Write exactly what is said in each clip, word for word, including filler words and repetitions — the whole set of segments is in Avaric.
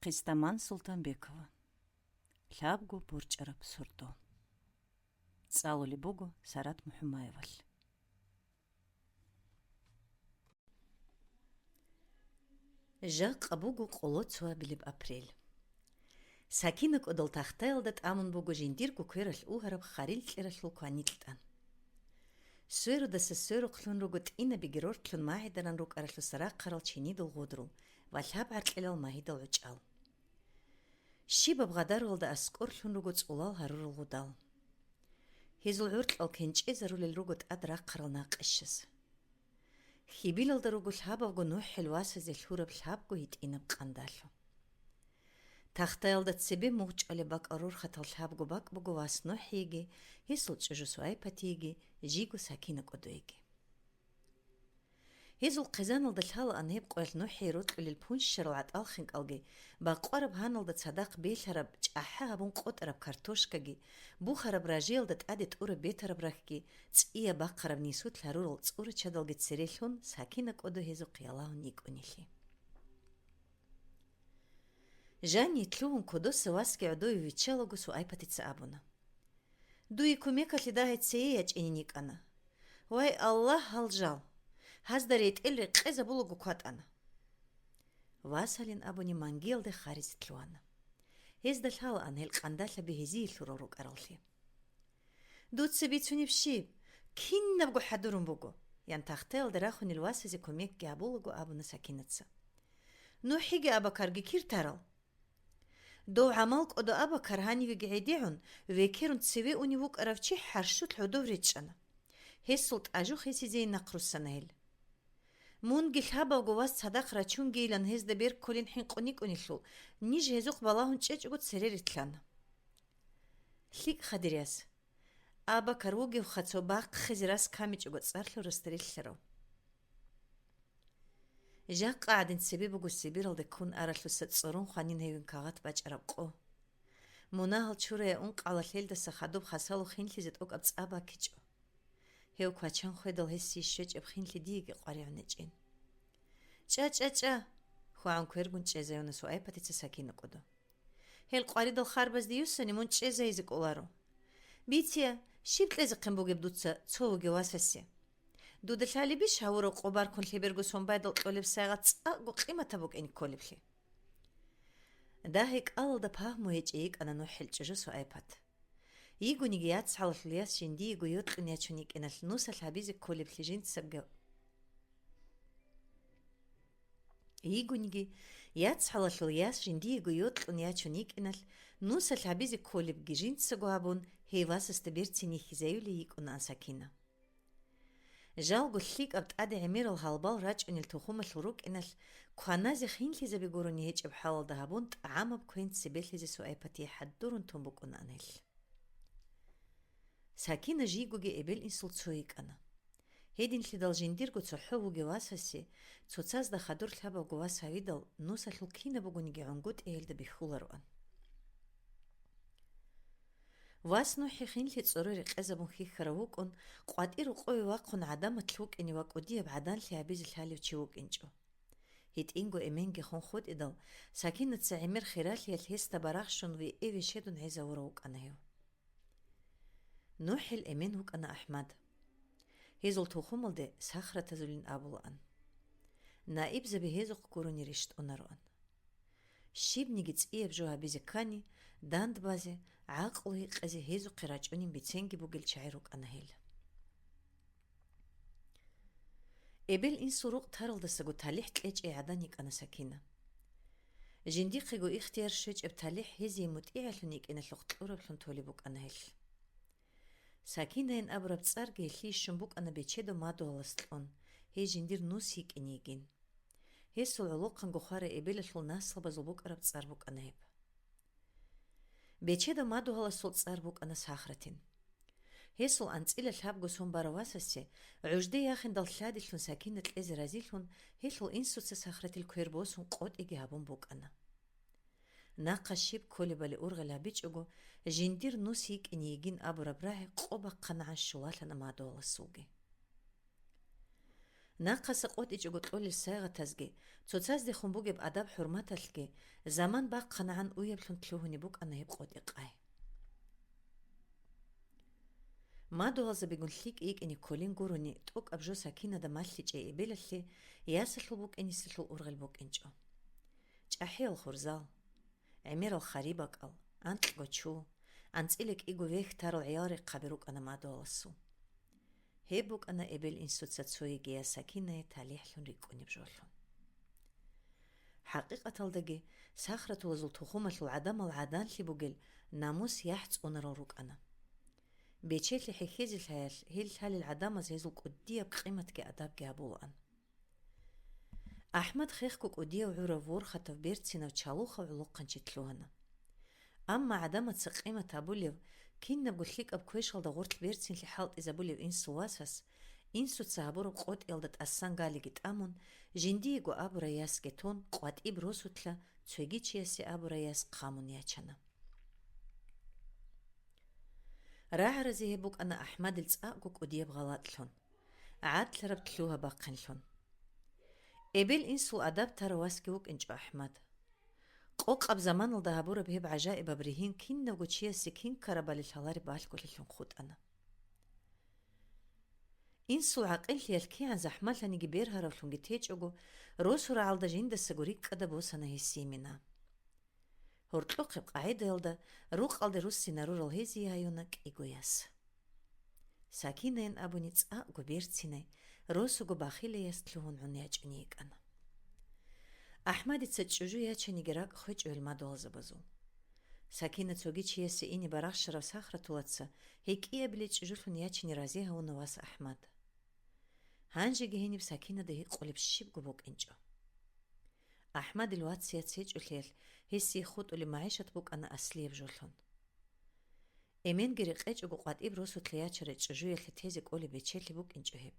Хъистаман Султанбекова. Лъабго борчӀараб сордо. ЦӀалулеб буго Сарат МухӀумаевалъ. Жакъа буго къоло цоабилеб апрель. Сакина кӀодол тахтаялда тӀамун буго жиндирго квералъ угьараб харил кьералъул кваникь тӀан. Сверудаса сверухълъун руго тӀинабиги рортлъун магӀидаран рукӀаралъуса рахъарал чинидал гъудрул ва лъабгӀаркьилал магьидал гӀучӀал. Щибаб гъадаралда аскӀорлъун руго цӀулал гьарурал гъудал. Гьезул гӀоркьал кенчӀезарулел руго тӀад рахъарал накъищаз. Хьибилалда руго лъабавго НухӀил васазе лъураб лъабго гьитӀинаб къандалъу. Тахтаялда цебе мугъчӀвалеб бакӀал рорхатал лъабго бакӀ буго вас НухӀиеги, гьесул чӀужу Суайпатиеги, жиго Сакина кӀодоеги. Гьезул хъизаналда лъалаан гьеб къоялъ НухӀие рокьулел пунщарал гӀатӀал хинкӀалги, бакъвараб гьаналда цадахъ белъараб чӀахӀа гьабун къотӀараб картошкаги, бухараб ражиялда тӀаде тӀураб бетараб рахьги, цӀияб бахъараб нисулъ гьарурал цӀурачадалги церелъун Сакина кӀодо гьезухъ ялагьун йикӀунелъи. Жание лъугьун кодоса васги гӀодове виччалаго Суайпатица абуна: «Дуе кумекалъе дагьай цее ячӀинин йикӀана. Вай, Аллагь, гьал жал! Гьазда ретӀел рекъезабулаго кватӀана». Васалин абуни мангиялде харизе лъугьана. Гьезда лъалаан гьел къандалъаби гьезие лъурал рукӀараллъи. «Дуца бицунеб щиб? Кинабго хӀадурун буго», — ян тахтаялда рахунел васазе кумекги гьабулаго абуна Сакинаца. «НухӀиги Абакарги кир тарал? Дов гӀамал кӀодо Абакар гьанивеги гӀедегӀун, векерун цеве унев вукӀарав чи хӀарщулъ гӀодов речӀчӀана. Гьесул тӀажу хисизейин нахъруссана гьел. Мунги лъабавго вас цадахъ рачунгейилан гьезда бер кколин хӀинкъуникӀунелъул, ниж гьезухъ балагьун чӀечӀого цере ритлъана». ЛъикӀ, хадир яс. Абакар вугевха цо бахъизе рас камичӀого цӀарлъурасда релълъарав. Жакъа гӀадин цебе буго Сибиралде ккун аралъуса цӀорун хванин гьевин кагъат бачӀараб къо. Мунагьал чурая ункъгӀалалъ гьелдаса хадуб хасалухъ хинлъизе тӀокӀаб цӀа бакичӀо. Гьев квачан хведал гьесие щвечӀеб хинлъи диеги къваригӀун гьечӀин. «ЧӀа, чӀа, чӀа!» — хьвагӀун квергун чӀезаюна Суайпатица Сакина кӀодо. «Гьел къваридал харбазде юссани мун чӀезайизе кӀоларо. Бицея, щиб кьезехъин бугеб дуца цо вугев васасе? Дуда лъалебищ гьавурав къо баркун лъеберго сон байдал кьолеб сайгъат цӀакъго къиматаб букӀин кколеблъи?» Дагье кӀалалда пагьму гьечӀей йикӀана НухӀил чӀужу Суайпат. Йигониги яцгӀалалъул яс жиндиего йокьун ячун йикӀиналъ нусалъ гьабизе кколеблъи жинцабго Йигониги, яцгӀалалъул яс жиндиего йокьун ячун йикӀиналъ, нусалъ гьабизе кколебги жинцаго гьабун, гьей васасда берцин йихьизаюлей йикӀунаан Сакина. Жалго лъикӀаб тӀаде гӀемерал гьалбал рачӀунел тухумалъул рукӀиналъ, кваназе хинлъизаби гурони гьечӀеб хӀалалда гьабун, тӀагӀамаб квен цебе лъезе Суайпатие хӀадурун тун букӀунаан гьелъ. Сакина жийгоги эбел-инсул цо йикӀана. Гьединлъидал жиндирго цохӀо вугев васасе, цоцазда хадур лъабавго вас гьавидал, нусалъул кинаб бугониги гӀунгутӀи гьелда бихьулароан. Вас НухӀи хинлъи цӀоро рекъезабун хьихьарав вукӀун, къватӀир рокъове вахъун гӀадаматлъ вукӀине ва кӀудияб гӀаданлъи гьабизе лъалев чи вукӀинчӀо. ГьитӀинго эменги хун хутӀидал, Сакинаца гӀемер хиралъиялъ гьесда барахщун виэве щедун гӀезавурав вукӀана гьев. НухӀил эмен вукӀана АхӀмад. Гьезул тухумалде Сахратазулин абулаан. Наибзаби гьезухъ гурони рещтӀунароан. Щибниги цӀияб жо гьабизе ккани, дандбазе, гӀакълу гьекъезе гьезухъе рачӀунин биценги бугел чагӀи рукӀана гьел. Эбел-инсул рукъ таралдасаго талихӀ кьечӀей гӀадан йикӀана Сакина. Жиндихъего ихтияр щвечӀеб талихӀ гьезие мутӀигӀалъун йикӀиналъухъ кьураблъун толеб букӀана гьелъ. Сакинайин абураб цӀарги гьелъие щун букӀана Бечедо мадугьалас кьун, гьей жиндир нус йикӀин йигин. Гьесул гӀолохъанго хварай эбелалъул наслабазул букӀараб цӀар букӀана гьеб. Бечедо мадугьаласул цӀар букӀана Сахратин. Гьесул анцӀила лъабго сон барав васасе, гӀужде яхиндал лъадилъун Сакина кьезе разилъун, гьелъул инсуца Сахратил квер босун къотӀиги гьабун букӀана. Нахъа щиб кколебали ургъел гьабичӀого, жиндир нус йикӀин йигин абураб рагӀи къо бахъанагӀан щулалъана мадугьаласулги. Нахъаса къотӀичӀого кьолел сайгъатазги, цоцаздехун бугеб адаб-хӀурматалъги заман бахъанагӀан уяблъун лъугьунеб букӀана гьеб къотӀи-къай. Мадугьалзабигун лъикӀ йикӀине кколин гурони, тӀокӀаб жо Сакинада малъичӀей эбелалъе ясалъул букӀиниселъул ургъел букӀинчӀо. ЧӀахӀиял хурзал, гӀемерал харибакӀал, анкьго чу, анцӀила кӀиго вехь тарал гӀиял рехъаби рукӀана мадугьаласул. Гьеб букӀана эбел-инсуца цо йигияс Сакинае талихӀлъун рикӀкӀунеб жолъун. ХӀакъикъаталдаги, Сахратулазул тухумалъул гӀадамал гӀаданлъи бугел намус яхӀ цӀунарал рукӀана. Бечелъи хӀехьезе лъаялъ гьел лъалел гӀадамаз гьезул кӀудияб къиматги адабги гьабулаан. АхӀмад хехго кӀудияв гӀурав, ворхатав, берцинав, чалухъав гӀолохъанчи лъугьана. Амма гӀадамаца къимат гьабулев, кинабго лъикӀаб квешалда гъорлъ берцинлъи хӀалтӀизабулев инсул васас, инсуца гьабураб къотӀиялда тӀасан галиги тӀамун, жиндиего абурай ясги тун, къватӀиб росулъа цоги чиясе абурай яс хъамун ячана. РагӀаразе гьеб букӀана АхӀмадил цӀакъго кӀудияб гъалатӀлъун, гӀадлъараб лъугьа-бахъинлъун. Эбел-инсул адаб тарав васги вукӀинчӀо АхӀмад. Къокъаб заманалда гьабураб гьеб гӀажаибаб ригьин кинавго чиясе кин ккарабали лъалареб балъголъилъун хутӀана. Инсул гӀакъиллъиялъ кигӀан захӀмалъаниги бергьаравлъунги течӀого, росу рагӀалда жиндасаго рикӀкӀада босана гьесие мина. Гьоркьохъеб къагӀидаялда рукъалде руссинарурал гьезие гьаюна кӀиго яс. Сакинайин абуни цӀакъго берцинай, росуго бахилаяс лъугьун гӀун ячӀуней йикӀана. АхӀмадица чӀужу ячаниги ракӀ хвечӀо гьел мадугьалзабазул. Сакина цоги чиясе ине барахщарав Сахратулаца гьей кӀиабилей чӀужулъун ячине рази гьавуна вас АхӀмад. Гьанжеги гьениб Сакинада гьикъулеб щибго букӀинчӀо. АхӀмадил вац-яц гьечӀолъиялъ гьесие хутӀулеб магӀишат букӀана аслияб жолъун. Эменги рекъечӀого къватӀиб росулъа ячарай чӀужуялъе тезе кӀолеб бечелъи букӀинчӀо гьеб.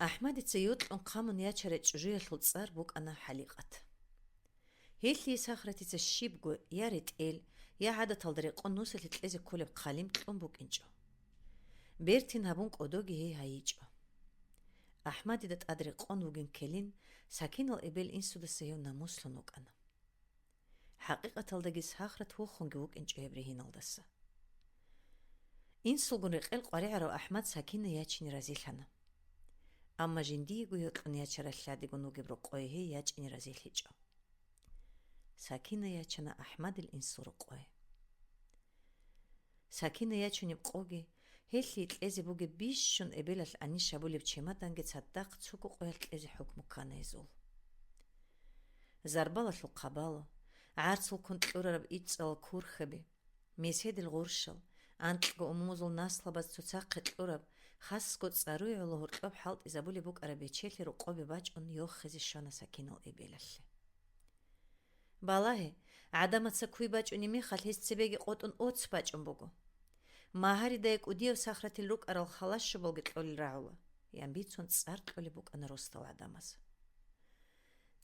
АхӀмадица йокьун хъамун ячарай чӀужуялъул цӀар букӀана ХӀаликъат. Гьелъие Сахратица щибго я ретӀел, я гӀадаталда рекъон нусалъе кьезе кколеб хъалим кьун букӀинчӀо. Бертин гьабун кӀодоги гьей гьайичӀо. АхӀмадида тӀад рекъон вугин ккелин, Сакинал эбел-инсудаса гьев намуслъун вукӀана. ХӀакъикъаталдаги Сахрат вохунги вукӀинчӀо гьеб ригьиналдаса. Инсулгун рекъел къваригӀарав АхӀмад Сакина ячине разилъана. Амма жиндиего йокьун ячарай лъадигун вугеб рокъое гьей ячине разилъичӀо. Сакина ячана АхӀмадил инсул рокъое. Сакина ячунеб къоги, гьелъие кьезе бугеб бищун эбелалъ анищ гьабулеб чемоданги цадахъ цого къоялъ кьезе хӀукму ккана гьезул. Зарбалалъул хъабал, гӀарцул ккун кьурараб иццалал курхаби, меседил гъурщал, анкьго умумузул наслабаз цоцахъе кьураб, хасго цӀаруе гӀоло гьоркьоб хӀалтӀизабулеб букӀараб бечелъи рокъобе бачӀун йохизе щвана Сакинал эбелалъе. Балагье, гӀадамаца куй бачӀунеб мехалъ гьез цебеги къотӀун оц бачӀун буго. Магьаридае кӀудияв Сахратил рукӀарал халащубалги кьолел рагӀула, ян бицун цӀар кьолеб букӀана росдал гӀадамаз.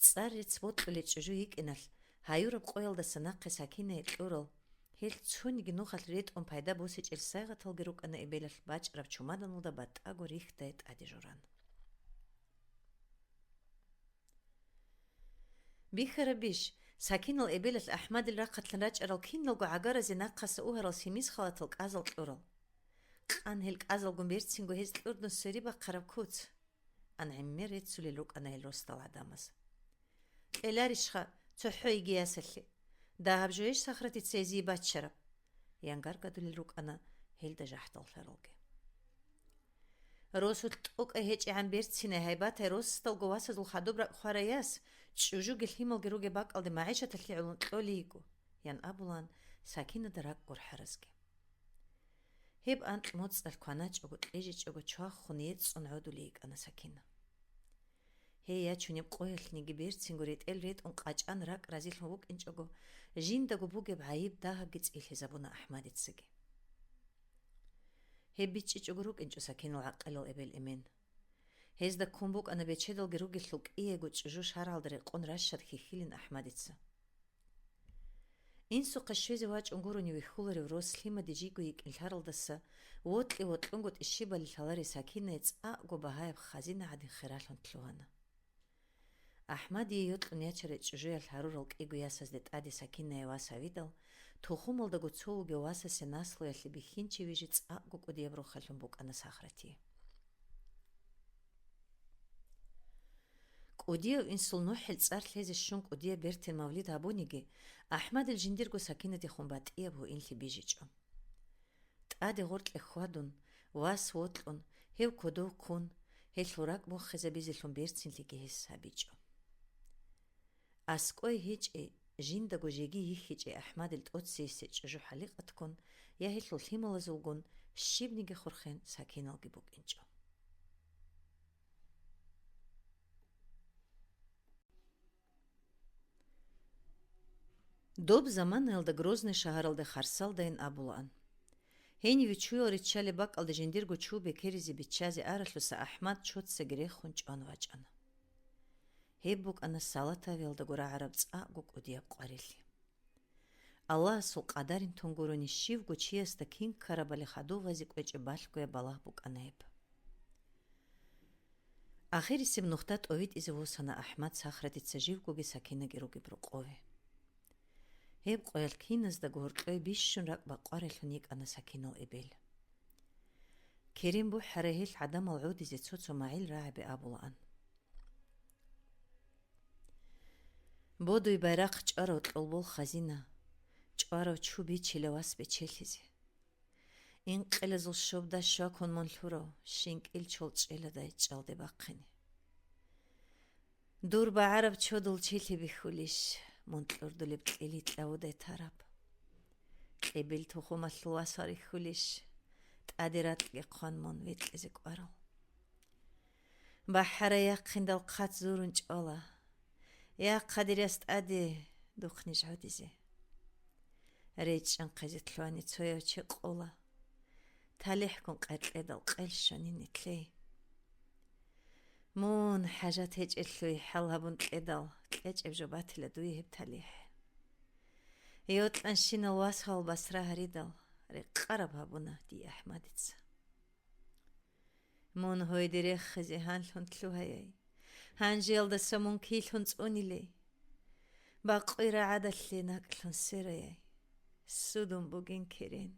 ЦӀар рецц бокьулел чӀужу йикӀиналъ, гьаюраб къоялдаса нахъе Сакинае кьурал, гьел цониги нухалъ ретӀун пайда босичӀел сайгъаталги рукӀана эбелалъ бачӀараб чумаданалда батӀаго рихьдае тӀаде журан. Бихьарабищ, Сакинал эбелалъ АхӀмадил рахъалъан рачӀарал киналго гӀагаразе нахъаса угьарал семиз халатал кӀазал кьурал? Къан гьел кӀазалгун берцинго гьез кьурдун сверибахъараб куц! Ан гӀемер реццулел рукӀана гьел росдал гӀадамаз. Кьеларищха цохӀо йигиясалъе? Дагьаб жоеш Сахратица гьезие баччараб? Ян гаргадулел рукӀана гьелда жахӀдаллъаралги. Росулъ тӀокӀай гьечӀегӀан берцинай гьайбатай росдалго васазул хадуб ракӀ хварай яс, чӀужуги лъималги ругеб бакӀалде магӀишаталъе гӀолун кьолей йиго, ян абулаан Сакинада ракӀ гурхӀаразги. Гьеб анкь моцӀалъ кваначӀого, кьижичӀого чвахун ецӀцӀун гӀодулей йикӀана Сакина. Гьей ячунеб къоялъниги берцинго ретӀел ретӀун къачӀан ракӀ разилъун вукӀинчӀого, жиндаго бугеб гӀайиб дагьабги цӀилъизабуна АхӀмадицаги. Гьеб бичӀчӀичӀого рукӀинчӀо Сакинал гӀакъилал эбел-эмен. Гьезда ккун букӀана бечедалги ругелъул кӀиего чӀужу шаргӀалда рекъон ращад хьихьилин АхӀмадица. Инсухъе щвезе вачӀун гурони вихьуларев рос лъимаде жийго йикӀин лъаралдаса, вокьи-вокьунго тӀишибали лъаларей Сакинае цӀакъго багьаяб хазина гӀадин хиралъун лъугьана. АхӀмадие йокьун ячарай чӀужуялъ гьарурал кӀиго ясазде тӀаде Сакинае вас гьавидал, тухумалдаго цо вугев васасе наслуялъе бихьинчи вижи цӀакъго кӀудияб рохалъун букӀана Сахратие. КӀудияв инсул НухӀил цӀар лъезе щун кӀудияб бертин мавлид гьабуниги, АхӀмадил жиндирго Сакинадехун батӀияб гьуинлъи бижичӀо. ТӀаде гъоркье хьвадун, вас вокьун, гьев кодов ккун, гьелъул ракӀ бохизабизелъун берцинлъиги гьес гьабичӀо. АскӀой гьечӀей, жиндаго жеги йихьичӀей АхӀмадил тӀоцейисе чӀужу хӀаликъатккун, я гьелъул лъималазулгун щибниги хурхен Сакиналги букӀинчӀо. Доб заманаялда Грозный шагьаралде харсалдайин абулаан. Гьениве чуял риччалеб бакӀалда жиндирго чу бекеризе биччазе аралъуса АхӀмад чоцаги рехун чӀван вачӀана. Гьеб букӀана Салатавиялдаго рагӀараб цӀакъго кӀудияб къварилъи. Аллагьасул къадарин тун гурони щивго чиясда кин ккарабали хадув гъазе кӀвечӀеб балъгояб балагь букӀана гьеб. Ахирисеб нухда тӀовитӀизе восана АхӀмад Сахратица живгоги Сакинаги ругеб рокъове. Гьеб къоялъ киназдаго гьоркьое бищун ракӀ бакъварелъун йикӀана Сакинал эбел. Керен бухӀарай гьелъ гӀадамал гӀодизе цо-цо магӀил рагӀаби абулаан. Бодуй байрахъ чӀварав кьолбол хазина, чӀварав чу бичила вас бечелъизе. Инкъилазул щобда щвакун мун лъурав, щинкӀил чолчӀеладай чӀалде бахъине. Дур багӀараб чодул чилъи бихьулищ, мун кьурдулеб кьили кьавудай тараб? Кьибил тухумалъул вас варихьулищ, тӀаде ракьги хъван мун веткьизе кӀварал? БахӀарай яхъиндал хъат зурун чӀвала. Я, хъадирас тӀаде духъ ниж гӀодизе. РечӀчӀанхъизе лъугьани цояв чи къола. ТалихӀгун къеркьедал къел щвани нитлъей. Мун хӀажат гьечӀелъуй хӀал гьабун кьедал, кьечӀеб жо батила дуе гьеб талихӀ. Йокьанщинал васал басра гьаридал, рекъараб гьабуна дие АхӀмадица. Мун гьойде рехизе гьанлъун лъугьаяй, гьанжеялдаса мун килъун цӀунилей? Бакъвира гӀадалъе накӀлъун сераяй, судун бугин керен,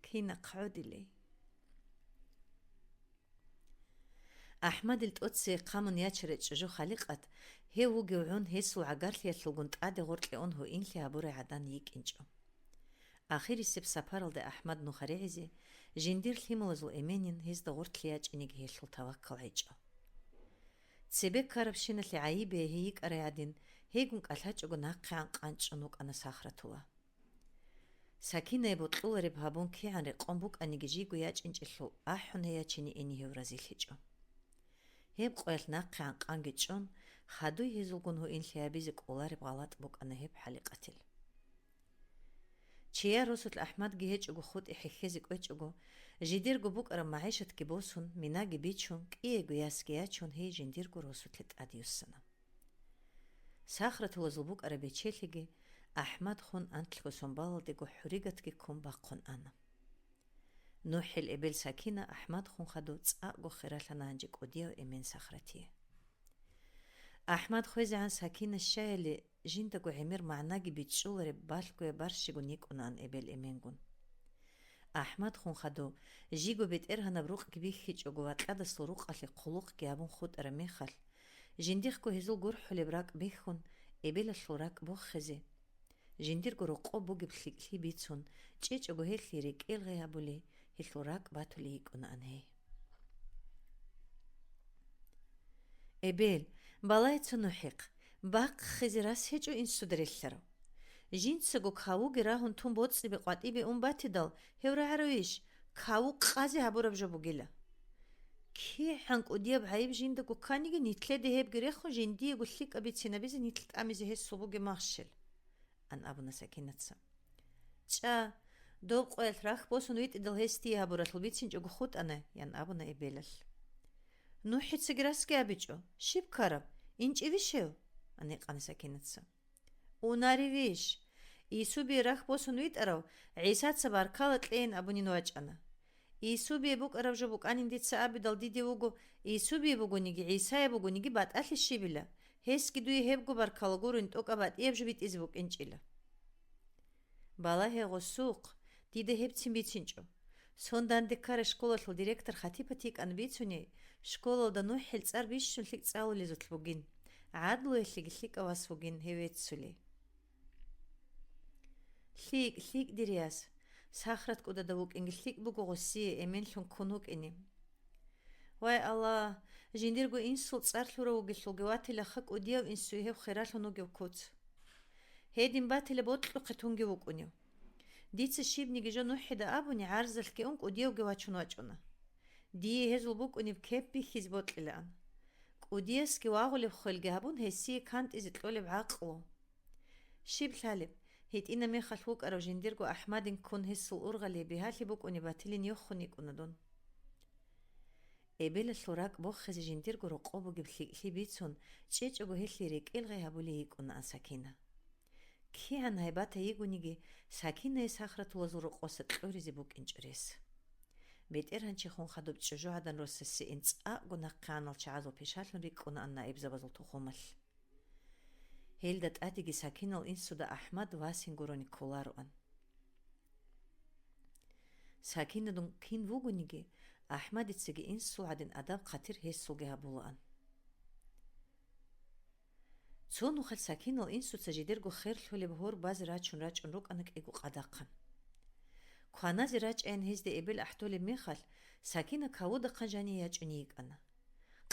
кинахъ гӀодилей? АхӀмадил тӀоцее хъамун ячарай чӀужу Халикъат, гьев вугев гӀун, гьесул гӀагарлъиялъулгун тӀаде гъоркье ун гьуинлъи гьабурай гӀадан йикӀинчӀо. Ахирисеб сапаралде АхӀмад нуха регӀизе, жиндир лъималазул эменин гьезда гъоркьлъи ячӀиниги гьелъул таваккал гӀечӀо. Цебе ккарабщиналъе гӀайибе гьей йикӀарай гӀадин, гьейгун кӀалъачӀого нахъегӀан къанчӀун вукӀана Сахратула. Сакинае бокьулареб гьабун кигӀан рекъон букӀаниги жийго ячӀинчӀелъул ахӀун гьей ячине ине гьев разилъичӀо. Гьеб къоялъ нахъегӀан къанги чӀун, хадуй гьезулгун гьуинлъи гьабизе кӀолареб гъалатӀ букӀана гьеб Халикъатил. Чияр росулъ АхӀмадги гьечӀого хутӀи хӀехьезе кӀвечӀого, жидерго букӀараб магӀишатги босун, минаги бичун, кӀиего ясги ячун, гьей жиндирго росулъе тӀадюссана. Сахратулазул букӀараб бечелъиги АхӀмад хун анлъго сон балалдего хӀуригатги ккун бахъун ана. НухӀил эбел Сакина АхӀмад хун хадув цӀакъго хиралъана гьанже кӀудияв эмен Сахратие. АхӀмад хвезегӀан Сакина щаяли, жиндаго гӀемер магӀнаги бичӀчӀулареб балъгояб барщигун йикӀунаан эбел-эменгун. АхӀмад хун хадув, жиго бетӀергьанаб рукъги бихьичӀого ва кьадасул рукъалъе хъулухъги гьабун хутӀараб мехалъ, жиндихъго гьезул гурхӀулеб ракӀ бихьун, эбелалъул ракӀ бохизе, жиндирго рокъоб бугеб лъикӀлъи бицун, чӀечӀого гьелъие рекӀел гъей гьабулей, гьелъул ракӀ батулей йикӀунаан гьей. Эбел, балай цо нухӀихъ, бахъизе рас гьечӀо инсуда релълъарав. Жинцаго кавуги рагьун тун боцӀцӀибе-къватӀибе ун батидал, гьев рагӀаравищ, каву къазе гьабураб жо бугила. КигӀан кӀудияб гӀайиб жиндаго кканиги, нитлъеде гьебги рехун, жиндиего лъикӀаб бицинабизе нилъ тӀамизе гьесул бугеб махщел, — ан абуна Сакинаца. — ЧӀа, доб къоялъ рахь босун витӀидал гьес дие гьабуралъул бицинчӀого хутӀана, — ян абуна эбелалъ. — НухӀицаги расги абичӀо, щиб ккараб, инчӀевищ гьев? — ан гьикъана Сакинаца. — Унаревищ? Исубие рахь босун витӀарав ГӀисаца баркала кьейин абунин вачӀана. Исубие букӀараб жо букӀанин дица абидал диде вуго, Исубие бугониги, ГӀисае бугониги батӀалъи щибила, гьесги дуе гьебго баркала гурин тӀокӀаб батӀияб жо битӀизе букӀинчӀила. Балагье гъосухъ, дида гьебцин бицинчӀо. Сон данде ккарай школалъул директор Хатипат йикӀана бицуней, школалда НухӀил цӀар бищун лъикӀ цӀалулезулъ бугин, гӀадлуялъеги лъикӀав вас вугин гьев веццулей. ЛъикӀ, лъикӀ, дир яс. Сахрат кӀудада вукӀинги лъикӀ буго гъосие эменлъун ккун вукӀине. Вай, Аллагь, жиндирго инсул цӀар лъурав вугелъулги ватилаха кӀудияв инсуе гьев хиралъун вугев куц. Гьедин батила бокьухъе тунги вукӀунев. Дица щибниги жо НухӀида абуни, гӀарзалъги ун кӀудиявги вачун вачӀуна. Дие гьезул букӀунеб кеп бихьизе бокьилаан. КӀудиясги вагъулеб хвелги гьабун, гьесие кантӀизе кьолеб гӀакълу. Щиб лъалеб, гьитӀина мехалъ вукӀарав жиндирго АхӀмадин ккун гьесул ургъалие бигьалъи букӀунеб батилин йохун йикӀуна дун. Эбелалъул ракӀ бохизе жиндирго рокъоб бугеб лъикӀлъи бицун, чӀечӀого гьелъие рекӀел гъай гьабулей йикӀунаан Сакина. КигӀан гьайбатай йигониги, Сакинае сахратулазул рокъоса кьуризе букӀинчӀо рес. БетӀергьанчихун хадуб чӀужугӀадан росасе инцӀакъго нахъеанал чагӀазул пишалъун рикӀкӀунаан наибзабазул тухумалъ. Гьелда тӀадеги Сакинал инсуда АхӀмад васин гурони кколароан. Сакинадун кин вугониги, АхӀмадицаги инсул гӀадин адаб-хъатир гьесулги гьабулаан. Цо нухалъ Сакинал инсуца жидерго херлъулеб гьор базе рачун рачӀун рукӀана кӀиго къадахъан. Кваназе рачӀайин гьезде эбел ахӀдолеб мехалъ, Сакина кавудахъан жание ячӀун йикӀана.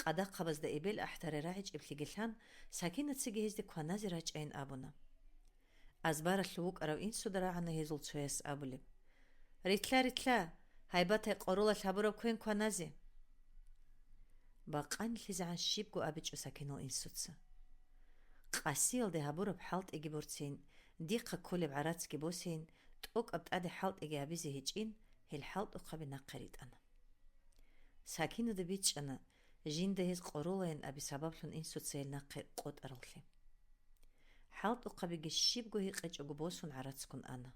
Къадахъабазда эбел ахӀдарай рагӀичӀеблъиги лъан, Сакинацаги гьезде кваназе рачӀайин абуна. Азбаралъув вукӀарав инсуда рагӀана гьезул цояс абулеб: «Рилълъа, рилълъа, гьайбатай къоролалъ гьабураб квен кваназе!» БакъанилъизегӀан щибго абичӀо Сакинал инсуца. Къасиялде гьабураб хӀалтӀиги борцин, дихъа кколеб гӀарацги босин, тӀокӀаб тӀаде хӀалтӀиги гьабизе гьечӀин, гьел хӀалтӀухъаби нахъе ритӀана. Сакинада бичӀчӀана, жинда гьез къоролайин аби сабаблъун инсуца гьел нахъе къотӀараллъи. ХӀалтӀухъабиги щибго гьикъичӀого босун гӀарацгун ана.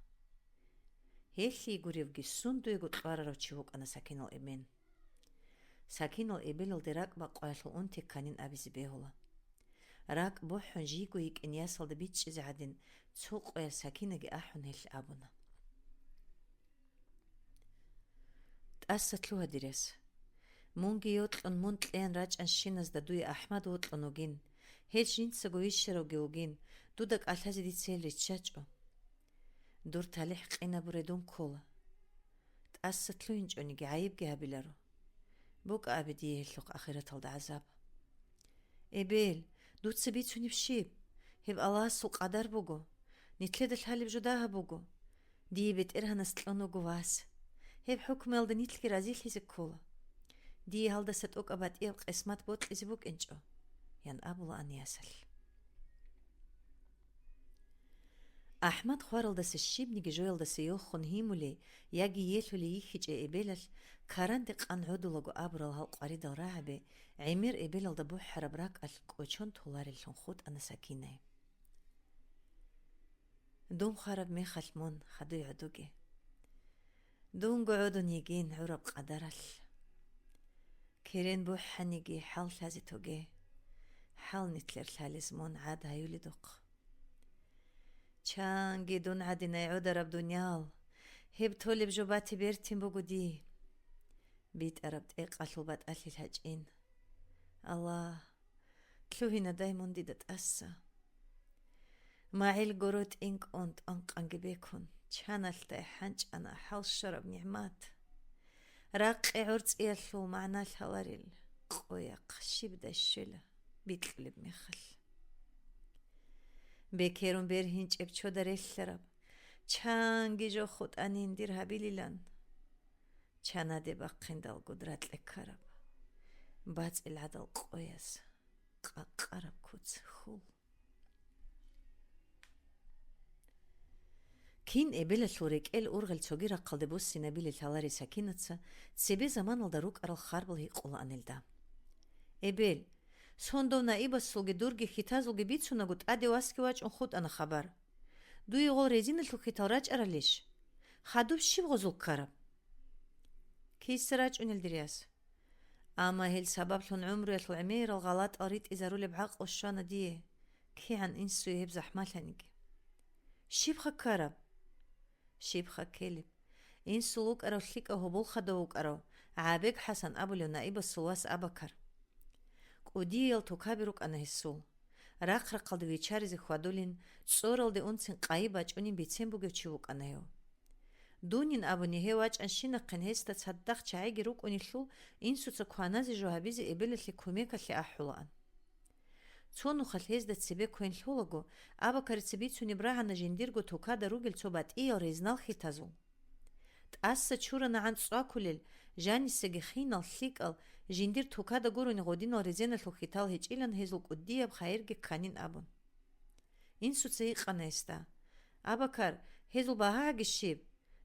Гьелъие гуревги сундуего кьварарав чи вукӀана Сакинал эмен. Сакинал эбелалде ракӀ бакъваялъул унти кканин абизе бегьула. РакӀ бухӀун жийго йикӀин ясалда бичӀчӀизе гӀадин, цо къоялъ Сакинаги ахӀун гьелъ абуна: «ТӀаса лъугьа, дир яс. Мунги йокьун мун кьеян рачӀанщиназда дуе АхӀмад вокьун вугин, гьел жинцаго вищаравги вугин, дуда кӀалъазе дица гьел риччачӀо. Дур талихӀ къинабурей дун ккола. ТӀаса лъугьинчӀониги гӀайибги гьабиларо. БукӀа абе дие гьелъухъ ахираталда гӀазаб». «Эбел, дуца бицунеб щиб? Гьеб Аллагьасул къадар буго. Нилъеда лъалеб жо дагьаб буго. Дие БетӀергьанас кьун вуго вас. Гьеб хӀукмуялда нилъги разилъизе ккола. Дие гьалдаса тӀокӀаб батӀияб къисмат бокьизе букӀинчӀо», — ян абула Аниясалъ. АхӀмад хваралдаса щибниги жоялдаса йохун гьимулей яги елъулей йихьичӀей эбелалъ, каранде къан гӀодулаго абурал гьал къваридал рагӀаби, гӀемер эбелалда бухӀараб ракӀалъ кӀочон толареллъун хутӀана Сакинае. «Дун хвараб мехалъ мун хадуй гӀодуге. Дунго гӀодун йигин гӀураб къадаралъ. Керен бухӀаниги хӀал лъазе тоге, хӀал нилъер лъалез мун гӀад гьаюлидухъ. Чанги дун гӀадинай гӀодараб дуниял, гьеб толеб жо бати бертин буго дие. БитӀараб тӀекъалъул батӀалъи лъачӀин. Аллагь, лъугьинадай мун дида тӀаса. МагӀил гуро тӀинкӀун тӀанкъанги бекун, чаналъдай хӀанчӀана хӀалщараб нигӀмат. Ракъи гӀорцӀиялъул магӀна лъаларел къояхъ щибдай щвела бикьулеб мехалъ. Бекерун бергьинчӀеб чода релълъараб, чанги жо хутӀанин дир гьабилилан. Чанаде бахъиндал гудра кьеккараб, бацӀил гӀадал къояз къакъараб куц хьул». Кин эбелалъул рекӀел ургъел цоги рахъалде буссинабилей лъаларей Сакинаца цебе заманалда рукӀарал харбал гьикъулаан гьелда: «Эбел, сон дов наибасулги дурги хьитазулги бицунаго, тӀаде васги вачӀун хутӀана хабар. Дуе гъол резиналъул хьитал рачӀаралищ? Хадуб щиб гъозул ккараб? Киса рачӀунел дир яс. Амма гьел сабаблъун гӀумруялъул гӀемерал гъалатӀал ритӀизарулеб гӀакълу щвана дие, кигӀан инсуе гьеб захӀмалъаниги. Щибха ккараб? Щибха ккелеб? Инсул вукӀарав лъикӀав гьоболхъадав вукӀарав, ГӀабег ХӀасан абулев наибасул вас Абакар. КӀудиял тукаби рукӀана гьесул. Рахъ-рахъалде вичаризе хьвадулин, цӀоралде унцин къайи бачӀунин бицен бугев чи вукӀана гьев. Дунин абуни гьев вачӀанщинахъин гьесда цадахъ чагӀиги рукӀунелъул, инсуца кваназе жо гьабизе эбелалъе кумекалъе ахӀулаан. Цо нухалъ гьезда цебе квен лъолаго, Абакарица бицунеб рагӀана жиндирго тукада ругел цо батӀиял резнал хьитазул. ТӀаса чурана гӀан цӀвакулел, жанисаги хинал, лъикӀал, жиндир тукада гурони гъодинал резеналъул хьитал гьечӀилан гьезул кӀудияб хайирги кканин абун. Инсуца гьикъана гьесда: «Абакар, гьезул багьагӀаги щиб?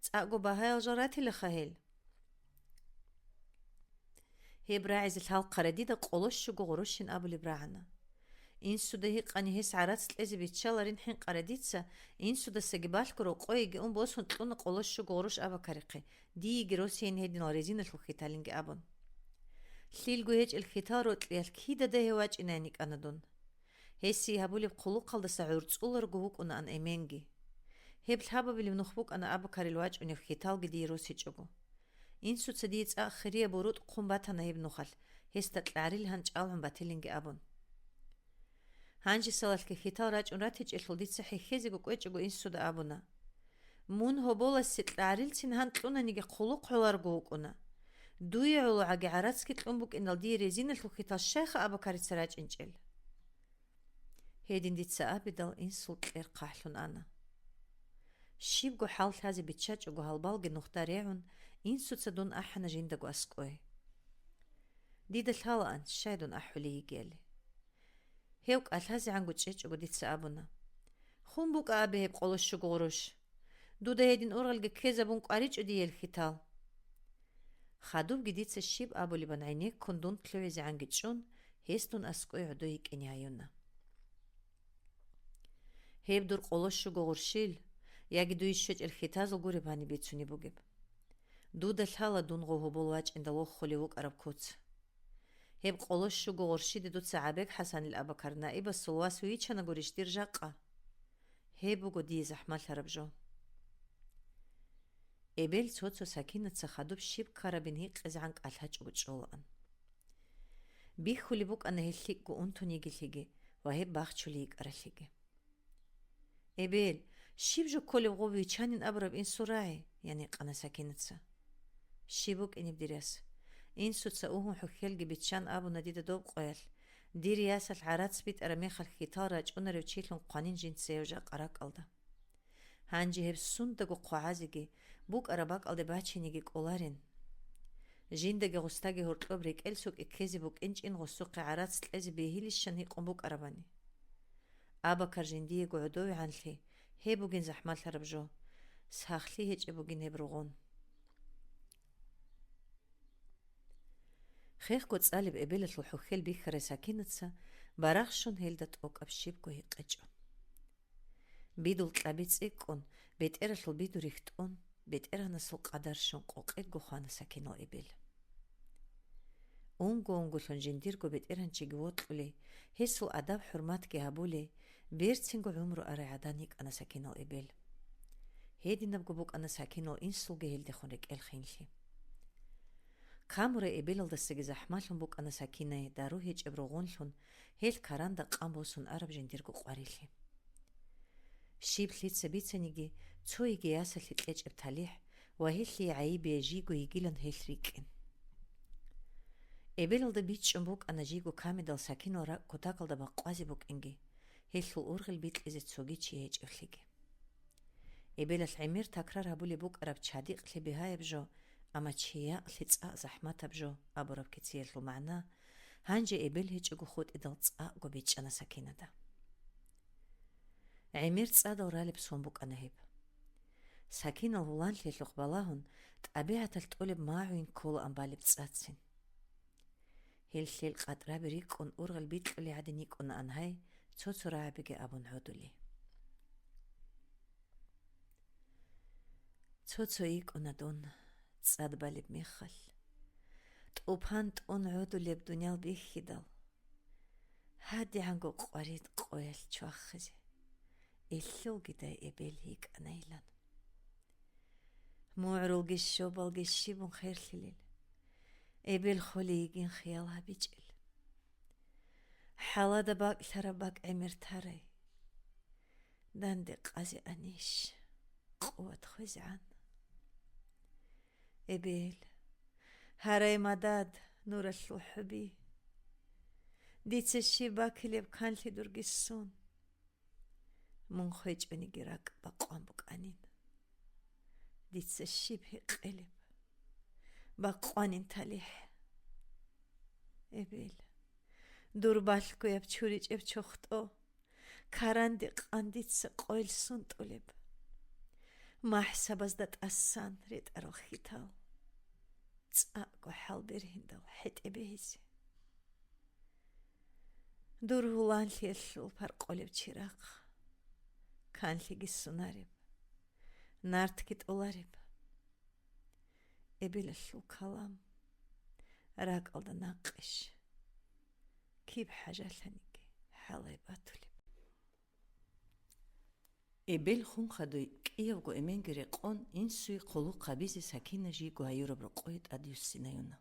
ЦӀакъго багьаял жал ратилаха гьел». Гьеб рагӀизе лъалхъарай дида къоло щуго гъурущин абулеб рагӀана. Инсуда гьикъани гьес гӀарац кьезе биччаларин хӀинкъарай дица, инсудасаги балъго рокъойеги ун босун кьуна къоло щуго гъурущ Абакарихъе, диеги росейин гьединал резиналъул хьиталинги абун. Лъилго гьечӀел хьитал рокьиялъ кидадай гьев вачӀинайин йикӀана дун. Гьесие гьабулеб хъулухъалдаса гӀурцӀуларго вукӀунаан эменги. Гьеб лъабабилеб нух букӀана Абакарил вачӀунеб хьиталги дие росичӀого. Инсуца дие цӀакъ хирияб бурутӀ хъун батана гьеб нухалъ, гьесда кьарил гьан чӀалгӀун батилинги абун. Гьанжесалалъги хьитал рачӀун ратичӀелъул дица хӀехьезего кӀвечӀого инсуда абуна: «Мун гьоболасе кьарилцин гьан кьунаниги хъулухъ гӀоларго вукӀуна. Дуе гӀологӀаги гӀарацги кьун букӀиндал дие резиналъул хьитал щайха Абакарица рачӀинчӀел?» Гьедин дица абидал инсул кьер хъахӀлъун ана. Щибго хӀал лъазе биччачӀого гьалбалги нухда регӀун, инсуца дун ахӀана жиндаго аскӀое. Дида лъалаан, щай дун ахӀулей йигиали. Гьев кӀалъазегӀанго чӀечӀого дица абуна: «Хун букӀа абе гьеб къоло щуго гъурущ. Дуда гьедин ургъелги ккезабун кӀваричӀо дие гьел хьитал». Хадубги дица щиб абулебан гӀенеккун дун лъугӀизегӀанги чӀун, гьес дун аскӀой гӀодой йикӀине гьаюна. Гьеб дур къоло щуго гъурщил, яги дуе щвечӀел хьитазул гуреб гьаниб бицунеб бугеб. Дуда лъала дун гъо гьобол вачӀиндал вохулев вукӀараб куц. Гьеб къоло щуго гъурщиде дуца ГӀабег ХӀасанил Абакар наибасул вас вичана гурищ дир жакъа? Гьеб буго дие захӀмалъараб жо. Эбел цо-цо Сакинаца хадуб щиб ккарабин гьикъизегӀан кӀалъачӀого чӀолаан. Бихьулеб букӀана гьел лъикӀго унтун йигелъиги ва гьеб бахчулей йикӀаралъиги. «Эбел, щиб жо кколеб гъов вичанин абураб инсул рагӀи?» — ян гьикъана Сакинаца. «Щиб букӀинеб, дир яс? Инсуца угьун хӀухьелги биччан абуна дида доб къоялъ, дир ясалъ гӀарац битӀараб мехалъ хьитал рачӀунарев чилъун хъванин жинца гьев жакъа ракӀалда. Гьанже гьеб сундаго хъвагӀазеги, букӀараб бакӀалде бачинеги кӀоларин. Жиндаги гъустаги гьоркьоб рекӀел сукӀи ккезе букӀинчӀин гъусухъе гӀарац кьезе бегьилищан гьикъун букӀарабани. Абакар жиндиего гӀодовегӀанлъи, гьеб бугин захӀмалъараб жо. Сахлъи гьечӀеб бугин гьеб ругъун». Хехго цӀалеб эбелалъул хӀухьел бихьарай Сакинаца барагъ щун гьелда тӀокӀаб щибго гьикъичӀо. Бидул кьаби цӀикӀкӀун, бетӀералъул биду рихьтӀун, БетӀергьанасул къадар щун къокъидго хвана Сакинал эбел. Унго-унголъун жиндирго бетӀергьанчиги вокьулей, гьесул адаб-хӀурматги гьабулей, берцинго гӀумру арай гӀадан йикӀана Сакинал эбел. Гьединабго букӀана Сакинал инсулги гьелдехун рекӀел хинлъи. Камурай эбелалдасаги захӀмалъун букӀана Сакинае дару гьечӀеб ругъунлъун, гьел каранда къан босун араб жиндирго къварилъи. Щиб лъица бицаниги, цо йигей ясалъе кьечӀеб талихӀ ва гьелъие гӀайибе жийго йигилан гьелъ рикӀкӀин. Эбелалда бичӀчӀун букӀана жийго камидал Сакинал ракӀ кутакалда бакъвазе букӀинги, гьелъул ургъел бикьизе цоги чи гьечӀевлъиги. Эбелалъ гӀемер такрар гьабулеб букӀараб «Чадикълъи бигьаяб жо, амма чиякълъи цӀакъ захӀматаб жо» абураб кициялъул магӀна гьанже эбел гьечӀого хутӀидал цӀакъго бичӀчӀана Сакинада. ГӀемер цӀадал ралеб сон букӀана гьеб. Сакинал вуланлъиялъухъ балагьун, тӀабигӀаталъ тӀолеб магӀуин кколаан балеб цӀацин. Гьел лъел къатӀраби рикӀкӀун ургъел бикьулей гӀадин йикӀунаан гьай, цо-цо рагӀабиги абун гӀодулей. Цо-цо йикӀуна дун цӀад балеб мехалъ, тӀупан тӀун гӀодулеб дуниял бихьидал, гьадигӀанго къварид къоялъ чвахизе, илъулги дай эбел йикӀанайилан. МугӀрулги щобалги щибун херлъилел, эбел холей йигин хиял гьабичӀел. ХӀалада бакӀлъараб бакӀ гӀемер тарай. Данде къазе анищ, къуват хвезегӀан. Эбел, гьарай мадад, нуралъул хӀуби. Дица щиб бакилеб канлъи дурги ссун? Мун хвечӀониги ракӀ бакъван букӀанин. Дица щиб гьекъелеб? Бакъванин талихӀ. Эбел, дур балъгояб чуричӀеб чохтӀо, каранде къандица къойил сунтӀулеб. МахӀсабазда тӀасан ретӀарал хьитал, цӀакъго хӀал бергьиндал хӀетӀе бегьизе. Дур гьуланлъиялъул паркъолеб чирахъ, канлъиги ссунареб, нартги тӀолареб. Эбелалъул калам, ракӀалда накъищ, киб хӀажалъаниги хӀалай батулеб. Эбел хун хадуй кӀиявго эменги рекъон, инсуе хъулухъ гьабизе Сакина жийго гьаюраб рокъое тӀадвуссинаюна.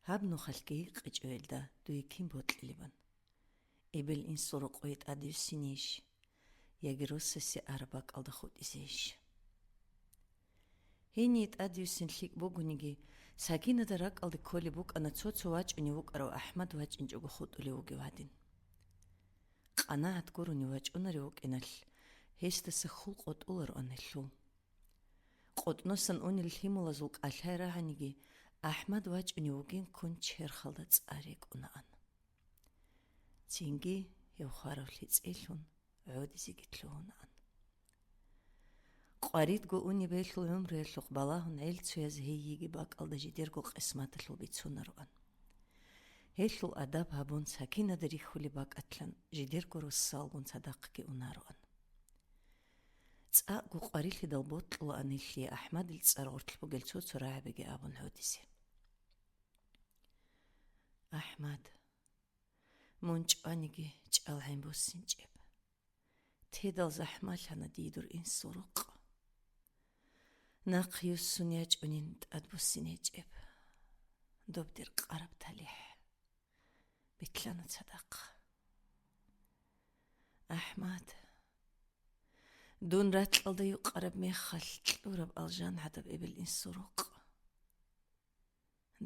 Гьаб нухалъги гьикъичӀо гьелда, дуе кин бокьилебан? Эбел-инсул рокъое тӀадвуссинейищ? Яги росасе араб бакӀалда хутӀизейищ? Гьение тӀадвуссин лъикӀ бугониги, Сакинада ракӀалде кколеб букӀана цо-цо вачӀунев вукӀарав АхӀмад вачӀинчӀого хутӀулев вугев гьадин. КъанагӀат гурони вачӀунарев вукӀиналъ, гьесдаса хьул къотӀулароан гьелъул. КъотӀносан унел лъималазул кӀалъай рагӀаниги, АхӀмад вачӀунев вугин ккун черхалда цӀар рекӀунаан. Цинги гьев хварав лъицӀилъун гӀодизеги лъугьунаан. Къваридго унеб гьелъул гӀумруялъухъ балагьун гӀелцояз гьей йигеб бакӀалда жидерго къисматалъул бицунароан. Гьелъул адаб гьабун, Сакинада рихьулеб бакӀалъан жидерго росалгун цадахъги унароан. ЦӀакъго къварилъидал бокьулаан гьелъие АхӀмадил цӀар гъорлъ бугел цо-цо рагӀабиги абун гӀодизе. АхӀмад, мун чӀваниги чӀалгӀен буссинчӀеб. Тедал захӀмалъана дие дур инсул рукъ. Нахъ юссун ячӀунин тӀадбуссин гьечӀеб. Доб дир къараб талихӀ битлъана цадахъ. АхӀмад, дун ракьалда юкъараб мехалъ кьураб алжан гӀадаб эбел-инсул рукъ.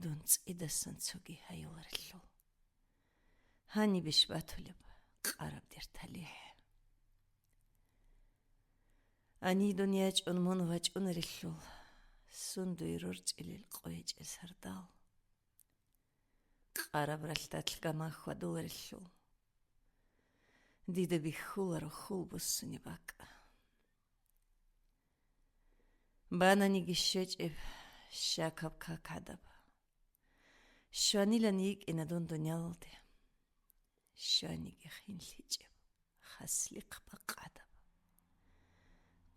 Дун цӀидасан цоги гьаюларелъул. Гьанибищ батулеб къараб дир талихӀ? Гьанив дун ячӀун мун вачӀунарелъул, сундуе рорчӀилел къойчӀел сардал. Къараб ралъдалъ гама хьвадуларелъул, дида бихьуларо хьул буссунеб бакӀ. Бананиги щвечӀеб щакаб как гӀадаб. Щванилан йикӀина дун дуниялалде. Щваниги хинлъичӀеб хаслихъ бакъ гӀадаб.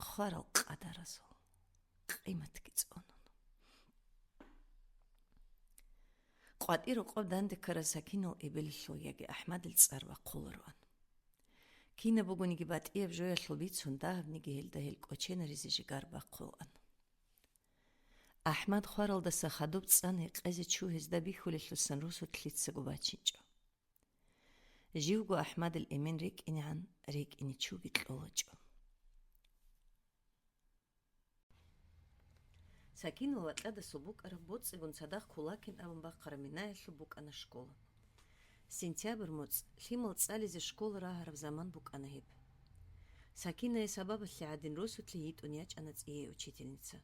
Хварал къадаразул къиматги цӀунун. КъватӀир рокъоб данде ккараб Сакинал эбелалъул яги АхӀмадил цӀар бахъулароан. Кинаб бугониги батӀияб жоялъул бицун дагьабниги гьелда гьел кӀоченаризе жигар бахъулаан. АхӀмад хваралдаса хадуб цӀан гьекъезе чу гьезда бихьулелъусан росулъ лъицаго бачинчӀо. Живго АхӀмадил эмен рекӀинегӀан рекӀине чуги кьолачӀо. Сакинал вакьадасул букӀараб боцӀигун цадахъ Кулакин абун бахъараб минаялъуб букӀана школа. Сентябрь муцӀ, лъимал цӀализе школа рагьараб заман букӀана гьеб. Сакинае сабабалъе гӀадин росулъе йитӀун ячӀана цӀие учительница.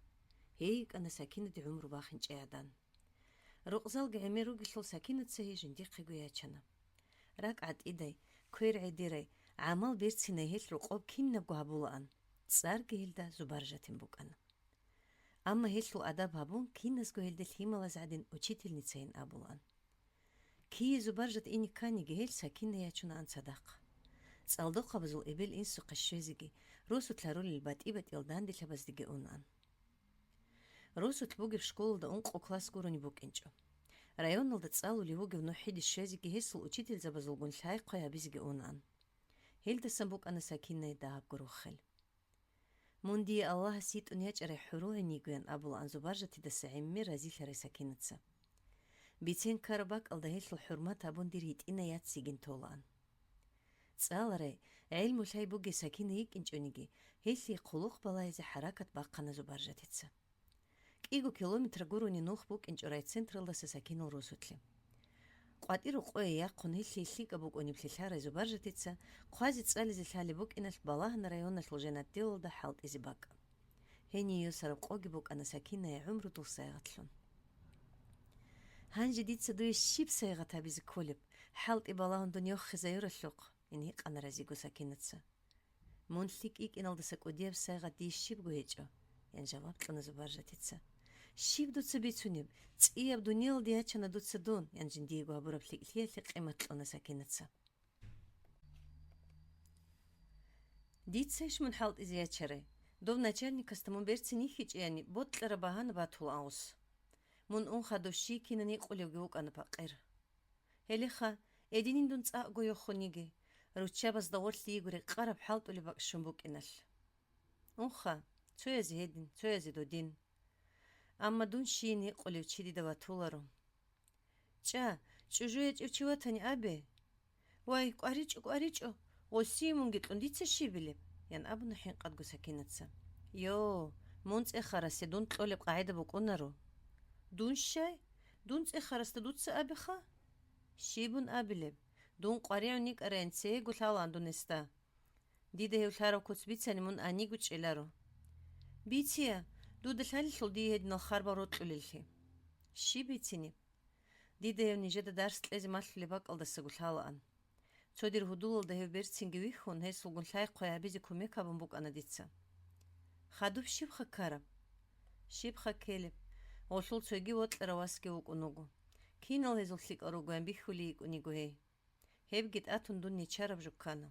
Гьей йикӀана Сакинаде гӀумру бахинчӀей гӀадан. Рукъзалги гӀемер ругелъул Сакинаца гьей жиндихъего ячана. РакӀ гӀатӀидай, квер гӀедерай, гӀамал берцинай гьелъ рокъоб кинабго гьабулаан, цӀарги гьелда Зубаржатин букӀана. Амма гьелъул адаб гьабун, киназго гьелде лъималаз гӀадин учительницайин абулаан. Кие Зубаржат ине кканиги, гьел Сакина ячунаан цадахъ. ЦӀалдохъабазул эбел-инсухъе щвезеги, росулъ гьарулел батӀи-батӀиял данделъабаздеги унаан. Росулъ бугеб школалда ункъо класс гурони букӀинчӀо. Районалда цӀалулев вугев НухӀиде щвезеги гьесул учительзабазулгун лъай-хъвай гьабизеги унаан. Гьелдасан букӀана Сакинае дагьабго рохел. «Мун дие Аллагьас йитӀун ячӀарай хӀурул гӀин йигоян», — абулаан Зубаржатидаса гӀемер разилъарай Сакинаца. Бицен ккараб бакӀалда гьелъул хӀурмат гьабун дир гьитӀинай яц йигин толаан. ЦӀаларай, гӀелму-лъай бугей Сакина йикӀинчӀониги, гьелъие хъулухъ балагьизе хӀаракат бахъана Зубаржатица. КӀиго километр гурони нух букӀинчӀо райцентралдаса Сакинал росулъе. КъватӀир рокъое яхъун гьелъие лъикӀаб букӀунеблъи лъарай Зубаржатица хъвазе-цӀализе лъалеб букӀиналъ балагьана районалъул женотделалда хӀалтӀизе бакӀ. Гьение йосараб къоги букӀана Сакинае гӀумрудул сайгъатлъун. «Гьанже дица дуе щиб сайгъат гьабизе кколеб, хӀалтӀи балагьун дун йохизаюралъухъ?» — ин гьикъана разиго Сакинаца. «Мун лъикӀ йикӀиналдаса кӀудияб сайгъат дие щибго гьечӀо», — ян жаваб кьуна Зубаржатица. «Щиб дуца бицунеб? ЦӀияб дуниялалде ячана дуца дун», — ян жиндиего гьабураб лъикӀлъиялъе къимат кьуна Сакинаца. «Дицайищ мун хӀалтӀизе ячарай? Дов начальникасда мун берцин йихьичӀеяни, бокьараб багьана батула авус. Мун ун хадув щий кинан гьикъулевги вукӀана пакъир. Гьелеха, эдинин дун цӀакъго йохун йиги, руччабазда гъорлъ йиго рекъараб хӀалтӀулеб бакӀ щун букӀиналъ. Унха, цоязе гьедин, цоязе додин. Амма дун щийин гьикъулев чи дида ватуларо». «ЧӀа, чӀужу ячӀев чи ватани абе». «Вай, кӀваричӀо, кӀваричӀо, гъосие мунги кьун дица щибилеб?» — ян абуна хӀинкъадго Сакинаца. «Йо, мун цӀехарасе дун кьолеб къагӀида букӀунаро». «Дун щай? Дун цӀехарасда дуца абеха». «Щибун абилеб? Дун къваригӀун йикӀарайин цего лъалаан дун гьесда. Дида гьев лъараб куц бицани, мун гьаниго чӀеларо». «Бицея, дуда лъалелъул дие гьединал харбал рокьулеллъи». «Щиб бицинеб?» «Дида гьев нижеда дарс кьезе малъулеб бакӀалдасаго лъалаан. Цо дир гьудулалда гьев берцинги вихьун, гьесулгун лъай-хъвай гьабизе кумек гьабун букӀана дица». «Хадуб щибха ккараб?» «Щибха ккелеб? Гъолъул цоги вокьарав васги вукӀун вуго. Кинал гьезул лъикӀал ругоян бихьулей йикӀун йиго гьей. Гьебги тӀатун дун нечараб жо ккана».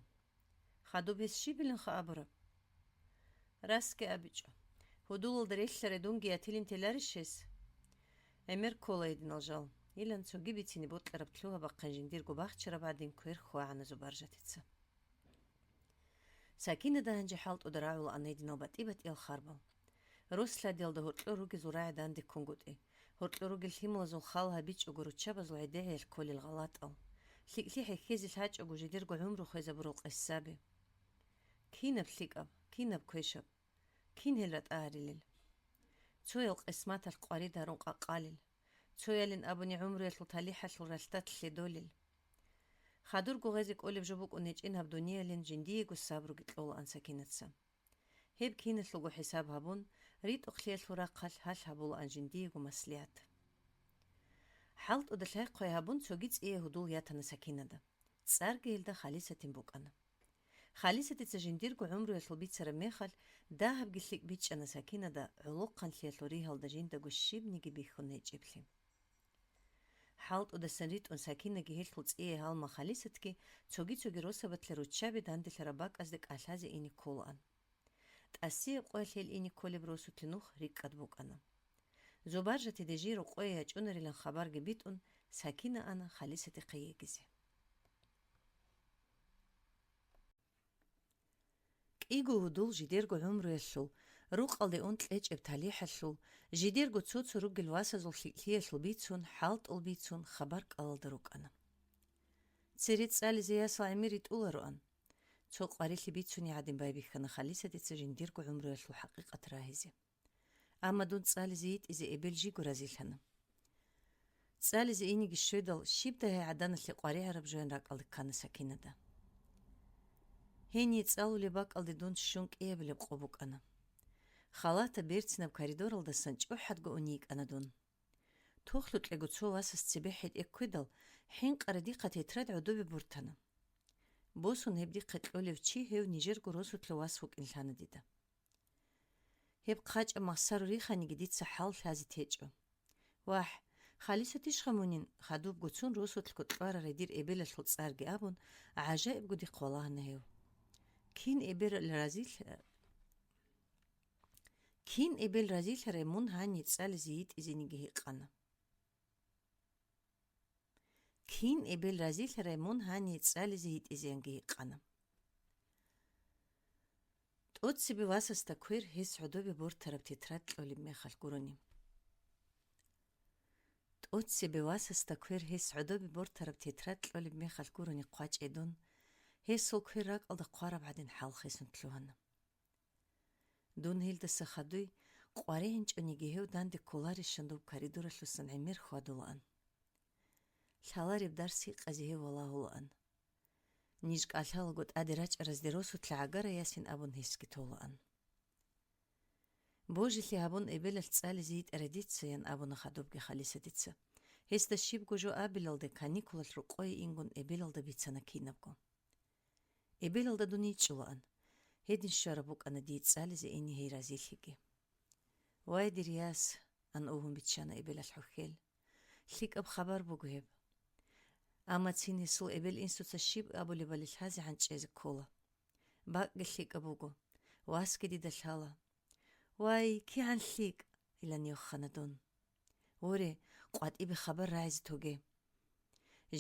«Хадуб гьес щибиланха абураб?» «Расги абичӀо. Гьудулалда релълъарай дунги ятилин теларищ гьес?» «ГӀемер ккола гьединал жал», — илан цоги бицине бокьараб лъугьа-бахъин жиндирго бахчараб гӀадин квер хьвагӀана Зубаржатица. Сакинада гьанже хӀалтӀуда рагӀулаан гьединал батӀи-батӀиял харбал. Рос-лъадиялда гьоркьор ругезул рагӀи дандеккунгутӀи, гьоркьор ругел лъималазул хал гьабичӀого руччабазул гӀедегӀиялъ кколел гъалатӀал, лъикӀлъи хӀехьезе лъачӀого жидерго гӀумру хвезабурал къесаби. Кинаб лъикӀаб, кинаб квешаб, кин гьел ратӀа гьарилел? Цоял къисматалъ къварид гьарун къакъалел, цоялин абуни гӀумруялъул талихӀалъул ралъдалъ лъедолел. Хадурго гъезе кӀолеб жо букӀун гьечӀин гьаб дуниялин жиндиего сабруги кьолаан Сакинаца. Гьеб киналъулго хӀисаб гьабун, ритӀухълъиялъул рахъалъ гьалъ гьабулаан жиндиего маслигӀат. ХӀалтӀуда лъай-хъвай гьабун, цоги цӀие гьудул ятана Сакинада. ЦӀарги гьелда Халисатин букӀана. Халисатица жиндирго гӀумруялъул бицараб мехалъ, дагьабги лъикӀ бичӀчӀана Сакинада гӀолохъанлъиялъул ригьалда жиндаго щибниги бихьун гьечӀеблъи. ХӀалтӀудасан ритӀун Сакинаги гьелъул цӀие гьалмагъ Халисатги цоги-цоги росабалъе руччаби данделъараб бакӀазде кӀалъазе ине кколаан. ТӀасияб къоялъ гьел ине кколеб росулъе нух рикӀкӀад букӀана. Зубаржатиде жий рокъое ячӀунарилан хабарги битӀун, Сакина ана Халисатихъе йигизе. КӀиго гьудул жидерго гӀумруялъул, рукъалде ун кьечӀеб талихӀалъул, жидерго цо-цо ругел васазул лъикӀлъиялъул бицун, хӀалтӀул бицун, хабар кӀалалда рукӀана. Цере цӀализе ясал гӀемер ритӀулароан. Цо къварилъи бицуней гӀадин байбихьана Халисатица жиндирго гӀумруялъул хӀакъикъат рагьизе. Амма дун цӀализе йитӀизе эбел жиго разилъана. ЦӀализе инеги щведал, щибдай гӀаданалъе къваригӀараб жоян ракӀалде ккана Сакинада. Гьение цӀалулеб бакӀалде дун щун кӀиабилеб къо букӀана. Халатаб берцинаб коридоралдасан чӀухӀадго ун йикӀана дун. Тохлъукьего цо васас цебе хӀетӀе ккведал, хӀинкъаре дихъа тетрадь гӀодобе бортана. Босун гьеб дихъе кьолев чи гьев нижерго росулъа вас вукӀин лъана дида. Гьеб хъачӀаб махсаро риханиги дица хӀал лъазе течӀо. Вагь, «Халисатищха мунин, хадуб гуцун росулъго кьварарай дир эбелалъул цӀарги», — абун, гӀажаибго дихъ валагьана гьев. «Кин эбел разилъ-, кин эбел разилъарай мун гьание цӀализе йитӀизениги гьикъана. Кин эбел разилъарай мун гьание цӀализе йитӀизеянги гьикъана». ТӀоцебе васасда квер гьес гӀодобе бортараб тетрад кьолеб мехалъ гурони. ТӀоцебе васасда квер гьес гӀодобе бортараб тетрад кьолеб мехалъ гурони хъвачӀей дун, гьесул квер ракӀалда хъвараб гӀадин хӀалхъесун лъугьана. Дун гьелдаса хадуй къваригӀинчӀониги гьев данде кколарищан доб коридоралъусан гӀемер хьвадулаан. Лъалареб дарс гьикъазе гьев валагьулаан. Ниж кӀалъалаго тӀаде рачӀаразде росулъа гӀагара ясин абун гьесги толаан. «Божилъи гьабун эбелалъ цӀализе йитӀарай дица», — ян абуна хадубги Халисатица. Гьесда щибго жо абилалде, каникулалъ рукъое ингун эбелалда бицана кинабго. «Эбелалда дун йичӀулаан. Гьедин щвараб букӀана дие цӀализе ине гьей разилъиги». «Вай, дир яс», — ан угьун биччана эбелалъ хӀухьел. «ЛъикӀаб хабар буго гьеб. Амма цин гьесул эбел-инсуца щиб абулебали лъазегӀан чӀезе ккола. БакӀги лъикӀаб буго. Васги дида лъала». «Вай, кигӀан лъикӀ!» — илан йохана дун. «Воре, къватӀибе хабар рагӀизе тоге.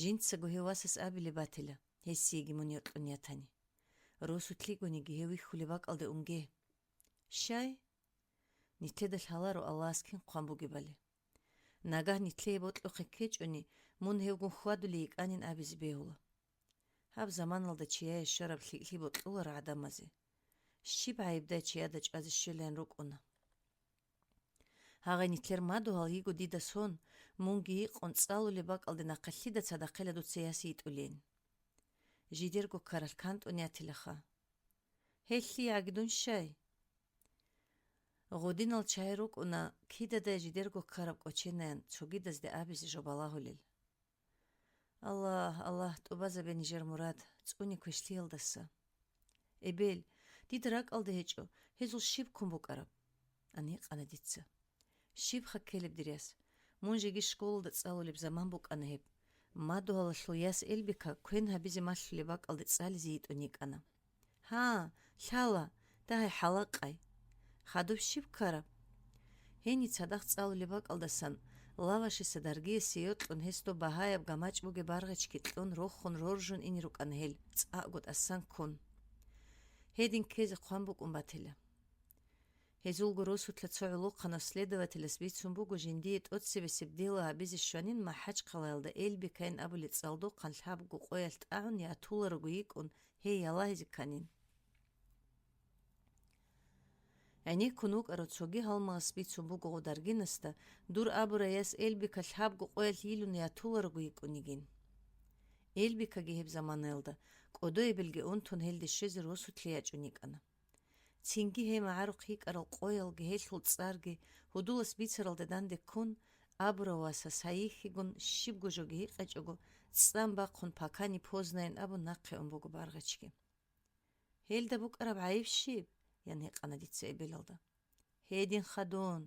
Жинцаго гьев васас абилеб батила, гьесиеги мун йокьун ятани. Росулъигониги гьев вихьулеб бакӀалде унге». «Щай?» «Нилъеда лъаларо Аллагьас кин хъван бугебали. Нагагь нилъее бокьухъе ккечӀони, мун гьевгун хьвадулей йикӀанин абизе бегьула. Гьаб заманалда чияе щвараб лъикӀлъи бокьуларо гӀадамазе. Щиб гӀайибдай чияда чӀвазе щвелаян рукӀуна. Гьагъай нилъер мадугьал йиго дида сон, мунги йикъун цӀалулеб бакӀалде нахъа лъида цадахъила дуца яс йитӀулейин. Жидерго ккаралъ кантӀун ятилаха». «ГьелъиягӀги дун щай?» «Гъодинал чагӀи рукӀуна, кидадай жидерго ккараб кӀоченаян цогидазде абизе жо балагьулел». «Аллагь, Аллагь, тӀубазабе нижер мурад, цӀуни квешлъиялдаса». «Эбел, дида ракӀалда гьечӀо, гьезул щиб ккун букӀараб?» — ан гьикъана дица. «Щибха ккелеб, дир яс? Мун жеги школалда цӀалулеб заман букӀана гьеб. Мадугьалалъул яс Эльбика квен гьабизе малъулеб бакӀалде цӀализе йитӀун йикӀана». «Гьа, лъала, дагьай хӀалакъай. Хадуб щиб ккараб?» Гьениб цадахъ цӀалулеб бакӀалдасан, лавашиса даргиясе йокьун, гьес доб багьаяб гамачӀ бугеб баргъичги кьун, рохун роржун ине рукӀана гьел, цӀакъго тӀасан ккун. Гьедин ккезе хъван букӀун батила. Гьезулго росулъа цо гӀолохъанав следователас бицун буго жиндие тӀоцебесеб дело гьабизе щванин МахӀачхъалаялда Эльбикайин абулеб цӀалдохъан лъабго къоялъ тӀагӀун ятуларого йикӀун гьей ялагьизе кканин. ГӀенеккун вукӀарав цоги гьалмагъас бицун буго гъодаргинасда, дур абурай яс Эльбика лъабго къоялъ йилун ятуларого йикӀун йигин. Эльбикаги гьеб заманаялда, кӀодоябилги унтун, гьелде щвезе росулъе ячӀун йикӀана. Цинги гьей магӀарухъ йикӀарал къоялги гьелъул цӀарги гьудулас бицаралда данде ккун, абурав васас гьайихьигун щибго жоги гьикъичӀого, цӀан бахъун пакани поздайин абун нахъе ун буго баргъичги. «Гьелда букӀараб гӀайиб щиб?» — ян гьикъана дица эбелалда. «Гьедин хадун.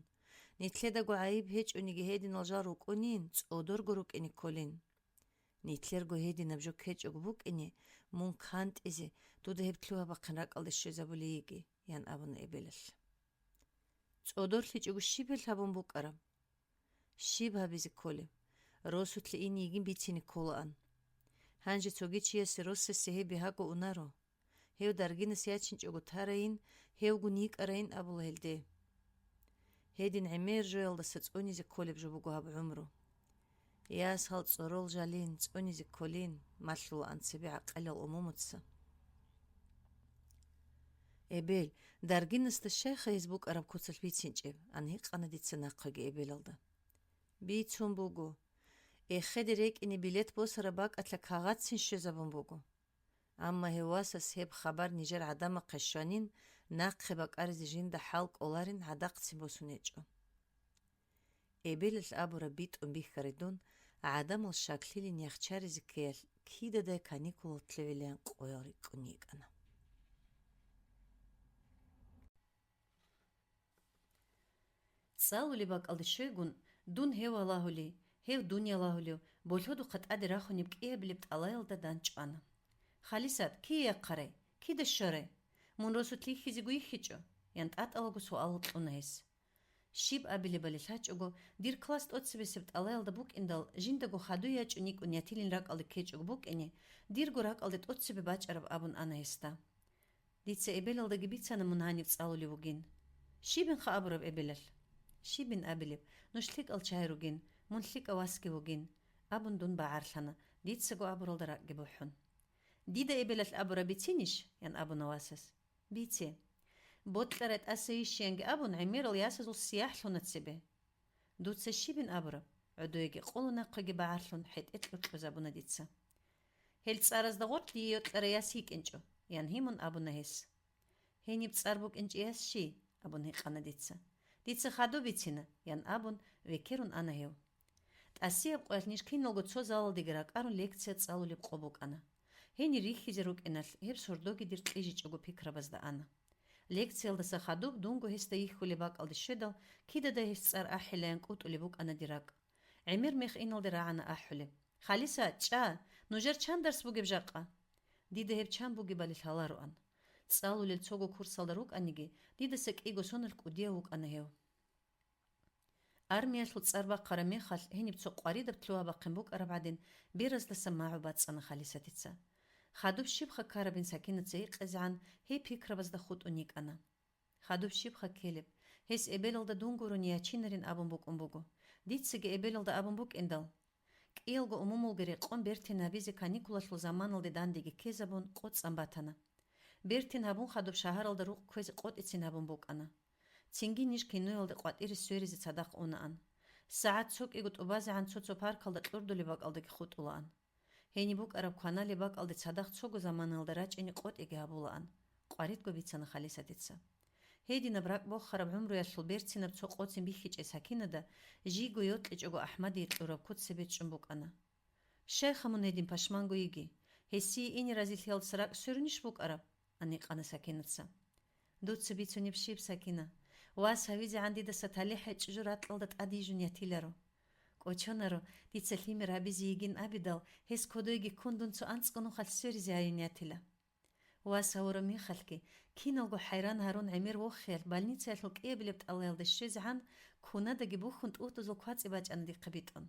Нилъедаго гӀайиб гьечӀониги гьединал жал рукӀунин, цӀодорго рукӀине кколин. Нилъерго гьединаб жо ккечӀого букӀине, мун кантӀизе, дуда гьеб лъугьа-бахъин ракӀалде щвезабулей йиги», — ян абуна эбелалъ. «ЦӀодорлъичӀого щиб гьел гьабун букӀараб?» «Щиб гьабизе кколеб? Росулъе ине йигин бицине кколаан. Гьанже цоги чиясе росасе гьеб бигьаго унаро. Гьев даргинас ячинчӀого тарайин, гьевгун йикӀарайин абула гьелде. Гьедин гӀемер жоялдаса цӀунизе кколеб жо буго гьаб гӀумру. Яс гьал цӀорол жалин, цӀунизе кколин», — малъулаан цебе гӀакъилал умумуца. «Эбел, даргинасда щайха гьез букӀараб куцалъ бицинчӀеб?» — ан гьикъана дица нахъеги эбелалда. «Бицун буго. Эхеде рекӀине билет босараб бакӀалъа кагъатцин щвезабун буго. Амма гьев васас гьеб хабар нижер гӀадамахъе щванин, нахъе бакӀаризе жинда хӀал кӀоларин гӀадахъцин босун гьечӀо». Эбелалъ абураб битӀун бихьарай дун, гӀадамал щаклъилин яхчаризе ккеялъ кидадай каникулал лъугӀилаян къоял рикӀкӀун йикӀана. ЦӀалулеб бакӀалде щвегун, дун гьев валагьули, Гьев дуниял агьулев, болъодухъа тӀаде рахунеб кӀиабилеб тӀалаялда данчӀвана. «Халисат, кие яхъарай? Кида щварай? Мун росулъ йихьизего йихьичӀо», — ян тӀатӀалаго суал кьуна гьес. Щиб абилебали лъачӀого, дир класс тӀоцебесеб тӀалаялда букӀиндал, жиндаго хадуй ячӀун йикӀун ятилин ракӀалде ккечӀого букӀине, дирго ракӀалде тӀоцебе бачӀараб абун ана гьесда. Дица эбелалдаги бицана мун гьанив цӀалулев вугин. Щибинха абураб эбелалъ? Щибин абилеб, нуж лъикӀал чагӀи ругин, мун лъикӀав васги вугин, абун дун багӀарлъана, дицаго абуралда ракӀги бухӀун. Дида эбелалъ абураб бицинищ? — ян абуна васас. Бице. Бокьарай тӀаса йищиянги абун, гӀемерал ясазул сияхӀ лъуна цебе. Дуца щибин абураб? ГӀодоеги къоло нахъеги багӀарлъун хӀетӀе кьуркьузабуна дица. Гьел цӀаразда гъоркь дие йокьарай яс йикӀинчӀо, — ян гьимун абуна гьес. Гьениб цӀар букӀинчӀей яс щий? — абун гьикъана дица. Дица хадуб бицина, — ян абун, векерун ана гьев. ТӀасияб къоялъ ниж киналго цо залалдеги ракӀарун лекция цӀалулеб къо букӀана. Гьенир рихьизе рукӀиналъ, гьеб сордоги дир кьижичӀого пикрабазда ана. Лекциялдаса хадуб дунго гьесда йихьулеб бакӀалде щведал, кидадай гьес цӀар ахӀилаян кӀутӀулеб букӀана дир ракӀ. ГӀемер мех иналде рагӀана ахӀулеб. «Халиса, чӀа! Нужер чан дарс бугеб жакъа?» Дида гьеб чан бугебали лъалароан. ЦӀалулел цого курсалда рукӀаниги, дидаса кӀиго соналъ кӀудияв вукӀана гьев. Армиялъул цӀар бахъараб мехалъ, гьениб цо къваридаб лъугьа-бахъин букӀараб гӀадин, бераздаса магӀу бацӀцӀана Халисатица. Хадуб щибха ккарабин Сакинаца гьикъизегӀан, гьей пикрабазда хутӀун йикӀана. Хадуб щибха ккелеб? Гьес эбелалда дун гурони ячинарин абун букӀун буго. Дицаги эбелалда абун букӀиндал. КӀиялго умумулги рекъон бертин гьабизе каникулалъул заманалде дандеги ккезабун, къоцӀан батана. Бертин гьабун хадуб шагьаралда рукъ кквезе къотӀицин гьабун букӀана. Цинги ниж киноялде къватӀире сверизе цадахъ унаан. СагӀат цо кӀиго тӀубазегӀан цо-цо паркалда кьурдулеб бакӀалдаги хутӀулаан. Гьениб букӀараб кваналеб бакӀалде цадахъ цого заманалда рачӀине къотӀиги гьабулаан, къваридго бицана Халисатица. Гьединаб ракӀ бохараб гӀумруялъул берцинаб цо къоцин бихьичӀей Сакинада жийго йокьичӀого АхӀмадие кьураб куц цебе чӀун букӀана. «Щайха мун гьедин пашманго йиги? Гьесие ине разилъиялдаса ракӀ сверунищ букӀараб?» — ан гьикъана Сакинаца. «Дуца бицунеб щиб, Сакина? Вас гьавизегӀан дидаса талихӀай чӀужу ракьалда тӀад йижун ятиларо. КӀочонаро, дица лъимер гьабизе йигин абидал, гьес кодойги ккун дун цо анцӀго нухалъ сверизе гьайин ятила». Вас гьавураб мехалъги, киналго хӀайран гьарун гӀемер вохиялъ больницаялъул кӀиабилеб тӀалаялда щвезегӀан, кунадаги бухьун тӀутӀузул квацӀи бачӀана дихъе битӀун.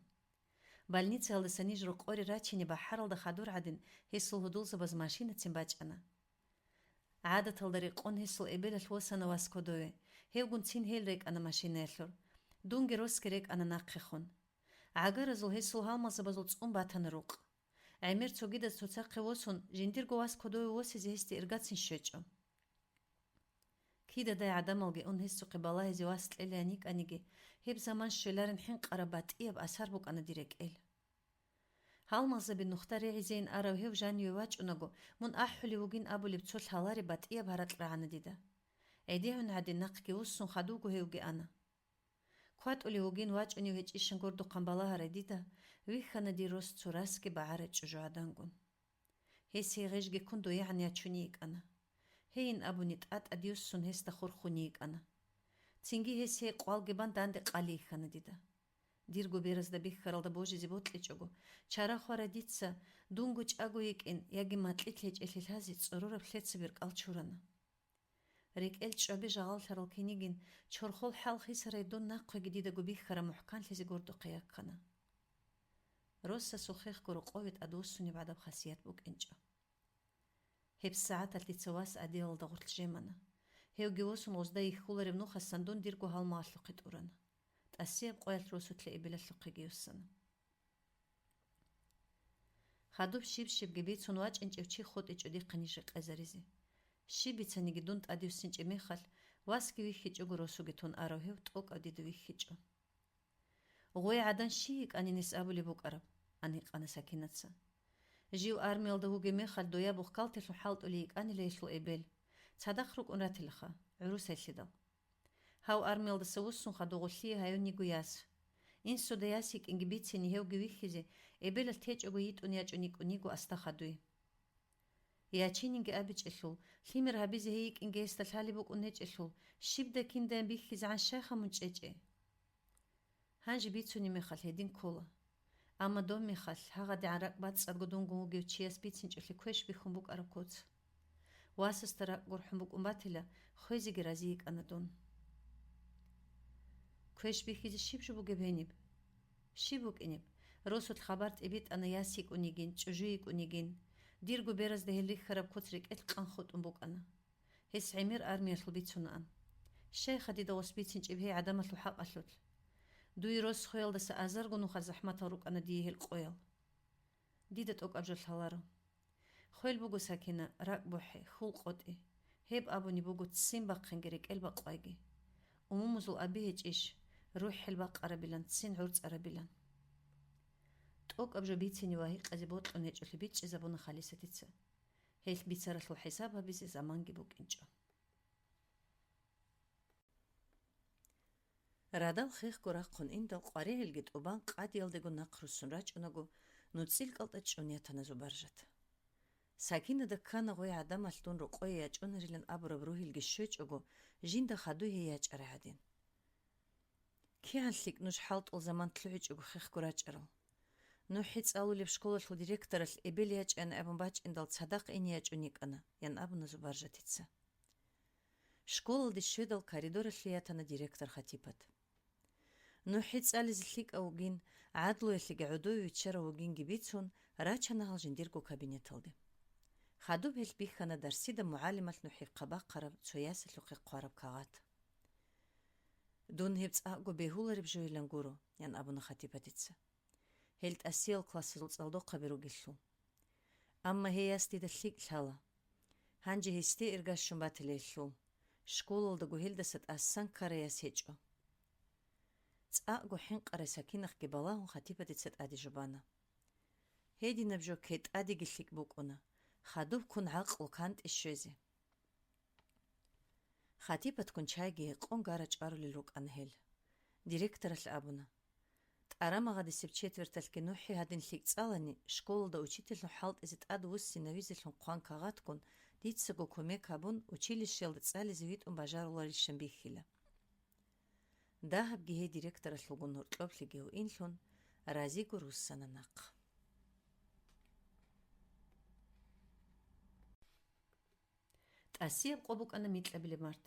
Больницаялдаса ниж рокъоре рачине бахӀаралда хадур гӀадин, гьесул гьудулзабаз машинацин бачӀана. ГӀадаталда рекъон гьесул эбелалъ восана вас кодове, гьевгун цин гьел рекӀана машинаялъур. Дунги росги рекӀана нахъехун. ГӀагаразул гьесул гьалмагъзабазул цӀун батана рукъ. ГӀемер цогидаз цоцахъе восун, жиндирго вас кодове восизе гьесде иргацин щвечӀо. Кидадай гӀадамалги ун гьесухъе балагьизе вас кьелаян йикӀаниги, гьеб заман щвеларин хӀинкъараб батӀияб асар букӀана дир рекӀел. Гьалмагъзаби нухда регӀизейин арав гьев жаниве вачӀунаго, мун ахӀулев вугин абулеб цо лъалареб батӀияб гьаракь рагӀана дида. ГӀедегӀун гӀадин нахъги вуссун хадувго гьевги ана. КватӀулев вугин вачӀунев гьечӀищан гордухъан балагьарай дида, вихьана дир рос цо расги багӀарай чӀужугӀадангун. Гьес гьей гъежги ккун доягӀан ячуни йикӀана. Гьейин абуни тӀа-тӀадюссун гьесда хурхуни йикӀана. Цинги гьес гьей къвалги бан данде къали йихьана дида. Дирго беразда бихьаралда божизе бокьичӀого, чара хварай дица, дунго чӀаго йикӀин яги макьилъ гьечӀелъи лъазе цӀорораб лъеца беркӀал чурана. РекӀел чӀваби жагъаллъарал кинигин, чорхол хӀал хисарай дун нахъеги дидаго бихьараб мухӀканлъизе гордухъе яккана. Росасул хехго рокъове тӀадвуссунеб гӀадаб хасият букӀинчӀо. ГьебсагӀаталъ дица вас гӀадиялда гъорлъ жемана. Гьевги восун гъозда йихьулареб нухасан дун дирго гьалмагъалъухъе тӀурана. ТӀасияб къоялъ росулъе эбелалъухъеги йоссана. Хадуб щиб-щибги бицун вачӀинчӀев чи хутӀичӀо дихъе ниж рекъезаризе. Щиб бицаниги дун тӀадвуссинчӀеб мехалъ, васги вихьичӀого росуги тун арав гьев тӀокӀав дида вихьичӀо. «Гъой гӀадан щий йикӀанин гьес абулеб букӀараб?» — ан гьикъана Сакинаца. «Жив армиялда вугеб мехалъ дояб бухгалтерлъун хӀалтӀулей йикӀанила гьелъул эбел. Цадахъ рукӀун ратилаха, гӀурусайлъидал. Гьав армиялдаса вуссунха дугъулъие гьаюн йиго яс. Инсуда яс йикӀинги бицине гьевги вихьизе, эбелалъ течӀого йитӀун ячӀун йикӀун йиго аста хадуй. Ячининги абичӀелъул, лъимер гьабизе гьей йикӀинги гьесда лъалеб букӀун гьечӀелъул, щибдай киндаян бихьизегӀан щайха мун чӀечӀей? Гьанже бицунеб мехалъ гьедин ккола. Амма доб мехалъ гьагъадигӀан ракӀ бацӀцӀадго дунгун вугев чияс бицинчӀелъи квеш бихьун букӀараб куц. Васасда ракӀ гурхӀун букӀун батила, хвезеги рази йикӀана дун. Квеш бихьизе щиб жо бугеб гьениб? Щиб букӀинеб? Росулъ хабар тӀибитӀана яс йикӀун йигин, чӀужу йикӀун йигин. Дирго беразда гьел рихьараб куц рекӀелъ къан хутӀун букӀана. Гьес гӀемер армиялъул бицунаан. Щайха дида гъос бицинчӀеб гьей гӀадамалъул хӀакъалъулъ? Дуе рос хвеялдаса азарго нухалъ захӀматал рукӀана дие гьел къоял. Дида тӀокӀаб жо лъаларо. Хвел буго, Сакина, ракӀ бухӀе, хьул къотӀи. Гьеб абуни буго, ццин бахъинги рекӀел бакъвайги. Умумузул аби гьечӀищ, рухӀел бакъарабилан, ццин гӀурцӀарабилан. ТӀокӀаб жо бицине ва гьикъазе бокьун гьечӀолъи бичӀчӀизабуна Халисатица. Гьелъ бицаралъул хӀисаб гьабизе заманги букӀинчӀо. Радал хехго рахъун индал къваригӀелги тӀубан къадиялдего нахъ руссун рачӀунаго, нуцӀил кӀалтӀа чӀун ятана Зубаржат. Сакинада ккана гъой гӀадамалъ дун рокъое ячӀунарилан абураб ругьилги щвечӀого, жинда хадуй гьей ячӀарай гӀадин. КигӀан лъикӀ нуж хӀалтӀул заман лъугӀичӀого хехго рачӀарал! НухӀи цӀалулеб школалъул директоралъ эбел ячӀани абун бачӀиндал цадахъ ине ячӀун йикӀана, ян абуна Зубаржатица. Школалде щведал коридоралъе ятана директор Хатипат. НухӀи цӀализе лъикӀав вугин, гӀадлуялъеги гӀодове виччарав вугинги бицун, рачана гьал жиндирго кабинеталде. Хадуб гьелъ бихьана дарсида мугӀалималъ нухӀихъа бахъараб цо ясалъухъе хъвараб кагъат. «Дун гьеб цӀакъго бегьулареб жойилан гуро», — ян абуна Хатипатица. «Гьел тӀасиял классазул цӀалдохъаби ругелъул. Амма гьей яс дида лъикӀ лъала. Гьанже гьесде эргащун батила гьелъул. Школалдаго гьелдаса тӀасан ккарай яс гьечӀо». ЦӀакъго хӀинкъарай Сакинахъги балагьун Хатипатица тӀаде жубана. Гьединаб жо кетӀадеги лъикӀ букӀуна, хадубккун гӀакълу кантӀи щвезе. Хатипатккун чайги гьекъон гара чӀварулел рукӀана гьел. Директоралъ абуна: «ТӀарамагъадисеб четверталъги нухӀи гьадин лъикӀ цӀалани, школалда учительлъун хӀалтӀизе тӀадвуссинавизелъун хъван кагъатккун, дицаго кумек гьабун, училищеялда цӀализе витӀун бажаруларищан бихьила». Дагьабги гьей директоралъулгун гьоркьоблъиги гьуинлъун, разиго руссана нахъ. ТӀасияб къо букӀана микьабилеб март.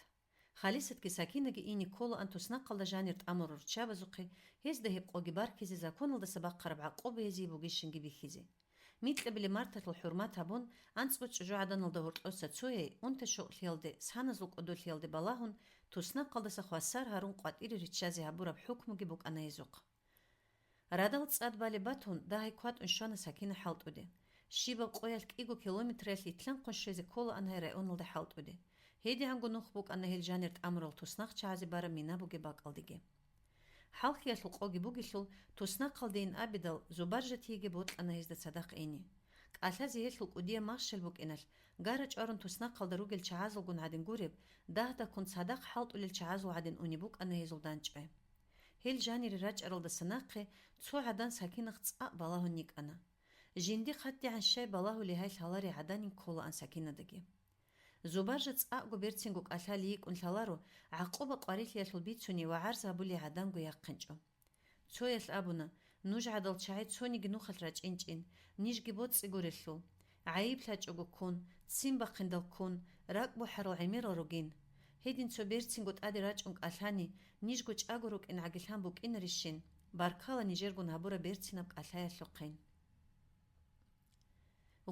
Халисатги Сакинаги ине кколаан туснахъалда жанир тӀамурал руччабазухъе, гьезда гьеб къоги баркизе, законалдаса бахъараб гӀакъуба гьезие бугищинги бихьизе. Микьабилеб марталъул хӀурмат гьабун, анцӀго чӀужу гӀаданалда гьоркьоса цояй, унта-щокълъиялде, саназул кӀодолъиялде балагьун, туснахъалдаса хвасар гьарун къватӀире риччазе гьабураб хӀукмуги букӀана гьезухъ. Радал цӀад балеб батун, дагьай кватӀун щвана Сакина хӀалтӀуде. Щибаб къоялъ кӀиго километраялъ итлъанхъун щвезе кколаан гьай районалда хӀалтӀуде. ГьедигӀанго нух букӀана гьел жанир тӀамурал туснахъчагӀазе бараб мина бугеб бакӀалдеги. ХӀалхьиялъул къоги бугелъул, туснахъалдейин абидал, Зубаржатиеги бокьана гьезда цадахъ ине. КӀалъазе гьелъул кӀудияб махщел букӀиналъ, гара чӀварун туснахъалда ругел чагӀазулгун гӀадин гуреб, дагь-дагьккун цадахъ хӀалтӀулел чагӀазул гӀадин унеб букӀана гьезул данчӀвай. Гьел жанире рачӀаралдаса нахъе цо гӀадан Сакинахъ цӀакъ балагьун йикӀана. Жинди хъаттигӀан щай балагьулей гьай лъаларей гӀаданин кколаан Сакинадаги. Зубаржа цӀакъго берцинго кӀалъалей йикӀун лъаларо, гӀакъуба къварилъиялъул бицуней ва гӀарз гьабулей гӀаданго яхъинчӀо. Цоялъ абуна: «Нуж гӀадал чагӀи цониги нухалъ рачӀинчӀин, нижги боцӀи гурелъул. ГӀайиб лъачӀого ккун, ццин бахъиндал ккун, ракӀ бухӀарал гӀемерал ругин. Гьедин цо берцинго тӀаде рачӀун кӀалъани, нижго чӀаго рукӀин гӀагилъан букӀинарищин, баркала нижергун гьабураб берцинаб кӀалъаялъухъин».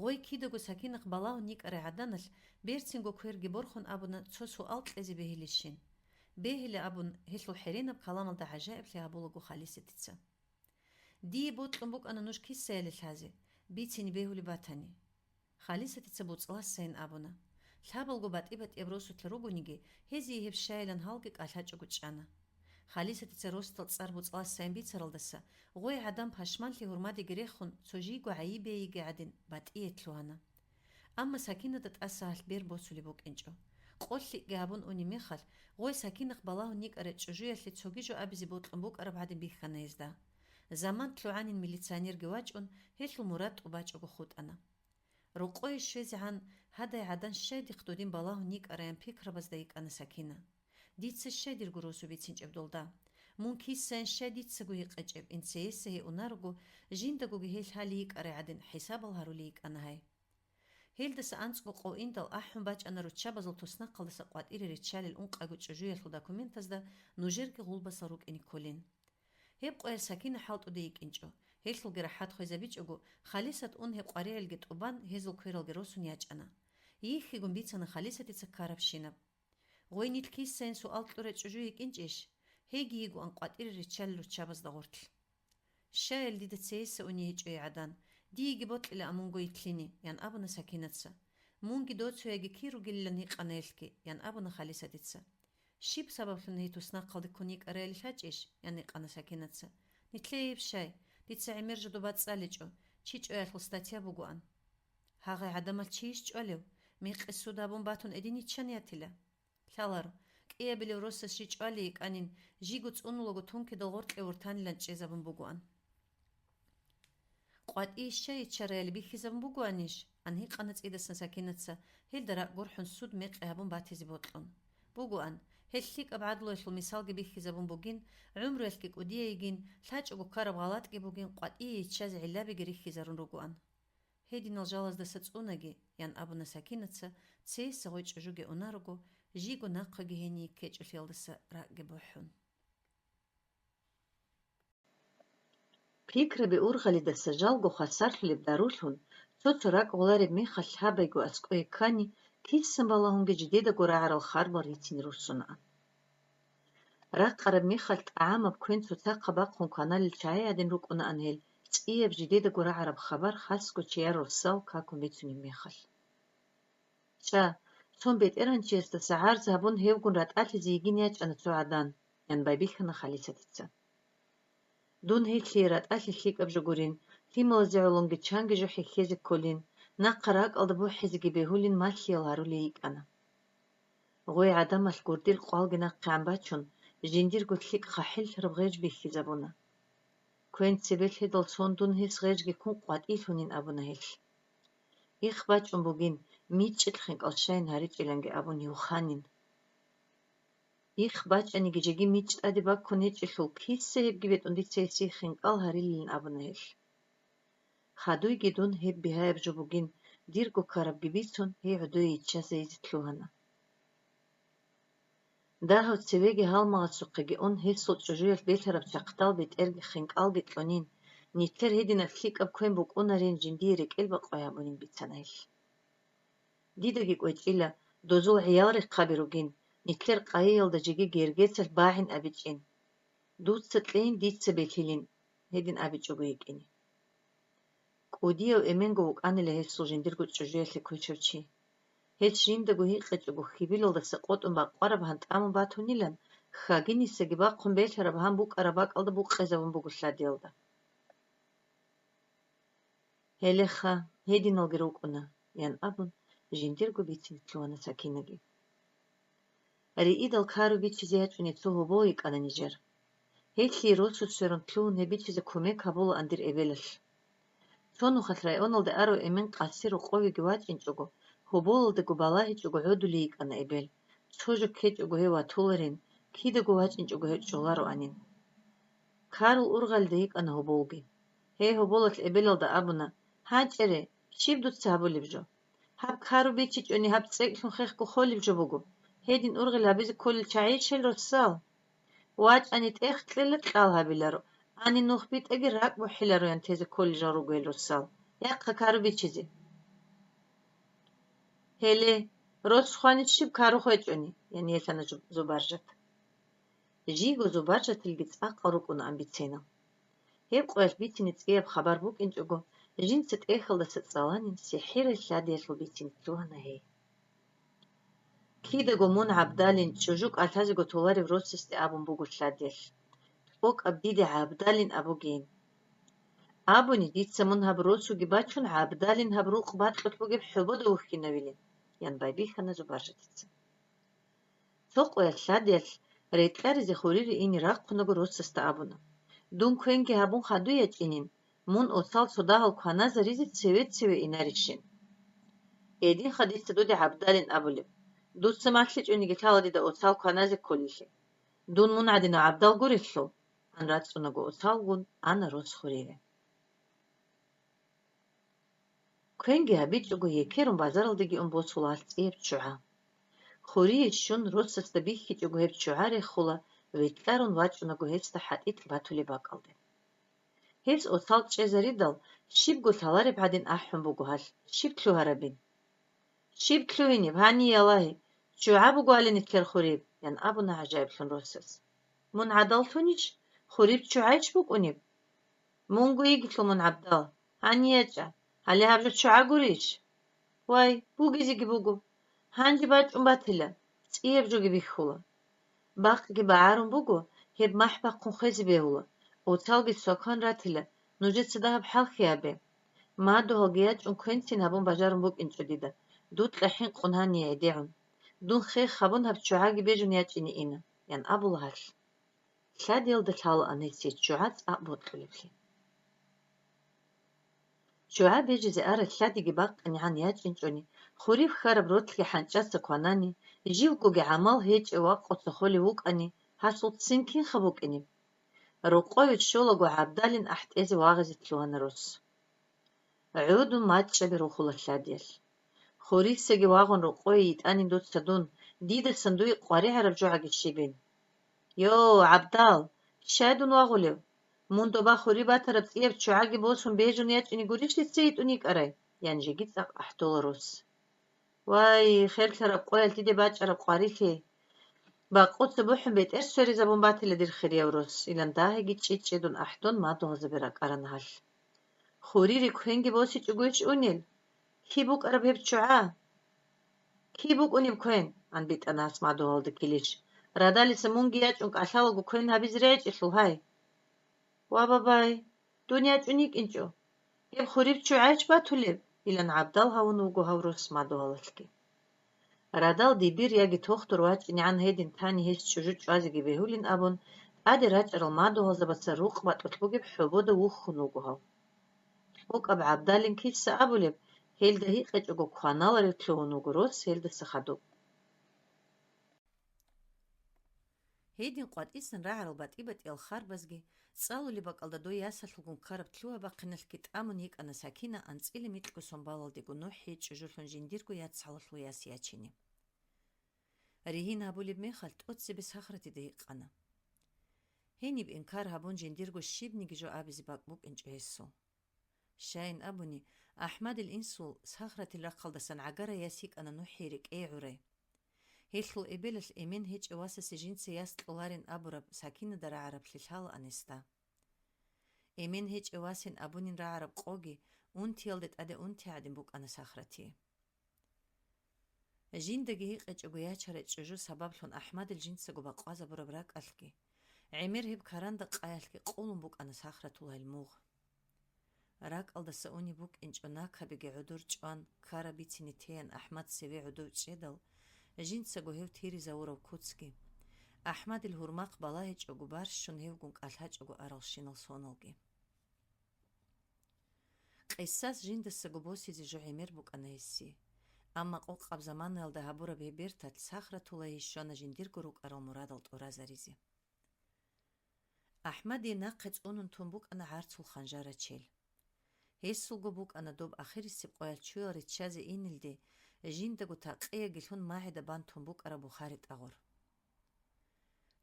Гъой кидаго Сакинахъ балагьун йикӀарай гӀаданалъ берцинго кверги борхун абуна цо суал кьезе бегьилищин. Бегьила абун, гьелъул хӀеренаб каламалда гӀажаиблъи гьабулаго Халисатица. «Дие бокьун букӀана нуж киссаяле лъазе, бицине бегьулеб батани». Халисатица буцӀлъасайин абуна. Лъабалго батӀи-батӀияб росулъа ругониги, гьезие гьеб щайилан гьалги кӀалъачӀого чӀана. Халисатица росдал цӀар буцӀлъасайин бицаралдаса, гъой гӀадан пашманлъи гьурмадеги рехун, цо жийго гӀайиб яйиги гӀадин, батӀие лъугьана. Амма Сакинада тӀаса гьалъ бер босулеб букӀинчӀо. Къо-лъикӀги гьабун унеб мехалъ, гъой Сакинахъ балагьун йикӀарай чӀужуялъе цоги жо абизе бокьун букӀараб гӀадин бихьана гьезда. Заман лъугӀанин милиционерги вачӀун, гьелъул мурад тӀубачӀого хутӀана. Рокъое щвезегӀан, гьадай гӀадан щай дихъ додин балагьун йикӀараян пикрабазда йикӀана Сакина. Дица щай дирго росу бицинчӀеб долда? Мун кисайин щай дицаго гьикъечӀеб, ин цейиса гьей унарого, жиндагоги гьей лъалей йикӀарай гӀадин хӀисабал гьарулей йикӀана гьай. Гьелдаса анцӀго къо индал ахӀун бачӀана руччабазул туснахъалдаса къватӀире риччалел ункъайго чӀужуялъул документазда нужерги гъулбасал рукӀине кколин. Гьеб къоялъ Сакина хӀалтӀуде йикӀинчӀо, гьелъулги рахӀат хвезабичӀого, Халисат ун гьеб къваригӀелги тӀубан, гьезул квералги росун ячӀана. Йихьигун бицана Халисатица ккарабщинаб. Гъой нилъ кисайин суал кьурай чӀужу йикӀинчӀищ? Гьейги йигоан къватӀире риччалел руччабазда гъорлъ. Щаял дида цейиса уни гьечӀо гӀадан, диеги бокьилаан мунго йитлъине, ян абуна Сакинаца. Мунги доцояги кир ругилилан гьикъана гьелъги, ян абуна Халисатица. Щиб сабаблъун гьей туснахъалде ккун йикӀарайилан лъачӀищ? Ян гьикъана Сакинаца. Нилъееб щай, дица гӀемер жо доба цӀаличӀо, чи чӀваялъул статья бугоан. Гьагъай гӀадамал чийищ чӀвалев? Мекъи суд гьабун батун эдин йиччан ятила. Лъаларо, кӀиабилев росас жи чӀвалей йикӀанин, жиго цӀунулаго тункидал гъоркье вуртанилан чӀезабун бугоан. КъватӀие щай йиччарайилан бихьизабун бугоанищ? Ан гьикъана цӀидасан Сакинаца, гьелда ракӀ гурхӀун суд мекъи гьабун батизе бокьун. Бугоан, гьел лъикӀаб гӀадлуялъул мисалги бихьизабун бугин, гӀумруялъги кӀудияй йигин, лъачӀого ккараб гъалатӀги бугин, къватӀие йиччазе гӀиллабиги рихьизарун ругоан. Гьединал жалаздаса цӀунаги, ян абуна Сакинаца, цейиса гъой чӀужуги унарого, жиго нахъеги гьение ккечӀолъиялдаса ракӀги бухӀун. Пикраби ургъалидаса жалго хвасарлъулеб дарулъун, цо-цо ракӀ гъолареб мехалъ гьабайго аскӀое ккани, кисан балагьунги жидедаго рагӀарал харбал рицине руссунаан. Ракъараб мехалъ тӀагӀамаб квен цоцахъа бахъун кваналел чагӀи гӀадин рукӀунаан гьел, цӀияб жидедаго рагӀараб хабар хасго чияр росал какун бицунеб мехалъ. «Ча, цон бетӀергьанчиясдаса гӀарз гьабун, гьевгун ратӀалъизе йигин ячӀана цо гӀадан», — ян байбихьана Халисатица. «Дун гьелъие ратӀалъи лъикӀаб жо гурин, лъималазе гӀолонги чанги жо хӀехьезе кколин, нахъа ракӀалда бухӀизеги бегьулин малъиял гьарулей йикӀана. Гъой гӀадамалъ гурдир къвалги нахъегӀан бачун, жиндирго лъикӀ хъахӀиллъараб гъеж бихьизабуна. Квен цебе лъедал сон дун гьес гъежги ккун къватӀилъунин», — абуна гьелъ. «Их бачӀун бугин, мичӀчӀил хинкӀал щайин гьаричӀиланги абун юханин. Их бачӀаниги жеги мичӀ тӀаде баккун гьечӀелъул, киса гьебги бетӀун дица гьесие хинкӀал гьарилилан», — абуна гьелъ. «Хадуйги дун гьеб бигьаяб жо бугин, дирго ккарабги бицун, гьей гӀодое йиччазе йизе лъугьана. Дагьав цевеги гьалмагъасухъеги ун, гьесул чӀужуялъ белъараб чахъдал бетӀерги хинкӀалги кьунин, нилъер гьединаб лъикӀаб квен букӀунарин жиндие рекӀел бакъвай гьабунин», — бицана гьелъ. «Дидаги кӀвечӀила, дозул гӀиял рехъаби ругин, нилъер къайиялда жеги гергецалъ багӀин абичӀин. Дуца кьейин, дица белъилин», — гьедин абичӀого йикӀине. КӀудияв эменго вукӀанила гьесул жиндирго чӀужуялъе квешав чи. Гьес жиндаго гьикъичӀого хьибилалдаса къотӀун бакъвараб гьан тӀамун батунилан, хьагинисаги бахъун белъараб гьан букӀараб бакӀалда букъезабун буго лъадиялда. «Гьелеха, гьединалги рукӀуна», — ян абун, жиндирго бицине лъугьана Сакинаги. Риидал кару бичизе ячӀунеб цо гьобол йикӀана нижер. Гьелъие росу сверун лъугьун гьеб бичизе кумек гьабулаан дир эбелалъ. Цо нухалъ районалде арав эмен къаси рокъовеги вачӀинчӀого, гьоболалдаго балагьичӀого гӀодулей йикӀана эбел, цо жо ккечӀого гьев ватуларин, кидаго вачӀинчӀого гьев чӀолароанин. Карул ургъалида йикӀана гьоболги. Гьей гьоболалъ эбелалда абуна: «ГьанчӀере, щиб дуца гьабулеб жо? Гьаб кару бичичӀони гьаб цӀекӀлъун хехго холеб жо буго. Гьедин ургъел гьабизе кколел чагӀийищ гьел росал? ВачӀани тӀех кьела, кьал гьабиларо, ани нух битӀаги ракӀ бухӀилароян тезе кколел жал руго гьел росал. Яхъа кару бичизе». «Гьеле, рос хваничӀ щиб кару хвечӀони?» — ян гьелъана Зу-, Зубаржат. Жиго Зубаржатилги цӀакъал рукӀунаан биценал. Гьеб къоялъ бицине цӀияб хабар букӀинчӀого, жинца тӀехьалдаса цӀаланин сихӀирай лъадиялъул бицине лъугьана гьей. «Кидаго мун гӀабдалин, чӀужу кӀалъазего толарев росасде абун буго лъадиялъ: тӀокӀаб диде гӀабдалин абугейин. Абуни, дица мун гьаб росуги бачун, гӀабдалин гьаб рукъ бакьулъ бугеб хӀободав вухьинавилин», — ян байбихьана Зубаржатица. Цо къоялъ лъадиялъ рекьаризе хурире ине рахъунаго росасда абуна: «Дун квенги гьабун хадуй ячӀинин, мун оцал цо дагьал кваназаризе цеве-цеве инарищин. Гьединха дица дуде гӀабдалин абулеб. Дуца малъичӀониги лъала дида оцал кваназе кколелъи. Дун мун гӀадинав гӀабдал гурелъул, ан рацӀцӀунаго оцалгун ана рос хуриве. Квенги гьабичӀого, екерун базаралдеги ун босула гьалъ цӀияб ччугӀа. Хурие щун, росасда бихьичӀого гьеб ччугӀа рехула, векьарун вачӀунаго гьесда хӀатӀикь батулеб бакӀалде. Гьес оцал чӀезаридал, щибго лъалареб гӀадин ахӀун буго гьалъ, щиб лъугьарабин? Щиб лъугьинеб, гьание, Аллагьи, ччугӀа бугоали нилъер хуриб, ян абуна гӀажаиблъун росас. Мун гӀадал лъунищ? Хуриб ччугӀайищ букӀунеб? Мунго йигелъул мун гӀабдал. Гьанияча, гьале гьаб жо ччугӀа гурищ? Вай, бугезеги буго. Гьанже бачӀун батила, цӀияб жоги бихьула. Бакъги багӀарун буго, гьеб махӀ бахъун хвезе бегьула, оцалги свакан ратила, нужеца дагьаб хӀалхьи гьабе. Мадугьалги ячӀун квенцин гьабун бажарун букӀинчӀо дида, дукьа хӀинкъун гьание гӀедегӀун. Дун хех гьабун гьаб ччугӀаги бежун ячӀине ина, ян абула гьалъ. Лъадиялда лъалаан гьесие ччугӀа цӀакъ бокьулеблъи. ЧчугӀа бежизе арал лъадиги бакъинегӀан ячӀинчӀони, хурив хьараб ролъги хӀанчӀаца кванани, живгоги гӀамал гьечӀев вакъуца холев вукӀани, гьасул ццин кинха букӀинеб? Рокъове щолаго гӀабдалин ахӀтӀезе вагъизе лъугьана рос. ГӀодун мачӀаби рухула лъадиялъ. Хурисаги вагъун рокъое йитӀанин дуца дун, дидасан дуе къваригӀараб жогӀаги щибин. Йо, ГӀабдал, щай дун вагъулев? Мун доба хури батараб цӀияб ччугӀаги босун бежун ячӀине гурищ дица йитӀун йикӀарай? Ян жеги цӀакъ ахӀдола рос. Вай, херлъараб къоялъ диде бачӀараб къварилъи! Бакъуца бухӀун бетӀер сверизабун батила, дир хирияв рос, илан дагьиги чӀи-чӀидун ахӀдун мадугьалзаби ракӀарана гьалъ. Хури реквенги босичӀогойищ унел? Киб букӀараб гьеб ччугӀа? Киб букӀунеб квен? Ан битӀана гьас мадугьалда килищ. Радалиса мунги ячӀун кӀалъалаго квен гьабизе речӀелъул гьай. Ва бабай, дун ячӀун йикӀинчӀо. Гьеб хуриб ччугӀайищ батулеб? Илан гӀабдал гьавун вуго гьав рос мадугьалалъги. Радал дибир яги тохтур вачӀинегӀан гьедин тани гьес чӀужу чӀвазеги бегьулин абун, тӀаде рачӀарал мадугьалзабаца рукъ батӀулъ бугеб хӀобода вухьун вуго гьав. ТӀокӀаб ГӀабдалин киса абулеб, гьелда гьикъечӀого кваналарев лъугьун вуго рос гьелдаса хадуб. Гьедин къватӀисан рагӀарал батӀи-батӀиял харбазги, цӀалулеб бакӀалда дой ясалъулгун ккараб лъугьа-бахъиналъги тӀамун йикӀана Сакина анцӀила микьго сон балалдего НухӀие чӀужулъун жиндирго яцалъул яс ячине. Ригьин гьабулеб мехалъ тӀоцебе Сахратида гьикъана. Гьениб инкар гьабун жиндирго щибниги жо абизе бакӀ букӀинчӀо гьесул. Щайин абуни, АхӀмадил инсул Сахратил рахъалдасан гӀагарай яс йикӀана НухӀие рекӀее гӀурай. Гьелъул эбелалъ эмен гьечӀев васасе жинца яс кьоларин абураб Сакинада рагӀараблъи лъалаан гьесда. Эмен гьечӀев васин абунин рагӀараб къоги унтиялде тӀаде унти гӀадин букӀана Сахратие. Жиндаги гьикъечӀого ячарай чӀужу сабаблъун АхӀмадил жинцаго бакъвазабураб ракӀалъги, гӀемер гьеб каранда къаялъги къулун букӀана Сахратулайил мугъ. РакӀалдаса унеб букӀинчӀо накабиги гӀодор чӀван ккараб бицине теян АхӀмад цеве гӀодов чӀедал, жинцаго гьев тиризавурав куцги, АхӀмадил гьурмахъ балагьичӀого барщун гьевгун кӀалъачӀого аралщинал соналги. Къисас жиндасаго босизе жо гӀемер букӀана гьесие. Амма къокъаб заманаялда гьабураб гьеб берталъ Сахратулайе щвана жиндирго рукӀарал мурадал тӀуразаризе. АхӀмадие нахъе цӀунун тун букӀана гӀарцул ханжарачел. Гьесулго букӀана доб ахирисеб къоялъ чуял риччазе инелде, жиндаго такъияги лъун магӀида бан тун букӀараб бухари тӀагъур.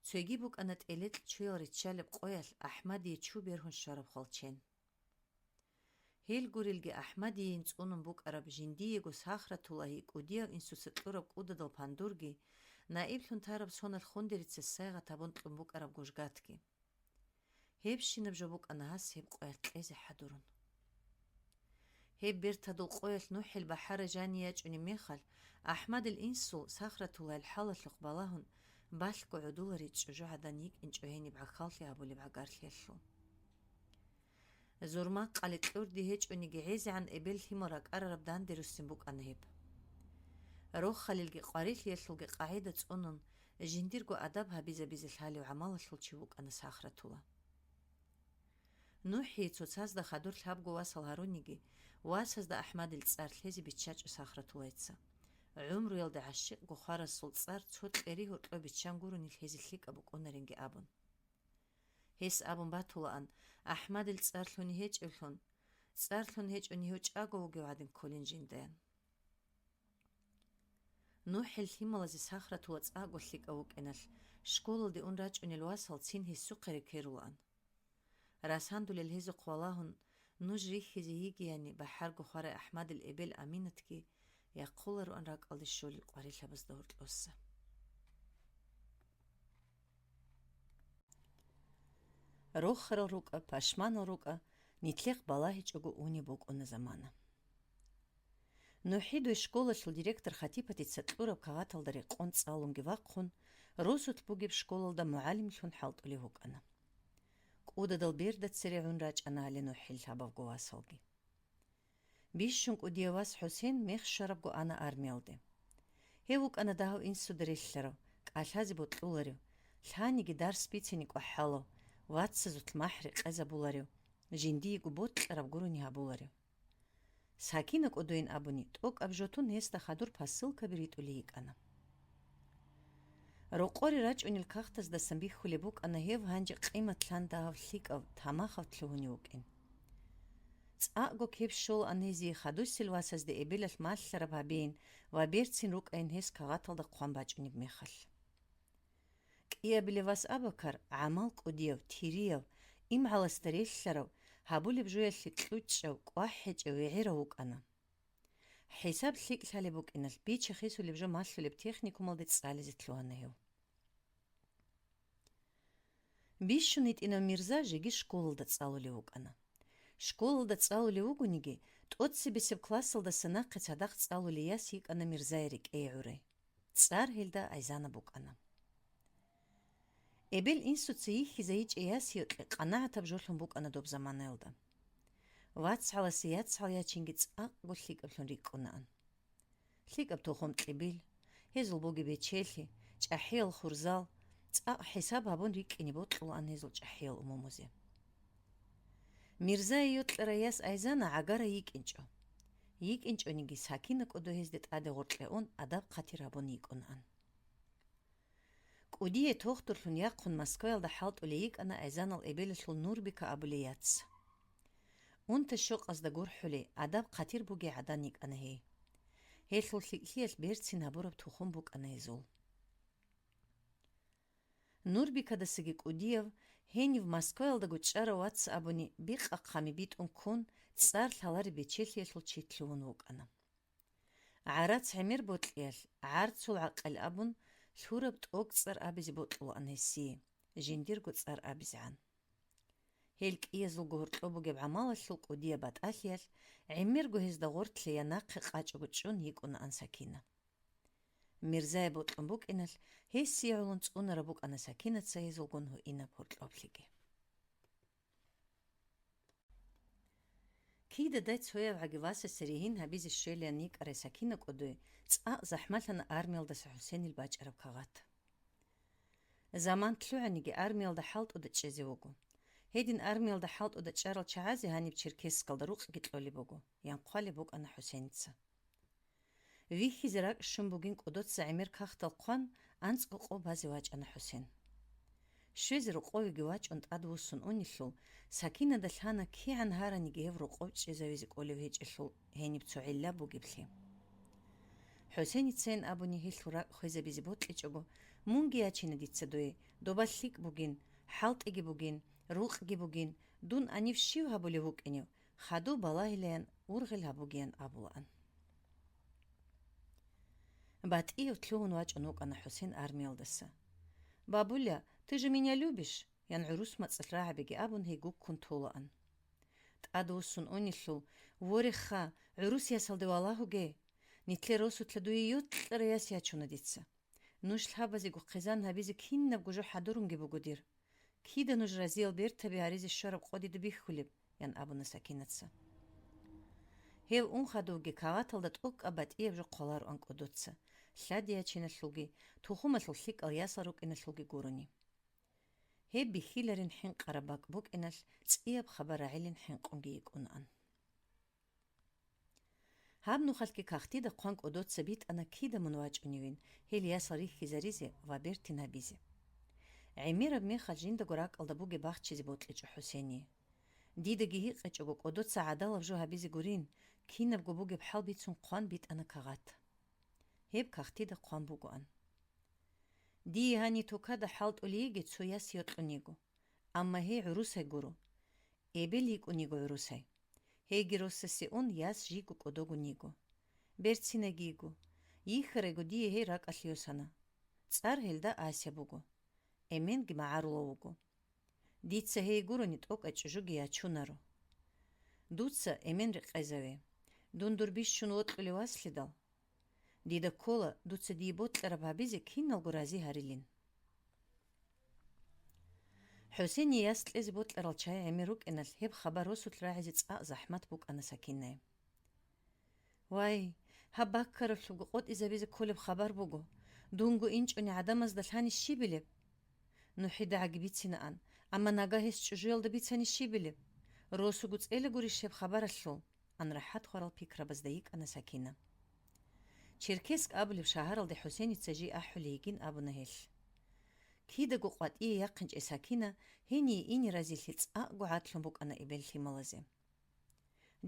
Цоги букӀана тӀелекь чуял риччалеб къоялъ АхӀмадие чу бергьун щвараб хвалчен. Гьел гурелги АхӀмадиейин цӀунун букӀараб жиндиего Сахратулайи кӀудияв инсуца кьураб кӀудадал пандурги, наиблъун тараб соналъ хундерица сайгъат гьабун кьун букӀараб гужгатги. Гьебщинаб жо букӀана гьас гьеб къоялъ кьезе хӀадурун. Гьеб бертадул къоялъ НухӀил бахӀарай жани ячӀунеб мехалъ, АхӀмадил инсул Сахратулайил хӀалалъухъ балагьун, балъго гӀодуларей чӀужугӀадан йикӀинчӀо гьениб гӀахьаллъи гьабулеб гӀагарлъиялъул. Зурмакъали кьурди гьечӀониги гӀезегӀан эбел лъимал ракӀарараб данде руссин букӀана гьеб. Рохалилги къварилъиялъулги къагӀида цӀунун, жиндирго адаб гьабизабизе лъалев гӀамалалъул чи вукӀана Сахратула. НухӀие цоцазда хадур лъабго васал гьаруниги, васазда АхӀмадил цӀар лъезе биччачӀо Сахратулайца. гӀумруялда гӀащикъго хварасул цӀар цо кьери гьоркьоб биччан гурони лъезе лъикӀаб букӀунаринги абун. Гьес абун батулаан, АхӀмадил цӀар лъуни гьечӀевлъун, цӀар лъун гьечӀони гьев чӀаго вугев гӀадин кколин жинда, ян. НухӀил лъималазе сахратула цӀакъго лъикӀав вукӀиналъ, школалде ун рачӀунел васал цин гьесухъе рекерулаан. Расандулел гьезухъ валагьун, нуж рихьизе йигияни бахӀарго хварай АхӀмадил эбел Аминатги яхъулароан ракӀалде щолел къварилъабазда гьоркьоса. Рохарал рукӀа, пашманал рукӀа, нилъехъ балагьичӀого унеб букӀуна замана. НухӀидуй школалъул директор Хатипатица кьураб кагъаталда рекъон цӀалунги вахъун, росулъ бугеб школалда мугӀалимлъун хӀалтӀулев вукӀана. КӀудадал берда цере гӀун рачӀана гьале НухӀил лъабавго васалги. Бищун кӀудияв вас ХӀусен мех щварабго ана армиялде. Гьев вукӀана дагьав-инсуда релълъарав, кӀалъазе бокьуларев, лъаниги дарс бицине кӀвахӀалав, вацазулъ махӀ рекъезабуларев, жиндиего бокьараб гурони гьабуларев. Сакина кӀодойин абуни, тӀокӀаб жо тун гьесда хадур посылкаби ритӀулей йикӀана. Рокъоре рачӀунел кагътаздасан бихьулеб букӀана гьев гьанже къиматлъан дагьав лъикӀав, тамахав лъугьунев вукӀин. ЦӀакъго кеп щолаан гьезие хадусел васазде эбелалъ малъараб гьабейин ва берцин рукӀайин гьес кагъаталда хъван бачӀунеб мехалъ. КӀиабилев вас Абакар гӀамал кӀудияв, тирияв, имгӀаласда релълъарав, гьабулеб жоялъе кьучӀав, кӀвахӀ гьечӀев, вегӀерав вукӀана. ХӀисаб лъикӀ лъалеб букӀиналъ, бича-хисулеб жо малъулеб техникумалде цӀализе лъугьана гьев. Бищун гьитӀинав Мирза жеги школалда цӀалулев вукӀана. Школалда цӀалулев вугониги, тӀоцебесеб классалдаса нахъе цадахъ цӀалулей яс йикӀана Мирзае рекӀее гӀурай. ЦӀар гьелда Айзана букӀана. Эбел-инсуца йихьизайичӀей яс йокьи къанагӀатаб жолъун букӀана доб заманаялда. ВацгӀаласе яцгӀал ячинги цӀакъго лъикӀаблъун рикӀкӀунаан. ЛъикӀаб тухум кьибил, гьезул бугеб бечелъи, чӀахӀиял хурзал, цӀакъ хӀисаб гьабун рикӀкӀине бокьулаан гьезул чӀахӀиял умумузе. Мирзае йокьарай яс Айзана гӀагара йикӀинчӀо. ЙикӀинчӀониги, Сакина кӀодо гьезде тӀаде гъоркье ун, адаб-хъатир гьабун йикӀунаан. КӀудие тохтурлъун яхъун Москваялда хӀалтӀулей йикӀана Айзанал эбелалъул Нурбика абулей яц. Унта-щокъазда гурхӀулей, адаб-хъатир бугей гӀадан йикӀана гьей. Гьелъул лъикӀлъиялъ берцин гьабураб тухум букӀана гьезул. Нурбикадасаги кӀудияв, гьенив Москваялдаго чӀарав вац абуни, бикъа-хъами битӀун ккун, цӀар лъалареб бечелъиялъул чи лъугьун вукӀана. ГӀарац гӀемер бокьиялъ, гӀарцул гӀакъил абун, лъураб тӀокӀцӀар абизе бокьулаан гьесие, жиндирго цӀар абизегӀан. Гьел кӀиязулго гьоркьоб бугеб гӀамалалъул кӀудияб батӀалъиялъ, гӀемерго гьезда гъорлъе я нахъе къачӀого чӀун йикӀунаан Сакина. Мирзае бокьун букӀиналъ, гьесие гӀолун цӀунараб букӀана Сакинаца гьезулгун гьуинаб гьоркьоблъиги. Кидадай цоявгӀаги васасе ригьин гьабизе щвелаян йикӀарай Сакина кӀодой цӀакъ захӀмалъана армиялдаса ХӀусенил бачӀараб кагъат. Заман лъугӀаниги армиялда хӀалтӀуда чӀезе вуго. Гьедин армиялда хӀалтӀуда чӀарал чагӀазе гьаниб Черкесскалда рукъги кьолеб буго, ян хъвалеб букӀана ХӀусеница. Вихьизе ракӀ щун бугин кӀодоца гӀемер кагътал хъван, анцӀго къо базе вачӀана ХӀусен. Щвезе рокъовеги вачӀун тӀадвуссун унелъул, Сакинада лъана кигӀан гьараниги гьев рокъов чӀезавизе кӀолев гьечӀелъул гьениб цо гӀилла бугеблъи. ХӀусеницайин абуни гьелъул ракӀ хвезабизе бокьичӀого, мунги ячина дица дуе, доба лъикӀ бугин, хӀалтӀиги бугин, рукъги бугин, дун анив щив гьабулев вукӀинев, хадув балагьилаян ургъел гьабугеян абулаан. БатӀияб лъугьун вачӀун вукӀана ХӀусен армиялдаса. «Бабуля, ты же меня любишь?» — ян гӀурус мацӀалъ рагӀабиги абун гьей гуккун толаан. ТӀадвуссун унелъул: «Вореха, гӀурус ясалде валагьуге! Нилъер росулъа дуе йокьарай яс ячуна дица. Нуж лъабазего хъизан гьабизе кинабго жо хӀадурунги буго дир. Кида нуж разиял бертаби гьаризе щвараб къо дида бихьулеб?» — ян абуна Сакинаца. Гьев ун хадувги кагъаталда тӀокӀаб батӀияб жо хъвалароан кӀодоца, лъади ячиналъулги, тухумалъул лъикӀал ясал рукӀиналъулги гурони. Гьеб бихьиларин хӀинкъараб бакӀ букӀиналъ цӀияб хабар рагӀилин хӀинкъунги йикӀунаан. Гьаб нухалъги кагътида хъван кӀодоца битӀана кида мун вачӀуневин, гьел ясал рихьизаризе ва бертин гьабизе. ГӀемераб мехалъ жиндаго ракӀалда бугеб бахчизе бокьичӀо ХӀусение. Дидаги гьикъичӀого кӀодоца гӀадалаб жо гьабизе гурин, кинабго бугеб хӀал бицун хъван битӀана кагъат. Гьеб кагътида хъван бугоан. Дие гьани тукада хӀалтӀулей йиги цо яс йокьун йиго. Амма гьей гӀурусай гуро. Эбел йикӀун йиго гӀурусай. Гьейги росасе ун яс жийго кӀодогун йиго. Берцинайги йиго. Йихьарайго дие гьей ракӀалъ йосана. ЦӀар гьелда Ася буго. Эменги магӀарулав вуго. Дица гьей гурони тӀокӀай чӀужуги ячунаро. Дуца эмен рекъезаве. Дун дур бищун вокьулев васлъидал. Дида ккола дуца дие бокьараб гьабизе киналго рази гьарилин. ХӀусение яс кьезе бокьарал чагӀи гӀемер рукӀиналъ гьеб хабар росулъ рагӀизе цӀакъ захӀмат букӀана Сакинае. Вай, гьаб баккараблъубго къотӀизабизе кколеб хабар буго. Дунго инчӀони гӀадамазда лъани щибилеб? НухӀидагӀаги бицинаан, амма нага гьес чӀужуялда бицани щибилеб? Росуго цӀела гурищ гьеб хабаралъул? Ан рахӀат хварал пикрабазда йикӀана Сакина. Черкесск абулеб шагьаралде ХӀусеница жий ахӀулей йигин абуна гьелъ. Кидаго къватӀие яхъинчӀей Сакина гьение ине разилъи цӀакъго гӀадлъун букӀана эбел лъималазе.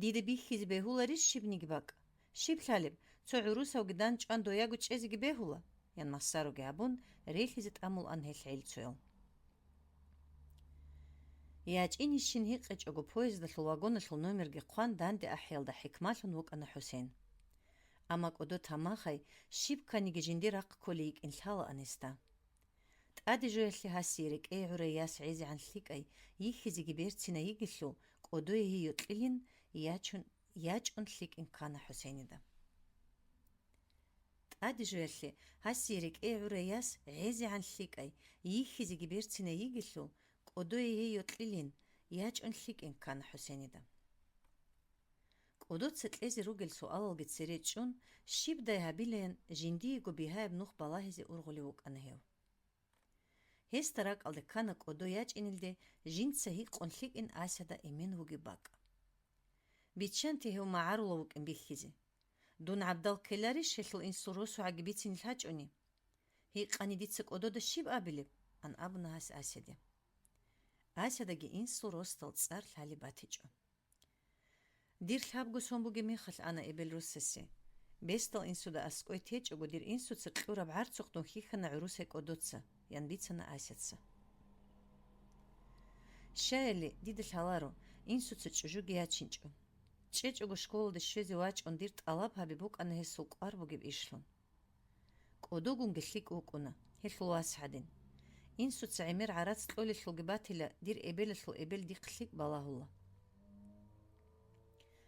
Дида бихьизе бегьуларищ щибниги бакӀ? Щиб лъалеб, цо гӀурусавги дандчӀван дояго чӀезеги бегьула? Ян махсароги абун, релъизе тӀамулаан гьел гӀилцоял. ЯчӀинищин гьикъичӀого поездалъул вагоналъул номерги хъван данде ахӀиялда хӀикмалъун вукӀана ХӀусен. Амма кӀодо тамахай щиб кканиги жиндир рахъ кколей йикӀин лъалаан гьесда. ТӀаде жоялъе гьасие рекӀее гӀурай яс гӀезегӀан лъикӀай йихьизеги берцинай йигелъул, кӀодое гьей йокьилин ячун, ячӀун лъикӀин ккана ХӀусенида. ТӀаде жоялъе гьасие рекӀее гӀурай яс гӀезегӀан лъикӀай йихьизеги берцинай йигелъул, кӀодое гьей йокьилин ячӀун лъикӀин ккана ХӀусенида. КӀодоца кьезе ругел суалалги цере чӀун, щибдай гьабилаян жиндиего бигьаяб нух балагьизе ургъулев вукӀана гьев. Гьесда ракӀалде ккана кӀодо ячӀинилде жинца гьикъун лъикӀин Асяда эмен вугеб бакӀ. Биччанте гьев магӀарулав вукӀин бихьизе. Дун гӀабдал ккеларищ гьелъул инсул росугӀаги бицине лъачӀони? Гьикъани дица кӀодода щиб абилеб? Ан абуна гьас Асяде. Асядаги инсул росдал цӀар лъалеб батичӀо. Дир лъабго сон бугеб мехалъ ана эбел-росасе. Бесдал инсуда аскӀой течӀого, дир инсуца кьураб гӀарцухъ дун хьихьана гӀурусай кӀодоца, ян бицана Асяца. Щаяли, дида лъаларо, инсуца чӀужуги ячинчӀо. ЧӀечӀого школалде щвезе вачӀун дир тӀалаб гьаби букӀана гьесул кӀвар бугеб ишлъун. КӀодогунги лъикӀ вукӀуна, гьелъул вас гьадин. Инсуца гӀемер гӀарац кьолелъулги батила, дир эбелалъул эбел дихъ лъикӀ балагьула.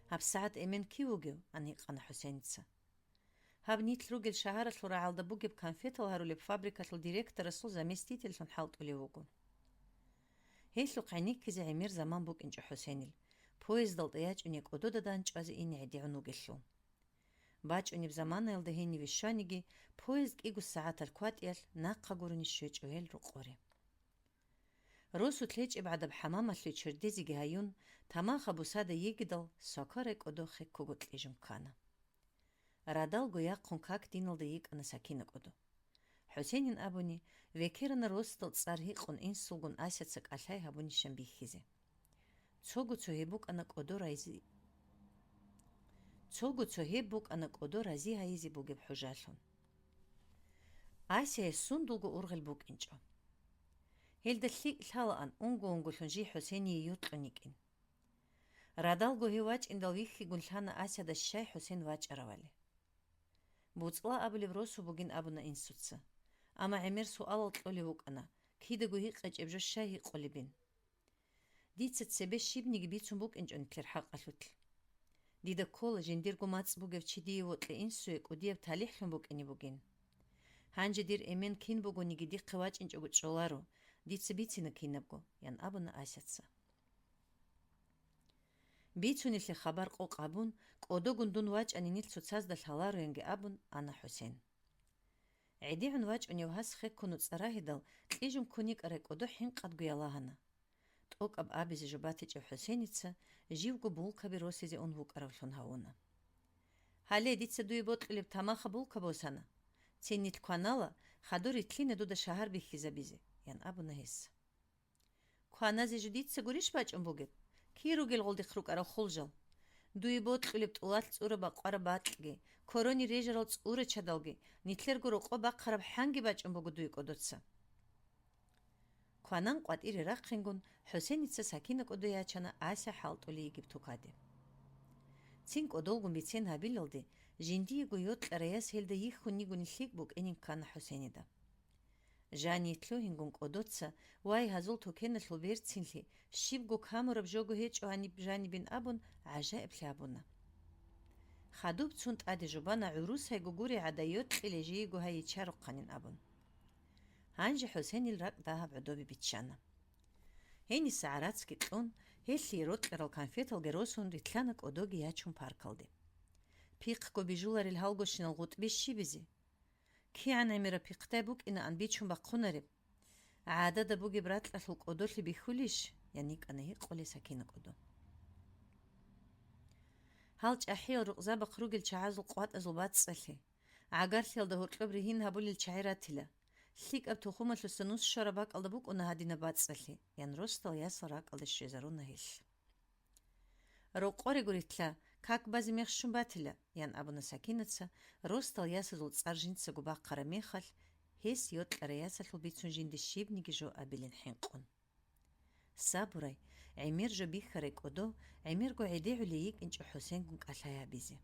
ГьабсагӀат эмен кив вугев? Ан гьикъана ХӀусеница. Гьаб нилъ ругел шагьаралъул рагӀалда бугеб конфетал гьарулеб фабрикалъул директорасул заместительлъун хӀалтӀулев вуго. Гьелъухъ гӀенеккизе гӀемер заман букӀинчӀо ХӀусенил, поездалда ячӀуней кӀодода дандчӀвазе ине гӀедегӀун вугелъул. БачӀунеб заманаялда гьениве щваниги, поезд кӀиго сагӀаталъ кватӀиялъ нахъа гурони щвечӀо гьел рокъоре. Росулъ гьечӀеб гӀадаб хӀамамалъе чердезеги гьаюн, тамаха бусада йигидал, свакарай кӀодо хеккого кьижун ккана. Радалго яхъун как диналда йикӀана Сакина кӀодо. ХӀусенин абуни, векерана росдал цӀар гьикъун инсулгун Асяца кӀалъай гьабунищан бихьизе. Цого цо гьеб букӀана кӀодо рази-, цого цо гьеб букӀана кӀодо рази гьайизе бугеб хӀужалъун. Асияс сундулго ургъел букӀинчӀо. Гьелда лъикӀ лъалаан унго-унголъун жий ХӀусение йокьун йикӀин. Радалго гьев вачӀиндал вихьигун лъана Асяда щай ХӀусен вачӀаравали. БуцӀла абулеб росу бугин абуна инсуца. Амма гӀемер суалал кьолев вукӀана, кидаго гьикъичӀеб жо щай гьикъулебин? Дица цебе щибниги бицун букӀинчӀо нилъер хӀакъалъулъ. Дида ккола жиндирго мацӀ бугев чи дие вокьи инсуе кӀудияб талихӀлъун букӀине бугин. Гьанже дир эмен кин бугониги дихъе вачӀинчӀого чӀоларо, дица бицина кинабго, ян абуна Асяца. Бицунелъе хабар къокъ гьабун, кӀодогун дун вачӀани нилъ цоцазда лъалароянги абун ана ХӀусен. ГӀедегӀун вачӀунев гьас хеккун цӀарагьидал, кьижун ккун йикӀарай кӀодо хӀинкъадго ялагьана. ТӀокӀаб абизе жо батичӀев ХӀусеница живго булкаби росизе ун вукӀаравлъун гьавуна. Гьале дица дуе бокьулеб тамахаб булка босана. Циннилъ кванала, хадур рилълъине дуда шагьар бихьизабизе, – ян абуна гьес. Кваназе жо дица гурищ бачӀун бугеб? Кир ругел гъулдихъ рукӀарал хулжал? Дуе бокьулеб тӀулалъ цӀураб бакъвараб бакьги, корони режарал цӀура чадалги, нилъерго рокъоб бахъараб хӀанги бачӀун буго дуе кӀодоца. Кванан къватӀире рахъингун, ХӀусеница Сакина кӀодо ячана Ася хӀалтӀулей йигеб тукаде. Цин кӀодолгун бицен гьабилалде, жиндиего йокьарай яс гьелда йихьун йигони лъикӀ букӀинин ккана ХӀусенида. Жаниялъ лъугьингун кӀодоца, вай, гьазул тукеналъул берцинлъи, щибго камураб жого гьечӀо гьаниб жанибин абун, гӀажаиблъи абуна. Хадуб цун тӀаде жубана гӀурусайго гури гӀада йокьилей жийго гьайичарухъанин абун. Гьанже ХӀусенил ракӀ дагьаб гӀодобе биччана. Гьениса гӀарацги кьун, гьелъие рокьарал конфеталги росун, рилълъана кӀодоги ячун паркалде. Пихъго бижуларел гьалгощинал гъутӀби щибизе? КигӀан гӀемераб пихъдай букӀинаан бичун бахъунареб? ГӀадада бугеб ракьалъул кӀодолъи бихьулищ? – ян йикӀана гьикъулей Сакина кӀодо. Гьал чӀахӀиял рукъзабахъ ругел чагӀазул къватӀазул бацӀцӀалъи, гӀагарлъиялда гьоркьоб ригьин гьабулел чагӀи ратила, лъикӀаб тухумалъуса нус щвараб бакӀалда букӀуна гьадинаб бацӀцӀалъи, – ян росдал ясал ракӀалде щвезаруна гьелъ. Рокъорего рилълъа, как базе мех щун батила, – ян абуна Сакинаца, росдал ясазул цӀар жинцаго бахъараб мехалъ, гьес йокьарай ясалъул бицун жинде щибниги жо абилин хӀинкъун. Сабурай, гӀемер жо бихьарай кӀодо, гӀемерго гӀедегӀулей йикӀинчӀо ХӀусенгун кӀалъай гьабизе.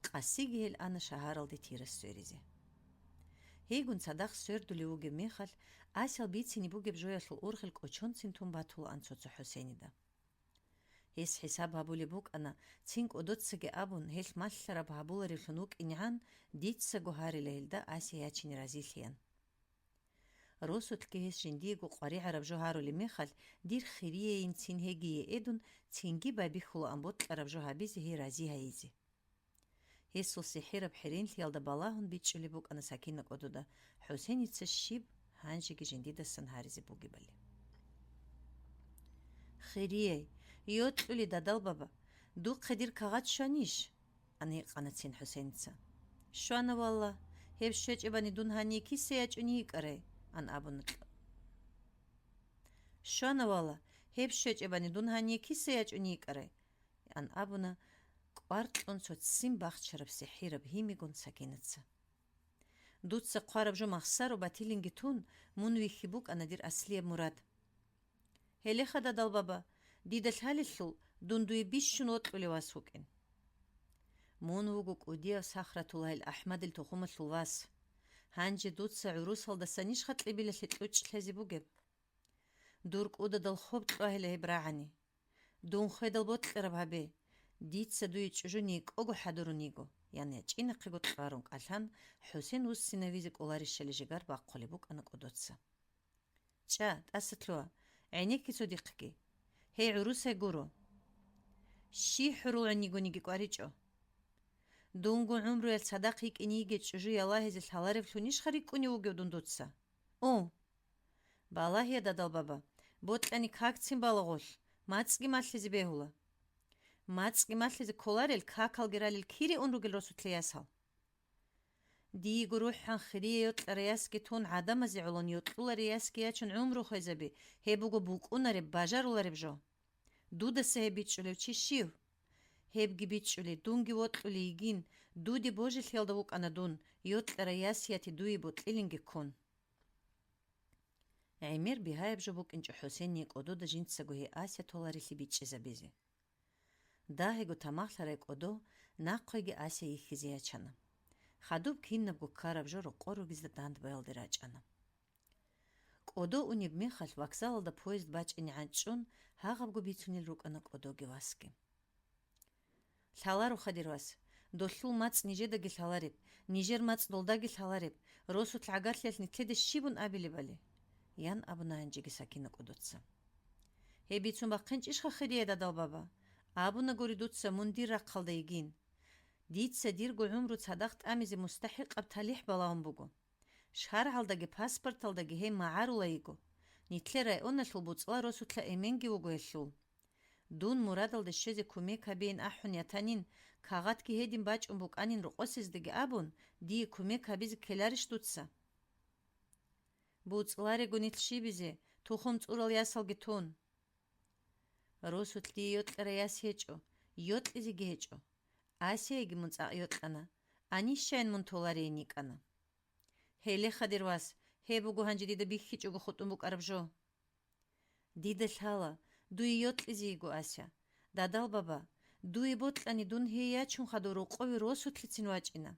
Къасиги гьел ана шагьаралде тирас сверизе. Гьейгун цадахъ свердулев вугеб мехалъ, Асял бицине бугеб жоялъул ургъел кӀочонцин тун батулаан цо-цо ХӀусенида. Гьес хӀисаб гьабулеб букӀана, цин кӀодоцаги абун, гьелъ малъараб гьабуларевлъун вукӀинегӀан, дицаго гьарила гьелда Ася ячине разилъеян. Росулъги гьес жиндиего къваригӀараб жо гьарулеб мехалъ, дир хирияйин цин гьегие эдун, цинги байбихьулаан бокьараб жо гьабизе гьей рази гьайизе. Гьесул сихӀираб хӀеренлъиялда балагьун бичӀчӀулеб букӀана Сакина кӀодода, ХӀусеница щиб гьанжеги жиндидасан гьаризе бугебали. Хирияй, йокьулей дадал баба, духъе дир кагъат щванищ? – ан гьикъана цин ХӀусеница. Щвана, валла, гьеб щвечӀебани дун гьание киса ячӀуней йикӀарай? – ан абуна кьа-, Щвана, валла, гьеб щвечӀебани дун гьание киса ячӀуней йикӀарай? – ан абуна кӀвар кьун цо ццин бахчараб сихӀираб гьимигун Сакинаца. Дуца хъвараб жо махсаро батилинги тун, мун вихьи букӀана дир аслияб мурад. Гьелеха, дадал баба, дида лъалелъул, дун дуе бищун вокьулев вас вукӀин. Мун вуго кӀудияв Сахратуллагьил АхӀмадил тухумалъул вас. Гьанже дуца гӀурусалдасанищха кьибилалъе кьучӀ лъезе бугеб? Дур кӀудадал хоб кьвагьила гьеб рагӀани. Дун хведал бокьараб гьабе, дица дуе чӀужу некӀого хӀадурун йиго, – ян ячӀинахъего кьварун кӀалъан, ХӀусен вуссинавизе кӀоларищали жигар бахъулеб букӀана кӀодоца. ЧӀа, тӀаса лъуа, гӀенекке цо дихъги. Гьей, гӀурусай гуро. Щи хӀурул гӀинигониги кӀваричӀо. Дунго гӀумруялъ цадахъ йикӀине йигей чӀужу ялагьизе лъаларевлъунищха рикӀкӀунев вугев дун дуца? У! Балагье, дадал баба, бокьани какцин балагъулъ, мацӀги малъизе бегьула. МацӀги малъизе кколарел, какалги ралел кире ун ругел росулъе ясал. Диего рухӀан хирие йокьарай ясги тун, гӀадамазе гӀолон йокьуларей ясги ячун гӀумру хвезаби, гьеб буго букӀунареб, бажарулареб жо. Дудаса гьеб бичӀчӀулев чи щив? Гьебги бичӀчӀули, дунги вокьулей йигин, дуде божилъиялда вукӀана дун, йокьарай ясияти дуе бокьилинги ккун. ГӀемер бигьаяб жо букӀинчӀо ХӀусение кӀодода жинцаго гьей Ася толарилъи бичӀчӀизабизе. Дагьего тамахлъарай кӀодо, нахъеги Ася йихьизе ячана. Хадуб кинабго ккараб жо рокъор ругезда дандбаялде рачӀана. КӀодо унеб мехалъ вокзалалда поезд бачӀинегӀан чӀун, гьагъабго бицунел рукӀана кӀодоги васги. Лъалароха, дир вас, долъул мацӀ нижедаги лъалареб, нижер мацӀ долдаги лъалареб, росулъ гӀагарлъиялъ нилъеде щибун абилебали? – ян абуна гьанжеги Сакина кӀодоца. Гьеб бицун бахъинчӀищха хирияй, дадал баба? Абуна гури дуца мун дир рахъалда йигин. Дица дирго гӀумру цадахъ тӀамизе мустахӀикъаб талихӀ балагьун буго. ШаргӀалдаги паспорталдаги гьей магӀарула йиго. Нилъер районалъул буцӀла росулъа эменги вуго гьелъул. Дун мурадалде щвезе кумек гьабейин ахӀун ятанин, Кагъатги гьедин бачӀун букӀанин рокъосездаги абун, дие кумек гьабизе ккеларищ дуца? БуцӀларего нилъ щибизе, тухум цӀурал ясалги тун. Росулъ дие йокьарай яс гьечӀо, йокьизеги гьечӀо. Асияги мун цӀакъ йокьана, анищайин мун толарейин йикӀана. Гьелеха, дир вас, гьеб буго гьанже дида бихьичӀого хутӀун букӀараб жо. Дида лъала, дуе йокьизе йиго, Ася. Дадал баба, дуе бокьани, дун гьей ячун хадур рокъове росулъицин вачӀина.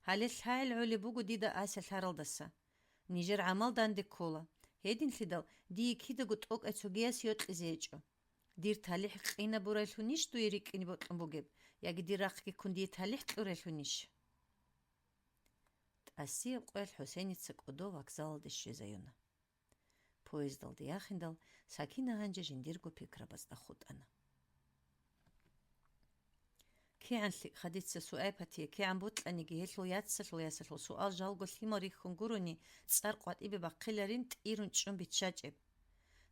Гьале лъагӀел гӀолеб буго дида Ася лъаралдаса. Нижер гӀамал данде ккола, гьединлъидал дие кидаго тӀокӀай цогияс йокьизе гьечӀо. Дир талихӀ къинабурайлъунищ дуе рикӀкӀине бокьун бугеб, яги дир рахъги ккун дие талихӀ кьурайлъунищ? ТӀасияб къоялъ ХӀусеница кӀодо вокзалалде щвезаюна. Поездалде яхиндал, Сакина гьанже жиндирго пикрабазда хутӀана. КигӀан лъикӀха дица Суайпатие, кигӀан бокьаниги гьелъул яцалъул ясалъул суал жалго лъимал рихьун гурони, цӀар къватӀибе бахъиларин тӀирун чӀун биччачӀеб.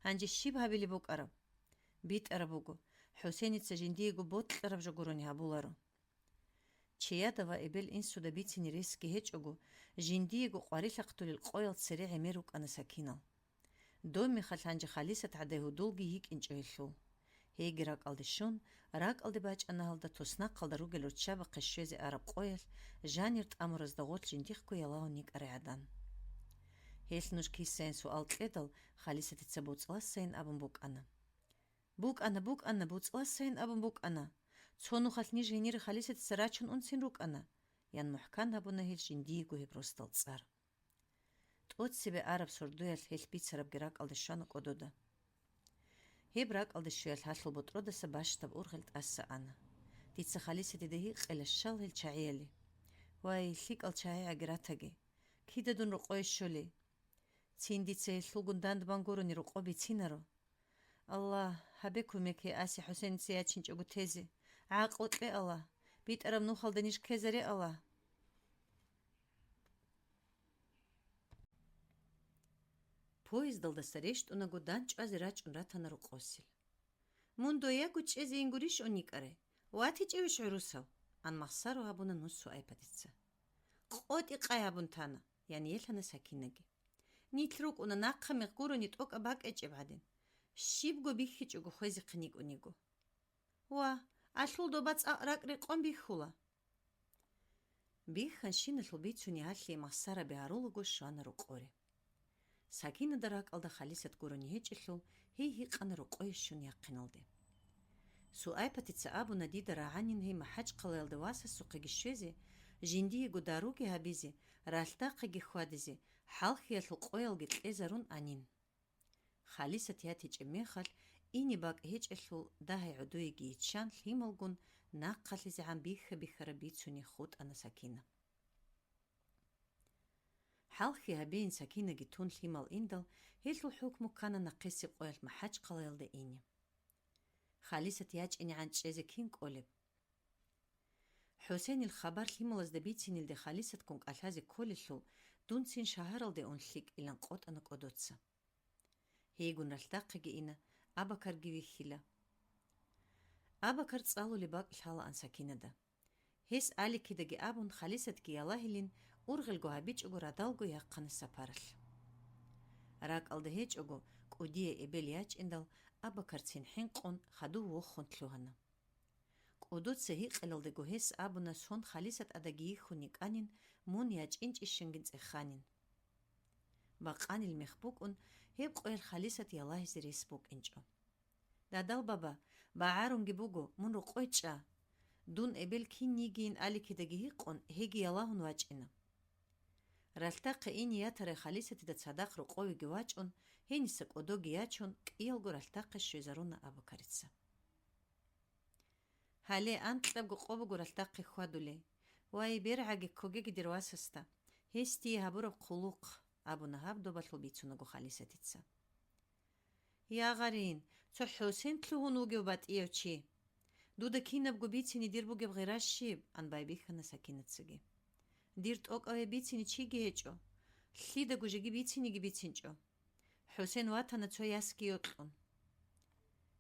Гьанже щиб гьабилеб букӀараб? БитӀараб буго, ХӀусеница жиндиего бокьараб жо гурони гьабуларо. Чияда ва эбел-инсуда бицине ресги гьечӀого, жиндиего къварилъахъулел къоял цере гӀемер рукӀана Сакинал. Доб мехалъ гьанже Халисат гӀадай гьудулги йикӀинчӀо гьелъул. Гьейги ракӀалде щун, ракӀалде бачӀана гьалда туснахъалда ругел руччабахъе щвезе араб къоялъ жанир тӀамуразда гъорлъ жиндихъго ялагьун йикӀарай гӀадан. Гьелъ нуж кисайин суал кьедал, Халисатица буцӀлъасайин абун букӀана. БукӀана, букӀана, буцӀлъасайин абун букӀана. Цо нухалъ ниж гьенире Халисатица рачун унцин рукӀана, ян мухӀкан гьабуна гьел жиндиего гьеб росдал цӀар. ТӀоцебе араб сордоялъ гьелъ бицарабги ракӀалде щвана кӀодода. Гьеб ракӀалде щвеялъ гьалъул ботӀродаса бащдаб ургъел тӀаса ана. Дица Халисатида гьикъила щал гьел чагӀияли. Вай, лъикӀал чагӀи гӀаги ратаги! Кида дун рокъое щолей? Цин дица гьелъулгун дандбан гурони рокъо бицинаро. Аллагь, гьабе кумек гьей Ася ХӀусеница ячинчӀого тезе. ГӀакълу кье, Аллагь. БитӀараб нухалда ниж ккезаре, Аллагь. Поездалдаса рещтӀунаго дандчӀвазе рачӀун ратана рокъосел. Мун дояго чӀезейин гурищ уникӀарай? ВатичӀевищ гӀурусав? Ан махсаро гьабуна нус Суайпатица. КъотӀи къай гьабун тана, ян елъана Сакинаги. Нилъ рукӀуна нахъа мех гурони тӀокӀаб бакӀечӀеб гӀадин. Щибго бихьичӀого хвезехъин йикӀун йиго. Ва, алъул доба цӀакъ ракӀ рекъон бихьула. Бихьанщиналъул бицуни гьалъие махсараби гьарулаго щвана рокъоре. Сакинада ракӀалда Халисат гурони гьечӀелъул, гьей гьикъана рокъое щун яхъиналде. Суайпатица абуна дида рагӀанин гьей МахӀачхъалаялда васасухъеги щвезе, жиндиего даруги гьабизе, ралъдахъеги хьвадизе, хӀалхьиялъул къоялги кьезарун анин. Халисат ятичӀеб мехалъ, ине бакӀ гьечӀелъул дагьай гӀодоеги йиччан лъималгун нахъалъизегӀан бихьа-бихьараб бицуни хутӀана Сакина. ХӀалхьи гьабейин Сакинаги тун лъимал индал, гьелъул хӀукму ккана нахъисеб къоялъ МахӀачхъалаялда ине. Халисат ячӀинегӀан чӀезе кин кӀолеб? ХӀусенил хабар лъималазда бицинилде Халисатккун кӀалъазе кколелъул, дун цин шагьаралде ун лъикӀилан къотӀана кӀодоца. Гьейгун ралъдахъеги ина, Абакарги вихьила. Абакар цӀалулеб бакӀ лъалаан Сакинада. Гьес Аликидаги абун, Халисатги ялагьилин, ургъелго гьабичӀого радалго яхъана сапаралъ. РакӀалда гьечӀого, кӀудияй эбел ячӀиндал, Абакар цин хӀинкъун, хадув вохун лъугьана. КӀодоца гьикъелалдего гьес абуна, сон Халисат адаги йихьун йикӀанин, мун ячӀинчӀищинги цӀеханин. Бакъанил мех букӀун, гьеб къоялъ Халисат ялагьизе рес букӀинчӀо. Дадал баба, багӀарунги буго, мун рокъой чӀа. Дун эбел кин йигейин Аликидаги гьикъун, гьеги ялагьун вачӀина. Ралъдахъе ине ятарай Халисатида цадахъ рокъовеги вачӀун, гьениса кӀодоги ячун, кӀиялго ралъдахъе щвезаруна Абакарица. Гьале анкьабго къо буго ралъдахъе хьвадулей. Вай, бергӀаги ккогеги дир васасда, гьес дие гьабураб хъулухъ, абуна гьаб добалъул бицунаго Халисатица. Я гъарин, цо ХӀусен лъугьун вугев батӀияв чи! Дуда кинабго бицине дир бугеб гъира щиб? Ан байбихьана Сакинацаги. Дир тӀокӀаве бицине чиги гьечӀо. Лъидаго жеги бицинеги бицинчӀо. ХӀусен ватана цо ясги йокьун.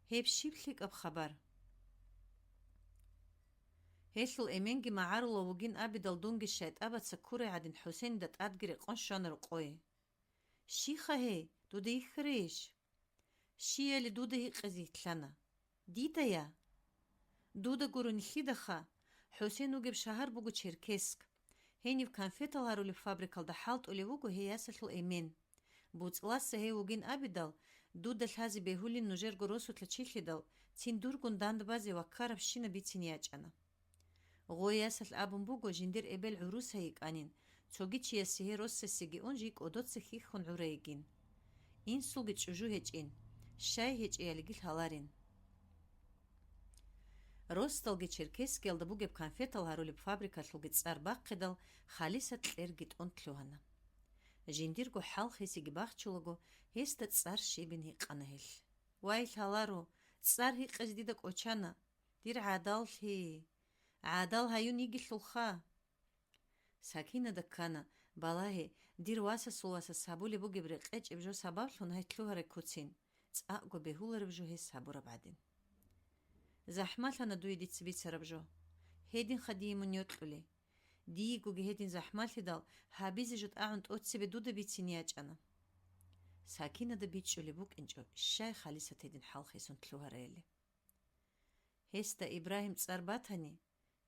Гьеб щиб лъикӀаб хабар? Гьелъул эменги магӀарулав вугин абидал дунги шайтӀабаца ккурай гӀадин ХӀусенида тӀадги рекъон щвана рокъое. Щиха гьей, дуда йихьарейищ? Щияли дуда гьикъизе йитлъана. Дида я? Дуда гуро нилъидаха, ХӀусен вугеб шагьар буго Черкесск. Гьениб конфетал гьарулеб фабрикалда хӀалтӀулев вуго гьей ясалъул эмен. БуцӀлъаса гьев вугин абидал, дуда лъазе бегьулин нужерго росулъа чилъидал, цин дургун дандбазе ва ккарабщинаб бицин ячӀана. Гъой ясалъ абун буго, жиндир эбел гӀурусай йикӀанин, цоги чиясе гьей росасеги ун жий кӀодоца хьихьун гӀурай йигин. Инсулги чӀужу гьечӀин, щай гьечӀеялиги лъаларин. Росдалги Черкесскиялда бугеб конфетал гьарулеб фабрикалъулги цӀар бахъидал, Халисат кьерги тӀун лъугьана. Жиндирго хӀал хисиги бахчулаго, гьесда цӀар щибин гьикъана гьелъ. Вай, лъаларо, цӀар гьикъизе дида кӀочана. Дир гӀадаллъи! ГӀадал гьаюн йигелъулха! Сакинада ккана, балагье, дир васасул васас гьабулеб бугеб рекъечӀеб жо сабаблъун гьай лъугьарай куцин, цӀакъго бегьулареб жо гьес гьабураб гӀадин. ЗахӀмалъана дуе дица бицараб жо. Гьединха дие мун йокьулей. Диегоги гьедин захӀмалъидал, гьабизе жо тӀагӀун тӀоцебе дуда бицин ячӀана. Сакинада бичӀчӀулеб букӀинчӀо, щай Халисат гьедин хӀалхисун лъугьарайили. Гьесда Ибрагьим цӀар батани,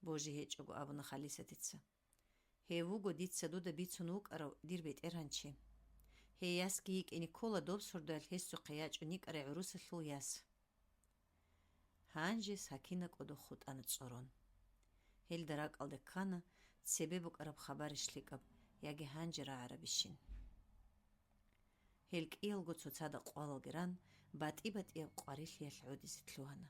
божи гьечӀого абуна Халисатица. Гьев вуго дица дуда бицун вукӀарав дир бетӀергьанчи. Гьей ясги йикӀине ккола доб сордоялъ гьесухъе ячӀун йикӀарай гӀурусалъул яс. Гьанже Сакина кӀодо хутӀана цӀорон. Гьелда ракӀалде ккана, цебе букӀараб хабарищ лъикӀаб яги гьанже рагӀарабищин. Гьел кӀиялго цоцазда къвалалги ран, батӀи-батӀияб къварилъиялъ гӀодизе лъугьана.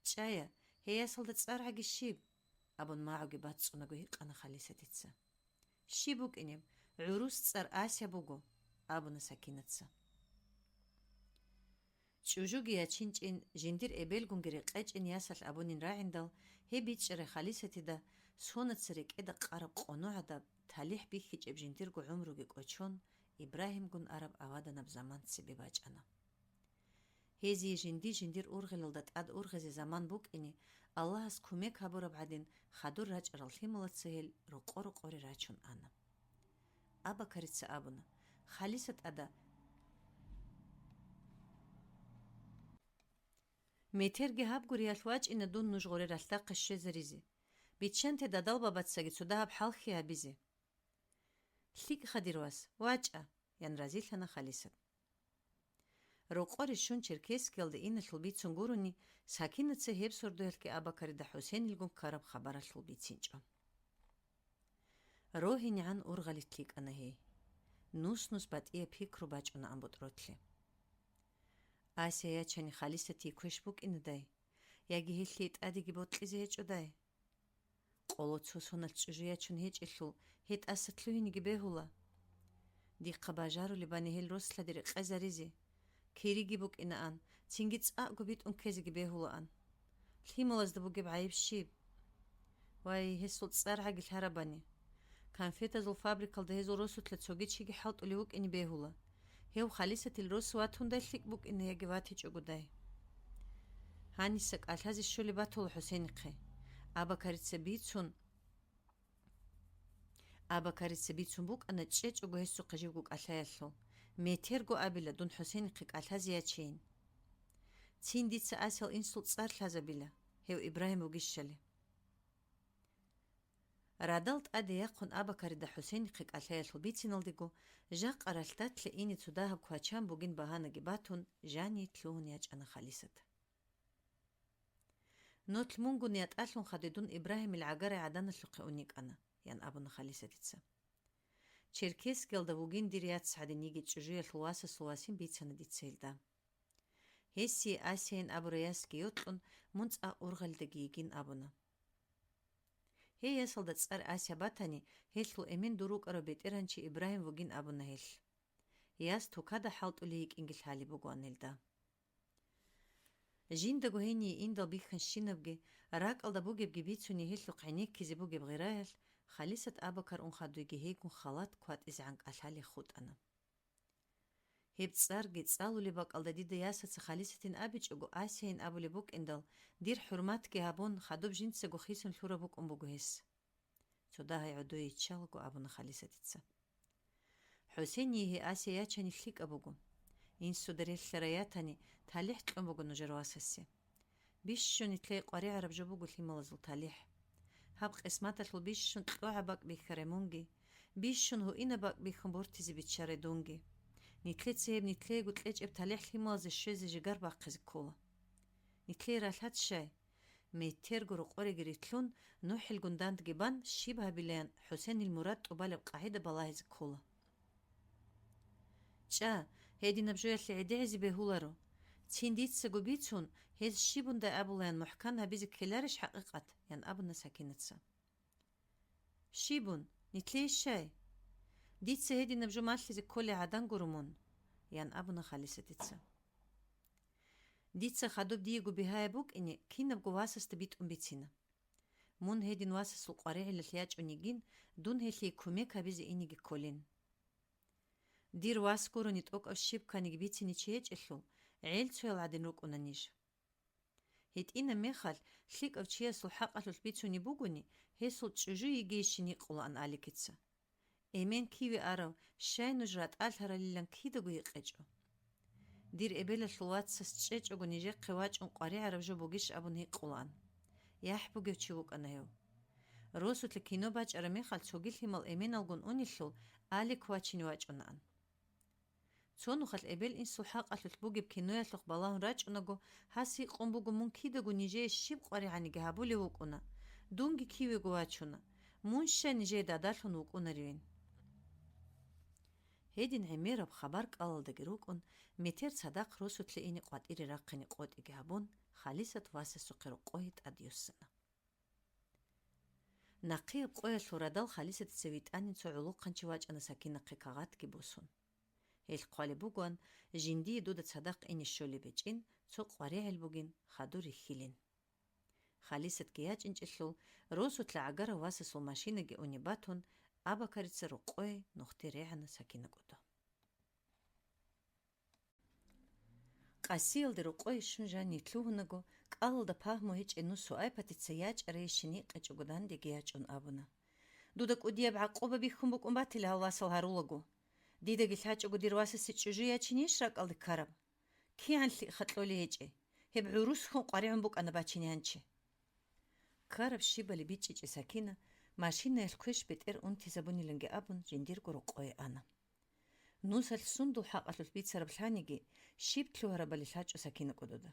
«ЧӀая, гьей ясалда цӀар гӀаги щиб?» — абун магӀуги бацӀцӀунаго гьикъана Халисатица. «Щиб букӀинеб? ГӀурус цӀар Ася буго», — абуна Сакинаца. ЧӀужуги ячинчӀин, жиндир эбелгунги рекъечӀин ясалъ абунин рагӀиндал, гьеб бичӀчӀарай Халисатида, сонаца рекӀеда къараб къоногӀадаб, талихӀ бихьичӀеб жиндирго гӀумруги кӀочон, Ибрагьимгун араб аваданаб заман цебе бачӀана. Гьезие жинди-жиндир ургъелалда тӀад ургъизе заман букӀине, Аллагьас кумек гьабураб гӀадин, хадур рачӀарал лъималаца гьел рокъо-рокъоре рачун ана. Абакарица абуна: «Халисат ада, метерги гьабгуриялъ вачӀина дун нуж гъоре ралъдахъе щвезаризе. Биччанте дадал-бабацаги цо дагьаб хӀалхьи гьабизе». «ЛъикӀха, дир вас, вачӀа», — ян разилъана Халисат. Рокъоре щун Черкесскиялда иналъул бицун гурони, Сакинаца гьеб сордоялъги Абакарида ХӀусенилгун ккараб хабаралъул бицинчӀо. РогьинегӀан ургъалилъ лъикӀана гьей. Нус-нус батӀияб пикру бачӀунаан ботӀролъе. Ася ячани Халисатие квеш букӀинадай, яги гьелъие тӀадеги бокьизе гьечӀодай? Къоло цо соналъ чӀужу ячун гьечӀелъул, гьей тӀаса лъугьинеги бегьула. Дихъа бажарулебани гьел рос-лъади рекъезаризе. Кириги букӀинаан, цинги цӀакъго битӀун ккезеги бегьулаан. Лъималазда бугеб гӀайиб щиб? Вай, гьесул цӀар гӀаги лъарабани. Конфетазул фабрикалда гьезул росулъа цоги чиги хӀалтӀулев вукӀине бегьула. Гьев Халисатил рос ватундай лъикӀ букӀина яги ватичӀогодай. Гьаниса кӀалъазе щолеб батула ХӀусенихъе. Абакарица бицун, Абакарица бицун букӀана чӀечӀого гьесухъе живго кӀалъаялъул. Метерго абила дун ХӀусенихъе кӀалъазе ячейин. Цин дица Асиял инсул цӀар лъазабила, гьев Ибрагьим вугищали. Радал тӀаде яхъун Абакарида ХӀусенихъе кӀалъаялъул бициналдего, жакъа ралъдалъе ине цо дагьаб квачан бугин багьанаги батун, жание лъугьун ячӀана Халисат. «Нолъ мунгун ятӀалъун хадидун Ибрагьимил гӀагарай гӀаданалъухъе уникӀана», — ян абуна Халисатица. «Черкесскиялда вугин дир яц гӀадин йигит чӀужуялъул васасул васин бицана дица гьелда. Гьесие Асияйин абурай ясги йокьун, мун цӀакъ ургъалидаги йигин», — абуна. Гьей ясалда цӀар Ася батани, гьелъул эмен дур рукӀарав бетӀергьанчи Ибрагьим вугин абуна гьелъ. Яс тукада хӀалтӀулей йикӀинги лъалеб бугоан гьелда. Жиндаго гьение индал бихьанщинабги, ракӀалда бугебги бицуни гьелъухъ гӀенеккизе бугеб гъираялъ, Халисат Абакар ун хадуйги гьейгун халат кватӀизегӀан кӀалъале хутӀана. Гьеб цӀарги цӀалулеб бакӀалда дида ясаца Халисатин абичӀого, Асияйин абулеб букӀиндал, дир хӀурматги гьабун, хадуб жинцаго хисун лъураб букӀун буго гьес. Цо дагьай гӀодой йиччалаго абуна Халисатица. ХӀусение гьей Асия ячани лъикӀаб буго. Инсуда релълъарай ятани, талихӀ кьун буго нужер васасе. Бищун нилъее къваригӀараб жо буго лъималазул талихӀ. Гьаб къисматалъул бищун кьогӀаб бакӀ бихьарай мунги, бищун гьуинаб бакӀ бихьун бортизе биччарай дунги. Нилъеца гьеб нилъеего кьечӀеб талихӀ лъималазе щвезе жигар бахъизе ккола. Нилъее ралъад щай? Метерго рокъореги рилълъун, нухӀилгун дандги бан, щиб гьабилаян ХӀусенил мурад тӀубалеб къагӀида балагьизе ккола. ЧӀа, гьединаб жоялъе гӀедегӀизе бегьуларо. Цин дицаго бицун, гьез щибундай абулаян мухӀкан гьабизе ккеларищ хӀакъикъат? — ян абуна Сакинаца. Щибун, нилъее щай? Дица гьединаб жо малъизе кколей гӀадан гуро мун, — ян абуна Халисатица. Дица хадуб диего бигьаяб букӀине кинабго васасда битӀун бицина. Мун гьедин васасул къваригӀелалъ ячӀун йигин, дун гьелъие кумек гьабизе инеги кколин. Дир вас гурони тӀокӀав щиб кканиги бицине чи гьечӀелъул, гӀелцоял гӀадин рукӀуна ниж. ГьитӀинаб мехалъ, лъикӀав чиясул хӀакъалъулъ бицунеб бугони, гьесул чӀужу йигейищин гьикъулаан Аликица. Эмен киве арав, щай нуж ратӀалъаралилан кидаго гьикъечӀо. Дир эбелалъул вацас чӀечӀого нижехъе вачӀун къваригӀараб жо бугищ абун гьикъулаан. ЯхӀ бугев чи вукӀана гьев. Росулъе кино бачӀараб мехалъ цоги лъимал эменалгун унелъул, Алик вачине вачӀунаан. Цо нухалъ эбел-инсул хӀакъалъулъ бугеб киноялъухъ балагьун рачӀунаго, гьас гьикъун буго мун кидаго нижее щиб къваригӀаниги гьабулев вукӀуна, дунги кивего вачуна, мун щай нижее дадалъун вукӀунаревин. Гьедин гӀемераб хабар кӀалалдаги рукӀун, метер цадахъ росулъе ине къватӀире рахъине къотӀиги гьабун, Халисат васасухъе рокъое тӀадюссана. Нахъияб къоялъул радал Халисатица витӀанин цо гӀолохъанчи вачӀана Сакинахъе кагъатги босун. Гьелъ хъвалеб бугоан, жиндие дуда цадахъ ине щолеб гьечӀин, цо къваригӀел бугин, хадур рихьилин. Халисатги ячӀинчӀелъул, росулъа гӀагарав васасул машинаги уне батун, Абакарица рокъое нухде регӀана Сакина кӀодо. Къасиялде рокъое щун жанив лъугьунаго, кӀалалда пагьму гьечӀей нусу Айпатица ячӀарайищин гьикъичӀого дандеги ячӀун абуна: «Дуда кӀудияб гӀакъуба бихьун букӀун батила гьал васал гьарулаго. Дидаги лъачӀого дир васасе чӀужу ячинейищ ракӀалде ккараб? КигӀан лъикӀха кьолей гьечӀей? Гьеб гӀурусхун къваригӀун букӀана бачине гьанчи». Ккараб щибали бичӀчӀичӀей Сакина, машинаялъ квеш бетӀер унтизабуниланги абун, жиндирго рокъое ана. Нусалъ сундул хӀакъалъулъ бицараб лъаниги, щиб лъугьарабали лъачӀо Сакина кӀодода.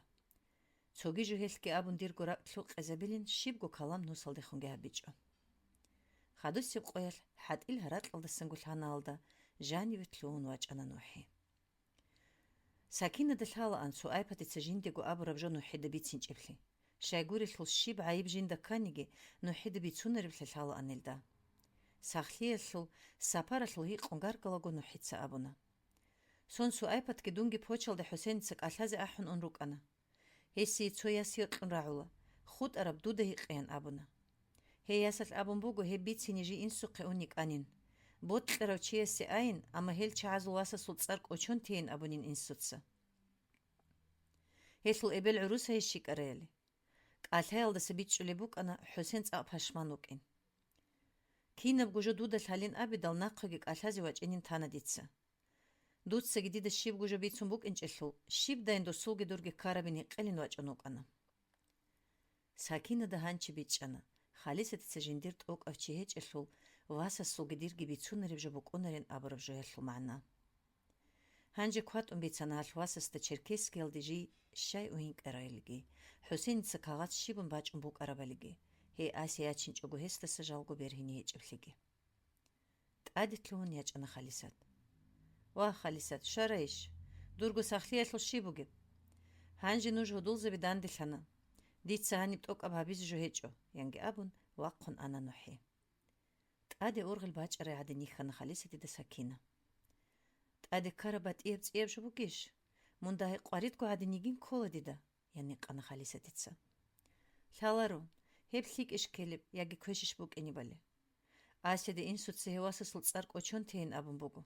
Цоги жо гьелъги абун дирго ракӀ лъукъезабилин щибго калам нусалдехунги гьабичӀо. Хадусеб къоялъ хӀатӀил гьаракьалдасанго лъанаалда жаниве лъугьун вачӀана НухӀи. Сакинада лъалаан цо Айпатица жиндего абураб жо НухӀида бицинчӀеблъи. Щайгурелъул щиб гӀайиб жинда кканиги, НухӀида бицунареблъи лъалаан гьелда. Сахлъиялъул, сапаралъул гьикъун гаргалаго НухӀица абуна: «Сон цо Айпатги дунги почалде ХӀусеница кӀалъазе ахӀун ун рукӀана. Гьесие цо яс йокьун рагӀула, хутӀараб дуда гьикъеян абуна. Гьей ясалъ абун буго гьеб бицине жий инсухъе ун йикӀанин. Бокьарав чиясе айин, амма гьел чагӀазул васасул цӀар кӀочон тейин абунин инсуца. Гьелъул эбел гӀурусайищ йикӀараяли?» КӀалъаялдаса бичӀчӀулеб букӀана ХӀусен цӀакъ пашман вукӀин. «Кинабго жо дуда лъалин абидал, нахъеги кӀалъазе вачӀинин тана дица. Дуцаги дида щибго жо бицун букӀинчӀелъул, щибдайин досулги дурги ккарабин гьекъелин вачӀун вукӀана». Сакинада гьанчи бичӀчӀана, Халисатица жиндир тӀокӀав чи гьечӀелъул, васасулги дирги бицунареб жо букӀунарин абураб жоялъул магӀна. Гьанже кватӀун бицана гьалъ васасда Черкесскиялде жий щай угьинкӀарайилги, ХӀусеница кагъат щибун бачӀун букӀарабалиги, гьей Асия ячинчӀого гьесдаса жалго бергьине гьечӀеблъиги. ТӀаде лъугьун ячӀана Халисат. «Ва, Халисат, щварайищ? Дурго сахлъиялъул щиб бугеб? Гьанже нуж гьудулзаби данделъана. Дица гьаниб тӀокӀаб гьабизе жо гьечӀо», — янги абун, вахъун ана НухӀи. ТӀаде ургъел бачӀарай гӀадин йихьана Халисатида Сакина. «ТӀаде ккараб батӀияб цӀияб жо бугищ? Мун дагьай къваридго гӀадин йигин ккола дида», — ян гьикъана Халисатица. «Лъаларо, гьеб лъикӀищ ккелеб яги квешищ букӀинебали. Асида инсуца гьев васасул цӀар кӀочон тейин абун буго.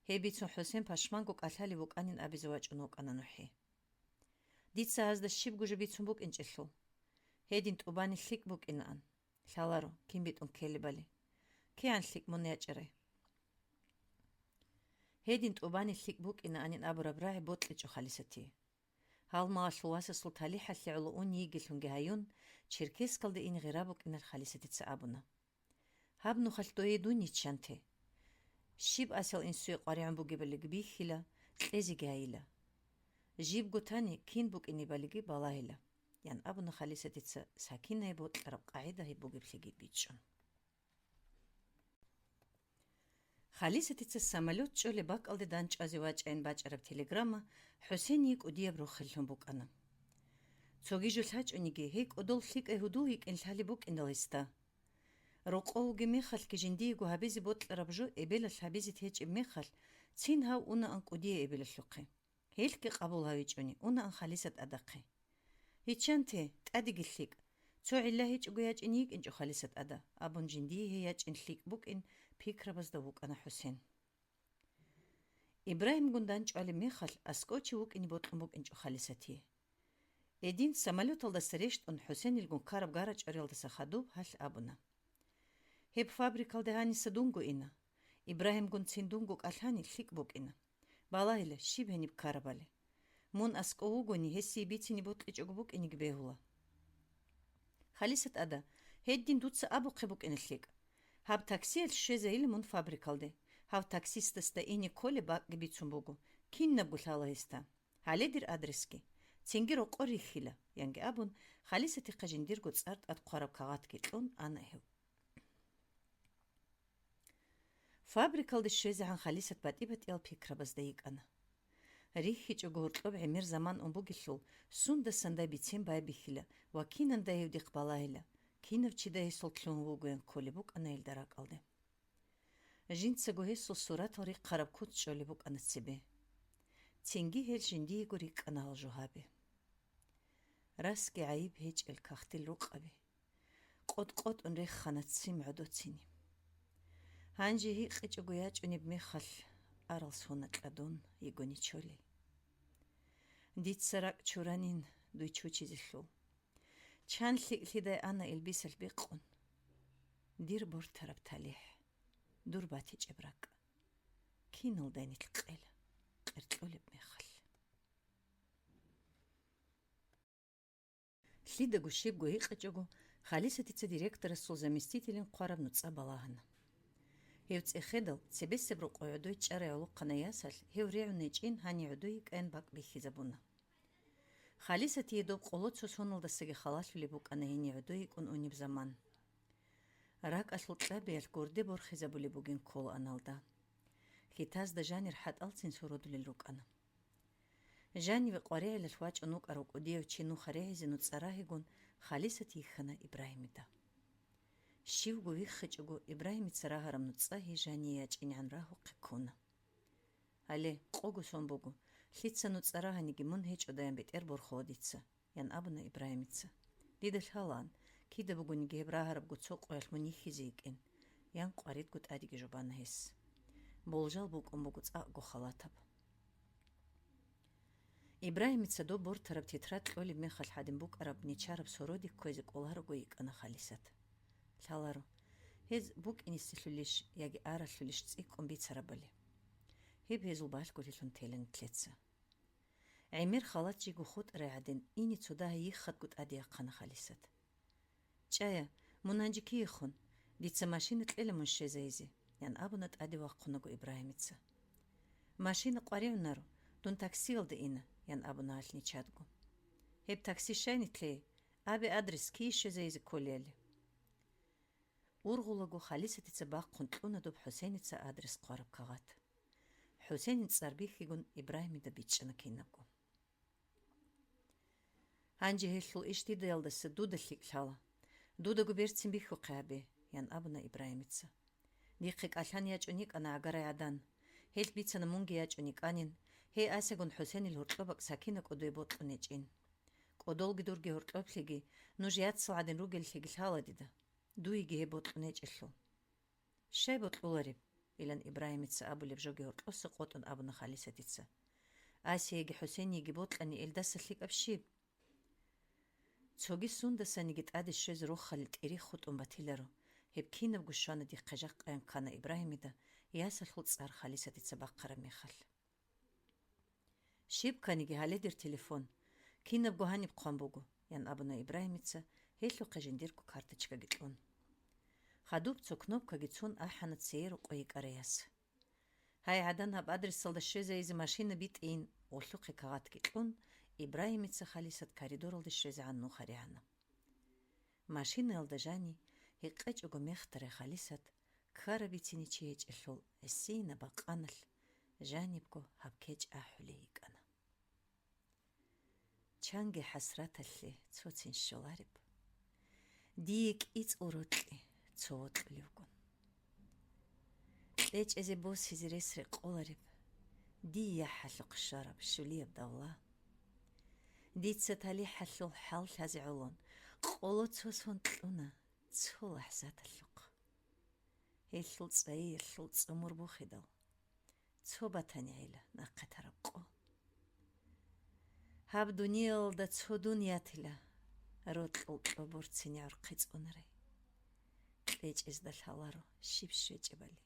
Гьеб бицун ХӀусен пашманго кӀалъалев вукӀанин абизе вачӀун вукӀана НухӀи. Дица гьазда щибго жо бицун букӀинчӀелъул. Гьедин тӀубани лъикӀ букӀинаан. Лъаларо, кин битӀун ккелебали. КигӀан лъикӀ мун ячӀарай? Гьедин тӀубани лъикӀ букӀинаанин абураб рагӀи бокьичӀо Халисатие. Гьалмагъалъул васасул талихӀалъе гӀоло ун йигелъунги гьаюн, Черкесскалде ине гъира букӀиналъ Халисатица абуна: «Гьаб нухалъ дое дун йиччанте. Щиб асал инсуе къваригӀун бугебалиги бихьила, кьезеги гьайила. Жибго тани кин букӀинебалиги балагьила», — ян абуна Халисатица, Сакинае бокьараб къагӀида гьеб бугеблъиги бичӀчӀун. Халисатица самолёт чӀолеб бакӀалде дандчӀвазе вачӀайин бачӀараб телеграмма ХӀусение кӀудияб рохеллъун букӀана. Цоги жо лъачӀониги, гьей кӀодол лъикӀай гьудул йикӀин лъалеб букӀиндал гьесда. Рокъов вугеб мехалъги жиндиего гьабизе бокьараб жо эбелалъ гьабизе течӀеб мехалъ, цин гьав унаан кӀудияй эбелалъухъе. Гьелъги къабул гьавичӀони, унаан Халисат тӀадахъе. «Гьиччанте, тӀадеги лъикӀ. Цо гӀилла гьечӀого ячӀин йикӀинчӀо Халисат тӀада», — абун жиндие гьей ячӀин лъикӀ букӀин пикрабазда вукӀана ХӀусен. Ибрагьимгун дандчӀвалеб мехалъ аскӀов чи вукӀине бокьун букӀинчӀо Халисатие. Гьедин самолёталдаса рещтӀун ХӀусенилгун ккараб гарачӀвариялдаса хадуб гьалъ абуна: «Гьеб фабрикалде гьаниса дунго ина. Ибрагьимгун цин дунго кӀалъани лъикӀ букӀина. Балагьила, щиб гьениб ккарабали. Мун аскӀов вугони, гьесие бицине бокьичӀого букӀинеги бегьула». «Халисат тӀада, гьедин дуца абухъе букӀина лъикӀ. Гьаб таксиялъ щвезайила мун фабрикалде. Гьав таксистасда ине кколеб бакӀги бицун буго, кинабго лъала гьесда. Гьале дир адресги. Цинги рокъор рихьила», — янги абун, Халисатихъа жиндирго цӀар тӀад хъвараб кагъатги кьун ана гьев. Фабрикалде щвезегӀан Халисат батӀи-батӀиял пикрабазда йикӀана. РихьичӀого гьоркьоб гӀемер заман ун бугелъул, сундасандай бицен байбихьила ва кинандай гьев дихъ балагьила, кинав чидай гьесул лъугьун вугоян кколеб букӀана гьелда ракӀалде. Жинцаго гьесул суратал рихъараб куц чӀолеб букӀана цебе. Цинги гьел жиндиего рикӀкӀана гьал жо гьабе. Расги гӀайиб гьечӀел кагътил рукъаби. КъотӀ-къотӀун рехана ццин гӀодоцин. Гьанже гьикъичӀого ячӀунеб мехалъ арал сона кьадун йигони чолей. Дица ракӀ чуранин дуй чучизелъул. Чан лъикӀлъидай ана илбисалъ бекъун. Дир бортараб талихӀ, дур батичӀеб ракӀ. Киналдай нилъ къела, къеркьулеб мехалъ. Лъидаго щибго гьикъичӀого, Халисатица директорасул заместителин хъвараб нуцӀа балагьана. Гьев цӀехедал, цебесеб рокъой гӀодой чӀарай гӀолохъанай ясалъ, гьев регӀун гьечӀин гьанив гӀодой йикӀаян бакӀ бихьизабуна. Халисатие доб къоло цо соналдасаги халалъулеб букӀана гьенив гӀодой йикӀун унеб заман. РакӀалъул кьабиялъ гурде борхизабулеб бугин ккола аналда. Хьитазда жанир хӀатӀалцин сородулел рукӀана. Жаниве къваригӀелалъ вачӀун вукӀарав кӀудияв чи нуха регьизе нуцӀа рагьигун, Халисат йихьана Ибрагьимида. Щивго виххичӀого, Ибрагьимица рагьараб нуцӀа гьей жание ячӀинегӀан рагьухъе ккуна. Гьале, къого сон буго, лъица нуцӀа рагьаниги мун гьечӀодаян бетӀер борхула дица, — ян абуна Ибрагьимица. Дида лъалаан, кида бугониги гьеб рагьарабго цо къоялъ мун йихьизе йикӀин, — ян къваридго тӀадеги жубана гьес. Болжал букӀун буго цӀакъго халатаб. Ибрагьимица доб бортараб тетрадь кьолеб мехалъ гьадин букӀараб нечараб сородик кквезе кӀоларого йикӀана Халисат. Лъаларо, гьез букӀинеселъулищ яги аралъулищ цӀикӀкӀун бицарабали. Гьеб гьезул балъголъилъун тела нилъеца. ГӀемер халат жиго хутӀарай гӀадин, ине цо дагьа йиххадго тӀаде яхъана Халисат. «ЧӀая, мун гьанже кие хун? Дица машина кьела мун щвезайизе», — ян абуна тӀаде вахъунаго Ибрагьимица. «Машина къваригӀунаро, дун таксиялда ина», — ян абуна гьалъ нечадго. «Гьеб такси щай нилъее? Абе адрес, кие щвезайизе кколеяли». Ургъулаго Халисатица бахъун кьуна доб ХӀусеница адрес хъвараб кагъат. ХӀусенин цӀар бихьигун Ибрагьимида бичӀчӀана кинабго. «Гьанже гьелъул иш дидаялдаса дуда лъикӀ лъала. Дудаго берцин бихьухъе гьабе», — ян абуна Ибрагьимица. «Дихъе кӀалъан ячӀун йикӀана гӀагарай гӀадан. Гьелъ бицана мунги ячӀун йикӀанин. Гьей асагун ХӀусенил гьоркьоб бакӀ Сакина кӀодой бокьун гьечӀин. КӀодолги дурги гьоркьоблъиги, нуж яцал гӀадин ругеллъиги лъала дида, дуеги гьеб бокьун гьечӀелъул». «Щай бокьулареб? илан Ибрагьимица абулеб жоги гьоркьоса къотӀун абуна Халисатица. Асияги ХӀусейниги бокьани, элдаса лъикӀаб щиб? Цоги сундасаниги тӀаде щвезе рохалил тӀирихъ хутӀун батиларо, гьеб кинабго щвана дихъе жакъаян ккана Ибрагьимида, ясалъул цӀар Халисатица бахъараб мехалъ. Щиб кканиги гьале дир телефон. Кинабго гьаниб хъван буго, ян абуна Ибрагьимица, гьелъухъе жиндирго карточкаги кьун. Хадуб цо кнопкаги цун ахӀана цее рокъой йикӀарай яс. Гьай, гӀадан, гьаб адресалда щвезайизе машина битӀейин, гъуллухъе кагъатги кьун, Ибрагьимица Халисат коридоралде щвезегӀан нуха регӀана. Машинаялда жани, гьекъечӀого мехтарай Халисат, ккараб бицине чи гьечӀелъул гӀисина бакъаналъ, жанибго гьаб кечӀ ахӀулей йикӀана. Чанги хӀасраталъе цоцин щолареб, дие кӀицӀул рокьи цо вокьулевгун. КьечӀезе босизе рес рекъолареб, дие яхӀалъухъ щвараб щулияб давла. Дица талихӀалъул хӀал лъазе гӀолон, къоло цо сон кьуна цо лахӀзаталъухъ. Гьелъул цӀайиялъул цӀумур бухидал, цо батани гӀела нахъе тараб къо. Гьаб дуниялалда цо дун ятила, рокьул кьо борцине гӀорхъи цӀунарай. КьечӀезда лъаларо щиб щвечӀебали,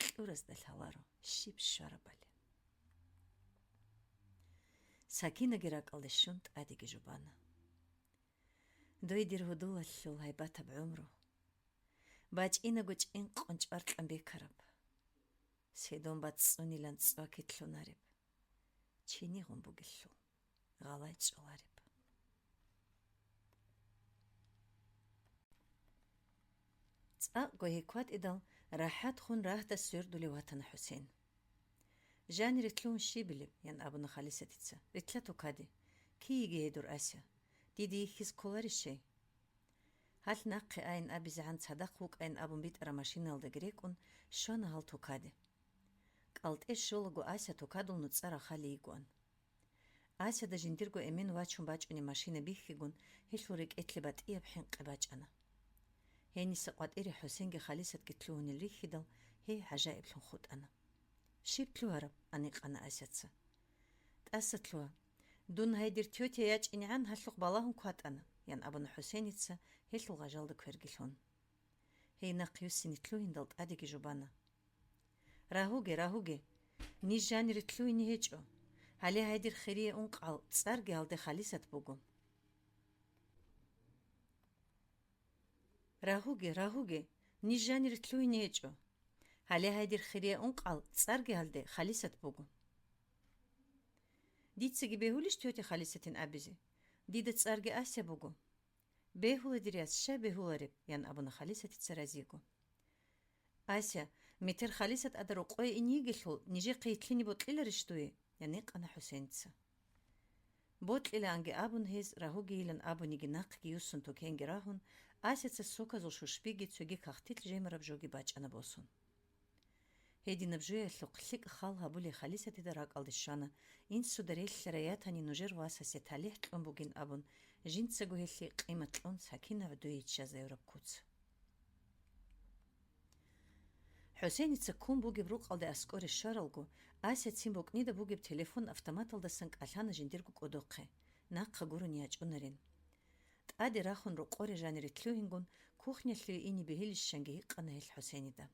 кьуразда лъаларо щиб щварабали. Сакинаги ракӀалде щун тӀадеги жубана. Дой, дир гьудулалъул гьайбатаб гӀумру, бачӀинаго чӀинкъун чӀваркьан бекараб, седун бацӀцӀунилан цӀвакитлъунареб, чинигъун бугелъул гъалай чӀолареб. ЦӀакъго гьекъватӀидал рахӀатхун рагьда свердулев ватана ХӀусен. Жанире лъугьун щибилеб, ян абуна Халисатица. Рилълъа тукаде. Киеги гьедур, Ася. Диде йихьиз кколарищ гьей? Гьалъ нахъе айин абизегӀан цадахъ вукӀайин абун битӀараб машинаялдаги рекӀун, щвана гьал тукаде. КӀалтӀе щолаго Ася тукадул нуцӀа рахалей йигоан. Асида жиндирго эмен вачун бачӀунеб машина бихьигун, гьелъул рекӀелъе батӀияб хӀинкъи бачӀана. Гьениса къватӀире ХӀусенги Халисатги лъугьунел рихьидал, гьей гӀажаиблъун хутӀана. «Щиб лъугьараб?» — аникъана Асица. «ТӀаса лъугьа. Дун гьай дир тётя ячӀинегӀан гьалъухъ балагьун кватӀана», — ян абуна ХӀусеница, гьелъул гъажалда кверги лъун. Гьей нахъ юссине лъугьиндал тӀадеги жубана. «Рагьуге, рагьуге! Ниж жанире лъугьине гьечӀо. Гьале гьай дир хирие ункъал цӀарги гьалде Халисат буго». «Рагьуге, рагьуге! Ниж жанире лъугьине гьечӀо. Гьале гьай дир хирие ункъал цӀарги гьалде Халисат буго». «Дицаги бегьулищ тётя Халисатин абизе? Дида цӀарги Ася буго». «Бегьула, дир яс, щай бегьулареб», — ян абуна Халисатица разиго. «Ася, метер Халисат ада рокъое ин йигелъул, нижехъе гьитлъине бокьиларищ дуе?» — ян гьикъана ХӀусеница. Бокьилаанги абун гьез, рагьугейилан абуниги нахъги юссун тукенги рагьун, Асица соказул шушбиги цоги кагътилъ жемараб жоги бачӀана босун. Гьединаб жоялъухъ лъикӀ хал гьабулей Халисатида ракӀалде щвана, инсуда релълъарай ятани нужер васасе талихӀ кьун бугин абун, жинцаго гьелъие къимат кьун Сакина гӀодое чӀезаураб куц. ХӀусеница ккун бугеб рукъалде аскӀоре щваралго, Ася цин букӀнида бугеб телефон-автоматалдасан кӀалъана жиндирго кӀодохъе, нахъа гурони ячӀунарин. ТӀаде рахун рокъоре жанире лъугьингун, кухнялъуве ине бегьилищанги гьикъана гьел ХӀусенида.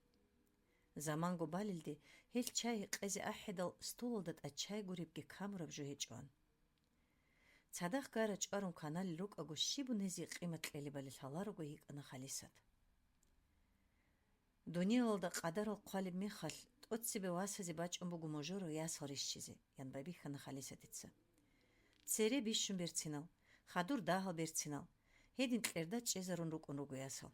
Заманго балелде гьел чай гьекъезе ахӀидал, столалда тӀад чай гуребги камураб жо гьечӀоан. Цадахъ гара чӀварун кваналел рукӀаго, щибун гьезие къимат кьелебали лъаларого йикӀана Халисат. «Дуниялалда къадарал хъвалеб мехалъ, тӀоцебе васазе бачӀун буго мужоро ясал рищизе», — ян байбихьана Халисатица. «Цере бищун берцинал, хадур дагьал берцинал, гьедин кьерда чӀезарун рукӀун руго ясал.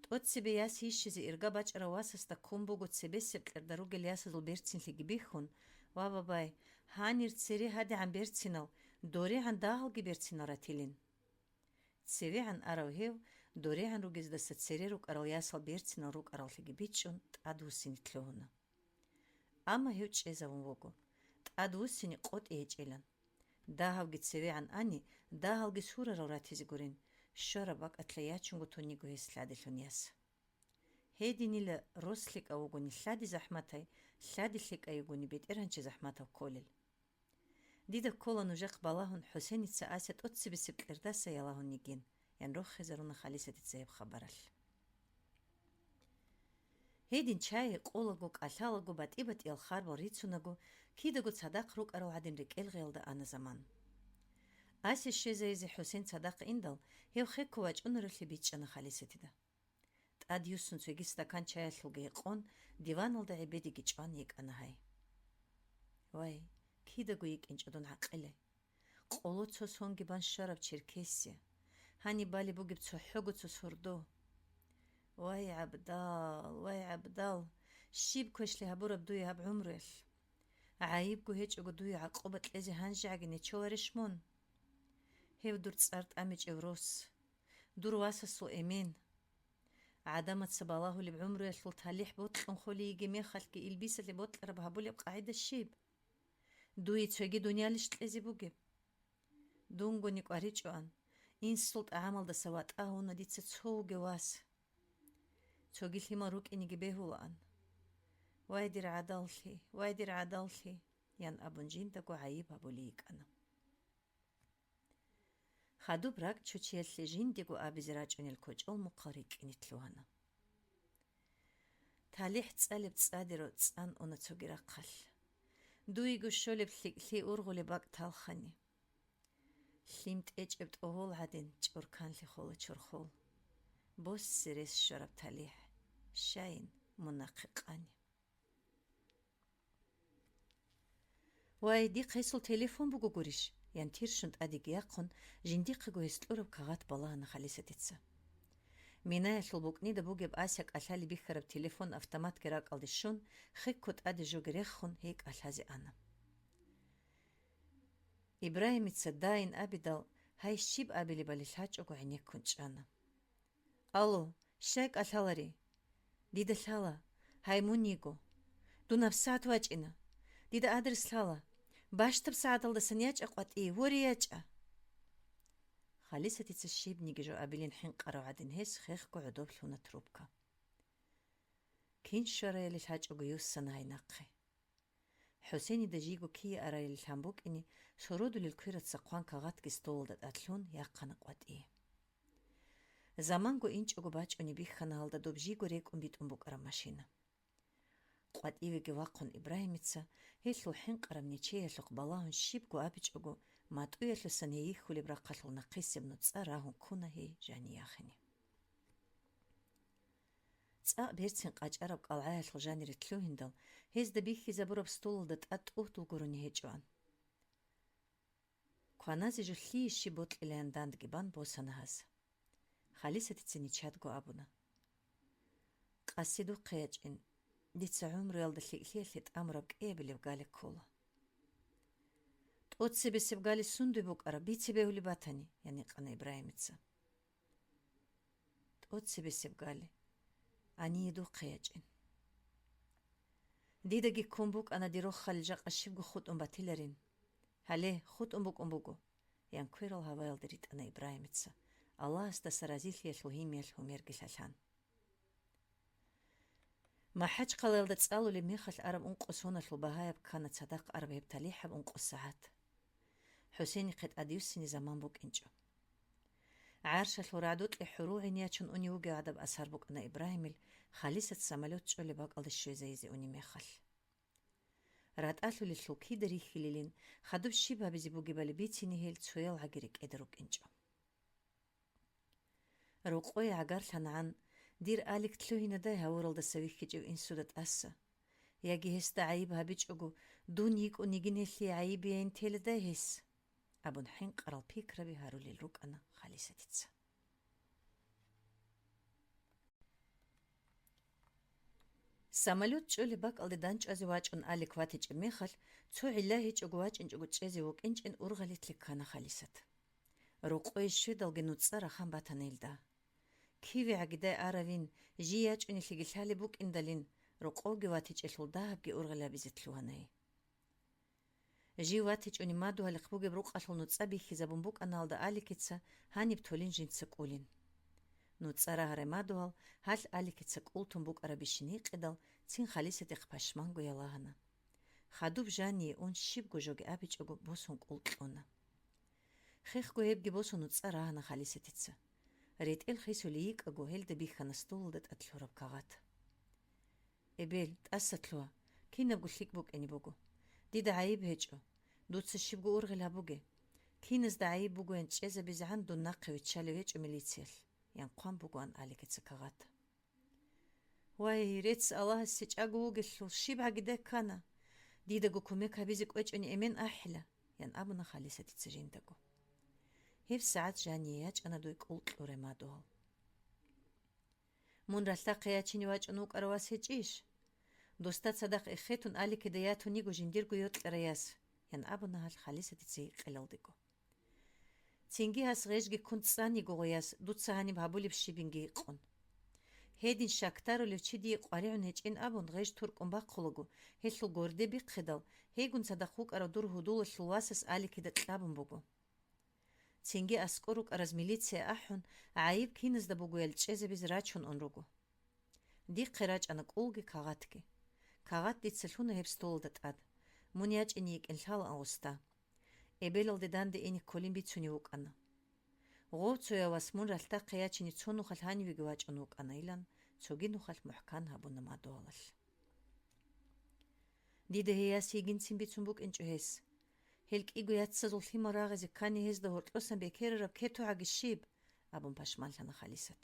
ТӀоцебе яс йищизе ирга бачӀарав васасда ккун буго цебесеб кьерда ругел ясазул берцинлъиги бихьун, ва, бабай, гьанир цере гьадигӀан берцинал, доригӀан дагьалги берцинал ратилин. ЦевегӀан арав гьев, доригӀан ругездаса цере рукӀарал ясал берцинал рукӀараллъиги бичӀчӀун, тӀадвуссине лъугьуна. Амма гьев чӀезавун вуго, тӀадвуссине къотӀи гьечӀилан. Дагьавги цевегӀан ани, дагьалги сурарал ратизе гурин, щвараб бакӀалъа ячунго тун йиго гьес лъаделъун яс. Гьединила рос лъикӀав вугони лъади захӀматай, лъади лъикӀай вугони бетӀергьанчи захӀматав кколел. Дида ккола нужехъ балагьун ХӀусеница Ася тӀоцебесеб кьердаса ялагьун йигин, ян рохизаруна Халисатица гьеб хабаралъ. Гьедин чай гьекъолаго, кӀалъалаго, батӀи-батӀиял харбал рицунаго, кидаго цадахъ рукӀарал гӀадин рекӀелгъиялда ана заман. Асе щвезайизе ХӀусен цадахъ индал, гьев хекко вачӀунаревлъи бичӀчӀана Халисатида. ТӀад юссун цоги стакан чаялъулги гьекъон, диваналда гӀебедиги чӀван йикӀана гьай. Вай, кидаго йикӀинчӀо дун гӀакъилай! Къоло цо сонги бан щвараб Черкесия. Гьаниб балеб бугеб цохӀого цо сордо. Вай, ГӀабдал, вай, ГӀабдал, щиб квешлъи гьабураб дуе гьаб гӀумруялъ? ГӀайибго гьечӀого дуе гӀакъуба кьезе гьанжегӀаги нечоларищ мун? Гьев дур цӀар тӀамичӀев рос, дур васасул эмен. ГӀадамаца балагьулеб гӀумруялъул талихӀ бокьун холей йигеб мехалъги илбисалъе бокьараб гьабулеб къагӀида щиб? Дуе цоги дуниялищ кьезе бугеб? Дунгони кӀваричӀоан, инсул тӀагӀамалдаса ватӀа гьуна дица цо вугев вас. Цоги лъимал рукӀинеги бегьулаан. Вай, дир гӀадаллъи, вай, дир гӀадаллъи, ян абун жиндаго гӀайиб гьабулей йикӀана. Хадуб ракӀчучиялъе жиндего абизе рачӀунел кочӀол мухъал рикӀкӀине лъугьана. ТалихӀ цӀалеб цӀадиро цӀан уна цоги рахъалъ. Дуего щолеб лъикӀлъи ургъулеб бакӀ талхани. Лъим тӀечӀеб тӀогьол гӀадин чӀурканлъи хола чорхол. Боссе рес щвараб талихӀ, щайин мун нахъе къани. Вай, дихъ гьесул телефон буго гурищ? Ян тирщун тӀадеги яхъун, жиндихъего гьес кьураб кагъат балагьана Халисатица. Минаялъул букӀнида бугеб Ася кӀалъалеб бихьараб телефон автоматги ракӀалде щун, хекко тӀаде жоги рехун, гьей кӀалъазе ана. Ибрагьимица дайин абидал, гьай щиб абилебали лъачӀого гӀенеккун чӀана. Алло, щай кӀалъалари? Дида лъала, гьай мун йиго. Дун гьабсагӀат вачӀина. Дида адрес лъала. Бащдаб сагӀаталдасан ячӀа къватӀие, воре, ячӀа! Халисатица щибниги жо абилин хӀинкъарав гӀадин гьес хехго гӀодоб лъуна трубка. Кин щварайали лъачӀого юссана гьай нахъе. ХӀусенида жийго кие арайилан букӀине, сородулел квераца хъван кагъатги столалда тӀад лъун, яхъана къватӀие. Заманго инчӀого бачӀунеб бихьана гьалда доб жийго рекӀун битӀун букӀараб машина. КъватӀивеги вахъун Ибрагьимица, гьелъул хӀинкъараб нечеялъухъ балагьун щибго абичӀого, матӀуялъусан гьей йихьулеб рахъалъул нахъисеб нуцӀа рагьун ккуна гьей жаниягъине. ЦӀакъ берцин къачӀараб кӀалгӀаялъул жанире лъугьиндал, гьезда бихьизабураб столалда тӀад тӀугьдул гурони гьечӀоан. Кваназе жо лъие щиб бокьилаян дандги бан босана гьаз. Халисатица ничадго абуна: «Къаси духъе ячӀин, дица гӀумруялда лъикӀлъиялъе тӀамураб кӀиабилеб гали ккола». «ТӀоцебесеб гали сундуй букӀараб, бице бегьулеб батани», — ян гьикъана Ибрагьимица. «ТӀоцебесеб гали, гьание духъе ячӀин». «Дидаги ккун букӀана дир рохалил жакъа щибго хутӀун батиларин. Гьале, хутӀун букӀун буго», — ян кверал гьаваялда ритӀана Ибрагьимица, Аллагьасдаса разилъиялъул гьимиялъ гьумерги лъалъан. МахӀачхъалаялда цӀалулеб мехалъ араб ункъо соналъул багьаяб ккана цадахъ араб гьеб талихӀаб ункъо сагӀат. ХӀусенихъе тӀадюссине заман букӀинчӀо. ГӀаршалъул рагӀдукье хӀурул гӀин ячун унев вугев гӀадаб асар букӀана Ибрагьимил, Халисат самолёт чӀолеб бакӀалде щвезайизе унеб мехалъ. РатӀалъулелъул кида рихьилилин, хадуб щиб гьабизе бугебали бицине гьел цоял гӀаги рекӀеда рукӀинчӀо. Рокъое гӀагарлъанагӀан, дир Алик лъугьинадай гьавуралдаса вихьичӀев инсуда тӀаса. Яги гьесда гӀайиб гьабичӀого, дун йикӀун йигин гьелъие гӀайибеян теладай гьес, абун хӀинкъарал пикраби гьарулел рукӀана Халисатица. Самолёт чӀолеб бакӀалде данчӀвазе вачӀун Алик ватичӀеб мехалъ, цо гӀилла гьечӀого вачӀинчӀого чӀезе вукӀинчӀин ургъалилъе ккана Халисат. Рокъое щведалги нуцӀа рахан батана гьелда. КивегӀагидай аравин, жий ячӀунелъеги лъалеб букӀиндалин, рокъовги ватичӀелъул дагьабги ургъел гьабизе лъугьана гьей. Жив ватичӀони мадугьалихъ бугеб рукъалъул нуцӀа бихьизабун букӀаналда Аликица гьаниб толин жинца кӀулин. НуцӀа рагьарай мадугьал гьалъ Аликица кӀул тун букӀарабищин гьикъидал, цин Халисатихъ пашманго ялагьана. Хадуб Жание ун щибго жоги абичӀого босун кӀул кьуна. Хехго гьебги босун нуцӀа рагьана Халисатица. РетӀел хисулей йикӀаго гьелда бихьана столалда тӀад лъураб кагъат. Эбел, тӀаса лъугьа, кинабго лъикӀ букӀине буго. Дида гӀайиб гьечӀо. Дуца щибго ургъел гьабуге. Киназда гӀайиб бугоян чӀезабизегӀан дун нахъе виччалев гьечӀо милициялъ, ян хъван бугоан Аликица кагъат. Вай, рецц Аллагьасе чӀаго вугелъул, щиб гӀагиде ккана? Дидаго кумек гьабизе кӀвечӀони эмен ахӀила, ян абуна Халисатица жиндаго. Гьеб сагӀат Жание ячӀана дуй кӀул кьурай мадугьал. Мун ралъдахъе ячине вачӀун вукӀарав вас гьечӀищ? Досда цадахъ эхетун Аликида ятун йиго жиндирго йокьарай яс, ян абуна гьалъ Халисатица гьикъилалдего. Цинги гьас гъежги ккун цӀан йиго гъой яс, дуца гьаниб гьабулеб щибинги гьикъун. Гьедин щакдарулев чи дие къваригӀун гьечӀин абун гъеж туркӀун бахъулаго, гьелъул горде бихъидал, гьейгун цадахъ вукӀарав дур гьудулалъул васас Аликида кьабун буго. Цинги аскӀор рукӀараз милицияе ахӀун, гӀайиб киназда бугоял чӀезабизе рачун ун руго. Дихъе рачӀана кӀулги кагъатги. Кагъат дица лъуна гьеб столалда тӀад. Мун ячӀине йикӀин лъалаан гъусда. Эбелалде данде ине кколин бицунев вукӀана. Гъов цояв вас мун ралъдахъе ячине цо нухалъ гьанивеги вачӀун вукӀанайилан, цоги нухалъ мухӀкан гьабуна мадугьалалъ. Дида гьей яс йигинцин бицун букӀинчӀо гьес. Гьел кӀиго яцазул лъимал рагъизе ккани гьезда гьоркьосан бекерараб кетогӀаги щиб? Абун пашманлъана Халисат.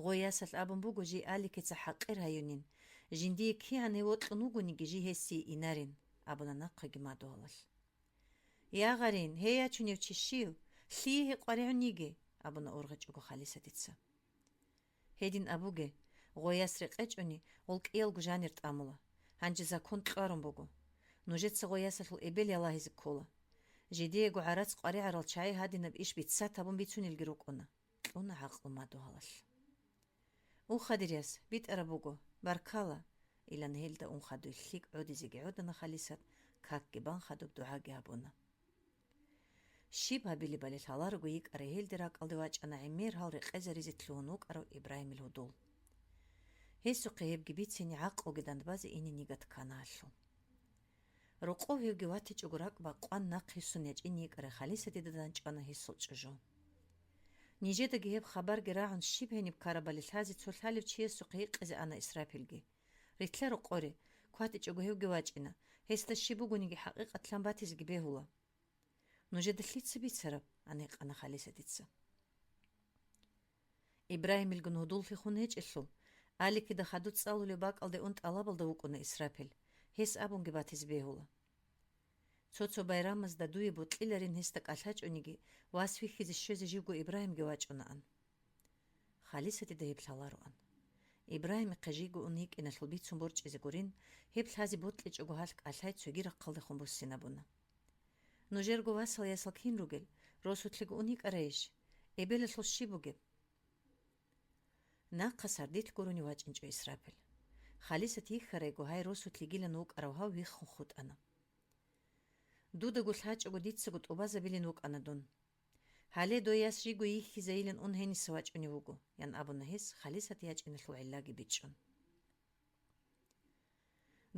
Гъой ясалъ абун буго жий Аликица хӀакъир гьаюнин, жиндие кигӀан гьев вокьун вугониги жий гьесие инарин, абуна нахъеги мадугьалалъ. Ягъарин, гьей ячунев чи щив? Лъие гьей къваригӀун йиги? Абуна ургъечӀого Халисатица. Гьедин абуге, гъой яс рекъечӀони, гъол кӀиялго жанир тӀамула. Гьанже закон кьварун буго. Нужеца гъой ясалъул эбел ялагьизе ккола. Жидеего гӀарац къваригӀарал чагӀи гьадинаб иш бицат гьабун бицунелги рукӀуна, кьуна гӀакълу мадугьалалъ. Ух, хадир яс, битӀараб буго, баркала, илан гьелда ун хадуй лъикӀ гӀодизеги гӀодана Халисат, какги бан хадуб дугӀаги гьабуна. Щиб гьабилебали лъаларого йикӀарай гьелде ракӀалде вачӀана гӀемер гьал рекъезаризе лъугьун вукӀарав Ибрагьимил гьудул. Гьесухъе гьебги бицине гӀакълуги дандбазе ине нигат ккана гьалъул. Рокъов гьевги ватичӀого ракӀ бакъван нахъ гьесун ячӀин йикӀарай Халисатида данчӀвана гьесул чӀужу. Нижедаги гьеб хабарги рагӀун щиб гьениб ккарабали лъазе цо лъалев чиясухъе гьикъизе ана Исрапилги. Рилълъа рокъоре, кватӀичӀого гьевги вачӀина, гьесда щиб бугониги хӀакъикъатлъан батизеги бегьула. Нужеда лъица бицараб? — ан гьикъана Халисатица. Ибрагьимилгун гьудуллъи хун гьечӀелъул, Аликида хадуб цӀалулеб бакӀалде ун тӀалабалда вукӀуна Исрапил, гьес абунги батизе бегьула. Цо-цо байрамазда дуе бокьиларин гьесда кӀалъачӀониги, вас вихьизе щвезе живго Ибрагьимги вачӀунаан. Халисатида гьеб лъалароан. Ибрагьимихъе жийго ун йикӀиналъул бицун борчӀизе гурин, гьеб лъазе бокьичӀого гьалъ кӀалъай цоги рахъалдехун буссинабуна. Нужерго васал ясал кин ругел, росулъего ун йикӀарайищ? Эбелалъул щиб бугеб? Нахъа сардилъ гурони вачӀинчӀо Исрапил. Халисат йихьарайго гьай росулъигилан вукӀарав гьав виххун хутӀана. Дудаго лъачӀого дицаго тӀубазабилин вукӀана дун. Гьале дой яс жийго йихьизайилан ун гьениса вачӀунев вуго, — ян абуна гьес, Халисат ячӀиналъул гӀиллаги бичӀчӀун.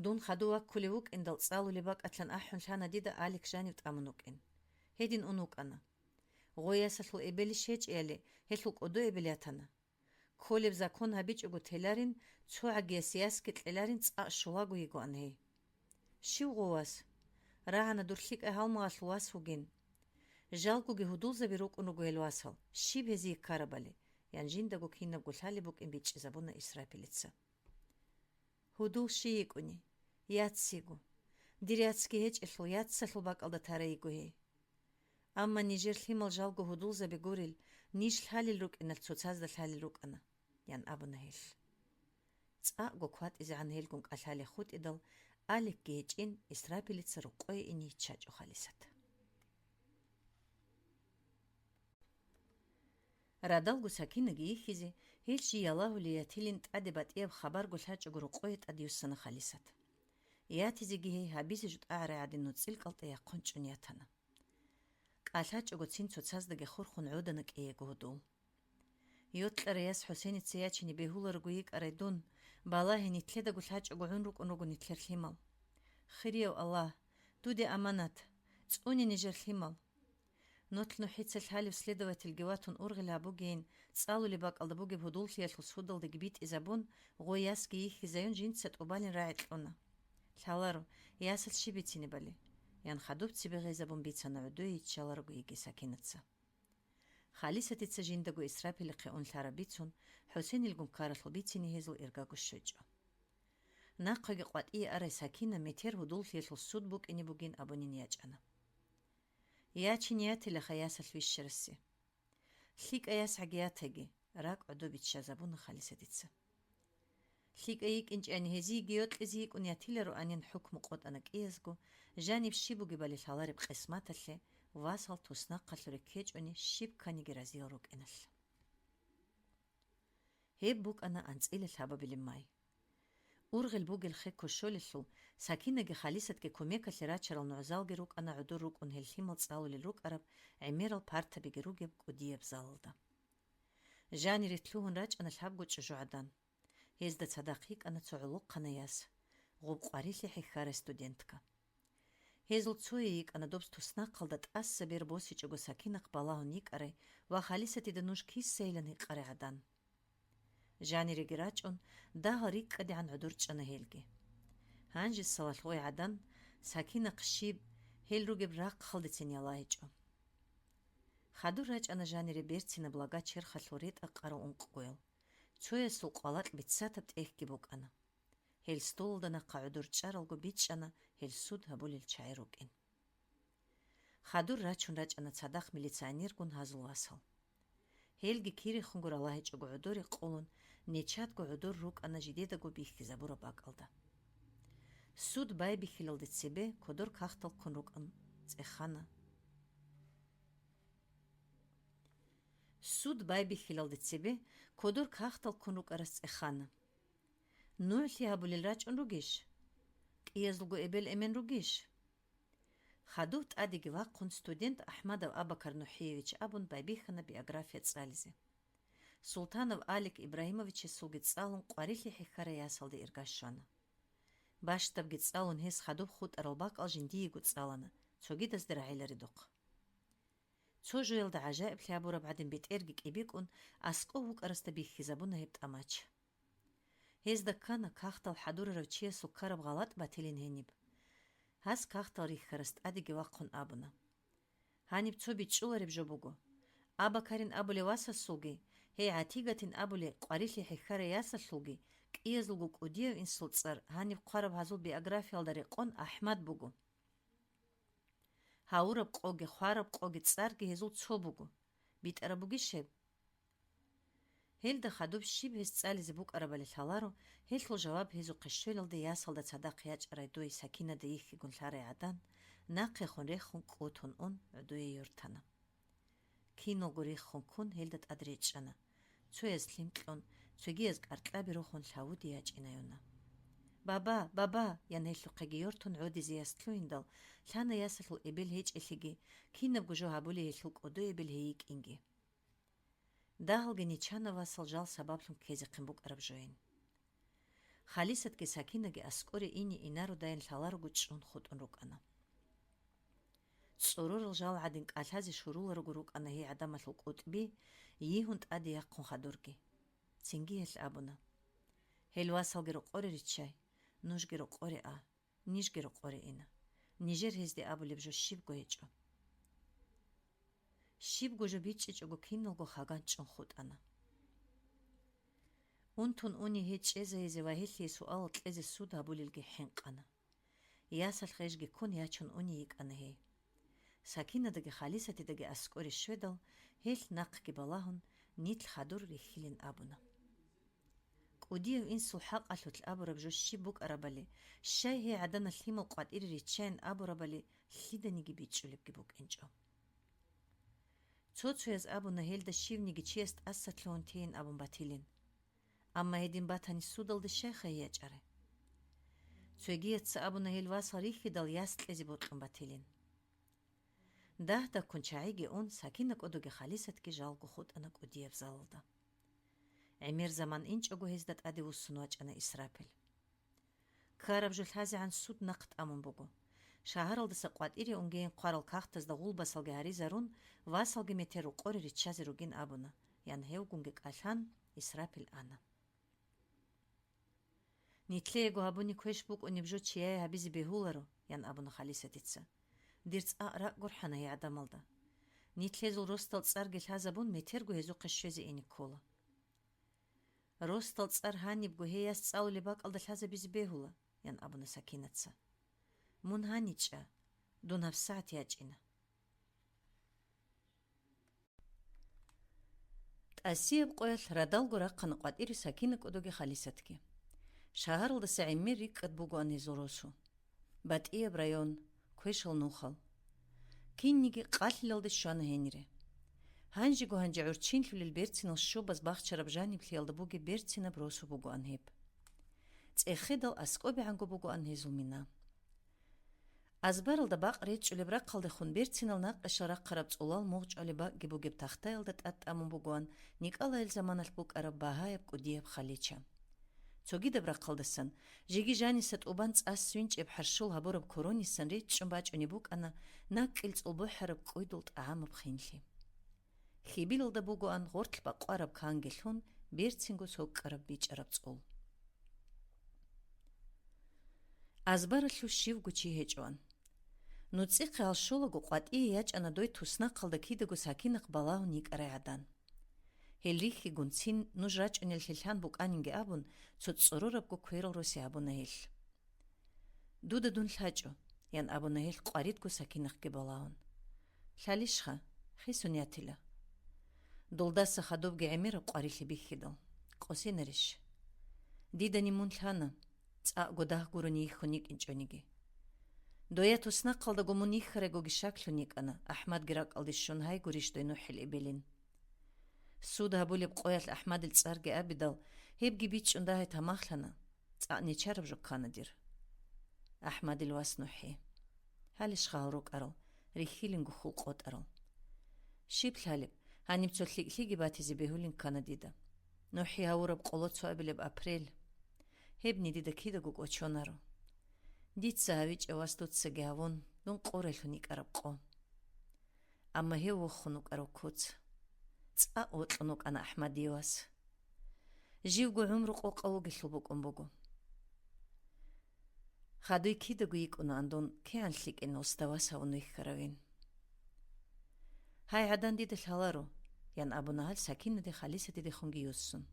Дун хадув ваккулев вукӀиндал цӀалулеб бакӀатлъан ахӀун лъана дида Алик жанив тӀамун вукӀин. Гьедин ун вукӀана. Гъой ясалъул эбелищ гьечӀеяли, гьелъул кӀодо эбел ятана. Кколеб закон гьабичӀого теларин, цо гӀагияс ясги кьеларин цӀакъ щулаго йигоан гьей. Щив гъов вас? РагӀана дур лъикӀай гьалмагъалъул вас вугин. Жалгоги гьудулзаби рукӀун руго гьел васал, щиб гьезие ккарабали, — ян жиндаго кинабго лъалеб букӀин бичӀчӀизабуна Исрапилица. Гьудул щий йикӀуни? Яц йиго. Дир яцги гьечӀелъул, яцалъул бакӀалда тарай йиго гьей. Амма нижер лъимал жалго гьудулзаби гурел, ниж лъалел рукӀиналъ цоцазда лъалел рукӀана, — ян абуна гьелъ. ЦӀакъго кватӀизегӀан гьелгун кӀалъале хутӀидал, Аликги гьечӀин, Исрапилица рукъое ине йиччачӀо Халисат. Радалго Сакинаги йихьизе, гьел жий ялагьулей ятилин тӀаде батӀияб хабарго лъачӀого рукъое тӀадюссана Халисат. Ятизеги гьей гьабизе жутӀагӀарай гӀадин нуцӀил кӀалтӀе яхъун чӀун ятана. КӀалъачӀого цин цоцаздаги хурхун гӀодана кӀиего гьудул. Йокьарай яс ХӀусеница ячине бегьуларого йикӀарай дун, балагье, нилъедаго лъачӀого гӀун рукӀун руго нилъер лъимал. Хирияв Аллагь, дуде аманат, цӀуне нижер лъимал. Нолъ-нухӀица лъалев следовательги ватун ургъел гьабугейин, цӀалулеб бакӀалда бугеб гьудуллъиялъул судалдаги битӀизабун, гъой ясги йихьизаюн жинца тӀубалин рагӀи кьуна. Лъаларо, ясалъ щиб бицинебали? — ян хадуб цебе гъезабун бицана гӀодое йиччаларого йиги Сакинаца. Халисатица жиндаго Исрапилихъе ун лъараб бицун, ХӀусенилгун ккаралъул бицине гьезул иргаго щвечӀо. Нахъеги къватӀие арай Сакина метер гьудуллъиялъул суд букӀине бугин абунин ячӀана. Я чи ниятилаха ясалъ вищарасе. ЛъикӀа ясгӀаги ятаги, ракӀ гӀодобиччазабуна Халисатица. ЛъикӀа йикӀинчӀани, гьезиеги йокьизе йикӀун ятилароанин хӀукму къотӀана кӀиязго, жаниб щиб бугебали лъалареб къисматалъе, васал туснахъалъуре ккечӀони щиб кканиги разиял рукӀиналъ. Гьеб букӀана анцӀила лъабабилеб май. Ургъел бугел хекко щолелъул, Сакинаги Халисатги кумекалъе рачарал нугӀзалги рукӀана гӀодор рукӀун гьел лъимал цӀалулел рукӀараб гӀемерал партабиги ругеб кӀудияб залалда. Жанире лъугьун рачӀана лъабго чӀужугӀадан. Гьезда цадахъ йикӀана цо гӀолохъанай яс, гъуб къварилъи хӀехьарай студентка. Гьезул цое йикӀана доб туснахъалда тӀаса бер босичӀого Сакинахъ балагьун йикӀарай ва Халисатида нуж кисайилан гьикъарай гӀадан. Жаниреги рачӀун, дагьал рикӀкӀадегӀан гӀодор чӀана гьелги. Гьанже салалъ гъой гӀадан, Сакинахъ щиб, гьел ругеб рахъалдецин ялагьичӀо. Хадур рачӀана жанире берцинаб лага черхалъул ретӀа-къару ункъгоял. Цоясул къвалакь биццатаб тӀехьги букӀана. Гьел столалда нахъа гӀодор чӀаралго бичӀчӀана гьел суд гьабулел чагӀи рукӀин. Хадур рачун рачӀана цадахъ милиционергун гьазул васал. Гьелги кирехунго ралагьичӀого гӀодоре къолун, нечадго гӀодор рукӀана жидедаго бихьизабураб бакӀалда. Суд байбихьилалде цебе кодор кагътал ккун рукӀун цӀехана. Суд байбихьилалде цебе кодор кагътал ккун рукӀарас цӀехана. НугӀлъи гьабулел рачӀун ругищ? КӀиязулго эбел-эмен ругищ? Хадув тӀадеги вахъун студент Ахмадов Абакар НухӀиевич абун байбихьана биография цӀализе. Султанов Алик Ибрагьимовичасулги цӀалун къварилъи хӀехьарай ясалде ирга щвана. Бащдабги цӀалун гьес хадуб хутӀарал бакӀал жиндиего цӀалана, цогидазда рагӀиларедухъ. Цо жоялда гӀажаиблъи гьабураб гӀадин бетӀерги кӀибикӀун, аскӀов вукӀарасда бихьизабуна гьеб тӀамач. Гьезда ккана кагътал хӀадурарав чиясул ккараб гъалатӀ батилин гьениб. Гьас кагътал рихьарас тӀадеги вахъун абуна: «Гьаниб цо бичӀчӀулареб жо буго. Абакарин абулев васасулги, гьей ГӀатигатин абулей къварилъи хӀехьарай ясалъулги кӀиязулго кӀудияв инсул цӀар гьаниб хъвараб гьазул биографиялда рекъон Ахмад буго. Гьавураб къоги хвараб къоги цӀарги гьезул цо буго. БитӀараб бугищ гьеб?» Гьелда хадуб щиб гьес цӀализе букӀарабали лъаларо, гьелъул жаваб гьезухъе щвелалде ясалда цадахъ ячӀарай дой Сакинада йихьигун лъарай гӀадан, нахъехун рехун кӀутун ун гӀодое йортана. Киналго рехун ккун гьелда тӀад речӀчӀана. Цояз лъим кьун, цогияз кӀаркьаби рохун лъавуди ячӀинаюна. «Баба, баба!» — ян гьелъухъеги йортун гӀодизе яс лъугьиндал, лъана ясалъул эбел гьечӀелъиги, кинабго жо гьабулей гьелъул кӀодо эбел гьей йикӀинги. Дагьалги нечана васал жал сабаблъун ккезехъин букӀараб жоян. Халисатги Сакинаги аскӀоре ине-инародайин лъаларого чӀун хутӀун рукӀана. ЦӀорорал жал гӀадин кӀалъазе щуруларого рукӀана гьей гӀадамалъул кӀутӀби, йигьун тӀаде яхъун хадурги. Цинги гьелъ абуна: «Гьел васалги рокъоре риччай, нужги рокъоре а, нижги рокъоре ина. Нижер гьезде абулеб жо щибго гьечӀо». Щибго жо бичӀчӀичӀого киналго хаган чӀун хутӀана. Унтун уни гьей чӀезайизе ва гьелъие суалал кьезе суд гьабулелги хӀинкъана. Ясалъ гъежги ккун ячун уни йикӀана гьей. Сакинадаги Халисатидаги аскӀоре щведал, гьелъ нахъги балагьун, нилъ хадур рихьилин абуна. КӀудияв инсул хӀакъалъулъ абураб жо щиб букӀарабали, щай гьей гӀадамал лъимал къватӀире риччайин абурабали лъиданиги бичӀчӀулебги букӀинчӀо. Цо-цояз абуна гьелда щивниги чияс тӀаса лъугьун тейин абун батилин. Амма гьедин батани, судалда щайха гьей ячӀарай? Цогияца абуна гьел васал рихьидал яс кьезе бокьун батилин. Дагь-даккун чагӀиги ун, Сакина кӀодоги Халисатги жалго хутӀана кӀудияб залалда. ГӀемер заман инчӀого гьезда тӀаде вуссун вачӀана Исрапил. Ккараб жо лъазегӀан суд нахъ тӀамун буго. Шагьаралдаса къватӀире унгейин хъварал кагътазда гъулбасалги гьаризарун, васалги метер рукъоре риччазе ругин абуна, ян гьевгунги кӀалъан, Исрапил ана. Нилъеего гьабуни квеш букӀунеб жо чияе гьабизе бегьуларо, ян абуна Халисатица. Дир цӀакъ ракӀ гурхӀана гьей гӀадамалда. Нилъезул росдал цӀарги лъазабун, метерго гьезухъе щвезе ине ккола. Росдал цӀар гьанибго гьей яс цӀалулеб бакӀалда лъазабизе бегьула, ян абуна Сакинаца. Мун гьаничӀа, дун гьабсагӀат ячӀина. ТӀасияб къоялъ радалго рахъана къватӀире Сакина кӀодоги Халисатги. Шагьаралдаса гӀемер рикӀкӀад бугоан гьезул росу. БатӀияб район, квешал нухал. Кинниги къалъилалде щвана гьенире. Гьанжего-гьанже гӀурччинлъулел берцинал щобаз бахчараб жаниблъиялда бугеб берцинаб росу бугоан гьеб. ЦӀехедал аскӀобегӀанго бугоан гьезул мина. Азбаралда бакъ речӀчӀулеб рахъалдехун берцинал накъишал рахъараб цӀолал мугъчӀвалеб бакӀги бугеб тахтаялда тӀад тӀамун бугоан Николайил заманалъ букӀараб багьаяб кӀудияб халича. Цогидаб рахъалдасан, жеги жаниса тӀубан цӀа свинчӀеб хӀарщул гьабураб коронисан речӀчӀун бачӀунеб букӀана накӀкӀил цӀул бухӀараб кӀуйдул тӀагӀамаб хинлъи. Хьибилалда бугоан гъорлъ бакъвараб канги лъун берцинго сокӀкӀараб бичӀчӀараб цӀул. Азбаралъув щивго чи гьечӀоан. НуцӀихъе гьал щолаго къватӀие ячӀана дой туснахъалда кидаго Сакинахъ балагьун йикӀарай гӀадан. Гьел рихьигун цин нуж рачӀунеллъи лъан букӀанинги абун, цо цӀорорабго кверал роси гьабуна гьелъ. «Дуда дун лъачӀо», — ян абуна гьелъ къваридго Сакинахъги балагьун. «Лъалищха, хисун ятила». Долдаса хадубги гӀемераб къварилъи бихьидал, къосинарищ? Дидани мун лъана, цӀакъго дагь гурони йихьун йикӀинчӀониги. Доя туснахъалдаго мун йихьарайгоги щаклъун йикӀана, АхӀмадги ракӀалде щун гьайгурищ дой нухӀил эбелин. Суд гьабулеб къоялъ АхӀмадил цӀарги абидал, гьебги бичӀчӀун дагьай тамахлъана, цӀакъ нечараб жо ккана дир. АхӀмадил вас нухӀи. Гьалищха гьал рукӀарал, рихьилинго хьул къотӀарал. Щиб лъалеб, гьаниб цо лъикӀлъиги батизе бегьулин ккана дида. НухӀи гьавураб къоло цоабилеб апрель. Гьебни дида кидаго кӀочонаро. Дица гьавичӀев вас дуцаги гьавун, дун къорайлъун йикӀараб къо. Амма гьев вохун вукӀарав куц. ЦӀакъ вокьун вукӀана АхӀмадие вас. Живго гӀумру къокъав вугелъул букӀун буго. Хадуй кидаго йикӀунаан дун, кигӀан лъикӀин уста вас гьавун вихьаравин. «Гьай гӀадан дида лъаларо», — ян абуна гьал Сакинаде Халисатидехунги юссун.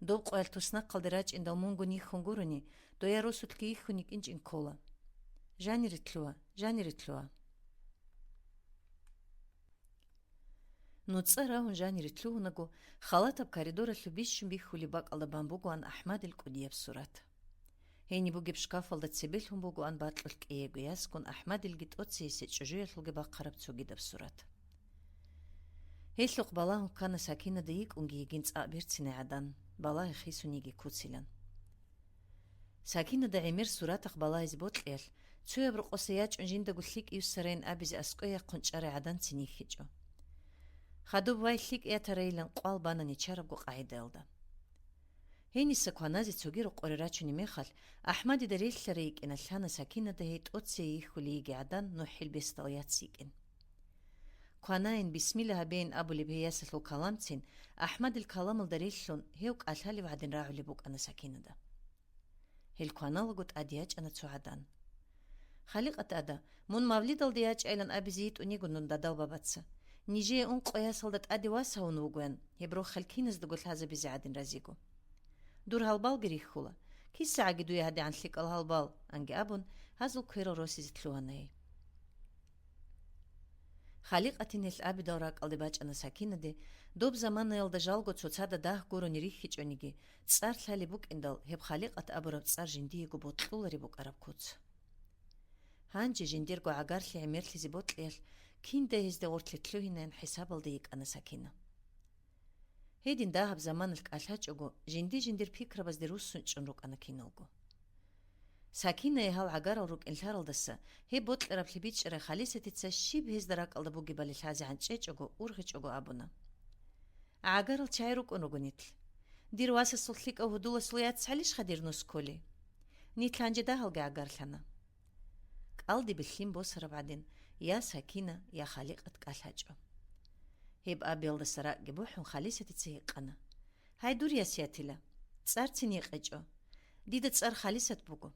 «Доб къоялъ туснахъалде рачӀиндал мунгун йихьун гурони, доя росулъги йихьун йикӀинчӀин ккола. Жанире лъугьа, жанире лъугьа». НуцӀа рагьун жанире лъугьунаго, халатаб коридоралъуб бищун бихьулеб бакӀалда бан бугоан АхӀмадил кӀудияб сурат. Гьениб бугеб шкафалда цебе лъун бугоан бакьулъ кӀиего ясгун АхӀмадилги тӀоцеясе чӀужуялъулги бахъараб цогидаб сурат. Гьелъухъ балагьун ккана Сакинада йикӀунги йигин цӀакъ берцинай гӀадан, балагьи хисун йиги куцилан. Сакинада гӀемер суратахъ балагьизе бокьиялъ, цояб рокъоса ячӀун жиндаго лъикӀ юссарайин абизе аскӀой яхъун чӀарай гӀадан цин йихьичӀо. Хадуб вай лъикӀ ятарайилан къвал бана нечарабго къагӀидаялда. Гьениса кваназе цоги рокъоре рачунеб мехалъ, АхӀмадида релълъарай йикӀиналъана Сакинада гьей тӀоцее йихьулей йиги гӀадан нухӀил бесдал яц йикӀин. Кванайин, бисмилла гьабейин абулеб гьей ясалъул каламцин, АхӀмадил каламалда релълъун, гьев кӀалъалев гӀадин рагӀулеб букӀана Сакинада. Гьел кваналаго тӀаде ячӀана цо гӀадан. «Халикъат ада, мун мавлидалде ячӀайилан абизе йитӀун йиго дун дадал-бабаца. Нижее ункъо ясалда тӀаде вас гьавун вугоян, гьеб рохел киназдаго лъазабизе гӀадин разиго. Дур гьалбалги рихьула. КисагӀаги дуе гьадигӀан лъикӀал гьалбал», — анги абун, гьазул кверал росизе лъугьана гьей. Халикъатин гьелъ абидал ракӀалде бачӀана Сакинаде, доб заманаялда жалго цоцазда дагь гурони рихьичӀониги, цӀар лъалеб букӀиндал, гьеб Халикъат абураб цӀар жиндиего бокьулареб букӀараб куц. Гьанже жиндирго гӀагарлъи гӀемерлъизе бокьиялъ, киндай гьезда гъорлъе лъугьинаян хӀисабалда йикӀана Сакина. Гьедин дагьаб заманалъ кӀалъачӀого, жинди-жиндир пикрабазде руссун чӀун рукӀана киналго. Сакинае гьал гӀагарал рукӀин лъаралдаса, гьеб бокьараблъи бичӀчӀарай Халисатица щиб гьезда ракӀалда бугебали лъазегӀан чӀечӀого, ургъичӀого абуна: «ГӀагарал чагӀи рукӀун руго нилъ. Дир васасул лъикӀав гьудуласул яцгӀалищха дир нус кколи? Нилъ гьанже дагьалги гӀагарлъана. КӀалдибе лъим босараб гӀадин, я Сакина, я Халикъат кӀалъачӀо. Гьеб абиялдаса ракӀги бухӀун, Халисатица гьикъана: «Гьай, дур яс ятила, цӀарцин гьекъечӀо. Дида цӀар Халисат буго».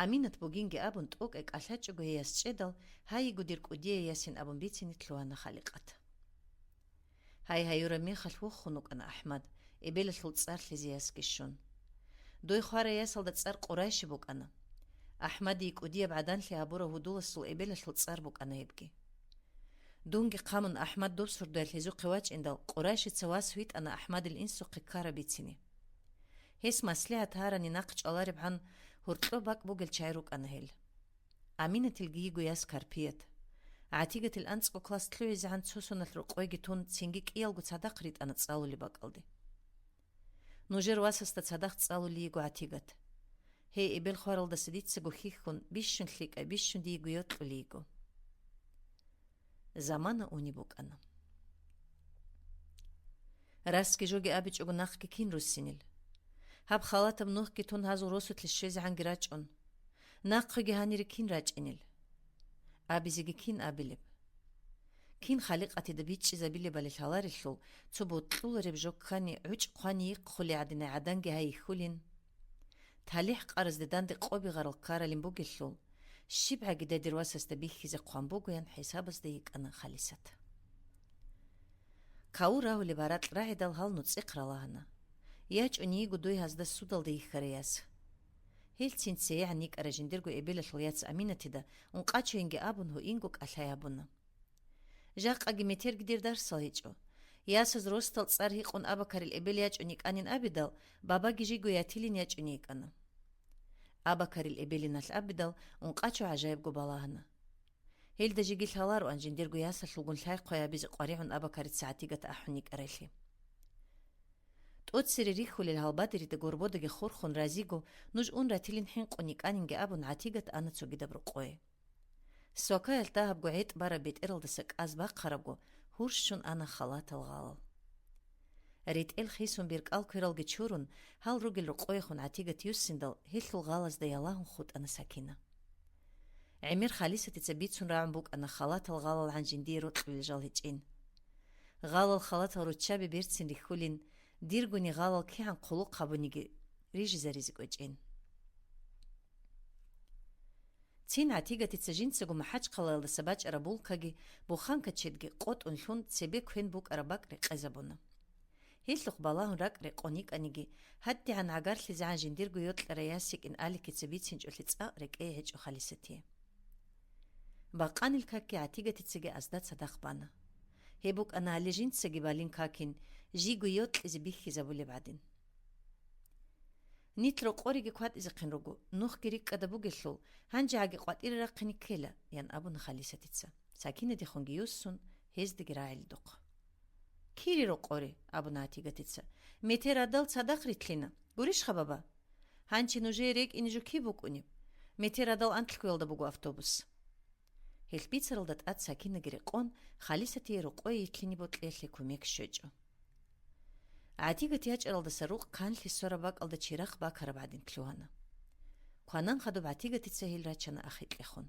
Аминат бугинги абун, тӀокӀай кӀалъачӀого гьей яс чӀедал, гьайиго дир кӀудияй ясин абун бицине лъугьана Халикъат. Гьай гьаюраб мехалъ вохун вукӀана АхӀмад, эбелалъул цӀар лъезе ясги щун. Дой хварай ясалда цӀар Къурайши букӀана. АхӀмадие кӀудияб гӀаданлъи гьабурав гьудуласул эбелалъул цӀар букӀана гьебги. Дунги хъамун, АхӀмад доб сордоялъ гьезухъе вачӀиндал, Къурайшица вас витӀана АхӀмадил инсухъе ккараб бицине. Гьес маслигӀат гьарани нахъ чӀваларебгӀан гьоркьоб бакӀ бугел чай рукӀана гьел. Аминатилги йиго яс Карпият. ГӀатигатил анцӀго класс лъугӀизегӀан цо соналъ рокъойги тун, цинги кӀиялго цадахъ ритӀана цӀалулеб бакӀалде. Нужер васасда цадахъ цӀалулей йиго ГӀатигат. Гьей эбел хваралдаса дицаго хьихьун, бищун лъикӀай, бищун дийго йокьулей йиго. Замана унеб букӀана. Расги жоги абичӀого нахъги кин руссинил? Гьаб халатаб нухги тун гьазул росулъе щвезегӀанги рачӀун. Нахъеги гьанире кин рачӀинил? Абизеги кин абилеб? Кин Халикъатида бичӀчӀизабилебали лъаларелъул, цо бокьулареб жо ккани, гӀучӀ хъвани йихъулей гӀадинай гӀаданги гьай йихьулин. ТалихӀ къаразде данде къоби гъарал ккаралин бугелъул, щибгӀаги дадир васасда бихьизе хъван бугоян хӀисабазда йикӀана Халисат. Каву рагьулеб гьаракь рагӀидал гьал нуцӀихъ ралагьана. ЯчӀун йиго дой гьазда судалда йихьарай яс. Гьелцин цейгӀан йикӀарай жиндирго эбелалъул яц Аминатида ункъачойинги абун гьуинго кӀалъай гьабуна. Жакъаги метерги дир дарсал гьечӀо. Ясаз росдал цӀар гьикъун Абакарил эбел ячӀун йикӀанин абидал, бабаги жиго ятилин ячӀун йикӀана. Абакарил эбелиналъ абидал, ункъачо гӀажаибго балагьана. Гьелда жеги лъалароан жиндирго ясалъулгун лъай-хъвай гьабизе къваригӀун Абакарица ГӀатигат ахӀун йикӀарайлъи. ТӀоцере рихьулел гьалбадерида горбодаги хурхун разиго, нуж ун ратилин хӀинкъун йикӀанинги абун, ГӀатигат ана цогидаб рокъое. Свакаялъ дагьабго гӀетӀ бараб бетӀералдаса кӀаз бахъарабго, гьурщун ана халатал гъалал. РетӀел хисун беркӀал квералги чурун, гьал ругел рокъояхун ГӀатигат юссиндал, гьелъул гъалазда ялагьун хутӀана Сакина. ГӀемер Халисатица бицун рагӀун букӀана халатал гъалал гьан жиндие рокьулел жал гьечӀин. Гъалал халатал руччаби берцин рихьулин, диргуни гъалал кигӀан хъулухъ гьабуниги рижизаризе кӀвечӀин. Цин ГӀатигатица жинцаго МахӀачхъалаялдаса бачӀараб булкаги, буханка чедги къотӀун лъун, цебе квен букӀараб бакӀ рекъезабуна. Гьелъухъ балагьун ракӀ рекъон йикӀаниги, гьадигӀан гӀагарлъизегӀан жиндирго йокьарай яс йикӀин Аликица бицинчӀолъи цӀакъ рекӀее гьечӀо Халисатие. Бакъанил какги ГӀатигатицаги азда цадахъ бана. Гьеб букӀана гьале жинцаги балин какин, жиго йокьизе бихьизабулеб гӀадин. Нилъ рокъориги кватӀизехъин руго, нухги рикӀкӀада бугелъул, гьанжегӀаги къватӀире рахъине ккела, ян абуна Халисатица, Сакинадехунги юссун, гьездаги рагӀилдухъ. Кири рокъори, абуна ГӀатигатица, метер гьадал цадахъ рилълъина. Гурищха, баба? Гьанчи нужее рекӀине жо киб букӀунеб? Метер гьадал анлъгоялда буго автобус. Гьелъ бицаралда тӀад Сакинаги рекъон, Халисатие рокъое йилълъине бокьиялъе кумек щвечӀо. ГӀатигат ячӀаралдаса рукъ канлъи сораб бакӀалда чирахъ бакараб гӀадин лъугьана. Кванан хадуб ГӀатигатица гьел рачана ахикьехун.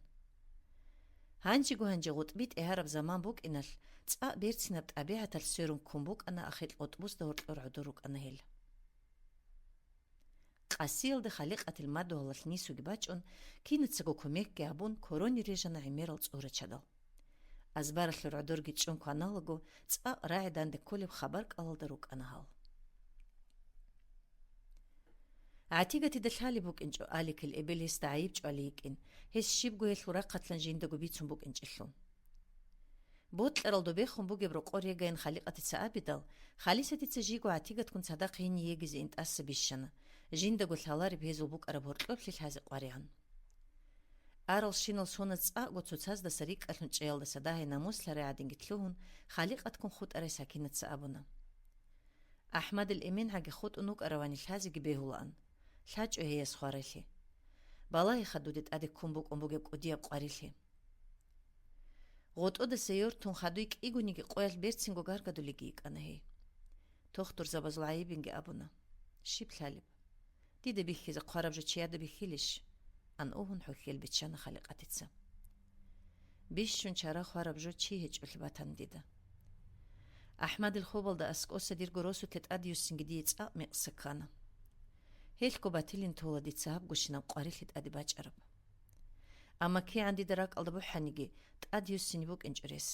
Гьанжего гьанже гъутӀби тӀегьараб заман букӀиналъ, цӀакъ берцинаб тӀабигӀаталъ сверун ккун букӀана ахикь гъутӀбузда гьоркьор гӀодор рукӀана гьел. Къасиялда Халикъатил мадугьалалъ нисуги бачӀун, кинацаго кумекги гьабун, короне рижана гӀемерал цӀурачадал. Азбаралъур гӀодорги чӀун кваналаго, цӀакъ рагӀи данде кколеб хабар кӀалалда рукӀана гьал. ГӀатигатида лъалеб букӀинчӀо Аликил эбел гьесда гӀайиб чӀвалей йикӀин, гьес щибго гьелъул рахъалъан жиндаго бицун букӀинчӀелъул. Бокьарал добехун бугеб рокъор регаян Халикъатица абидал, Халисатица жиго ГӀатигатккун цадахъ гьение йигизе интӀаса бищана, жиндаго лъалареб гьезул букӀараб гьоркьоблъи лъазе къваригӀун. Арал щинал соназ цӀакъго цоцаздаса рикӀкӀалъун чӀеялдаса дагьай намус лъарай гӀадинги лъугьун, Халикъатккун хутӀарай Сакинаца абуна: АхӀмадил эменгӀаги хутӀун вукӀаравани лъазеги бегьулаан. ЛъачӀо гьей яс хварайлъи. Балагьиха дуде тӀаде ккун букӀун бугеб кӀудияб къварилъи. ГъотӀодаса йортун хадуй кӀигониги къоялъ берцинго гаргадулеги йикӀана гьей. Тухтурзабазул гӀайибинги абуна: «Щиб лъалеб? Дида бихьизе хъвараб жо чияда бихьилищ?» — ан угьун хӀухьел биччана Халикъатица. Бищун чара хвараб жо чи гьечӀолъи батана дида. АхӀмадил хобалда аскӀоса дирго росулъе тӀадюссинги дие цӀакъ мекъса ккана. Гьелъго батилин тола дица гьабгощинаб къварилъи тӀаде бачӀараб. Амма кигӀан дида ракӀалда бухӀаниги, тӀадюссине букӀинчӀо рес.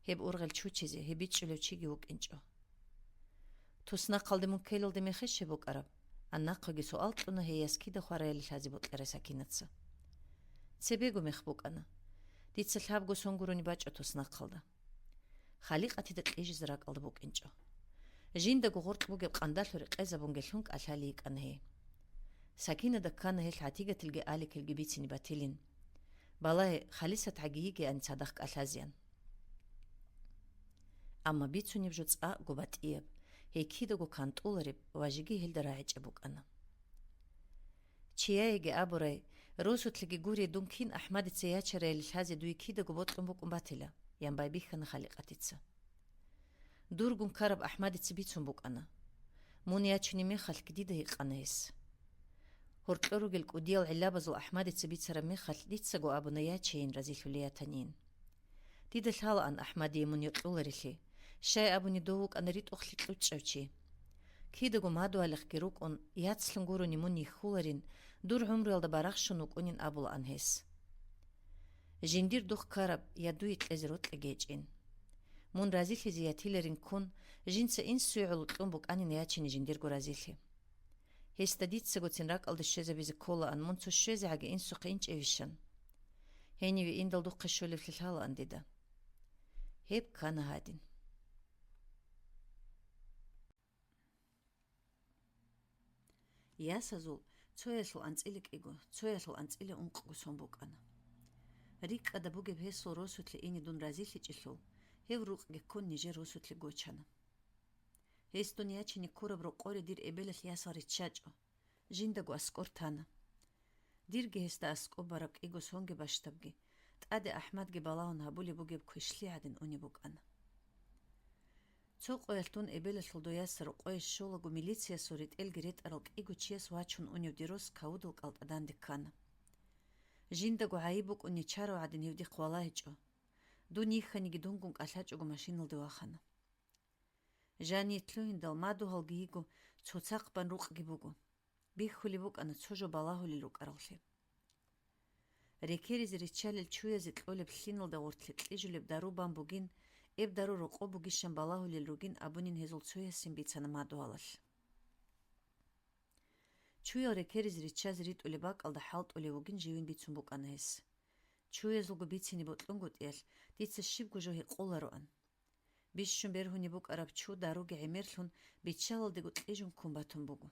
Гьеб ургъел чучизе гьеб бичӀчӀулев чиги вукӀинчӀо. Туснахъалде мун ккелалде мехищ гьеб букӀараб? — ан нахъеги суал кьуна гьей яс кида хвараялде лъазе бокьарай Сакинаца. Цебего мех букӀана. Дица лъабго сон гурони бачӀо туснахъалда. Халикъатида кьижизе ракӀалда букӀинчӀо. Жиндаго гъоркь бугеб къандалъу рекъезабунги лъун кӀалъалей йикӀана гьей. Сакинада ккана гьелъ гӀатигатилги аликилги бицине батилин. Балагье, халисатгӀаги йигеян цадахъ кӀалъазеян. Амма бицунеб жо цӀакъго батӀияб, гьей кидаго кантӀулареб ва жеги гьелда рагӀичӀеб букӀана. Чияеги абурай, росулъеги гурей дун кин АхӀмадица ячарайилан лъазе дуе кидаго бокьун букӀун батила, — ян байбихьана Халикъатица. Дургун ккараб АхӀмадица бицун букӀана. Мун ячунеб мехалъги дида гьикъана гьес. Гьоркьор ругел кӀудиял гӀиллабазул АхӀмадица бицараб мехалъ дицаго абуна ячейин разилъулей ятанин. Дида лъалаан АхӀмадие мун йокьуларелъи, щай абуни дов вукӀана ритӀухълъи кьучӀав чи. Кидаго мадугьалихъги рукӀун, яцлъун гурони мун йихьуларин, дур гӀумруялда барахщун вукӀунин абулаан гьес. Жиндир духъ ккараб я дуе кьезе рокьи гьечӀин. Мун разилъизе ятиларин ккун, жинца инсуе гӀоло кьун букӀанин ячине жиндирго разилъи. Гьесда дицагоцин ракӀалде щвезабизе кколаан мун цо щвезегӀаги инсухъе инчӀевищан. Гьениве индал духъе щолевлъи лъалаан дида. Гьеб ккана гьадин. Ясазул цоялъул анцӀила кӀиго, цоялъул анцӀила ункъго сон букӀана. РикӀкӀада бугеб гьесул росулъе ине дун разилъичӀелъул, гьев рукъги ккун нижер росулъе гочана. Гьес дун ячине ккураб рокъоре дир эбелалъ ясал риччачӀо, жиндаго аскӀор тана. Дирги гьесда аскӀоб бараб кӀиго сонги бащдабги, тӀаде АхӀмадги балагьун гьабулеб бугеб квешлъи гӀадин унеб букӀана. Цо къоялъ дун эбелалъул дояса рокъое щолаго милициясул ретӀелги ретӀарал кӀиго чияс вачун унев дир рос кавудал кӀалтӀа данде ккана. Жиндаго гӀайиб букӀун нечарав гӀадин гьев дихъ валагьичӀо. Дун йихьаниги дунгун кӀалъачӀого машиналде вахана. Жание лъугьиндал мадугьалги йиго, цоцахъ бан рукъги буго. Бихьулеб букӀана цо жо балагьулел рукӀараллъи. Рекеризе риччалел чуязе кьолеб лъиналда гъортлъи кьижулеб дару бан бугин, эб дару рокъо бугищан балагьулел ругин абунин гьезул цоясин бицана мадугьалалъ. Чуял рекеризе риччазе ритӀулеб бакӀалда хӀалтӀулев вугин живин бицун букӀана гьес. Чуязулго бицине бокьунгутӀиялъ дица щибго жо гьикъулароан. Бищун бергьунеб букӀараб чу даруги гӀемерлъун биччалалдего кьижун ккун батун буго.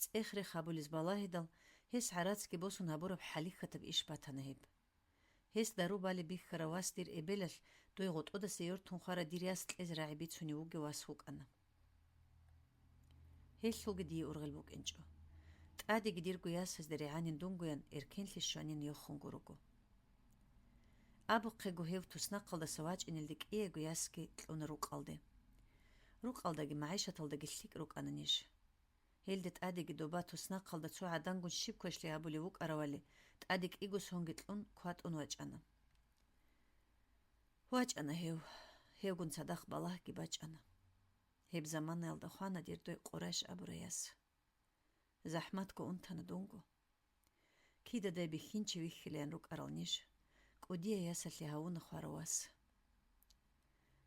ЦӀех-рех гьабулез балагьидал, гьес гӀарацги босун гьабураб хӀалихьатаб иш батана гьеб. Гьес дару балеб бихьарав вас дир эбелалъ, дой гъотӀодаса йортун хвара дир яс кьезе рагӀи бицунев вугев вас вукӀана. Гьелъулги дие ургъел букӀинчӀо. ТӀадеги дирго ясазда регӀанин дунгоян эркенлъи щванин йохун гурого. Абухъего гьев туснахъалдаса вачӀинелде кӀиего ясги кьуна рукъалде. Рукъалдаги магӀишаталдаги лъикӀ рукӀана ниж. Гьелде тӀадеги доба туснахъалда цо гӀадангун щиб квешлъи гьабулев вукӀаравали, тӀаде кӀиго сонги кьун кватӀун вачӀана. ВачӀана гьев, гьевгун цадахъ балагьги бачӀана. Гьеб заманаялда хвана дир дой Къурайш абурай яс. ЗахӀматго унтана дунго. Кидадай бихьинчи вихьилаян рукӀарал ниж, кӀудияй ясалъе гьавуна хварав вас.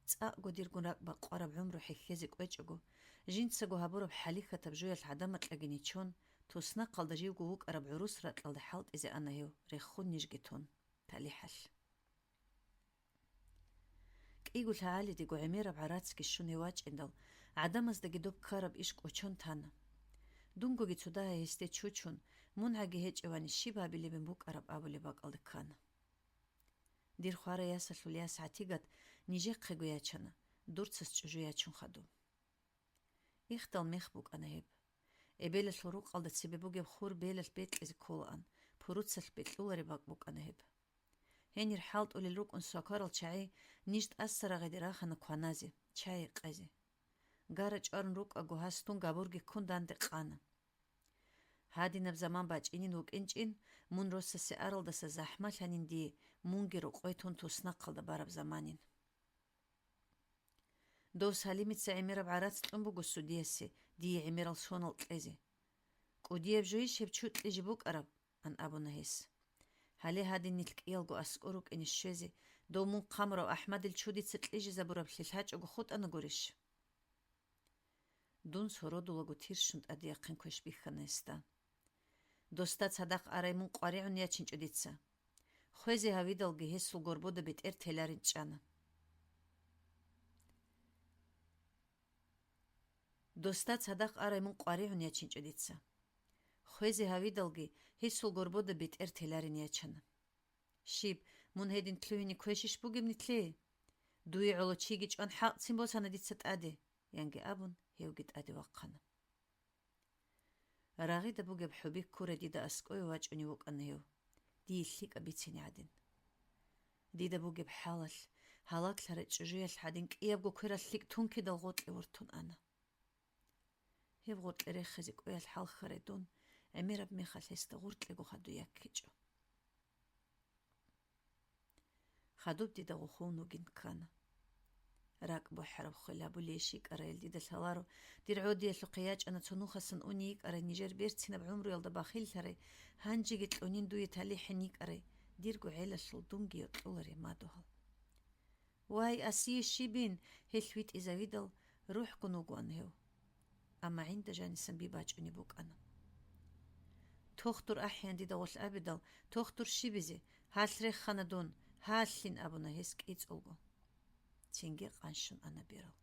ЦӀакъго диргун ракӀ бакъвараб гӀумру хӀехьезе кӀвечӀого, жинцаго гьабураб хӀалихьатаб жуялъ гӀадамал кьагиничон, туснахъалда живго вукӀараб гӀурус ракьалда хӀалтӀизе ана гьев, рехун нижги тун, талихӀалъ. КӀиго лъагӀалидего гӀемераб гӀарацги щун гьев вачӀиндал, гӀадамаздаги доб ккараб иш кӀочон тана. Дунгоги цо дагьай гьесде чучун, мун гӀаги гьечӀевани щиб гьабилебин букӀараб абулеб бакӀалде ккана. Дир хварай ясалъул яс ГӀатигат нижехъего ячана, дурцас чӀужу ячун хадуб. Ихдал мех букӀана гьеб. Эбелалъул рукъалда цебе бугеб хур белалъ бекьизе кколаан, пуруцалъ бекьулареб бакӀ букӀана гьеб. Гьенир хӀалтӀулел рукӀун свакарал чагӀи ниж тӀаса рагъиде рахана кваназе, чай гьекъезе. Гара чӀварун рукӀаго гьас дун габурги ккун данде къана. Гьадинаб заман бачӀинин вукӀинчӀин, мун росасе аралдаса захӀмалъанин дие мунги рокъой тун туснахъалда бараб заманин. Дов Салимица гӀемераб гӀарац кьун буго судиясе дие гӀемерал сонал кьезе. КӀудияб жойищ гьеб чу кьижи букӀараб? Ан абуна гьес. Гьале гьадин нилъ кӀиялго аскӀор рукӀине щвезе, дов мун хъамурав АхӀмадил чу дица кьижизабураблъи лъачӀого хутӀана гурищ? Дун сородулаго тирщун тӀадеяхъин квеш бихьана гьесда. Досда цадахъ арай мун къваригӀун ячинчӀо дица. Хвезе гьавидалги гьесул горбода бетӀер теларин чӀана. Досда цадахъ арай мун къваригӀун ячинчӀо дица. Хвезе гьавидалги гьесул горбода бетӀер теларин ячана. Щиб, мун гьедин лъугьине квешищ бугеб нилъее? Дуе гӀоло чиги чӀван хӀакъцин босана дица тӀаде, янги абун, гьевги тӀаде вахъана. Рагъида бугеб хӀуби ккурай дида аскӀове вачӀунев вукӀана гьев, дие лъикӀаб бицине гӀадин. Дида бугеб хӀалалъ, гьалаглъарай чӀужуялъ гӀадин кӀиябго кверал лъикӀ тункидал гъоркье вортун ана. Гьеб гъоркье рехизе кӀвеялъ хӀалхьарай дун, гӀемераб мехалъ гьесда гъоркьего хадуй яккичӀо. Хадуб дида гъухун вугин ккана. РакӀ бухӀараб хвел гьабулей щикӀарайил дида лъаларо, дир гӀодиялъухъе ячӀана цо нухасан уни йикӀарай нижер берцинаб гӀумруялда бахиллъарай, гьанжеги кьунин дуе талихӀин йикӀарай, дирго гӀелалъул дунги йокьуларей мадугьал. Вай, Асие щибин, гьелъ витӀизавидал рухӀгун вугоан гьев. Амма гӀинда жанисан би бачӀунеб букӀана. Тохтур ахӀеян дида гъолъ абидал, тохтур щибизе, гьалъ рехана дун, гьалъин абуна гьес кӀицӀулго. Цинги къанщун ана берал.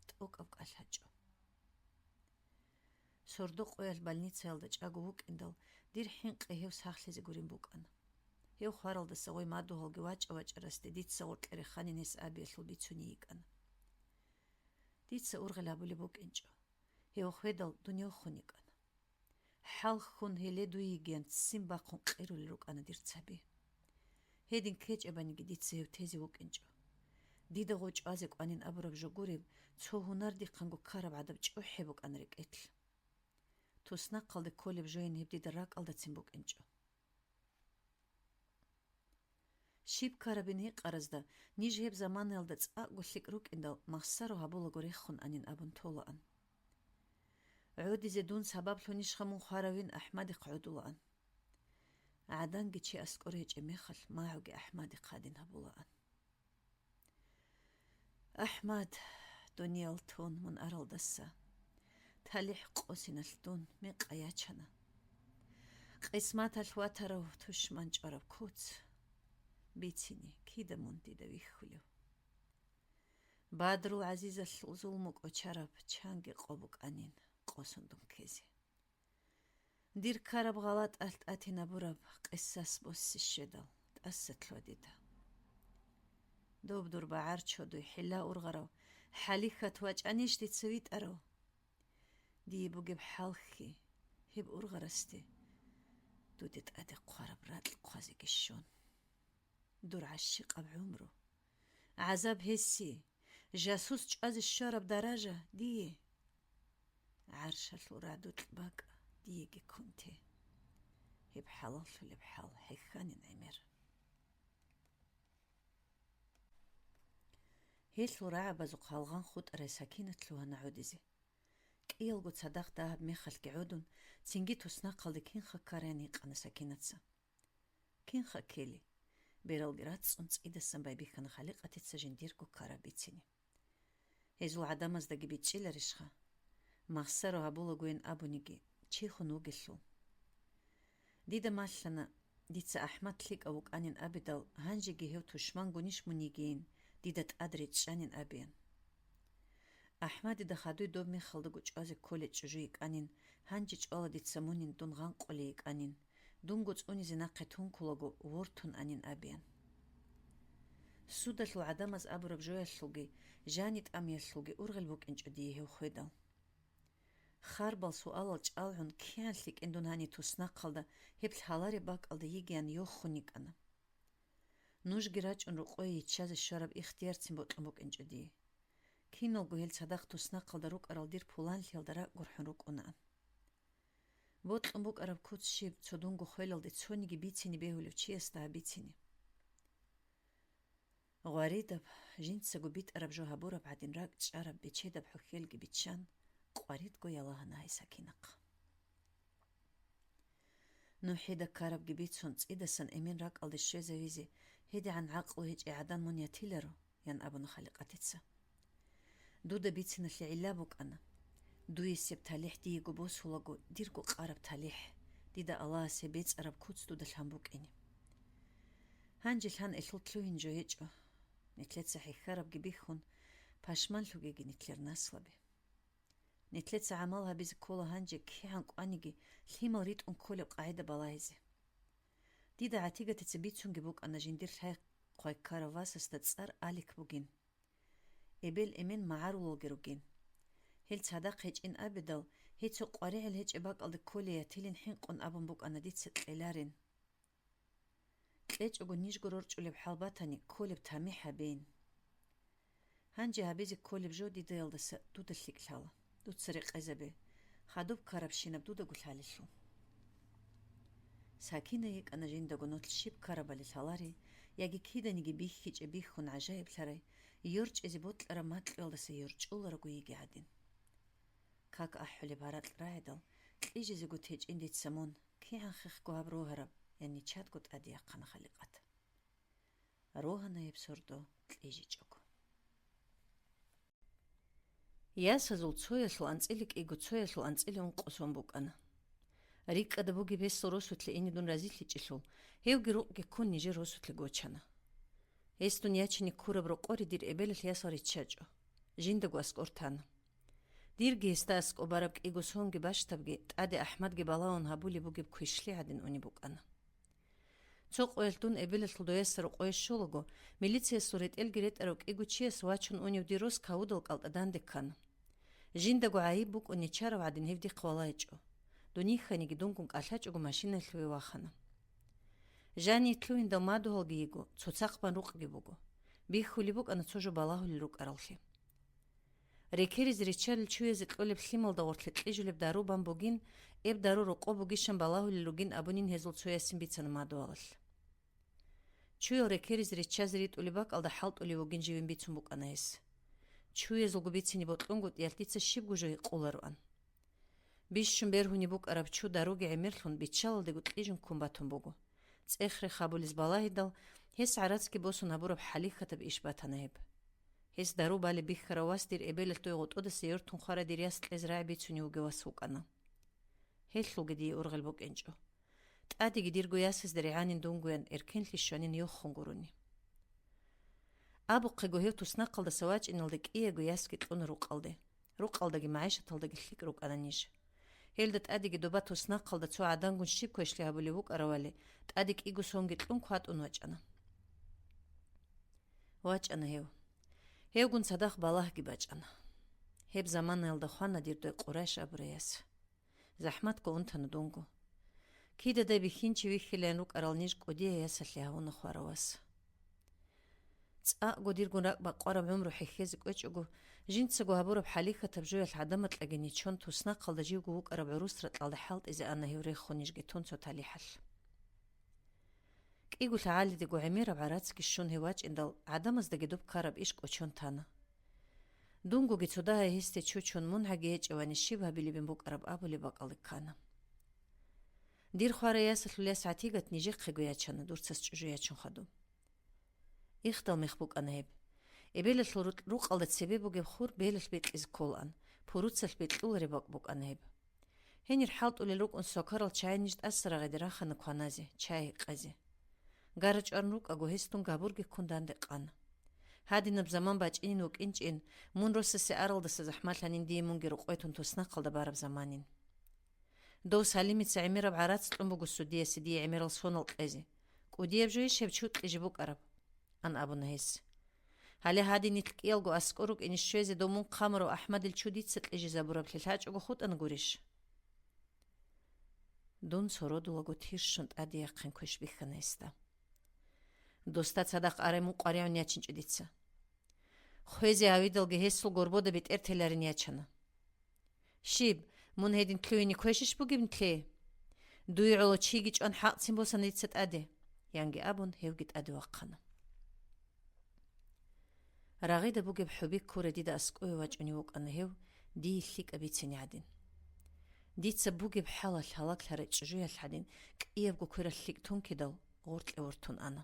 ТӀокӀаб кӀалъачӀо. Сордо къоялъ больницаялда чӀаго вукӀиндал, дир хӀинкъи гьев сахлъизе гурин букӀана. Гьев хваралдаса гъой мадугьалги вачӀа-вачӀарасде дица гъоркье реханин гьес абиялъул бицуней йикӀана. Дица ургъел гьабулеб букӀинчӀо. Гьев хведал дуневхун йикӀана. ХӀалхьун гьеле дуе йигиян ццин бахъун кьирулел рукӀана дир цаби. Гьедин ккечӀебаниги дица гьев тезе вукӀинчӀо. Дида гъой чӀвазе кӀванин абураб жо гуреб, цо гьунар дихъанго ккараб гӀадаб чӀухӀи букӀана рекӀелъ. Туснахъалде кколеб жоян гьеб дида ракӀалдацин букӀинчӀо. Щиб ккарабин гьикъаразда, ниж гьеб заманаялда цӀакъго лъикӀ рукӀиндал, махсаро гьабулаго рехун анин абун толаан. ГӀодизе дун сабаблъунищха мун хваравин АхӀмадихъ гӀодулаан. ГӀаданги чи аскӀор гьечӀеб мехалъ, магӀуги АхӀмадихъ гьадин гьабулаан. АхӀмад, дуниял тун мун аралдаса, талихӀ къосиналъ дун мекъа ячана. Къисматалъ ватарав тушман чӀвараб куц бицине кида мун дида вихьулев. Бадрул ГӀазизалъул зулму кӀочараб чанги къо букӀанин къосун дун ккезе. Дир ккараб гъалатӀалъ тӀатинабураб къисас босси щведал, тӀаса лъугьа дида. Доб дур багӀарчодуй хӀилла ургъарав хӀалихьат вачӀанищ дица витӀарав? Дие бугеб хӀалхьи, гьеб ургъарасде дуде тӀаде хъвараб ракь хъвазеги щун. Дур гӀащикъаб гӀумру, гӀазаб гьесие, жасус чӀвазе щвараб даража дие. ГӀаршалъул радукь бакӀ диеги ккун те. Гьеб хӀалаллъулеб хӀал хӀехьанин гӀемер. Гьелъул рагӀабазухъ гьалгъан хутӀарай Сакинат лъугьана гӀодизе. КӀиялго цадахъ дагьаб мехалъги гӀодун, цинги туснахъалде кинха ккараян гьикъана Сакинаца. Кинха ккели? Бералги рацӀцӀун цӀидасан байбихьана Халикъатица жиндирго ккараб бицине. Гьезул гӀадамаздаги бичӀчӀиларищха? Махсаро гьабулагойин абуниги, чехун вугелъул. Дида малъана, дица АхӀмад лъикӀав вукӀанин абидал, гьанжеги гьев тушмангунищ мун йигейин, дида тӀад речӀчӀанин абеян. АхӀмадида хадуй доб мехалдаго чӀвазе кколей чӀужу йикӀанин, гьанже чӀвала дица мунин дун гъанкъулей йикӀанин, дунго цӀунизе нахъе тункулаго вортун анин абеян. Судалъул гӀадамаз абураб жоялъулги, жани-тӀамиялъулги ургъел букӀинчӀо дие гьев хведал. Харбал суалал чӀалгӀун кигӀан лъикӀин дун гьанив туснахъалда, гьеб лъалареб бакӀалда йигиян йохун йикӀана. Нужги рачӀун рукъое йиччазе щвараб ихтиярцин бокьун букӀинчӀо дие. Киналго гьел цадахъ туснахъалда рукӀарал дир пуланлъиялда ракӀ гурхӀун рукӀунаан. Бокьун букӀараб куц щиб, цо дунго хвелалде цониги бицине бегьулев чиясда гьаб бицине. Гъваридаб, жинцаго битӀараб жо гьабураб гӀадин ракӀчӀараб бечедаб хӀухьелги биччан, къваридго ялагьана гьай Сакинахъ. «НухӀида ккарабги бицун, цӀидасан эмен ракӀалде щвезавизе гьедигӀан гӀакълу гьечӀей гӀадан мун ятиларо», — ян абуна Халикъатица. «Дуда бициналъе гӀилла букӀана. Дуесеб талихӀ диего босулаго, дирго къараб талихӀ, дида Аллагьас гьеб бецӀараб куц дуда лъан букӀине. Гьанже лъан элъул лъугьин жо гьечӀо. Нилъеца хӀехьарабги бихьун, пашманлъугеги нилъер наслаби. Нилъеца гӀамал гьабизе ккола гьанже кигӀан кӀваниги лъимал ритӀун кколеб къагӀида балагьизе. Дида ГӀатигатица бицунги букӀана жиндир лъай хъвай ккарав васасда цӀар Алик бугин. Эбел-эмен магӀарулалги ругин. Гьел цадахъ гьечӀин абидал, гьей цо къваригӀел гьечӀеб бакӀалде кколей ятилин хӀинкъун абун букӀана дица кьеларин. КьечӀого нижго рорчӀулеб хӀал батани, кколеб тамихӀ гьабейин. Гьанже гьабизе кколеб жо дидаялдаса дуда лъикӀ лъала. Дуца рекъезабе, хадуб ккарабщинаб дудаго лъалелъул». Сакина йикӀана жиндаго нолъ щиб ккарабали лъаларей, яги киданиги бихьичӀеб бихьун гӀажаиблъарай, йорчӀизе бокьараб макьуялдаса йорчӀуларого йиги гӀадин. «Как ахӀулеб гьаракь рагӀидал, кьижизего течӀин дица мун, кигӀан хехго гьаб ругьараб», — яни чадго тӀаде яхъана Халикъат. Рогьана гьеб сордо кьижичӀого. Ясазул цоялъул анцӀила кӀиго, цоялъул анцӀила ункъо сон букӀана. РикӀкӀада бугеб гьесул росулъе ине дун разилъичӀелъул, гьевги рукъги ккун нижер росулъе гочана. Гьес дун ячине ккураб рокъоре дир эбелалъ ясал риччачӀо. Жиндаго аскӀор тана. Дирги гьесда аскӀоб бараб кӀиго сонги бащдабги, тӀаде АхӀмадги балагьун гьабулеб бугеб квешлъи гӀадин унеб букӀана. Цо къоялъ дун эбелалъул доясда рокъове щолаго, милициясул ретӀелги ретӀарав кӀиго чияс вачун унев дир рос кавудал кӀалтӀа данде ккана. Жиндаго гӀайиб букӀун нечарав гӀадин гьев дихъ валагьичӀо. Дун йихьаниги дунгун кӀалъачӀого машинаялъуве вахана. Жаниб лъугьиндал мадугьалги йиго, цоцахъ бан рукъги буго. Бихьулеб букӀана цо жо балагьулел рукӀараллъи. Рекеризе риччалел чуязе кьолеб лъималда гъорлъе кьижулеб дару бан бугин, эб дару рокъоб бугищан балагьулел ругин абунин гьезул цоясин бицана мадугьалалъ. Чуял рекеризе риччазе ритӀулеб бакӀалда хӀалтӀулев вугин живин бицун букӀана гьес. Чуязулго бицине бокьунгутӀиялъ дица щибго жо гьикъулароан. Бищун бергьунеб букӀараб чу даруги гӀемерлъун биччалалдего кьижун ккун батун буго. ЦӀех-рех гьабулез балагьидал, гьес гӀарацги босун гьабураб хӀалихьатаб иш батана гьеб. Гьес дару балеб бихьарав вас дир эбелалъ дой гъотӀодаса йортун хварай дир яс кьезе рагӀи бицунев вугев вас вукӀана. Гьелъулги дие ургъел букӀинчӀо. ТӀадеги дирго ясазда ригӀанин дунгоян эркенлъи щванин йохун гурони. Абухъего гьев туснахъалдаса вачӀиналда кӀиего ясги кьуна рукъалде. Рукъалдаги магӀишаталдаги лъикӀ рукӀана ниж. Гьелда тӀадеги доба туснахъалда цо гӀадангун щиб квешлъи гьабулев вукӀаравали, тӀаде кӀиго сонги кьун кватӀун вачӀана. ВачӀана гьев. Гьевгун цадахъ балагьги бачӀана. Гьеб заманаялда хвана дир дой Къурайш абурай яс. ЗахӀматго унтана дунго. Кидадай бихьинчи вихьилаан рукӀарал ниж кӀудияй ясалъе гьавуна хварав вас. ЦӀакъго диргун ракӀ бакъвараб гӀумру хӀехьезе кӀвечӀого, жинцаго гьабураб хӀалихьатаб жоялъ гӀадамал кьаги нечон, туснахъалда живго вукӀараб гӀурус ракьалда хӀалтӀизе ана гьев рехун нижги тун цо талихӀалъ. КӀиго лъагӀалидего гӀемераб гӀарацги щун гьев вачӀиндал, гӀадамаздаги доб ккараб иш кӀочон тана. Дунгоги цо дагьай гьесде чучун, мун гьаги гьечӀевани щиб гьабилебин букӀараб абулеб бакӀалде ккана. Дир хварай ясалъул яс ГӀатигат нижехъего ячана, дурцас чӀужу ячун хадуб. Ихдал мех букӀана гьеб. Эбелалъул рукь-, рукъалда цебе бугеб хур белалъ бекьизе кколаан, пуруцалъ бекьулареб бакӀ букӀана гьеб. Гьенир хӀалтӀулел рукӀун свакарал чай ниж тӀаса рагъиде рахана кваназе, чай гьекъезе. Гара чӀварун рукӀаго, гьес дун габурги ккун данде къана. Гьадинаб заман бачӀинин вукӀинчӀин, мун росасе аралдаса захӀмалъанин дие мунги рокъой тун туснахъалда бараб заманин. Дов Салимица гӀемераб гӀарац кьун буго судиясе дие гӀемерал сонал кьезе. КӀудияб жойищ гьеб чу кьижи букӀараб? — ан абуна гьес. — Гьале гьадин нилъ кӀиялго аскӀор рукӀине щвезе дов мун хъамурав АхӀмадил чу дица кьижизабураблъи лъачӀого хутӀана гурищ? Дун сородулаго тирщун тӀаде яхъин квеш бихьана гьесда. Досда цадахъ арай мун къваригӀун ячинчӀо дица. Хвезе гьавидалги гьесул горбода бетӀер теларин ячана. «Щиб, мун гьедин лъугьине квешищ бугеб лъе? Дуе гӀоло чиги чӀван хӀакълъи босана дица тӀаде», — янги абун, гьевги тӀаде вахъана. Рагъида бугеб хӀуби ккуре дида аскӀове вачӀунев вукӀана гьев, дие лъикӀаб бицине гӀадин. Дица бугеб хӀалалъ гьалаглъарай чӀужуялъ гӀадин кӀиябго квералъ лъикӀ тункидал, гъоркье вортун ана.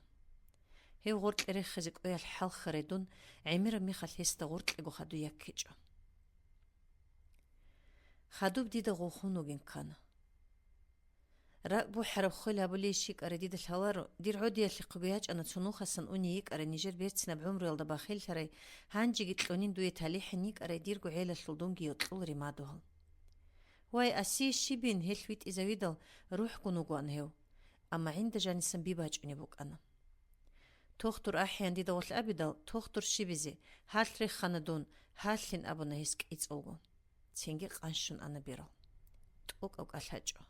Гьев гъоркье рехизе кӀвеялъ хӀалхьарай дун гӀемераб мехалъ гьесда гъоркьего хадуй яккичӀо. Хадуб дида гъо хун вугин ккана. РакӀ бухӀараб хвел гьабулей щикӀарай дида лъаларо, дир гӀодиялъехъего ячӀана цо нухасан уни йикӀарай нижер берцинаб гӀумруялда бахиллъарай, гьанжеги кьунин дуе талихӀин йикӀарай дирго гӀелалъул дунги йокьул римадугьал. Вай, асие щибин гьелъ витӀизавидал, рухӀгун вугоан гьев, амма гӀинда жанисан би бачӀунеб букӀана. Тохтур ахӀеян дида гъолъ абидал, тохтур щибизе, гьалъ рехана дун, гьалъин абуна гьес кӀицӀулго. Цинги къанщун ана берал. ТӀокӀав кӀалъачӀо.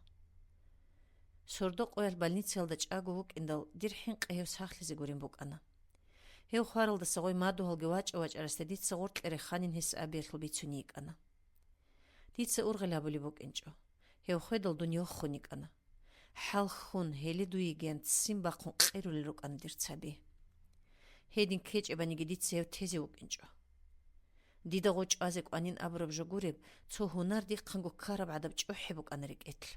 Сордо-къоялъ больницаялда чӀаго вукӀиндал, дир хӀинкъи гьев сахлъизе гурин букӀана. Гьев хваралдаса гъой мадугьалги вачӀа-вачӀарасда дица гъоркье реханин гьес абиялъул бицун йикӀана. Дица ургъел гьабулеб букӀинчӀо. Гьев хведал дун йохун йикӀана. ХӀалхьун, гьеле дуе йигиян ццин бахъун къерулел рукӀана дир цаби. Гьедин ккечӀебаниги дица гьев тезе вукӀинчӀо. Дида гъо чӀвазе кӀванин абураб жо гуреб, цо гьунар дихъанго ккараб гӀадаб чӀухӀи букӀана рекӀелъ.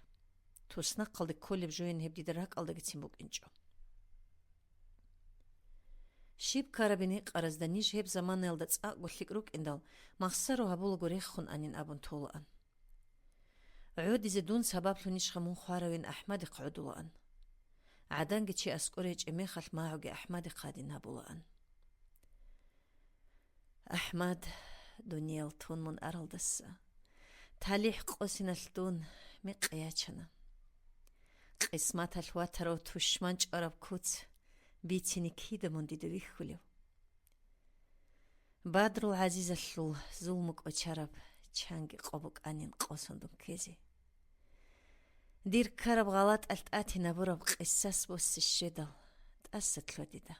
Туснахъалде кколеб жоян гьеб дида ракӀалдагицин букӀинчӀо. Щиб ккарабин гьикъаразда ниж гьеб заманаялда цӀакъго лъикӀ рукӀиндал, махсаро гьабулаго рехун анин абун толаан. ГӀодизе дун сабаблъунищха мун хваравин АхӀмадихъ гӀодулаан. ГӀаданги чи аскӀор гьечӀеб мехалъ магӀуги АхӀмадихъ гьадин гьабулаан. АхӀмад, дуниял тун мун аралдаса, талихӀ къосиналъ дун мекъи ячана. Къисматалъ ватарав тушман чӀвараб куц бицине кида мун дида вихьулев? Бадрул ГӀазизалъул зулму кӀочараб чанги къо букӀанин къосун дун ккезе. Дир ккараб гъалатӀалъ тӀатинабураб къисас босе щведал, тӀаса лъо дида.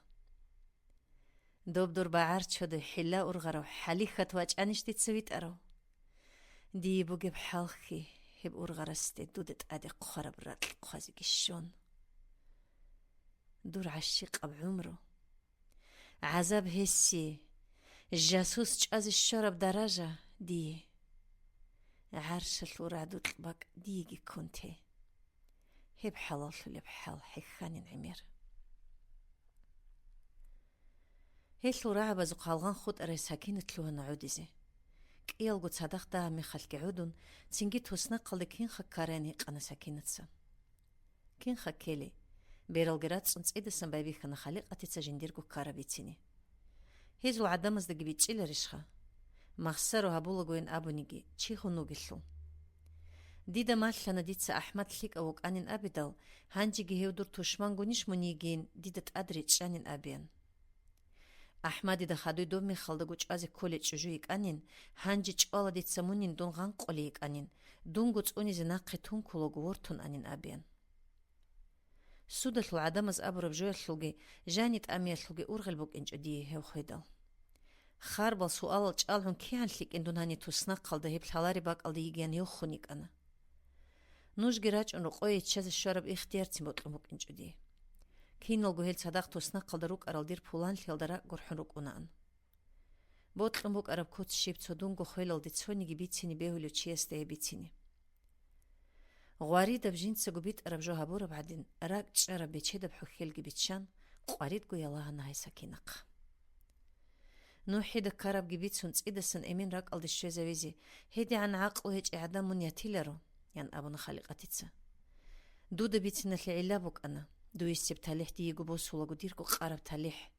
Доб дур багӀарчодой хӀилла ургъарав хӀалихьат вачӀанищ дица витӀарав? Дие бугеб хӀалхьи, гьеб ургъарасде дуда тӀаде хъвараб ракь хъвазеги щун. Дур гӀащикъаб гӀумру, гӀазаб гьесие, жасус чӀвазе щвараб даража дие, гӀаршалъул рагӀдукь бакӀ диеги ккун те. Гьеб хӀалаллъулеб хӀал хӀехьанин гӀемер. Гьелъул рагӀабазухъ гьалгъан хутӀарай Сакинат лъугьана гӀодизе. КӀиялго цадахъ дагьаб мехалъги гӀодун, цинги туснахъалде кинха ккараян гьикъана Сакинатца. Кинха ккели? Бералги рацӀцӀун цӀидасан байбихьана Халикъатица жиндирго ккараб бицине. Гьезул гӀадамаздаги бичӀчӀиларищха? Махсаро гьабулагойин абуниги, чи гьун вугелъул. Дида малъана дица АхӀмад лъикӀав вукӀанин абидал, гьанжеги гьев дур тушмангунищ мун йигин, дида тӀад речӀчӀанин абеян. АхӀмадида хадуй доб мехалдаго чӀвазе кколей чӀужу йикӀанин, гьанже чӀвала дица мунин дун гъанкъулей йикӀанин, дунго цӀунизе нахъе тункулаго вортун анин абеян. Судалъул гӀадамаз абураб жоялъулги, жани-тӀамиялъулги ургъел букӀинчӀо дие гьев хведал. Харбал суалал чӀалгӀун кигӀан лъикӀин дун гьанив туснахъалда гьеб лъалареб бакӀалде йигиян йохун йикӀана. Нужги рачӀун рокъое ччазе щвараб ихтиярцин бокьун букӀинчӀо дие. Киналго гьел цадахъ туснахъалда рукӀарал дир пуланлъиялда ракӀ гурхӀун рукӀунаан. Бокьун букӀараб куц щиб цо дунго хвелалде цониги бицине бегьулев чиясда гьеб бицине. Гъваридаб жинцаго битӀараб жо гьабураб гӀадин, ракӀчӀараб бечедаб хӀухьелги биччан, къваридго ялагьана гьай Сакинахъ. НухӀида ккарабги бицун цӀидасан эмен ракӀалде щвезавизе, гьедигӀан гӀакълу гьечӀей гӀадамун ятиларо, ян абуна Халикъатица. Дуда бициналъе гӀилла букӀана, дуесеб талихӀ диего босулаго дирго къараб талихӀ.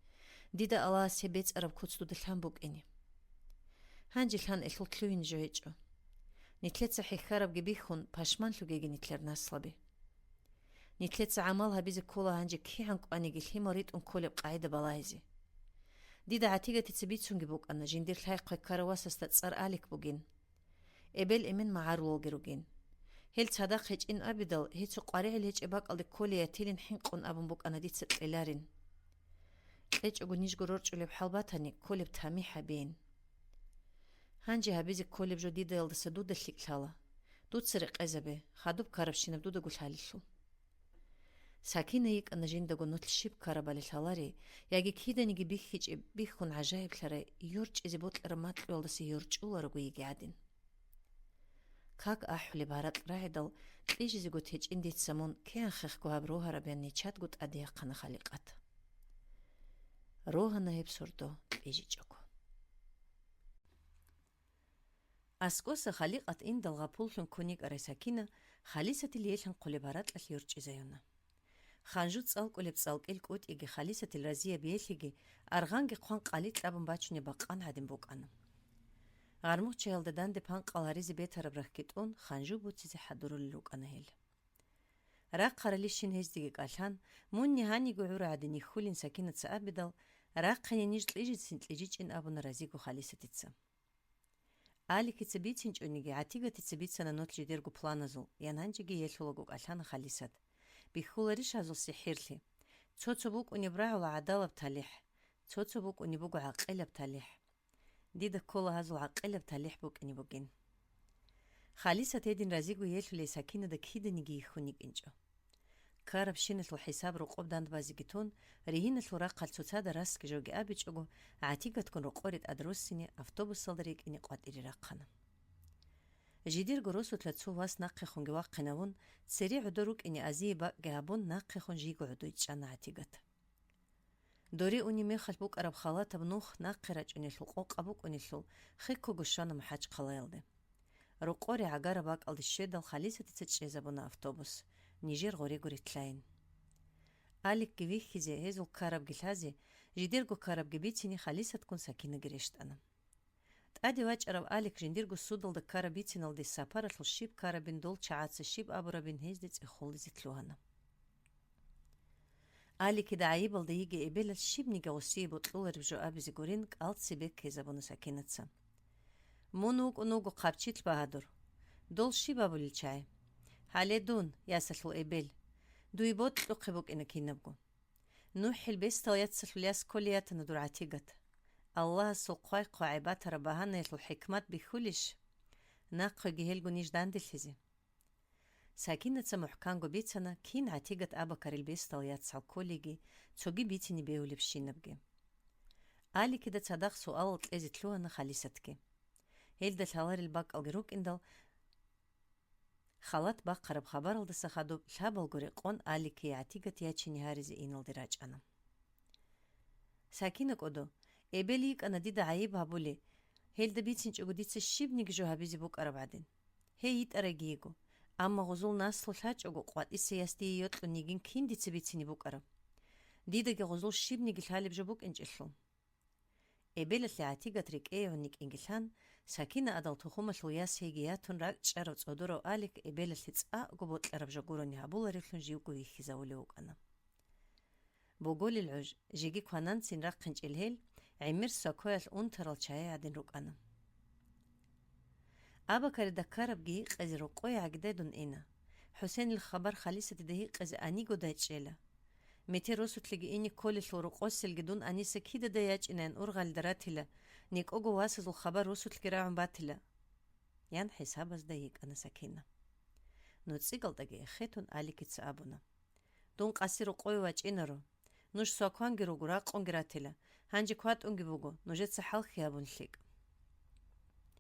Дида Аллагьас гьеб бецӀараб куц дуда лъан букӀине. Гьанже лъан элъул лъугьин жо гьечӀо. Нилъеца хӀехьарабги бихьун, пашманлъугеги нилъер наслаби. Нилъеца гӀамал гьабизе ккола гьанже кигӀан кӀваниги лъимал ритӀун кколеб къагӀида балагьизе. Дида ГӀатигатица бицунги букӀана, жиндир лъай-хъвай ккарав васасда цӀар Алик бугин. Эбел-эмен магӀарулалги ругин. Гьел цадахъ гьечӀин абидал, гьецо къваригӀел гьечӀеб бакӀалде кколей ятилин хӀинкъун абун букӀана дица кьеларин. КьечӀого нижго рорчӀулеб хӀал батани, кколеб тамихӀ гьабейин. Гьанже гьабизе кколеб жо дидаялдаса дуда лъикӀ лъала. Дуца рекъезабе, хадуб ккарабщинаб дудаго лъалелъул. Сакина йикӀана жиндаго нолъ щиб ккарабали лъаларей, яги киданиги бихьичӀеб бихьун гӀажаиблъарай, йорчӀизе бокьараб макьуялдаса йорчӀуларого йиги гӀадин. Как ахӀулеб гьаракь рагӀидал, кьижизего течӀин дица мун кигӀан хехго гьаб рогьараб ян нечадго тӀаде яхъана Халикъат. Рогьана гьеб сордо кьижичӀого. АскӀоса Халикъат индал гъапуллъун ккун йикӀарай Сакина, Халисатил елъанхъулеб гьаракьалъ йорчӀизаюна. Ханжу цӀалкӀулеб цӀалкӀил кӀутӀиги Халисатил разияб елъиги аргъанги хъван къали кьабун бачунеб бакъан гӀадин букӀана. Гъармухъчаялда данде панкъал гьаризе бетараб рахьги тӀун, ханжу буцизе хӀадурулел рукӀана гьел. Рахъаралищин гьездеги кӀалъан, мунни гьаниго гӀура гӀадин йихьулин Сакинаца абидал, рахъине ниж кьижицин кьижичӀин абуна разиго Халисатица. Аликица бицинчӀониги, ГӀатигатица бицана нолъ жидерго планазул, ян гьанжеги елъулаго кӀалъана Халисат. Бихьуларищ гьазул сихӀирлъи? Цо-цо букӀунеб рагӀула гӀадалаб талихӀ, цо-цо букӀунеб буго гӀакъилаб талихӀ. Дида ккола гьазул гӀакъилаб талихӀ букӀине бугин. Халисат гьедин разиго елъулей Сакинада киданиги йихьун йикӀинчӀо. Ккарабщиналъул хӀисаб рокъоб дандбазеги тун, ригьиналъул рахъалъ цоцазда расги жоги абичӀого, ГӀатигатгун рокъоре тӀад руссине автобусалда рекӀине къватӀире рахъана. Жидерго росулъа цо вас нахъехунги вахъинавун, цере гӀодор рукӀине азие бакӀги гьабун, нахъехун жийго гӀодой чӀана ГӀатигат. Доре унеб мехалъ букӀараб халатаб нух нахъе рачӀунелъул къокъаб букӀунелъул, хеккого щвана МахӀачхъалаялде. Рокъоре гӀагараб бакӀалде щведал, Халисатица чӀезабуна автобус, нижер гъорего рилълъайин. Аликги вихьизе, гьезул ккарабги лъазе, жидерго ккарабги бицине Халисатгун Сакинаги рещтӀана. ТӀаде вачӀарав Алик жиндирго судалда ккараб бициналде сапаралъул щиб ккарабин, дол чагӀаца щиб абурабин гьезде цӀехолизе лъугьана. Аликида гӀайибалда йигей эбелалъ щибниги гъосие бокьулареб жо абизе гурин, кӀалци беккейзабуна Сакинаца. Мун вукӀун вуго хъабчилъ багьадур. Дол щиб абулел чагӀи? Гьале дун, ясалъул эбел. Дуе бокьухъе букӀина кинабго. НухӀил бесдал яцалъул яс кколей ятана дур ГӀатигат. Аллагьасул хъвай-хъвагӀи батараб багьанаялъул хӀикмат бихьулищ? Нахъеги гьелго ниж данделъизе. Сакинаца мухӀканго бицана, кин ГӀатигат Абакарил бесдал яцал кколейги, цоги бицине бегьулебщинабги. Аликида цадахъ суалал кьезе лъугьана Халисатги. Гьелда лъаларел бакӀалги рукӀиндал, халат бахъараб хабаралдаса хадуб лъабалго рекъон Аликие ГӀатигат ячине гьаризе иналде рачӀана. Сакина кӀодо, эбел йикӀана дида гӀайиб гьабулей, гьелда бицинчӀого дица щибниги жо гьабизе букӀараб гӀадин. Гьей йитӀарайги йиго, амма гъузул наслу лъачӀого къватӀиса яс дие йокьун йигин кин дица бицине букӀараб? Дидаги гъузул щибниги лъалеб жо букӀинчӀелъул. Эбелалъе ГӀатигат рекӀее гӀун йикӀинги лъан, Сакина адал тухумалъул яс гьейги ятун ракӀчӀарав цӀодорав Алик эбелалъе цӀакъго бокьараб жо гурони гьабуларевлъун живго вихьизавулев вукӀана. Боголил гӀуж, жеги квананцин рахъинчӀел гьел, гӀемер сокоялъ унтарал чагӀи гӀадин рукӀана. Абакарида ккарабги гьикъизе рокъое гӀагидай дун ина. ХӀусенил хабар Халисатида гьикъизе аниго дайчӀела. Метер росулъеги ине кколелъул рокъоселги дун аниса кидада ячӀинаян ургъалида ратила, некӀого васазул хабар росулъги рагӀун батила, ян хӀисабазда йикӀана Сакина. НуцӀигалдаги эхетун Аликица абуна: Дун къаси рокъове вачӀинаро. Нуж свакванги руго, ракъунги ратила. Гьанже кватӀунги буго, нужеца хӀалхьи гьабун лъикӀ.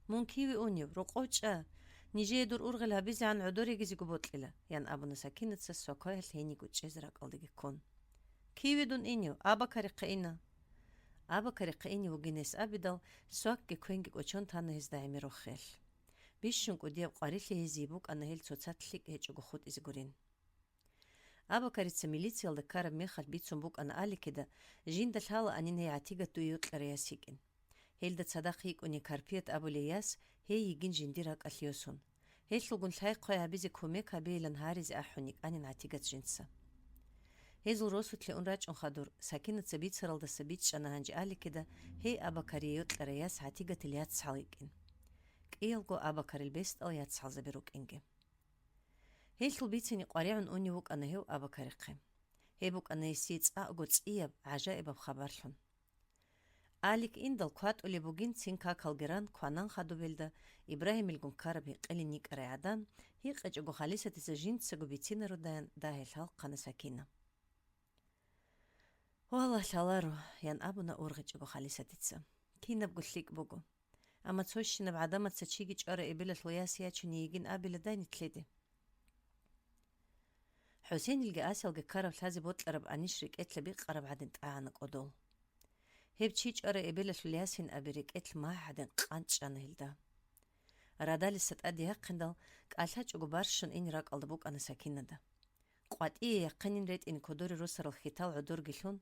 Мун киве унев, рокъов чӀа. Нижее дур ургъел гьабизегӀан гӀодор регизего бокьила, ян абуна Сакинаца свакваялъ гьениго чӀезе ракӀалдеги ккун. Киве дун инев, Абакарихъе ина. Абакарихъе инев вугин гьес абидал, свакги квенги кӀочон тана гьезда гӀемер рохелъ. Бищун кӀудияб къварилъи гьезие букӀана гьел цоцалъ лъикӀ гьечӀого хутӀизе гурин. Абакарица милициялда ккараб мехалъ бицун букӀана Аликида, жинда лъалаанин гьей ГӀатигат дуе йокьарай яс йикӀин. Гьелда цадахъ йикӀуней Карпият абулей яс, гьей йигин жиндир ракӀалъ йосун. Гьелъулгун лъай-хъвай гьабизе кумек гьабейилан гьаризе ахӀун йикӀанин ГӀатигат жинца. Гьезул росулъе ун рачӀун хадур, Сакинаца бицаралдаса бичӀчӀана гьанже Аликида, гьей Абакарие йокьарай яс ГӀатигатил яцал йикӀин. КӀиялго Абакарил бесдал яцалзаби рукӀинги. Гьелъул бицине къваригӀун унев вукӀана гьев Абакарихъе. Гьеб букӀана гьесие цӀакъго цӀияб, гӀажаибаб хабарлъун. Алик индал кватӀулеб бугин цин какалги ран, кванан хадубелда Ибрагьимилгун ккараб гьекъилин йикӀарай гӀадан, гьикъичӀого Халисатица жинцаго бицинародаян дагье лъалхъана Сакина. «Валлагь, лъаларо», — ян абуна ургъичӀого Халисатица. «Кинабго лъикӀ буго. Амма цо щинаб гӀадамаца чиги чӀварай эбелалъул яс ячун йигин абила дай нилъеде». ХӀусенилги Асиялги ккараб лъазе бокьараб анищ рекӀелъа бикъараб гӀадин тӀагӀана кӀодол. Гьеб чи чӀварай эбелалъул ясин аби рекӀелъ магь гӀадин къанчӀана гьелда. Радалиса тӀаде яхъиндал, кӀалъачӀого барщун ин ракӀалда букӀана Сакинада. КъватӀие яхъинин ретӀин кодоре росарал хьитал гӀодорги лъун,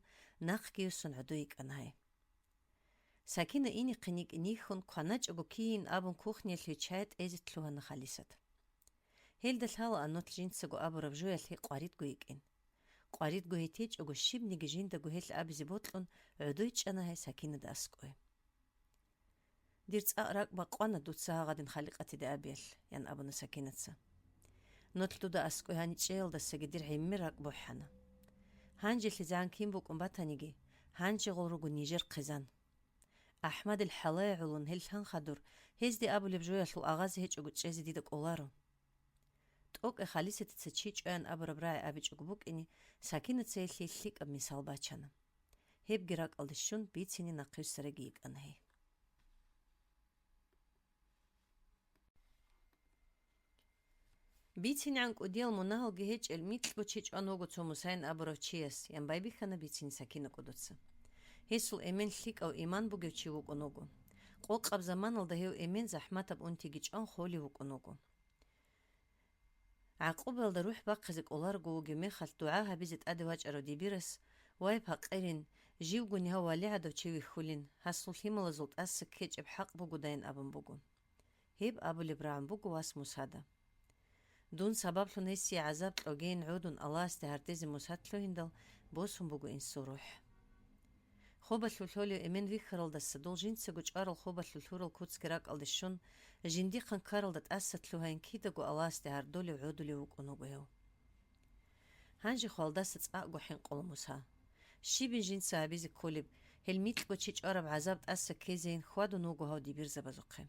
нахъги юссун гӀодой йикӀана гьай. Сакина инихъе никӀ нихьун, кваначӀого кийин абун кухниялъе чай тӀезе лъугьана Халисат. Гьелда лъалаан нуц жинцаго абураб жоялъе къваридго йикӀин. Къваридго гьетечӀого щибниги жиндаго гьелъ абизе бокьун, гӀодой чӀана гьай Сакинада аскӀове. «Дир цӀакъ ракӀ бакъвана дуца гьагъадин халикъатиде абиялъ», — ян абуна Сакинаца. «Нуц дуда аскӀове гьаничӀеялдасаги дир гӀемер ракӀ бухӀана. ГьанжелъизегӀан кин букӀун батаниги, гьанжегъул руго нижер хъизан. АхӀмадил хӀалае гӀолун гьел лъан хадур, гьезде абулеб жоялъул агъазе гьечӀого чӀезе дида кӀоларо». ТӀокӀе Халисатица чи чӀваян абураб рагӀи абичӀого букӀине, Сакинаца гьелъие лъикӀаб мисал бачана. Гьебги ракӀалде щун, бицине нахъюссараги йикӀана гьей. БицинегӀан кӀудиял мунагьалги гьечӀел микьго чи чӀван вуго цо Мусайин абурав чияс, ян байбихьана бицине Сакина кӀудуца. Гьесул эмен лъикӀав иман бугев чи вукӀун вуго. Къокъаб заманалда гьев эмен захӀматаб унтиги чӀван холев вукӀун вуго. ГӀакъубаялда рухӀ бахъизе кӀоларого вугев мехалъ дугӀа гьабизе тӀаде вачӀарав дибирас: «Вай, пакъирин, живгони гьав валигӀадав чи вихьулин, гьасул лъималазул тӀаса ккечӀеб хӀакъ бугодайин», — абун буго. Гьеб абулеб рагӀун буго вас Мусада. Дун сабаблъун гьесие гӀазаб кьогейин гӀодун Аллагьасде гьардезе Мусад лъугьиндал, босун буго инсул рухӀ. Хобалъулъ лъолев эмен вихьаралдаса дол жинцаго чӀварал хобалъулъ лъурал куцги ракӀалде щун, жиндихъан ккаралда тӀаса лъугьайин кидаго Аллагьасде гьардолев гӀодулев вукӀун вуго гьев. Гьанже хвалдаса цӀакъго хӀинкъула Муса. Щибин жинца гьабизе кколеб, гьел микьго чи чӀвараб гӀазаб тӀаса ккезейин хьвадун вуго гьав дибирзабазухъе.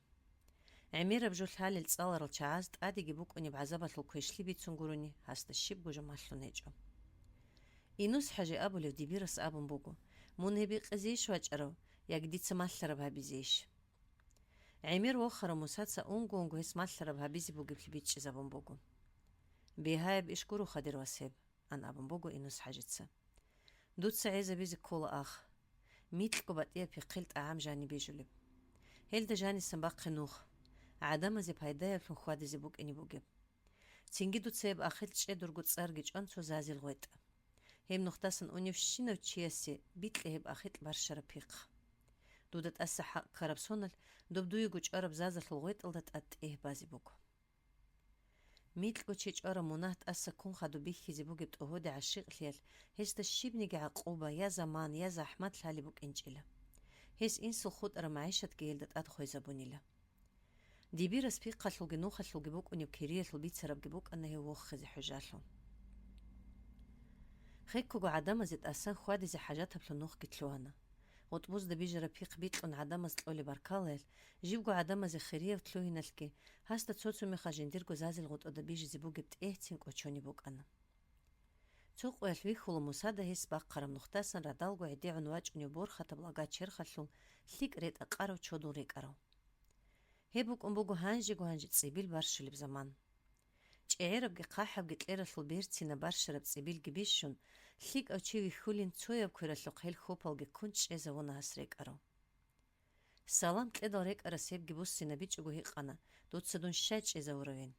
ГӀемераб жо лъалел цӀаларал чагӀаз тӀадеги букӀунеб гӀазабалъул квешлъи бицун гурони, гьасда щибго жо малъун гьечӀо. Инус-хӀажи абулев дибирас абун буго: «Мун гьеб бикъизейищ вачӀарав, яги дица малъараб гьабизейищ?» ГӀемер вохарав Мусаца унго-унго гьес малъараб гьабизе бугеблъи бичӀчӀизабун буго. «Бигьаяб иш гуроха, дир вас, гьеб», — ан абун буго Инус-хӀажица. «Дуца гӀезабизе ккола ах. Микьго батӀияб пихъил тӀагӀам жаниб бижулеб. Гьелда жанисан бахъе нух, гӀадамазе пайдаяблъун хьвадизе букӀине бугеб. Цинги дуца гьеб ахикь чӀедурго цӀарги чӀван цо зазил гъветӀ. Гьеб нухдасан уневщинав чиясе бикье гьеб ахикь барщараб пихъ. Дуда тӀаса хӀакъ ккараб соналъ, доб дуего чӀвараб зазалъул гъветӀалда тӀад тӀегь базе буго». Микьго чи чӀвараб мунагь тӀаса ккун хадуб бихьизе бугеб тӀогьоде гӀащикълъиялъ гьесда щибниги гӀакъуба, я заман, я захӀмат лъалеб букӀинчӀила. Гьес инсул хутӀараб магӀишатги гьелда тӀад хвезабунила. Дибирас пихъалъулги нухалъулги букӀунеб кириялъул бицарабги букӀана гьев вохизе хӀужалъун. Хеккого гӀадамазе тӀасан хьвадизе хӀажатаблъун нухги лъугьана. ГъутӀбузда бижараб пихъ бикьун гӀадамаз кьолеб баркалаялъ, живго гӀадамазе хирияб лъугьиналъги, гьасда цо-цо мехалъ жиндирго зазил гъутӀуда бижизе бугеб тӀегьцин кӀочонеб букӀана. Цо къоялъ вихьула Мусада гьес бахъараб нухдасан радалго гӀедегӀун вачӀунев борхатаб лага черхалъул лъикӀ ретӀа-къарав чодул рекӀарав. Гьеб букӀун буго гьанжего-гьанже цӀибил барщулеб заман. ЧӀегӀерабги хъахӀабги кьералъул берцинаб барщараб цӀибилги бищун, лъикӀав чи вихьулин цояб квералъухъ гьел хьопалги ккун чӀезавуна гьас рекӀарав. Салам кьедал рекӀарас гьебги буссинабичӀого гьикъана: «Дуца дун щай чӀезавуравин?»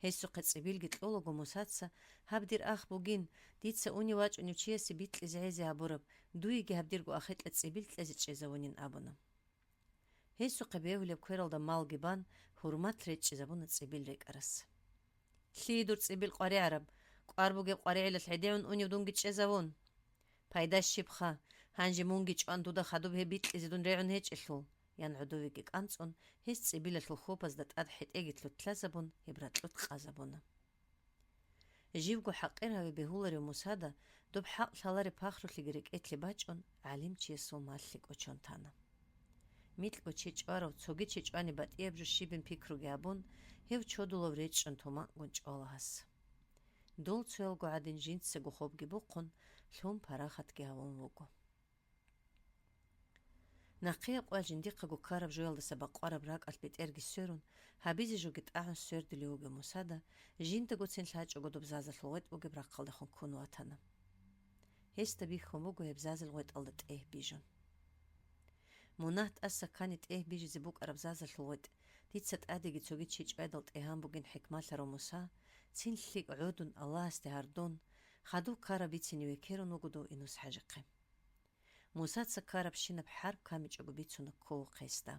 Гьесухъе цӀибилги кьолаго Мусаца: «Гьаб дир ах бугин, дица унев вачӀунев чиясе бикьизе гӀезе гьабураб, дуеги гьаб дирго ахикьа цӀибил кьезе чӀезавунин», — абуна. Гьесухъе бегьулеб квералда малги бан, гьурмат речӀчӀизабуна цӀибил рекӀарас. «Лъие дур цӀибил къваригӀараб? КӀвар бугеб къваригӀелалъ гӀедегӀун унев дунги чӀезавун. Пайда щибха, гьанже мунги чӀван дуда хадуб гьеб бикьизе дун регӀун гьечӀелъул», — ян гӀодовеги кӀанцӀун, гьес цӀибилалъул хьопазда тӀад хӀетӀеги лъутлъазабун, гьеб ракьулъ къазабуна. Живго хӀакъир гьаве бегьуларев Мусада доб хӀакъ лъалареб пахрулъиги рекӀелъе бачӀун, гӀалимчиясул малъи кӀочон тана. Микьго чи чӀварав, цоги чи чӀвани батӀияб жо щибин пикруги гьабун, гьев чодулав речӀчӀун туманкӀун чӀвала гьас. Дол цоялго гӀадин жинцаго хобги бухъун, лъун парахатги гьавун вуго. Нахъеяб къвал жиндихъаго ккараб жоялдаса бакъвараб ракӀалъ бетӀерги сверун, гьабизе жоги тӀагӀун свердулев вугев Мусада, жиндагоцин лъачӀого доб зазалъул гъветӀ бугеб рахъалдехун ккун ватана. Гьесда бихьун буго гьеб зазал гъветӀалда тӀегь бижун. Мунагь тӀаса ккани тӀегь бижизе букӀараб зазалъул гъветӀ, дица тӀадеги цоги чи чӀвайдал тӀегьан бугин хӀикмалъарав Муса, цин лъикӀ гӀодун, Аллагьасде гьардун, хадуб ккараб бицине векерун вуго дов Инус-хӀажихъе. Мусаца ккарабщинаб хӀарп камичӀого бицуна кколухъ гьесда.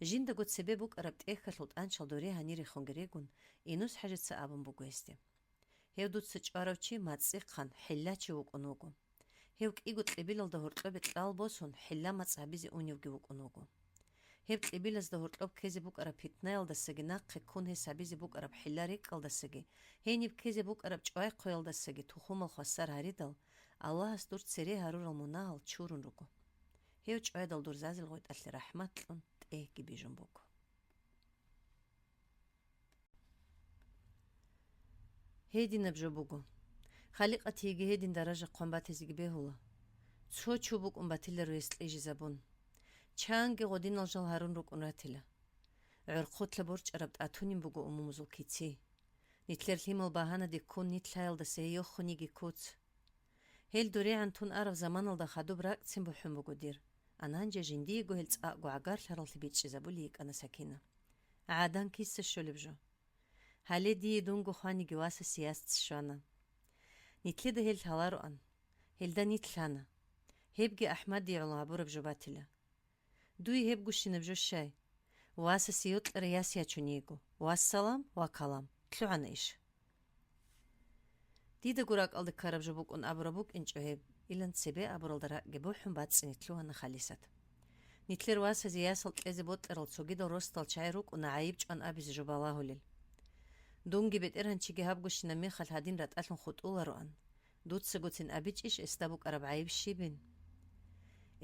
Жиндаго цебе букӀараб тӀехьалъул тӀанчал доре гьанирехунги регун, Инус-хӀажица абун буго гьесде: «Гьев дуца чӀварав чи мацӀихъан, хӀиллачи вукӀун вуго. Гьев кӀиго кьибилалда гьоркьобе кьал босун, хӀилла-мацӀ гьабизе уневги вукӀун вуго. Гьеб кьибилазда гьоркьоб ккезе букӀараб питнаялдасаги нахъе ккун гьес гьабизе букӀараб хӀилла-рекӀкӀалдасаги, гьениб ккезе букӀараб чӀвай-хъвеялдасаги тухумал хвасар гьаридал, Аллагьас дур цере гьарурал мунагьал чурун руго. Гьев чӀвайдал дур зазил гъветӀалъе рахӀмат кьун тӀегьги бижун буго». Гьединаб жо буго. Халикъатиеги гьедин даража хъван батизеги бегьула. Цо чу букӀун батила ругьес кьижизабун. Чанги гъодинал жал гьарун рукӀун ратила. ГӀорхъулъа борчӀараб тӀатунин буго умумузул кици. Нилъер лъимал багьанаде ккун нилъ лъаялдаса гьей йохун йиги куц. Гьел дурегӀан тун араб заманалда хадуб ракӀцин бухӀун буго дир, а нанже жиндиего гьел цӀакъго гӀагарлъараллъи бичӀчӀизабулей йикӀана Сакина. ГӀадан киса щолеб жо? Гьале дие дунго хваниги васасе яс щвана. Нилъеда гьел лъалароан. Гьелда нилъ лъана. Гьебги АхӀмадие гӀоло гьабураб жо батила. Дуе гьебгощинаб жо щай? Васасе йокьарай яс ячун йиго. Вассалам ва калам. ЛъугӀана иш. Дидаго ракӀалде ккараб жо букӀун абураб букӀинчӀо гьеб, илан цебе абуралда ракӀги бухӀун бацӀцӀине лъугьана Халисат. Нилъер васазе ясал кьезе бокьарал цогидал росдал чагӀи рукӀуна гӀайиб чӀван абизе жо балагьулел. Дунги бетӀергьанчиги гьабгощинаб мехалъ гьадин ратӀалъун хутӀулароан. Дуцагоцин абичӀищ эсда букӀараб гӀайиб щибин?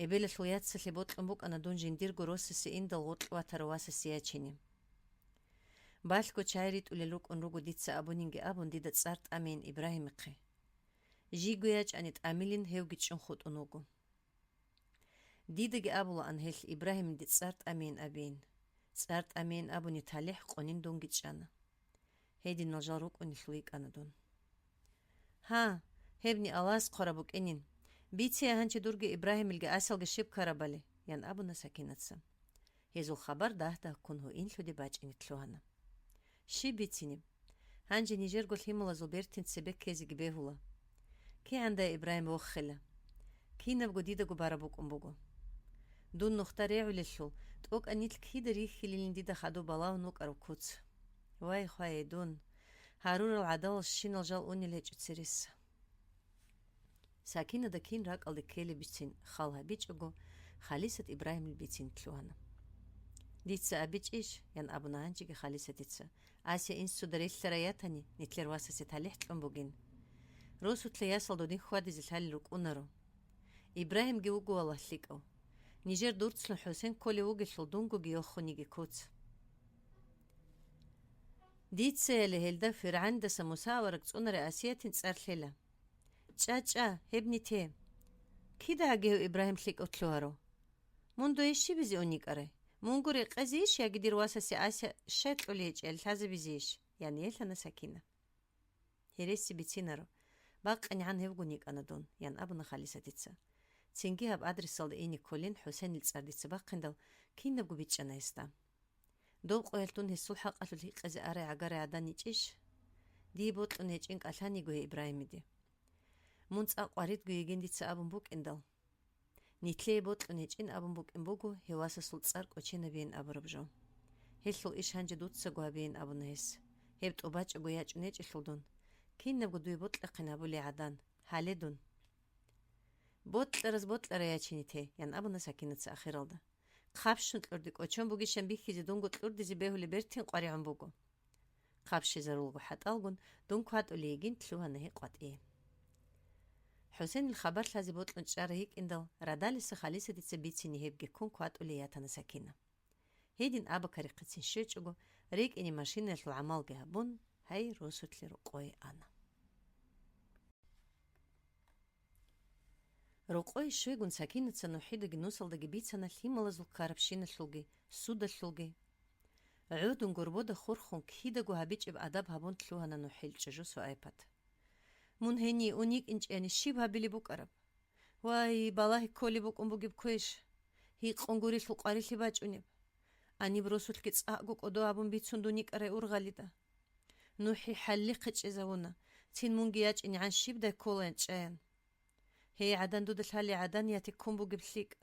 Эбелалъул яцалъе бокьун букӀана дун жиндирго росасе индал гъоркь ватарав васасе ячине. Балъго чагӀи ритӀулел рукӀун руго дица абунинги абун дида цӀар тӀамейин Ибрагьимихъе. Жийго ячӀани тӀамилин гьевги чӀун хутӀун вуго. Дидаги абулаан гьелъ Ибрагьимиде цӀар тӀамейин абейин. ЦӀар тӀамейин абуни талихӀ къонин дунги чӀана. Гьединал жал рукӀунелъул йикӀана дун. Гьа, гьебни Аллагьас хъвараб букӀинин. Бицея гьанчи дурги Ибрагьимилги Асиялги щиб ккарабали, ян абуна Сакинаца. Гьезул хабар дагь-дагьккун гьуинлъуде бачӀине лъугьана. Щиб бицинеб? Гьанже нижерго лъималазул бертин цебе ккезеги бегьула. КигӀандай Ибрагьим воххила. Кинабго дидаго бараб букӀун буго. Дун нухда регӀулелъул, тӀокӀа нилъ кида рихьилилин дида хадуб балагьун вукӀараб куц. Вай, хвае дун! Гьарурал гӀадалал щинал жал унел гьечӀо цересса. Сакинада кин ракӀалде ккелеб бицин хал гьабичӀого, Халисат Ибрагьимил бицин лъугьана. «Дица абичӀищ, — ян абуна гьанжеги Халисатица, — Асия инсуда релълъарай ятани, нилъер васасе талихӀ кьун бугин. Росулъа ясал додин хьвадизе лъалел рукӀунаро. Ибрагьимги вуго валлагь лъикӀав. Нижер дурцлъун ХӀусен кколев вугелъул дунгоги йохун йиги куц». Дицаяли гьелда ФиргӀандаса Муса авараг цӀунарай Асиятин цӀар лъела. ЧӀа, чӀа, гьебни те. Кида гьаги гьев Ибрагьим лъикӀав лъугьарав? Мун дуе щибизе ун йикӀарай? Мунго рекъезейищ яги дир васасе Асия щай кьулей гьечӀел лъазабизейищ? — ян елъана Сакина. — Гьереси бицинаро. БакъинегӀан гьевгун йикӀана дун, — ян абуна Халисатица. Цинги гьаб адресалда ине кколин ХӀусенил цӀар дица бахъиндал, кинабго бичӀчӀана гьесда. Доб къоялъ дун гьесул хӀакъалъулъ гьикъизе арай гӀагарай гӀадан йичӀищ? Дие бокьун гьечӀин кӀалъан йиго гьей Ибрагьимиде. Мун цӀакъ варидго йигин дица абун букӀиндал. Нилъее бокьун гьечӀин абун букӀин буго гьев васасул цӀар кӀоченабейин абураб жо. Гьелъул иш гьанже дуцаго гьабейин абуна гьес. Гьеб тӀубачӀого ячӀун гьечӀелъул дун. Кинабго дуе бокьахъин гьабулей гӀадан. Гьале дун. Бокьараз бокьарай ячине те, — ян абуна Сакинаца ахиралда. — Хъабщун кьурде кӀочон бугищан бихьизе дунго кьурдизе бегьулеб бертин къваригӀун буго. Хъабщизарулго хӀатӀалгун дун кватӀулей йигин лъугьана гьей къватӀие. ХӀусенил хабар лъазе бокьун чӀарай йикӀиндал, радалиса Халисатица бицине гьебги ккун кватӀулей ятана Сакина. Гьедин Абакарихъицин щвечӀого, рекӀине машинаялъул гӀамалги гьабун, гьай росулъе рокъое ана. Рокъое щвегун Сакинаца НухӀидаги Нусалдаги бицана лъималазул ккарабщиналъулги, судалъулги. ГӀодун горбода хурхун кидаго гьабичӀеб адаб гьабун лъугьана НухӀил чӀужу Суайпат. Мун гьение ун йикӀинчӀани щиб гьабилеб букӀараб? Вай, балагьи кколеб букӀун бугеб квеш! Гьикъун гурелъул къварилъи бачӀунеб! Аниб росулъги цӀакъго кӀодо абун бицун дун йикӀарай ургъалида. НухӀи хӀаллихъе чӀезавуна, цин мунги ячӀинегӀан щибдай кколаян чӀаян. Гьей гӀадан дуда лъалей гӀадан яти ккун бугеб лъикӀ.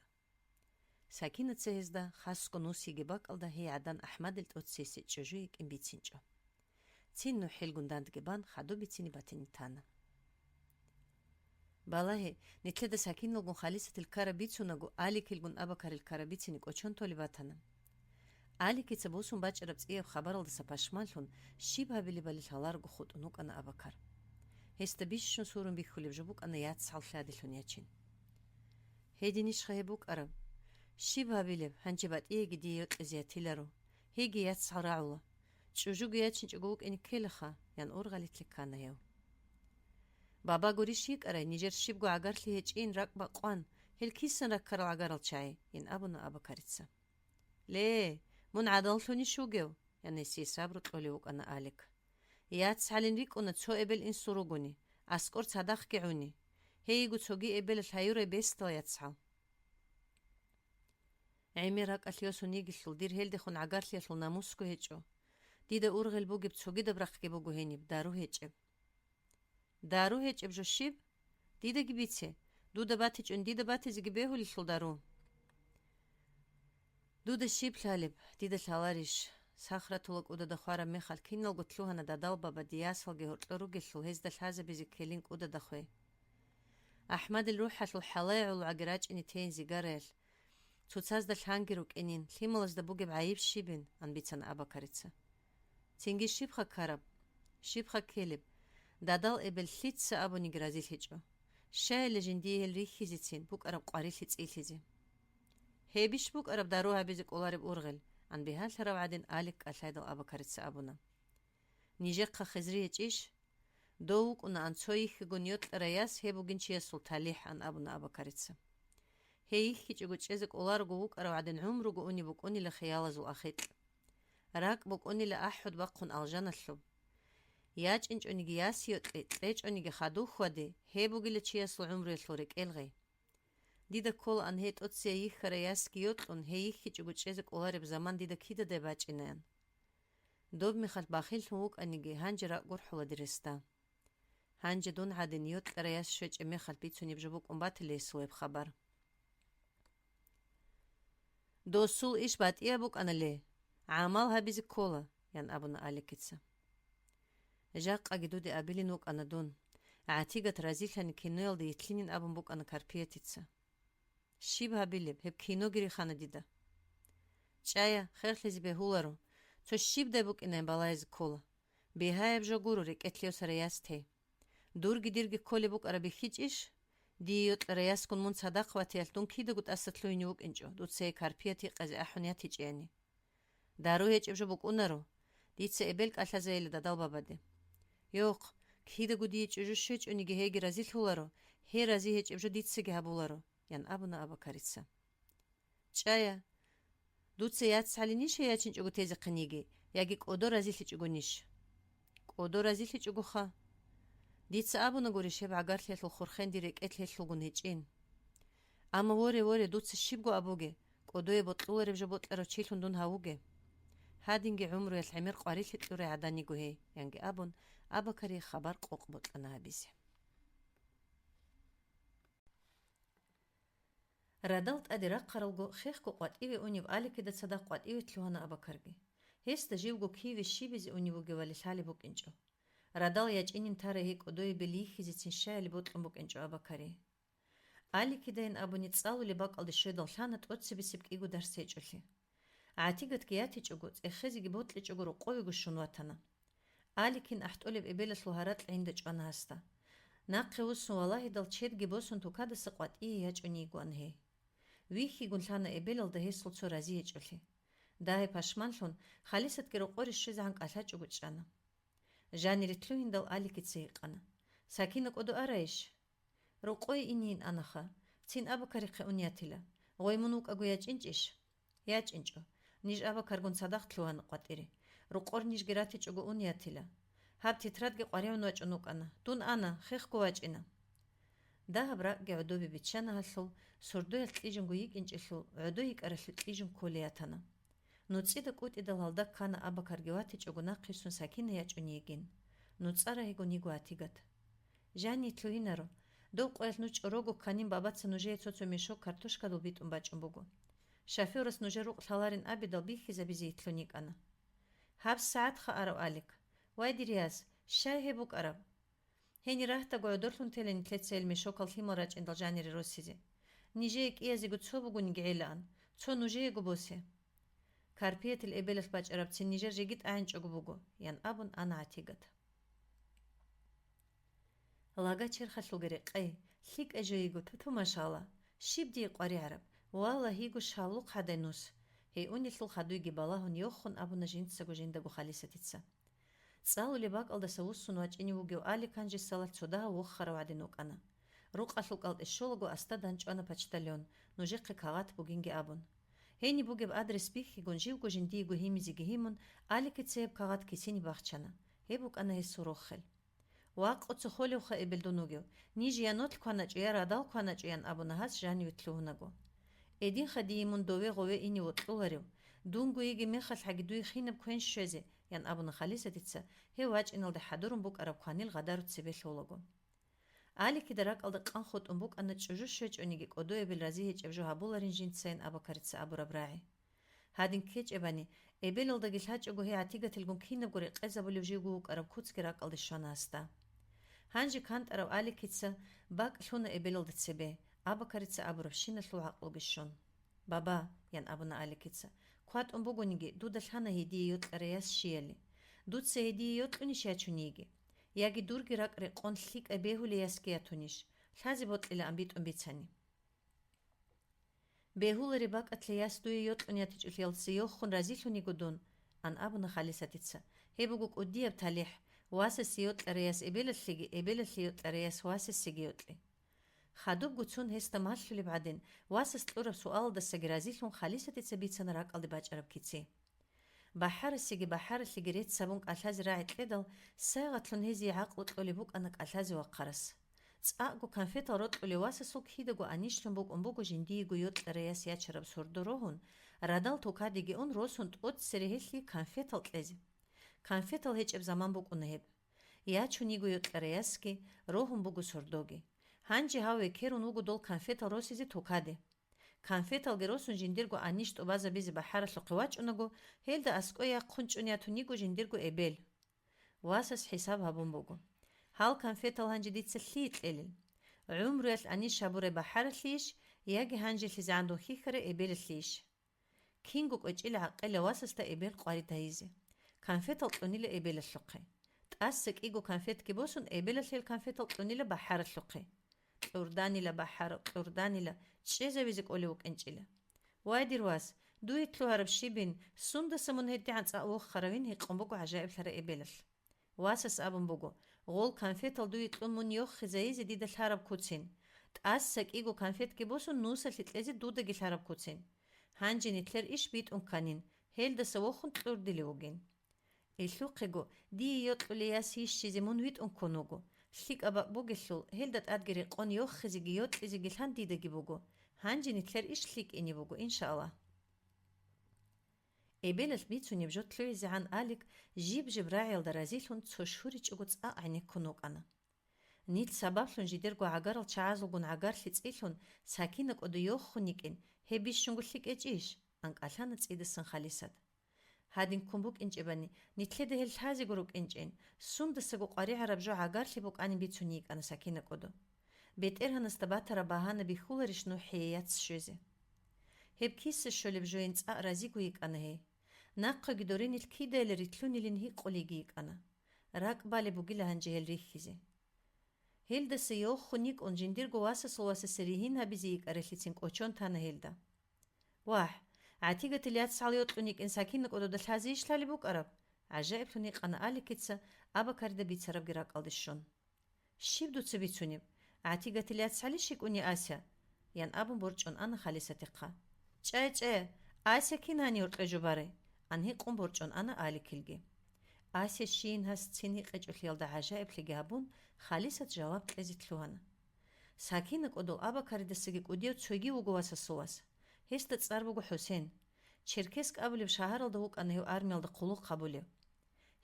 Сакинаца гьезда хасго нусиги бакӀалда гьей гӀадан АхӀмадил тӀоцесеб чӀужу йикӀин бицинчӀо. Цин НухӀилгун дандги бан хадуб бицине батине тана. Балагье, нилъеда Сакиналгун Халисатил ккараб бицунаго, Аликилгун Абакарил ккараб бицине кӀочон толеб батана. Аликица босун бачӀараб цӀияб хабаралдаса пашманлъун, щиб гьабилебали лъаларого хутӀун вукӀана Абакар. Гьесда бищун сурун бихьулеб жо букӀана яцгӀал лъадилъун ячин. Гьединищха гьеб букӀараб? Щиб гьабилеб, гьанже батӀиеги дие йокьизе ятиларо. Гьейги яцгӀал рагӀула. ЧӀужуги ячинчӀого вукӀине ккелаха, ян ургъалилъе ккана гьев. Баба гурищ йикӀарай, нижер щибго гӀагарлъи гьечӀин ракӀ бакъван, гьел кисан раккарал гӀагарал чагӀи, ян абуна Абакарица. Ле, мун гӀадаллъунищ вугев? Ян гьесие сабру кьолев вукӀана Алик. ЯцгӀалин рикӀкӀуна цо эбел-инсул ругони, аскӀор цадахъги гӀуни. Гьейго цоги эбелалъ гьаюрай бесдал яцгӀал. ГӀемер ракӀалъ йосун йигелъул, дир гьелдехун гӀагарлъиялъул намусго гьечӀо. Дида ургъел бугеб цогидаб рахъги буго гьениб, дару гьечӀеб. Дару гьечӀеб жо щиб? Дидаги бице. Дуда батичӀун дида батизеги бегьулелъул дару. Дуда щиб лъалеб, дида лъаларищ? Сахратула кӀудада хвараб мехалъ киналго лъугьана дадал-бабаде ясалги гьоркьор ругелъул гьезда лъазабизе ккелин кӀудада хвей. АхӀмадил рухӀалъул хӀалае гӀолгӀаги рачӀине тейин зигараялъ, цоцазда лъанги рукӀинин, лъималазда бугеб гӀайиб щибин, ан бицана Абакарица. Цинги щибха ккараб? Щибха ккелеб? Дадал эбел лъица абуниги разилъичӀо. Щайила жиндие гьел рихьизецин букӀараб къварилъи цӀилъизе. Гьебищ букӀараб дару гьабизе кӀолареб ургъел, ан бигьалъарав гӀадин Алик кӀалъайдал Абакарица абуна. Нижехъа хизри гьечӀищ? Дов вукӀунаан цо йихьигун йокьарай яс, гьеб бугин чиясул талихӀ, ан абуна Абакарица. Гьей йихьичӀого чӀезе кӀоларого вукӀарав гӀадин гӀумруго унеб букӀунила хиялазул ахикь. РакӀ букӀунила ахӀуд бахъун алжаналъуб. ЯчӀинчӀониги яс йокьи, кьечӀониги хадув хьвади, гьеб бугила чиясул гӀумруялъул рекӀел гъей. Дида кколаан гьей тӀоцеяй йихьарай ясги йокьун, гьей йихьичӀого чӀезе кӀолареб заман дида кидадай бачӀинаян. Доб мехалъ бахиллъун вукӀаниги, гьанже ракӀ гурхӀула дир гьесда. Гьанже дун гӀадин йокьарай яс щвечӀеб мехалъ бицунеб жо букӀун батила гьесул гьеб хабар. Досул иш батӀияб букӀана, ле, гӀамал гьабизе ккола, ян абуна Аликица. Жакъаги дуде абилин вукӀана дун. ГӀатигат разилъани киноялда йитлъинин абун букӀана Карпиятица. Щиб гьабилеб, гьеб киноги рихана дида. ЧӀая, херлъизе бегьуларо. Цо щибдай букӀинай балайзе ккола. Бигьаяб жо гуро рекӀелъ йосарай яс тей. Дурги дирги кколеб букӀараб бихьичӀищ? Дие йокьарай ясгун мун цадахъ ватиялъ дун кидаго тӀаса лъугьине вукӀинчӀо, дуцае Карпият гьикъазе ахӀун ятичӀеяни. Дару гьечӀеб жо букӀунаро. Дица эбел кӀалъазейила дадал-бабаде. Йохъ, кидаго дие чӀужу щвечӀониги гьейги разилъуларо, гьей рази гьечӀеб жо дицаги гьабуларо, ян абуна Абакарица. ЧӀая, дуца яцгӀалинищ гьей ячинчӀого тезехъин йиги, яги кӀодо разилъичӀогонищ? КӀодо разилъичӀогоха. Дица абуна гурищ гьеб гӀагарлъиялъул хурхен дир рекӀелъ гьелъулгун гьечӀин. Амма воре, воре, дуца щибго абуге, кӀодое бокьулареб жо бокьарав чилъун дун гьавуге. Гьадинги гӀумруялъ гӀемер къварилъи кьурай гӀадан йиго гьей, янги абун, Абакарие хабар къокъ бокьана гьабизе. Радал тӀаде рахъаралго хехго къватӀиве унеб Аликида цадахъ къватӀиве лъугьана Абакарги. Гьесда живго киве щибизе унеб бугевали лъалеб букӀинчӀо. Радал ячӀинин тарай гьей кӀодое бел йихьизецин щаяли бокьун букӀинчӀо Абакарие. Аликидайин абуни цӀалулеб бакӀалде щведал лъана тӀоцебесеб кӀиго дарс гьечӀолъи. ГӀатигатги ятичӀого, цӀехезеги бокьичӀого рокъовего щун ватана. Аликин ахӀтӀолеб эбелалъул гьаракь гӀинда чӀвана гьасда. Нахъе вуссун валагьидал чедги босун тукадаса къватӀие ячӀунейгоан гьей. Вихьигун лъана эбелалда гьесул цо рази гьечӀолъи. Дагье пашманлъун, Халисатги рокъоре щвезегӀан кӀалъачӀого чӀана. Жанире лъугьиндал Аликица гьикъана: «Сакина кӀодо арайищ?» «Рокъое инейин анаха, цин Абакарихъе ун ятила. Гъой мун вукӀаго ячӀинчӀищ?» «ЯчӀинчӀо. Ниж Абакаргун цадахъ лъугьана къватӀире. Рокъор нижги ратичӀого ун ятила. Гьаб тетрадги къваригӀун вачӀун вукӀана. Дун ана, хехго вачӀина». Дагьаб ракӀги гӀодобе биччана гьалъул, сордоялъ кьижинго йикӀинчӀелъул, гӀодо йикӀаралъе кьижин кколей ятана. НуцӀида кӀутӀидал гьалда ккана Абакарги ватичӀого нахъисун Сакина ячӀун йигин. НуцӀа рагьигун йиго гьатигат. «Жани, лъугьинаро. Дов къоялъ нуж чӀорого кканин бабаца нужее цо-цо мешок картошкадул битӀун бачӀун буго. Шофёрас нужер рукъ лъаларин абидал бихьизабизе итлъун йикӀана». «ГьабсагӀатха арав, Алик. Вай, дир яс, щай гьеб букӀараб? Гьенир рагьтаго гӀодорлъун тела нилъеца гьел мешокал лъимал рачӀиндал жанире росизе. Нижее кӀиязего цо бугониги гӀелаан, цо нужеего босе. Карпиятил эбелалъ бачӀарабцин нижер жеги тӀагӀинчӀого буго», — ян абун ана гьатигат. Лага черхалъулги рекъей, лъикӀай жо йиго туту, машалла. Щиб дие къваригӀараб? Валлагьиго шаллухъ гьадай нус. Гьей унелъул хадуйги балагьун йохун абуна жинцаго жиндаго Халисатица. ЦӀалулеб бакӀалдаса вуссун вачӀине вугев Алик гьанже салалъ цо дагьав вохарав гӀадин вукӀана. Рукъалъул кӀалтӀе щолаго асда данчӀвана почтальон, нужехъе кагъат бугинги абун. Гьениб бугеб адрес бихьигун, живго жиндиего гьимизеги гьимун, Аликица гьеб кагъат кисине бахчана. Гьеб букӀана гьесул рохел. «Вакъуца холевха эбел дун вугев, ниж я нолъ кваначӀо, я радал кваначӀо», — ян абуна гьас жаниве лъугьунаго. «Эдинха дие мун дове-гъове ине вокьуларев, дунго йигеб мехалъ гьаги дуе хинаб квен щвезе», — ян абуна Халисатица, гьев вачӀиналде хӀадурун букӀараб кванил гъадару цебе лъолаго. Аликида ракӀалда къан хутӀун букӀана чӀужу щвечӀониги кӀодо эбел рази гьечӀеб жо гьабуларин жинцайин Абакарица абураб рагӀи. Гьадин ккечӀебани, эбелалдаги лъачӀого гьей гӀатигатилгун кинабго рекъезабулев живго вукӀараб куцги ракӀалде щвана гьасда. Гьанже кантӀарав Аликица бакӀ лъуна эбелалда цебе, Абакарица абурабщиналъул гӀакълуги щун. «Баба, — ян абуна Аликица, — кватӀун бугониги, дуда лъана гьей дие йокьарай яс щияли. Дуца гьей дие йокьунищ ячун йиги? Яги дурги ракӀ рекъон лъикӀай бегьулей ясги ятунищ? Лъазе бокьилаан битӀун бицани». «Бегьулареб бакӀалъе яс дуе йокьун ятичӀолъиялдаса йохун разилъун йиго дун», — ан абуна Халисатица. «Гьеб буго кӀудияб талихӀ, васасе йокьарай яс эбелалъеги, эбелалъе йокьарай яс васасеги йокьи. Хадубго цун гьесда малъулеб гӀадин, васас кьураб суалалдасаги разилъун Халисатица бицана ракӀалде бачӀараб кици. БахӀарасеги бахӀаралъеги рецц гьабун кӀалъазе рагӀи кьедал, сайгъатлъун гьезие гӀакълу кьолеб букӀана кӀалъазе вахъарас. ЦӀакъго конфетал рокьулев васасул кидаго анишлъун букӀун буго жиндиего йокьарай яс ячараб сордо рогьун, радал тукадеги ун росун тӀоцере гьелъие конфетал кьезе. Конфетал гьечӀеб заман букӀуна гьеб. Ячун йиго йокьарай ясги, рогьун буго сордоги. Гьанже гьав векерун вуго дол конфетал росизе тукаде. Конфеталги росун жиндирго анищ тӀубазабизе бахӀаралъухъе вачӀунаго, гьелда аскӀой яхъун чӀун ятун йиго жиндирго эбел». Васас хӀисаб гьабун буго: «Гьал конфетал гьанже дица лъие кьелил? ГӀумруялъ анищ гьабурай бахӀаралъейищ яги гьанжелъизегӀан дун хьихьарай эбелалъейищ?» Кинго кӀвечӀила гӀакъила васасда эбел къварид гьайизе. Конфетал кьунила эбелалъухъе. ТӀаса кӀиго конфетги босун, эбелалъ гьел конфетал кьунила бахӀаралъухъе. Кьурданила бахӀараб, кьурданила, чӀезавизе кӀолев вукӀинчӀила. «Вай, дир вас, дуе лъугьараб щибин, сундаса мун гьедигӀан цӀакъ вохаравин?» — гьикъун буго гӀажаиблъарай эбелалъ. Васас абун буго: «Гъол конфетал дуе кьун мун йохизайизе дида лъараб куцин. ТӀаса кӀиго конфетги босун нусалъе кьезе дудаги лъараб куцин. Гьанже нилъер иш битӀун кканин, гьелдаса вохун кьурдилев вугин. Илъухъего, дие йокьулей яс йищизе мун витӀун ккун вуго. ЛъикӀаб бакӀ бугелъул, гьелда тӀадги рекъон йохизеги йокьизеги лъан дидаги буго. Гьанже нилъер иш лъикӀине буго, иншааллагь». Эбелалъ бицунеб жо лъугӀизегӀан Алик жиб-жиб рагӀиялда разилъун цо щуричӀого цӀакъ гӀенеккун вукӀана. «Нилъ сабаблъун жидерго гӀагарал чагӀазулгун гӀагарлъи цӀилъун, Сакина кӀодо йохун йикӀин, гьеб бищунго лъикӀ гьечӀищ?» — ан кӀалъана цӀидасан Халисат. «Гьадин ккун букӀинчӀебани, нилъеда гьел лъазего рукӀинчӀин, сундасаго къваригӀараб жо гӀагарлъи букӀанин», — бицун йикӀана Сакина кӀодо. «БетӀергьанасда батараб багьана бихьуларищ нухӀее яц щвезе?» Гьеб киса щолеб жойин цӀакъ разиго йикӀана гьей. Нахъеги доринилъ кидайилан рилълъунилин гьикъулейги йикӀана. РакӀ балеб бугила гьанже гьел рихьизе. Гьелдаса йохун йикӀун, жиндирго васасул васасе ригьин гьабизе йикӀаралъицин кӀочон тана гьелда. Вагь, ГӀатигатил яцгӀал йокьун йикӀин Сакина кӀодода лъазейищ лъалеб букӀараб? ГӀажаиблъун гьикъана Аликица, Абакарида бицарабги ракӀалде щун. Щиб дуца бицунеб? ГӀатигатил яцгӀалищ йикӀуней Ася? — ян абун борчӀун ана Халисатихъа. ЧӀай-чӀай, Ася кин гьанив гьоркье жубарай? — ан гьикъун борчӀун ана Аликилги. Ася щийин гьас цин гьикъичӀолъиялда гӀажаиблъиги гьабун, Халисат жаваб кьезе лъугьана. Сакина кӀодол Абакаридасаги кӀудияв цоги вуго васасул вас. Гьесда цӀар буго ХӀусен. Черкесск абулеб шагьаралда вукӀана гьев армиялда хъулухъ гьабулев.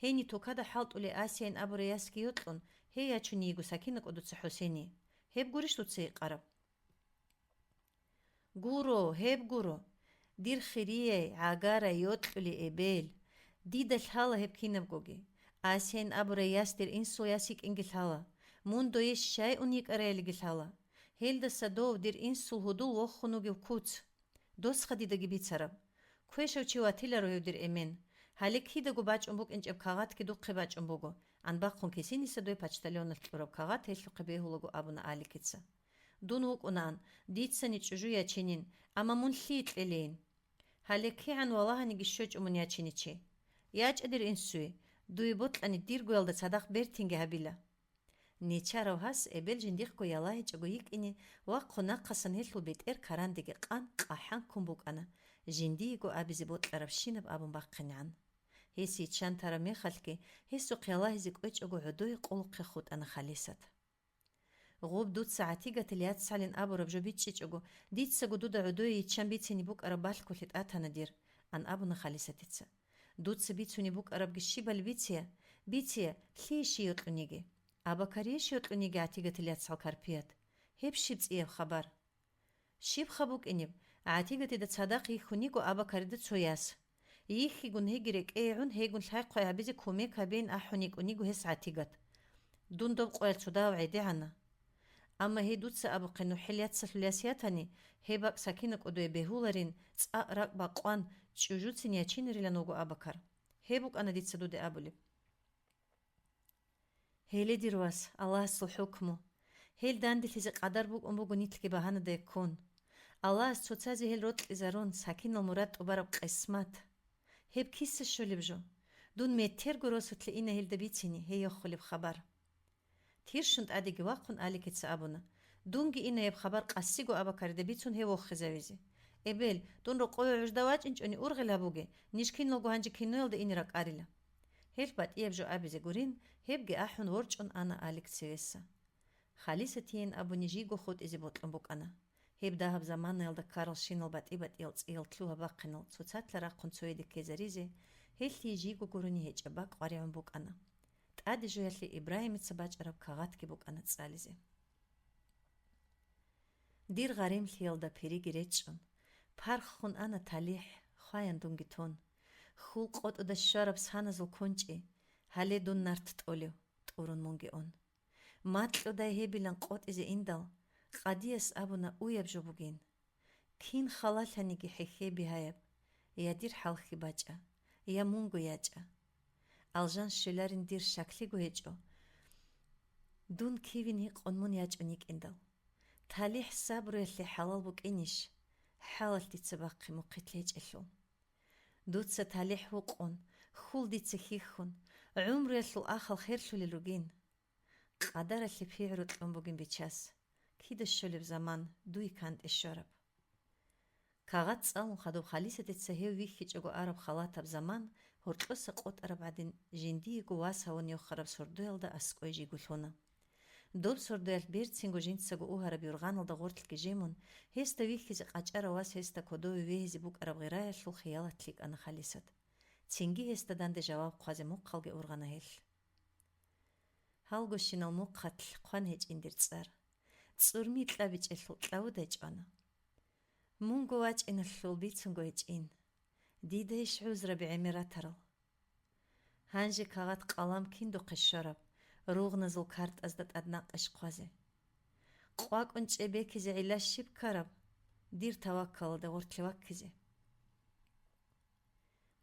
Гьенив тукада хӀалтӀулей Асияйин абурай ясги йокьун, гьей ячун йиго Сакина кӀодоца ХӀусение. Гьеб гурищ дуца гьикъараб? Гуро, гьеб гуро. Дир хирияй, гӀагарай, йокьулей эбел. Дида лъала гьеб кинабгоги. Асияйин абурай яс дир инсул яс йикӀинги лъала. Мун дое щай ун йикӀараялиги лъала. Гьелдаса дов дир инсул гьудул вохун вугев куц. Досха дидаги бицараб. Квешав чи ватиларо гьев дир эмен. Гьале кидаго бачӀун букӀинчӀеб кагъатги духъе бачӀун буго, — ан бахъун кисиниса дой почтальоналъ кьураб кагъат гьелъухъе бегьулаго абуна Аликица. Дун вукӀунаан, дицани чӀужу ячинин, амма мун лъие кьелейин? Гьале кигӀан валагьаниги щвечӀо мун ячине чи. ЯчӀа, дир инсуе, дуе бокьани диргоялда цадахъ бертинги гьабила. Нечарав гьас эбел жиндихъго ялагьичӀого йикӀине вахъун нахъасан гьелъул бетӀер карандеги къан къахӀан ккун букӀана, жиндиего абизе бокьарабщинаб абун бахъинегӀан. Гьес йиччан тараб мехалъги, гьесухъ ялагьизе кӀвечӀого гӀодое къулухъе хутӀана Халисат. Гъуб дуца ГӀатигатил яцгӀалин абураб жо бичӀчӀичӀого, дицаго дуда гӀодое йиччан бицине букӀараб балъголъи тӀатана дир, — ан абуна Халисатица. Дуца бицунеб букӀарабги щибали бицея, бицея, лъие щий йокьун йиги? Абакарие щий йокьун йиги ГӀатигатил яцгӀал Карпият? Гьеб щиб цӀияб хабар? Щибха букӀинеб, ГӀатигатида цадахъ йихьун йиго Абакарида цо яс. Йихьигун гьеги рекӀее гӀун, гьейгун лъай-хъвай гьабизе кумек гьабейин ахӀун йикӀун йиго гьес ГӀатигат. Дун доб къоялъ цо дагьав гӀедегӀана. Амма гьей дуца абухъе нухӀил яцалъул яс ятани, гьеб бакӀ Сакина кӀодое бегьуларин, цӀакъ ракӀ бакъван, чӀужуцин ячинарилан вуго Абакар. Гьеб букӀана дица дуда абулеб. Гьеле, дир вас, Аллагьасул хӀукму. Гьел данделъизе къадар букӀун буго нилъги багьанадае ккун. Аллагьас цоцазе гьел рокьизарун, Сакинал мурад тӀубараб къисмат. Гьеб киса щолеб жо? Дун метерго росулъе ина гьелда бицине гьей йохулеб хабар. Тиршун тӀадеги вахъун Аликица абуна: «Дунги ина гьеб хабар къасиго Абакарида бицун гьев вохизавизе. Эбел, дун рокъове гӀужда вачӀинчӀони ургъел гьабуге, ниж киналго гьанже киноялда ине ракӀарила». Гьелъ батӀияб жо абизе гурин, гьебги ахӀун ворчӀун ана Алик цевеса. Халисатийин абуни жийго хутӀизе бокьун букӀана. Гьеб дагьаб заманаялда ккаралщинал батӀи-батӀиял цӀиял лъугьа-бахъинал цоцалъа рахъун цояде ккезаризе, гьелъие жийго гурони гьечӀеб бакӀ къваригӀун букӀана. ТӀаде жоялъе Ибрагьимица бачӀараб кагъатги букӀана цӀализе. Дир гъаремлъиялда пириги речӀчӀун, парххун ана талихӀ, хваян дунги тун. Хьул къотӀуда щвараб саназул кунчӀи, гьале дун нарт тӀолев, тӀурун мунги ун. Макьудай гьебилан къотӀизе индал, къадияс абуна уяб жо бугин. Кин халалъаниги хӀехье бигьаяб, я дир хӀалхьи бачӀа, я мунго ячӀа. Алжан щвеларин дир щаклъиго гьечӀо, дун кивин гьикъун мун ячӀун йикӀиндал. ТалихӀ сабруялъе хӀалал букӀинищ, хӀалалъ дица бахъи мухъилъ гьечӀелъул? Дуца талихӀ гьукъун, хьул дица хьихьун, гӀумруялъул ахал херлъулел ругин. Къадаралъе пигӀру кьун бугин бичас, кида щолеб заман дуе кантӀе щвараб. Кагъат цӀалун хадуб Халисатица гьев вихьичӀого араб халатаб заман гьоркьоса къотӀараб гӀадин, жиндиего вас гьавун йохараб сордоялда аскӀой жийго лъуна. Доб сордоялъ берцинго жинцаго угьараб юргъаналда гъорлъги жемун, гьесда вихьизе къачӀарав вас гьесда кодове вегьизе букӀараб гъираялъул хиялат лъикӀана Халисат. Цинги гьесда данде жаваб хъвазе мухъалги ургъана гьелъ. Гьалгощинал мухъалъ хъван гьечӀин дир цӀар. ЦӀурми кьабичӀелъул кьавудай чӀвана. Мунго вачӀиналъул бицунго гьечӀин. Дида иш гӀузраби гӀемер ратарал? Гьанже кагъат-къалам кин духъе щвараб, ругъназул картӀазда тӀаднакъищ хъвазе? КъвакӀун чӀебекизе гӀилла щиб ккараб, дир таваккалалда гъорлъе ваккизе?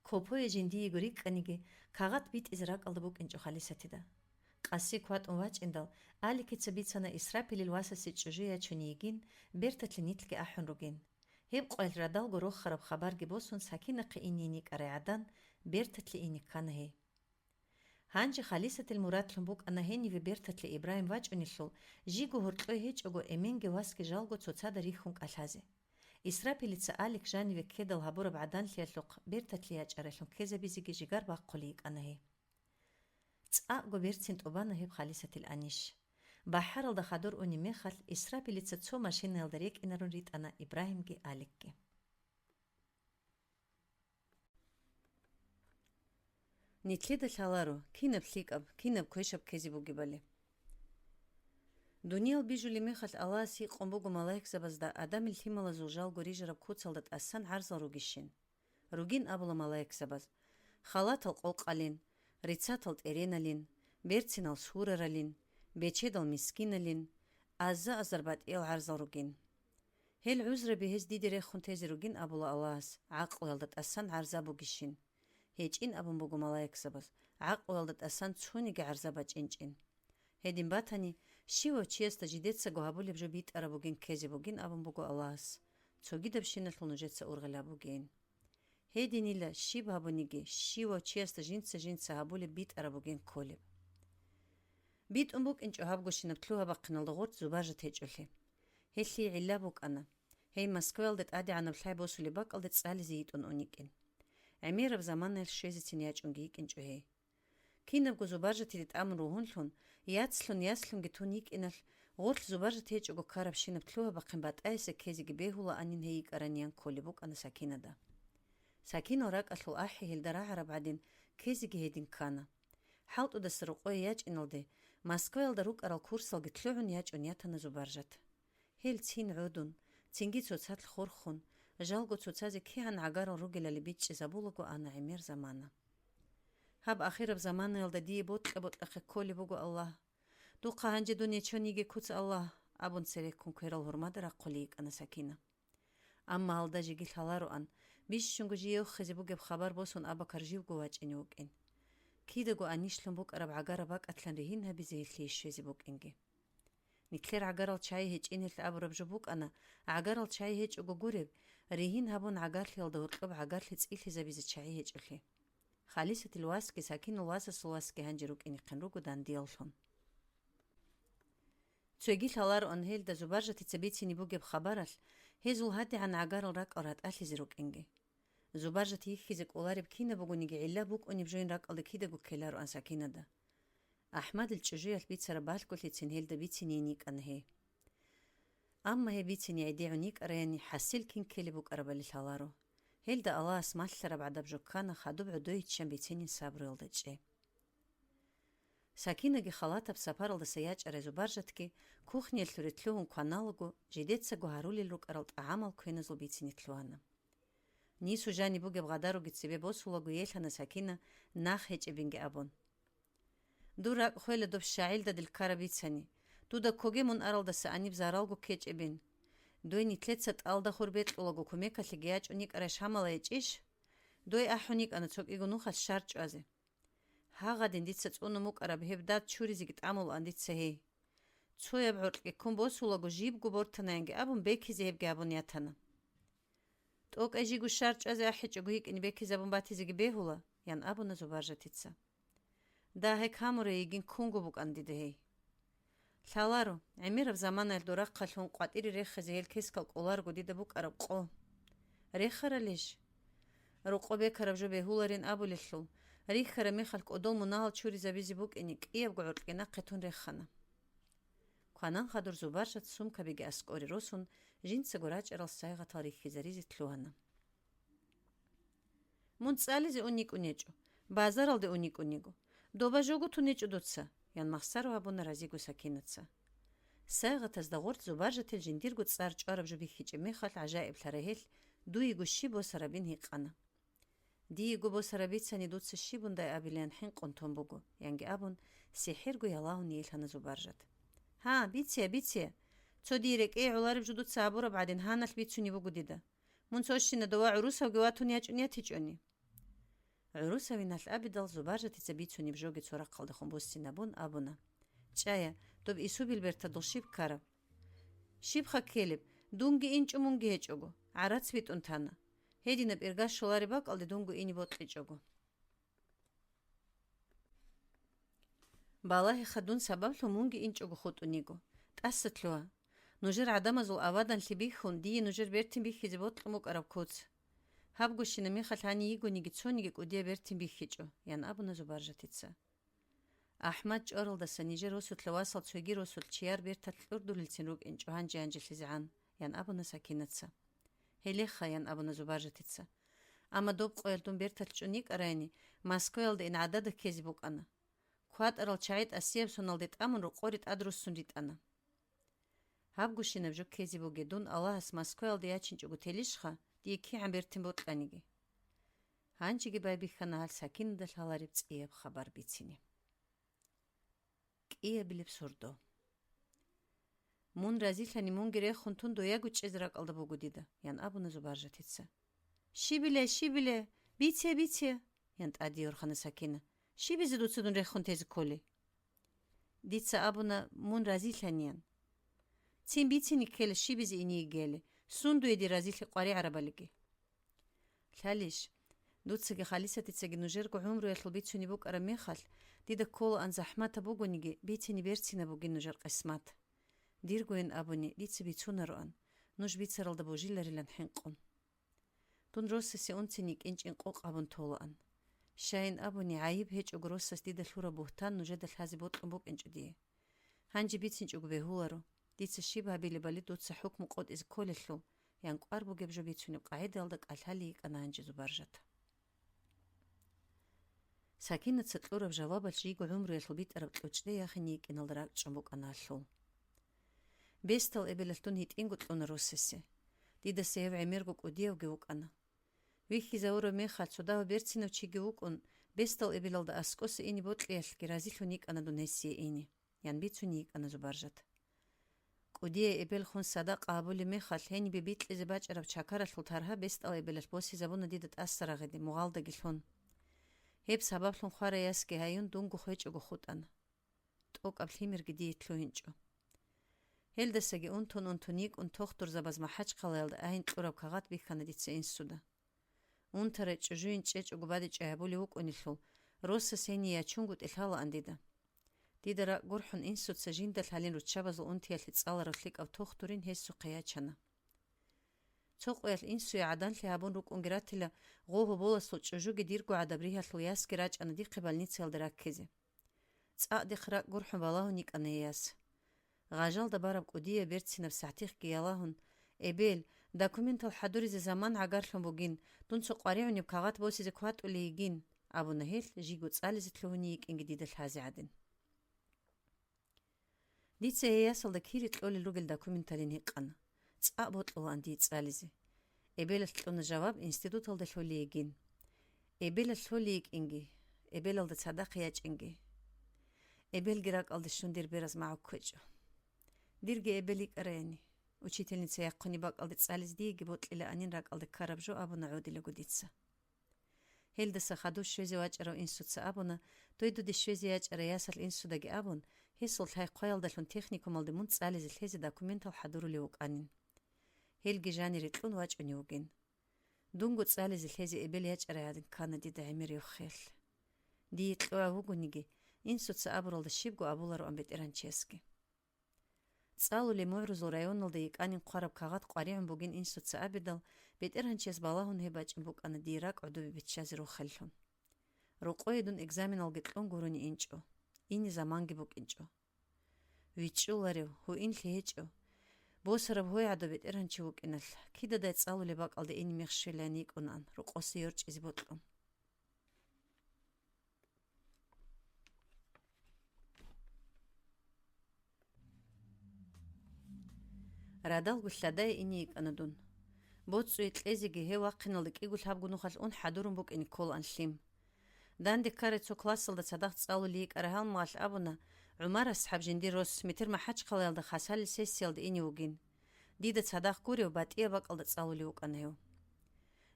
Копое жиндиего рикӀкӀаниги, кагъат битӀизе ракӀалда букӀинчӀо Халисатида. Къаси кватӀун вачӀиндал, Аликица бицана Исрапилил васасе чӀужу ячун йигин, берталъе нилъги ахӀун ругин. Гьеб къоялъ радалго рохараб хабарги босун, Сакинахъе ине йикӀарай гӀадан, берталъе ине ккана гьей. Гьанже Халисатил мурадлъун букӀана гьениве берталъе Ибрагьим вачӀунелъул, жиго гьоркьой гьечӀого эменги васги жалго цоцазда рихьун кӀалъазе. Исрапилица Алик жаниве ккедал гьабураб гӀаданлъиялъухъ берталъе ячӀарайлъун ккезабизеги жигар бахъулей йикӀана гьей. ЦӀакъго берцин тӀубана гьеб Халисатил анищ. БахӀаралда хадур унеб мехалъ, Исрапилица цо машинаялда рекӀинарун ритӀана Ибрагьимги Аликги. Нилъеда лъаларо, кинаб лъикӀаб, кинаб квешаб ккезе бугебали. Дуниял бижулеб мехалъ Аллагьас гьикъун буго малаикзабазда Адамил лъималазул жалго рижараб куцалда тӀасан гӀарзал ругищин. Ругин абула малаикзабаз: халатал къокъалин, рицатал тӀереналин, берцинал сураралин, бечедал мискиналин, аза-азар батӀиял гӀарзал ругин. Гьел гӀузраби гьез диде рехун тезе ругин абула Аллагьас, гӀакълуялда тӀасан гӀарза бугищин. ГьечӀин абун буго малаикзабаз, гӀакълуялда тӀасан цониги гӀарза бачӀинчӀин. Гьедин батани, щивав чиясда жидецаго гьабулеб жо битӀараб бугин ккезе бугин абун буго Аллагьас, цогидабщиналъул нужеца ургъел гьабугейин. Гьединила щиб гьабуниги, щивав чиясда жинца-жинца гьабулеб битӀараб бугин кколеб. БитӀун букӀинчӀо гьабгощинаб лъугьа-бахъиналда гъоркь зубаржат гьечӀолъи. Гьелъие гӀилла букӀана. Гьей Москваялде тӀадегӀанаб лъай босулеб бакӀалде цӀализе йитӀун ун йикӀин. ГӀемераб заманаялъ щвезецин ячӀунги йикӀинчӀо гьей. Кинабго зубаржатиде тӀамун ругьунлъун, яцлъун-яслъунги тун йикӀиналъ, гъорлъ зубаржат гьечӀого ккарабщинаб лъугьа-бахъин батӀаясе ккезеги бегьулаанин гьей йикӀараниян кколеб букӀана Сакинада. Сакинал ракӀалъул ахӀи гьелда рагӀараб гӀадин, ккезеги гьедин ккана. ХӀалтӀудаса рокъое ячӀиналде, Москваялда рукӀарал курсалги лъугӀун ячӀун ятана зубаржат. Гьел цин гӀодун, цинги цоцалъ хурхун, жалго цоцазе кигӀан гӀагарал ругелали бичӀчӀизабулаго ана гӀемер замана. Гьаб ахираб заманаялда дие бокьа-бокьахъе кколеб буго, Аллагь. Духъа гьанже дун ячун йиге куц, Аллагь, абун цереккун кверал гьурмада рахъулей йикӀана Сакина. Амма гьалда жеги лъалароан, бищунго жие вохизе бугеб хабар босун Абакар живго вачӀине вукӀин. Кидаго анищлъун букӀараб гӀагараб бакӀалъан ригьин гьабизе гьелъие щвезе букӀинги. Нилъер гӀагарал чагьи гьечӀин гьелъ абураб жо букӀана, гӀагарал чагьи гьечӀого гуреб, ригьин гьабун гӀагарлъиялда гьоркьоб гӀагарлъи цӀилъизабизе чагьи гьечӀолъи. Халисатил васги Сакинул васасул васги гьанже рукӀинехъин руго дандияллъун. Цоги лъалароан гьелда Зубаржатица бицине бугеб хабаралъ, гьезул гьадигӀан гӀагарал ракӀал ратӀалъизе рукӀинги. Зубаржат йихьизе кӀолареб кинаб бугониги гӀилла букӀунеб жойин ракӀалда кидаго ккелароан Сакинада. АхӀмадил чӀужуялъ бицараб балъголъицин гьелда бицине йикӀана гьей. Амма гьеб бицине гӀедегӀун йикӀараяни хӀасил кин ккелеб букӀарабали лъаларо. Гьелда Аллагьас малъараб гӀадаб жо ккана хадуб гӀодой ччан бицинин сабруялда чӀей. Сакинаги халатаб сапаралдаса ячӀарай Зубаржатги кухниялъуре лъугьун кваналаго, жидецаго гьарулел рукӀарал тӀагӀамал квеназул бицине лъугьана. Нису жаниб бугеб гъадаруги цебе босулаго елъана Сакина, нах гьечӀебинги абун. Дур ракӀ хвела доб щагӀилда дил ккараб бицани. Дуда ккоге мун аралдаса аниб заралго ккечӀебин. Дой нилъеца тӀалда хур бекьулаго кумекалъеги ячӀун йикӀарай Шамала гьечӀищ? Дой ахӀун йикӀана цо кӀиго нухалъ щар чӀвазе. Гьагъадин дица цӀунун букӀараб гьеб дад чуризеги тӀамулаан дица гьей. Цояб гӀоркьги ккун босулаго жибго бортанаянги абун бекизе гьебги абун ятана. ТӀокӀай жиго щар чӀвазе ахӀичӀого йикӀин бекизабун батизеги бегьула, ян абуна Зубаржатица. Дагь гьекамурай йигин ккунго букӀан дида гьей. Лъаларо, гӀемераб заманаялъ дорахъалъун къватӀире рехизе гьел кескал кӀоларго дида букӀараб къо. Рехаралищ? Рокъо бекараб жо бегьуларин абулелъул, рихьараб мехалъ кӀодол мунагьал чуризабизе букӀине кӀиябго гӀоркье нахъе тун рехана. Кванан хадур Зубаржат сумкабиги аскӀоре росун, жинцаго рачӀарал сайгъатал рихьизаризе лъугьана. Мун цӀализе ун йикӀун гьечӀо, базаралде ун йикӀун йиго. Доба жого тун гьечӀо дуца, ян махсаро гьабуна разиго Сакинаца. Сайгъатазда гъоркь Зубаржатил жиндирго цӀар чӀвараб жо бихьичӀеб мехалъ гӀажаиблъарай гьелъ, дуего щиб босарабин гьикъана. Диего босараб бицани дуца щибундай абилаян хӀинкъун тун буго, янги абун, сихӀирго ялагьун йилъана Зубаржат. Гьа, бицея, бицея. Цо дие рекӀее гӀолареб жо дуца гьабураб гӀадин гьаналъ бицунеб буго дида. Мун цо щина дова гӀурусавги ватун ячӀун ятичӀони. ГӀурусавиналъ абидал Зубаржатица бицунеб жоги цо рахъалдехун буссинабун абуна: «ЧӀая, доб Исубил бертадул щиб ккараб? Щибха ккелеб? Дунги инчӀо, мунги гьечӀого, гӀарац битӀун тана. Гьединаб ирга щолареб бакӀалде дунго ине бокьичӀого». Балагьеха, дун сабаблъун мунги инчӀого хутӀун йиго. ТӀаса лъугьа. Нужер гӀадамазул аваданлъи бихьун, дие нужер бертин бихьизе бокьун букӀараб куц. Гьабгощина мехалъ гьанив йигониги цониги кӀудияб бертин бихьичӀо, – ян абуна Зубаржатица. АхӀмад чӀваралдаса нижер росулъа васал цоги росулъ чияр берталъ кьурдулелцин рукӀинчӀо гьанже-гьанжелъизегӀан, – ян абуна Сакинаца. Гьелеха, – ян абуна Зубаржатица. Амма доб къоялъ дун берталъ чӀун йикӀарайни, Москваялда ин гӀадада ккезе букӀана. КватӀарал чагӀи тӀасияб соналде тӀамун рокъоре тӀадруссун ритӀана. Гьабгощинаб жо ккезе буге, дун Аллагьас Москваялде ячинчӀого телищха, дие кигӀан бертин бокьаниги. Гьанжеги байбихьана гьал Сакинада лъалареб цӀияб хабар бицине. КӀиабилеб сордо. Мун разилъани мунги рехун тун дояго чӀезе ракӀалда буго дида, – ян абуна Зубаржатица. Щибиле, щибиле, бице, бице, – ян тӀаде йорхана Сакина. Щибизе дуца дун рехун тезе кколи? Дица абуна мун разилъаниян. Цин бицине ккела щибизе ине йигели, сун дуе дир разилъи къваригӀарабалиги. Лъалищ, дуцаги Халисатицаги нужерго гӀумруялъул бицунеб букӀараб мехалъ, дида кколаан захӀматаб бугониги, бицине берцинаб бугин нужер къисмат. Диргойин абуни, дица бицунароан, нуж бицаралда божиларилан хӀинкъун. Дун росасе унцин йикӀинчӀин къокъ гьабун толаан. Щайин абуни, гӀайиб гьечӀого росас дида лъураб бугьтан нужеда лъазе бокьун букӀинчӀо дие. Гьанже бицинчӀого бегьуларо, дица щиб гьабилебали дуца хӀукму къотӀизе кколелъул, – ян кӀвар бугеб жо бицунеб къагӀидаялда кӀалъалей йикӀана гьанже Зубаржат. Сакинаца кьураб жавабалъ жийго гӀумруялъул битӀараб кьучӀде яхине йикӀиналда ракӀчӀун букӀана гьалъул. Бесдал эбелалъ дун гьитӀинго кьуна росасе. Дидаса гьев гӀемерго кӀудиявги вукӀана. Вихьизавураб мехалъ цо дагьав берцинав чиги вукӀун, бесдал эбелалда аскӀоса ине бокьиялъги разилъун йикӀана дун гьесие ине, – ян бицуней йикӀана Зубаржат. КӀудияй эбел хун садакъа гьабулеб мехалъ, гьенибе бикьизе бачӀараб чакаралъул таргьа бесдал эбелалъ босизабуна дида тӀаса рагъиде, мугъалдаги лъун. Гьеб сабаблъун хварай ясги гьаюн, дунго хвечӀого хутӀана. ТӀокӀаб лъимерги дие лъугьинчӀо. Гьелдасаги унтун-унтун йикӀун, тохтурзабаз МахӀачхъалаялда айин кьураб кагъат бихьана дица инсуда. Унтарай чӀужуйин чӀечӀого бадичӀи гьабулев вукӀунелъул, росас гьение ячунгутӀи лъалаан дида. Дида ракӀ гурхӀун, инсуца жинда лъалин руччабазул унтиялъе цӀаларав лъикӀав тохтурин гьесухъе ячана. Цо къоялъ инсуе гӀаданлъи гьабун рукӀунги ратила, гъо-гьоболасул чӀужуги дирго гӀадаб ригьалъул ясги рачӀана дихъе больницаялда раккизе. ЦӀакъдихъ ракӀ гурхӀун балагьун йикӀана гьей яс. Гъажалда бараб кӀудияб берцинаб сахӀтихъги ялагьун, «Эбел, документал хӀадуризе заман гӀагарлъун бугин, дун цо къваригӀунеб кагъат босизе кватӀулей йигин», – абуна гьелъ, жийго цӀализе лъугьуней йикӀинги дида лъазе гӀадин. Дица гьей ясалда кири кьолел ругел документалин гьикъана. ЦӀакъ бокьулаан дие цӀализе. Эбелалъ кьуна жаваб институталда лъолей йигин. Эбелалъ лъолей йикӀинги, эбелалда цадахъ ячӀинги. Эбелги ракӀалде щун дир бераз магӀу кквечӀо. Дирги эбел йикӀараяни, учительница яхъунеб бакӀалде цӀализе диеги бокьилаанин ракӀалде ккараб жо абуна гӀодилаго дица. Гьелдаса хадув щвезе вачӀарав инсуца абуна, дой дуде щвезе ячӀарай ясалъ инсудаги абун, гьесул лъай-хъваялдалъун техникумалде мун цӀализе лъезе документал хӀадурулев вукӀанин. Гьелги жанире кьун вачӀунев вугин. Дунго цӀализе лъезе эбел ячӀарай гӀадин ккана дида гӀемер ёххелъ. Дие кьогӀав вугониги, инсуца абуралда щибго абулароан бетӀергьанчиясги. ЦӀалулей МугӀрузул районалда йикӀанин хъвараб кагъат къваригӀун бугин инсуца абидал, бетӀергьанчияс балагьун гьеб бачӀун букӀана дие ракӀ гӀодобе биччазе рохеллъун. Рокъое дун экзаменалги кьун гурони инчӀо, ине заманги букӀинчӀо. ВичӀчӀуларев, гьуинлъи гьечӀев, босараб гьой гӀадав бетӀергьанчи вукӀиналъ, кидадай цӀалулеб бакӀалде ине мех щвелайин йикӀунаан, рокъосе йорчӀизе бокьун. Радалго лъадае ине йикӀана дун. БоцӀуе кьезеги гьев вахъиналда кӀиго-лъабго нухалъ ун хӀадурун букӀине кколаан лъим. Данде ккарай цо классалда цадахъ цӀалулей йикӀарай гьалмагъалъ абуна, ГӀумар асхӀаб жиндир рос метер МахӀачхъалаялда хасалил сессиялда ине вугин. Дида цадахъ гурев, батӀияб бакӀалда цӀалулев вукӀана гьев.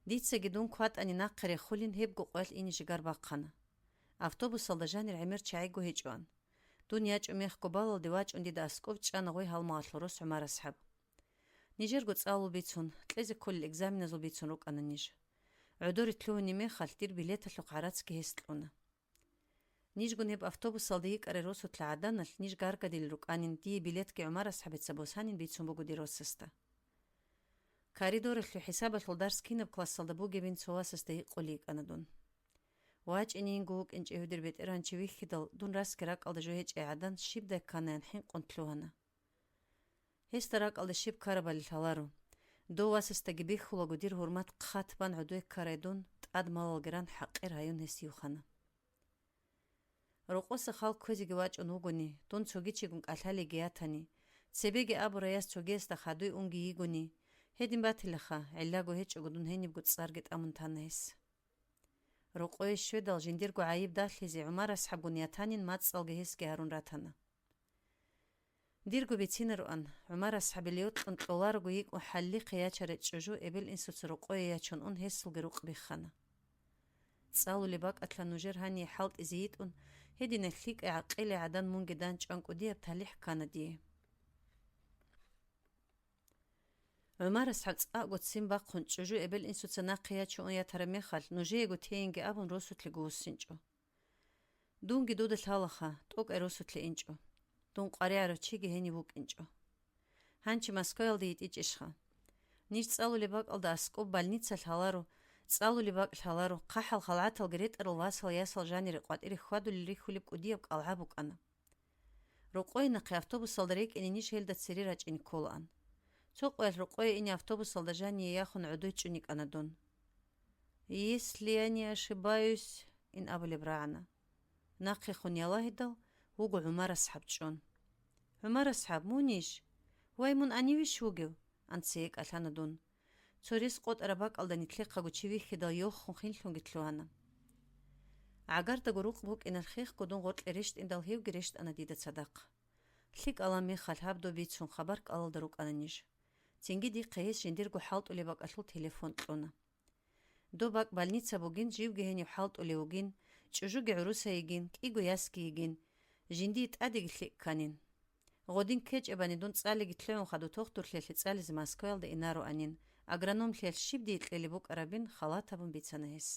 Дицаги дун кватӀани нахъе рехулин гьебго къоялъ ине жигар бахъана. Автобусалда жанир гӀемер чагӀиго гьечӀоан. Дун ячӀо мехго балалде вачӀун дида аскӀоб чӀана гъой гьалмагъалъул рос ГӀумар асхӀаб. Нижерго цӀалул бицун, кьезе кколел экзаменазул бицун рукӀана ниж. ГӀодоре лъугьунеб мехалъ дир билеталъухъ гӀарацги гьес кьуна. Нижгун гьеб автобусалда йикӀарай росулъа гӀаданалъ ниж гаргадилел рукӀанин, дие билетги ГӀумар асхӀабица босанин бицун буго дир росасда. Коридоралъув хӀисабалъул дарс кинаб классалда бугебин цо васасда гьикъулей йикӀана дун. ВачӀинейинго вукӀинчӀев гьудир бетӀергьанчи вихьидал, дун расги ракӀалда жо гьечӀей гӀадан щибдай кканаян хӀинкъун лъугьана. Гьесда ракӀалда щиб ккарабали лъаларо. Дов васасдаги бихьулаго дир гьурмат хъат бан гӀодой ккарай дун, тӀад малалги ран хӀакъир гьаюн гьес юхана. Рокъоса хал кквезеги вачӀун вугони, дун цоги чигун кӀалъалеги ятани, цебеги абурай яс цогиясда хадуй унги йигони, гьедин батилаха, гӀиллаго гьечӀого дун гьенибго цӀарги тӀамун тана гьес. Рокъое щведал жиндирго гӀайиб далъизе ГӀумар асхӀабгун ятанин мацӀалги гьесги гьарун ратана. Дирго бицинароан, ГӀумар асхӀабил йокьун кьоларого йикӀун хӀаллихъе ячарай чӀужу эбел-инсуца рокъое ячун ун гьесулги рукъ биххана. ЦӀалулеб бакӀалъа нужер гьание хӀалтӀизе йитӀун, гьединай лъикӀай гӀакъилай гӀадан мунги данчӀван кӀудияб талихӀ ккана дие. ГӀумар асхӀаб цӀакъго ццин бахъун чӀужу эбел-инсуца нахъе ячун ятараб мехалъ, нужеего тейинги абун росулъе гуссинчӀо. Дунги дуда лъалаха, тӀокӀай росулъе инчӀо. Дун къваригӀарав чиги гьенив вукӀинчӀо. Гьанчи Москваялде йитӀичӀищха? Ниж цӀалулеб бакӀалда аскӀоб больницалъ гьаларо, цӀалулеб бакӀ лъаларо, хъахӀал халгӀаталги ретӀарал васал-ясал жанире къватӀире хьвадулел рихьулеб кӀудияб кӀалгӀа букӀана. Рокъое нахъе автобусалда рекӀине ниж гьелда цере рачӀине кколаан. Цо къоялъ рокъое ине автобусалда жание яхун гӀодой чӀун йикӀана дун. «Если я не ошибаюсь», — ин абулеб рагӀана. Нахъехун ялагьидал, вуго ГӀумар асхӀаб чӀун. «ГӀумар асхӀаб, мунищ? Вай, мун гьанивищ вугев?» — анцее кӀалъана дун. Цо рес къотӀараб бакӀалда нилъехъаго чи вихьидал йохун хинлъунги лъугьана. ГӀагардаго рукъ букӀинал хехго дун гъоркье рещтӀиндал гьевги рещтӀана дида цадахъ. ЛъикӀалан мехалъ гьаб доб бицун хабар кӀалалда рукӀана ниж. Цинги дихъе гьес жиндирго хӀалтӀулеб бакӀалъул телефон кьуна. Доб бакӀ больница бугин, живги гьенив хӀалтӀулев вугин, чӀужуги гӀурусай йигин, кӀиго ясги йигин, жиндие тӀадеги лъикӀ кканин. Гъодин ккечӀебани дун цӀалиги лъугӀун хадув тохтурлъиялъе цӀализе Москваялда инароанин, агрономлъиялъ щиб дие кьелеб букӀарабин халат гьабун бицана гьес.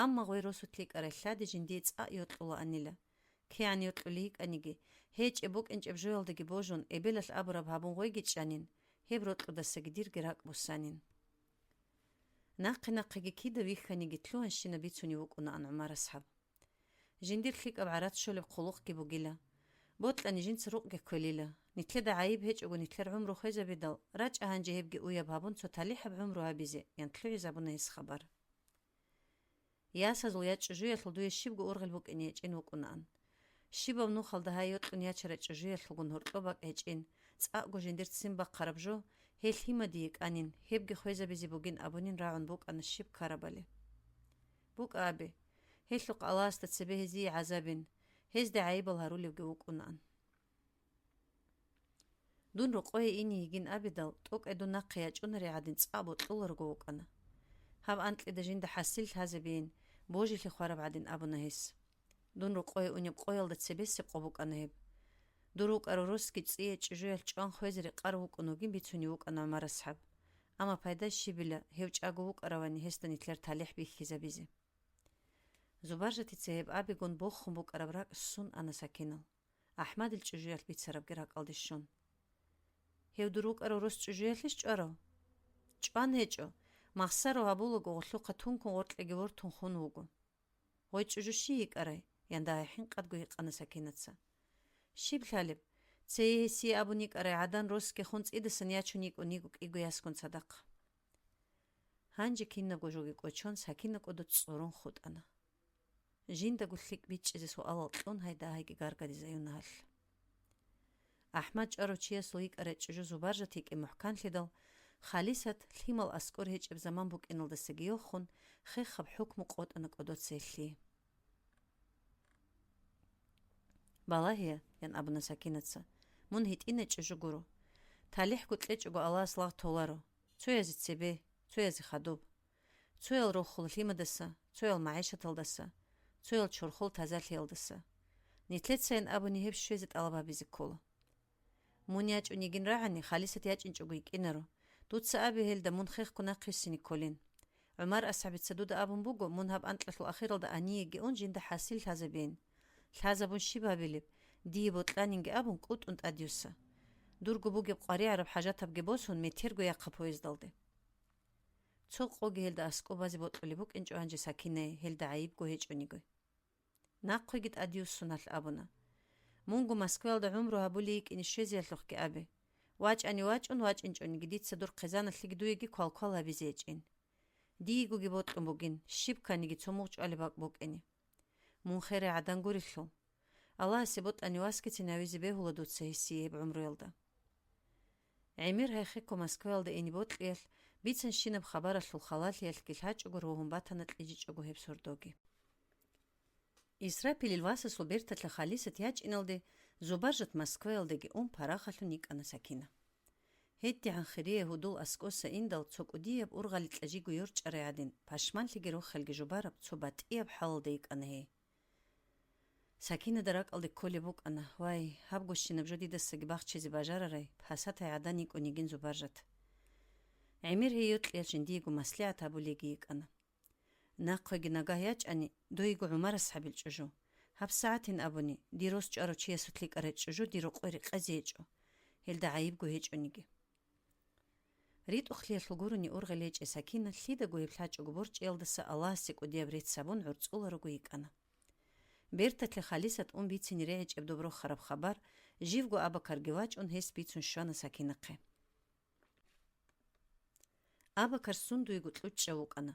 Амма гъой росулъ йикӀарай лъади жиндие цӀакъ йокьулаанила. КигӀан йокьулей йикӀаниги, гьечӀеб-букӀинчӀеб жоялдаги божун, эбелалъ абураб гьабун гъойги чӀанин, гьеб рокьудасаги дирги ракӀ буссанин. Нахъе-нахъеги кида вихьаниги лъугьанщина бицунев вукӀунаан ГӀумар асхӀаб. Жиндир лъикӀаб гӀарац щолеб хъулухъги бугила. Бокьани жинца рукъги кквелила. Нилъеда гӀайиб гьечӀого нилъер гӀумру хвезабидал, рачӀа гьанже гьебги уяб гьабун цо талихӀаб гӀумру гьабизе, — ян лъугӀизабуна гьес хабар. Ясазул я чӀужуялъул дуе щибго ургъел букӀине гьечӀин вукӀунаан. Щибаб нухалда гьай йокьун ячарай чӀужуялъулгун гьоркьоб бакӀ гьечӀин, цӀакъго жиндир ццин бахъараб жо, гьелъ гьимадие кӀанин, гьебги хвезабизе бугин абунин рагӀун букӀана щиб ккарабали. БукӀа абе, гьелъухъ Аллагьасда цебе гьезие гӀазабин, гьезда гӀайибал гьарулевги вукӀунаан. Дун рокъое ине йигин абидал, тӀокӀай дун нахъе ячӀунари гӀадин цӀакъ бокьуларого вукӀана. Гьаб анкьида жинда хӀасил лъазабейин, божилъи хвараб гӀадин абуна гьес. Дун рокъое унеб къоялда цебесеб къо букӀана гьеб. Дур вукӀарав росги цӀие чӀужуялъ чӀван хвезе рекъарав вукӀун вугин бицунев вукӀана ГӀумар асхӀаб. Амма пайда щибила, гьев чӀаго вукӀаравани гьесда нилъер талихӀ бихьизабизе. Зубаржатица гьеб абигун бохун букӀараб ракӀ ссун ана Сакинал. АхӀмадил чӀужуялъ бицарабги ракӀалде щун. Гьев дур вукӀарав рос чӀужуялъищ чӀварав? ЧӀван гьечӀо, махсаро гьабулаго гъулъухъа тункун гъоркьеги вортун хун вуго. Гъой чӀужу щий йикӀарай? — ян дагьай хӀинкъадго гьикъана Сакинаца. Щиб лъалеб? Цее гьесие абун йикӀарай гӀадан росги хун цӀидасан ячун йикӀун йиго кӀиго ясгун цадахъ. Гьанже кинабго жоги кӀочон, Сакина кӀодо цӀурун хутӀана. Жиндаго лъикӀ бичӀчӀизе суалал кьун гьай дагьайги гаргадизаюна гьалъ. АхӀмад чӀварав чиясул йикӀарай чӀужу Зубаржат йикӀи мухӀканлъидал, Халисат, лъимал аскӀор гьечӀеб заман букӀиналдасаги йохун, хехаб хӀукму къотӀана кӀодоца гьелъие. «Балагье, — ян абуна Сакинаца, — мун гьитӀинай чӀужу гуро. ТалихӀго кьечӀого Аллагьас лагъ толаро, цоязе цебе, цоязе хадуб. Цоял рохула лъимадаса, цоял магӀишаталдаса, цоял чорхол тазалъиялдаса. Нилъецайин абуни гьеб щвезе тӀалаб гьабизе ккола. Мун ячӀун йигин рагӀани, Халисат ячӀинчӀого йикӀинаро. Дуца абе гьелда, мун хехго нахъвиссине кколин. ГӀумар асхӀабица дуда абун буго, мун гьаб анкьалъул ахиралда гьаниеги ун жинда хӀасил лъазабейин. Лъазабун щиб гьабилеб? Дие бокьанинги абун, кӀутӀун тӀадюсса. Дурго бугеб къваригӀараб хӀажатабги босун, метерго яхъа поездалде. Цо къоги гьелда аскӀоб базе бокьулеб букӀинчӀо гьанже Сакинае, гьелда гӀайибго гьечӀониго. Нахъеги тӀадюссуналъ абуна: «Мунго Москваялда гӀумру гьабулей йикӀине щвезеялъухъги абе. ВачӀани вачӀун, вачӀинчӀониги дица дур хъизаналъеги дуеги квалквал гьабизе гьечӀин. Диегоги бокьун бугин, щиб кканиги цо мугъ чӀвалеб бакӀ букӀине. Мун херай гӀадан гурелъул. Аллагьасе ботӀани васгицин гьавизе бегьула дуца гьесие гьеб гӀумруялда». ГӀемер гьайхъеко Москваялда ине бокьиялъ, бицанщинаб хабаралъул халалъиялъги лъачӀого рогьун батана кьижичӀого гьеб сордоги. Исрапилил васасул берталъа Халисат ячӀиналде Зубаржат Москваялдаги ун парахалъун йикӀана Сакина. ГьедигӀан хирияй гьудул аскӀоса индал, цо кӀудияб ургъаликьа жиго йорчӀарай гӀадин, пашманлъиги рохелги жубараб цо батӀияб хӀалалда йикӀана гьей. Сакинада ракӀалде кколеб букӀана: «Вай, гьабгощинаб жо дидасаги бахчизе бажарарай, пасатай гӀадан йикӀун йигин Зубаржат». ГӀемер гьей йокьиялъ жиндиего маслигӀат гьабулейги йикӀана. Нахъеги нагагь ячӀани, дойго ГӀумар асхӀабил чӀужу. ГьабсагӀатин абуни, дир рос чӀварав чиясулъ йикӀарай чӀужу дир рокъой рекъезе гьечӀо. Гьелда гӀайибго гьечӀониги. РитӀухълъиялъул гурони ургъел гьечӀей Сакина лъидаго гьеб лъачӀого борчӀиялдаса Аллагьасе кӀудияб рецц гьабун гӀурцӀуларого йикӀана. Берталъе Халисат ун бицине регӀичӀеб доб рохараб хабар, живго Абакарги вачӀун, гьес бицун щвана Сакинахъе. Абакар сундуего кьучӀчӀав вукӀана.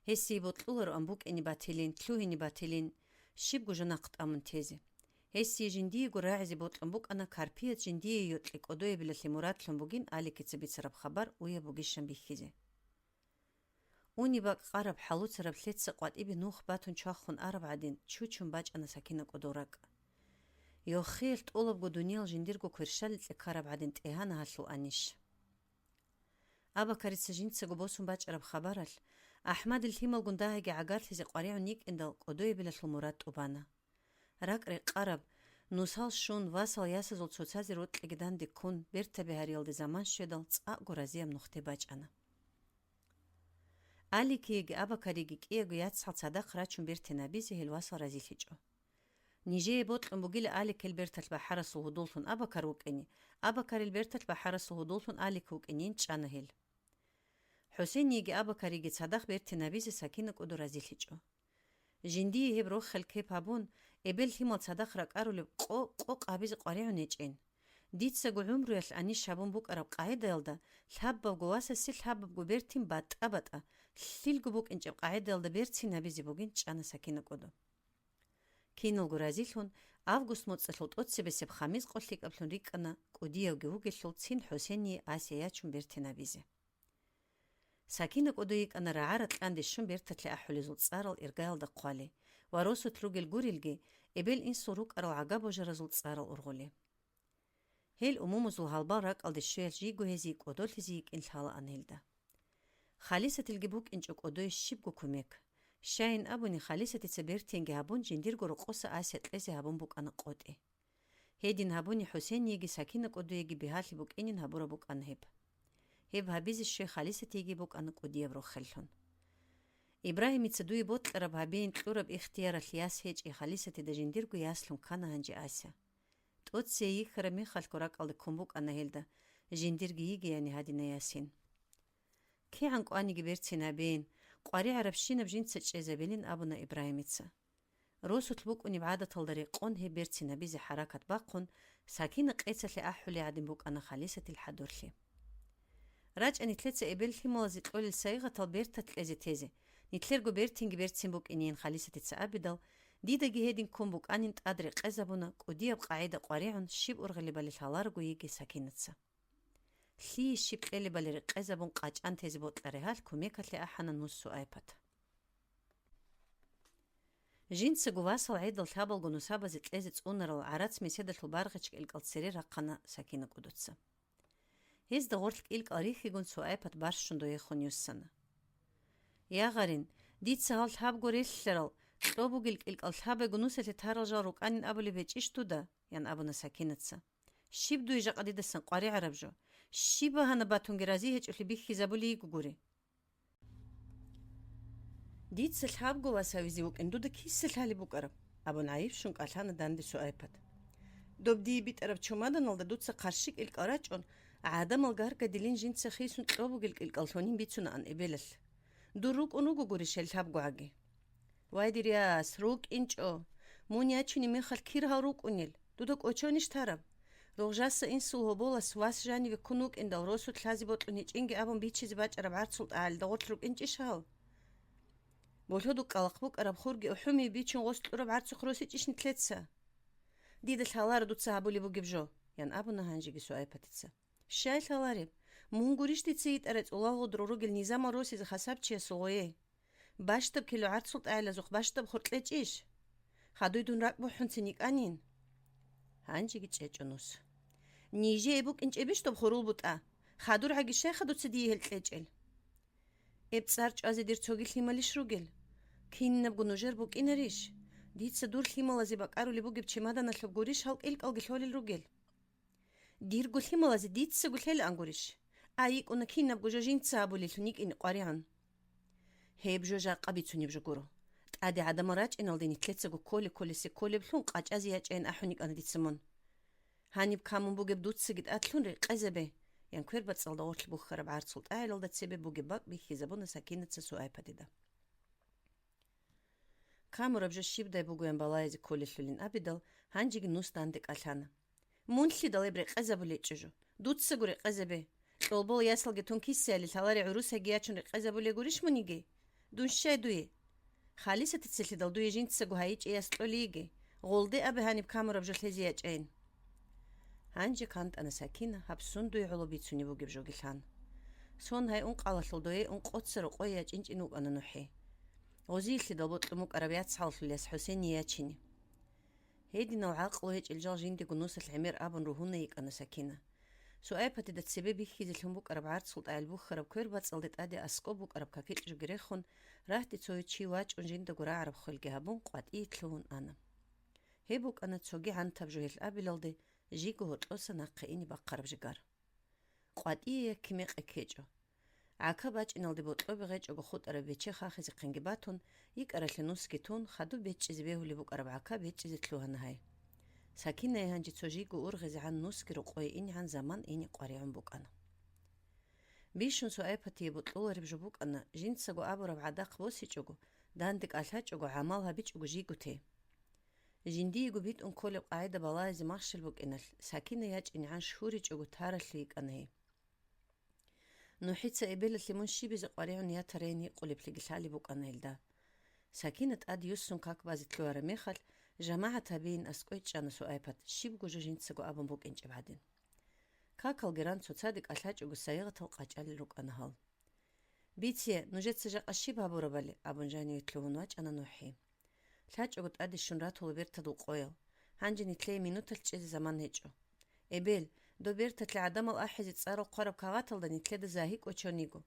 Гьесие бокьулароан букӀине батилин, лъугьине батилин, щибго жо нахъ тӀамун тезе. Гьесие жиндиего рагӀизе бокьун букӀана карпият жиндие йокьи кӀодоябилалъе мурадлъун бугин Аликица бицараб хабар уяб бугищан бихьизе. Уни бакӀ къараб хӀалуцараб лъеца къватӀибе нух батун чвахун араб гӀадин, чучун бачӀана Сакина кӀодо ракӀ. Йоххиялъ тӀолабго дуниял жиндирго кверщаликье ккараб гӀадин тӀегьана гьалъул анищ. Абакарица жинцаго босун бачӀараб хабаралъ, АхӀмадил лъималгун дагьиги гӀагарлъизе къваригӀун йикӀиндал, кӀодоябилалъул мурад тӀубана. РакӀ-рекъараб, нусал щун, васал-ясазул цоцазе рокьиги данде ккун, бертаби гьариялде заман щведал, цӀакъго разияб нухде бачӀана. Аликиеги Абакариги кӀиябго яцал цадахъ рачун бертин гьабизе гьел васал разилъичӀо. Нижее бокьун бугила Аликил берталъ бахӀарасул гьудуллъун Абакар вукӀине, Абакарил берталъ бахӀарасул гьудуллъун Алик вукӀинин чӀана гьел. ХӀусейниеги Абакариги цадахъ бертин гьабизе Сакина кӀудо разилъичӀо. Жиндие гьеб рохел кеп гьабун, эбел лъимал цадахъ ракӀарулеб къо къокъ гьабизе къваригӀун гьечӀин. Дицаго гӀумруялъ анищ гьабун букӀараб къагӀидаялда, лъабабго васасе лъабабго бертин батӀа-батӀа, лъилго букӀинчӀеб къагӀидаялда берцин гьабизе бугин чӀана Сакина кӀудо. Киналго разилъун, август моцӀалъул тӀоцебесеб хамис къо лъикӀаблъун рикӀкӀана, кӀудиявги вугелъул цин ХӀусение Ася ячун бертин гьабизе. Сакина кӀодо йикӀана рагӀа-ракьанде щун берталъе ахӀулезул цӀарал иргаялда хъвали ва росулъ ругел гурелги, эбел-инсул рукӀарал гӀага-божаразул цӀарал ургъули. Гьел умумузул гьалбал ракӀалде щвеялъ жийго гьезие кӀодолъизе йикӀин лъалаан гьелда. Халисатилги букӀинчӀо кӀодое щибго кумек. Щайин абуни, Халисатица бертинги гьабун, жиндирго рокъоса Ася кьезе гьабун букӀана къотӀи. Гьедин гьабуни, ХӀусейниеги Сакина кӀодоеги бигьалъи букӀинин гьабураб букӀана гьеб. Гьеб гьабизе щвей Халисатиеги букӀана кӀудияб рохеллъун. Ибрагьимица дуе бокьараб гьабейин кьураб ихтияралъ яс гьечӀей Халисатида жиндирго яслъун ккана гьанже Ася. ТӀоцее йихьараб мехалъго ракӀалде ккун букӀана гьелда, жиндирги йигеяни гьадинай ясин. КигӀан кӀваниги берцин гьабейин, къваригӀарабщинаб жинца чӀезабилин абуна Ибрагьимица. Росулъ букӀунеб гӀадаталда рекъон гьеб берцин гьабизе хӀаракат бахъун, Сакина къецалъе ахӀулей гӀадин букӀана Халисатил хӀадурлъи. РачӀа нилъеца эбел лъималазе кьолел сайигъатал берталъ кьезе тезе, нилъерго бертинги берцин букӀинейин Халисатица абидал, дидаги гьедин ккун букӀанин тӀад рекъезабуна, кӀудияб къагӀида къваригӀун щиб ургъилебали лъаларого йигей Сакинаца. Лъие щиб кьелебали рекъезабун къачӀан тезе бокьарай гьалъ кумекалъе ахӀана нус Суайпат. Жинцаго васал гӀедал лъабалго нусабазе кьезе цӀунарал гӀарац меседалъул баргъичӀ кӀелкӀал цере рахъана Сакина кӀудуца. Гьезда гъорлъ кӀилкӀал рихьигун Суайпат барщун доехун юссана. Ягъарин, дица гьал лъабго релълъарал, кьо бугел кӀилкӀал лъабего нусалъе тарал жал рукӀанин абулеб гьечӀищ дуда? – ян абуна Сакинаца. – Щиб дуе жакъа дидасан къваригӀараб жо? Щиб багьана батунги рази гьечӀолъи бихьизабулей йиго гури. – Дица лъабго вас гьавизе вукӀин дуда киса лъалеб букӀараб? – абун гӀайиб щун кӀалъана данде Суайпат. – Доб дие битӀараб чумаданалда дуца хъарщи кӀилкӀал рачӀун, гӀадамал гаргадилин жинца хисун кьо бугел кӀилкӀал лъунин бицунаан эбелалъ. Дур рукӀун ругогурищ гьел лъабгогӀаги? – Вай, дир яс, рукӀинчӀо. Мун ячунеб мехалъ кир гьал рукӀунел? Дуда кӀочонищ тараб? Рогъжаса инсул гьоболас вас жаниве ккун вукӀиндал, росулъ лъазе бокьун гьечӀинги абун бичизе бачӀараб гӀарцул тӀагӀалда гъорлъ рукӀинчӀищ гьал? Болъодул кӀкӀалахъ букӀараб хурги ухӀумие бичун гъос кьураб гӀарцухъ росичӀищ нитлъеца? – Дида лъаларо дуца гьабулеб бугеб жо, – ян абуна гьанжеги Суайпатица. – Щай лъалареб? Мун гурищ дица йитӀарай цӀулал гъудру ругел низамал росизе хасабчиясул гъое. Бащдаб кило гӀарцул тӀагӀилазухъ бащдаб хур кьечӀищ? Хадуй дун ракӀ бухӀунцин йикӀанин. Гьанжеги чӀечӀо нус. Нижее букӀинчӀебищ доб хурул бутӀа? ХадургӀаги щайха дуца дие гьел кьечӀел? Эб цӀар чӀвазе дир цоги лъималищ ругел? Кинабго нужер букӀинарищ? Дица дур лъималазе бакӀарулеб бугеб чемоданалъуб гурищ гьал кӀилкӀалги лъолел ругел? Дирго лъималазе дицаго лъелаан гурищ? А йикӀуна кинабго жо жинца гьабулеллъун йикӀин къваригӀун. Гьеб жо жакъа бицунеб жо гуро. ТӀаде гӀадамал рачӀиналде нитлъецаго кколе-кколесе кколеблъун къачӀазе ячӀайин ахӀун йикӀана дица мун. Гьаниб камун бугеб дуцаги тӀадлъун рекъезабе, – ян квербацӀалда гъорлъ бухьараб гӀарцул тӀагӀилалда цебе бугеб бакӀ бихьизабуна Сакинаца Суайпатида. Камураб жо щибдай бугоян балагьизе кколелъулин абидал, гьанжеги нус данде кӀалъана. – Мун лъидал гьеб рекъезабулечӀо жо? Дуцаго рекъезабе. Кьолбол ясалги тун кисиали лъалари гӀурусайги ячун рекъезабулей гурищ мун йиги? Дун щай дуе? Халисатица лъидал дуе жинцаго гьайичӀей яс кьолей йиги? Гъолде абе гьаниб камураб жо лъезе ячӀайин. Гьанже кантӀана Сакина, гьаб сун дуе гӀоло бицунеб бугеб жоги лъан. Сон гьай ункъалалъул дое ункъоца рокъое ячӀинчӀин вукӀана НухӀи. Гъозиялъидал бокьун букӀараб яцгӀаллъул яс ХӀусение ячине. Гьединал гӀакълу гьечӀел жал жиндего нусалъ гӀемер абун ругьуна йикӀана Сакина. Суайпатида цебе бихьизелъун букӀараб гӀарцул тӀагӀил бухьараб квербацӀалде тӀаде аскӀоб букӀараб какилъ жоги рехун, рагьде цо чи вачӀун жиндаго рагӀараб хвелги гьабун, къватӀие лъугьун ана. Гьеб букӀана цоги гӀантаб жо гьелъ абилалде, жиго гьоркьоса нахъе ине бахъараб жигар. КъватӀие якки мекъи ккечӀо. ГӀака бачӀиналде бокьобе гъечӀого хутӀараб бече хахизехъинги батун, йикӀаралъе нусги тун, хадуб бечӀчӀизе бегьулеб букӀараб гӀака бечӀчӀизе лъугьана гьай. Сакинае гьанже цо жиго ургъизегӀан нусги рокъое инегӀан заман ине къваригӀун букӀана. Бищун Суайпатие бокьулареб жо букӀана, жинцаго абураб гӀадахъ босичӀого, данде кӀалъачӀого, гӀамал гьабичӀого жиго те. Жиндиего битӀун кколеб къагӀида балагьизе махщел букӀиналъ, Сакина ячӀинегӀан шуричӀого таралъи йикӀана гьей. НухӀица эбелалъе мун щибизе къваригӀун ятарайин гьикъулеблъиги лъалеб букӀана гьелда. Сакина тӀад юссун как базе лъугьараб мехалъ, жамагӀат гьабейин аскӀове чӀана Суайпат, щибго жо жинцаго абун букӀинчӀеб гӀадин. Какалги ран цоцаде кӀалъачӀого сайигъатал къачӀалел рукӀана гьал. «Бице, нужеца жакъа щиб гьабурабали?» – абун жаниве лъугьун вачӀана НухӀи. ЛъачӀого тӀаде щун ратула бертадул къоял. Гьанже нитлъее минуталъ чӀезе заман гьечӀо. Эбел, доб берталъе гӀадамал ахӀизе цӀарал хъвараб кагъаталда нитлъеда загьи кӀочон йиго.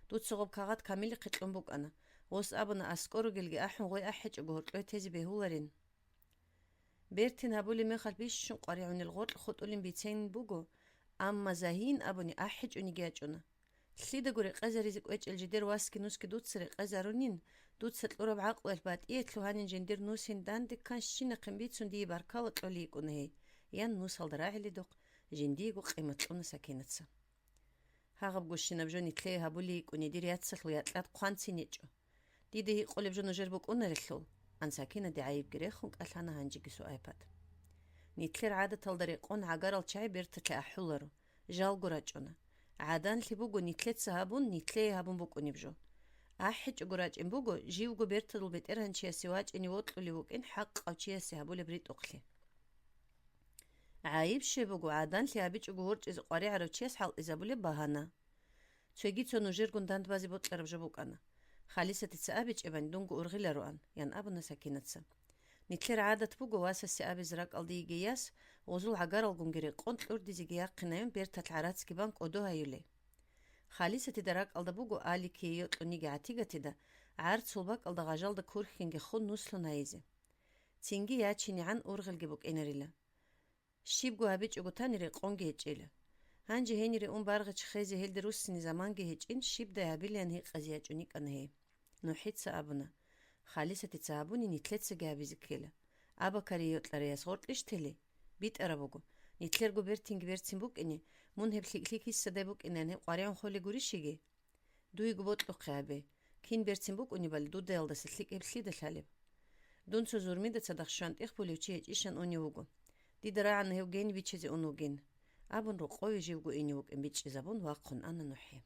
Дуца гъоб кагъат камилихъе кьун букӀана. Гъос абуна, аскӀор ругелги ахӀун гъой ахӀичӀого гьоркьое тезе бегьуларин. Бертин гьабулеб мехалъ бищун къваригӀунел гъоркь хутӀулин бицейин буго, амма загьийин абуни ахӀичӀониги ячӀуна. Лъидаго рекъезаризе кӀвечӀел жидер васги нусги дуца рекъезарунин, дуца кьураб гӀакълуялъ батӀиялъ лъугьанин жиндир нусин данде кканщинахъин бицун дие баркала кьолей йикӀуна гьей, – ян нусалда рагӀиледухъ, жиндиего къимат кьуна Сакинаца. Гьагъабгощинаб жо нитлъее гьабулей йикӀуни дир яцалъул якьад хъванцин гьечӀо. Дида гьикъулеб жо нужер букӀунарелъул, – ан Сакинаде гӀайибги рехун кӀалъана гьанжеги Суайпат. Нитлъер гӀадаталда рекъон гӀагарал чагӀи берталъе ахӀуларо, жалго рачӀуна. ГӀаданлъи буго нитлъеца гьабун, нитлъее гьабун букӀунеб жо. АхӀичӀого рачӀин буго, живго бертадул бетӀергьанчиясе вачӀине вокьулев вукӀин хӀакъав чиясе гьабулеб ритӀухълъи. ГӀайиб щиб буго, гӀаданлъи гьабичӀого ворчӀизе къваригӀарав чияс хӀалтӀизабулеб багьана. Цоги цо нужергун дандбазе бокьараб жо букӀана. Халисатица абичӀебани, дунго ургъилароан, – ян абуна Сакинаца. Нитлъер гӀадат буго васасе абизе ракӀалде йигей яс, гъозул гӀагаралгунги рекъон кьурдизеги яхъинаюн берталъ гӀарацги бан кӀодо гьаюлей. Халисатида ракӀалда буго Аликие йокьуниги гӀатигатида, гӀарцул бакӀалда гъажалда курхьинги хун нуслъун гьайизе. Цинги ячинегӀан ургъелги букӀинарила. Щибго гьабичӀого тани рекъонги гьечӀила. Гьанже гьенире ун баргъич хезе гьелде руссине заманги гьечӀин, щибдай гьабилаян гьикъазе ячӀун йикӀана гьей. НухӀица абуна: «Халисатица гьабуни нилъецаги гьабизе ккела. Абакари йокьарияс гъоркьищ тели? БитӀараб буго, нилъерго бертинги берцин букӀине, мун гьеб лъикӀлъи кисадай букӀинан гьеб къваригӀун холел гурищиги? Дуего бокьухъе гьабе, кин берцин букӀунебали дудаялдаса лъикӀ гьеб лъида лъалеб? Дун цо зурмида цадахъ щвантӀихъ булев чи гьечӀищан унев вуго. Дида рагӀана гьев гени бичизе ун вугин», — абун, рокъове живго ине вукӀин бичӀчӀизабун вахъун ана НухӀи.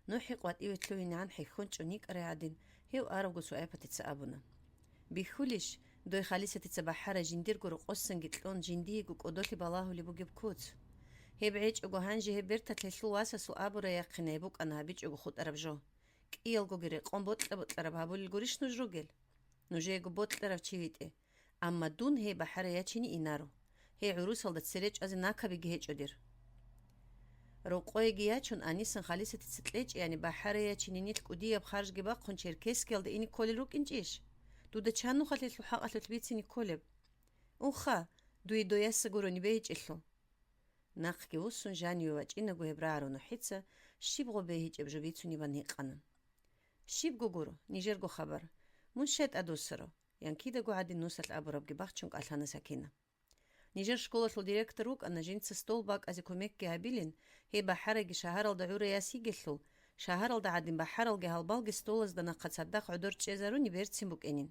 НухӀи къватӀиве лъугьинегӀан хӀехьон чӀун йикӀарай гӀадин, гьев аравго Суайпатица абуна: «Бихьулищ, дой Халисатица бахӀарай жиндирго рокъосанги кьун, жиндиего кӀодолъи балагьулеб бугеб куц? Гьеб гӀечӀого гьанже гьеб берталъ гьелъул васасул абурай яхъинай букӀана гьабичӀого хутӀараб жо. КӀиялгоги рекъон бокьа-бокьараб гьабулел гурищ нуж ругел? Нужеего бокьарав чи витӀе. Амма дун гьей бахӀарай ячине инаро. Гьей гӀурусалда цере чӀвазе накабиги гьечӀо дир». Рокъоеги ячун, Анисан Халисатица кьечӀеяни бахӀарай ячине нилъ кӀудияб харжги бахъун Черкесскиялда ине кколел рукӀинчӀищ? Дуда чан нухалъ гьелъул хӀакъалъулъ бицине кколеб? Уха, дуе дояса гурони бегьичӀелъул. Нахъги вуссун жаниве вачӀинаго гьеб рагӀарав НухӀица щиб гъо бегьичӀеб жо бицунебан гьикъана. «Щибго гуро, нижерго хабар. Мун щай тӀадвуссаро?» — ян кидаго гӀадин нусалъ абурабги бахчун кӀалъана Сакина. «Нижер школалъул директор вукӀана, жинца стол бакӀазе кумекги гьабилин, гьей бахӀарайги шагьаралда гӀурай яс йигелъул, шагьаралда гӀадин бахӀаралги гьалбалги столазда нахъа цадахъ гӀодор чӀезаруни берцин букӀинин.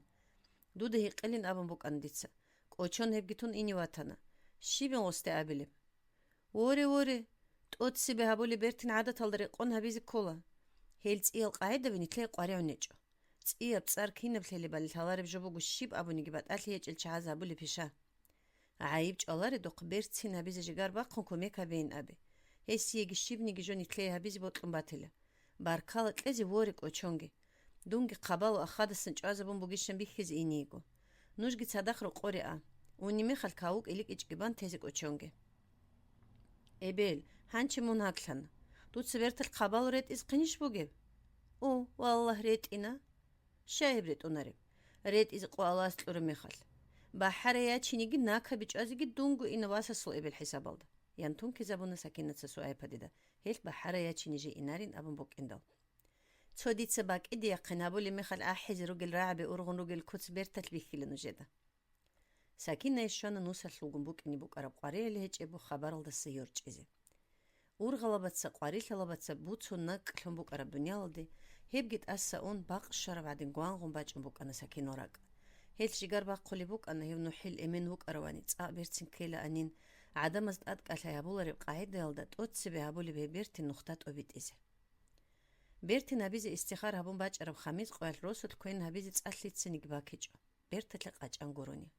Дуда гьикъилин абун букӀана дица. КӀочон гьебги тун ине ватана. Щибин гъосде абилеб?» «Воре, воре, тӀоцебе гьабулеб бертин гӀадаталда рекъон гьабизе ккола. Гьел цӀиял къагӀидаби нилъее къваригӀун гьечӀо. ЦӀияб цӀар кинаб лъелебали лъалареб жо буго щиб абуниги батӀалъи гьечӀел чагӀаз гьабулеб пиша. ГӀайиб чӀваларедухъ берцин гьабизе жигар бахъун кумек гьабейин абе. Гьесиеги щибниги жо нилъее гьабизе бокьун батила. Баркала кьезе воре кӀочонги. Дунги хъабалу ахадасан чӀвазабун бугищан бихьизе иниего. Нужги цадахъ рокъоре а. Унеб мехалъ кавукӀ иликӀичӀги бан тезе кӀочонги». «Эбел, гьанчи мун гьаглъана. Дуца берталъ хъабал ретӀиз хъинищ бугеб?» «О, валлагь, ретӀина». «Щай гьеб ретӀунареб? РетӀизе къо Аллагьас кьураб мехалъ. БахӀарай ячинеги накаби чӀвазеги дунго ина васасул эбел хӀисабалда», — ян тункизабуна Сакинаца Суайпадида, гьелъ бахӀарай ячине жи инарин абун букӀиндал. «Цо дица бакӀидеяхъин гьабулеб мехалъ ахӀизе ругел рагӀаби ургъун ругел куц берталъ бихьила нужеда». Сакинае щвана нусалъулгун букӀине букӀараб къваригӀел гьечӀеб хабаралдаса йорчӀизе. Ургъалабаца, къварилъалабаца буцун накӀкӀлъун букӀараб дуниялалде, гьебги тӀаса ун, бакъ щвараб гӀадин гвангъун бачӀун букӀана Сакинал ракӀ. Гьелъ жигар бахъулеб букӀана гьев НухӀил эмен вукӀаравани, цӀакъ берцин ккелаанин, гӀадамаз тӀадкӀалъай гьабулареб къагӀидаялда тӀоцебе гьабулеб гьеб бертин нухда тӀобитӀизе. Бертин гьабизе истихар гьабун бачӀараб Хамис къоялъ росулъ квен гьабизе цӀа лъицаниги бакичӀо, берталъе къачӀан гурони.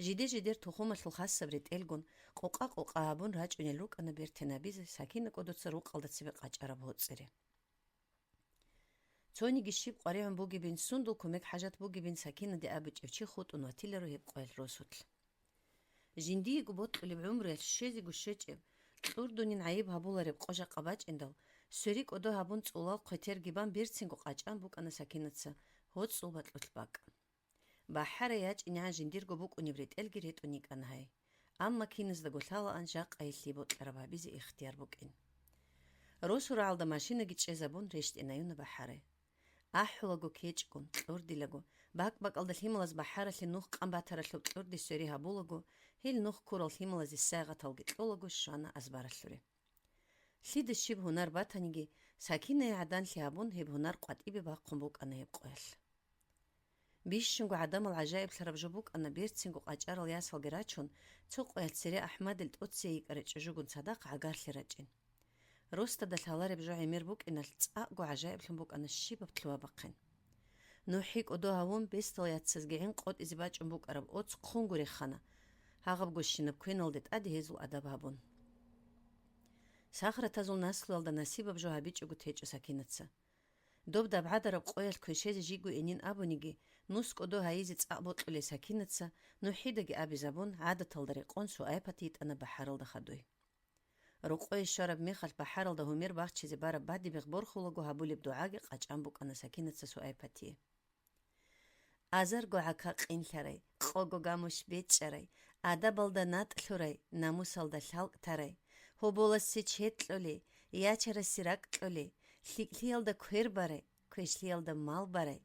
Жиде-жидер тухумалъул хасаб ретӀелгун, къокъа-къокъа гьабун рачӀунел рукӀана бертин гьабизе Сакина кӀодоца рукъалда цебе къачӀараб гьоцӀире. Цониги щиб къваригӀун бугебин, сундул кумек хӀажат бугебин Сакинаде абичӀев чи хутӀун ватиларо гьеб къоялъ росулъ. Жиндиего бокьулеб гӀумруялъ щвезего щвечӀеб, кьурдунин гӀайиб гьабулареб къо жакъа бачӀиндал, сверикӀодо гьабун цӀулал хъветерги бан берцинго къачӀан букӀана Сакинаца гьоцӀул бакьулъ бакӀ. БахӀарай ячӀинегӀан жиндирго букӀунеб ретӀелги ретӀун йикӀана гьай. Амма киназдаго лъалаан жакъа гьелъие бокьараб гьабизе ихтияр букӀин. Росу рагӀалда машинаги чӀезабун рещтӀинаюна бахӀарай. АхӀулаго кечӀгун, кьурдилаго, бакӀ-бакӀалда лъималаз бахӀаралъе нух къан батаралъуб кьурди свере гьабулаго, гьел нух ккурал лъималазе сайгъаталги кьолаго щвана азбаралъуре. Лъида щиб гьунар батаниги, Сакинае гӀаданлъи гьабун, гьеб гьунар къватӀибе бахъун букӀана гьеб къоялъ. Бищунго гӀадамал гӀажаиблъараб жо букӀана берцинго къачӀарал ясалги рачун, цо къоялъ цере АхӀмадил тӀоцей йикӀарай чӀужугун цадахъ гӀагарлъи рачӀин. Росдада лъалареб жо гӀемер букӀиналъ цӀакъго гӀажаиблъун букӀана щибаб лъугьа-бахъин. НухӀи кӀодо гьавун, бесдал яцазги гӀин къотӀизе бачӀун букӀараб оц хъунго рехана, гьагъабгощинаб квеналде тӀаде гьезул адаб гьабун. Сахратазул наслуялда насибаб жо гьабичӀого течӀо Сакинаца. Доб дабгӀадараб къоялъ квешезе жиго инин абуниги, нус кӀодо гьайизе цӀакъ бокьулей Сакинаца, нухӀидаги абизабун, гӀадаталда рекъон Суайпат йитӀана бахӀаралда хадуй. Рокъое щвараб мехалъ бахӀаралда гьумер бахчизе бараб бадибехъ борхулаго гьабулеб дугӀаги къачӀан букӀана Сакинаца Суайпатие. Азарго гӀака къинлъарай, къого гамущ бечӀчӀарай, адабалда натӀ лъурай, намусалда лъалкӀ тарай, гьоболасе чед кьолей, ячарасе ракӀ кьолей, лъикӀлъиялда квер барай, квешлъиялда мал барай,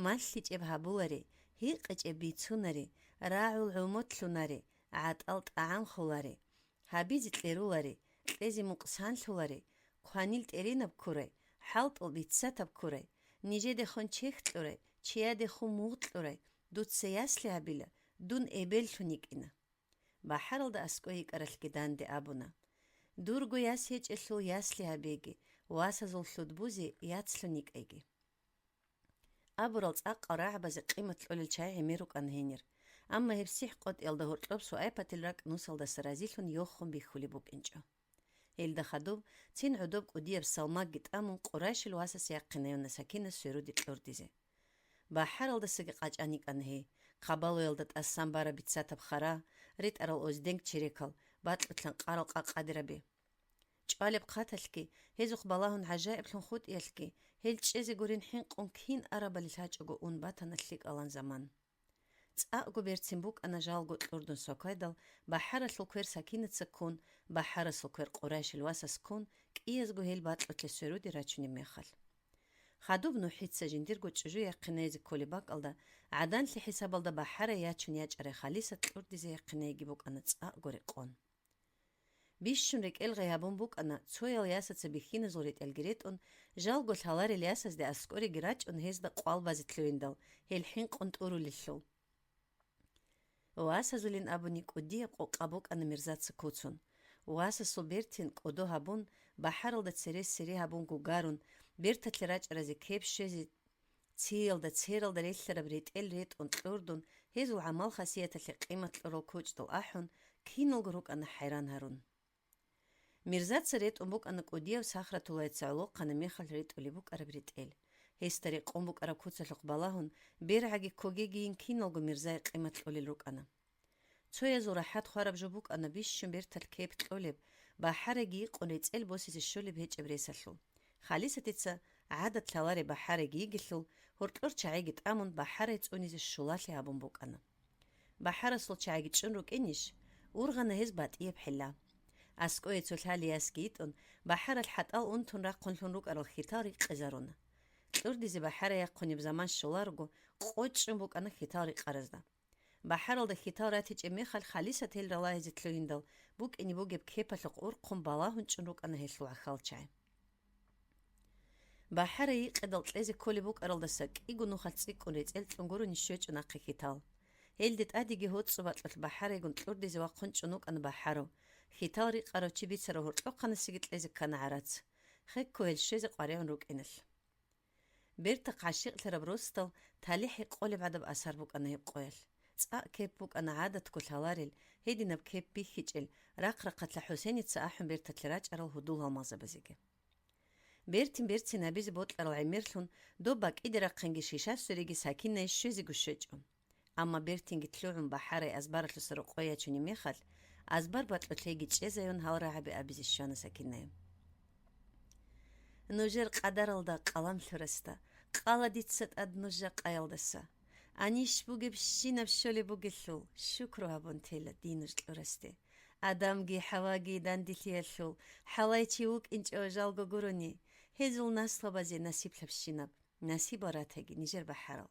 малъичӀеб гьабуларей, гьикъичӀеб бицунаре, рагӀул гӀумот лъунаре, гӀатӀал тӀагӀам холаре, гьабизе кьеруларе, кьезе мукъсан лъоларе, кванил тӀеренаб ккурай, хӀалтӀул бицатаб ккурай, нижедехун чехь кьурай, чиядехун мугъ кьурай, дуца ясли гьабила, дун эбеллъун йикӀина. БахӀаралда аскӀой йикӀаралъги данде абуна: «Дурго яс гьечӀелъул ясли гьабеги, васазул лъудбузе яцлъун йикӀайги». Абурал цӀакъал рагӀабазе къимат кьолел чагӀи гӀемер рукӀана гьенир, амма гьеб сихӀ къотӀиялда гьоркьоб Суайпатил ракӀ нусалдаса разилъун йохун бихьулеб букӀинчӀо. Гьелда хадуб, цин гӀодоб кӀудияб салмагги тӀамун, Къурайшил васас яхъинаюна Сакина сверуде кьурдизе. БахӀаралдасаги къачӀан йикӀана гьей, хъабалуялда тӀасан бараб бицатаб хара, ритӀарал озденг черекал, бакьулъан къарал къакъадираби. ЧӀвалеб хъаталъги, гьезухъ балагьун гӀажаиблъун хутӀиялъги, гьел чӀезе гурин хӀинкъун кин арабали лъачӀого ун батана лъикӀалан заман. ЦӀакъго берцин букӀана жалго кьурдун сокайдал, бахӀаралъул квер Сакинаца ккун, бахӀарасул квер Къурайшил васас ккун, кӀиязго гьел бакьулъе сверуде рачунеб мехалъ. Хадуб нухӀица жиндирго чӀужу яхъинайзе кколеб бакӀалда, гӀаданлъи хӀисабалда бахӀарай ячун ячӀарай Халисат кьурдизе яхъинайги букӀана цӀакъго рекъон. Бищун рекӀел гъай гьабун букӀана, цоял ясаца бихьиназул ретӀелги ретӀун, жалго лъаларел ясазде аскӀореги рачӀун гьезда къвал базе лъугьиндал, гьел хӀинкъун тӀурулелъул. Васазулин абуни кӀудияб къокъа букӀана Мирзаца куцун. Васасул бертин кӀодо гьабун, бахӀаралда цере-сере гьабун гугарун, берталъе рачӀаразе кеп щвезе, циялда-цералда релълъараб ретӀел ретӀун кьурдун, гьезул гӀамал-хасияталъе къимат кьурал кучӀдал ахӀун, киналго рукӀана хӀайран гьарун. Мирзаца ретӀун букӀана кӀудияв Сахратуллайца гӀолохъана мехалъ ретӀулеб букӀараб ретӀел. Гьесда рекъон букӀараб куцалъухъ балагьун, бергӀаги ккогегийин киналго Мирзае къимат кьолел рукӀана. Цоязул рахӀат хвараб жо букӀана бищун берталъ кеп кьолеб, бахӀарайги йикъун рецӀел босизе щолеб гьечӀеб ресалъул. Халисатица гӀадат лъалареб бахӀарайги йигелъул, гьоркьор чагӀиги тӀамун бахӀарай цӀунизе щулалъи гьабун букӀана. БахӀарасул чагӀиги чӀун рукӀинищ? Ургъана гьез батӀияб хӀилла. АскӀое цо лъали ясги йитӀун, бахӀаралъ хӀатӀал унтун рахъунлъун рукӀарал хьитал рикъизаруна. Кьурдизе бахӀарай яхъунеб заман щоларого, къо чӀун букӀана хьитал рикъаразда. БахӀаралда хьитал ратичӀеб мехалъ Халисат гьел ралагьизе лъугьиндал, букӀине бугеб кепалъухъ урхъун балагьун чӀун рукӀана гьелъул гӀахьалчагӀи. БахӀарай йикъидал кьезе кколеб букӀаралдаса кӀиго нухалъ цӀикӀкӀун рецӀел кьун гурони щвечӀо нахъе хьитал. Гьелде тӀадеги гьоцӀо бакьулъ бахӀарайгун кьурдизе вахъун чӀун вукӀана бахӀарав, хьитал рикъарав чи бицарав гьоркьохъанасеги кьезе ккана гӀарац. Хекко гьел щвезе къваригӀун рукӀиналъ. Бертахъ гӀащикълъараб росдал талихӀ гьекъолеб гӀадаб асар букӀана гьеб къоялъ. ЦӀакъ кеп букӀана гӀадатго лъаларел, гьединаб кеп бихьичӀел, рахъ-рахъалъа ХӀусеница ахӀун берталъе рачӀарал гьудул-гьалмагъзабазеги. Бертин-берцин гьабизе бокьарал гӀемерлъун, доб бакӀиде рахъинги шишасуреги Сакинае щвезего щвечӀо. Амма бертинги лъугӀун бахӀарай азбаралъуса рокъой ячунеб мехалъ, азбар бакьулъейги чӀезаюн гьал рагӀаби абизе щвана Сакинае. Нужер къадаралда къалам лъурасда, къала дица тӀад нуж жакъаялдаса. Анищ бугебщинаб щолеб бугелъул, шукру гьабун тела дий нуж кьурасде. Адамги ХӀаваги данделъиялъул хӀалайчи вукӀинчӀев жалго гурони, гьезул наслабазе насиблъабщинаб насибал ратаги нижер бахӀарал.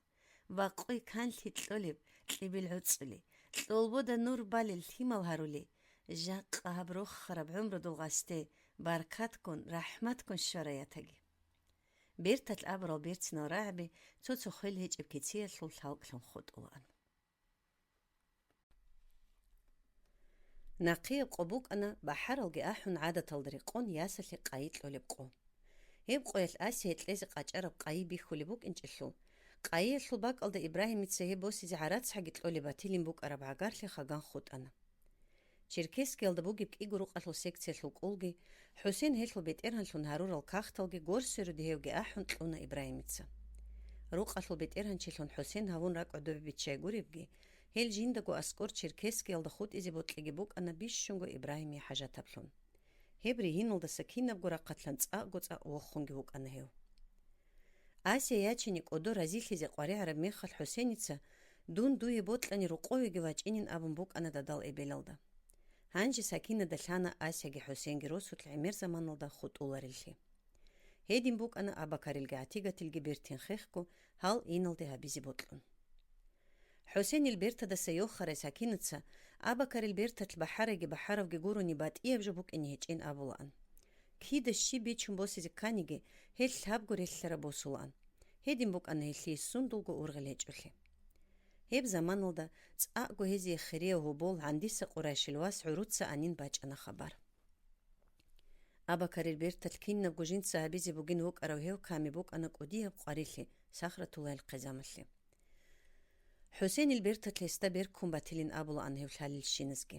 Бакъуй канлъи кьолеб кьибил гӀуцӀули, кьолбода нур балел лъимал гьарули, жакъа гьаб рохараб гӀумрудул гъасде баркатгун, рахӀматгун щвара ятаги. Берталъ абурал берцинал рагӀаби цо-цо хвел гьечӀеб кициялъул лъалкӀлъун хутӀулаан. Нахъияб къо букӀана бахӀаралги ахӀун гӀадаталда рекъон ясалъе къайи кьолеб къо. Гьеб къоялъ Асие кьезе къачӀараб къайи бихьулеб букӀинчӀелъул, къайиялъул бакӀалда Ибрагьимица гьеб босизе гӀарацгӀаги кьолеб батилин букӀараб гӀагарлъи хаган хутӀана. Черкесскиялда бугеб кӀиго рукъалъул секциялъул кӀулги, ХӀусен гьелъул бетӀергьанлъун гьарурал кагъталги горсеруде гьевги ахӀун кьуна Ибрагьимица. Рукъалъул бетӀергьанчилъун ХӀусен гьавун ракӀ гӀодобе биччай гуребги, гьел жиндаго аскӀор Черкесскиялда хутӀизе бокьиги букӀана бищунго Ибрагьимие хӀажатаблъун. Гьеб ригьиналдаса кинабго рахъалъан цӀакъго цӀакъ вохунги вукӀана гьев. Асия ячине кӀодо разилъизе къваригӀараб мехалъ ХӀусеница, дун дуе бокьани рокъовеги вачӀинин абун букӀана дадал эбелалда. Гьанже Сакинада лъана Асияги ХӀусенги росулъ гӀемер заманалда хутӀулареллъи. Гьедин букӀана Абакарилги ГӀатигатилги бертин хехго гьал иналде гьабизе бокьун. ХӀусенил бертадаса йохарай Сакинаца Абакарил берталъ бахӀарайги бахӀаравги гурони батӀияб жо букӀине гьечӀин абулаан. Кида щиб бичун босизе кканиги, гьелъ лъабго релълъараб босулаан. Гьедин букӀана гьелъие сундулго ургъел гьечӀолъи. Гьеб заманалда цӀакъго гьезие хирияв гьобол гӀандиса Къурайшил вас гӀуруца анин бачӀана хабар. Абакарил берталъ кинабго жинца гьабизе бугин вукӀарав гьев ками букӀана кӀудияб къварилъи Сахратуллайил хъизамалъе. ХӀусенил берталъ гьесда берккун батилин абулаан гьев лъалелщиназги.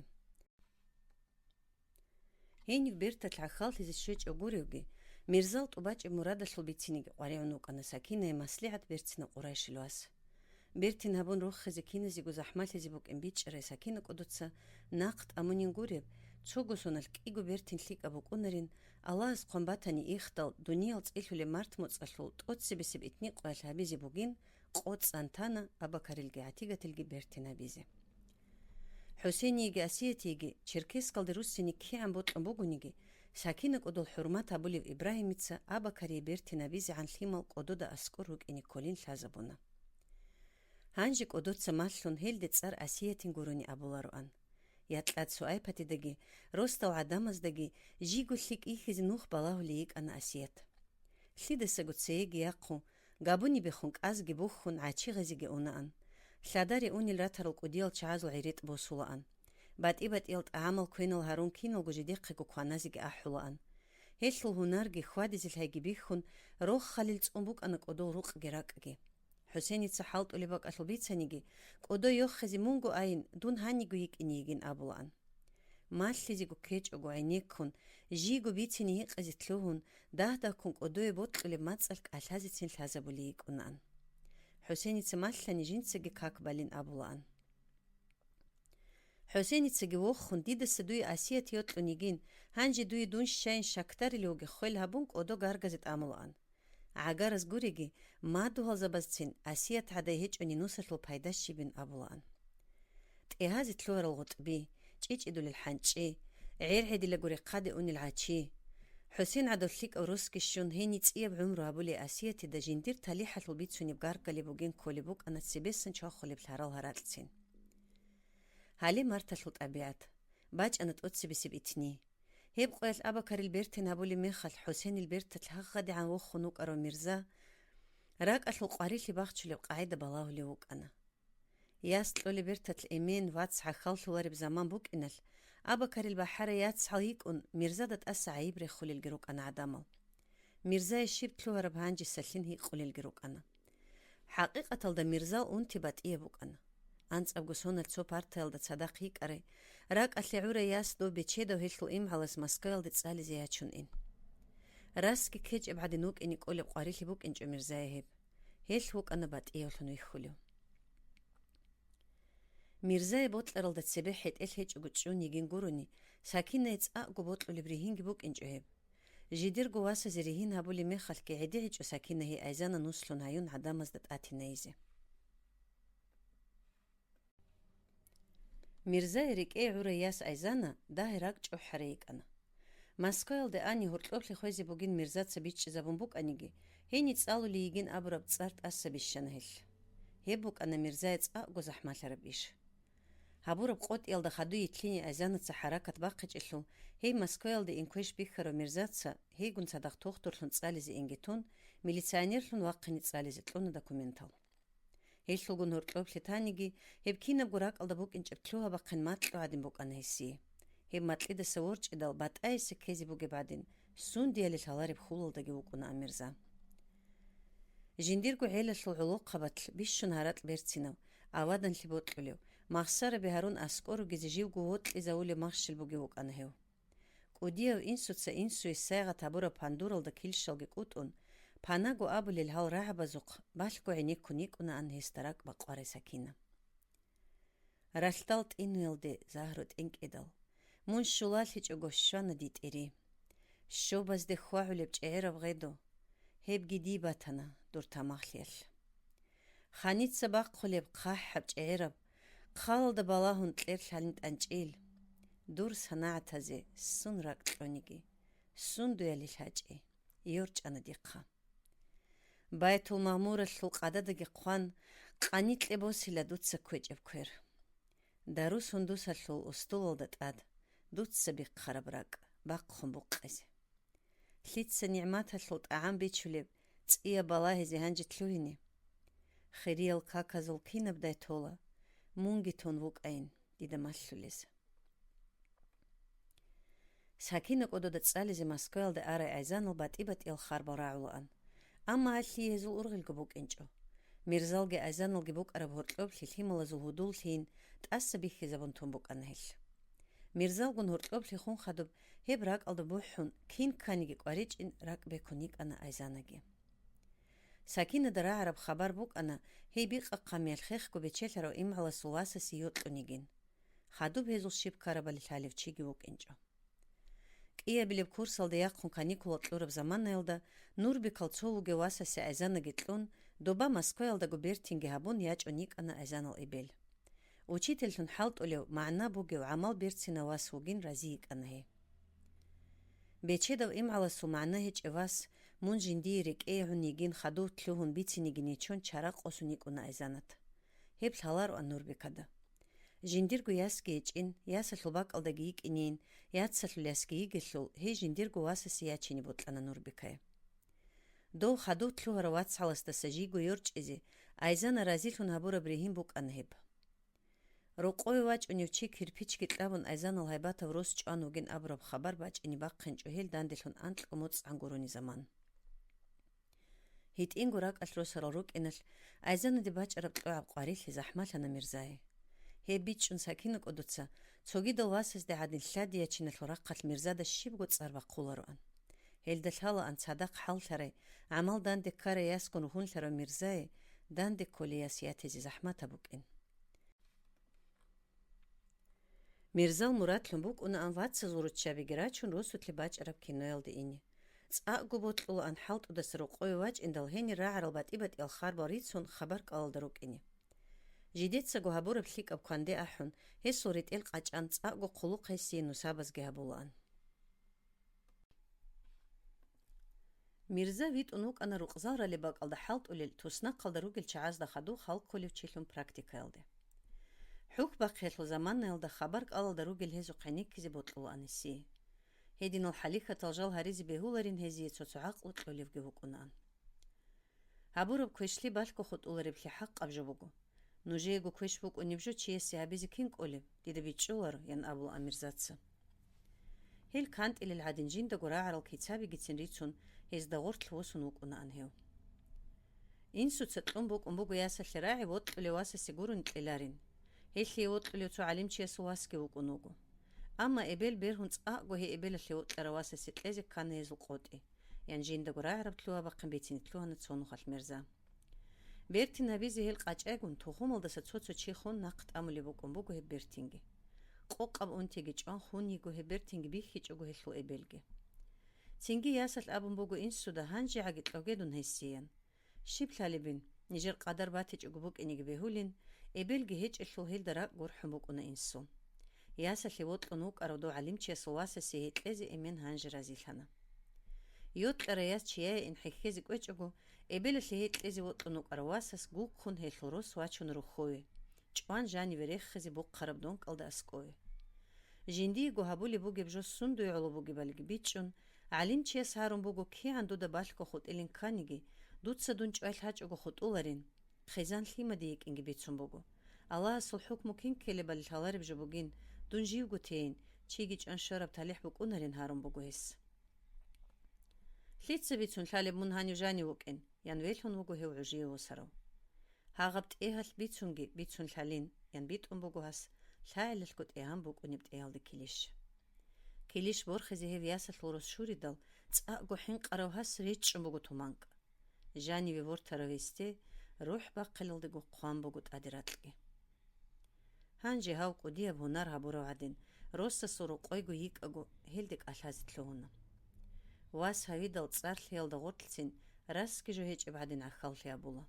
Гьенив берталъ гӀахьаллъизе щвечӀев гуревги, Мирзал тӀубачӀеб мурадалъул бициниги къваригӀун вукӀана Сакинае маслигӀат берцинав Къурайшил вас. Бертин гьабун рохизе киназего захӀмалъизе букӀин бичӀчӀарай Сакина кӀодоца нахъ тӀамунин гуреб, цого соналъ кӀиго бертин лъикӀаб букӀунарин, Аллагьас хъван батани ихдал, дуниял цӀилъулеб март моцӀалъул тӀоцебесеб итникъоялъ гьабизе бугин, къо цӀан тана Абакарилги ГӀатигатилги бертин гьабизе. ХӀусениеги Асиятиеги Черкесскалде руссине кигӀан бокьун бугониги, Сакина кӀодол хӀурмат гьабулев Ибрагьимица Абакарие бертин гьабизегӀан лъимал кӀодода аскӀор рукӀине кколин лъазабуна. Гьанже кӀодоца малъун гьелде цӀар Асиятин гурони абулароан. Якьад Суайпатидаги, росдал гӀадамаздаги жиго лъикӀ йихьизе нух балагьулей йикӀана Асият. Лъидасаго цееги яхъу, габунибехун кӀазги бухьун, гӀачи гъезеги унаан. Лъадаре унел ратарал кӀудиял чагӀазул гӀиритӀ босулаан. БатӀи-батӀиял тӀагӀамал квенал гьарун киналго жидехъего кваназеги ахӀулаан. Гьелъул гьунарги хьвадизе лъайги бихьун, рохалил цӀун букӀана кӀодол рукъги ракӀги. ХӀусеница хӀалтӀулеб бакӀалъул бицаниги, кӀодо йохизе мунго айин, дун гьаниго йикӀине йигин абулаан. Малъизего ккечӀого гӀенеккун, жиго бицине гьикъизе лъугьун, дагь-дагьккун кӀодое бокьулеб мацӀалъ кӀалъазецин лъазабулей йикӀунаан. ХӀусеница малъани жинцаги как балин абулаан. ХӀусеницаги вохун, дидаса дуе Асият йокьун йигин, гьанже дуе дун щайин щакдарилевги хвел гьабун кӀодо гаргазе тӀамулаан. ГӀагараз гуреги, мадугьалзабазцин Асият гӀадай гьечӀони нусалъул пайда щибин абулаан. ТӀегьазе лъугьарал гъутӀби, чӀичӀидулел хӀанчӀи, гӀергӀедилаго рехъаде унел гӀачи. ХӀусен гӀадав лъикӀав росги щун, гьенив цӀияб гӀумру гьабулей Асиятида жиндир талихӀалъул бицунеб гаргали бугин кколеб букӀана цебесан чвахулеб лъарал гьаракьцин. Гьале марталъул тӀабигӀат. БачӀана тӀоцебесеб итни. Гьеб къоялъ Абакарил бертин гьабулеб мехалъ ХӀусенил берталъ гьагъадигӀан вохун вукӀарав Мирза ракӀалъул къварилъи бахчулеб къагӀида балагьулев вукӀана. Яс кьолеб берталъ эмен, вац гӀахьаллъулареб заман букӀиналъ, Абакарил бахӀарай яцгӀал йикӀун, Мирзада тӀаса гӀайиб рехулелги рукӀана гӀадамал. Мирзае щиб лъугьараб гьанжесалъин гьикъулелги рукӀана. ХӀакъикъаталда Мирзал унти батӀияб букӀана. АнцӀабго соналъ цо партаялда цадахъ йикӀарай, ракӀалъе гӀурай яс дов бечедав гьелъул имгӀалас Москваялде цӀализе ячун ин. Расги ккечӀеб гӀадин вукӀине кӀолеб къварилъи букӀинчӀо Мирзае гьеб. Гьелъ вукӀана батӀиявлъун вихьулев. Мирзае бокьаралда цебе хӀетӀел гьечӀого чӀун йигин гурони, Сакинае цӀакъго бокьулеб ригьинги букӀинчӀо гьеб. Жидерго васазе ригьин гьабулеб мехалъги гӀедегӀичӀо Сакина гьей Айзана нуслъун гьаюн гӀадамазда тӀатинайизе. Мирзае рекӀее гӀурай яс Айзана дагье ракӀ чӀухӀарай йикӀана. Москваялде ани гьоркьоблъи хвезе бугин Мирзаца бичӀчӀизабун букӀаниги, гьенив цӀалулей йигин абураб цӀар тӀаса бищана гьелъ. Гьеб букӀана Мирзае цӀакъго захӀмалъараб иш. Гьабураб къотӀиялда хадуй итлъине Айзанаца хӀаракат бахъичӀелъул, гьей Москваялде ин квеш бихьарав Мирзаца, гьейгун цадахъ тухтурлъун цӀализе инги тун, милиционерлъун вахъине цӀализе кьуна документал. Гьелъулгун гьоркьоблъи таниги, гьеб кинабго ракӀалда букӀинчӀеб лъугьа-бахъин макьу гӀадин букӀана гьесие. Гьеб макьидаса ворчӀидал батӀаясе ккезе бугеб гӀадин, сундияле лъалареб хьулалдаги вукӀунаан Мирза. Жиндирго гӀелалъул гӀолохъабалъ бищун гьаракь берцинав, аваданлъи бокьулев, махсараби гьарун аскӀор ругезе живго вокьизавулев махщел бугев вукӀана гьев. КӀудияв инсуца инсуе сайгъат гьабураб пандуралда килщалги кӀутӀун, панаго абулел гьал рагӀабазухъ балъго гӀенеккун йикӀунаан гьесда ракӀ бакъварай Сакина. Ралъдал тӀинуялде загьру тӀинкӀидал, мун щулалъичӀого щвана дитӀири. Щобазде хьвагьулеб чӀегӀераб гъедо, гьебги дие батана дур тамахлъиялъ. Ханица бахъулеб хъахӀаб чӀегӀераб, хъалалда балагьун кьер лъалин тӀанчӀил, дур санагӀатазе сун ракӀ кьониги, сундуялил гьачӀи, йорчӀана дихъа. Байтул-Магьмуралъул къададаги хъван, къаникье босила дуца кквечӀеб квер. Дару-сундусалъул устулалда тӀад дуца бихъараб ракӀ бахъун букъизе. Лъица нигӀматалъул тӀагӀам бичулеб цӀияб балагьизе гьанже лъугьине? Хириял каказул кинабдай тола, мунги тун вукӀайин дида малъулез. Сакина кӀодода цӀализе Москваялда арай Айзанал батӀи-батӀиял харбал рагӀулаан. Амма гьалъие гьезул ургъелго букӀинчӀо. Мирзалги Айзаналги букӀараб гьоркьоблъи лъималазул гьудуллъийин тӀаса бихьизабун тун букӀана гьелъ. Мирзалгун гьоркьоблъи хун хадуб, гьеб ракӀалда бухӀун, кин кканиги кӀваричӀин ракӀ бекун йикӀана Айзанаги. Сакинада рагӀараб хабар букӀана, гьей бикъа-хъамиялъ хехго бечелъарав имгӀаласул васасе йокьун йигин. Хадуб гьезул щиб ккарабали лъалев чиги вукӀинчӀо. КӀиабилеб курсалда яхъун каникулал кьураб заманаялда Нурбекал цо вугев васасе Айзанаги кьун, доба Москваялдаго бертинги гьабун ячӀун йикӀана Айзанал эбел. Учительлъун хӀалтӀулев, магӀна бугев, гӀамал берцинав вас вугин рази йикӀана гьей. Бечедав имгӀаласул магӀна гьечӀев вас, мун жиндие рекӀее гьун йигин хадув лъугьун бицинигин йичун чара къосун йикӀуна Айзанат. Гьеб лъалароан Нурбекада. Жиндирго ясги гьечӀин, ясалъул бакӀалдаги йикӀинейин, яцалъул ясги йигелъул, гьей жиндирго васасе ячине бокьана Нурбекае. Дов хадув лъугьарав вацгӀаласдаса жийго йорчӀизе, Айзана разилъун гьабураб ригьин букӀана гьеб. Рокъове вачӀунев чи кирпичги кьабун Айзанал гьайбатав рос чӀван вугин абураб хабар бачӀине бахъинчӀо гьел данделъун анкьго моцӀгӀан гурони заман. ГьитӀинго ракӀалъ росарал рукӀиналъ Айзанаде бачӀараб кьогӀаб къварилъи захӀмалъана Мирзае. Гьеб бичӀчӀун Сакина кӀодоца, цогидал васазде гӀадин лъади ячиналъул рахъалъ Мирзада щибго цӀар бахъулароан. Гьелда лъалаан цадахъ хӀаллъарай, гӀамал данде ккарай ясгун гьунлъарав Мирзае данде кколей яс ятизе захӀматаб букӀин. Мирзал мурадлъун букӀунаан вацазул руччабиги рачун росулъе бачӀараб киноялде ине. ЦӀакъго бокьулаан хӀалтӀудаса рокъове вачӀиндал гьенир рагӀарал батӀи-батӀиял харбал рицун хабар кӀалалда рукӀине. Жидецаго гьабураб лъикӀаб кванде ахӀун, гьесул ретӀел къачӀан цӀакъго хъулухъ гьесие нусабазги гьабулаан. Мирза витӀун вукӀана рукъзал ралеб бакӀалда хӀалтӀулел туснахъалда ругел чагӀазда хадув хал кколев чилъун практикаялде. ХӀухьбахъиялъул заманаялда хабар кӀалалда ругел гьезухъ гӀенеккизе бокьулаан гьесие. Гьединал хӀалихьатал жал гьаризе бегьуларин гьезие цо-цо гӀакълу кьолевги вукӀунаан. Гьабураб квешлъи балъго хутӀулареблъи хӀакъаб жо буго. Нужеего квеш букӀунеб жо чиясе гьабизе кин кӀолеб, дида бичӀчӀуларо, ян абула Амирзаца. Гьел кантӀилел гӀадин жиндаго рагӀарал кицабигицин рицун, гьезда гъорлъ восун вукӀунаан гьев. Инсуца кьун букӀун буго ясалъе рагӀи вокьулев васасе гурони кьеларин. Гьелъие вокьулев цо гӀалимчиясул васги вукӀун вуго. Амма эбел бергьун цӀакъго гьей эбелалъе вокьарав васасе кьезе ккана гьезул къотӀи, ян жиндаго рагӀараб лъугьа-бахъин бицине лъугьана цо нухалъ Мирза. Бертин гьабизе гьел къачӀайгун, тухумалдаса цо-цо чи хун нахъ тӀамулеб букӀун буго гьеб бертинги. Къокъаб унтиги чӀван хун йиго гьеб бертинги бихьичӀого гьелъул эбелги. Цинги ясалъ абун буго инсуда, гьанжегӀаги кьоге дун гьесиян. Щиб лъалебин, нижер къадар батичӀого букӀинеги бегьулин, эбелги гьечӀелъул гьелда ракӀ гурхӀун букӀуна инсул. Ясалъе вокьун вукӀарав дов гӀалимчиясул васасе гьей кьезе эмен гьанже разилъана. Йокьарай яс чияе ин хӀехьезе кӀвечӀого, эбелалъе гьей кьезе вокьун вукӀарав васас гуккун гьелъул рос вачун рухьове, чӀван жаниве рехизе бухъараб донкӀалда аскӀове. Жиндиего гьабулеб бугеб жо сундуе гӀоло бугебалиги бичӀчӀун, гӀалимчияс гьарун буго, кигӀан дуда балъго хутӀилин кканиги, дуца дун чӀвай лъачӀого хутӀуларин, хъизан лъимаде йикӀинги бицун буго. Аллагьасул хӀукму кин ккелебали лъалареб жо бугин, дун живго тейин, чиги чӀван щвараб талихӀ букӀунарин гьарун буго гьес. Лъица бицун лъалеб мун гьанив жанив вукӀин, ян велъун вуго гьев гӀужие восарав. Гьагъаб тӀегьалъ бицунги бицун лъалин, ян битӀун буго гьас, лъагӀелалъго тӀегьан букӀунеб тӀегьалда килищ. Килищ борхизе гьев ясалъул рос щуридал, цӀакъго хӀинкъарав гьас речӀчӀун буго туманкӀ. Жаниве вортарав гьесде рухӀ бахъилалдаго хъван буго тӀаде ракьги. Гьанже гьав кӀудияб гьунар гьабурав гӀадин, росасул рокъойго йикӀаго, гьелде кӀалъазе лъугьуна. вас гьавидал цӀар лъиялда гъорлъцин расги жо гьечӀеб гӀадин гӀахьаллъи гьабула.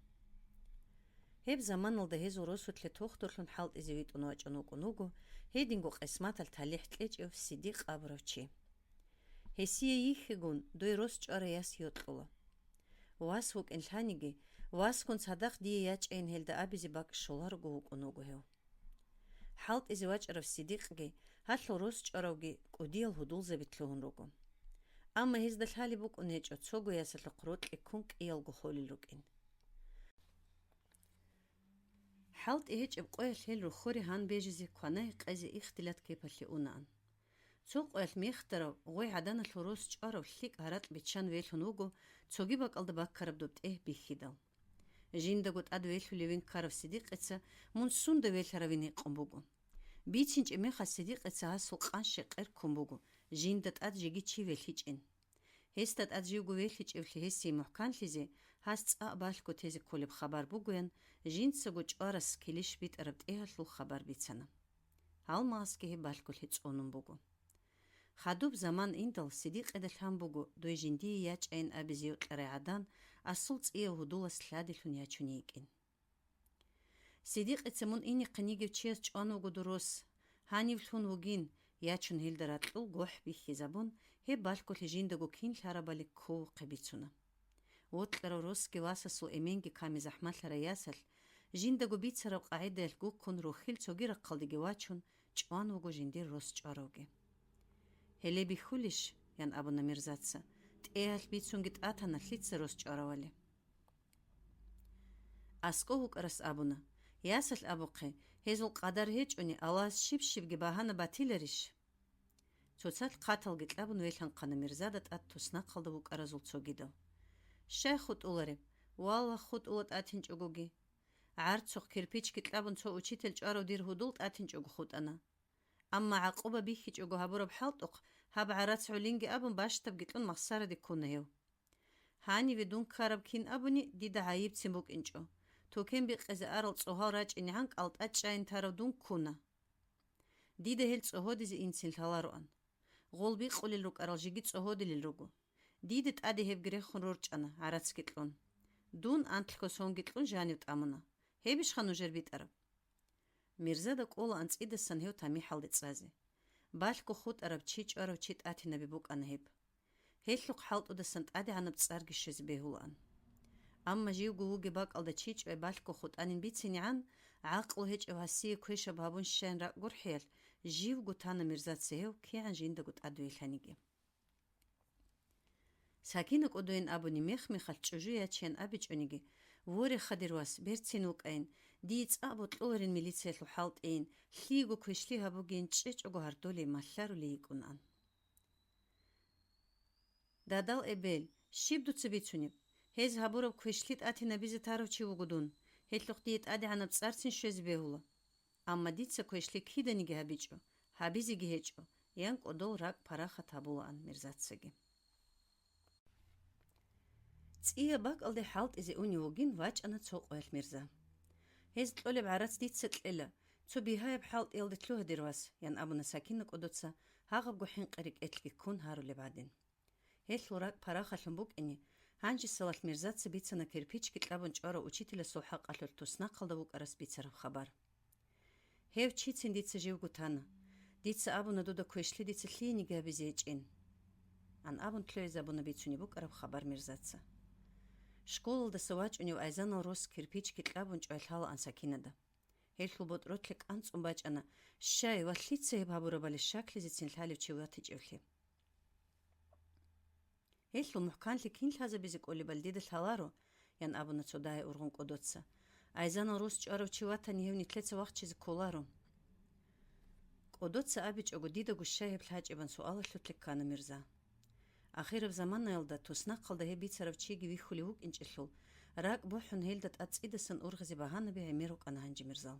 Гьеб заманалда гьезул росулъе тохтурлъун хӀалтӀизе витӀун вачӀун вукӀун вуго гьединго къисматалъ талихӀ кьечӀев Сидикъ абурав чи. Гьесие йихьигун дой рос чӀварай яс йокьула. Вас вукӀин лъаниги, васгун цадахъ дие ячӀайин гьелда абизе бакӀ щоларого вукӀун вуго гьев. ХӀалтӀизе вачӀарав Сидикъги, гьалъул рос чӀваравги кӀудиял гьудулзаби лъугьун руго. Амма гьезда лъалеб букӀун гьечӀо цого ясалъухъ рокьи ккун кӀиялго холел рукӀин. ХӀалтӀи гьечӀеб къоялъ гьел рохьоре гьан бежизе, кванай къезе ихтилат кепалъе унаан. Цо къоялъ мехтарав, гъой гӀаданалъул рос чӀварав лъикӀ гьаракь биччан велъун вуго, цоги бакӀалда баккараб доб тӀегь бихьидал. Жиндаго тӀад велъулевин ккарав Сидикъица мун сунда велъаравин гьикъун буго. БицинчӀеб мехалъ Сидикъица гьасул къан-щекъер ккун буго, жинда тӀад жеги чи велъичӀин. Гьесда тӀад живго велъичӀевлъи гьесие мухӀканлъизе, гьас цӀакъ балъго тезе кколеб хабар бугоян, жинцаго чӀварас килищ битӀараб тӀегьалъул хабар бицана. Гьалмагъасги гьеб балъголъи цӀунун буго. Хадуб заман индал, Сидикъида лъан буго дой жиндие ячӀайин абизе йокьарай гӀадан, асул цӀияв гьудулас лъадилъун ячун йикӀин. Сидикъица мун инехъин йигев чияс чӀван вуго дур рос. Гьанив лъун вугин, ячун гьелда ракьул гохӀ бихьизабун, гьеб балъголъи жиндаго кин лъарабали ккувухъе бицуна. Вокьарав росги васасул эменги ками захӀмалъарай ясалъ, жиндаго бицараб къагӀидаялъ гуккун рохьил цоги рахъалдеги вачун, чӀван вуго жиндир рос чӀваравги. «Гьеле бихьулищ?» – ян абуна Мирзаца. «ТӀегьалъ бицунги тӀатана, лъица рос чӀваравали?» АскӀов вукӀарас абуна: «Ясалъ абухъе, гьезул къадар гьечӀони, Аллагьас щиб-щибги багьана батиларищ?» Цоцалъ хъаталги кьабун велъанхъана Мирзада тӀад туснахъалда вукӀаразул цогидал. «Щай хутӀулареб? Валлагь, хутӀула тӀатинчӀогоги. ГӀарцухъ кирпичги кьабун цо учитель чӀварав дир гьудул тӀатинчӀого хутӀана. Амма гӀакъуба бихьичӀого гьабураб хӀалтӀухъ, гьаб гӀарац гӀолинги абун, бащдабги кьун махсараде ккуна гьев. Гьаниве дун ккараб кин абуни дида гӀайибцин букӀинчӀо. Токен бикъизе арал цӀогьал рачӀинегӀан кӀалтӀа чӀайин тарав дун ккуна. Дида гьел цӀогьодизе инцин лъалароан. Гъол бикъулел рукӀарал жеги цӀогьодилел руго. Дида тӀаде гьебги рехун рорчӀана, гӀарацги кьун. Дун анлъго сонги кьун жанив тӀамуна. Гьебищха нужер битӀараб?» Мирзада кӀолаан цӀидасан гьев тамихӀалде цӀазе. Балъго хутӀараб чи чӀварав чи тӀатинаби букӀана гьеб. Гьелъухъ хӀалтӀудасан тӀадегӀанаб цӀарги щвезе бегьулаан. Амма живго вугеб бакӀалда чи чӀвай балъго хутӀанин бицинегӀан, гӀакълу гьечӀев гьасие квешаб гьабун щайин ракӀ гурхӀиялъ, живго тана Мирзаца гьев кигӀан жиндаго тӀад вилъаниги. Сакина кӀодойин абуни мех-мехалъ чӀужу ячеян абичӀониги: «Вореха, дир вас, берцин вукӀайин, дие цӀакъ бокьуларин милициялъул хӀалтӀийин, лъиего квешлъи гьабугейин, чӀечӀого гьардолей малъарулей йикӀунаан». «Дадал эбел, щиб дуца бицунеб? Гьез гьабураб квешлъи тӀатинабизе тарав чи вуго дун, гьелъухъ дие тӀадегӀанаб цӀарцин щвезе бегьула. Амма дица квешлъи киданиги гьабичӀо, гьабизеги гьечӀо», – ян кӀодол ракӀ-парахат гьабулаан Мирзацаги. ЦӀияб бакӀалде хӀалтӀизе унев вугин вачӀана цо къоялъ Мирза. «Гьез кьолеб гӀарац дица кьела, цо бигьаяб хӀалтӀиялде лъугьа, дир вас», – ян абуна Сакина кӀодоца, гьагъабго хӀинкъи рекӀелъги ккун гьарулеб гӀадин. Гьелъул ракӀ-парахалъун букӀине, гьанжесалалъ Мирзаца бицана кирпичги кьабун чӀварав учителасул хӀакъалъулъ туснахъалда вукӀарас бицараб хабар. «Гьев чицин дица живго тана. Дица абуна дуда квешлъи дица лъиениги гьабизе гьечӀин», – ан абун лъугӀизабуна бицунеб букӀараб хабар Мирзаца. Школалдаса вачӀунев Айзанал рос кирпичги кьабун чӀвай лъалаан Сакинада. Гьелъул ботӀролъи кӀанцӀун бачӀана, щай ва лъица гьеб гьабурабали щаклъизецин лъалев чи ватичӀевлъи. «Гьелъул мухӀканлъи кин лъазабизе кӀолебали дида лъаларо», – ян абуна цо дагьай ургъун кӀодоца. «Айзанал рос чӀварав чи ватани, гьев нилъеца вахчизе кколаро». КӀодоца абичӀого, дидаго щай гьеб лъачӀебан суалалъулъе ккана Мирза. Ахираб заманаялда туснахъалда гьеб бицарав чиги вихьулев вукӀинчӀелъул, ракӀ бухӀун гьелда тӀад цӀидасан ургъизе багьанаби гӀемер рукӀана гьанже Мирзал.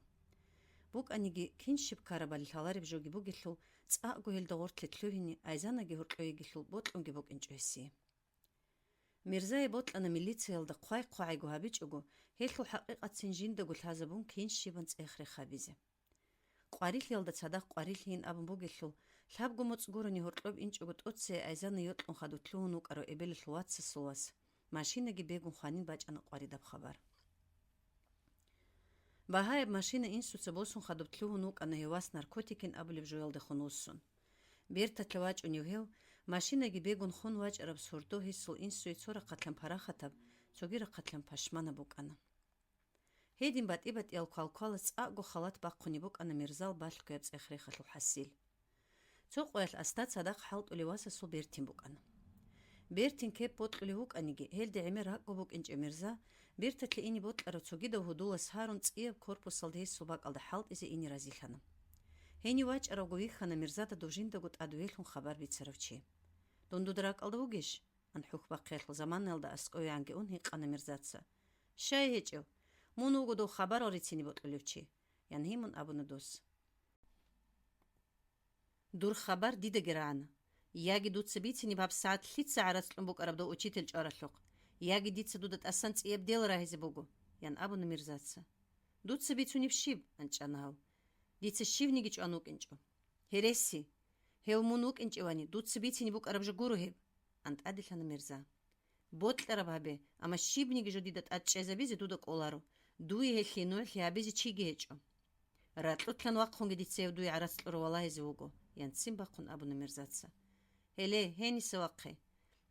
БукӀаниги, кин щиб ккарабали лъалареб жоги бугелъул, цӀакъго гьелда гъорлъе лъугьине, Айзанаги гьоркьо йигелъул бокьунги букӀинчӀо гьесие. Мирзае бокьана милициялда хъвай-хъвагӀайго гьабичӀого, гьелъул хӀакъикъатцин жиндаго лъазабун кин щибан цӀех-рех гьабизе. Къварилъиялда цадахъ къварилъийин абун бугелъул, Лъабго моцӀ гурони гьоркьоб инчӀого тӀоцее Айзана йокьун хадув лъугьун вукӀарав эбелалъул вацасул вас машинаги бегун хванин бачӀана къваридаб хабар. Багьаяб машина инсуца босун хадуб лъугьун вукӀана гьев вас наркотикин абулеб жоялдехун вуссун. Берталъа вачӀунев гьев, машинаги бегун хун вачӀараб сордо гьесул инсуе цо рахъалъан парахатаб, цоги рахъалъан пашманаб букӀана. Гьедин батӀи-батӀиял квалквалас цӀакъго халат бахъунеб букӀана Мирзал балъгояб цӀех-рехалъул хӀасил. Цо къоялъ асда цадахъ хӀалтӀулев васасул бертин букӀана. Бертин кеп бокьулев вукӀаниги, гьелде гӀемер ракӀго букӀинчӀев Мирза, берталъе ине бокьарав цогидав гьудулас гьарун цӀияб корпусалда гьесул бакӀалда хӀалтӀизе ине разилъана. Гьенив вачӀаравго вихьана Мирзада дов жиндаго тӀадвугьелъун хабар бицарав чи. «Дун дуда ракӀалда вугищ?» — ан хӀухьбахъиялъул заманаялда аскӀовегӀанги ун гьикъана Мирзаца. «Щай гьечӀев? Мун вуго дов хабарал рицине бокьулев чи», — ян гьимун абуна дос. «Дур хабар дидаги рагӀана. Яги дуца бицинеб гьабсагӀат лъица гӀарац кьун букӀараб дов учитель чӀваралъухъ, яги дица дуда тӀасан цӀияб дел рагьизе буго», — ян абуна Мирзаца. «Дуца бицунеб щиб?» — анчӀана гьав. «Дица щивниги чӀван вукӀинчӀо». «Гьереси! Гьев мун вукӀинчӀевани, дуца бицине букӀараб жо гуро гьеб», — ан тӀаделъана Мирза. «Бокьараб гьабе, амма щибниги жо дида тӀад чӀезабизе дуда кӀоларо, дуе гьелъие нугӀлъи гьабизе чиги гьечӀо». «Ракьулъан вахъунги дица гьев дуе гӀарац кьурав валагьизе вуго», — ян ццин бахъун абуна Мирзаца. «Гьеле, гьениса вахъе.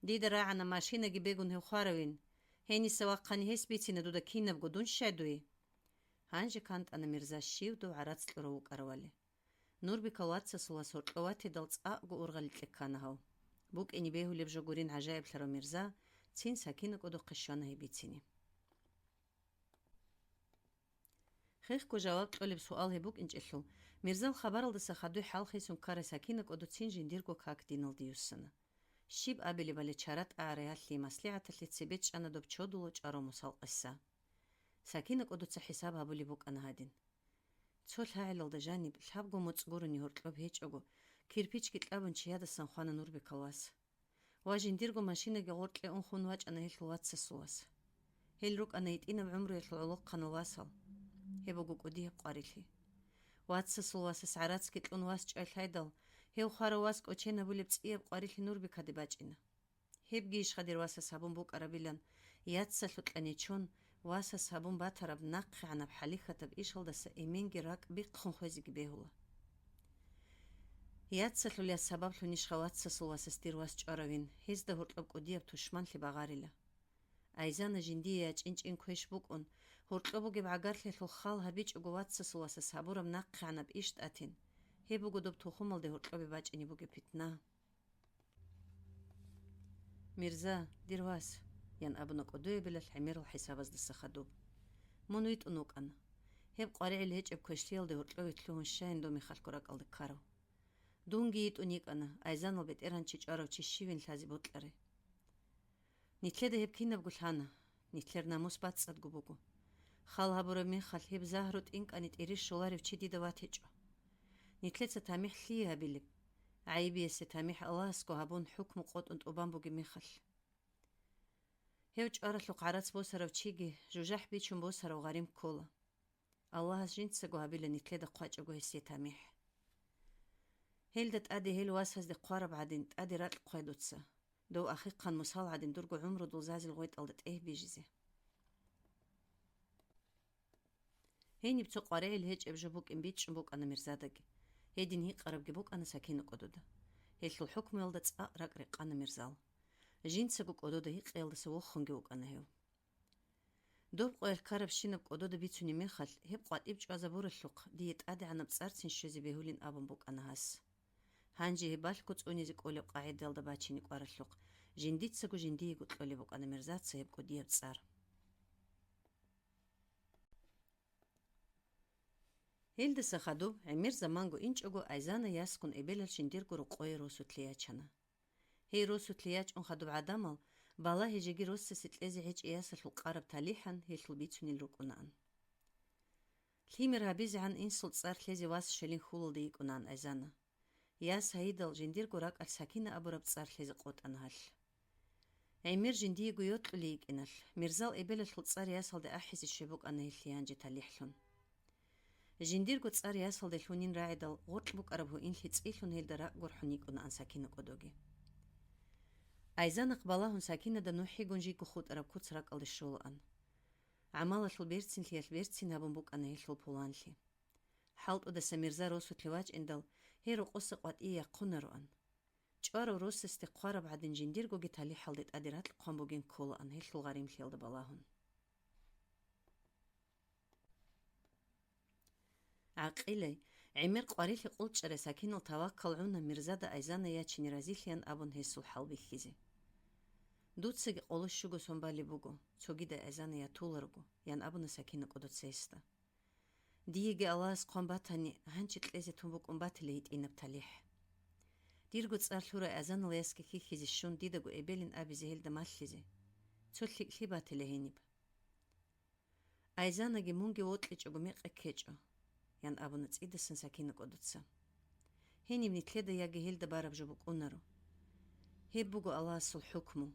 Дида рагӀана машинаги бегун гьев хваравин. Гьениса вахъани гьес бицина дуда кинабго, дун щай дуе?» Гьанже кантӀана Мирза щив дов гӀарац кьурав вукӀаравали. Нурбикал вацасул вас гьоркьов ватидал цӀакъго ургъалилъе ккана гьав. БукӀине бегьулеб жо гурин гӀажаиблъарав Мирза цин Сакина кӀодохъе щвана гьеб бицине. Хехго жаваб кьолеб суал гьеб букӀинчӀелъул, Мирзал хабаралдаса хадуй хӀалхисун ккарай Сакина кӀодо цин жиндирго как диналде юссана. Щиб абилебали чара тӀагӀарай гьалъие маслигӀаталъе цебе чӀана доб чодула чӀварав мусал къиса. Сакина кӀодоца хӀисаб гьабулеб букӀана гьадин. Цо лъагӀелалда жаниб, лъабго моцӀ гурони гьоркьоб гьечӀого, кирпичги кьабун чиядасан хвана Нурбекал вас. Ва жиндирго машинаги гъоркье ун хун вачӀана гьелъул вацасул вас. Гьел рукӀана гьитӀинаб гӀумруялъул гӀолохъанал васал. Гьеб буго кӀудияб къварилъи. Вацасул васас гӀарацги кьун вас чӀвай лъайдал, гьев хварав вас кӀоченабулеб цӀияб къварилъи Нурбекаде бачӀина. Гьебги ишха дир васас гьабун букӀарабилан, яцалъукьа нечон, васас гьабун батараб нахъегӀанаб хӀалихьатаб ишалдаса эменги ракӀ бихъун хвезеги бегьула. Яцалъулеб сабаблъунищха вацасул васас дир вас чӀваравин, гьезда гьоркьоб кӀудияб тушманлъи багъарила. Айзана жиндие ячӀинчӀин квеш букӀун, гьоркьоб бугеб гӀагарлъиялъул хал гьабичӀого вацасул васас гьабураб нахъегӀанаб иш тӀатин, гьеб буго доб тухумалде гьоркьобе бачӀине бугеб питна. «Мирза, дир вас», — ян абуна кӀодоябилалъ гӀемерал хӀисабаздаса хадуб. «Мун витӀун вукӀана. Гьеб къваригӀел гьечӀеб квешлъиялде гьоркьове лъугьун щайин доб мехалъго ракӀалде ккарав? Дунги йитӀун йикӀана, Айзанал бетӀергьанчи чӀварав чи щивин лъазе бокьаре. Нилъеда гьеб кинабго лъана, нилъер намус бацӀцӀадго буго. Хал гьабураб мехалъ гьеб загьру тӀинкӀани тӀире щоларев чи дида ватичӀо. Нилъеца тамихӀ лъие гьабилеб? ГӀайибиясе тамихӀ Аллагьасго гьабун, хӀукму къотӀун тӀубан бугеб мехалъ. Гьев чӀваралъухъ гӀарац босарав чиги, жужахӀ бичун босарав гъарим ккола. Аллагьас жинцаго гьабила нилъеда хъвачӀого гьесие тамихӀ. Гьелда тӀаде гьел васазде хъвараб гӀадин, тӀаде ракь хъвай дуца. Дов ахихъан мусал гӀадин дурго гӀумру дулзазил гъветӀалда тӀегь бижизе». Гьениб цо къваригӀел гьечӀеб жо букӀин бичӀчӀун букӀана Мирзадаги. Гьедин гьикъарабги букӀана Сакина кӀодода. Гьелъул хӀукмуялда цӀакъ ракӀ рекъана Мирзал. Жинцаго кӀодода гьикъиялдаса вохунги вукӀана гьев. Доб къоялъ ккарабщинаб кӀодода бицунеб мехалъ, гьеб къватӀиб чӀвазабуралъухъ, дие тӀадегӀанаб цӀарцин щвезе бегьулин абун букӀана гьас. Гьанже гьеб балъго цӀунизе кӀолеб къагӀидаялда бачине кӀваралъухъ, жиндицаго жиндиего кьолеб букӀана Мирзаца гьеб кӀудияб цӀар. Гьелдаса хадуб, гӀемер заманго инчӀого, Айзана ясгун эбелалъ жиндирго рокъое росулъе ячана. Гьей росулъе ячӀун хадуб гӀадамал, балагье жеги росасе кьезе гьечӀеб ясалъул къараб талихӀан гьелъул бицунел рукӀунаан. Лъимер гьабизегӀан инсул цӀар лъезе вас щвелин хьулалде йикӀунаан Айзана. Яс гьайидал жиндирго ракӀалъ Сакина абураб цӀар лъезе къотӀана гьалъ. ГӀемер жиндиего йокьулей йикӀиналъ, Мирзал эбелалъул цӀар ясалде ахӀизе щвеб букӀана гьелъие гьанже талихӀлъун. Жиндирго цӀар ясалде лъунин рагӀидал гъоркь букӀараб гьуинлъи цӀилъун гьелда ракӀ гурхӀун йикӀунаан Сакина кӀодоги. Айзанахъ балагьун Сакинада нухӀигун жийго хутӀараб куц ракӀалде щолаан. ГӀамалалъул берцинлъиялъ берцин гьабун букӀана гьелъул пуланлъи. ХӀалтӀудаса Мирза росулъе вачӀиндал, гьей рокъоса къватӀие яхъунароан. ЧӀварав росасде хъвараб гӀадин жиндиргоги талихӀалде тӀаде ракь хъван бугин кколаан гьелъул гъаримлъиялда балагьун. ГӀакъилай, гӀемер къварилъи къулчӀарай Сакинал таваккал гӀуна Мирзада Айзана ячине разилъаян абун гьесул хӀал бихьизе. «Дуцаги къоло щуго сон балеб буго, цогидай Айзана ятуларого», — ян абуна Сакина кӀодоца гьесда. «Диеги Аллагьас хъван батани, гьанже кьезе тун букӀун батила гьитӀинаб талихӀ. Дирго цӀар лъурай азаналъ ясги хьихьизе щун, дидаго эбелин абизе гьелда малъизе. Цо лъикӀлъи батила гьениб». «Айзанаги мунги вокьичӀого мекъи ккечӀо», — ян абуна цӀидасан Сакина кӀодоца. «Гьениб нилъеда яги гьелда бараб жо букӀунаро. Гьеб буго Аллагьасул хӀукму,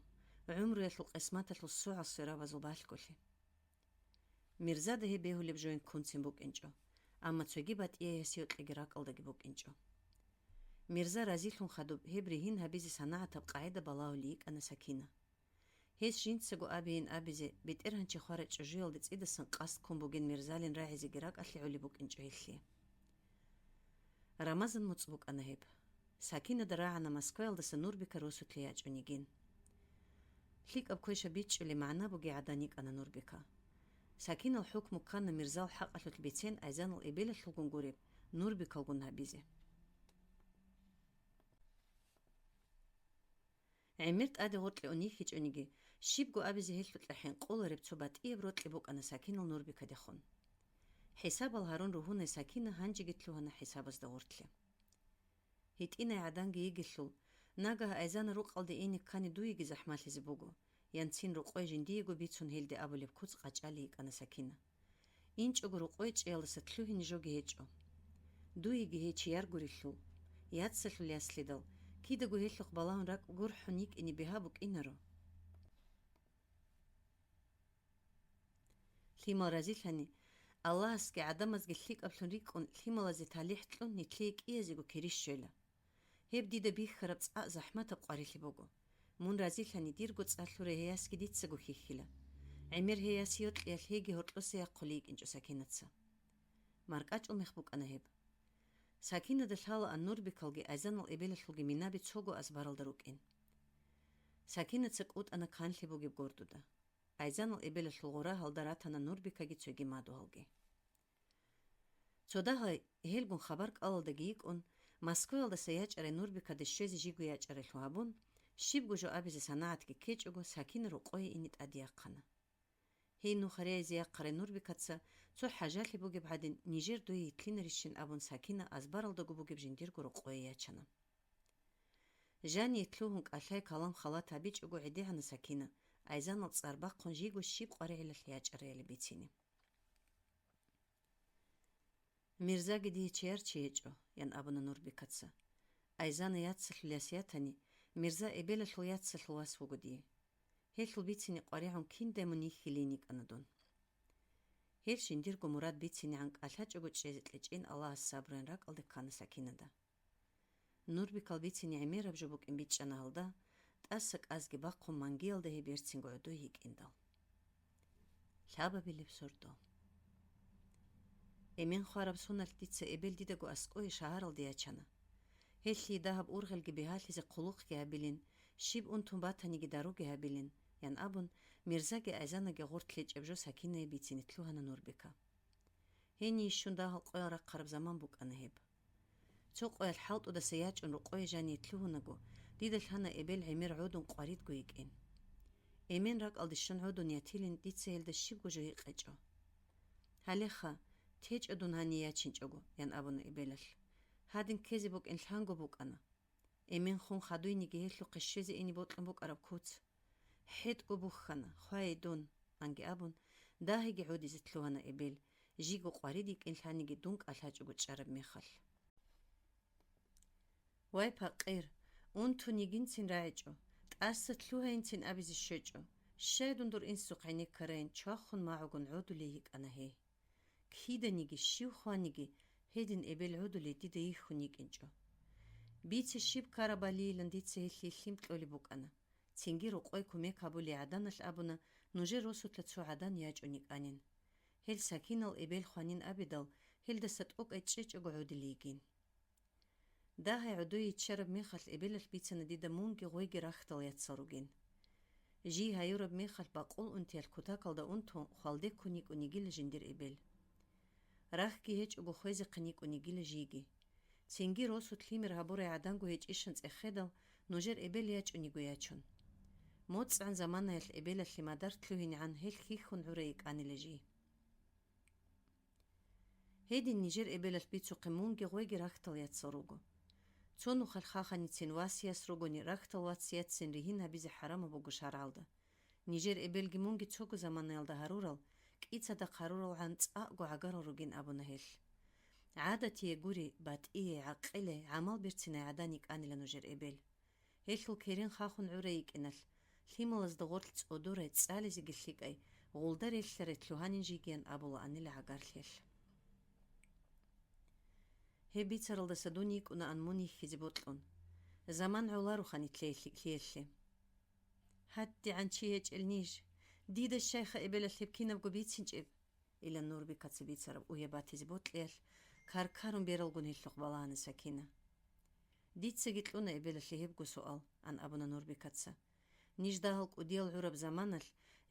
гӀумруялъул къисматалъул сугӀал-сверабазул балъголъи». Мирзада гьеб бегьулеб жоян ккунцин букӀинчӀо, амма цоги батӀияй гьесие йокьиги ракӀалдаги букӀинчӀо. Мирза разилъун хадуб гьеб ригьин гьабизе санагӀатаб къагӀида балагьулей йикӀана Сакина. Гьес жинцаго абейин абизе, бетӀергьанчи хварай чӀужуялде цӀидасан къасд ккун бугин Мирзалин рагӀизеги ракӀалъе гӀолеб букӀинчӀо гьелъие. Рамазан муцӀ букӀана гьеб. Сакинада рагӀана Москваялдаса Нурбика росулъе ячӀун йигин. ЛъикӀаб квешаб бичӀчӀулеб магӀна бугей гӀадан йикӀана Нурбика. Сакинал хӀукму ккана Мирзал хӀакъалъулъ бицен Айзанал эбелалъулгун гуреб, Нурбикалгун гьабизе. ГӀемер тӀаде гъоркье унихьичӀониги, щибго абизе гьелъукьа хӀинкъулареб цо батӀияб рокьи букӀана Сакинал Нурбикадехун. ХӀисабал гьарун ругьунай Сакина гьанжеги лъугьана хӀисабазда гъоркье. ГьитӀинай гӀаданги йигелъул, нагагь Айзана рукъалде ине ккани дуеги захӀмалъизе буго, ян цин рокъой жиндиего бицун гьелде абулеб куц къачӀалей йикӀана Сакина. ИнчӀого рокъой чӀеялдаса лъугьине жоги гьечӀо. Дуеги гьей чияр гурелъул, яцалъул яслидал, кидаго гьелъухъ балагьун ракӀ гурхӀун йикӀине бигьа букӀинаро. Лъимал разилъани, Аллагьасги гӀадамазги лъикӀаблъун рикӀкӀун, лъималазе талихӀ кьун, нилъее кӀиязего кири щвела. Гьеб дида бихьараб цӀакъ захӀматаб къварилъи буго. Мун разилъани, дирго цӀар лъурай гьей ясги дицаго хьихьила. ГӀемер гьей яс йокьиялъ гьейги гьоркьоса яхъулей йикӀинчӀо Сакинаца. МаркӀачӀул мех букӀана гьеб. Сакинада лъалаан Нурбикалги Айзанал эбелалъулги минаби цого азбаралда рукӀин. Сакинаца кӀутӀана канлъи бугеб гордуда. Айзанал эбелалъул гъорагьалда ратана Нурбикаги цоги мадугьалги. Цо дагьай гьелгун хабар кӀалалдаги йикӀун, Москваялдаса ячӀарай Нурбикаде щвезе жиго ячӀарайлъун гьабун, щибго жо абизе санагӀатги ккечӀого, Сакина рокъое ине тӀаде яхъана. Гьей нух рейизе яхъарай Нурбикаца цо хӀажалъи бугеб гӀадин, нижер дуе йитлъинарищин абун, Сакина азбаралдаго бугеб жиндирго рокъое ячана. Жание лъугьун кӀалъай калам-халат гьабичӀого гӀедегӀана Сакина, Айзанал цӀар бахъун жиго щиб къваригӀелалъ ячӀарайилан бицине. «Мирзаги дие чияр чи гьечӀо», — ян абуна Нурбикаца. «Айзана яцалъул яс ятани, Мирза эбелалъул яцалъул вас вуго дие. Гьелъул бицине къваригӀун киндай мун йихьилин йикӀана дун». Гьеб жиндирго мурад бицинегӀан кӀалъачӀого чӀезе кьечӀин Аллагьас сабруян ракӀалде ккана Сакинада. Нурбикал бицине гӀемераб жо букӀин бичӀчӀана гьалда, тӀаса кӀазги бахъун мангиялда гьеб берцинго гӀодой йикӀиндал. Лъабабилеб сордо. Эмен хвараб соналъ дица эбел дидаго аскӀое шагьаралде ячана. Гьелъие дагьаб ургъелги бигьалъизе хъулухъги гьабилин, щиб унтун батаниги даруги гьабилин, ян абун, Мирзаги Айзанаги гъорт лъечӀеб жо Сакинае бицине лъугьана Нурбика. Гьение щун дагьал къоял рахъараб заман букӀана гьеб. Цо къоялъ хӀалтӀудаса ячӀун рокъое жание лъугьунаго, дида лъана эбел гӀемер гӀодун къваридго йикӀин. Эмен ракӀалде щун гӀодун ятилин дица гьелда щибго жо гьикъечӀо. «Гьалеха, течӀо дун гьание ячинчӀого», — ян абуна эбелалъ. «Гьадин ккезе букӀин лъанго букӀана. Эмен хун хадуйниги гьелъухъе щвезе ине бокьун букӀараб куц. ХӀетӀго бухьана, хвайи дун», — анги абун, дагьиги гӀодизе лъугьана эбел, жиго къварид йикӀин лъаниги дун кӀалъачӀого чӀараб мехалъ. «Вай, пакъир, унтун йигинцин рагӀичӀо, тӀаса лъугьайинцин абизе щвечӀо, щай дун дур инсухъ гӀенеккарайин чвахун магӀугун гӀодулей йикӀана гьей. киданиги, щив хваниги, гьедин эбел гӀодулей дида йихьун йикӀинчӀо. Бице щиб ккараб балейилан дица гьелъие лъим кьолеб букӀана. Цинги рокъой кумек гьабулей гӀаданалъ абуна, нужер росулъа цо гӀадан ячӀун йикӀанин. Гьел Сакинал эбел хванин абидал, гьелдаса тӀокӀай чӀечӀого гӀодилей йигин. Дагьай гӀодой йиччараб мехалъ эбелалъ бицана дида мунги гъойги рахьдал яцал ругин. Жий гьаюраб мехалъ бакъул унтиялъ кутакалда унтун хвалде ккун йикӀун йигила жиндир эбел. Рахьги гьечӀого хвезехъин йикӀун йигила жийги. Цинги росулъ лъимер гьабурай гӀаданго гьечӀищан цӀехедал, нужер эбел ячӀун йиго ячун. МоцӀгӀан заманаялъ эбелалъе мадар лъугьинегӀан гьел хьихьун гӀурай йикӀанила жий. Гьедин нижер эбелалъ бицухъе мунги гъойги рахьдал яцал руго. Цо нухалъ хаханицин васияс ругони, рахьдал васияцин ригьин гьабизе хӀарамаб буго шаргӀалда. Нижер эбелги мунги цого заманаялда гьарурал, кӀицадахъ гьаруралгӀан цӀакъго гӀагарал ругин абуна гьелъ. ГӀадатие гури, батӀие, гӀакъиле, гӀамал берцинай гӀадан йикӀанила нужер эбел. Гьелъул керен хахун гӀурай йикӀиналъ, лъималазда гъорлъ цӀодорай, цӀализеги лъикӀай, гъулда релълъарай лъугьанин жигиян абулаанила гӀагарлъиялъ. Гьеб бицаралдаса дун йикӀунаан мун йихьизе бокьун. Заман гӀоларуха нитлъее лъикӀлъиялъе. ГьатӀигӀан чи гьечӀел ниж! Дида щайха эбелалъ гьеб кинабго бицинчӀеб? Ила Нурбикаца бицараб угья батизе бокьиялъ, каркарун бералгун гьелъухъ балагьана Сакина. Дицаги кьуна эбелалъе гьебго суал, ан абуна Нурбикаца. Ниж дагьал кӀудиял гӀураб заманалъ,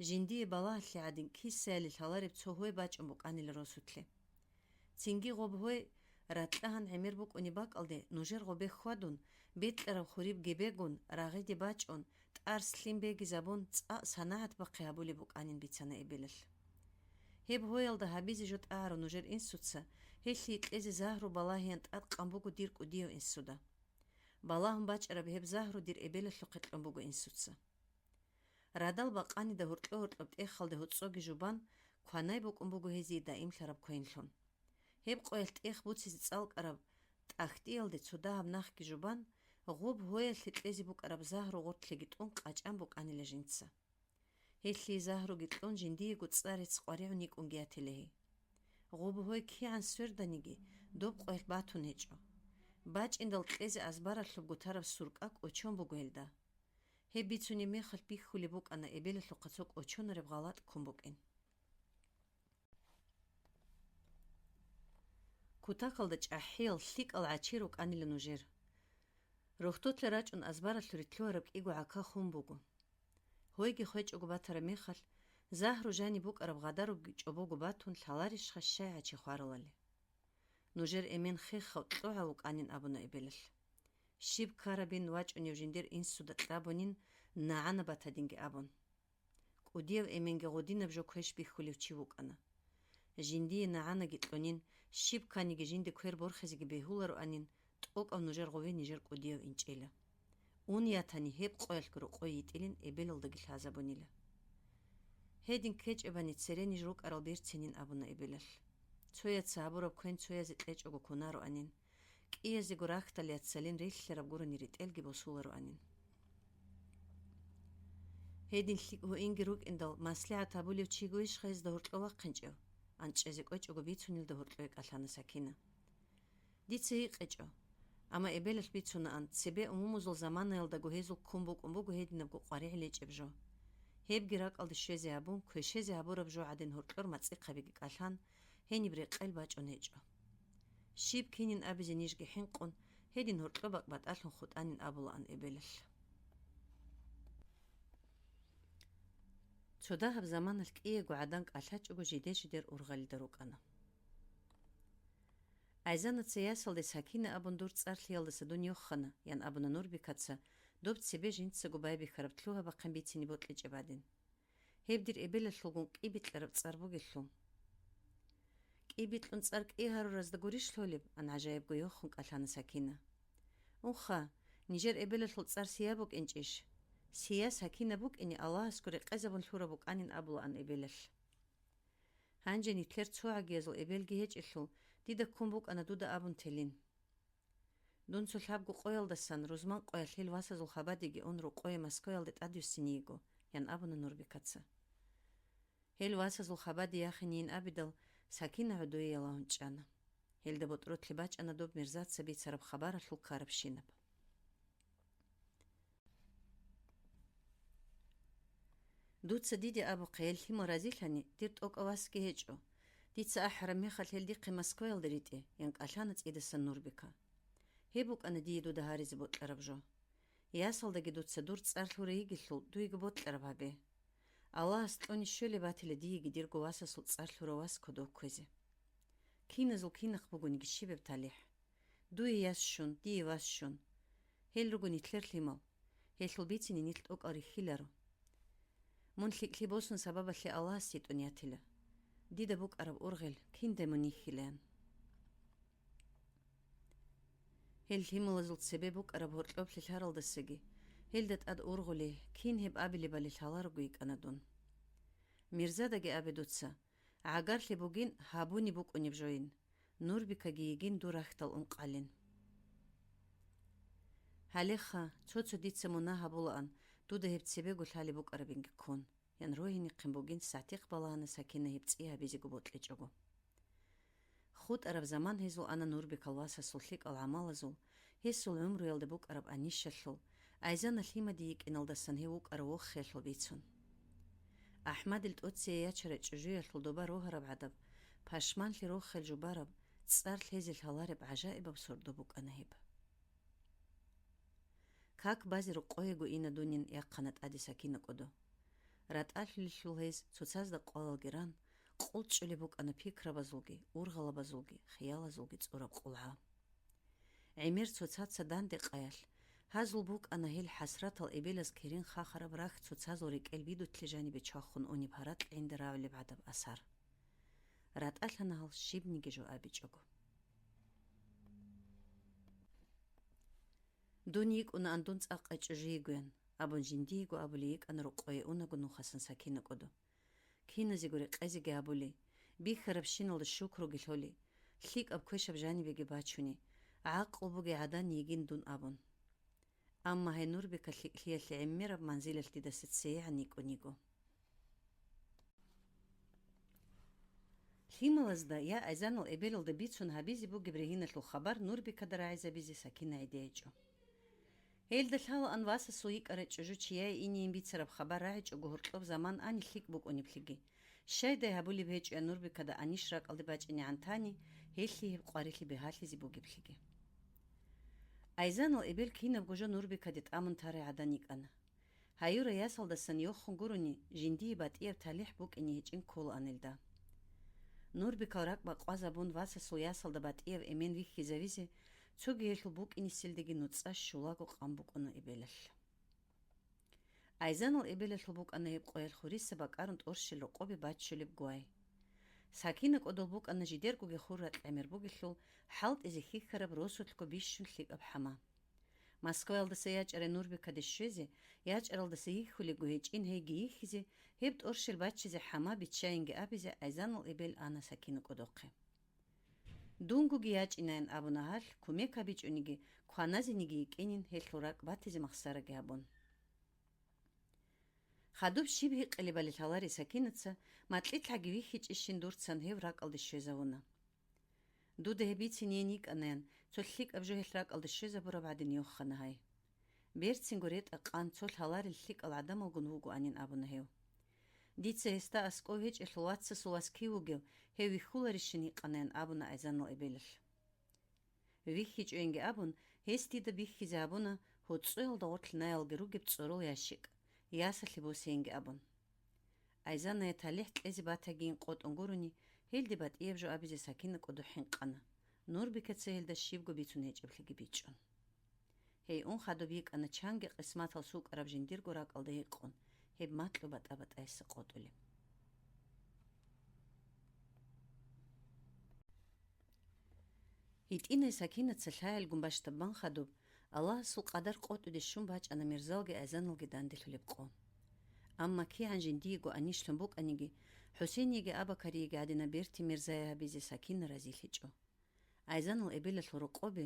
жиндие балагьалъе гӀадин кисаялил лъалареб цо гьой бачӀун букӀанила росулъе. Цинги гъоб гьой, ракьагьан гӀемер букӀунеб бакӀалде, нужер гъобе хьвадун, бекьараб хуриб гебегун, рагъиде бачӀун, тӀарс лъим бегизабун, цӀакъ санагӀат бахъи гьабулеб букӀанин бицана эбелалъ. Гьеб гьоялда гьабизе жо тӀагӀарав нужер инсуца, гьелъие кьезе загьру балагьеян тӀадкъан буго дир кӀудияв инсуда. Балагьун бачӀараб гьеб загьру дир эбелалъухъе кьун буго инсуца. Радал бакъанида гьоркьо-гьоркьоб тӀехалде гьоцӀоги жубан, кванай букӀун буго гьезие даимлъараб квенлъун. Гьеб къоялъ тӀех буцизе цӀалкӀараб тӀахьтӀиялде цо дагьаб нахги жубан, гъоб гьоялъе кьезе букӀараб загьру гъортлъиги тӀун къачӀан букӀанила жинца. Гьелъие загьруги кьун жиндиего цӀа-рецц къваригӀун йикӀунги ятила гьей. Гъоб гьой кигӀан сверданиги, доб къоялъ батун гьечӀо. БачӀиндал кьезе азбаралъуб гутараб суркӀа кӀочон буго гьелда. Гьеб бицунеб мехалъ бихьулеб букӀана эбелалъухъа цо кӀочонареб гъалатӀ ккун букӀин. Кутакалда чӀахӀиял лъикӀал гӀачи рукӀанила нужер. Рохтолъа рачӀун азбаралъуре лъугьараб кӀиго гӀака хун буго. Гьойги хвечӀого батараб мехалъ, загьру жаниб букӀараб гъадарубги чӀобого батун лъаларищха щай гӀачи хваралали? Нужер эмен хехав кьогӀав вукӀанин абуна эбелалъ. Щиб ккарабин вачӀунев жиндир инсуда кьабунин, нагӀана батадинги абун. КӀудияв эменги гъодинаб жо квеш бихьулев чи вукӀана. Жиндие нагӀанаги кьунин, щиб кканиги жинде квер борхизеги бегьулароанин, тӀокӀав нужер гъове нижер кӀудияв инчӀела. Ун ятани гьеб къоялъго рокъой йитӀилин эбелалдаги лъазабунила. Гьедин ккечӀебани цере ниж рукӀарал берцинин абуна эбелалъ. Цояца гьабураб квен цоязе кьечӀого кунароанин. КӀиязего рахьдал яцалин релълъараб гурони ретӀелги босулароанин. Гьедин лъикӀ гьуинги рукӀиндал, маслигӀат гьабулев чигойищха гьезда гьоркьов вахъинчӀев? АнчӀезе кӀвечӀого бицунелда гьоркьове кӀалъана Сакина. Дица гьикъичӀо. Амма эбелалъ бицунаан, цебе умумузул заманаялдаго гьезул ккун букӀун буго гьединабго къваригӀел гьечӀеб жо. Гьебги ракӀалде щвезе гьабун, квешезе гьабураб жо гӀадин гьоркьор мацӀихъабиги кӀалъан, гьениб рекъел бачӀун гьечӀо. Щиб кинин абизе нижги хӀинкъун, гьедин гьоркьо бакӀ батӀалъун хутӀанин абулаан эбелалъ. Цо дагьаб заманалъ кӀиего гӀадан кӀалъачӀого жиде-жидер ургъалида рукӀана. Айзанаца ясалде Сакина абун дур цӀар лъиялдаса дун йохана, ян абуна Нурбикаца, доб цебе жинцаго байбихьараб лъугьа-бахъин бицине бокьичӀеб гьадин. Гьеб дир эбелалъулгун кӀи бикьараб цӀар бугелъул. КӀи бикьун цӀар кӀи гьаруразда гурищ лъолеб? Ан гӀажаибго йохун кӀалъана Сакина. Унха, нижер эбелалъул цӀар Сия букӀинчӀищ? Сия Сакина букӀине Аллагьасго рекъезабун лъураб букӀанин абулаан эбелалъ. Гьанже нилъер цо гӀагиязул эбелги гьечӀелъул, дида ккун букӀана дуда абун телин. Дун цо лъабго къоялдасан рузман къоялъ гьел васазул хабадеги ун рокъое Москваялде тӀадвиссинейиго, ян абуна Нурбикаца. Гьел васазул хабаде яхинейин абидал, Сакина гӀодое ялагьун чӀана. Гьелда ботӀролъи бачӀана доб Мирзаца бицараб хабаралъул ккарабщинаб. «Дуца диде абухъе, гьел лъимал разилъани, дир тӀокӀав васги гьечӀо. Дица ахӀараб мехалъ гьел дихъе Москваялде ритӀе», — ян кӀалъана цӀидасан Нурбека. Гьеб букӀана дие дуда гьаризе бокьараб жо. Ясалдаги дуца дур цӀар лъурай йигелъул, дуеги бокьараб гьабе. Аллагьас кьуни щолеб батила диеги дирго васасул цӀар лъурав вас кодов кквезе. Киназул кинахъ бугониги щибаб талихӀ. Дуе яс щун, дие вас щун. Гьел руго нилъер лъимал. Гьелъул бицине нилъ тӀокӀал рихьиларо. Мун лъикӀлъи босун сабабалъе Аллагьас йитӀун ятила. Дида букӀараб ургъел кинде мун йихьилан. Гьел лъималазул цебе букӀараб гьоркьоблъи лъаралдасаги, гьелда тӀад ургъули, кин гьеб абилебали лъаларого йикӀана дун. Мирзадаги абе дуца, гӀагарлъи бугин гьабуни букӀунеб жойин, Нурбикаги йигин дур рахьдал ункъалин. Гьалеха, цо-цо дица мунагь гьабулаан, дуда гьеб цебего лъалеб букӀарабинги ккун, — ян рогьинихъин бугин сатихъ балагьана Сакина гьеб цӀи гьабизего бокьичӀого. ХутӀараб заман гьезул ана Нурбекал васасул лъикӀал гӀамалазул, гьесул гӀумруялда букӀараб анищалъул, Айзана лъимаде йикӀиналдасан гьев вукӀарав вохиялъул бицун. АхӀмадил тӀоцее ячарай чӀужуялъул доба рогьараб гӀадаб, пашманлъи рохел жубараб, цӀар лъезе лъалареб гӀажаибаб сордо букӀана гьеб. Как базе рукъоего ина дунин, яхъана тӀаде Сакина кӀодо. РатӀалъулелъул гьез цоцазда къвалалги ран, къулчӀулеб букӀана пикрабазулги, ургъалабазулги, хиялазулги цӀураб къулгӀа. ГӀемер цоцаца данде къаялъ, гьазул букӀана гьел хӀасратал эбелаз керен хахараб рахь цоцазул рекӀел бидулъе жанибе чвахун унеб гьаракь гӀинда рагӀулеб гӀадаб асар. РатӀалъана гьал щибниги жо абичӀого. «Дун йикӀунаан дун цӀакъай чӀужу йигоян», — абун жиндиего абулей йикӀана рукъое унаго нухасан Сакина кӀодо. Киназего рекъезеги абулей, бихьарабщиналда щукруги лъолей, лъикӀаб квешаб жанибеги бачуней, гӀакълу бугей гӀадан йигин дун абун. Амма гьай Нурбека лъикӀлъиялъе гӀемераб манзилалъ дидаса цеегӀан йикӀун йиго. Лъималазда я Айзанал эбелалда бицун гьабизе бугеб ригьиналъул хабар Нурбекада рагӀизабизе Сакина гӀедегӀичӀо. Гьелда лъалаан васасул йикӀарай чӀужу чияе инейин бицараб хабар рагӀичӀого гьоркьоб заман ани лъикӀ букӀунеблъиги, щайдай гьабулеб гьечӀо я Нурбекада анищ ракӀалде бачӀинегӀан тани, гьелъие гьеб къварилъи бигьалъизе бугеблъиги. Айзанал эбел кинабго жо Нурбекаде тӀамун тарай гӀадан йикӀана. Гьаюра ясалдасан йохун гурони, жиндие батӀияб талихӀ букӀине гьечӀин кколаан илда. Нурбекал ракӀ бакъвазабун васасул ясалда батӀияб эмен вихьизавизе, цоги гьелъул букӀинисилдаги нуцӀа щулаго къан букӀуна эбелалъ. Айзанал эбелалъул букӀана гьеб къоялъ хуриса бакӀарун тӀорщел рокъобе баччулеб гвай. Сакина кӀодол букӀана жидергоги хур ракь гӀемер бугелъул, хӀалтӀизе хьихьараб росулъго бищун лъикӀаб хӀама. Москваялдаса ячӀарай Нурбекаде щвезе, ячӀаралдаса йихьулего гьечӀин гьейги йихьизе, гьеб тӀорщел баччизе хӀама биччайинги абизе Айзанал эбел ана Сакина кӀодохъе. Дунгоги ячӀинаян абуна гьалъ, кумек гьабичӀониги, кваназениги йикӀинин гьелъул ракӀ батизе махсараги гьабун. Хадуб щиб гьикъилебали лъаларей Сакинаца, макьилъаги вихьичӀищин дурцан гьев ракӀалде щвезавуна. Дуда гьеб бицинейин йикӀанаян, цо лъикӀаб жо гьелъ ракӀалде щвезабураб гӀадин йохана гьай. Берцинго ретӀа-къан цо лъаларел лъикӀал гӀадамалгун вугоанин абуна гьев. Дица гьесда аскӀов гьечӀелъул вацасул вас кив вугев, гьев вихьуларищин йикъанаян абуна Айзанал эбелалъ. ВихьичӀойинги абун, гьес дида бихьизе гьабуна гьоцӀоялда гъорлъ наялги ругеб цӀорол ящикӀ, ясалъе босейинги абун. Айзанае талихӀ кьезе батагийин къотӀун гурони, гьелде батӀияб жо абизе Сакина кӀодо хӀинкъана, Нурбекаца гьелда щибго бицун гьечӀеблъиги бичӀчӀун. Гьей ун хадуб йикӀана чанги къисматал сукӀараб жиндирго ракӀалда гьикъун, гьеб макьу батӀа-батӀаяса къотӀулеб. ГьитӀинай Сакинаца лъаялгун бащдаб бан хадуб, Аллагьасул къадар къотӀуде щун бачӀана Мирзалги Айзаналги данделъулеб къо. Амма кигӀан жиндиего анишлъун букӀаниги, ХӀусейниеги Абакариеги гӀадинаб берти Мирзае гьабизе Сакина разилъичӀо. Айзанал эбелалъул рокъобе,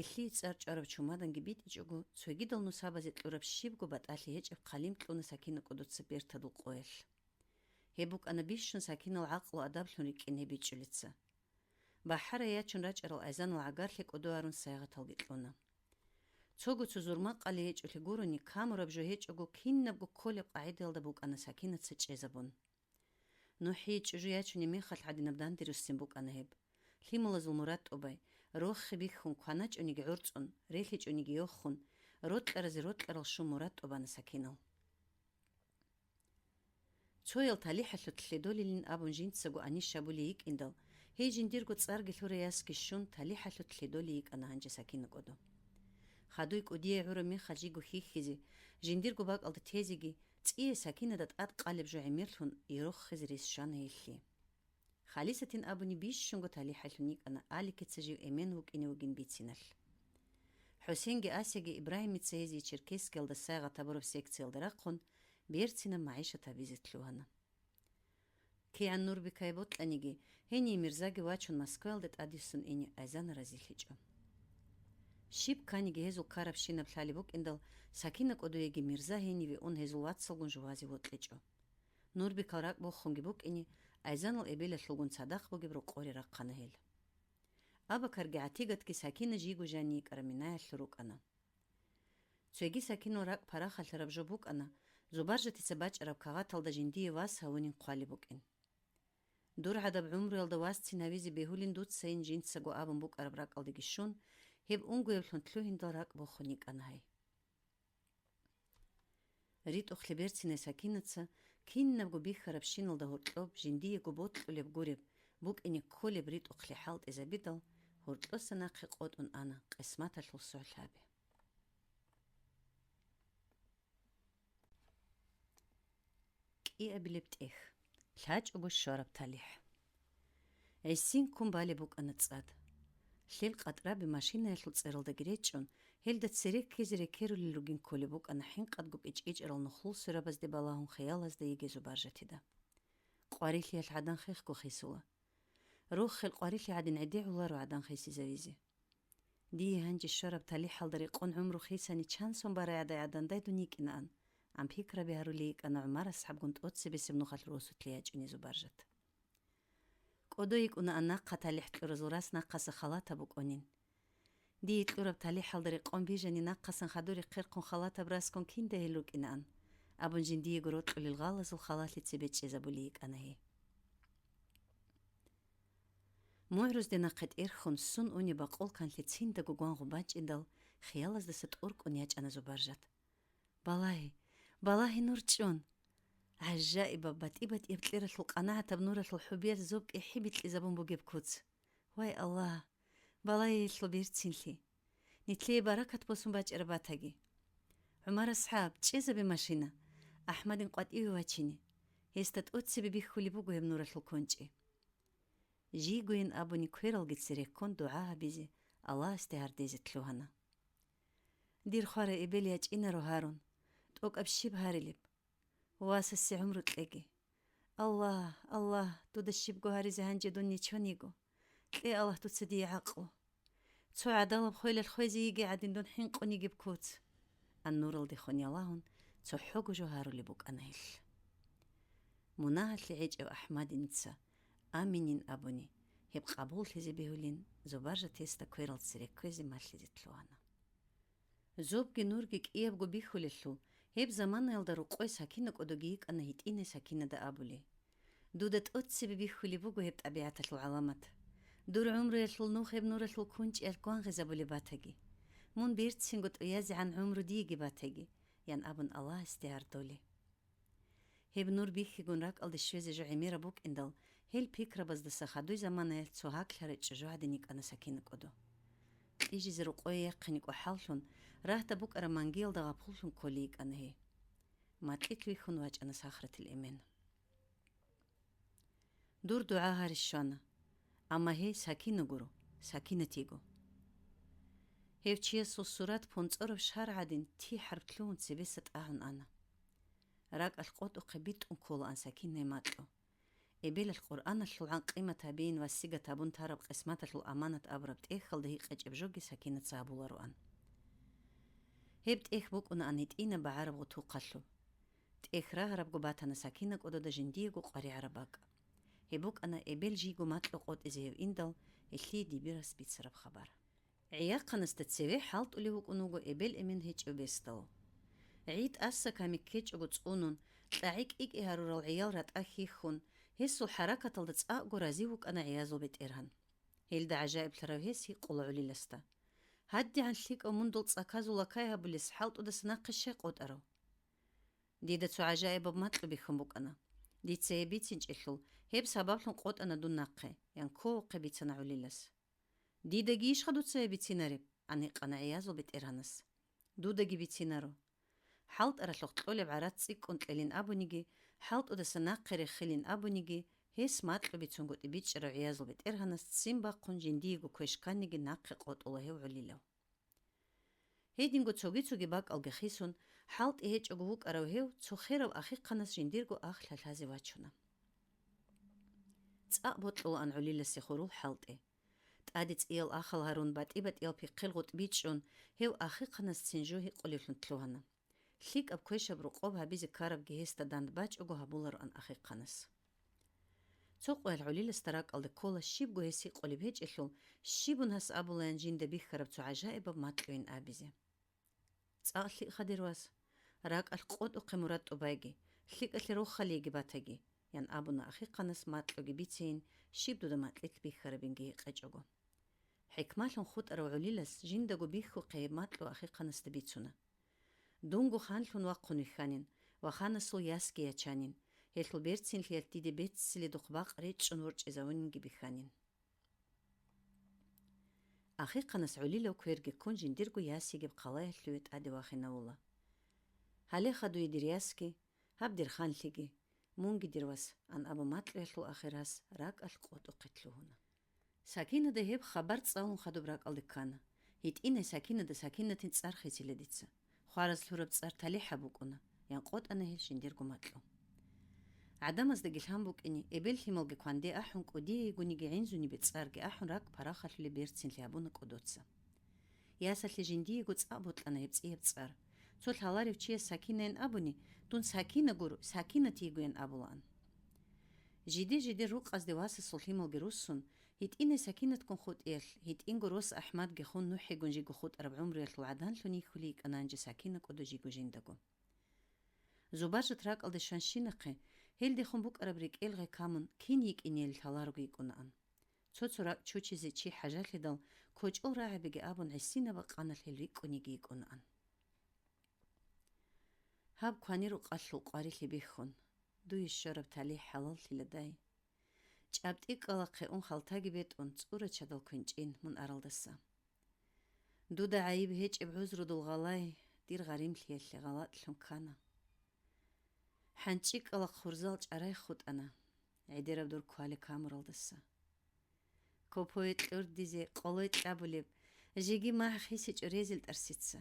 илъие цӀар чӀвараб чумаданги битӀичӀого, цогидал нусабазе кьураб щибго батӀалъи гьечӀеб хъалим кьуна Сакина кӀодоца бертадул къоялъ. Гьеб букӀана бищун Сакинал гӀакълу-адаблъун рикӀкӀин гьеб бичӀчӀулеца. БахӀарай ячун рачӀарал айзанал гӀагарлъи кӀодо гьарун сайгъаталги кьуна. Цого цо зурма къали гьечӀолъи гурони, камураб жо гьечӀого, кинабго кколеб къагӀидаялда букӀана Сакинаца чӀезабун. НухӀие чӀужу ячунеб мехалъ гӀадинаб данде руссин букӀана гьеб. Лъималазул мурад тӀубай, рохе бихьун, кваначӀониги гӀорцӀун, релъичӀониги йохун, рокьаразе рокьарал щун мурад тӀубана Сакинал. Цоял талихӀалъулъ лъедолилин абун жинцаго анищ гьабулей йикӀиндал, гьей жиндирго цӀарги лъурай ясги щун, талихӀалъулъ лъедолей йикӀана гьанже Сакина кӀодо. Хадуй кӀудияй гӀураб мехалъ жийго хьихьизе, жиндирго бакӀалда тезеги, цӀие Сакинада тӀад къалеб жо гӀемерлъун, ирохизе рес щвана гьелъие. Халисатин абуни бищунго талихӀалъун йикӀана Аликица жив эмен вукӀине вугин бициналъ. ХӀусенги Асяги Ибрагьимица гьезие Черкесскиялда сайгъат гьабураб секциялда рахъун, берцинаб магӀишат гьабизе лъугьана. КигӀан Нурбикае бокьаниги, гьение Мирзаги вачун Москваялде тӀадвуссун ине Айзана разилъичӀо. Щиб кканиги гьезул ккарабщинаб лъалеб букӀиндал, Сакина кӀодоеги Мирза гьениве ун гьезул вацалгун жувазе вокьичӀо. Нурбикал ракӀ бохунги букӀине, Айзанал эбелалъулгун цадахъ бугеб рокъоре рахъана гьел. Абакарги ГӀатигатги Сакина жийго жанив йикӀараб минаялъул рукӀана. Цоги Сакинал ракӀ парахалъараб жо букӀана, Зубаржатица бачӀараб кагъаталда жиндие вас гьавунин хъвалеб букӀин. Дур гӀадаб гӀумруялда васцин гьавизе бегьулин дуцайин жинцаго абун букӀараб ракӀалдеги щун, гьеб унгояблъун лъугьиндал ракӀ бохун йикӀана гьай. РитӀухълъи берцинай Сакинаца, кинабго бихьарабщиналда гьоркьоб жиндиего бокьулеб гуреб, букӀине кколеб ритӀухълъи хӀалтӀизабидал, гьоркьоса нахъе къотӀун ана къисматалъул согьлъаби. КӀиабилеб тӀех. ЛъачӀого щвараб талихӀ. ГӀисин ккун балеб букӀана цӀад. Лъел къатӀраби машинаялъул цӀералдаги речӀчӀун, гьелда цере ккезе рекерулел ругин кколеб букӀана хӀинкъадго кӀичӀ-кӀичӀарал нухлул сверабазде балагьун хиялазда йигезу баржатида. Къварилъиялъ гӀадан хехго хисула. Рохел къварилъи гӀадин гӀеде гӀоларо гӀадан хисизавизе. Дие гьанже щвараб талихӀалда рекъон гӀумру хисани чан сон барай гӀадай гӀадандай дун йикӀинаан, ан пикраби гьарулей йикӀана ГӀумар асхӀабгун тӀоцебесеб нухалъ росулъе ячӀунезу баржат. КӀодо йикӀунаан нахъа талихӀ кьуразул рас нахъаса халатаб букӀунин. Дие кьураб талихӀалда рекъон бижани нахъасан хадур рехъерхъун халатаб раскун кинда гьел рукӀинаан, абун жиндиего рокьулел гъалазул халалъи цебе чӀезабулей йикӀана гьей. МугӀрузде нахъе тӀерхьун ссун унеб бакъул канлъи циндаго гвангъун бачӀиндал, хиялаздаса тӀуркӀун ячӀана Зубаржат. Балагье, балагье нур чӀун! ГӀажаибаб батӀи-батӀияб кьералъул къанагӀатаб нуралъул хӀубиялъ зоб кӀихӀи бикьизабун бугеб куц! Вай, Аллагь! Балагье гьелъул берцинлъи! Нилъее баракат босун бачӀараб батаги. ГӀумар асхӀаб, чӀезабе машина! АхӀмадин къватӀиве вачине. Гьесда тӀоцебе бихьулеб буго гьеб нуралъул кончӀи. Жийгойин абуни квералги цереккун дугӀа гьабизе, Аллагьасде гьардезе лъугьана. Дир хварай эбел ячӀинаро гьарун, тӀокӀаб щиб гьарилеб? Васасе гӀумру кьеги. Аллагь, Аллагь, дуда щибго гьаризе гьанже дун нечон йиго. Кье, Аллагь, дуца дие гӀакълу. Цо гӀадалаб хвелалъ хвезе йиги гӀадин дун хӀинкъун йигеб куц. Ан нуралдехун ялагьун, цохӀого жо гьарулеб букӀана гьелъ. Мунагьалъе гӀечӀев АхӀмадиница, аминин абуни, гьеб къабуллъизе бегьулин, Зубаржат гьесда кверал цере кквезе малъизе лъугьана. Зобги нурги кӀиябго бихьулелъул, гьеб заманаялда рукъой Сакина кӀодоги йикӀана гьитӀинай Сакинада абули: «Дуда тӀоцебе бихьулеб буго гьеб тӀабигӀаталъул гӀаламат. Дур гӀумруялъул нух гьеб нуралъул кунчӀиялъ гвангъизабулеб батаги. Мун берцинго тӀуязегӀан гӀумру диеги батаги», — ян абун Аллагьасде гьардолей. Гьеб нур бихьигун ракӀалде щвезе жо гӀемераб букӀиндал, гьел пикрабаздаса хадуй заманаялъ цо гьаклъарай чӀужугӀадин йикӀана Сакина кӀодо. Кьижизе рукъое яхъине кӀвахӀаллъун, рагьда букӀараб мангиялда гъапуллъун кколей йикӀана гьей. Макьилъ вихьун вачӀана Сахратил Эмен. Дур дугӀа гьари щвана. Амма гьей Сакина гуро, Сакинат йиго. Гьев чиясул сурат понцӀораб шар гӀадин ти хӀарп лъугьун цебеса тӀагӀун ана. РакӀалъ къотӀухъе битӀун кколаан Сакинай макьу. Эбелалъ КъуръаналъулгӀан къимат гьабейин васигат гьабун тараб къисматалъул аманат абураб тӀехьалда гьикъечӀеб жоги Сакинаца гьабулароан. Гьеб тӀехь букӀунаан гьитӀинаб багӀараб гъутухъалъуб. ТӀехь рагьарабго батана Сакина кӀодода жиндиего къваригӀараб бакӀ. Гьеб букӀана эбел жийго макьу къотӀизе гьев индал, гьелъие дибирас бицараб хабар. ГӀияхъанасда цеве хӀалтӀулев вукӀун вуго эбел-эмен гьечӀев бесдал. ГӀи тӀаса камик ккечӀого цӀунун, кьагӀи-кӀикӀи гьарурал гӀиял ратӀа хьихьун, гьесул хӀаракаталда цӀакъго разив вукӀана гӀиязул бетӀергьан. Гьелда гӀажаиблъарав гьес гьикъула гӀолиласда: «ГьадигӀан лъикӀав мун дол цӀаказул лакай гьабулес хӀалтӀудаса нахъе щай къотӀарав?» «Дида цо гӀажаибаб макьу бихьун букӀана. Дица гьеб бицинчӀелъул, гьеб сабаблъун къотӀана дун нахъе», — ян кколохъе бицана гӀолилас. «Дидаги ишха дуца гьеб бицинареб?» — ан гьикъана гӀиязул бетӀергьанас. «Дудаги бицинаро. ХӀалтӀаралъухъ кьолеб гӀарац цӀикӀкӀун кьелин абуниги, хӀалтӀудаса нахъе рехилин абуниги, гьес макьу бицунгутӀи бичӀчӀарав гӀиязул бетӀергьанас ццин бахъун жиндиего квеш кканиги нахъе къотӀула гьев гӀолилав». Гьединго цоги-цоги бакӀалги хисун, хӀалтӀи гьечӀого вукӀарав гьев цо херав ахихъанас жиндирго ах лъалъазе вачуна. ЦӀакъ бокьулаан гӀолиласе хурул хӀалтӀи. ТӀаде цӀиял ахал гьарун, батӀи-батӀиял пихъел гъутӀ бичӀчӀун, гьев ахихъанасцин жо гьикъулевлъун лъугьана. ЛъикӀаб квешаб рокъоб гьабизе ккарабги гьесда дандбачӀого гьабулароан ахихъанас. Цо къоялъ гӀолиласда ракӀалде ккола щибго гьес гьикъулеб гьечӀелъул, щибун гьас абулаян жинда бихьараб цо гӀажаибаб макьуйин абизе. «ЦӀакъ лъикӀха, дир вас, ракӀалъ къотӀухъе мурад тӀубайги, лъикӀалъе рохалиеги батаги», — ян абуна ахихъанас макьуги бицейин, щиб дуда макьилъ бихьарабинги гьекъечӀого. ХӀикмалъун хутӀарав гӀолилас жиндаго бихьухъе гьеб макьу ахихъанасда бицуна. «Дунго ханлъун вахъун вихьанин ва ханасул ясги ячанин, гьелъул берцинлъиялъ диде берцинлъидухъ бакъ речӀчӀун ворчӀизавунинги бихьанин». Ахихъанас гӀолилав кверги ккун жиндирго яс йигеб хъалаялъуве тӀаде вахинавула. «Гьалеха дуе дир ясги, гьаб дир ханлъиги, мунги, дир вас», — ан абу макьуялъул ахирас ракӀалъ къотӀухъе лъугьуна. Сакинада гьеб хабар цӀалун хадуб ракӀалде ккана. «ГьитӀинай Сакинада Сакинатин цӀар хисила дица. Хвараз лъураб цӀар ТалихӀаб букӀуна», — ян къотӀана гьел жиндирго макьу. ГӀадамаздаги лъан букӀине, эбел-лъималги кванде ахӀун, кӀудияйгониги гӀинзунибе цӀарги ахӀун, ракӀ парахалъулеб берцинлъи гьабуна кӀодоца. Ясалъе жиндиего цӀакъ бокьана гьеб цӀияб цӀар. Цо лъаларев чияс Сакинайин абуни, дун Сакина гуро, Сакинат йигоян абулаан. Жиде-жиде рукъазде васасул лъималги руссун, гьитӀинай Сакинатккун хутӀиялъ, гьитӀинго рос АхӀмадги хун нухӀигун жиго хутӀараб гӀумруялъул гӀаданлъун йихьулей йикӀана гьанже Сакина кӀодо жиго жиндаго. Зубаржат ракӀалде щванщинахъе, гьелдехун букӀараб рекӀел гъекамун кин йикӀинейил лъаларого йикӀунаан. Цо-цо ракӀ чучизе чи хӀажалъидал, кочӀол рагӀабиги абун гӀисинаб бакъаналъ гьел рикӀкӀунеги йикӀунаан. Гьаб кванир рукъалъул къварилъи бихьун, дуе щвараб талихӀ хӀалаллъиладай. ЧӀаб тӀикӀкӀалахъе ун халтаги бетӀун, цӀура чадал квенчӀин мун аралдаса. Дуда гӀайиб гьечӀеб гӀузру дул гъалай, дир гъаримлъиялъе гъалатӀлъун ккана. ХӀанчӀикӀкӀалахъ хурзал чӀарай хутӀана, гӀедераб дур квали камуралдаса. Копое кьурдизе къолой кьабулеб, жеги магь хисичӀо резил тӀарсица.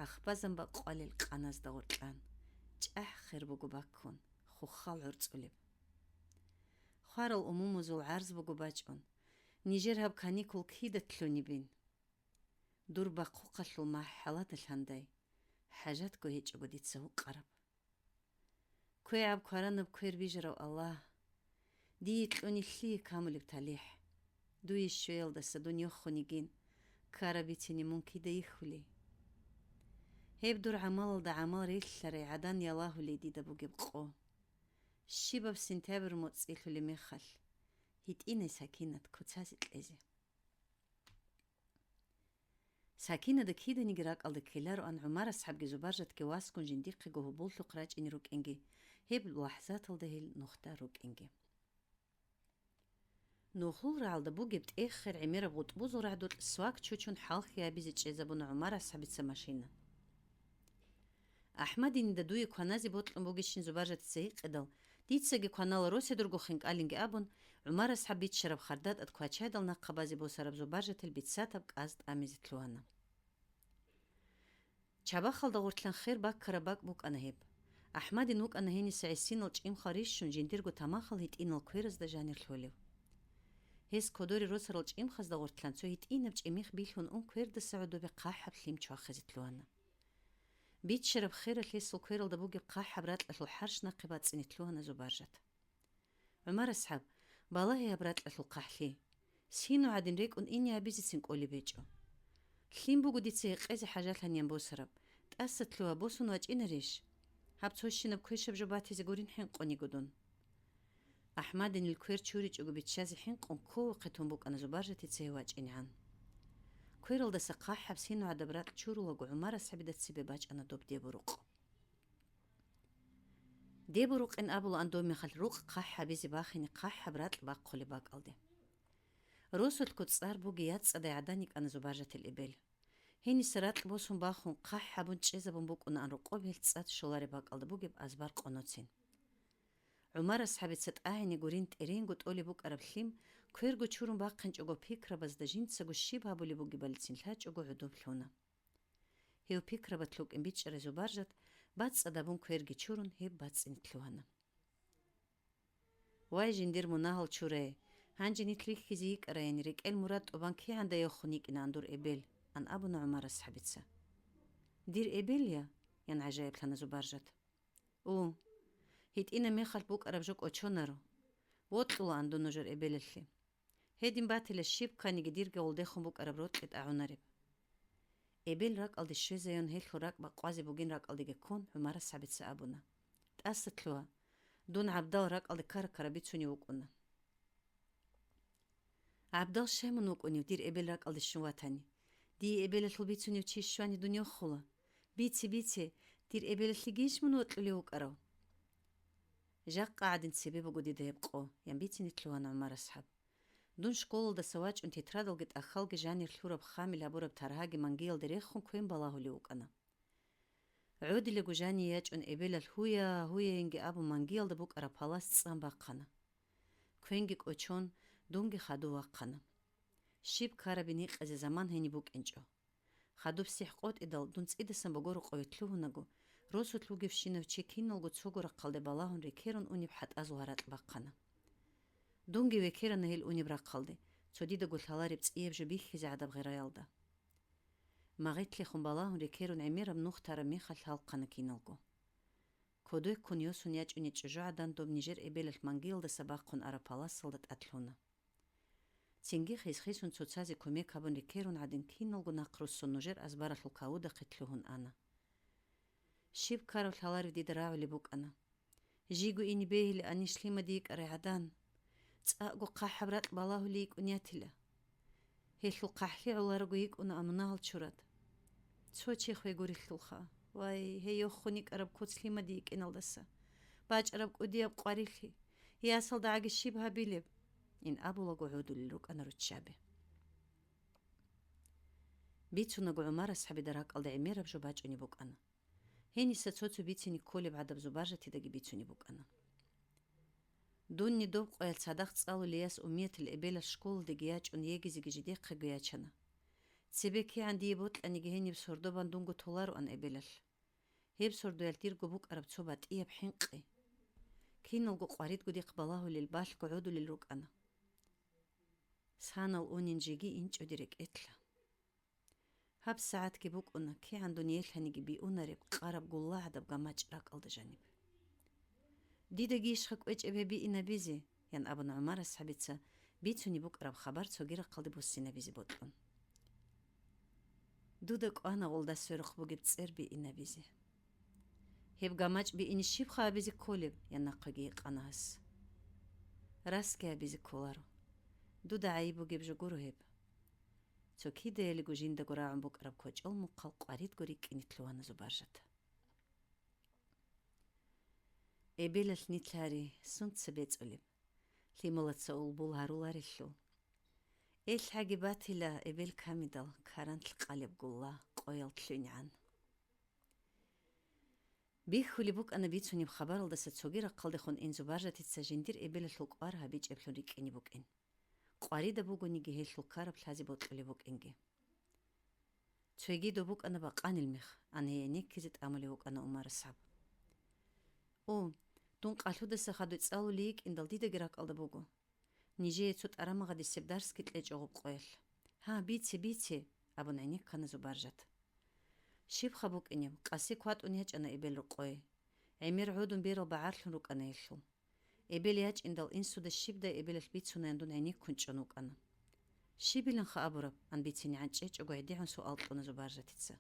Ахбазан бакъвалел къаназда гъоркьан, чӀахӀ хер буго баккун, хуххал гӀорцӀулеб. Хварал умумузул гӀарз буго бачӀун, нижер гьаб каникул кида лъунебин? Дур бахъухъалъул магь хӀаладалъандай, хӀажатго гьечӀого дица гьукъараб. КвегӀаб кваранаб квер бижарав Аллагь, дие кьуни лъие камулеб талихӀ. Дуе щвеялдаса дун йохун йигин, ккараб бицине мун кида йихьулей? Гьеб дур гӀамалалда гӀамал релълъарай гӀадан ялагьулей дида бугеб къо. Щибаб сентябрь моцӀ цӀилъулеб мехалъ, гьитӀинай Сакинат куцазе кьезе. Сакинада киданиги ракӀалда ккелароан ГӀумар асхӀабги Зубаржатги васгун жиндихъего гьоболлъухъ рачӀине рукӀинги, гьеб лахӀзаталда гьел нухда рукӀинги. Нухул рагӀалда бугеб тӀеххер гӀемераб гъутӀбузул рагӀдулъ свак чучун хӀалхьи гьабизе чӀезабуна ГӀумар асхӀабица машина. АхӀмадинида дуе кваназе бокьун бугищин Зубаржатица гьикъидал, дицаги кванала росидурго хинкӀалинги абун, ГӀумар асхӀаб биччараб хардатӀад квачайдал нахъа базе босараб Зубаржатил бицатаб кӀаз тӀамизе лъугьана. Чабахалда гъортлъан хер баккараб бакӀ букӀана гьеб. АхӀмадин вукӀана гьениса гӀисинал чӀимхал рищун жиндирго тамахал гьитӀинал кверазда жанир лъолев. Гьес кодоре росарал чӀимхазда гъортлъан цо гьитӀинаб чӀимих билъун ун квердаса гӀодобе хъахӀаб лъим чвахизе лъугьана. Биччараб хералъ гьесул квералда бугеб хъахӀаб ракьалъул хӀарщ нахъе бацӀцӀине лъугьана Зубаржат. ГӀумар асхӀаб, балагье гьаб ракьалъул хъахӀлъи. Сину гӀадин рекӀун ине абизецин кӀолеб гьечӀо. Лъим буго дица гьекъезе хӀажалъаниян босараб, тӀаса лъугьа, босун вачӀинарищ? Гьаб цо щинаб квешаб жо батизе гурин хӀинкъун йиго дун. АхӀмадинил квер чуричӀого биччазе хӀинкъун кковухъе тун букӀана Зубаржатица гьев вачӀинегӀан. Квералдаса хъахӀаб сину гӀадаб ракь чурулаго ГӀумар асхӀабида цебе бачӀана доб дебу рукъ. Дебу рукъин абулаан доб мехалъ рукъ хъахӀ гьабизе бахине хъахӀаб ракь бахъулеб бакӀалде. Росулъго цӀар буги яцӀцӀадай гӀадан йикӀана Зубаржатил эбел. Гьениса ракь босун бахун, хъахӀ гьабун чӀезабун букӀунаан рокъоб гьел цӀад щолареб бакӀалда бугеб азбар къоноцин. ГӀумар асхӀабица тӀагӀине гурин тӀеренго тӀолеб букӀараб лъим, кверго чурун бахъинчӀого пикрабазда жинцаго щиб гьабулеб бугебалицин лъачӀого гӀодоб лъуна. Гьев пикрабат лъукӀин бичӀчӀарай Зубаржат, бацӀцӀадабун кверги чурун, гьеб бацӀцӀине лъугьана. Вай, жиндир мунагьал чурай, гьанже нилъ рихьизе йикӀарайин, рекӀел мурад тӀубан кигӀан дайохун йикӀинаан дур эбел, ан абуна ГӀумар асхӀабица. Дир эбел я? Ян гӀажаиблъана Зубаржат. У, гьитӀина мехалъ букӀараб жо кӀочонаро. Вокьулаан дун нужер эбелалъе. Гьедин батила щиб кканиги дирги гъолдехун букӀараб рокьи тӀагӀунареб. Эбел ракӀалде щвезайун гьелъул ракӀ бакъвазе бугин ракӀалдеги ккун, ГӀумар асхӀабица абуна: «ТӀаса лъугьа, дун гӀабдал ракӀалде ккара-ккара бицунев вукӀуна». «ГӀабдал щай мун вукӀунев, дир эбел ракӀалде щун ватани? Дие эбелалъул бицунев чи щвани дун йохула. Бице, бице, дир эбелалъегищ мун вокьулев вукӀарав?» «Жакъа гӀадин цебе буго дида гьеб къо», — ян бицине лъугьана ГӀумар асхӀаб. «Дун школалдаса вачӀун тетрадалги тӀахьалги жанир лъураб, хамил гьабураб таргьаги мангиялде рехун квен балагьулев вукӀана. ГӀодилаго жание ячӀун эбелалъ гьуя-гьуяинги абун мангиялда букӀараб палас цӀан бахъана. Квенги кӀочон, дунги хадув вахъана. Щиб ккараби никъазе заман гьениб букӀинчӀо. Хадуб сихӀ къотӀидал, дун цӀидасан богорукъове лъугьунаго, росулъ вугевщинав чи киналго цого рахъалде балагьун рекерун унеб хӀатӀазул гьаракь бахъана. Дунги векерана гьел унеб рахъалде, цо дидаго лъалареб цӀияб жо бихьизе гӀадаб гъираялда. Магъитлъехун балагьун рекерун гӀемераб нух тараб мехалъ гьалхъана киналго. Кодой ккун йосун ячӀуней чӀужугӀадан доб нижер эбелалъ мангиялдаса бахъун араб паласалда тӀад лъуна. Цинги хис-хисун цоцазе кумек гьабун рекерун гӀадин, киналго нахъруссун нужер азбаралъул кавудахъе лъугьун ана. Щиб ккараб лъаларев дида рагӀулеб букӀана. Жиго ине бегьилаан иш лъимаде йикӀарай гӀадан. ЦӀакъго хъахӀаб ракь балагьулей йикӀун ятила. Гьелъул хъахӀлъи гӀоларого йикӀуна амунагьал чурад. Цо чи хвей гурелъулха. Вай, гьей йохун йикӀараб куц лъимаде йикӀиналдаса. БачӀараб кӀудияб къварилъи. ЯсалдагӀаги щиб гьабилеб? Ин абулаго гӀодулел рукӀана руччаби. Бицунаго ГӀумар асхӀабида ракӀалда гӀемераб жо бачӀунеб букӀана. Гьениса цо-цо бицине кколеб гӀадаб Зубаржатидаги бицунеб букӀана. Дунни доб къоялъ цадахъ цӀалулей яс Умиятил эбелалъ школадеги ячӀун егизеги жидехъего ячана. Цебе кигӀан дие бокьаниги гьениб сордобан дунго толароан эбелалъ. Гьеб сордоялъ дирго букӀараб цо батӀияб хӀинкъи. Киналго къваридго дихъ балагьулел балъго гӀодулел рукӀана. Санал унин жеги инчӀоди рекӀелъа. ГьабсагӀатги букӀуна, кигӀан дун елъаниги биунареб къараб гуллагӀадаб гамачӀ ракӀалда жаниб. Дидаги ишха кӀвечӀеб гьеб биинабизе, ян абуна ГӀумар асхӀабица, бицунеб букӀараб хабар цоги рахъалде буссинабизе бокьун. Дуда кӀвана гъолда сверухъ бугеб цӀер биинабизе. Гьеб гамачӀ биине щибха абизе кколеб? Ян нахъеги гьикъана гьас. Расги абизе кколаро. Дуда гӀайиб бугеб жо гуро гьеб. Цо кидаялиго жиндаго рагӀун букӀараб кочӀол мухъал къваридго рикӀкӀине лъугьана Зубаржата. Эбелалъ нилъари, сунца бецӀулеб? Лъималаца улбул гьаруларелъул. ЭлъгӀаги батила эбел камидал каранлъ къалеб гулла къоял лъугӀингӀан. Бихьулеб букӀана бицунеб хабаралдаса цоги рахъалдехун ин Зубаржатица жиндир эбелалъул кӀвар гьабичӀеблъун рикӀкӀине букӀин. Къваридаб бугониги гьелъул ккараб лъазе бокьулеб букӀинги. Цоги доб букӀана бакъанил мех, ан гьей гӀенеккизе тӀамулев вукӀана ГӀумар асхӀаб. О, дун къалъудаса хадуй цӀалулей йикӀиндал дидаги ракӀалда буго. Нижее цо тӀарамагъадисеб дарсги кьечӀо гъуб къоялъ. Гьа, бице, бице, абун гӀенеккана Зубаржат. Щибха букӀинеб, къаси кватӀун ячӀана эбел рокъое. ГӀемер гӀодун берал багӀарлъун рукӀана гьелъул. Эбел ячӀиндал инсуда щибдай эбелалъ бицунаян дун гӀенеккун чӀун вукӀана. «Щибиланха абураб?» — ан бицине гӀанчӀечӀого гӀедегӀун суал кьуна Зубаржатица.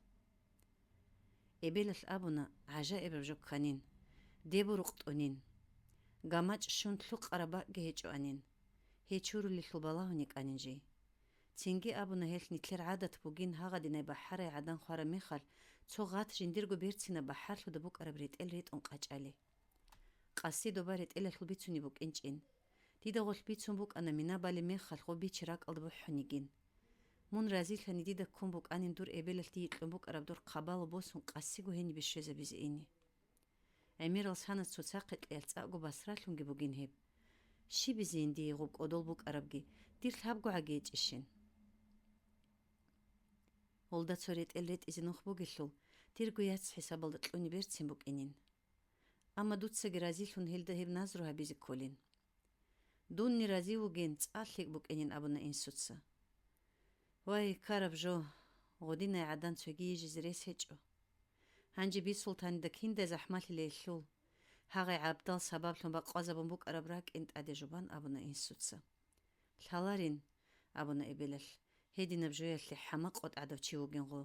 Эбелалъ абуна: «ГӀажаибаб жо кканин, деб рукъ тӀунин. ГамачӀ щун лъукъараб бакӀги гьечӀоанин. Гьей чурулелъул балагьун йикӀанин жий». Цинги абуна гьелъ нилъер гӀадат бугин гьагъадинай бахӀарай гӀадан хвараб мехалъ, цо гъат жиндирго берцинаб бахӀарлъуда букӀараб ретӀел ретӀун къачӀали. Къаси доба ретӀелалъул бицунеб букӀинчӀин. Дида гъолъ бицун букӀана мина балеб мехалъ гъоб бичи ракӀалда бухӀун йигин. Мун разилъани дида ккун букӀанин дур эбелалъ дие кьун букӀараб дор хъабалу босун къасиго гьенибе щвезабизе ине. ГӀемерал санас цоцахъе кьеялъ цӀакъго басралъунги бугин гьеб. Щибизейин дие гъоб кӀодол букӀарабги, дир лъабго гӀаги гьечӀищин. Гъолда цо ретӀел ретӀизе нух бугелъул, дирго яц хӀисабалда кьуни берцин букӀинин. Амма дуцаги разилъун гьелда гьеб назру гьабизе кколин. «Дунни рази вугин, цӀа лъикӀ букӀинин», — абуна инсуца. «Вай, ккараб жо, гъодинай гӀадан цоги йижизе рес гьечӀо. Гьанже би султанида киндай захӀмалъила гьелъул, гьагъай гӀабдал сабаблъун бакъвазабун букӀараб ракӀин тӀаде жубан», — абуна инсуца. «Лъаларин», — абуна эбелалъ, гьединаб жоялъе хӀама къотӀ гӀадав чи вугин гъо.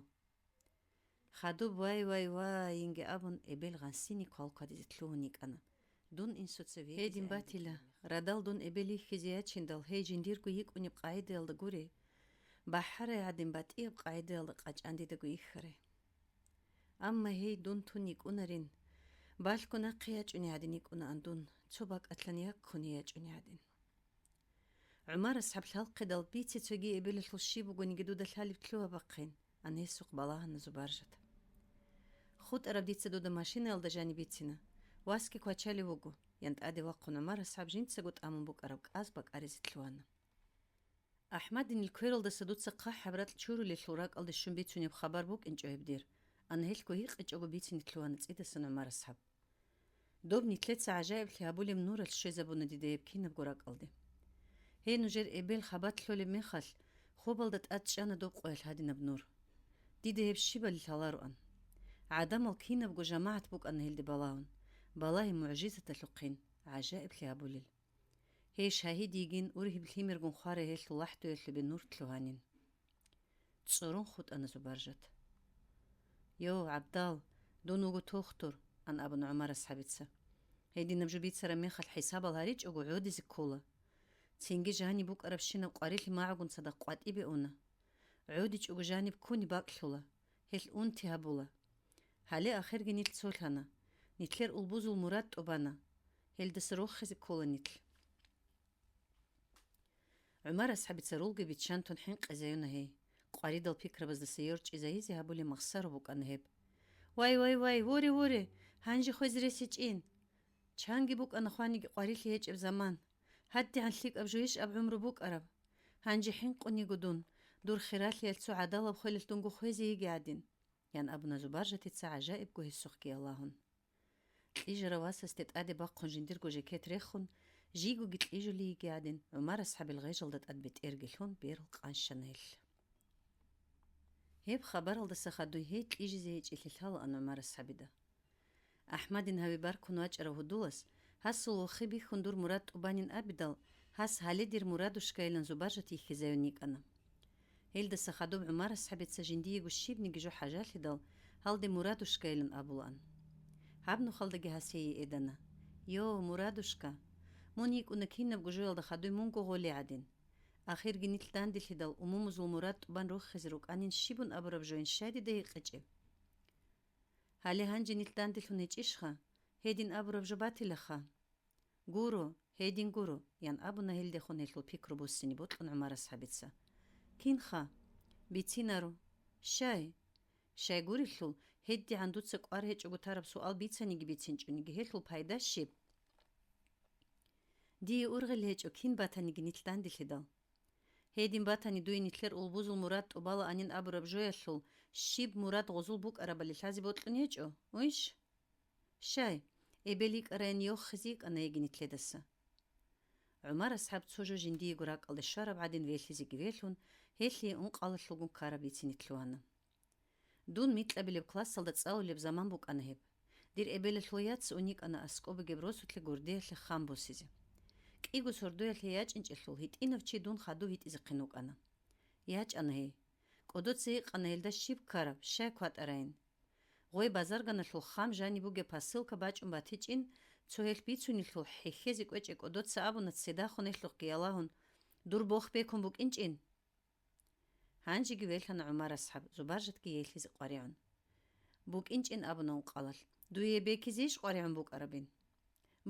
Хадуб «вай, вай, вай» йинги абун, эбел гъансини квалквадизе лъугьун йикӀана. Дун инсуца вегизе гьедин батила, радал дун эбел йихьизе ячиндал, гьей жиндирго йикӀунеб къагӀидаялда гури, бахӀарай гӀадин батӀияб къагӀидаялда къачӀан дидаго йихьарай. Амма гьей дун тун йикӀунарин, балъго нахъе ячӀуней гӀадин йикӀунаан дун, цо бакӀалъан яккуне ячӀуней гӀадин. ГӀумар асхӀаб лъалхъидал: «Бице цоги эбелалъул щиб бугониги дуда лъалеб лъугьа бахъин», — ан гьесухъ балагьана Зубаржат. «ХутӀараб дица дуда машинаялда жаниб бицина, васги квачалев вуго», — ян тӀаде вахъун ГӀумар асхӀаб жинцаго тӀамун букӀараб кӀаз бакӀаризе лъугьана. «АхӀмадинил квералдаса дуца хъахӀаб ракь чурулелъул ракӀалде щун бицунеб хабар букӀинчӀо гьеб дир», — ан гьелъго гьикъичӀого бицине лъугьана цӀидасан ГӀумар асхӀаб. «Доб нилъеца гӀажаиблъи гьабулеб нуралъ щвезабуна дида гьеб кинабго ракӀалде. Гьей нужер эбел хабалъ лъолеб мехалъ, хобалда тӀад чӀана доб къоялъ гьадинаб нур. Дида гьеб щибали лъалароан. ГӀадамал кинабго жамагӀат букӀана гьелде балагьун, балагьи мугӀжизаталъухъин гӀажаиблъи гьабулел. Гьей шагьид йигин, ургьиб лъимергун хварай гьелъул лахӀдуялъубе нур лъугьанин». ЦӀурун хутӀана Зубаржат. «Йо, ГӀабдал, дун вуго тухтур», — ан абуна ГӀумар асхӀабица. «Гьединаб жо бицараб мехалъ хӀисабал гьаричӀого гӀодизе ккола. Цинги жаниб букӀарабщинаб къварилъи магӀугун цадахъ къватӀибе уна. ГӀодичӀого жаниб ккуни бакӀлъула, гьелъ унти гьабула. Гьале ахирги нилъ цолъана, нилъер улбузул мурад тӀубана, гьелдаса рохизе ккола нилъ». ГӀумар асхӀабица рулги биччан тун хӀинкъизаюна гьей. Къваридал пикрабаздаса йорчӀизайизе гьабулеб махсаро букӀана гьеб. «Вай, вай, вай, воре, воре! Гьанже хвезе рес гьечӀин! Чанги букӀана хваниги къварилъи гьечӀеб заман. ГьадигӀан лъикӀаб жойищ аб гӀумру букӀараб! Гьанже хӀинкъун йиго дун, дур хиралъиялъ цо гӀадалаб хвелалъ дунго хвезе йиги гӀадин», — ян абуна Зубаржатица гӀажаибго гьесухъги Аллагьун. Кьижарав васасде тӀаде бахъун жиндирго жекет рехун, жийгоги кьижулей йиги гӀадин, ГӀумар асхӀабил гъежалда тӀад бетӀерги лъун берал къанщана гьелъ. Гьеб хабаралдаса хадуй гьей кьижизе гьечӀелъи лъалаан ГӀумар асхӀабида. АхӀмадин гьаве баркун вачӀарав гьудулас, гьасул вохи бихьун дур мурад тӀубанин абидал, гьас гьале дир мурадушкайилан Зубаржат йихьизавин йикӀана. Гьелдаса хадуб ГӀумар асхӀабица жиндиего щибниги жо хӀажалъидал, гьалде мурадушкайилан абулаан. Гьаб нухалдаги гьас гьее эдана: «Йо, мурадушка! Мун йикӀуна кинабго жоялда хадуй мунго гъолей гӀадин. Ахирги нилъ данделъидал умумузул мурад тӀубан рохизе рукӀанин щибун абураб жоян щай дида гьикъичӀеб? Гьале гьанже нилъ данделъун гьечӀищха? Гьедин абураб жо батилаха». «Гуро, гьедин гуро», — ян абуна гьелдехун гьелъул пикру буссине бокьун ГӀумар асхӀабица. «Кинха? Бицинаро. Щай? Щай гурелъул, гьедигӀан дуца кӀвар гьечӀого тараб суал бицаниги бицинчӀониги гьелъул пайда щиб? Дие ургъел гьечӀо кин батаниги нилъ данделъидал. Гьедин батани дуе нилъер улбузул мурад тӀубалаанин абураб жоялъул щиб мурад гъозул букӀарабали лъазе бокьун гьечӀо, уйщ? Щай, эбел йикӀарайин йохизе йикӀана йигин нилъедаса». ГӀумар асхӀаб цо жо жиндиего ракӀалде щвараб гӀадин велъизеги велъун, гьелъие ункъалалъулгун ккараб бицине лъугьана. Дун микьабилеб классалда цӀалулеб заман букӀана гьеб. Дир эбелалъул яц уникӀана аскӀоб бугеб росулъе гурдиялъе хам босизе. КӀиго сордоялъе ячӀинчӀелъул гьитӀинав чи дун хадув гьитӀизехъин вукӀана. ЯчӀана гьей. КӀодоца гьикъана гьелда щиб ккараб, щай кватӀарайин. Гъой базарганалъул хам жаниб бугеб посылка бачӀун батичӀин, цо гьелъ бицунелъул хӀехьезе кӀвечӀеб кӀодоца абуна цедахун гьелъухъги ялагьун: «Дур бох бекун букӀинчӀин!» Гьанжеги велъана ГӀумар асхӀаб, Зубаржатги ейлъизе къваригӀун. БукӀинчӀин абуна ункъалалъ, дуе бекизейищ къваригӀун букӀарабин?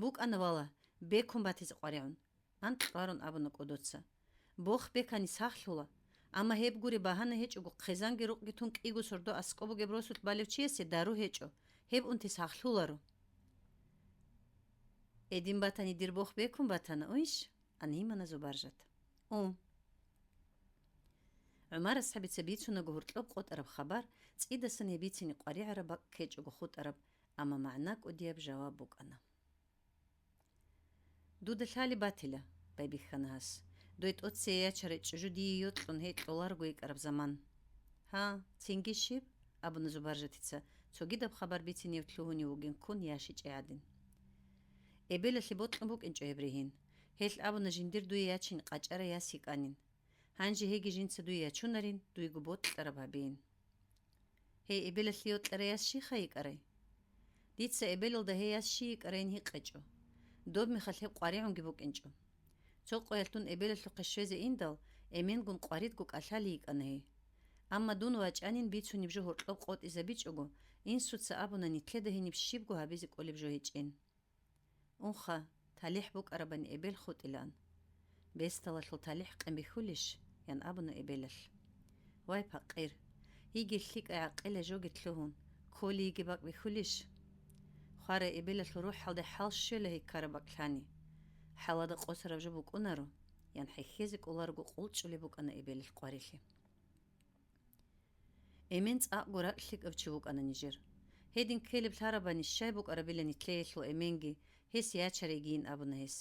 БукӀана, вала, бекун батизе къваригӀун, — анкьарун абуна кӀодоца. Бох бекани сахлъула, амма гьеб гури багьана гьечӀого, хъизанги рукъги тун кӀиго сордо аскӀоб бугеб росулъ балев чиясе дару гьечӀо, гьеб унти сахлъуларо. Эдин батани, дир бох бекун батана, уйищ? — ан имана Зубаржат. У. ГӀумар асхӀабица бицунаго гьоркьоб къотӀараб хабар, цӀидасан гьеб бицине къваригӀараб бакӀ ккечӀого хутӀараб, амма магӀна кӀудияб жаваб букӀана. Дуда лъалеб батила, — байбихьана гьас. — Дой тӀоцее ячарай чӀужу дие йокьун гьей кьоларого йикӀараб заман. Гьа, цинги щиб? — абуна Зубаржатица, цогидаб хабар бицинев лъугьунев вугин ккун яшичӀей гӀадин. Эбелалъе бокьун букӀинчӀо гьеб ригьин. Гьелъ абуна жиндир дуе ячин къачӀарай яс йикӀанин. Гьанже гьеги жинца дуе ячунарин, дуйго бокьараб гьабейин. Гьей, эбелалъе йокьарай яс щиха йикӀарай? Дица эбелалда гьей яс щий йикӀарайин гьикъичӀо. Доб мехалъ гьеб къваригӀунги букӀинчӀо. Цо къоялъ дун эбелалъухъе щвезе индал, эменгун къваридго кӀалъалей йикӀана гьей. Амма дун вачӀанин бицунеб жо гьоркьоб къотӀизабичӀого, инсуца абуна нилъеда гьениб щибго гьабизе кӀолеб жо гьечӀин. Унха, талихӀ букӀарабани эбел хутӀилаан. Бесдалалъул талихӀ къин бихьулищ? — ян абуна эбелалъ. Вай, пакъир! Йигей лъикӀай гӀакъилай жоги лъугьун, кколей йигей бакӀ бихьулищ? Хварай эбелалъул рухӀалде хӀал щвела гьей ккараб бакӀ лъани. ХӀалада къосараб жо букӀунаро, — ян хӀехьезе кӀоларого къулчӀулеб букӀана эбелалъ къварилъи. Эмен цӀакъго ракӀ лъикӀав чи вукӀана нижер. Гьедин ккелеб лъарабани щай букӀарабила нилъеялъул эменги, гьес ячарайгийин абуна гьес.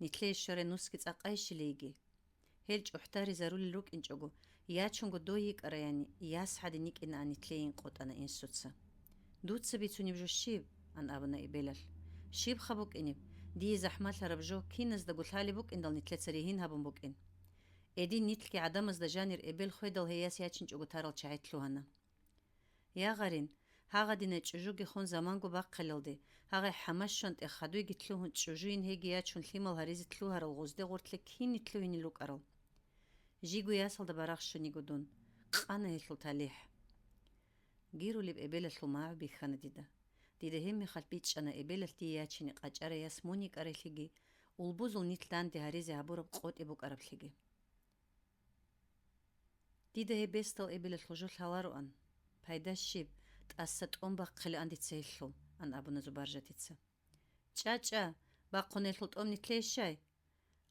Нилъее щварай нусги цӀакъайищилейги. Гьел чӀухӀдаризарулел рукӀинчӀого, ячунго дой йикӀараяни, яс гӀадин йикӀинаан нилъейин къотӀана инсуца. Дуца бицунеб жо щиб? — ан абуна эбелалъ. Щибха букӀинеб? Дие захӀмалъараб жо киназдаго лъалеб букӀиндал нилъеца ригьин гьабун букӀин. Эдин нилъги гӀадамазда жанир эбел хведал гьей яс ячинчӀого тарал чагӀи лъугьана. Я гъарин, гьагъадинай чӀужуги хун заманго бахъилалде, гьагъай хӀамашшан тӀе хадуйги лъугьун чӀужуйин гьеги ячун лъимал гьаризе лъугьарал гъозде гъортлъи кин нилъугьинел рукӀарал. Жиго ясалда барагъ щуниго дун, къана гьелъул талихӀ. Гирулеб эбелалъул магӀу бихьана дида. Дида гьебмехалъ бичӀчӀана эбелалъ дие ячине къачӀарай яс мун йикӀарейлъиги, улбузул нилъ данде гьаризе гьабураб къотӀи букӀараблъиги. Дида гьеб бесдал эбелалъул жо лъалароан. Пайда щиб, тӀаса тӀом бахъилаан дица гьелъул, — ан абуна Зубаржатица. ЧӀа, чӀа, бахъун гьелъул тӀом нилъее щай?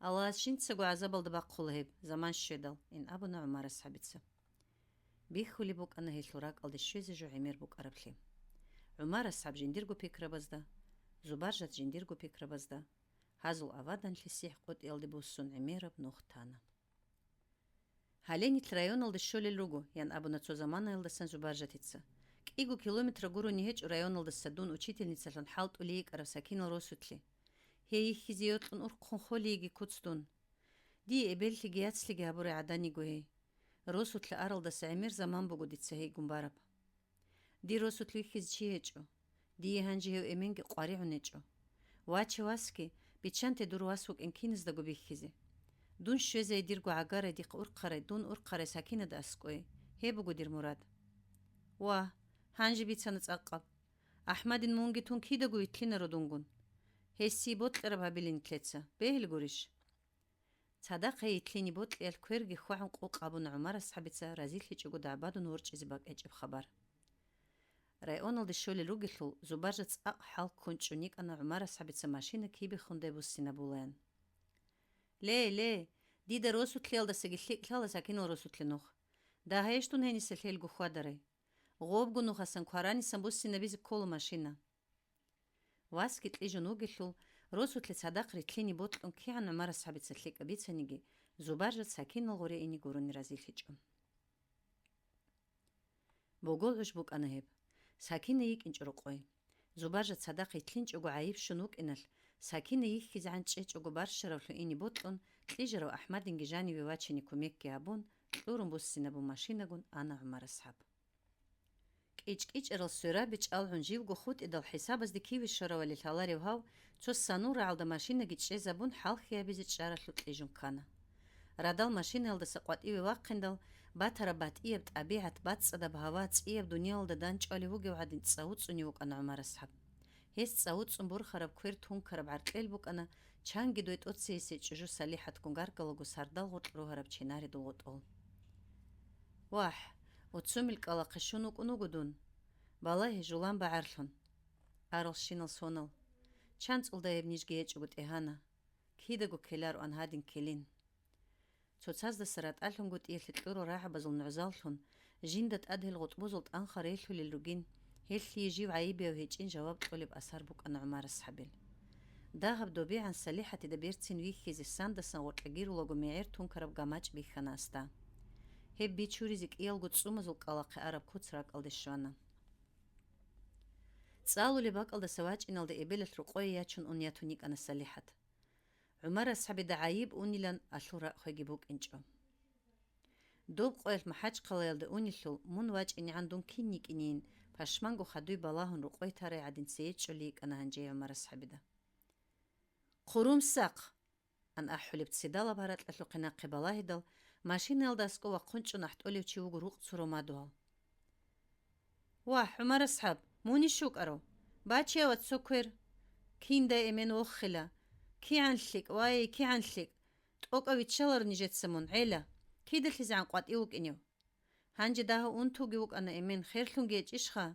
Аллагьас жинцаго гӀазабалда бахъула гьеб, заман щведал, — ин абуна ГӀумар асхӀабица. Бихьулеб букӀана гьелъул ракӀалде щвезе жо гӀемер букӀараблъи. ГӀумар асхӀаб жиндирго пикрабазда, Зубаржат жиндирго пикрабазда, гьазул аваданлъи сихӀ къотӀиялде буссун гӀемераб нух тана. Гьале нилъ районалде щолел руго, — ян абуна цо заманаялдасан Зубаржатица. — КӀиго километр гурони гьечӀо районалдаса дун учительницалъун хӀалтӀулей йикӀарав Сакинал росулъе. Гьей йихьизе йокьун урхъун холейги куц дун. Дие эбеллъиги яцлъиги гьабурай гӀаданиго гьей. Росулъе аралдаса гӀемер заман буго дица гьейгун бараб. Дир росулъ вихьизе чи гьечӀо. Дие гьанже гьев эменги къваригӀун гьечӀо. Ваче васги, биччанте дур вас вукӀин киназдаго бихьизе. Дун щвезай дирго гӀагарай дихъ урхъарай, дун урхъарай Сакинада аскӀой. Гьеб буго дир мурад. Вагь, гьанже бицана цӀакъаб. АхӀмадин мунги тун кидаго витлъинаро дунгун. Гьесие бокьараб гьабилин нилъеца. Бегьил гурищ? Цадахъ гьей итлъине бокьиялъ кверги хьвагӀун къокъ абуна ГӀумар асхӀабица разилъичӀого дагӀбадун ворчӀизе бакӀ гьечӀеб хабар. Районалде щолел ругелъул, Зубаржат цӀакъ хӀал ккун чӀун йикӀана ГӀумар асхӀабица машина кибехундай буссинабулаян. Ле, ле, дида росулъиялдасаги лъикӀ лъала Сакинал росулъе нух. Дагьаеш дун гьениса лъелго хьвадарай. Гъобго нухасан кваранисан буссинабизе ккола машина. Васги кьижун вугелъул, росулъе цадахъ ритлъине бокьун кигӀан ГӀумар асхӀабица лъикӀаб бицаниги, Зубаржат Сакинал гъуре ине гурони разилъичӀо. Богол гӀуж букӀана гьеб. Сакина йикӀинчӀо рокъой. Зубаржат цадахъ итлъинчӀого гӀайиб щун вукӀиналъ, Сакина йихьизегӀан чӀечӀого барщаравлъун ине бокьун, кьижарав АхӀмадинги жаниве вачине кумекги гьабун, кьурун буссинабун машинагун ана ГӀумар асхӀаб. КӀичӀ-кӀичӀарал свераби чӀалгӀун живго хутӀидал хӀисабазде киве щоравали лъаларев гьав, цо санул рагӀалда машинаги чӀезабун хӀалхьи гьабизе чӀаралъув кьижун ккана. Радал машинаялдаса къватӀиве вахъиндал, батараб батӀияб тӀабигӀат, бацӀцӀадаб гьава, цӀияб дуниялалда данчӀвалев вугев гӀадин цӀа вуцӀцӀунев вукӀана ГӀумар асхӀаб. Гьес цӀа вуцӀцӀун борхараб квер тункараб гӀаркьел букӀана, чанги дой тӀоцеесечӀо жо СалихӀатгун гаргалаго сардал гъоркь рогьараб чинаредул гъотӀол. Вагь, уцумил кӀкӀалахъе щун вукӀун вуго дун. Балагье, жулан багӀарлъун. Арал щинал сонал. Чан цӀулдаяб нижги гьечӀого тӀегьана. Кидаго ккелароан гьадин ккелин. Цоцаздаса ратӀалъунгутӀиялъе кьурал рагӀабазул нугӀзаллъун, жинда тӀад гьел гъутӀбузул тӀанха релълъулел ругин, гьелъие жив гӀайибияв гьечӀин жаваб кьолеб асар букӀана ГӀумар асхӀабил. Дагьаб добегӀан СалихӀатида берцин вихьизе сандасан гъоркьагирулаго мегӀер тункараб гамачӀ бихьана асда. Гьеб бичуризе кӀиялго цӀумазул кӀкӀалахъе араб куц ракӀалде щвана. ЦӀалулеб бакӀалдаса вачӀиналда эбелалъ рокъое ячун ун ятун йикӀана СалихӀат. ГӀумар асхӀабида гӀайиб унилан алъул ракӀ хвеги букӀинчӀо. Доб къоялъ МахӀачхъалаялда унелъул, мун вачӀинегӀан дун кин йикӀинейин, пашманго хадуй балагьун рокъой тарай гӀадин цее чӀолей йикӀана гьанже ГӀумар асхӀабида. «Хъурумсахъ!» — ан ахӀулеб ццидалаб гьаракьалъухъе нахъе балагьидал, машинаялда аскӀов вахъун чӀун ахӀтӀолев чи вуго рукъ цо ромадугьал. «Вагь, ГӀумар асхӀаб, мунищ вукӀарав? Бачеяв цо квер. Киндай эмен воххила. КигӀан лъикӀ, вай, кигӀан лъикӀ! ТӀокӀав виччаларо нижеца мун, гӀела. КидалъизегӀан къватӀив вукӀинев? Гьанже дагьав унтуги вукӀана эмен, херлъунги гьечӀищха?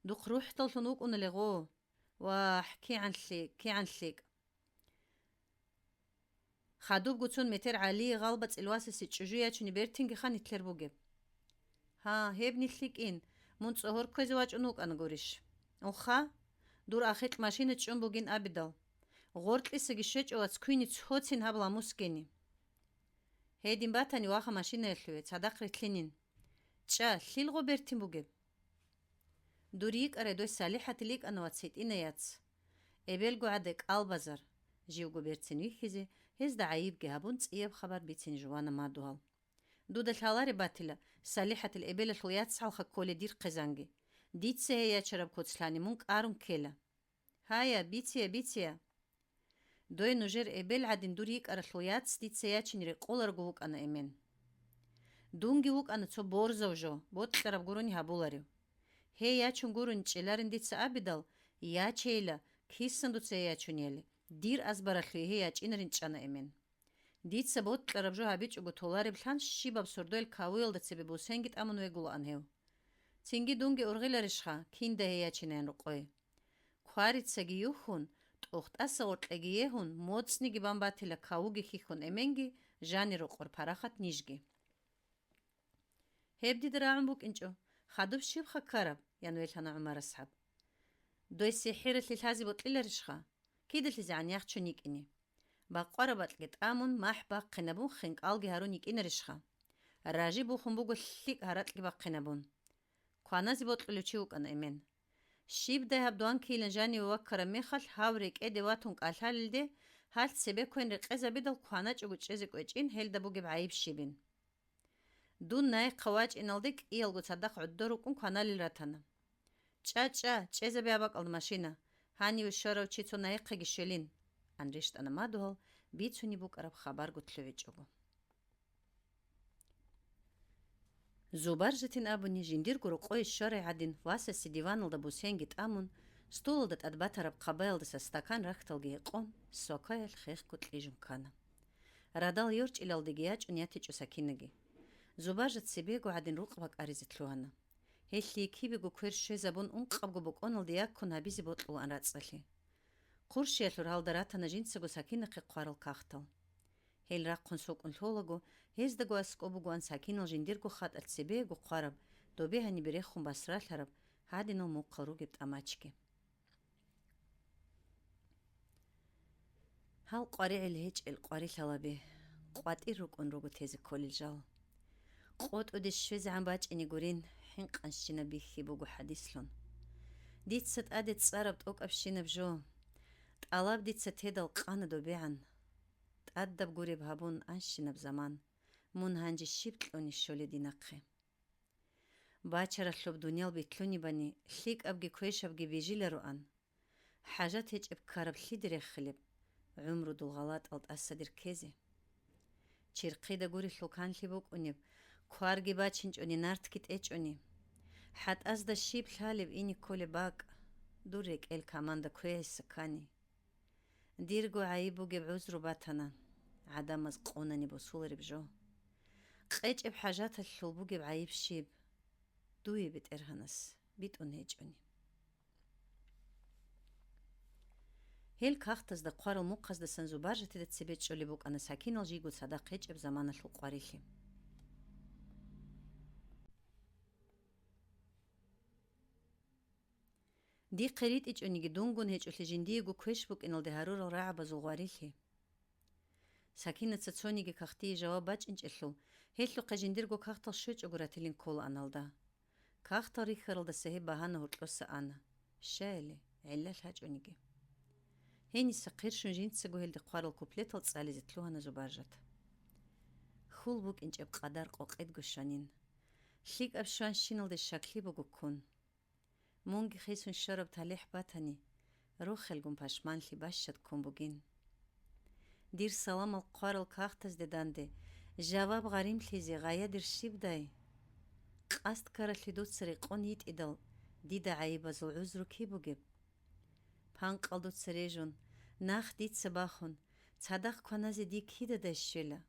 Духъ рухӀдаллъун вукӀуна легъо. Вагь, кигӀан лъикӀ, кигӀан лъикӀ!» Хадубго цун метер ГӀалие гъалбацӀил васасе чӀужу ячуни бертинги ха нитлъер бугеб. Гьа, гьеб нилъ йикӀин, мун цӀогьор кквезе вачӀун вукӀана гурищ? Уха, дур ахикь машина чӀун бугин абидал. Гъоркьисаги щвечӀо вац квине цоцин гьаб ламусгени. Гьедин батани, ваха машинаялъуве, цадахъ рилълъинин. ЧӀа, лъил гъо бертин бугеб? Дур йикӀарай дой СалихӀатил йикӀана вац гьитӀинай яц. Эбелго гӀаде кӀалбазар. Живго берцин вихьизе, гьезда гӀайибги гьабун, цӀияб хабар бицин жувана мадугьал. Дуда лъалареб батила, СалихӀатил эбелалъул яцалха кколей дир хъизанги. Дица гьей ячараб куц лъани мун кӀарун ккела. Гьая, бицея, бицея! Дой нужер эбел гӀадин дур йикӀаралъул яц дица ячин рекъоларого вукӀана эмен. Дунги вукӀана цо борзав жо, бокьараб гурони гьабуларев. Гьей ячун гурони чӀеларин дица абидал, ячейила, кисан дуца гьей ячунияли, дир азбаралъуе гьей ячӀинарин чӀана эмен. Дица бокьараб жо гьабичӀого толареблъан щибаб сордоял кавуялда цебе бусенги тӀамун вегулаан гьев. Цинги дунги ургъиларищха, кинда гьей ячинаян рокъой? Кварицаги юхьун, тӀохтӀаса гъоркьеги егьун, моцӀниги бан батила кавуги хьихьун эменги, жанир рокъор парахат нижги. Гьеб дида рагӀун букӀинчӀо, хадуб щибха ккараб? — ян велъана ГӀумар асхӀаб. Дой сихӀиралъе лъазе бокьиларищха? КидалъизегӀан яхчун йикӀине. Бакъвараб бакьги тӀамун, махӀ бахъинабун, хинкӀалги гьарун йикӀинарищха? Ражи бухун буго лъикӀ гьаракьги бахъинабун. Кваназе бокьулев чи вукӀана эмен. Щибдай гьаб дуанкийилан жаниве ваккараб мехалъ, гьав рекӀеде ватун кӀалъалелде, гьалъ цебекквен рекъезабидал кваначӀого чӀезе кӀвечӀин, гьелда бугеб гӀайиб щибин. Дун найихъа вачӀиналде кӀиялго цадахъ гӀодор рукӀун кваналел ратана. «ЧӀа, чӀа, чӀезабе гьаб бакӀалда машина, гьаниве щварав чи цо найихъаги щвелин», — ан рещтӀана мадугьал, бицунеб букӀараб хабарго лъугӀичӀого. Зубаржатин абуни, жиндирго рокъое щварай гӀадин, васасе диваналда бусенги тӀамун, столалда тӀад батараб хъабаялдаса стакан рахьдалги гьекъон, свакаялъ хехго кьижун ккана. Радал йорчӀилалдеги ячӀун ятичӀо Сакинаги. Зубаржат цебего гӀадин рукъ бакӀаризе лъугьана. Гьелъие кибего квер щвезабун, ункъабго бокӀоналде яккун гьабизе бокьулаан рацӀцӀалъи. Хъурщиялъур гьалда ратана жинцаго Сакинахъе хъварал кагътал. Гьел рахъун сокӀун лъолаго, гьездаго аскӀоб бугоан Сакинал жиндирго хатӀалъ цебего хъвараб, добе гьанибе рехун басралъараб, гьадинал мухъал ругеб тӀамачги. Гьал къваригӀел гьечӀел къварилъалаби, къватӀир рукӀун руго тезе кколел жал. КъотӀуде щвезегӀан бачӀине гурин, хӀинкъанщинаб бихьи буго хӀадислъун. Дица тӀаде цӀараб тӀокӀабщинаб жо. ТӀалаб дица тедал къана добегӀан. ТӀадаб гуреб гьабун анщинаб заман. Мун гьанже щиб кьуни щолей динахъе? Бачаралъуб дуниял битлъунебани, лъикӀабги квешабги бижилароан. ХӀажат гьечӀеб ккараб лъиде рехилеб, гӀумрудул гъалатӀал тӀаса дир ккезе. Черхъида гурелъул канлъи букӀунеб, кварги бачинчӀони, нартги тӀечӀони. ХӀатӀазда щиб лъалеб ине кколеб бакӀ, дур рекӀел каманда квегьиса ккани. Дирго гӀайиб бугеб гӀузру батана, гӀадамаз къунани босулареб жо. КъечӀеб хӀажаталъул бугеб гӀайиб щиб? Дуе БетӀергьанас битӀун гьечӀони. Гьел кагътазда хъварал мухъаздасан Зубаржатида цебе чӀолеб букӀана Сакинал жийго цадахъ гьечӀеб заманалъул къварилъи. Дихъе ритӀичӀониги дунгун гьечӀолъи жиндиего квеш букӀиналде гьарурал рагӀабазул гъварилъи. Сакинаца цониги кагътие жаваб бачӀинчӀелъул, гьелъухъе жиндирго кагътал щвечӀого ратилин кколаан гьалда. Кагътал рихьаралдаса гьеб багьана гьоркьоса ана, щайили, гӀиллалъ гьачӀониги. Гьениса хъирщун жинцаго гьелде хъварал куплетал цӀализе лъугьана Зубаржат. Хьул букӀинчӀеб къадар къокъидго щванин. ЛъикӀаб щванщиналде щаклъи буго ккун. Мунги хисун щвараб талихӀ батани, рохелгун пашманлъи бащад ккун бугин. Дир саламал хъварал кагътазде данде, жаваб гъаримлъизе гъая дир щибдай? Къаст ккаралъе дуца рекъон йитӀидал, дида гӀайибазул гӀузру киб бугеб? Панкъал дуца режун, нах дица бахун, цадахъ кваназе дие кидадай щвела?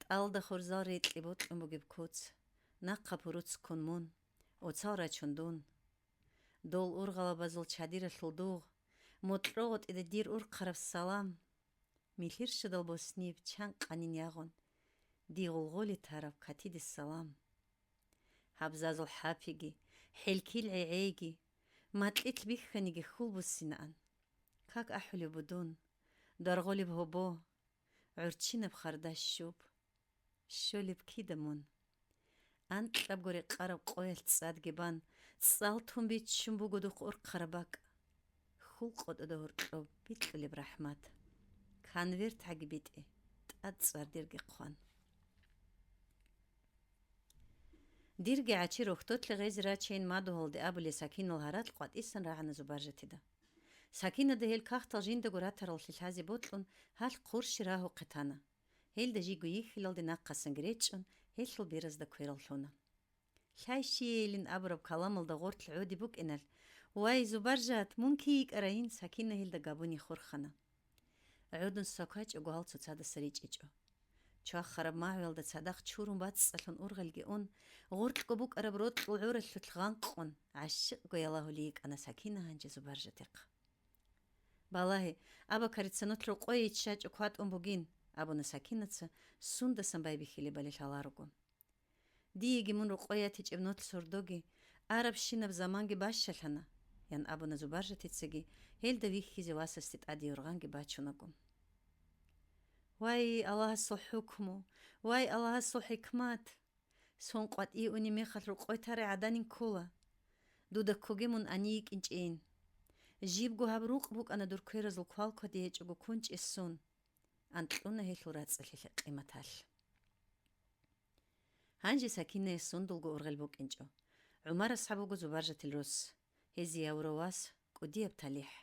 ТӀалда хурзал рекьи бокьун бугеб куц, нахъа пуруц ккун мун, оцал рачун дун. Дол ургъалабазул чадиралъул дугъ, мукьугъутӀида дир урхъараб салам. Милъирщадал босниб чан къанин ягъун, дие гъулгъули тараб катиде салам. Гьабзазул хӀапиги, хӀелкил гӀегӀейги, макьилъ бихьаниги хьул буссинаан. Как ахӀулеб будун, даргъулеб гьобо, гӀурччинаб харда щуб. Щолеб кида мун? Анкьабго рекъараб къоялъ цӀадги бан, цӀалтун биччун буго духъ урхъараб бакӀ. Хьул къотӀода гьоркьоб бикьулеб рахӀмат. Конверт гӀаги битӀе, тӀад цӀар дирги хъван. Дирги гӀачи рохьдолъи гъезе рачейин мадугьалде абулей Сакинал гьаракь къватӀисан рагӀана Зубаржатида. Сакинада гьел кагътал жиндаго ратараллъи лъазе бокьун, гьалъ хъурщи рагьухъе тана. Гьелда жийго йихьилалде нахъасанги речӀчӀун, гьелъул беразда кверал лъуна. Лъай щийилин абураб каламалда гъорлъ гӀодиб букӀиналъ, вай, Зубаржат, мун кий йикӀарайин, Сакина гьелда габуни хурхана. ГӀодун свакачӀого гьал цоцадаса ричӀичӀо. Чвахараб магӀуялда цадахъ чурун бацӀцӀалъун ургъелги ун, гъоркьго букӀараб рокьул гӀоралъулъ гъанкъун, гӀащикъго ялагьулей йикӀана Сакина гьанже Зубаржатихъ. Балагье, Абакарица нутлъ рокъое иччачӀо кватӀун бугин, абуна Сакинаца, сундасан байбихьилебали лъаларого. Диеги мун рокъое ятичӀеб нутлъ сордоги, арабщинаб заманги бащалъана, ян абуна Зубаржатицаги, гьелда вихьизе васасде тӀаде юргъанги бачунаго. Вай, Аллагьасул хӀукму! Вай, Аллагьасул хӀикмат! Сон къватӀие унеб мехалъ рокъой тарай гӀаданин ккола. Дуда ккоге мун ани йикӀинчӀейин. Жибго гьаб рукъ букӀана дур кверазул квалкваде гьечӀого кунчӀесун. Анкьуна гьелъул рацӀцӀалъи къиматалъ. Гьанже Сакинае сундулго ургъел букӀинчӀо. ГӀумар асхӀаб вуго Зубаржатил рос. Гьезие авурав вас, кӀудияб талихӀ.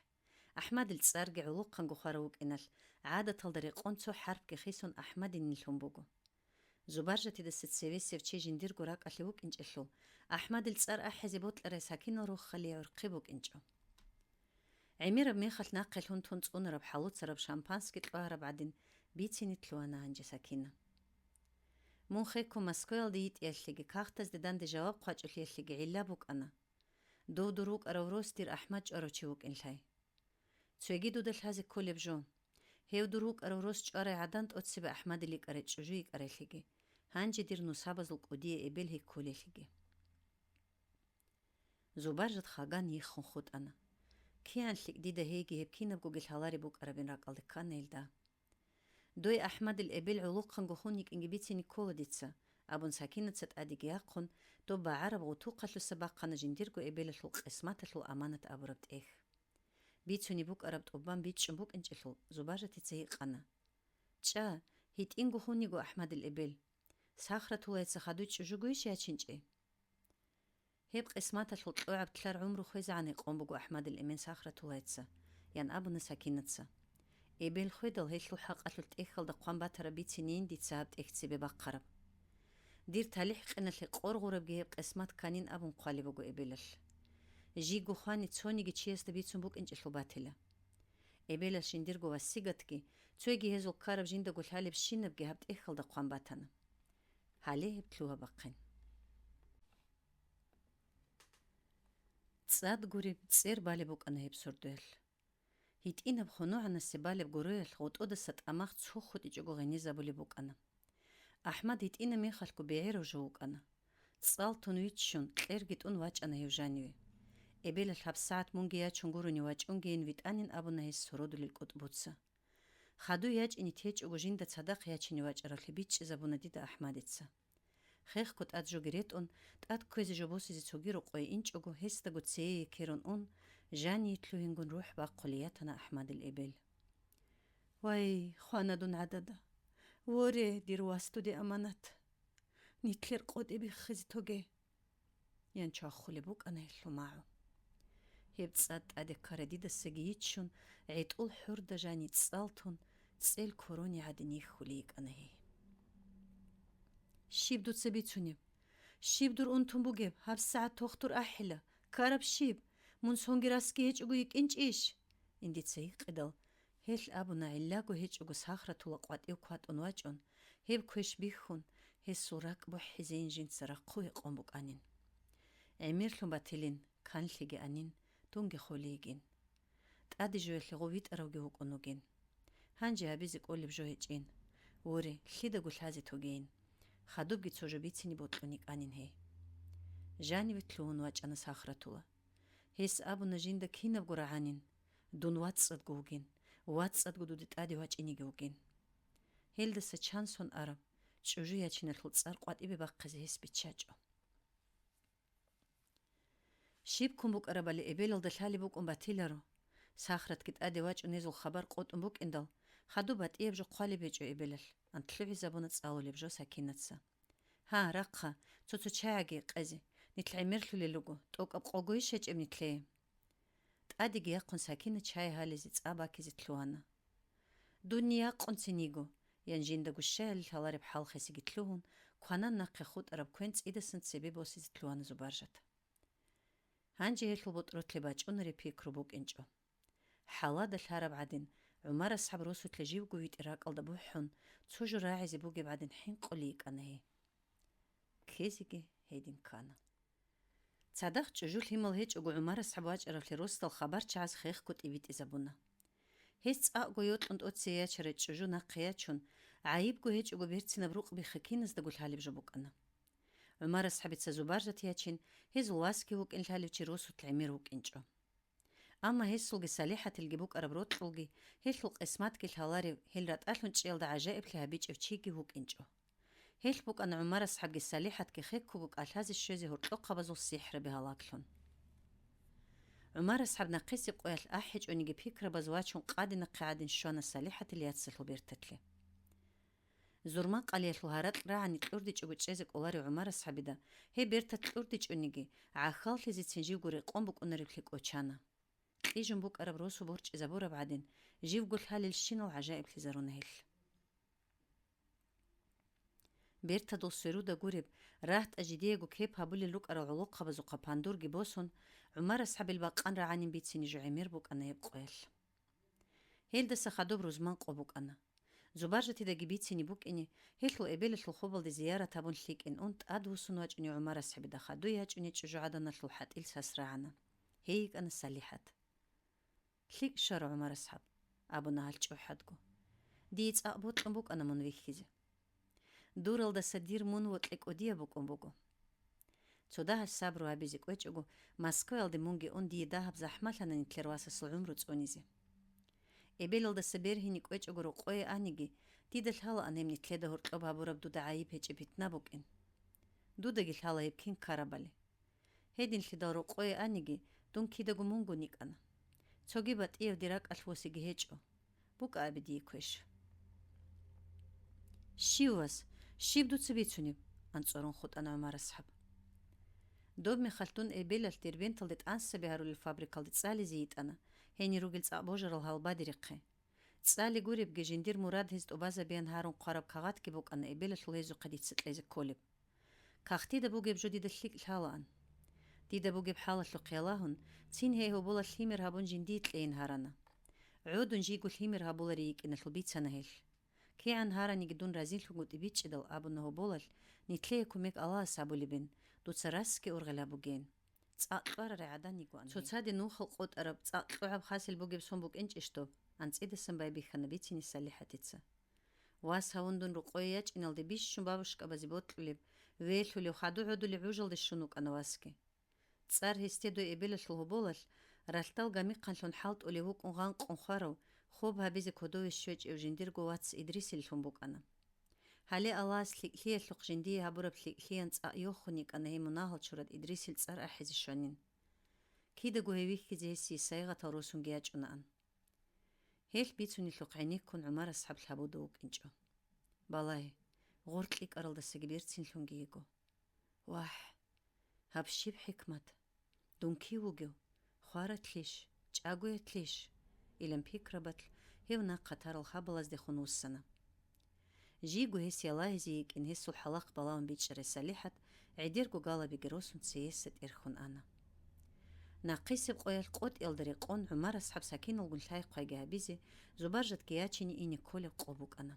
АхӀмадил цӀарги гӀолохъанго хварав вукӀиналъ, гӀадаталда рекъон цо хӀарпги хисун АхӀмадинин лъун буго. Зубаржатидаса цевесев чи жиндирго ракӀалъе вукӀинчӀелъул, АхӀмадил цӀар ахӀизе бокьарай Сакинал рохалие гӀурхъи букӀинчӀо. ГӀемераб мехалъ нахъе лъун тун цӀунараб хӀалуцараб шампанский кьвагьараб гӀадин, бицине лъугьана гьанже Сакина. Мун хеккун Москваялде йитӀиялъеги, кагътазде данде жаваб хъвачӀулъиялъеги гӀилла букӀана. Дов дур вукӀарав рос дир АхӀмад чӀварав чи вукӀин лъай. Цоги дуда лъазе кколеб жо. Гьев дур вукӀарав рос чӀварай гӀадан тӀоцебе АхӀмадил йикӀарай чӀужу йикӀарайлъиги, гьанже дир нусабазул кӀудияй эбел гьей кколелъиги. Зубаржат хаган йиххун хутӀана. Киан лъикӀ дида гьейги гьеб кинабгоги лъалареб букӀарабин ракӀалде ккана гьелда. Дой АхӀмадил эбел гӀолохъанго хун йикӀинги бицине ккола дица, абун, Сакинаца тӀадеги яхъун, доб багӀараб гъутухъалъуса бахъана жиндирго эбелалъул къисматалъул аманат абураб тӀехь. Бицунеб букӀараб тӀубан бичӀчӀун букӀинчӀелъул, Зубаржатица гьикъана: «ЧӀа, гьитӀинго хун йиго АхӀмадил эбел. Сахратуллайица хадуй чӀужугойищ ячинчӀей?» Гьеб къисматалъул кьогӀаб лъар гӀумру хвезегӀан гьикъун буго АхӀмадил эмен Сахратуллайица, – ян абуна Сакинаца. Эбел хведал, гьелъул хӀакъалъулъ тӀехьалда хъван батараб бицинейин дица гьаб тӀехь цебе бахъараб. Дир талихӀ къиналъе къоргъурабги гьеб къисмат кканин абун хъвалеб буго эбелалъ. Жийго хвани цониги чиясда бицун букӀинчӀелъул батила. Эбелалъ жиндирго васигатги, цоги гьезул ккараб жиндаго лъалебщинабги гьаб тӀехьалда хъван батана. Гьале гьеб лъугьа-бахъин. ЦӀад гуреб цӀер балеб букӀана гьеб сордоялъ. ГьитӀинаб хунугӀанасе балеб гуроялъ гъотӀодаса тӀамах цо хутӀичӀого гъенезабулеб букӀана. АхӀмад гьитӀина мехалъго бегӀерав жо вукӀана. ЦӀалтун виччун, кьерги тӀун вачӀана гьев жаниве. Эбелалъ гьабсагӀат мунги ячун гурони вачӀунгейин витӀанин абуна гьес сородулел кӀутӀбуца. Хадуй ячӀине течӀого жинда цадахъ ячине вачӀаравлъи бичӀчӀизабуна дида АхӀмадица. Хехго тӀад жоги ретӀун, тӀад кквезе жо босизе цоги рокъое инчӀого, гьесдаго цее ккерун ун, жание лъугьингун рухӀ бахъулей ятана АхӀмадил эбел. Вай, хвана дун гӀадада! Воре, дир вас дуде аманат! Нилъер къотӀи биххизе тоге! – ян чвахулеб букӀана гьелъул магӀу. Гьеб цӀад тӀаде ккарай дидасаги йиччун, гӀетӀул хӀорда жани цӀалтун, цӀел корони гӀадин йихьулей йикӀана гьей. Щиб дуца бицунеб? Щиб дур унтун бугеб? ГьабсагӀат тохтур ахӀила. Ккараб щиб? Мун сонги расги гьечӀого йикӀинчӀищ? – ин дица йикъидал, гьелъ абуна гӀиллаго гьечӀого Сахратула къватӀив кватӀун вачӀун, гьеб квеш бихьун, гьесул ракӀ бухӀизейин жинца рахъу гьекъон букӀанин. ГӀемерлъун батилин, канлъиги анин, дунги холейгин. ТӀаде жоялъе гъов витӀаравги вукӀун вугин. Гьанже гьабизе кӀолеб жо гьечӀин. Воре, лъидаго лъазе тогейин. Хадубги цо жо бицине бокьун йикӀанин гьей. Жаниве лъугьун вачӀана Сахратула. Гьес абуна жинда кинабго рагӀанин: «Дун вацӀцӀадго вугин, вацӀцӀадго дуде тӀаде вачӀинеги вугин». Гьелдаса чан сон араб, чӀужу ячиналъул цӀар къватӀибе бахъизе гьес биччачӀо. Щиб ккун букӀарабали эбелалда лъалеб букӀун батиларо. Сахратги тӀаде вачӀун гьезул хабар къотӀун букӀиндал, хадуб батӀияб жо хъвалеб гьечӀо эбелалъ, антлъугӀизабуна цӀалулеб жо Сакинаца. Гьа, рахъа, цо-цо чагӀаги къезе, нилъ гӀемерлъулел руго, тӀокӀаб къого ишачӀеб нилъее. ТӀадеги яхъун Сакина чай гьализе цӀа бакизе лъугьана. Дунни якъунцин йиго, ян жиндаго щай гьалил гьалареб хӀал хесиги лъугьун, кванан нахъе хутӀараб квен цӀидасан цебе босизе лъугьана Зубаржат. Гьанже гьелъул ботӀротлъи бачӀунареб пикру букӀинчӀо. ХӀалада лъараб гӀадин, ГӀумар асхӀаб росулъа живго витӀи ракӀалда бухӀун, цо жо рагӀизе бугеб гӀадин хӀинкъулей йикӀана гьей. Ккезеги гьедин ккана. Цадахъ чӀужу лъимал гьечӀого ГӀумар асхӀаб вачӀаравлъи росдал хабарчагӀаз хехго тӀибитӀизабуна. Гьес цӀакъго йокьун тӀоцей ячарай чӀужу нахъе ячун, гӀайибго гьечӀого берцинаб рукъ биххи киназдаго лъалеб жо букӀана. ГӀумар асхӀабица Зубаржат ячин, гьезул васги вукӀин лъалев чи росулъ гӀемер вукӀинчӀо. Амма гьесулги СалихӀатилги букӀараб рокьулги, гьелъул къисматги лъаларев, гьел ратӀалъун чӀиялда гӀажаиблъи гьабичӀев чиги вукӀинчӀо. Гьелъ букӀана ГӀумар асхӀабги СалихӀатги хеккого кӀалъазе щвезе гьоркьохъабазул сихӀраби гьалаглъун. ГӀумар асхӀаб нахъисеб къоялъ ахӀичӀониги пикрабаз вачун къаде нахъе гӀадин щвана СалихӀатил яцалъул берталъе. Зурман къалиялъул гьаракь рагӀани кьурдичӀого чӀезе кӀоларев ГӀумар асхӀабида, гьеб берталъ кьурдичӀониги, гӀахьаллъизецин живго рекъон букӀунареблъи кӀочана. Кьижун букӀараб росу борчӀизабураб гӀадин, живго лъалелщинал гӀажаиблъизаруна гьелъ. Бертадул сверуда гуреб, рагьтӀа жидеего кеп гьабулел рукӀарал гӀолохъабазухъа пандурги босун, ГӀумар асхӀабил бакъан рагӀанин бицине жо гӀемер букӀана гьеб къоялъ. Гьелдаса хадуб рузман къо букӀана. Зубаржатидаги бицине букӀине, гьелъул эбелалъул хобалде зиярат гьабун лъикӀин ун тӀадвуссун вачӀунев ГӀумар асхӀабида хадуй ячӀуней чӀужугӀаданалъул хӀатӀил сас рагӀана. Гьей йикӀана СалихӀат. «ЛъикӀ щвара, ГӀумар асхӀаб», – абуна гьал чӀухӀадго. «Дие цӀакъ бокьун букӀана мун вихьизе. Дуралдаса дир мун вокьи кӀудияб букӀун буго. Цо дагьаб сабру гьабизе кӀвечӀого, Москваялде мунги ун дие дагьаб захӀмалъана нилъер васасул гӀумру цӀунизе. Эбелалдаса бергьине кӀвечӀого рокъое аниги, Дида лъалаан гьеб нилъеда гьоркьоб гьабураб дуда гӀайиб гьечӀеб питна букӀин. Дудаги лъала гьеб кин ккарабали. Гьединлъидал рокъое аниги, дун кидаго мунго никӀана. Цоги батӀияб дир ракӀалъ восиги гьечӀо. БукӀа абе дие квеш. Щив, вас? Щиб дуца бицунеб? — анцӀорун хутӀана ГӀумар асхӀаб. Доб мехалъ дун эбелалъ Дербенталде тӀансаби гьарулел фабрикалде цӀализе йитӀана, гьенир ругел цӀакъ божарал гьалбадерихъе. ЦӀали гуребги, жиндир мурад гьез тӀубазабеян гьарун хъвараб кагъатги букӀана эбелалъул гьезухъе дица кьезе кколеб. Кагътида бугеб жо дида лъикӀ лъалаан. Дида бугеб хӀалалъухъ ялагьун, цин гьей гьоболалъ лъимер гьабун жиндие кьейин гьарана. ГӀодун жийго лъимер гьабуларей йикӀиналъул бицана гьелъ. КигӀан гьараниги дун разилъунгутӀи бичӀчӀидал абуна гьоболалъ, нилъее кумек Аллагьас гьабулебин, дуца расги ургъел гьабугейин. ЦӀакъ кьварарай гӀадан йигоан гьей. Цоцаде нухал къотӀараб, цӀакъ кьогӀаб хасел бугеб сон букӀинчӀищ доб? — анцӀидасан байбихьана бицине СалихӀатица. Вас гьавун дун рокъое ячӀиналде бищун бабушкабазе бокьулеб, велъулев, хаду гӀодулев гӀужалде щун вукӀана васги. ЦӀар гьесде дой эбелалъул гьоболалъ, ралъдал гамихъанлъун хӀалтӀулев вукӀун гъанкъун хварав, хоб гьабизе кодове щвечӀев жиндирго вац Идрисилъун букӀана. Гьале Аллагьас лъикӀлъиялъухъ жиндие гьабураб лъикӀлъиян цӀакъ йохун йикӀана гьей мунагьал чурад Идрисил цӀар ахӀизе щванин. Кидаго гьев вихьизе гьесие сайигъатал росунги ячӀунаан. Гьелъ бицунелъухъ гӀенеккун ГӀумар асхӀаб лъабуда вукӀинчӀо. Балагье, гъор кьикӀаралдасаги берцинлъунги йиго. Вагь! Гьаб щиб хӀикмат? Дун кив вугев? Хваратлъищ? ЧӀагоятлъищ? Илан пикрабалъ гьев нахъа тарал хабалаздехун вуссана. Жийго гьес ялагьизе йикӀин гьесул хӀалахъ балагьун бичӀчӀарай СалихӀат гӀедерго галабиги росун цееса тӀерхьун ана. Нахъисеб къоялъ къотӀиялда рекъон ГӀумар асхӀаб Сакиналгун лъай-хъвайги гьабизе, Зубаржатги ячине ине кколеб къо букӀана.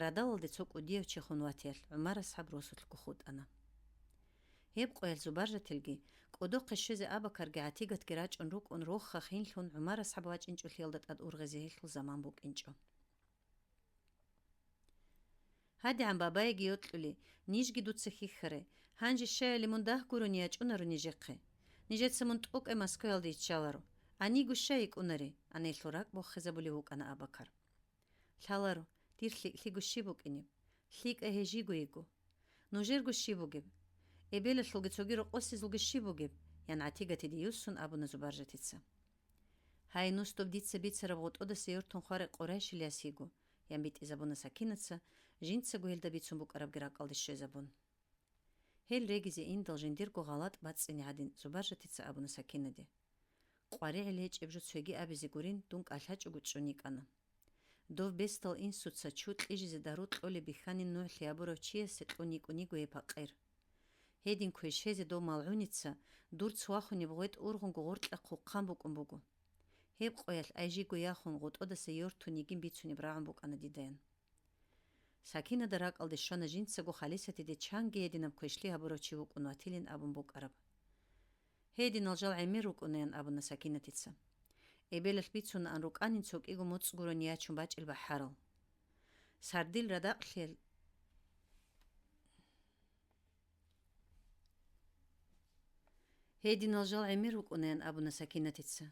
Радалалде цо кӀудияв чи хун ватиялъ ГӀумар асхӀаб росулъго хутӀана. Гьеб къоялъ Зубаржатилги, кӀодохъе щвезе Абакарги ГӀатигатги рачӀун рукӀун рохха хинлъун ГӀумар асхӀаб вачӀинчӀолъиялда тӀад ургъизе гьелъул заман букӀинчӀо. ГьадигӀан бабаеги йокьулей, нижги дуца хьихьарай, гьанже щаяли мун дагь гурони ячӀунаро нижехъе. Нижеца мун тӀокӀай Москваялде иччаларо. Гьаниго щай йикӀунари? — ана гьелъул ракӀ бохизабулев вукӀана Абакар. Лъаларо, дир лъикӀлъиго щиб букӀинеб? ЛъикӀай гьей жийго йиго. Нужерго щиб бугеб? Эбелалъулги цоги рокъосезулги щиб бугеб? — ян ГӀатигатиде юссун абуна Зубаржатица. Гьай, нусдоб дица бицараб гъотӀодаса йортун хварай Къурайшил яс йиго, — ян битӀизабуна Сакинаца, жинцаго гьелда бицун букӀарабги ракӀалде щвезабун. Гьел регизе индал жиндирго гъалатӀ бацӀцӀине гьадин, Зубаржатица абуна Сакинаде. КъваригӀел гьечӀеб жо цоги абизе гурин, дун кӀалъачӀого чӀун йикӀана. Дов бесдал инсуца чу кьижизе дару кьолеб бихьанин нугӀлъи гьабурав чиясе кьун йикӀун йиго гьеб пакъир. Гьедин квешезе дов малгӀуница дур цвахунеб гъветӀ ургъунго гъоркьа хъулхъан букӀун буго. Гьеб къоялъ айжиго яхун гъотӀодаса йортун йигин бицунеб рагӀун букӀана дидаян. Сакинада ракӀалде щвана жинцаго Халисатиде чанги гьединаб квешлъи гьабурав чи вукӀун ватилин абун букӀараб. Гьединал жал гӀемер рукӀунаян абуна Сакинатица. Эбелалъ бицунаан рукӀанин цо кӀиго моцӀ гурони ячун бачӀел бахӀарал. Сардил радакълъиялъ Гьединал жал гӀемер рукӀунаян абуна Сакинатица.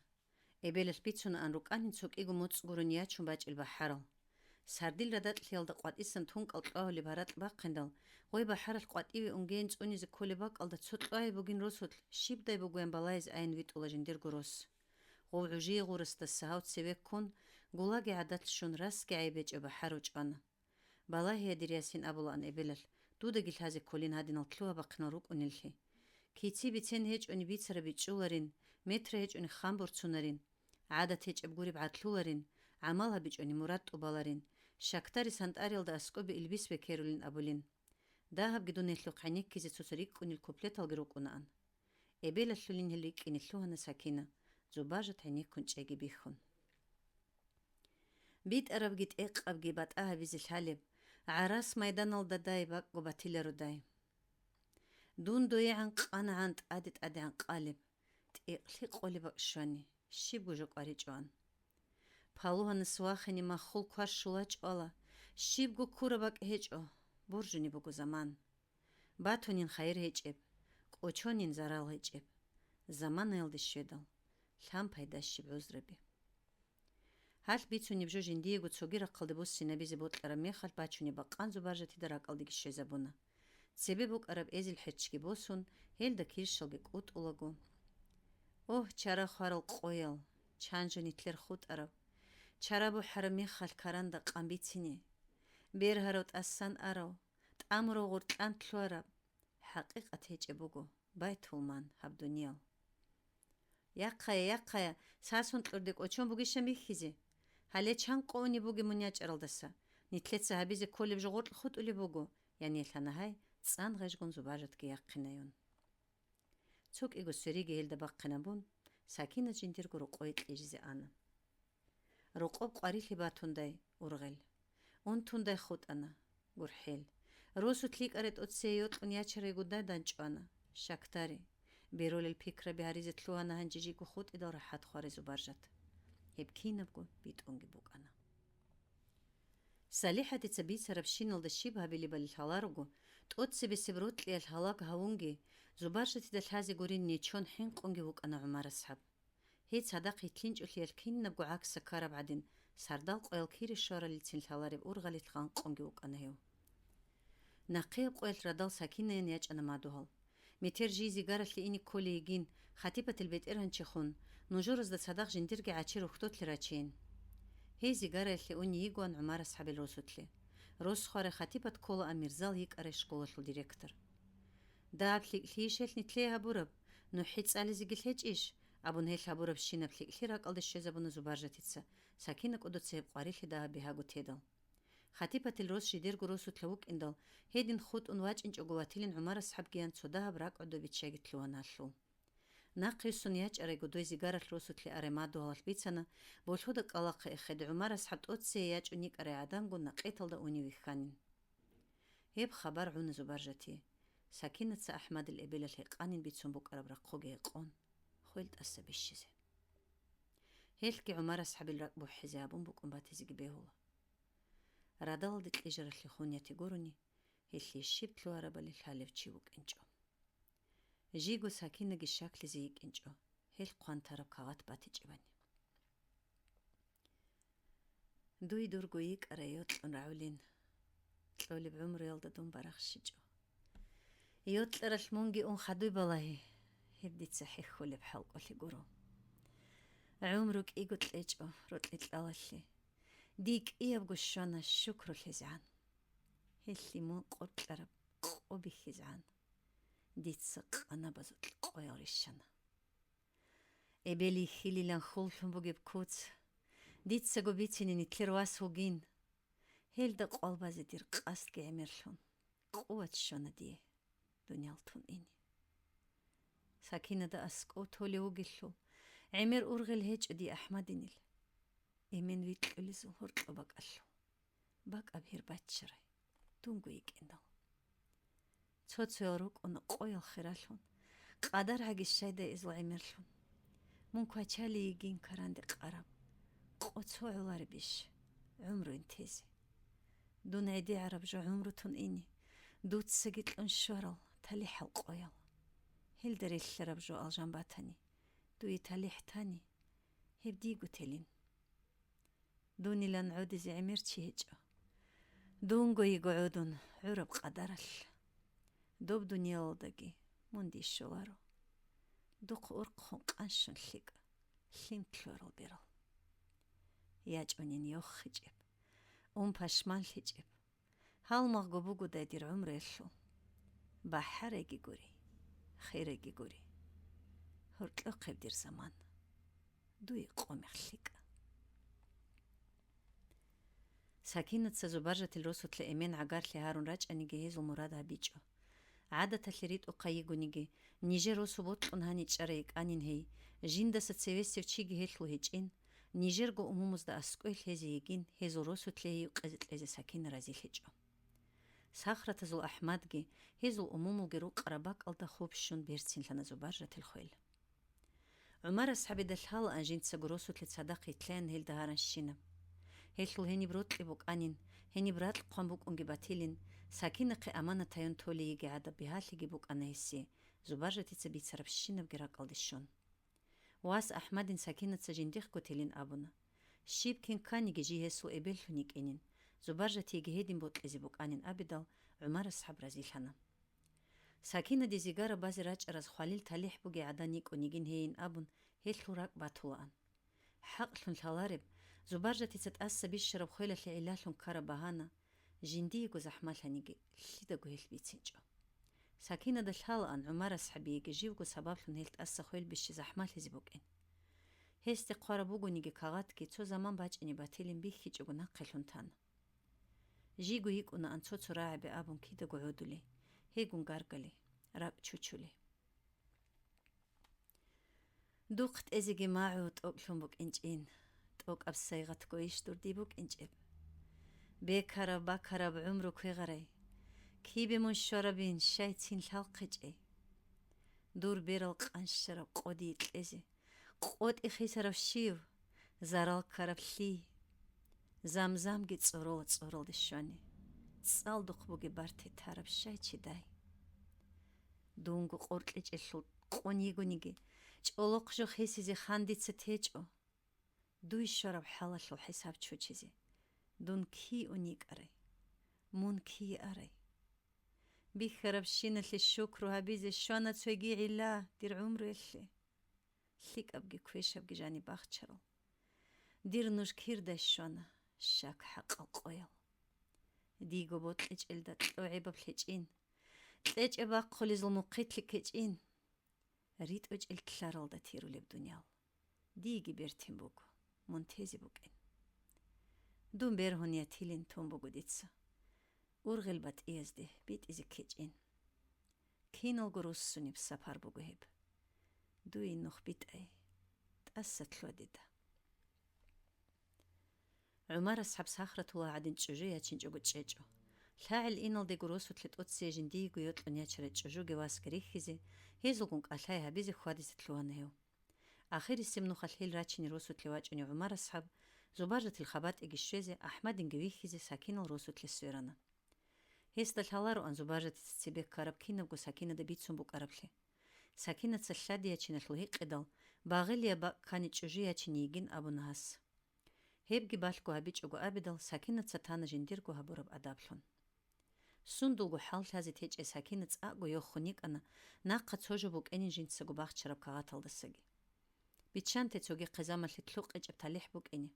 Эбелалъ бицунаан рукӀанин цо кӀиго моцӀ гурони ячун бачӀел бахӀарал. Сардил радакълъиялда къватӀисан тункӀал кьвагьулеб гьаракь бахъиндал, гъой бахӀаралъ къватӀиве унгейин цӀунизе кколеб бакӀалда цо кьвагьи бугин росулъ щибдай бугоян балагьизе айин витӀула жиндирго рос. Гъов гӀужие гъурасдаса гьав цеве ккун, гулаги гӀадат щун расги гӀайиб гьечӀеб бахӀар ручӀана. Балагье, дир ясин абулаан эбелалъ, дудаги лъазе кколин гьадинал лъугьа-бахъинал рукӀунеллъи. Кици бицен гьечӀони бицараб бичӀчӀуларин, метра гьечӀони хам борцунарин, гӀадат гьечӀеб гуреб гӀадлъуларин, гӀамал гьабичӀони мурад тӀубаларин, щакдари сантӀариялда аскӀобе илбис бекерулин абулин. Дагьабги дун гьелъухъ гӀенеккизе цо-цо рикӀкӀунел куплеталги рукӀунаан. Эбелалъулин гьел рикӀкӀине лъугьана Сакина, Зубажат гӀенеккун чӀеги бихьун. БитӀарабги тӀекъабги батӀа гьабизе лъалеб, гӀарас майданалда дай бакӀго батиларо дай. Дун доегӀан къангӀан тӀаде-тӀадегӀан къалеб, тӀекълъи къолеб бакӀ щвани, щибго жо кӀваричӀоан. Палугьанас вахине маххул квар щула чӀвала, щибго ккураб бакӀ гьечӀо, боржунеб буго заман. Батунин хайир гьечӀеб, кӀочонин зарал гьечӀеб, заманаялде щведал, лъан пайда щиб гӀузраби. Гьалъ бицунеб жо жиндиего цоги рахъалде буссинабизе бокьараб мехалъ бачунеб бакъан Зубаржатида ракӀалдеги щвезабуна. Цебе букӀараб эзил хӀерчги босун, гьелда кирщалги кӀутӀулаго. Огь, чара хварал къоял, чан жо нилъер хутӀараб, чара бухӀараб мехалъ каранда къан бицине, бергьарав тӀасан арав, тӀамурав гъоркьан лъугьараб, хӀакъикъат гьечӀеб буго, байтулман гьаб дуниял. Яхъая, яхъая, сасун кьурде кӀочон бугища михьизе? Гьале чан къо унеб бугеб мун ячӀаралдаса? Нилъеца гьабизе кколеб жо гъоркь хутӀулеб буго, — ян елъана гьай, цӀан гъежгун Зубаржатги яхъинаюн. ЦӀукӀиго свериги гьелда бахъинабун, Сакинат жиндирго рокъое кьижизе ана. Рокъоб къварилъи батундай ургъел, унтундай хутӀана гурхӀел. Росулъ йикӀарай тӀоцее йокьун ячарайгудай данчӀвана, щакдари. Беролел пикраби гьаризе лъугьана гьанже жиго хутӀидал рахӀат хварай Зубаржат. Гьеб кинабго битӀунги букӀана. СалихӀатица бицарабщиналда щиб гьабилебали лъаларого, тӀоцебесеб рокьиялъ гьалаг гьавунги, Зубаржатида лъазе гурин нечон хӀинкъунги вукӀана ГӀумар асхӀаб. Гьей цадахъ йитлъинчӀолъиялъ кинабго гӀакса ккараб гӀадин, сардал къоял кире щваралицин лъалареб ургъалилъ гъанкъунги вукӀана гьев. Нахъияб къоялъ радал Сакинаян ячӀана мадугьал. Метер жий зигаралъе ине кколей йигин, хатипатил бетӀергьанчи хун, нужеразда цадахъ жиндирги гӀачи рухьдолъи рачейин. Гьей зигараялъе уни йигоан ГӀумар асхӀабил росулъе. Рос хварай хатипат кколаан Мирзал йикӀарай школалъул директор. Даб лъикӀлъийищ гьелъ нилъее гьабураб? НухӀи цӀализеги лъечӀищ? — абун гьелъ гьабурабщинаб лъикӀлъи ракӀалде щвезабуна Зубаржатица, Сакина кӀодоца гьеб къварилъи дагьаб бигьаго тедал. Хатипатил рос жидерго росулъа вукӀиндал, гьедин хутӀун вачӀинчӀого ватилин ГӀумар асхӀабгиян цо дагьаб ракӀ гӀодобиччайги лъугьана гьалъул. Нахъ юссун ячӀарайго дой зигаралъ росулъе арай мадугьалалъ бицана, болъуда кӀкӀалахъе эхеде ГӀумар асхӀаб тӀоцее ячӀун йикӀарай гӀадамго накъеталда унев вихьанин. Гьеб хабар гӀуна Зубаржати. Сакинаца АхӀмадил эбелалъ гьекъанин бицун букӀараб рахъуги гьекъон, хвел тӀаса бищизе. Гьелъги ГӀумар асхӀабил ракӀ бухӀизе гьабун букӀун батизеги бегьула. Радалалде кьижаралъе хун яти гурони, гьелъие щиб лъугьарабали лъалев чи вукӀинчӀо. Жиго Сакинаги щаклъизе йикӀинчӀо, гьел хъван тараб кагъат батичӀебани. Дуй дурго йикӀарай йокьун рагӀулин, кьолеб гӀумруялда дун барахщичӀо. Йокьаралъ мунги ун хадуй балагьи, гьеб дица хӀехьулеб хӀалкӀолъи гуро. ГӀумру кӀиго кьечӀо рокьи-кьалалъе, дий кӀиябго щвана щукрулъизегӀан. Гьелъи мун къоркьараб къо бихьизегӀан, дица къанабазул къоял рищана. Эбел йихьилилан хьуллъун бугеб куц, дицаго бицине нилъер вас вугин. Гьелда къвалбазе дир къасдги гӀемерлъун, къуват щвана дие дуниял тун ине. Сакинада аскӀов толев вугелъул, гӀемер ургъел гьечӀо дие АхӀмадинил. Эмен викьулезул гьоркьоб бакӀалъул. БакӀаб гьир баччарай, дунго йикӀиндал. Цо-цоял рукӀуна къоял хиралъун, къадар гьагищайдай изул гӀемерлъун. Мун квачалей йигин каранде къараб, къо цо гӀоларебищ гӀумруйн тезе? Дун гӀедегӀараб жо гӀумру тун ине, дуцаги кьун щварал талихӀал къоял. Гьелда релълъараб жо алжан батани, дуе талихӀ тани, гьеб диго телин. Дунилан гӀодизе гӀемер чи гьечӀо. Дунго йиго гӀодун гӀураб къадаралъ. Доб дуниялалдаги мун дие щоларо. Духъ урхъун къанщун лъикӀ, лъим лъугьарал берал. ЯчӀунин йоххичӀеб, ун пашманлъичӀеб. Гьалмагъго бугодай дир гӀумруялъул. БахӀарайги гури, хирайги гури. Гьоркьохъеб дир заман. Дуе къо мех лъикӀа. Сакинаца Зубаржатил росулъа эмен гӀагарлъи гьарун рачӀаниги гьезул мурад гьабичӀо. ГӀадаталъе ритӀухъа йигониги, нижер росу бокьун гьаничӀарай йикӀанин гьей, жиндаса цевесев чиги гьелъул гьечӀин, нижерго умумузда аскӀове лъезе йигин, гьезул росулъе гьей юкъезе кьезе Сакина разилъичӀо. Сахратазул АхӀмадги, гьезул умумулги рукъараб бакӀалда хоб щун берцинлъана Зубаржатил хвел. ГӀумар асхӀабида лъалаан жинцаго росулъе цадахъ йитлъаян гьелда гьаранщинаб. Гьелъул гьениб рокьи букӀанин, гьениб ракь хъван букӀунги батилин, Сакинахъе аманатайун толей йигей гӀадаб бигьалъиги букӀана гьесие, Зубаржатица бицарабщинабги ракӀалде щун. Вас АхӀмадин Сакинаца жиндихъго телин абуна. Щиб кин кканиги жий гьесул эбеллъун йикӀинин, Зубаржатиеги гьедин бокьизе букӀанин абидал, ГӀумар асхӀаб разилъана. Сакинаде зигара базе рачӀараз хвалил талихӀ бугей гӀадан йикӀун йигин гьейин абун, гьелъул ракӀ батулаан. ХӀакълъун лъалареб, Зубаржатица тӀаса бищараб хвелалъе гӀиллалъун ккараб багьана, жиндиего захӀмалъаниги, лъидаго гьелъ бицинчӀо. Сакинада лъалаан ГӀумар асхӀабиеги живго сабаблъун гьелъ тӀаса хвел бищи захӀмалъизе букӀин. Гьесде хъвараб бугониги кагъатги цо заман бачӀине батилин бихьичӀого нахъе лъун тана. Жийго йикӀунаан цо-цо рагӀаби абун кидаго гӀодулей, гьейгун гаргалей, ракӀ чучулей. Духъ тӀезеги магӀу тӀокӀлъун букӀинчӀин, тӀокӀаб сайгъатгойищ дур дие букӀинчӀеб? Бекараб-бакараб гӀумру квегъарай, кибе мун щварабин щай цин лъалхъичӀей? Дур берал къанщараб къо дие кьезе, къотӀи хисарав щив, зарал ккараб лъий? Замзамги цӀорол цӀоралде щвани, цӀалдухъ бугеб барте тараб щай чи дай? Дунго къоркьичӀелъул къон йигониги, чӀолохъ жо хисизе хан дица течӀо. Дуй щвараб хӀалалъул хӀисаб чучизе, дун кий ун йикӀарай? Мун кий арай? Бихьарабщиналъе щукру гьабизе щвана цоги гӀилла дир гӀумруялъе. ЛъикӀабги квешабги жаниб бахчарал, дир нуж кирдай щвана щак-хӀакъал къоял. Диго бокьичӀелда кьогӀебаб лъечӀин, кьечӀеб бахъулезул мухъилъи ккечӀин, ритӀучӀел ккаралда тирулеб дуниял. Диеги бертин буго, мун тезе букӀин. Дун бергьун ятилин тун буго дица, ургъел батӀиязде битӀизе ккечӀин. Киналго руссунеб сапар буго гьеб. Дуе нух битӀай, тӀаса лъугьа дида. ГӀумар асхӀаб сахратула гӀадин чӀужу ячинчӀого чӀечӀо. ЛъагӀел иналдего росулъе тӀоцее жиндиего йокьун ячарай чӀужуги васги рихьизе, гьезулгун кӀалъай гьабизе хьвадизе лъугьана гьев. Ахирисеб нухалъ гьел рачине росулъе вачӀунев ГӀумар асхӀаб, Зубаржатил хабатӀиги щвезе, АхӀмадинги вихьизе Сакинал росулъе сверана. Гьесда лъалароан Зубаржатица цебе ккараб кинабго Сакинада бицун букӀараблъи. Сакинаца лъади ячиналъул гьикъидал, багъилияб бакӀ ккани чӀужу ячине йигин абуна гьас. Гьебги балъго гьабичӀого абидал, Сакинаца тана жиндирго гьабураб адаблъун. Сундулго хӀал лъазе течӀей Сакина цӀакъго йохун йикӀана, нахъа цо жо букӀинин жинцаго бахчараб кагъаталдасаги. Биччанте цоги хъизамалъе лъукъичӀеб талихӀ букӀине.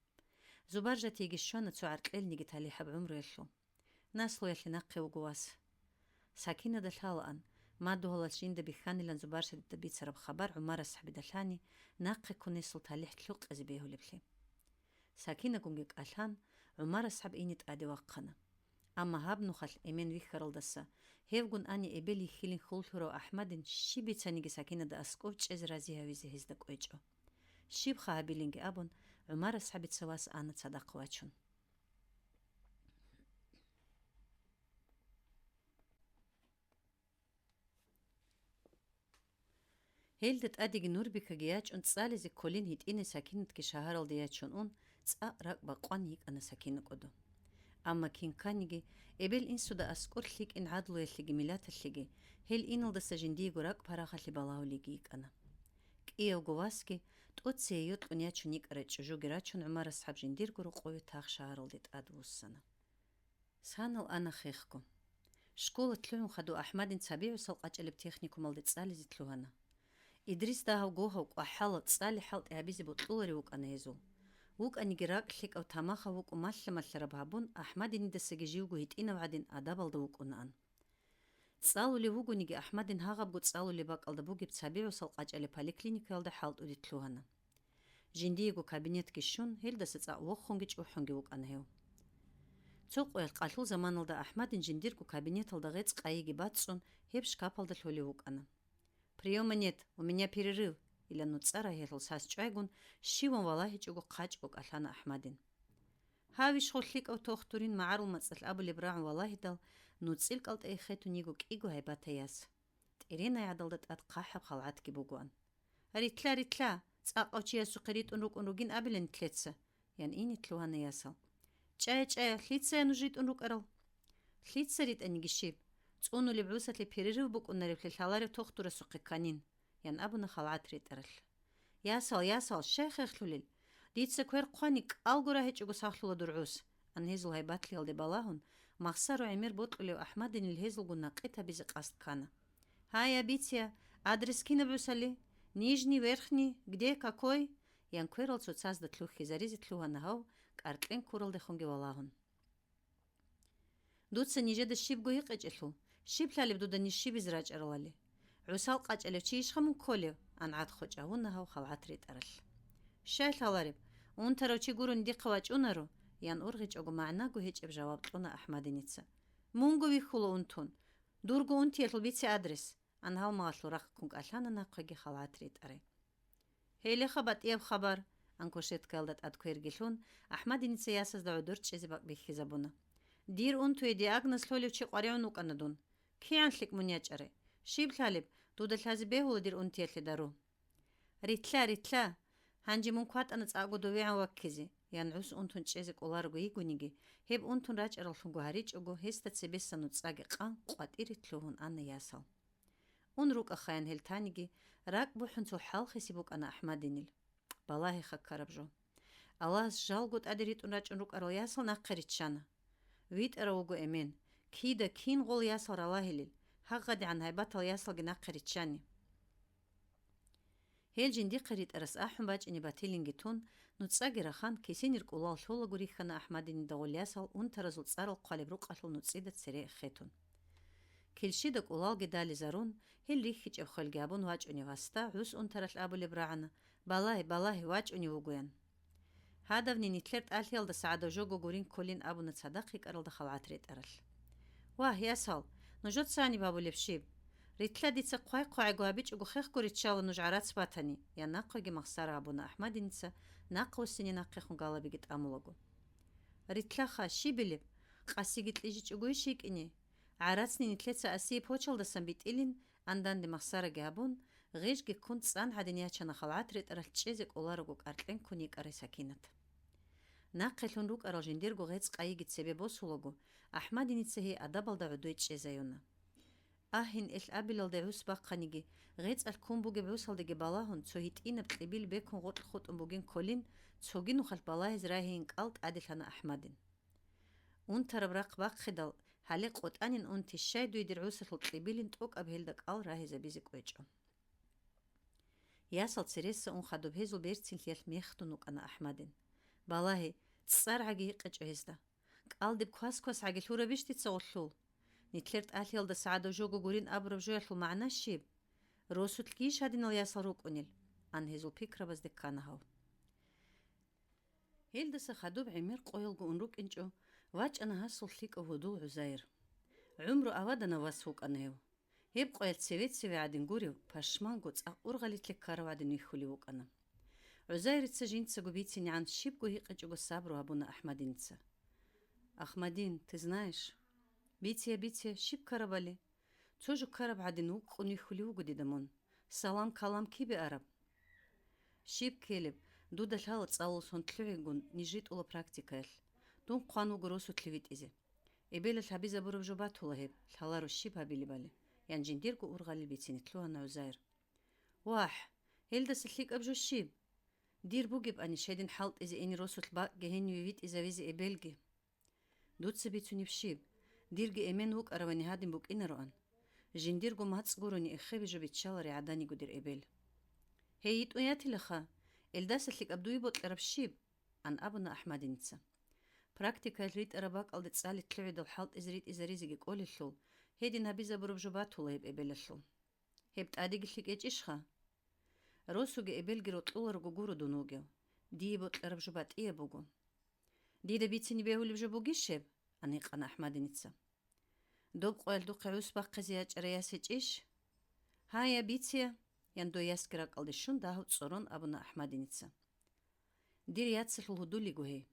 Зубаржатиеги щвана цо гӀаркьелниги талихӀаб гӀумруялъул. Наслуялъе нахъе вуго вас. Сакинада лъалаан, мадугьалалъ жинда бихьанилан Зубаржатида бицараб хабар ГӀумар асхӀабида лъани, нахъе ккун гьесул талихӀ лъукъизе бегьулеблъи. Сакинагунги кӀалъан, ГӀумар асхӀаб ине тӀаде вахъана. Амма гьаб нухалъ эмен вихьаралдаса, гьевгун ани эбел йихьилин хьул лъурав АхӀмадин щиб бицаниги Сакинада аскӀов чӀезе рази гьавизе гьезда кӀвечӀо. Щибха гьабилинги абун, ГӀумар асхӀабица вас ана цадахъ вачун. Гьелда тӀадеги Нурбикаги ячӀун цӀализе кколин гьитӀине Сакинатги шагьаралде ячун ун, цӀакъ ракӀ бакъван йикӀана Сакина кӀодо. Амма кин кканиги, эбел-инсуда аскӀор лъикӀин гӀадлуялъеги миллаталъеги, гьел иналдаса жиндиего ракӀ-парахалъе балагьулеги йикӀана. КӀиявго васги, тӀоцее йокьун ячун йикӀарай чӀужуги рачун, ГӀумар асхӀаб жиндирго рокъове тах шагьаралде тӀадвуссана. Санал ана хехго. Школа лъугӀун хадув АхӀмадин ЦабигӀусал къачӀалеб техникумалде цӀализе лъугьана. Идрис дагьав-гогьав кӀвахӀалал цӀали хӀалтӀи гьабизе бокьуларев вукӀана гьезул. ВукӀаниги ракӀ лъикӀав тамахав вукӀун малъа-малъараб гьабун, АхӀмадинидасаги живго гьитӀинав гӀадин адабалда вукӀунаан. ЦӀалулев вугониги, АхӀмадин гьагъабго цӀалулеб бакӀалда бугеб ЦабигӀусал къачӀалеб поликлиникаялда хӀалтӀуде лъугьана. Жиндиего кабинетги щун, гьелдаса цӀакъ вохунги чӀухӀунги вукӀана гьев. Цо къоялъ къалъул заманалда АхӀмадин жиндирго кабинеталда гъецӀ къайиги бацӀцӀун, гьеб шкапалда лъолев вукӀана. «Приёма нет, у меня перерыв», — ила нуцӀа рагьелъул сас чӀвайгун, щиван валагьичӀого хъачӀго кӀалъана АхӀмадин. Гьавищ хо лъикӀав тохтурин магӀарул мацӀалъ абулеб рагӀун валагьидал, нуцӀил кӀалтӀай хетун йиго кӀиго гьайбатай яс. ТӀеренай гӀадалда тӀад хъахӀаб халгӀатги бугоан. «Ритла, ритла! ЦӀакъав чиясухъе ритӀун рукӀун ругин абилан нилъеца», — ян ине лъугьана ясал. «ЧӀая, чӀая, лъицая нуж ритӀун рукӀарал?» «Лъица ритӀаниги щиб? ЦӀунулеб гӀусалъе перерыв букӀунареблъи лъаларев тохтурасухъе кканин», — ян абуна халгӀат ритӀаралъ. «Ясал, ясал, щай хехлъулел? Дица квер хъвани кӀалго рагьичӀого сахлъула дур гӀус, — ан гьезул гьайбатлъиялде балагьун, махсаро гӀемер бокьулев АхӀмадинил гьезулгун накъи табизе къасд ккана. — Гьая, Бития, адрес кинаб гӀусали? Нижний, верхний, где, какой? — ян кверал цоцазда лъухьизаризе лъугьана гьав, кӀаркьен ккуралдехунги валагьун. — Дуца нижеда щибго гьикъичӀелъул, щиб лъалеб дуда ниж щибизе рачӀаралали? ГӀусал къачӀалев чи ишха мун кколев? — ан гӀад-хочӀ гьавуна гьав халгӀат ретӀаралъ. — Щай лъалареб? Унтарав чи гурони дихъа вачӀунаро, — ян ургъичӀого магӀнаго гьечӀеб жаваб кьуна АхӀмадиница. — Мунго вихьула унтун. Дурго унтиялъул бице адрес, — ан гьалмагъалъул рахъ ккун кӀалъана нахъеги халгӀат ретӀарай. — Гьелеха батӀияб хабар, — ан кушеткаялда тӀад кверги лъун, АхӀмадиница ясазда гӀодор чӀезе бакӀ бихьизабуна. — Дир унтуе диагноз лъолев чи къваригӀун вукӀана дун. КигӀан лъикӀ мун ячӀарай? Щиб лъалеб, дуда лъазе бегьула дир унтиялъе дару. — Рилълъа, рилълъа! Гьанже мун кватӀана цӀакъго довегӀан ваккизе, — ян гӀус унтун чӀезе кӀоларого йигониги, гьеб унтун рачӀараллъунго гьаричӀого, гьесда цебеса нуцӀаги къан къватӀире лъугьун ана ясал. — Ун рукӀахъаян гьел таниги, ракӀ бухӀун цо хӀалхиси букӀана АхӀмадинил. Балагьиха ккараб жо. Аллагьас жалго тӀаде ритӀун рачӀун рукӀарал ясал нахъе риччана. ВитӀарав вуго эмен, кида кин гъол ясал ралагьилел, гьагъадигӀан гьайбатал ясалги нахъе риччани. Гьел жиндихъе ритӀарас ахӀун бачӀине батилинги тун, нуцӀаги рахан, кисинир кӀулал лъолаго рихьана АхӀмадинида гъол ясал унтаразул цӀарал хъвалеб рукъалъул нуцӀида цере эхетун. Килщида кӀулалги дализарун, гьел рихьичӀеб хвелги гьабун вачӀунев васда гӀус унтаралъ абулеб рагӀана: «Балагье, балагье, вачӀунев вугоян». Гьадавни нилъер тӀалъиялдаса гӀадав жого гурин кколин абуна цадахъ йикӀаралда халгӀат ретӀаралъ. «Вагь, ясал, нужеца гьаниб гьабулеб щиб? Рилълъа дица хъвай-хъвагӀиго гьабичӀого хехго риччала нуж гӀарац батани», — ян нахъеги махсара гьабуна АхӀмадиница, нахъвуссине нахъехун галабиги тӀамулаго. «Рилълъаха, щибилеб? Къасиги кьижичӀогойищ йикӀине? ГӀарацни нилъеца асие почалдасан битӀилин», — анданде махсараги гьабун, гъежги ккун цӀан гӀадин ячана халгӀат ретӀаралъ чӀезе кӀоларого кӀаркьен ккун йикӀарай Сакинат. Нахъе лъун рукӀарал жиндирго гъецӀ къайиги цебе босулаго, АхӀмадиница гьей адабалда гӀодой чӀезаюна. Агьин, элъ абилалде гӀус бахъаниги, гъецӀалъ ккун бугеб гӀусалдеги балагьун, цо гьитӀинаб кьибил бекун гъоркь хутӀун бугин кколин, цоги нухалъ балагьизе рагьейин кӀал тӀаделъана АхӀмадин. Унтараб рахъ бахъидал, гьале къотӀанин унти, щай дуе дир гӀусалъул кьибилин тӀокӀаб гьелда кӀал рагьизабизе кӀвечӀо. Ясал цереса ун хадуб гьезул берцинлъиялъ мехдун вукӀана АхӀмадин. Балагье, цӀар гӀаги гьикъичӀо гьезда. КӀалдиб квас-квас гӀаги лъурабищ дица гъулъул? Нилъер тӀалъиялдаса гӀадав жого гурин абураб жоялъул магӀна щиб? Росулъгийищ гьадинал ясал рукӀунел? — ан гьезул пикрабазде ккана гьав. Гьелдаса хадуб гӀемер къоялго ун рукӀинчӀо, вачӀана гьасул лъикӀав гьудул ГӀузайр. ГӀумру аваданав вас вукӀана гьев. Гьеб къоялъ цеве-цеве гӀадин гурев, пашманго, цӀакъ ургъалилъе ккарав гӀадин вихьулев вукӀана. ГӀузайрица жинцаго бицинегӀан щибго гьикъичӀого сабру гьабуна АхӀмадиница. «Ахмадин, ты знаешь?» «Биция, биция, щиб ккарабали?» «Цо жо ккараб гӀадин вукӀун вихьулев вуго дида мун. Салам-калам кибе араб?» «Щиб ккелеб, дуда лъала цӀалул сон лъугӀигун ниж ритӀула практикаялъ. Дун хъван вуго росулъе витӀизе. Эбелалъ гьабизабураб жо батула гьеб, лъаларо щиб гьабилебали», — ян жиндирго ургъалил бицине лъугьана ГӀузайр. «Вагь, гьелдаса лъикӀаб жо щиб? Дир бугебани, щедин хӀалтӀизе ине росулъ бакӀги гьениве витӀизавизе эбелги». «Дуца бицунеб щиб? Дирги эмен вукӀаравани гьадин букӀинароан. Жиндирго мацӀ гурони эхебе жо биччалари гӀаданиго дир эбел». «Гьей, йитӀун ятилаха, элдаса лъикӀаб дуе бокьараб щиб?» — ан абуна АхӀмадиница. «Практикаялъ ритӀараб бакӀалде цӀалилъ лъугӀидал хӀалтӀизе ритӀизаризеги кӀолелъул, гьедин гьабизабураб жо батула гьеб эбелалъул». «Гьеб тӀадеги лъикӀ гьечӀищха? Росуги эбелги рокьуларого гуро дун вугев. Дие бокьараб жо батӀияб буго». «Дида бицине бегьулеб жо бугищ гьеб?» — ан гьикъана АхӀмадиница. «Доб къоялъ духъе гӀус бахъизе ячӀарай яс гьечӀищ?» «Гьая, биция», — ян дой ясги ракӀалде щун дагьав цӀорон абуна АхӀмадиница. «Дир яцалъул гьудулиго гьей.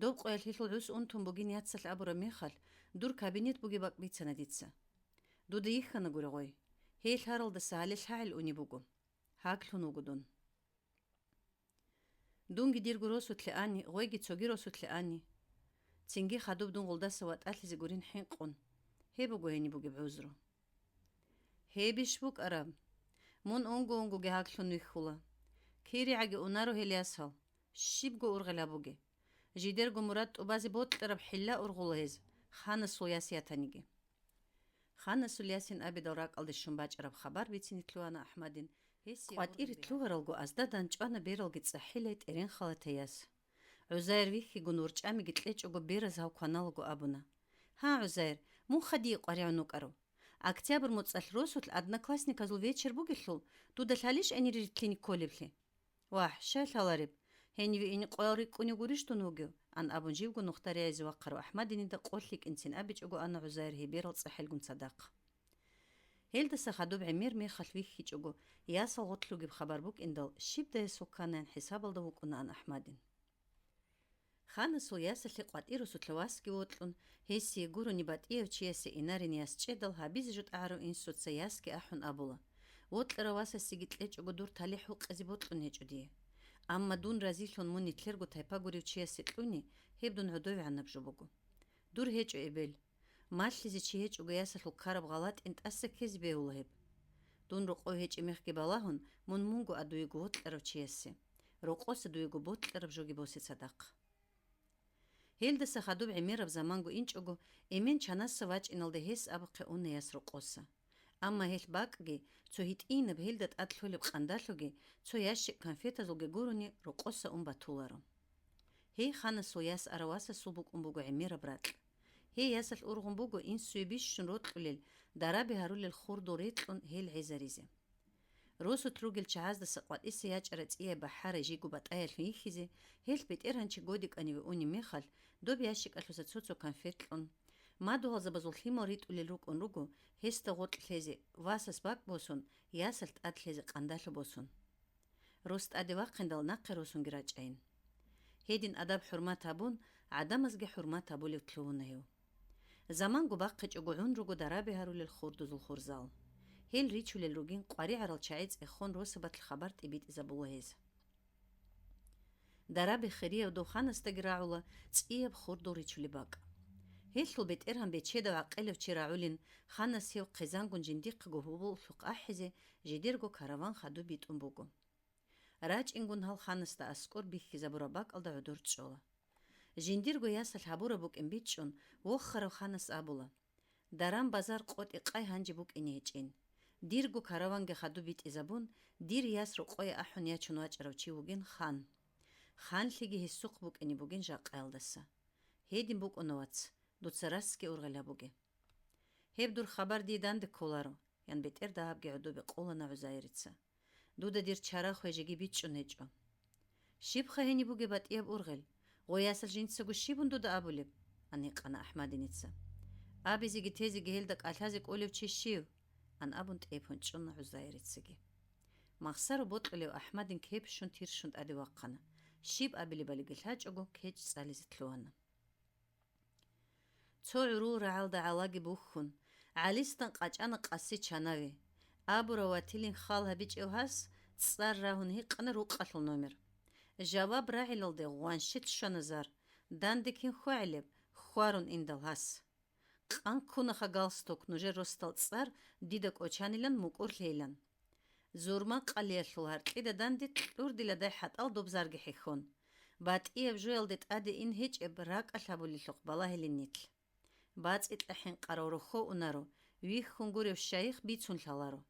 Доб къоялъ гьелъул гӀус унтун бугин яцалъ абураб мехалъ, дур кабинет бугеб бакӀ бицана дица. Дуда йихьана гури гъой. Гьей лъаралдаса гьале лъагӀел унеб буго. Гьаглъун вуго дун. Дунги дирго росулъе ани, гъойги цоги росулъе ани. Цинги хадуб дун гъолдаса ватӀалъизе гурин хӀинкъун. Гьеб буго гьениб бугеб гӀузру». «Гьебищ букӀараб? Мун унго-унгоги гьаглъун вихьула. КиригӀаги унаро гьел ясал. Щибго ургъел гьабуге. Жидерго мурад тӀубазе бокьараб хӀилла ургъула гьез, ханасул яс ятаниги. Ханасул ясин абидал ракӀалде щун бачӀараб хабар бицине лъугьана АхӀмадин, гьесие къватӀире лъугьаралго азда данчӀвана бералги цӀахӀилай ТӀеренхалатей яс. ГӀузайр вихьигун ворчӀамиги кьечӀого бераз гьав кваналаго абуна: «Гьа, ГӀузайр, мун хадие къваригӀун вукӀарав? Октябрь моцӀалъ росулъ одноклассниказул вечер бугелъул, дуда лъалищ гӀемер ритлъине кколеблъи?» «Вагь, щай лъалареб? Гьениве ине къоял рикӀкӀунев гурищ дун вугев?» — ан абун живго нухда регӀизе вахъарав АхӀмадинида къо лъикӀинцин абичӀого ана ГӀузайр гьеб берал цӀахӀелгун цадахъ. Гьелдаса хадуб гӀемер мехалъ вихьичӀого, ясал гъорлъ ругеб хабар букӀиндал, щибдай сукканаян хӀисабалда вукӀунаан АхӀмадин. Ханасул ясалъе къватӀирасулъа васги вокьун, гьесие гурони батӀияв чиясе инарин яс чӀедал гьабизе жо тӀагӀарав инсуца ясги ахӀун абула: «Вокьарав васасеги кьечӀого дур талихӀ гьукъизе бокьун гьечӀо дие. Амма дун разилъун мун нилъерго тайпа гурев чиясе кьуни, гьеб дун гӀодовегӀанаб жо буго. Дур гьечӀо эбел. Малъизе чи гьечӀого ясалъул ккараб гъалатӀин тӀаса ккезе бегьула гьеб. Дун рокъов гьечӀеб мехги балагьун, мун мунго а дуего вокьарав чиясе. Рокъоса дуего бокьараб жоги босе цадахъ». Гьелдаса хадуб гӀемераб заманго инчӀого, эмен чанаса вачӀиналде гьес абухъе уна яс рокъоса. Амма гьелъ бакӀги, цо гьитӀинаб гьелда тӀад лъолеб къандалъуги, цо ящик конфетазулги гурони, рокъоса ун батуларо. Гьей ханасул яс ара васасул букӀун буго гӀемераб ракь. Гьей ясалъ ургъун буго инсуе бищун рокьулел, дараби гьарулел хурдул рекьун гьел гӀезаризе. Росулъ ругел чагӀаздаса къватӀиса ячӀарай цӀияй бахӀарай жиго батӀаялъун йихьизе, гьелъ бетӀергьанчи годикӀаниве унеб мехалъ, доб ящикалъуса цо-цо конфет кьун, мадугьалзабазул лъимал ритӀулел рукӀун руго, гьесда гъоркь лъезе, васас бакӀ босун, ясалъ тӀад лъезе къандалъу босун. Рос тӀаде вахъиндал нахъе росунги рачӀайин. Гьедин адаб-хӀурмат гьабун, гӀадамазги хӀурмат гьабулев лъугьуна гьев. Заманго бахъичӀого гӀун руго дараби гьарулел хурдузул хурзал. Гьел ричулел ругин къваригӀарал чагӀи цӀехон росабалъ хабар тӀибитӀизабула гьез. Дараби хирияв дов ханасдаги рагӀула цӀияб хурдул ричулеб бакӀ. Гьелъул бетӀергьан бечедав гӀакъилав чи рагӀулин, ханас гьев хъизангун жиндихъего гьоболлъухъ ахӀизе жидерго караван хадуб битӀун буго. РачӀингун гьал ханасда аскӀор бихьизабураб бакӀалда гӀодор чӀола. Жиндирго ясалъ гьабураб букӀин бичӀчӀун, вохарав ханас абула: «Даран-базар къотӀи-къай гьанже букӀине гьечӀин. Дирго караванги хадуб битӀизабун, дир яс рокъое ахӀун ячун вачӀарав чи вугин хан. Ханлъиги гьесухъ букӀине бугин жакъаялдаса. Гьедин букӀуна, вац, дуца расги ургъел гьабуге». «Гьеб дур хабар дие данде кколаро», — ян бетӀер дагьабги гӀодобе къолана ГӀузайрица. «Дуда дир чара-хвежиги бичӀчӀун гьечӀо». «Щибха гьениб бугеб батӀияб ургъел? Гъой ясалъ жинцаго щибун дуда абулеб?» — ан гьикъана АхӀмадиница. «Абизеги тезеги гьелда кӀалъазе кӀолев чи щив?» — ан абун тӀепун чӀуна ГӀузайрицаги. Махсаро бокьулев АхӀмадин кепщун-тирщун тӀаде вахъана. Щиб абилебалиги лъачӀого, кечӀ цӀализе лъугьана. Цо гӀурул рагӀалда гӀалаги бухьун, ГӀалисдан къачӀана къаси чанаве. Абурав ватилин хал гьабичӀев гьас, цӀар рагьун гьикъана рукъалъул номер. Жаваб рагӀилалде гъванщит щвана зар, данде кин хьвагӀилеб, хьварун индал гьас. Къан ккунаха галстук нужер росдал цӀар дида кӀочанилан мукӀурлъейилан. Зурма къалиялъул гьаркьида данде кьурдиладай хӀатӀал доб зарги хӀехьон. БатӀияб жоялде тӀаде ин гьечӀеб ракӀалъ гьабулелъухъ балагьилин нилъ. БацӀикьа хӀинкъарав рохьо унаро, вихьун гурев шайих бицун лъаларо.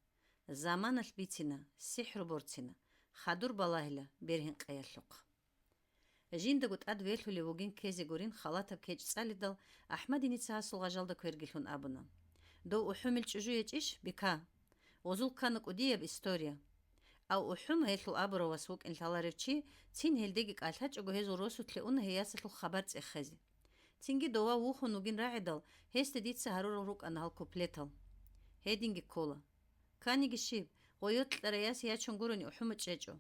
Заманалъ бицина, сихӀру борцина, хадур балагьила бергьинкъиялъухъ. Жиндаго тӀад велъулев вугин ккезе гурин халатаб кечӀ цӀалидал, АхӀмадиница гьасул гъажалда квергилъун абуна: «Дов УхӀумил чӀужу гьечӀищ, Бика? Гъозул ккана кӀудияб история. Ав УхӀум, гьелъул абурав вас вукӀин лъаларев чи, цин гьелдеги кӀалъачӀого гьезул росулъе уна гьей ясалъул хабар цӀехезе. Цинги дова вухун вугин рагӀидал, гьесде дица гьарурал рукӀана гьал куплетал. Гьединги ккола. Каниги щиб, гъой йокьарай яс ячун гурони УхӀуму чӀечӀо.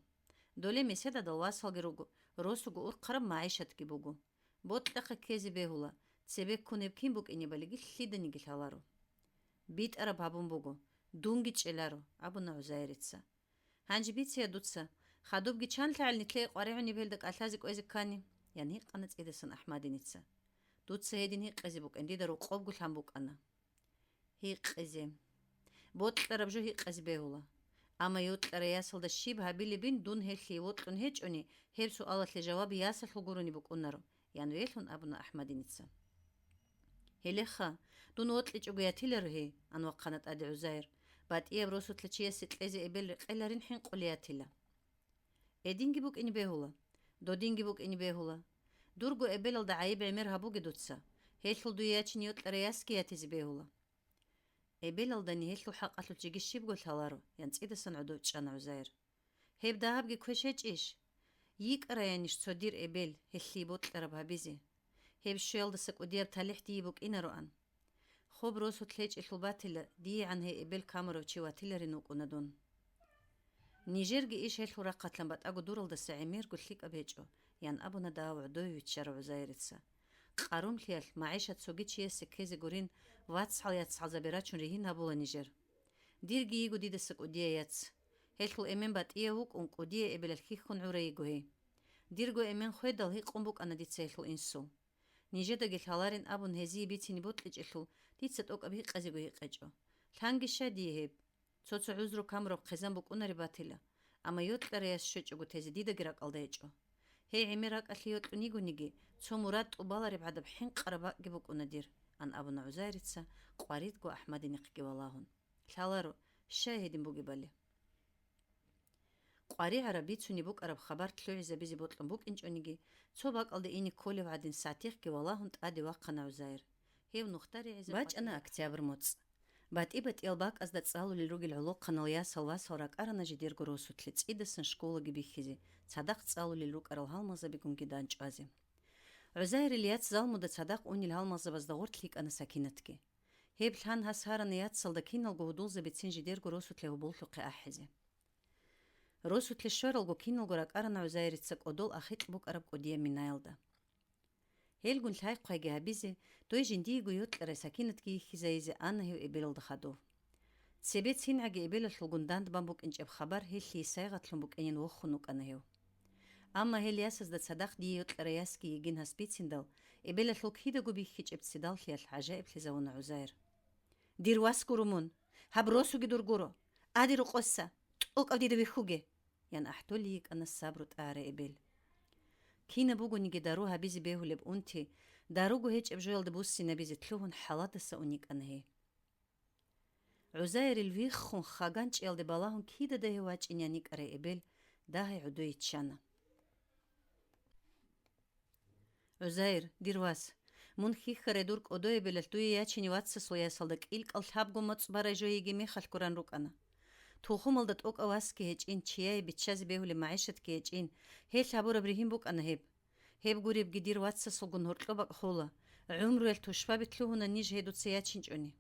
Доле меседадал васалги руго, росуго урхъараб магӀишатги буго. Бокьахъе ккезе бегьула, цебеккун гьеб кин букӀинебалиги лъиданиги лъаларо». «БитӀараб гьабун буго, дунги чӀеларо», — абуна ГӀузайрица. «Гьанже бицея дуца, хадубги чанлъагӀел нилъее къваригӀунеб гьелда кӀалъазе кӀвезе ккани?» — ян гьикъана цӀидасан АхӀмадиница. «Дуца гьедин гьикъизе букӀин, дида рокъобго лъан букӀана». «Гьикъизе. Бокьараб жо гьикъизе бегьула. Амма йокьарай ясалда щиб гьабилебин дун гьелъие вокьун гьечӀони, гьеб суалалъе жаваб ясалъул гурони букӀунаро, – ян велъун абуна АхӀмадиница. Гьелеха, дун вокьичӀого ятиларо гьей, – ан вахъана тӀаде ГӀузайр, – батӀияб росулъа чиясе кьезе эбел рекъеларин хӀинкъулей ятила. Эдинги букӀине бегьула, додинги букӀине бегьула. Дурго эбелалда гӀайиб-гӀемер гьабуге дуца, гьелъул дуе ячине йокьарай ясги ятизе бегьула. Эбелалдани гьелъул хӀакъалъулъ жеги щибго лъаларо, – ян цӀидасан гӀодов чӀана ГӀузайр. – Гьеб дагьабги квеш гьечӀищ? ЙикӀараянищ цо дир эбел гьелъие бокьараб гьабизе? Гьеб щуялдаса кӀудияб талихӀ дие букӀинароан. Хоб росулъ гьечӀелъул батила, диегӀан гьей эбел камурав чи ватиларин вукӀуна дун. Нижерги иш гьелъул рахъалъан батӀаго дуралдаса гӀемерго лъикӀаб гьечӀо, – ян абуна дагьав гӀодове виччарав ГӀузайрица. – Къарумлъиялъ, магӀишат цоги чиясе ккезе гурин, вацгӀал-яцгӀалзаби рачун ригьин гьабула нижер. Дирги йиго дидаса кӀудияй яц. Гьелъул эмен батӀияв вукӀун, кӀудияй эбелалъ хьихьун гӀурай йиго гьей. Дирго эмен хведал гьикъун букӀана дица гьелъул инсул. Нижедаги лъаларин абун гьезие бицине бокьичӀелъул, дица тӀокӀаб гьикъазего гьикъечӀо. Лъанги щай дие гьеб? Цо-цо гӀузру камураб хъизан букӀунареб батила, амма йокьарай яс щвечӀого тезе дидаги ракӀалда гьечӀо. Гьей гӀемер ракӀалъе йокьун йигониги, цо мурад тӀубалареб гӀадаб хӀинкъараб бакӀги букӀуна дир, – ан абуна ГӀузайрица, къваридго АхӀмадинихъги валагьун. – Лъаларо, щай гьедин бугебали. Къваригӏараб бицунеб букӀараб хабар лъугӀизабизе бокьун букӀинчӀониги, цо бакӀалде ине кколев гӀадин сатихъги валагьун тӀаде вахъана ГӀузайр. Гьев нухда регӀизе бачӀана октябрь моцӀ. БатӀи-батӀиял бакӀазда цӀалулел ругел гӀолохъанал ясал-васал ракӀарана жидерго росулъе цӀидасан школаги бихьизе, цадахъ цӀалулел рукӀарал гьалмагъзабигунги данчӀвазе. ГӀузайрил яц Залмуда цадахъ унел гьалмагъзабазда гъорлъ йикӀана Сакинатги. Гьеб лъан гьас гьарана яцалда киналго гьудулзабицин жидерго росулъе гьоболлъухъе ахӀизе. Росулъе щваралго киналго ракӀарана ГӀузайрица кӀодол ахикь букӀараб кӀудияб минаялда. Гьелгун лъай-хъвайги гьабизе, дой жиндиего йокьарай Сакинатги йихьизайизе ана гьев эбелалда хадув. Цебе цинги эбелалъулгун дандбан букӀинчӀеб хабар гьелъие сайгъатлъун букӀинин вохун вукӀана гьев. Амма гьел ясазда цадахъ дие йокьарай ясги йигин гьас бициндал, эбелалъул кидаго бихьичӀеб цидаллъиялъ гӀажаиблъизавуна ГӀузайр. – Дир вас гуро мун! Гьаб росуги дур гуро! Аде рокъоса! ТӀокӀав дида вихьуге! – ян ахӀдолей йикӀана сабру тӀагӀарай эбел. Кинаб бугониги дару гьабизе бегьулеб унти, даруго гьечӀеб жоялда буссинабизе лъугьун, хӀаладаса ун йикӀана гьей. ГӀузайрил виххун, хаган чӀиялде балагьун кидада гьев вачӀинеян йикӀарай эбел дагьай гӀодой йиччана. – ГӀузайр, дир вас, мун хьихьарай дур кӀодо эбелалъ дуе ячине вацасул ясалда кӀилкӀал лъабго моцӀ барай жо йигей мехалъ гуран рукӀана. Тухумалда тӀокӀав васги гьечӀин, чияе биччазе бегьулеб магӀишатги гьечӀин, гьелъ гьабураб ригьин букӀана гьеб. Гьеб гуребги дир вацасулгун гьоркьоб бакӀ хола, гӀумруялъ тушбаби лъугьуна ниж гьей дуца ячинчӀони.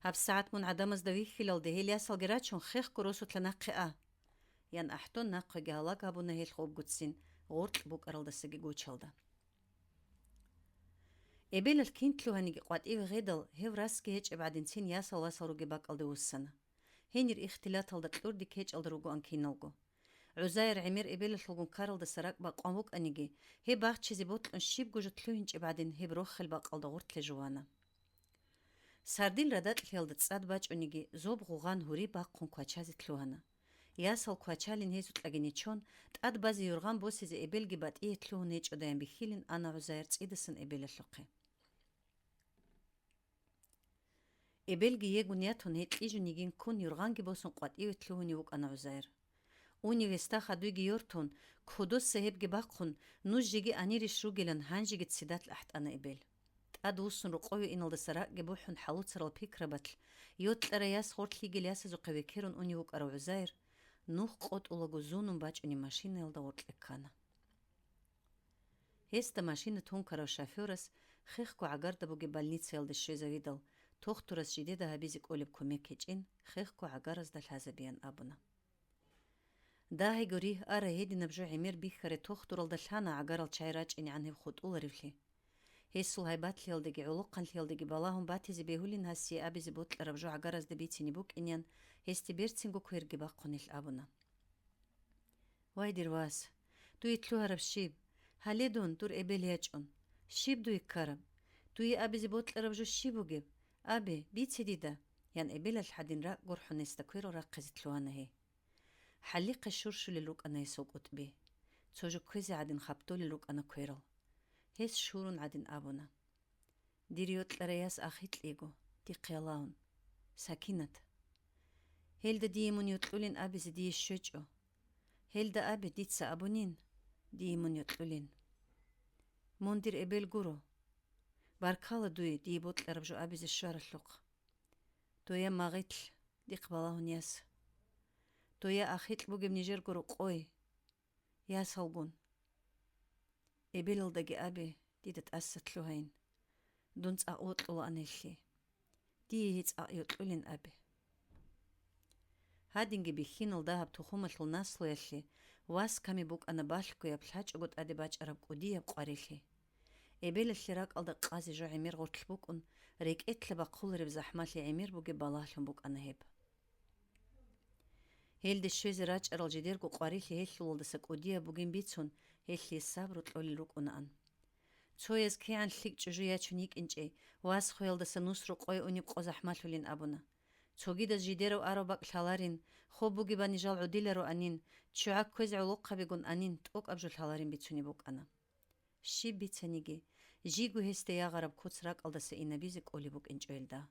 ГьабсагӀат мун гӀадамазда вихьилалде гьел ясалги рачун, хехго росулъа нахъе а! – ян ахӀдон нахъеги гьалаг гьабуна гьел хобгуцин гъоркь букӀаралдасаги гучалда. Эбелалъ кин лъугьаниги къватӀиве гъедал, гьев расги гьечӀеб гӀадинцин ясал-васал ругеб бакӀалде вуссана. Гьенир ихтилаталда кьурди кечӀалда ругоан киналго. ГӀузайр гӀемер эбелалъулгун ккаралдаса ракӀ бакъван вукӀаниги, гьеб бахчизе бокьун щибго жо лъугьинчӀеб гӀадин, гьеб рохел бакӀалда гъортлъе жувана. Сардил радакьлъиялда цӀад бачӀониги, зоб гъугъан гьури бахъун квачазе лъугьана. Ясал квачалин гьезукьаги нечон, тӀад базе юргъан босизе эбелги батӀие лъугьун гьечӀодаян бихьилин ана ГӀузайр цӀидасан эбелалъухъе. Эбелги егун ятун гьекьижун йигин ккун, юргъанги босун къватӀиве лъугьунев вукӀана ГӀузайр. Унев гьесда хадуйги йортун, кодоса гьебги бахъун, нуж жеги анирищ ругилан гьанжеги ццидалъ ахӀтӀана эбел. ТӀад вуссун рокъове иналдаса ракӀги бухӀун хӀалуцарал пикрабалъ, йокьарай яс гъоркь йигел ясазухъе векерун унев вукӀарав ГӀузайр, нух къотӀулаго зунун бачӀунеб машинаялда гъоркье ккана. Гьесда машина тункарав шофёрас хехго гӀагарда бугеб больницаялде щвезавидал, тохтурас жидеда гьабизе кӀолеб кумек гьечӀин, хехго гӀагаразда лъазабеян абуна. Дагьайго ригь ара гьединаб жо гӀемер бихьарай тохтуралда лъана гӀагарал чай рачӀинегӀан гьев хутӀуларевлъи. Гьесул гьайбатлъиялдеги гӀолохъанлъиялдеги балагьун батизе бегьулин гьасие абизе бокьараб жо гӀагаразда бицине букӀинеян, гьесде берцинго кверги бахъун гьелъ абуна. Вай, дир вас, дуе лъугьараб щиб? Гьале дун, дур эбел ячӀун. Щиб дуе ккараб? Дуе абизе бокьараб жо щиб бугеб? Абе, бице дида, – ян эбелалъ гьадин ракӀ гурхӀун гьесда кверал рахъизе лъугьана гьей. ХӀалихъе щурщулел рукӀана гьесул кӀутӀби. Цо жо кквезе гӀадин хапдолел рукӀана кверал. Гьес щурун гӀадин абуна: «Дир йокьарай яс ахикьиго, дихъе алагьун, Сакинат. Гьелда дие мун йокьулин абизе дие щвечӀо. Гьелда абе, дица абунин, дие мун йокьулин. Мун дир эбел гуро. Баркала дуе дие бокьараб жо абизе щваралъухъ. Доя магъитлъ, дихъ балагьун яс. Доя ахикь бугеб нижерго рокъой, ясалгун. Эбелалдаги абе, дида тӀаса лъугьайин. Дун цӀакъ вокьулаан гьелъие. Дие гьей цӀакъ йокьулин абе». Гьадинги бихьинал дагьаб тухумалъул наслуялъе вас ками букӀана балъгояб, лъачӀого тӀаде бачӀараб кӀудияб къварилъи. Эбелалъе ракӀалда къазе жо гӀемер гъорлъ букӀун, рекӀелъа бахъулареб захӀмалъи гӀемер бугеб балагьлъун букӀана гьеб. Гьелде щвезе рачӀарал жидерго къварилъи гьелъулалдаса кӀудияб бугин бицун, гьелъие сабру кьолел рукӀунаан. Цояз кигӀан лъикӀ чӀужу ячун йикӀинчӀей, вас хвеялдаса нус рокъое унеб къо захӀмалъулин абуна. Цогидаз жидерав араб бакӀ лъаларин, хоб бугебани жал гӀодилароанин, ччугӀа кквезе гӀолохъабигун анин, тӀокӀаб жо лъаларин бицунеб букӀана. Щиб бицаниги, жиго гьесда ягъараб куц ракӀалдаса инабизе кӀолеб букӀинчӀо гьелда.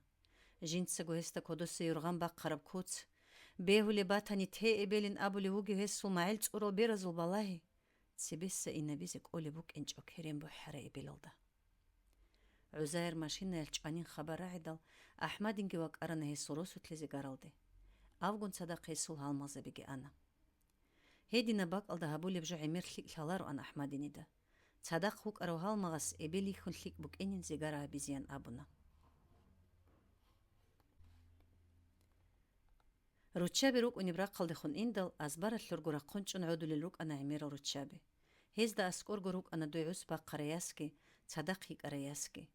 Жинцаго гьесда кодоса юргъан бахъараб куц, бегьулеб батани те эбелин абулев вугев гьесул магӀил цӀурал беразул балагьи, цебеса инабизе кӀолеб букӀинчӀо керен бухӀарай эбелалда. ГӀузайр машинаялъ чӀванин хабар рагӀидал, АхӀмадинги вакӀарана гьесул росулъе зигаралде. Авгун цадахъ гьесул гьалмагъзабиги ана. Гьединаб бакӀалда гьабулеб жо гӀемер лъикӀ лъалароан АхӀмадинида. Цадахъ вукӀарав гьалмагъас эбел йихьун лъикӀ букӀинин зигара гьабизеян абуна. Руччаби рукӀунеб рахъалдехун индал, азбаралъурго рахъун чӀун гӀодулел рукӀана гӀемерал руччаби. Гьезда аскӀорго рукӀана дой гӀус бахъарай ясги, цадахъ йикӀарай ясги.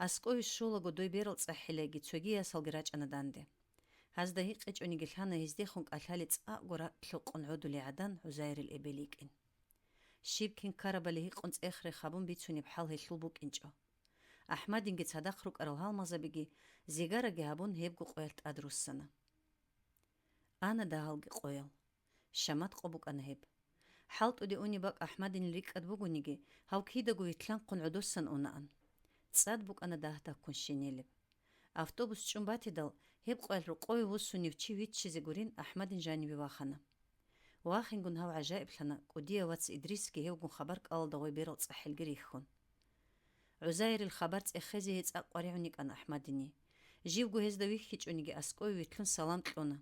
АскӀове щолаго дой берал цӀахӀилайги цоги ясалги рачӀана данде. Гьазда гьикъичӀониги лъана гьездехун кӀалъали цӀакъго ракӀ лъукъун гӀодулей гӀадан ГӀузайрил эбел йикӀин. Щиб кин ккарабали гьикъун цӀех-рех гьабун бицунеб хӀал гьелъул букӀинчӀо. АхӀмадинги цадахъ рукӀарал гьалмагъзабиги зигараги гьабун гьебго къоялъ тӀад руссана. Ана дагьалги къоял. Шамат къо букӀана гьеб. ХӀалтӀуде унеб бакӀ АхӀмадинил рикӀкӀад бугониги, гьав кидаго витлъанхъун гӀодосан унаан. ЦӀад букӀана дагь-дагьккун щенелеб. Автобус чӀун батидал, гьеб къоялъ рокъове вуссунев чи виччизе гурин АхӀмадин жанибе вахана. Вахингун гьав гӀажаиблъана, кӀудияв вац Идрисги гьевгун хабар кӀалалда гъой берал цӀахӀелги рихьун. ГӀузайрил хабар цӀехезе гьей цӀакъ къваригӀун йикӀан АхӀмадине. Живго гьезда вихьичӀониги аскӀове витлъун салам кьуна.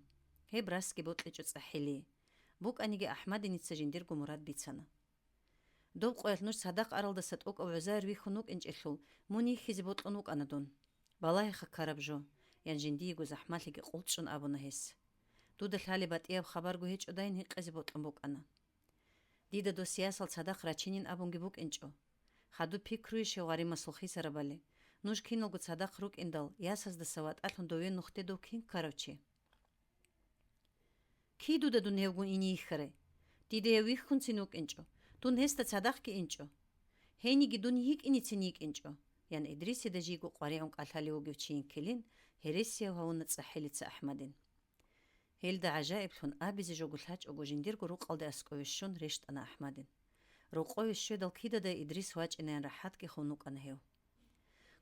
Гьеб расги бокьичӀо цӀахӀелие. БукӀаниги АхӀмадиница жиндирго мурад бицана. Доб къоялъ нуж цадахъ аралдаса тӀокӀав ГӀузайр вихьун вукӀинчӀелъул, мун йихьизе бокьун вукӀана дун. Балагьиха ккараб жо, ян жиндиего захӀмалъиги къулчӀун абуна гьес. Дуда лъалеб батӀияб хабарго гьечӀодайин гьикъизе бокьун букӀана. Дида дос ясал цадахъ рачинин абунги букӀинчӀо. Хадуб пикруйищ гьев гъаримасул хисарабали? Нуж киналго цадахъ рукӀиндал, ясаздаса ватӀалъун дове нухде дов кин ккарав чи? Кидуда дун гьевгун ине йихьарай? Дида гьев вихьунцин вукӀинчӀо, дун гьесда цадахъги инчӀо. Гьениги дун йикӀиницин йикӀинчӀо, ян Идрисида жийго къваригӀун кӀалъалев вугев чийин ккелин, гьересияв гьавуна цӀахӀелица АхӀмадин. Гьелда гӀажаиблъун абизе жого лъачӀого жиндирго рукъалде аскӀове щун рещтӀана АхӀмадин. Рокъове щведал кидадай Идрис вачӀинаян рахӀатги хун вукӀана гьев.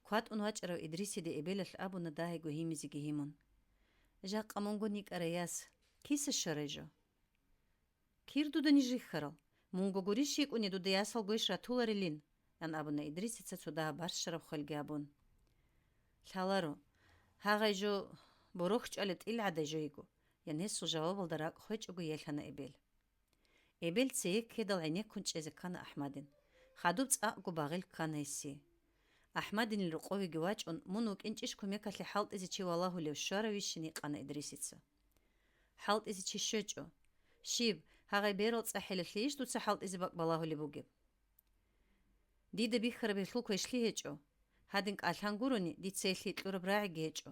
КватӀун вачӀарав Идрисиде эбелалъ абуна дагьиго гьимизеги гьимун: «Жакъа мунго никӀарай яс, киса щварай жо?» «Кир дуда ниж рихьарал? Мунго гурищ йикӀуни дуда ясал гвеш ратуларилин», — ян абуна Идрисица цо дагьаб барщараб хвелги абун. «Лъаларо, гьагъай жо борохьчӀвалеб тӀил гӀадай жо йиго», — ян гьесул жавабалда ракӀ хвечӀого елъана эбел. Эбел цее ккедал гӀенеккун чӀезе ккана АхӀмадин. Хадуб цӀакъго багъил ккана гьесие. АхӀмадинил рокъовеги вачӀун, мун вукӀинчӀищ кумекалъе хӀалтӀизе чи валагьулев, щваравищин гьикъана Идрисица. «ХӀалтӀизе чи щвечӀо. Щиб, гьагъай берал цӀахӀелалъейищ дуца хӀалтӀизе бакӀ балагьулеб бугеб?» «Дида бихьараб гьелъул квешлъи гьечӀо. Гьадин кӀалъан гурони, дица гьелъие кьураб рагӀиги гьечӀо.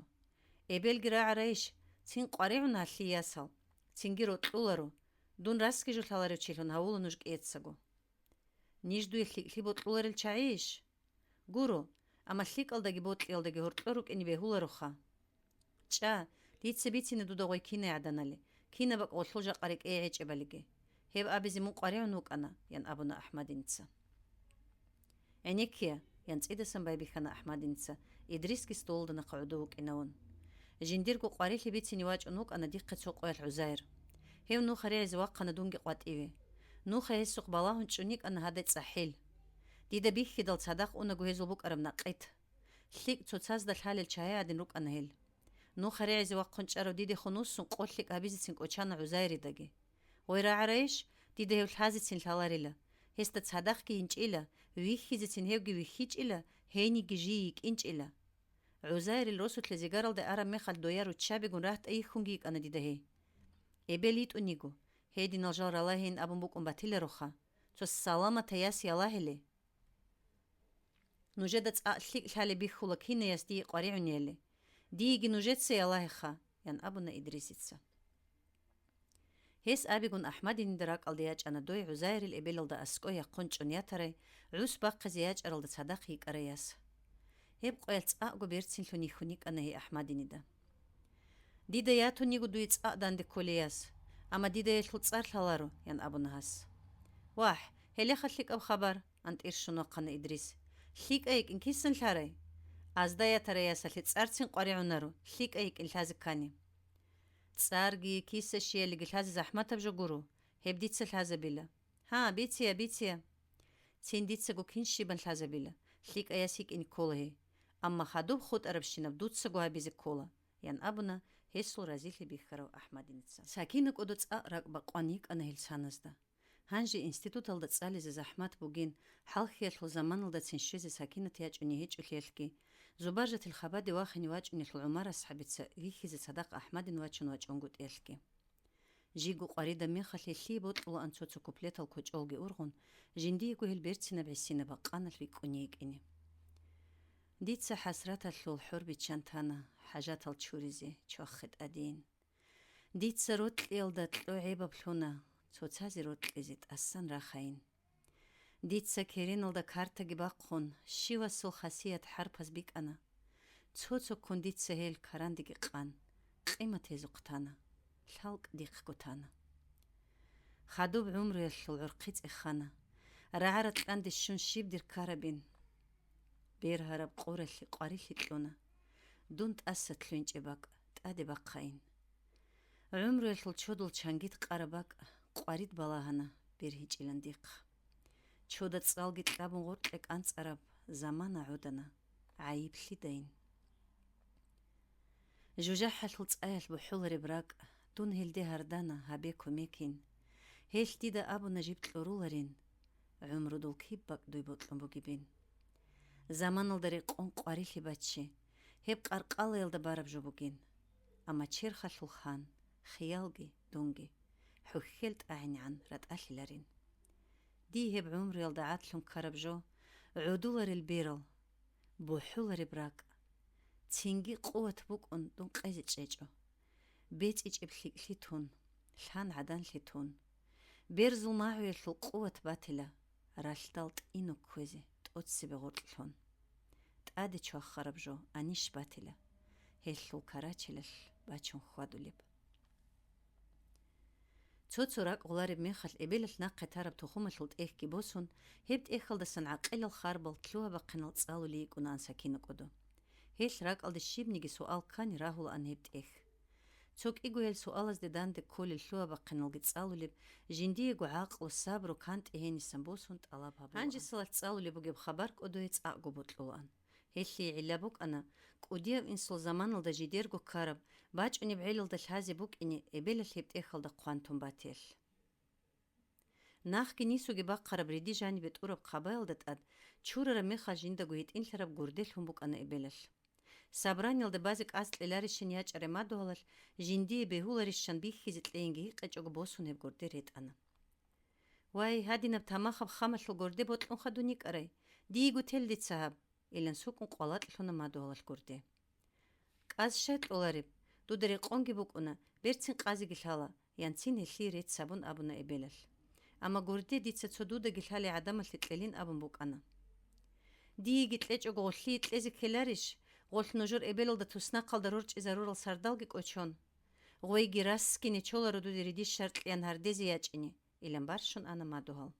Эбелги рагӀарайищ, цин къваригӀун гьалъие ясал, цинги рокьуларо, дун расги жо лъаларев чилъун гьавула нуж кӀиецаго». «Ниж дуе лъикӀлъи бокьуларел чагӀийищ?» «Гуро, амма лъикӀалдаги бокьиялдаги гьоркьор рукӀине бегьулароха». «ЧӀа, дица бицине дуда гъой кинай гӀаданали. кинаб бакӀ гъолъул жакъа рекӀее гӀечӀебалиги. Гьеб абизе мун къваригӀун вукӀана, – ян абуна АхӀмадиница. ГӀенеккея, – ян цӀидасан байбихьана АхӀмадиница, Идрисги столалда нахъа гӀодов вукӀинавун. Жиндирго къварилъи бицине вачӀун вукӀана дихъе цо къоялъ ГӀузайр. Гьев нуха регӀизе вахъана дунги къватӀиве. Нуха гьесухъ балагьун чӀун йикӀана гьадай цӀахӀил. Дида бихьидал цадахъ унаго гьезул букӀараб накъит. ЛъикӀ цоцазда лъалел чагӀи гӀадин рукӀана гьел. Нуха регӀизе вахъун чӀарав дидехун вуссун къо лъикӀ гьабизецин кӀочана ГӀузайридаги. Гъой рагӀарайищ, дида гьев лъазецин лъаларила, гьесда цадахъги йинчӀила, вихьизецин гьевги вихьичӀила, гьейниги жий йикӀинчӀила. ГӀузайрил росулъе зигаралде араб мехалъ доя руччабигун рагьтӀа йихьунги йикӀана дида гьей. Эбел йитӀун йиго, гьединал жал ралагьейин абун букӀун батилароха, цо саламатаяс ялагьиле. Нужеда цӀакъ лъикӀ лъалеб бихьула кинаяс дие къваригӀунияли. Диеги нужеца ялагьеха, – ян абуна Идрисица. Гьес абигун АхӀмадинида ракӀалде ячӀана дой ГӀузайрил эбелалда аскӀой яхъун чӀун ятарай, гӀус бахъизе ячӀаралда цадахъ йикӀарай яс. Гьеб къоялъ цӀакъго берцинлъун йихьун йикӀана гьей АхӀмадинида. Дида ятун йиго дуе цӀакъ данде кколей яс, амма дида гьелъул цӀар лъаларо, – ян абуна гьас. Вагь, гьелеха лъикӀаб хабар, – ан тӀирщун вахъана Идрис. ЛъикӀай йикӀин кисан лъарай? Азда ятарай ясалъе цӀарцин къваригӀунаро, лъикӀай йикӀин лъазе ккани. ЦӀарги киса-щиялиги лъазе захӀматаб жо гуро, гьеб дица лъазабила. Гьа, бицея, бицея. Цин дицаго кин щибан лъазабила, лъикӀаяс йикӀин ккола гьей. Амма хадуб хутӀарабщинаб дуцаго гьабизе ккола, – ян абуна гьесул разилъи бихьарав АхӀмадиница. Сакина кӀодо цӀакъ ракӀ бакъван йикӀана гьел саназда. Гьанже институталда цӀализе захӀмат бугин, хӀалхьиялъул заманалдацин щвезе Сакинат ячӀуней гьечӀолъиялъги, Зубаржатил хабаде вахине вачӀунелъул ГӀумар асхӀабица вихьизе цадахъ АхӀмадин вачун вачӀунгутӀиялъги. Жиго къваридаб мехалъ гьелъие бокьулаан цо-цо куплетал кочӀолги ургъун, жиндиего гьел берцинаб гӀисинаб бакъаналъ бикӀкӀуней йикӀине. Дица хӀасраталъул хӀор биччан тана, хӀажатал чуризе чвахе тӀадин. Дица рокьиялда кьо гӀебаб лъуна, цоцазе рокьизе тӀасан рахайин. Дица кереналда картаги бахъун, щивасул хасият хӀарпаз бикӀана. Цо-цоккун дица гьел карандеги къан, къимат гьезухъ тана, лъалкӀ дихъго тана. Хадуб гӀумруялъул гӀурхъи цӀехана, рагӀараб кьанде щун щиб дир ккарабин? Бергьараб къоралъе къварилъи кьуна. Дун тӀаса лъугьинчӀеб бакӀ тӀаде бахъайин. ГӀумруялъул чодул чангит къараб бакӀ къварид балагьана бергьичӀилан дихъ. Чода цӀалги кьабун гъоркье кӀанцӀараб замана гӀодана, гӀайиблъидайин. ЖужахӀалъул цӀаялъ бухӀулареб ракӀ, дун гьелде гьардана, гьабе кумекин. Гьелъ дида абуна жиб кьуруларин, гӀумрудул киб бакӀ дуй бокьун бугебин. Заманалда рекъон къварилъи баччи, гьеб къаркъалаялда бараб жо бугин. Амма черхалъул хан, хиялги, дунги, хӀухьел тӀагӀинегӀан ратӀалъиларин. Дие гьеб гӀумруялда гӀадлъун ккараб жо, гӀодуларел берал, бухӀулареб ракӀ. Цинги къуват букӀун дун къезе чӀечӀо. БецӀичӀеб лъикӀлъи тун, лъан гӀаданлъи тун. Берзул магӀуялъул къуват батила, ралъдал тӀинуг кквезе тӀоцебе гъоркьлъун. ТӀаде чвахараб жо анищ батила, гьелъул карачелалъ бачун хьвадулеб. Цо-цо ракӀ гъолареб мехалъ эбелалъ нахъе тараб тухумалъул тӀехьги босун, гьеб тӀехьалдасан гӀакъилал харбал лъугьа-бахъинал цӀалулей йикӀунаан Сакина кӀодо. Гьелъ ракӀалде щибниги суал ккани рагьулаан гьеб тӀехь. Цо кӀигоял суалазде данде кколел лъугьа-бахъиналги цӀалулеб, жиндиего гӀакълу, сабру, кантӀи гьенисан босун тӀалаб гьабулаан. Гьанже салат цӀалулеб бугеб хабар кӀодое цӀакъго бокьулаан. Гьелъие гӀилла букӀана, кӀудияв инсул заманалда жидерго ккараб, бачӀунеб гӀелалда лъазе букӀине эбелалъ гьеб тӀехьалда хъван тун батиялъ. Нахги нисуги бахъараб риди жанибе тӀураб хъабаялда тӀад чурараб мехалъ жиндаго гьитӀинлъараб гурде лъун букӀана эбелалъ. Собраниялда базе кӀас кьеларищин ячӀарай мадугьалалъ жиндие бегьуларищан бихьизе кьейинги гьикъичӀого босун гьеб гурде ретӀана. Вай, гьадинаб тамахаб хамалъул гурде бокьун хадун йикӀарай, диего тел дица гьаб! Илан сукӀун къвалакь лъуна мадугьалалъ гурде. КӀаз щай кьолареб? Дуда рекъонги букӀуна, берцин къазеги лъала, – ян цин гьелъие рецц гьабун абуна эбелалъ. Амма гурде дица цо дудаги лъалей гӀадамалъе кьелин абун букӀана. Диеги кьечӀого гъолъие кьезе ккеларищ, гъолъ нужер эбелалда туснахъалда рорчӀизарурал сардалги кӀочон? Гъойги расскине чоларо дуде риди шартӀлъиян гьардезе ячӀине, илан барщун ана мадугьал.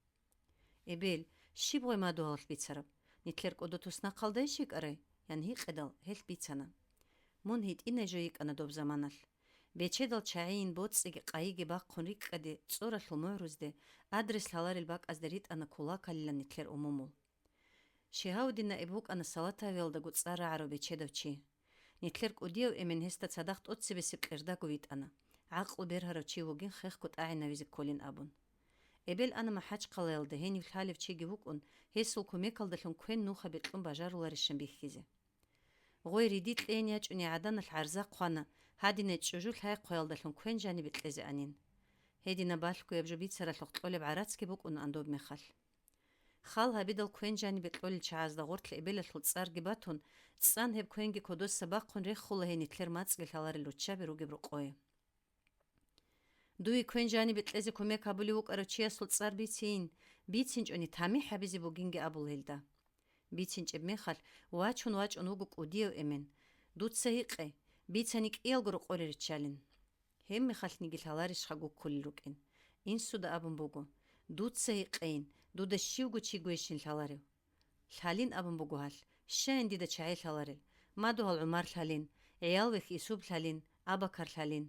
Эбел, щиб гъой мадугьалалъ бицараб? Нилъер кӀодо туснахъалдай щикӀарай? Ян гьикъидал, гьелъ бицана. Мун гьитӀинай жо йикӀана доб заманалъ. Бечедал чагӀийин боцӀиги къайиги бахъун рикӀкӀаде, цӀоралъул мугӀрузде, адрес лъаларел бакӀазде ритӀана кулакалилан нилъер умумул. Шигьаудин наиб вукӀана Салатавиялдаго цӀар рагӀарав бечедав чи. Нилъер кӀудияв эмен гьесда цадахъ тӀоцебесеб кьердаго витӀана, гӀакълу бергьарав чи вугин хехго тӀагӀинавизе кколин абун. Эбел ана МахӀачхъалаялда, гьенив лъалев чиги вукӀун, гьесул кумекалдалъун квен нуха бекьун бажаруларищан бихьизе. Гъой риди кьейин ячӀуней гӀаданалъ гӀарза хъвана, гьадинай чӀужу лъай-хъваялдалъун квен жанибе кьезе анин. Гьединаб балъгояб жо бицаралъухъ кьолеб гӀарацги букӀунаан доб мехалъ. Хал гьабидал квен жанибе кьолел чагӀазда гъорлъ эбелалъул цӀарги батун, цӀан гьеб квенги кодоса бахъун рехула гьей нилъер мацӀги лъаларел руччаби ругеб рокъое. Дуе квен жанибе кьезе кумек гьабулев вукӀарав чиясул цӀар бицейин, бицинчӀони тамихӀ гьабизе бугинги абула гьелда. БицинчӀеб мехалъ, вачун-вачӀун вуго кӀудияв эмен. Дуца гьикъе, бицани кӀиялго рокъоре риччалин. Гьеб мехалъниги лъаларищха гуккулел рукӀин? Инсуда абун буго: «Дуца гьикъейин, дуда щивго чи гвейщин лъаларев?» Лъалин абун буго гьалъ, щайин дида чагӀи лъаларел, мадугьал ГӀумар лъалин, гӀиял вехь Исуб лъалин, Абакар лъалин.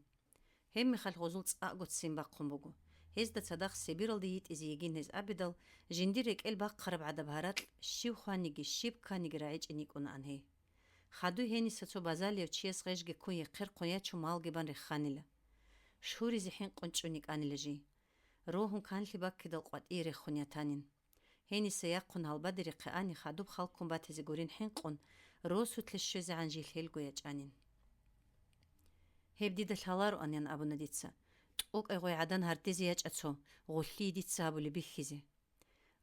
Гьеб мехалъ гъозул цӀакъго ццин бахъун буго. Гьезда цадахъ Сибиралде йитӀизе йигин гьез абидал, жиндир рекӀел бахъараб гӀадаб гьаракь щив хваниги, щиб кканиги рагӀичӀин йикӀунаан гьей. Хадуй гьениса цо базалияв чияс гъежги ккун, ехъерхъун ячун малги бан реханила. Шуризе хӀинкъун чӀун йикӀанила жий. Рогьун канлъи баккидал къватӀие рехун ятанин. Гьениса яхъун гьалбаде рехъе ани хадуб халккун батизе гурин хӀинкъун, росулъе щвезегӀан жил гьелго ячӀанин. Гьеб дида лъалароан, ян абуна дица. ТӀокӀай гъой гӀадан гьардезе ячӀа цо, гъулъие дица гьабулеб бихьизе.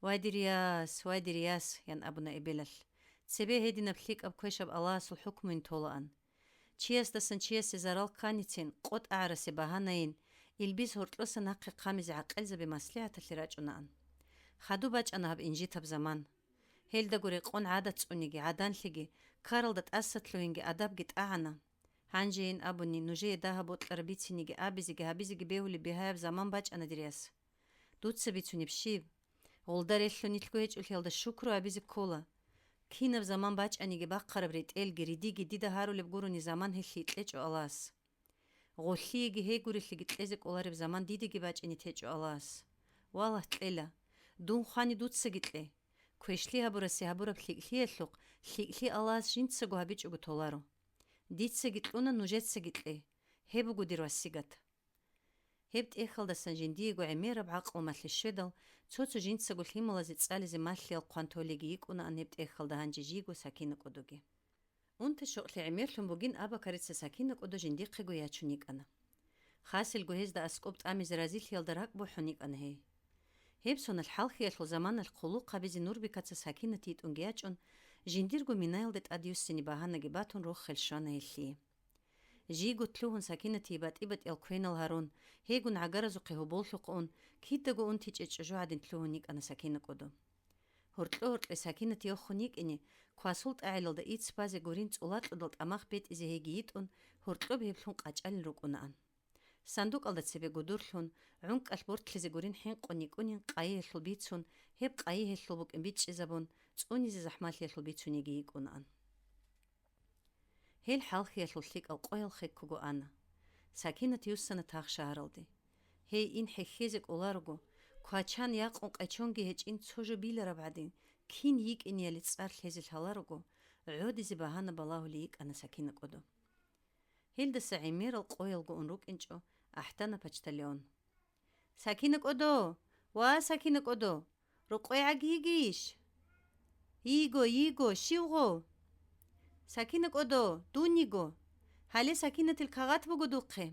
Вай, дир яс, вай, дир яс, ян абуна эбелалъ. Цебе гьединаб лъикӀаб квешаб Аллагьасул хӀукмуйин толаан. Чиясдасан чиясе зарал кканицин, къотӀагӀарасе багьанайин, илбис гьоркьоса нахъе хъамизе гӀакъилзаби маслигӀаталъе рачӀунаан. Хадуб бачӀана гьаб инжитаб заман. Гьелдаго рекъон гӀадат цӀуниги, гӀаданлъиги, ккаралда тӀасалъугьинги адабги тӀагӀана. Гьанжейин абуни, нужее дагьаб бокьараб бициниги абизеги гьабизеги бегьулеб бигьаяб заман бачӀана, дир яс. Дуца бицунеб щиб? Гъулда релълъун нилъго гьечӀолъиялда шукру абизе ккола. Кинаб заман бачӀаниги бахъараб ретӀелги, ридиги дида гьарулеб гурони заман гьелъие кьечӀо Аллагьас. Гъолъиеги гьейгурелъиги кьезе кӀолареб заман дидеги бачӀине течӀо Аллагьас. Валагь, кьела, дун хвани дуцаги кье. Квешлъи гьабурасе гьабураб лъикӀлъиялъухъ лъикӀлъи Аллагьас жинцаго гьабичӀого толаро. Дицаги кьуна, нужецаги кье. Гьеб буго дир васигат. Гьеб тӀехьалдасан жиндиего гӀемераб гӀакълу малъи щведал, цо-цо жинцаго лъималазе цӀализе малъиял хъван толеги йикӀунаан гьеб тӀехьалда гьанже жийго Сакина кӀодоги. Унта-щокълъи гӀемерлъун бугин Абакарица Сакина кӀодо жиндихъего ячун йикӀана. Хасилго гьезда аскӀоб тӀамизе разилъиялда ракӀ бухӀун йикӀана гьей. Гьеб соналъ хӀалхьиялъул заманалъ хъулухъ гьабизе Нурбикаца Сакинат йитӀунги ячӀун, жиндирго минаялде тӀадюссине багьанаги батун рохел щвана гьелъие. Жийго лъугьун Сакинатие батӀи-батӀиял квенал гьарун, гьейгун гӀагаразухъе гьоболлъухъ ун, кидаго унтичӀеб чӀужу гӀадин лъугьун йикӀана Сакина кӀодо. Гьоркьо-гьоркье Сакинат йохун йикӀине, квасул тӀагӀелалда ицц базе гурин цӀула-кьудал тӀамах бетӀизе гьейги йитӀун, гьоркьоб гьеб лъун къачӀалин рукӀунаан. СандукӀалда цебе гудурлъун, гӀункӀкӀалъ бортлъизе гурин хӀинкъун йикӀунин къайиялъул бицун, гьеб къайи гьелъул букӀин бичӀчӀизабун, цӀунизе захӀмалъиялъул бицун йиги йикӀунаан. Гьел хӀалхьиялъул лъикӀал къоял хеккого ана. Сакинат юссана тагъ шагьаралде. Гьей ин хӀехьезе кӀоларого, квачан якъун къечонги гьечӀин цо жо билараб гӀадин, кин йикӀинияли цӀар лъезе лъаларого, гӀодизе багьана балагьулей йикӀана Сакина кӀодо. Гьелдаса гӀемерал къоялго ун рукӀинчӀо ахӀдана почтальон. Сакина кӀодо! Ва, Сакина кӀодо! РукъвегӀаги йигищ? Йиго, йиго, щивго? Сакина кӀодо, дун йиго. Гьале Сакинатил кагъат буго духъе.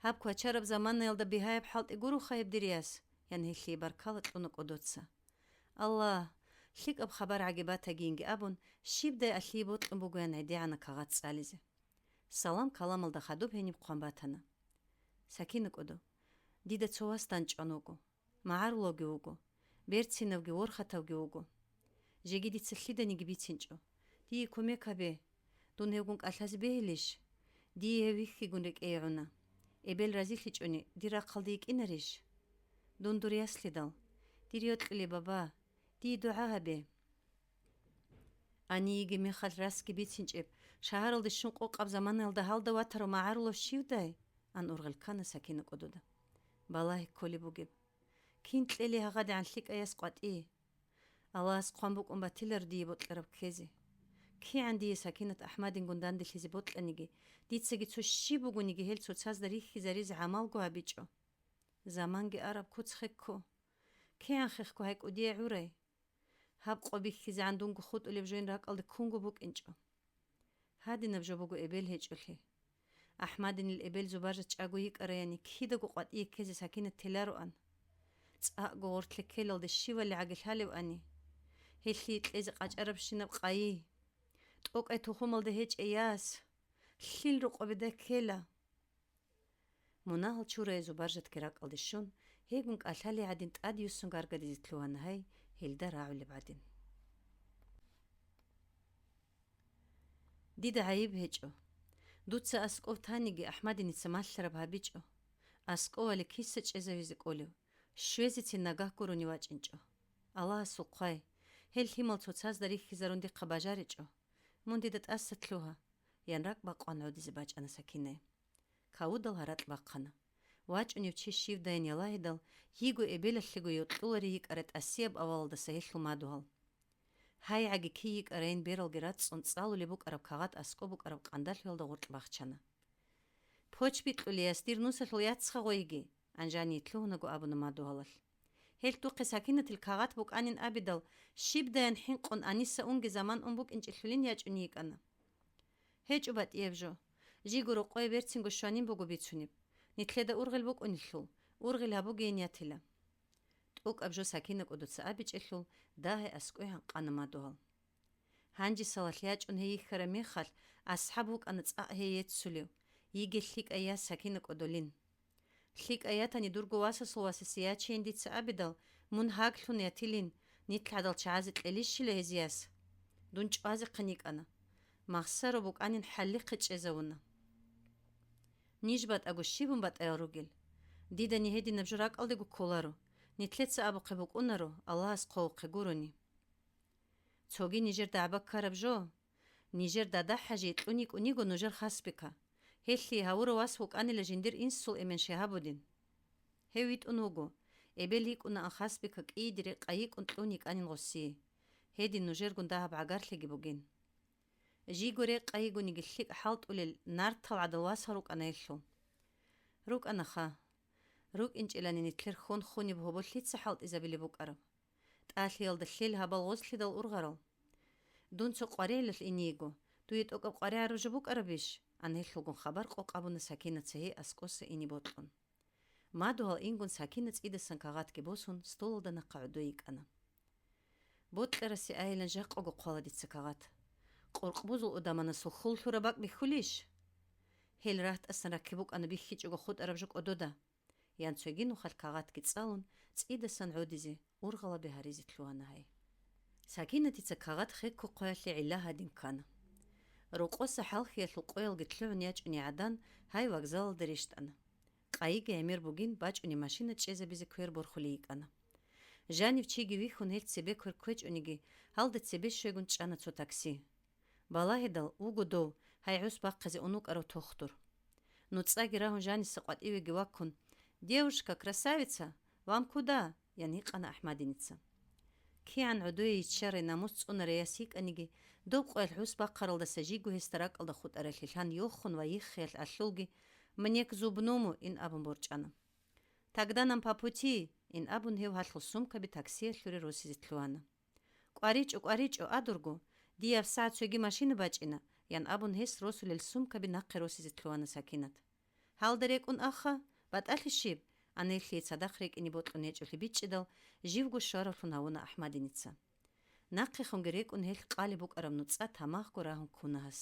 Гьаб квачараб заманаялда бигьаяб хӀалтӀи гуроха гьеб, дир яс, ян гьелъие баркала кьуна кӀодоца. Аллагь, лъикӀаб хабар гӀаги батагийинги абун, щибдай алъие бокьун бугоян гӀедегӀана кагъат цӀализе. Салам-каламалда хадуб гьениб хъван батана. Сакина кӀодо, дида цо вас данчӀван вуго. МагӀарулавги вуго, берцинавги ворхатавги вуго. Жеги дица лъиданиги бицинчӀо. Дие кумек гьабе. Дун гьевгун кӀалъазе бегьилищ? Дие гьев вихьигун рекӀее гӀуна. Эбел разилъичӀони, дир рахъалде йикӀинарищ? Дун дур яслидал. Дир йокьулеб баба, дие дугӀа гьабе. Ани йигеб мехалъ расги бицинчӀеб, шагьаралде щун къокъаб заманаялда гьалда ватарав магӀарулав щивдай? Ан ургъел ккана Сакина кӀодода. Балагьи кколеб бугеб. Кин кьели гьагъадигӀан лъикӀаяс къватӀие? Аллагьас хъван букӀун батилар дие бокьараб ккезе. КигӀан дие Сакинат АхӀмадингун данделъизе бокьаниги, дицаги цо щиб бугониги гьел цоцазда рихьизаризе гӀамалго гьабичӀо. Заманги араб куц хекко. КигӀан хехго гьай кӀудияй гӀурай? Гьаб къо бихьизегӀан дунго хутӀулеб жойин ракӀалде ккунго букӀинчӀо. Гьадинаб жо буго эбел гьечӀолъи. АхӀмадинил эбел Зубажат чӀаго йикӀараяни кидаго къватӀие ккезе Сакинат телароан. ЦӀакъго гъортлъи ккелалде щивали гӀаги лъалевани. Гьелъие кьезе къачӀарабщинаб къайи. ТӀокӀай тухумалда гьечӀей яс. Лъил рокъобида ккела. Мунагьал чурай Зубаржатги ракӀалде щун, гьегун кӀалъали гӀадин тӀадюссун гаргадизе лъугьана гьай, гьелда рагӀулеб гӀадин. Дида гӀайиб гьечӀо. Дуца аскӀов таниги, АхӀмадиница малъараб гьабичӀо. АскӀовали киса чӀезавизе кӀолев? Щвезецин нагагь гурони вачӀинчӀо. Аллагьасул хъвай, гьел лъимал цоцазда рихьизарун дихъа бажаричӀо. Мун дида тӀаса лъугьа, ян ракӀ бакъван гӀодизе бачӀана Сакинае. Кавудал гьаракь бахъана. ВачӀунев чи щивдайин ялагьидал, йиго эбелалъего йокьулари йикӀарай тӀасияб авалалдаса гьелъул мадугьал. ГьайгӀаги кий йикӀарайин бералги рацӀцӀун цӀалулеб букӀараб кагъат аскӀоб букӀараб къандалъуялда гъоркь бахчана. Поч бикьулей яс дир нусалъул яцха гъойги, Анжание лъугьунаго абуна мадугьалалъ. Гьелъ духъе Сакинатил кагъат букӀанин абидал, щибдаян хӀинкъун Аниса унги заман ун букӀинчӀелъулин ячӀуней йикӀана. ГьечӀо батӀияб жо. Жиго рокъое берцинго щванин буго бицунеб. Нилъеда ургъел букӀунелъул, ургъел гьабугейин ятила. ТӀокӀаб жо Сакина кӀодоца абичӀелъул, дагьай аскӀой гьанкъана мадугьал. Гьанже салалъ ячӀун гьей йихьараб мехалъ, асхӀаб вукӀана цӀакъ гьей еццулев, йигел лъикӀай яс Сакина кӀодолин. ЛъикӀай ятани дурго васасул васасе ячейин дица абидал, мун гьаглъун ятилин, нилъ гӀадал чагӀазе кьелищила гьезияс? Дун чӀвазехъин йикӀана. Махсаро букӀанин хӀаллихъе чӀезавуна. Ниж батӀаго щибун батӀаял ругел? Дидани гьединаб жо ракӀалдего кколаро, нилъеца абухъе букӀунаро, Аллагьас хъовухъе гурони. Цоги нижер дагӀба ккараб жо. Нижер дада-хӀажие кьун йикӀун йиго нужер хасбика. Гьелъие гьавурав вас вукӀанила жиндир инсул эмен Шигьабудин. Гьев витӀун вуго. Эбел йикӀунаан хасбика кӀийиде рекъа йикӀун кьун йикӀанин гъосие. Гьедин нужергун дагьаб гӀагарлъиги бугин. Жиго рекъа йигониги лъикӀ хӀалтӀулел нартал гӀадал васал рукӀана гьелъул. РукӀанаха. РукӀинчӀилани нилъер хьон хунеб гьоболлъица хӀалтӀизабилеб букӀараб. ТӀалъиялда лъел гьабал гъозлъидал ургъарал. Дун цо къваригӀелалъ иниего, дуе тӀокӀаб къваригӀараб жо букӀарабищ? Ан гьелъулгун хабар къокъ абуна Сакинаца гьей аскӀоса ине бокьун. Мадугьал ингун Сакина цӀидасан кагъатги босун, столалда нахъа гӀодой йикӀана. Бокьарасе айилан жакъаго хъвала дица кагъат. Къоркъбузул удаманасул хьул лъураб бакӀ бихьулищ? Гьел рагьтӀасан ракки букӀана бихьичӀого хутӀараб жо кӀодода. Ян цоги нухалъ кагъатги цӀалун, цӀидасан гӀодизе, ургъалаби гьаризе лъугьана гьай. Сакинатица кагъат хеккохъоялъе гӀилла гьадин ккана. Рокъоса хӀалхьиялъул къоялги лъугӀун ячӀуней гӀадан, гьай вокзалалда рещтӀана. Къайиги гӀемер бугин бачӀунеб машина чӀезабизе квер борхулей йикӀана. Жанив чиги вихьун гьел цебе квер кквечӀониги, гьалда цебе щвегун чӀана цо такси. Балагьидал, вуго дов, гьай гӀус бахъизе ун вукӀарав тохтур. НуцӀаги рагьун жаниса къватӀивеги ваккун: «Девушка, красавица, вам куда?» – ян гьикъана АхӀмадиница. КигӀан гӀодое йиччарай намус цӀунарай яс йикӀаниги, доб къоялъ гӀус бахъаралдаса жиго гьесда ракӀалда хутӀаралъе лъан йохун ва йиххиялъ алъулги: «Мне к зубному», – ин абун борчӀана. «Тогда нам по пути», – ин абун гьев гьалъул сумкаби таксиялъуре росизе лъугьана. «КӀваричӀо, кӀваричӀо, а дурго, дие гьабсагӀат цоги машина бачӀина», – ян абун гьес росулел сумкаби нахъе росизе лъугьана Сакинат. «Гьалда рекӀун аха, батӀалъи щиб?» – ан гьелъие цадахъ рекӀине бокьун гьечӀолъи бичӀчӀидал, живго щваравлъун гьавуна АхӀмадиница. Нахъехунги рекӀун гьелъ къалеб букӀараб нуцӀа тамахго рагьун ккуна гьас.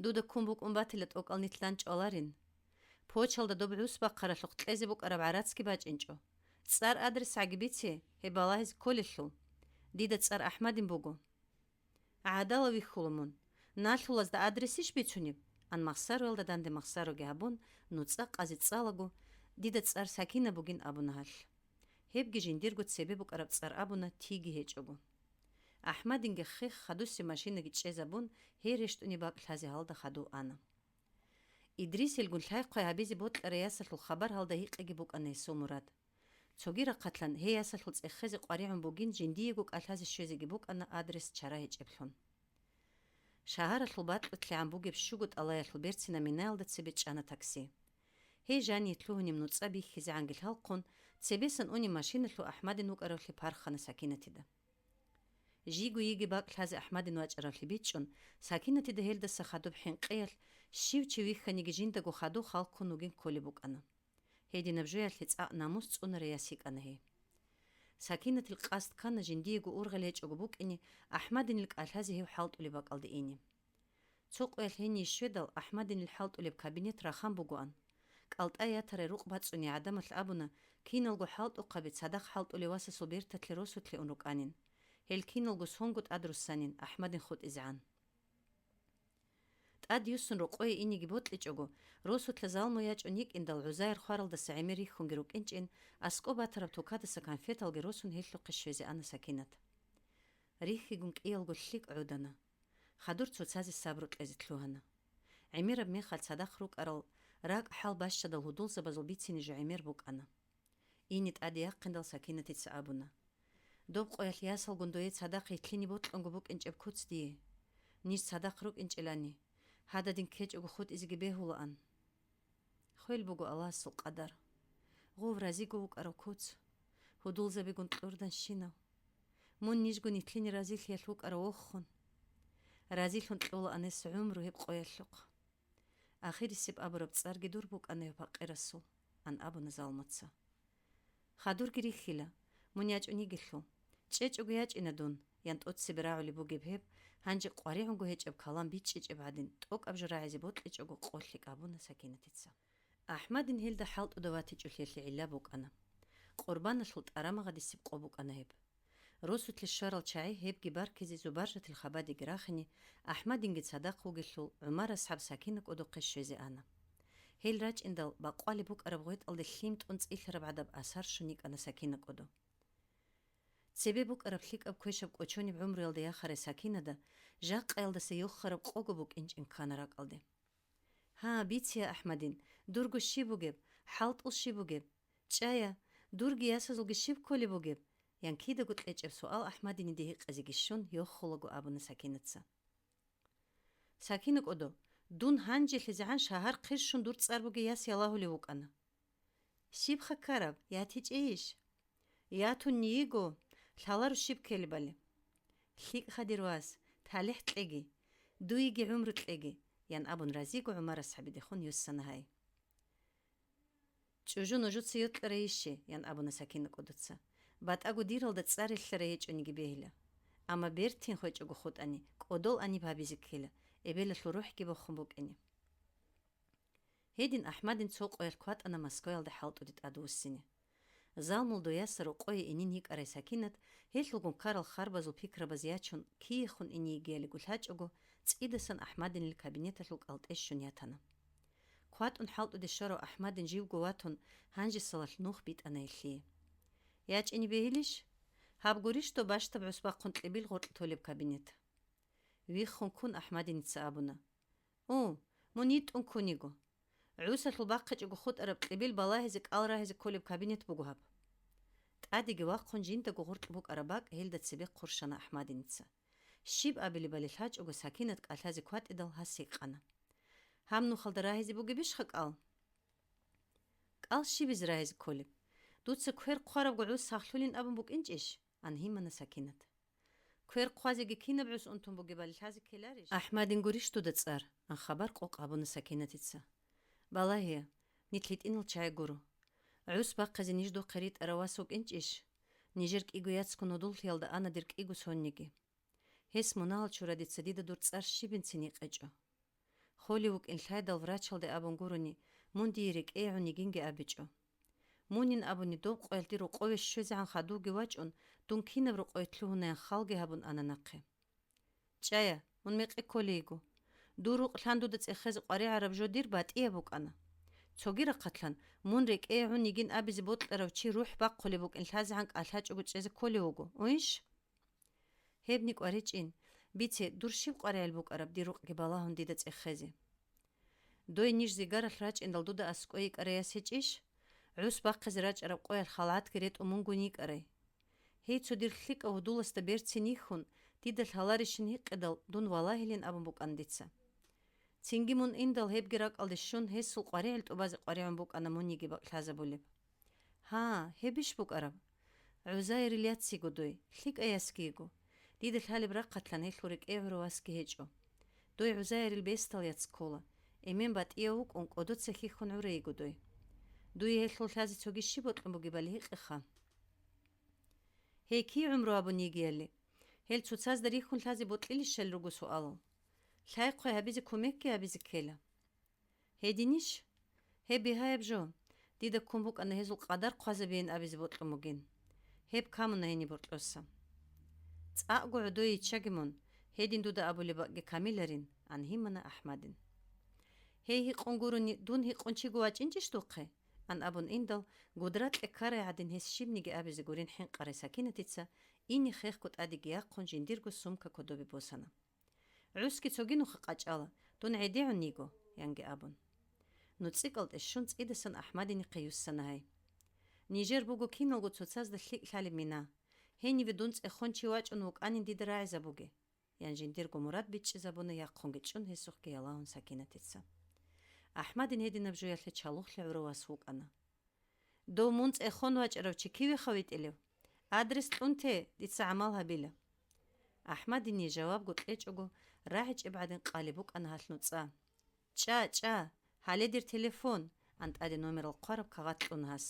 «Дуда ккун букӀун батила тӀокӀал нилъ дандчӀваларин. Почалда доб гӀус бахъаралъухъ кьезе букӀараб гӀарацги бачӀинчӀо. ЦӀар адрес гӀаги бице, гьеб балагьизе кколелъул. Дида цӀар АхӀмадин буго». «ГӀадала вихьула мун. Налъулазда адресищ бицунеб?» Ан Махсаруялда данде Махсаруги гьабун, нуцӀа къазе цӀалаго, дида цӀар Сакина бугин абуна гьалъ. Гьебги жиндирго цебе букӀараб цӀар абуна, тиги гьечӀого. АхӀмадинги хех хадусеб машинаги чӀезабун, гьей рещтӀунеб бакӀ лъазе гьалда хадув ана. Идрисилгун лъай-хъвай гьабизе бокьарай ясалъул хабар гьалда гьикъиги букӀана гьесул мурад. Цоги рахъалъан гьей ясалъул цӀехезе къваригӀун бугин жиндиего кӀалъазе щвезеги букӀана адрес чара гьечӀеблъун. Шагьаралъул бакьулъ лъигӀан бугеб щуго тӀалаялъул берцинаб минаялда цебе чӀана такси. Гьей жание лъугьунеб нуцӀа бихьизегӀанги лъалхъун, цебесан унеб машиналъув АхӀмадин вукӀаравлъи пархана Сакинатида. Жийго йиги бакӀ лъазе АхӀмадин вачӀаравлъи бичӀчӀун, Сакинатида гьелдаса хадуб хӀинкъиялъ, щив чи вихьаниги жиндаго хадув хал ккун вугин кколеб букӀана. Гьединаб жоялъе цӀакъ намус цӀунарай яс йикӀана гьей. Сакинатил къасд ккана жиндиего ургъел гьечӀого букӀине, АхӀмадинил кӀалъазе гьев хӀалтӀулеб бакӀалде ине. Цо къоялъ гьение щведал, АхӀмадинил хӀалтӀулеб кабинет рахан бугоан. КӀалтӀай ятарай рукъ бацӀцӀуней гӀадамалъ абуна, киналго хӀалтӀухъаби цадахъ хӀалтӀулев васасул берталъе росулъе ун рукӀанин. Гьел киналго сонго тӀадруссанин, АхӀмадин хутӀизегӀан. ТӀад юссун рокъое инеги бокьичӀого, росулъа залму ячӀун йикӀиндал гӀузаир хваралдаса гӀемер рихьунги рукӀинчӀин, аскӀоб батараб тукадаса конфеталги росун гьелъухъе щвезе ана Сакинат. Рихьигун кӀиялго лъикӀ гӀодана. Хадур цоцазе сабру кьезе лъугьана. ГӀемераб мехалъ цадахъ рукӀарал ракӀ-хӀал бащадал гьудулзабазул бицине жо гӀемер букӀана. Ине тӀаде яхъиндал Сакинатица абуна: «Доб къоялъ ясалгун дое цадахъ йитлъине бокьунго букӀинчӀеб куц дие. Ниж цадахъ рукӀинчӀелани, гьададин ккечӀого хутӀизеги бегьулаан. Хвел буго Аллагьасул къадар. Гъов разиго вукӀарав куц, гьудулзабигун кьурданщинав. Мун нижгун йитлъине разилъиялъ вукӀарав вохун. Разилъун кьолаан гьес гӀумру гьеб къоялъухъ. Ахирисеб абураб цӀарги дур букӀана гьев пакъирасул», — ан абуна залмуца. «Хадурги рихьила, мун ячӀун йигелъул. ЧӀечӀого ячӀина дун», — ян тӀоцебе рагӀулеб бугеб гьеб, гьанже къваригӀунго гьечӀеб калам бичӀчӀичӀеб гӀадин, тӀокӀаб жо рагӀизе бокьичӀого къо лъикӀ абуна Сакинатица. АхӀмадин гьелда хӀалтӀуда ватичӀолъиялъе гӀилла букӀана. Къурбаналъул тӀарамагъадисеб къо букӀана гьеб. Росулъе щварал чагӀи гьебги баркизе зубаржатил хабадеги рахине, АхӀмадинги цадахъ вугелъул, ГӀумар асхӀаб Сакина кӀодохъе щвезе ана. Гьел рачӀиндал, бакъвалеб букӀараб гъветӀалде лъим тӀун цӀилъараб гӀадаб асар щун йикӀана Сакина кӀодо. Цебе букӀараб лъикӀаб квешаб кӀочониб гӀумруялда яхарай Сакинада жакъаялдаса йохараб къого букӀинчӀин ккана ракӀалде. «Гьа, биция, АхӀмадин, дурго щиб бугеб, хӀалтӀул щиб бугеб? ЧӀая, дурги ясазулги щиб кколеб бугеб?» — ян кидаго кьечӀеб суал АхӀмадиниде гьикъизеги щун, йохулаго абуна Сакинаца. «Сакина кӀодо, дун гьанжелъизегӀан шагьар хъирщун дур цӀар бугей яс ялагьулев вукӀана». «Щибха ккараб, ятичӀейищ?» «Ятун йиго, лъаларо щиб ккелебали». «ЛъикӀха, дир вас, талихӀ кьеги, дуеги гӀумру кьеги», — ян абун разиго ГӀумар асхӀабидехун юссана гьай. «ЧӀужу нужеца йокьарайищи?» — ян абуна Сакина кӀодоца. «БатӀаго диралда цӀар рилълъарай гьечӀониги бегьила. Амма бертин хвечӀого хутӀани, кӀодол аниб гьабизе ккела, эбелалъул рухӀги бохун букӀине». Гьедин АхӀмадин цо къоялъ кватӀана Москваялда хӀалтӀуде тӀадвуссине. Залмул дояса рокъое инин йикӀарай Сакинат, гьелъулгун ккарал харбазул пикрабаз ячун, киехун ине йигиялиго лъачӀого, цӀидасан АхӀмадинил кабинеталъул кӀалтӀе щун ятана. КватӀун хӀалтӀуде щварав АхӀмадин живго ватун, гьанжесалалъ нух битӀана гьелъие. «ЯчӀине бегьилищ? Гьаб гурищ доб бащдаб гӀусбахъун кьибил гъоркь толеб кабинет?» Виххун ккун АхӀмадиница абуна: «У, мун йитӀун ккун йиго. ГӀусалъул бахъичӀого хутӀараб кьибил балагьизе кӀал рагьизе кколеб кабинет буго гьаб». ТӀадеги вахъун жиндаго гъоркь букӀараб бакӀ гьелда цебе хъурщана АхӀмадиница. Щиб абилебали лъачӀого Сакинат кӀалъазе кватӀидал гьас гьикъана: «Гьаб нухалда рагьизе бугебищха кӀал?» «КӀал щибизе рагьизе кколеб? Дуца квер хъварабго гӀус сахлъулин абун букӀинчӀищ?» — ан гьимана Сакинат. «Квер хъвазеги кинаб гӀус унтун бугебали лъазе ккеларищ?» «АхӀмадин гурищ дуда цӀар?» — ан хабар къокъ абуна Сакинатица. «Балагье, нилъ гьитӀинал чагӀи гуро. ГӀус бахъизе ниж духъе ритӀарав вас вукӀинчӀищ? Нижер кӀиго яцго нудуллъиялда ана дир кӀиго сонниги. Гьес мунагьал чура дица дида дур цӀар щибинцин гьикъичӀо. Холев вукӀин лъайдал врачалде абун гурони, мун дие рекӀее гӀун йигинги абичӀо. Мунин абуни доб къоялъ дир рокъове щвезегӀан хадувги вачӀун, дун кинаб рокъове лъугьунаян халги гьабун ана нахъе. ЧӀая, мун мекъи кколей йиго. Дур рукълъан дуда цӀехезе къваригӀараб жо дир батӀияб букӀана. Цоги рахъалъан, мун рекӀее гӀун йигин абизе бокьарав чи рухӀ бахъулеб букӀин лъазегӀан кӀалъачӀого чӀезе кколев вуго, унищ? Гьеб никӀ ва речӀин, бице, дур щиб къваригӀел букӀараб дир рукъги балагьун дида цӀехезе? Дой ниж зигаралъ рачӀиндал дуда аскӀой йикӀарай яс гьечӀищ? ГӀус бахъизе рачӀараб къоялъ халгӀатги ретӀун мунгун йикӀарай? Гьей цо дир лъикӀав гьудуласда берцин йихьун, дида лъаларищин гьикъидал, дун валагьилин абун букӀана дица. Цинги мун индал гьебги ракӀалде щун, гьесул къваригӀел тӀубазе къваригӀун букӀана мун йиги бакӀ лъазабулеб. Гьа, гьебищ букӀараб? ГӀузайрил яц йиго дой, лъикӀай ясги йиго. Дида лъалеб рахъалъан гьелъул рекӀее гӀурав васги гьечӀо. Дой ГӀузайрил бесдал яц ккола, эмен батӀияв вукӀун, кӀодоца хьихьун гӀурай йиго дой. Дуе гьелъул лъазе цоги щиб бокьун бугебали гьикъиха. Гьей кий гӀумру абун йигиялли? Гьел цоцазда рихьун лъазе бокьилищали руго суалал. Лъай-хъвай гьабизе кумекги гьабизе ккела. Гьединищ? Гьеб бигьаяб жо. Дида ккун букӀана гьезул къадар хъвазабейин абизе бокьун бугин. Гьеб камуна гьениб боркьоса. ЦӀакъго гӀодой йиччаги мун, гьедин дуда абулеб бакӀги камиларин, ан гьимана АхӀмадин. Гьей гьикъун гурони, дун гьикъун чиго вачӀинчӀищ духъе? Ан абун индал, гудра кьеккарай гӀадин гьес щибниги абизе гурин хӀинкъарай Сакинатица, ине хехго тӀадеги яхъун жиндирго сумка кодобе босана. ГӀусги цоги нуха къачӀала, дун гӀедегӀун йиго, янги абун. НуцӀикӀалтӀе щун цӀидасан АхӀмадинихъе юссана гьай. Нижер буго киналго цоцазда лъикӀ лъалеб мина. Гьениве дун цӀехон чи вачӀун вукӀанин дида рагӀизабуге, ян жиндирго мурад бичӀчӀизабуна яхъунги чӀун гьесухъги ялагьун Сакинатица. АхӀмадин гьединаб жоялъе чалухълъи гӀурав вас вукӀана. Дов мун цӀехон вачӀарав чи кивеха витӀилев? Адрес кьун те, дица гӀамал гьабила. АхӀмадине жавабго кьечӀого, рагӀичӀеб гӀадин къали букӀана гьалъ нуцӀа. ЧӀа, чӀа, гьале дир телефон, ан тӀаде номерал хъвараб кагъат кьуна гьас.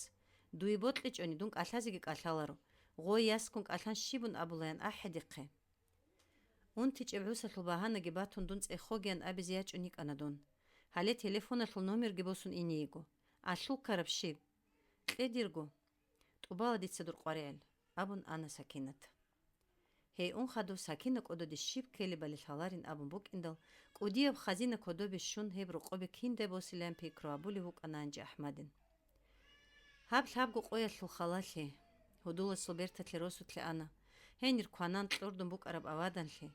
Дуе бокьичӀони, дун кӀалъазеги кӀалъаларо. Гъой яскун кӀалъан щибун абулаян ахӀе дихъе. УнтичӀеб гӀусалъул багьанаги батун дун цӀехогиян абизе ячӀун йикӀана дун. Гьале телефоналъул номерги босун ине йиго. Алъул ккараб щиб? Кье дирго. ТӀубала дица дур къваригӀел, абун ана Сакинат. Гьей ун хадув Сакина кӀододе щиб ккелебали лъаларин абун букӀиндал, кӀудияб хазина кодобе щун гьеб рокъобе киндай босилан пикру гьабулев вукӀана гьанже АхӀмадин. Гьаб лъабго къоялъул халалъи, гьудуласул берталъе росулъе ана, гьенир кванан кьурдун букӀараб аваданлъи.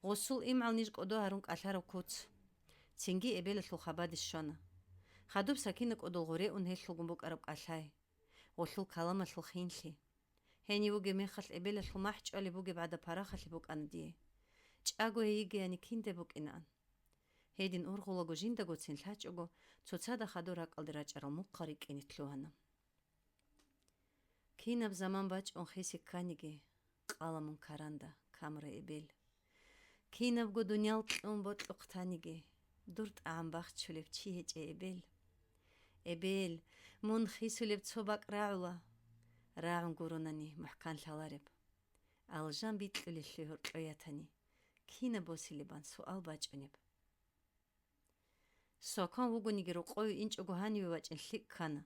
Гъусул имгӀал ниж кӀодо гьарун кӀалъараб куц. Цинги эбелалъул хабаде щвана. Хадуб Сакина кӀодол гъуре ун гьелъулгун букӀараб кӀалъай. Гъулъул каламалъул хинлъи. Гьенив вугеб мехалъ эбелалъул махӀ чӀвалеб бугеб гӀада парахалъи букӀана дие. ЧӀаго гьей йигеяни кинде букӀинаан. Гьедин ургъулаго жиндагоцин лъачӀого, цоцада хадур ракӀалде рачӀарал мухъа рикӀкӀине лъугьана. Кинаб заман бачӀун хисе кканиги, къала мун каранда, камура эбел. Кинабго дуниял кьун бокьухъ таниги, дур тӀагӀам бахчулев чи гьечӀей эбел. Эбел, мун хисулеб цо бакӀ рагӀула. РагӀун гуронани мухӀкан лъалареб. Алжан бикьулелъе гьоркьо ятани, кинаб босилебан суал бачӀунеб. Сокон вугониги рокъове инчӀого гьаниве вачӀин лъикӀ ккана.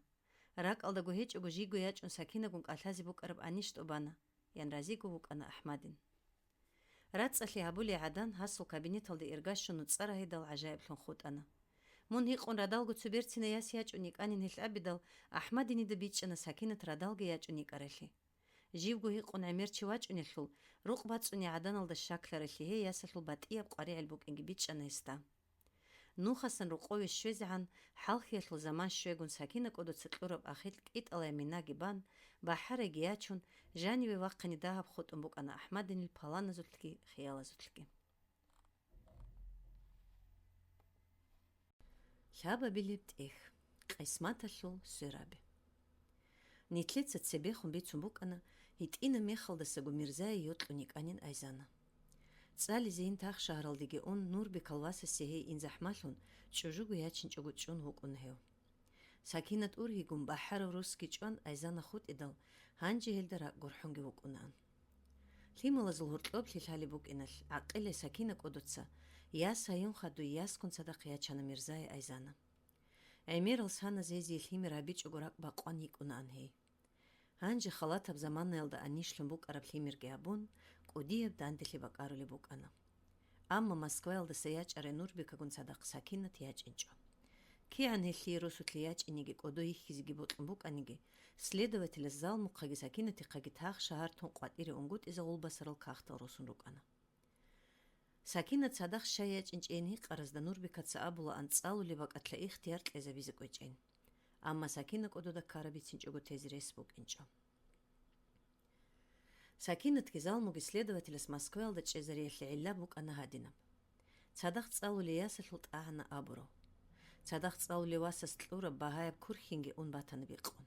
РакӀалдаго гьечӀого жиго ячӀун Сакинагун кӀалъазе букӀараб анищ тӀубана, ян разиго вукӀана АхӀмадин. РацӀцӀалъи гьабулей гӀадан гьасул кабинеталде ирга щун нуцӀа рагьидал гӀажаиблъун хутӀана. Мун гьикъун радалго цо берцинай яс ячӀун йикӀанин гьелъ абидал, АхӀмадинида бичӀчӀана Сакинат радалги ячӀун йикӀаралъи. Живго гьикъун гӀемер чи вачӀунелъул, рукъ бацӀцӀуни гӀаданалда щаклъаралъи гьей ясалъул батӀияб къваригӀел букӀинги бичӀчӀана гьесда. Нухасан рокъове щвезегӀан, хӀалхьиялъул заман щвегун Сакина кӀодоца кьураб ахикь кӀитӀалай минаги бан, бахӀарайги ячун, жаниве вахъине дагьаб хутӀун букӀана АхӀмадинил паланазулъги хиялазулъги. Лъабабилеб тӀех. Къисматалъул свераби. Нилъеца цебехун бицун букӀана, гьитӀинаб мехалдасаго Мирзае йокьун йикӀанин Айзана. ЦӀализе Интах шагьаралдеги ун, Нурбекал васасе гьей ин захӀмалъун, чӀужуго ячинчӀого чӀун вукӀун гьев. Сакинат ургьигун бахӀарав росги чӀван Айзана хутӀидал, гьанже гьелда ракӀ гурхӀунги вукӀунаан. Лъималазул гьоркьоблъи лъалеб букӀиналъ, гӀакъилай Сакина кӀодоца, яс гьаюн хадуй яскун цадахъ ячана Мирзае Айзана. ГӀемерал саназ гьезие лъимер гьабичӀого ракӀ бакъван йикӀунаан гьей. Гьанже халатаб заманаялда анищлъун букӀараб лъимерги гьабун, кӀудияб данделъи бакӀарулеб букӀана. Амма Москваялдаса ячӀарай Нурбекагун цадахъ Сакинат ячӀинчӀо. КигӀан гьелъие росулъе ячӀинеги кӀодо йихьизеги бокьун букӀаниги, следователас Залмухъаги Сакинатихъаги тагъ шагьар тун къватӀире унгутӀизе гъулбасарал кагътал росун рукӀана. Сакинат цадахъ щай ячӀинчӀейин гьикъаразда Нурбекаца абула анцӀалулеб бакӀалъа ихтияр кьезабизе кӀвечӀейин. Амма Сакина кӀодода ккараб бицинчӀого тезе рес букӀинчӀо. Сакинатги Залмуги следователас Москваялда чӀезариялъе гӀилла букӀана гьадинаб. Цадахъ цӀалулей ясалъул тӀагӀана абурав. Цадахъ цӀалулев васас кьураб багьаяб курхьинги ун батана бикъун.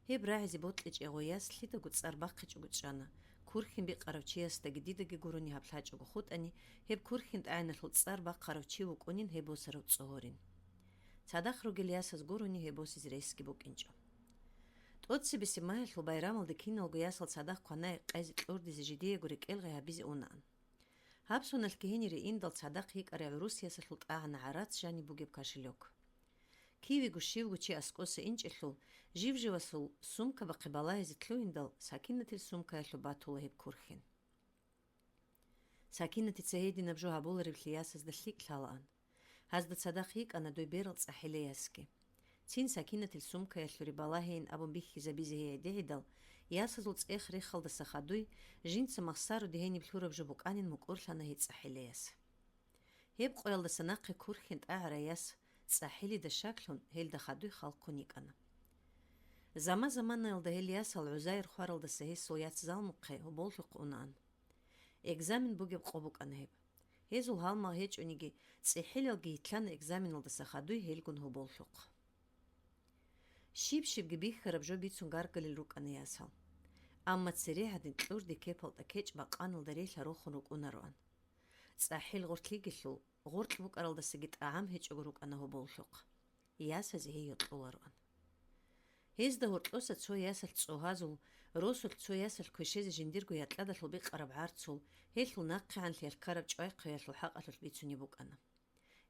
Гьеб рагӀизе бокьичӀей гъой яс лъидаго цӀар бахъичӀого чӀана, курхьин бикъарав чиясдаги дидаги гурони гьаб лъачӀого хутӀани, гьеб курхьин тӀагӀиналъул цӀар бахъарав чи вукӀунин гьеб босарав цӀогьорин. Цадахъ ругел ясаз гурони гьеб босизе ресги букӀинчӀо. ТӀоцебесеб магьалъул байрамалда киналго ясал цадахъ кванай къезе кьурдизе жидеего рекӀелгъи гьабизе унаан. Гьаб соналъги гьенире индал цадахъ йикӀарай гӀурус ясалъул тӀагӀана гӀарац жаниб бугеб кошелёк. Кивего щивго чи аскӀоса инчӀелъул, жив-живасул сумкабахъе балагьизе лъугьиндал, Сакинатил сумкаялъуб батула гьеб курхьин. Сакинатица гьединаб жо гьабулареблъи ясазда лъикӀ лъалаан. Гьазда цадахъ йикӀана дой берал цӀахӀелей ясги. Цин Сакинатил сумкаялъуре балагьейин абун бихьизабизе гьей гӀедегӀидал, ясазул цӀех-рехалдаса хадуй, жинца махсаруде гьениб лъураб жо букӀанин мукӀурлъана гьей цӀахӀелей яс. Гьеб къоялдаса нахъе курхьин тӀагӀарай яс цӀахӀелида щаклъун, гьелда хадуй халккун йикӀана. Заман-заманаялда гьел ясал гӀузаир хваралдаса гьесул яц Залмухъе гьоболлъухъ унаан. Экзамен бугеб къо букӀана гьеб. Гьезул гьалмагъ гьечӀониги, цӀехӀелалги йитлъана экзаменалдаса хадуй гьелгун гьоболлъухъ. Щиб-щибги бихьараб жо бицун гаргалел рукӀана ясал. Амма цере гьадин кьурди кепал тӀа кечӀ бакъаналда релъа рохун рукӀунароан. ЦӀахӀел гъортлъигелъул, гъоркь букӀаралдасаги тӀагӀам гьечӀого рукӀана гьоболлъухъ. Ясазе гьей йокьулароан. Гьезда гьоркьоса цо ясалъ цӀогьазул, росулъ цо ясалъ квешезе жиндирго якьадалъул бикъараб гӀарцул, гьелъул нахъегӀан лъелъ ккараб чӀвайхъиялъул хӀакъалъулъ бицунеб букӀана.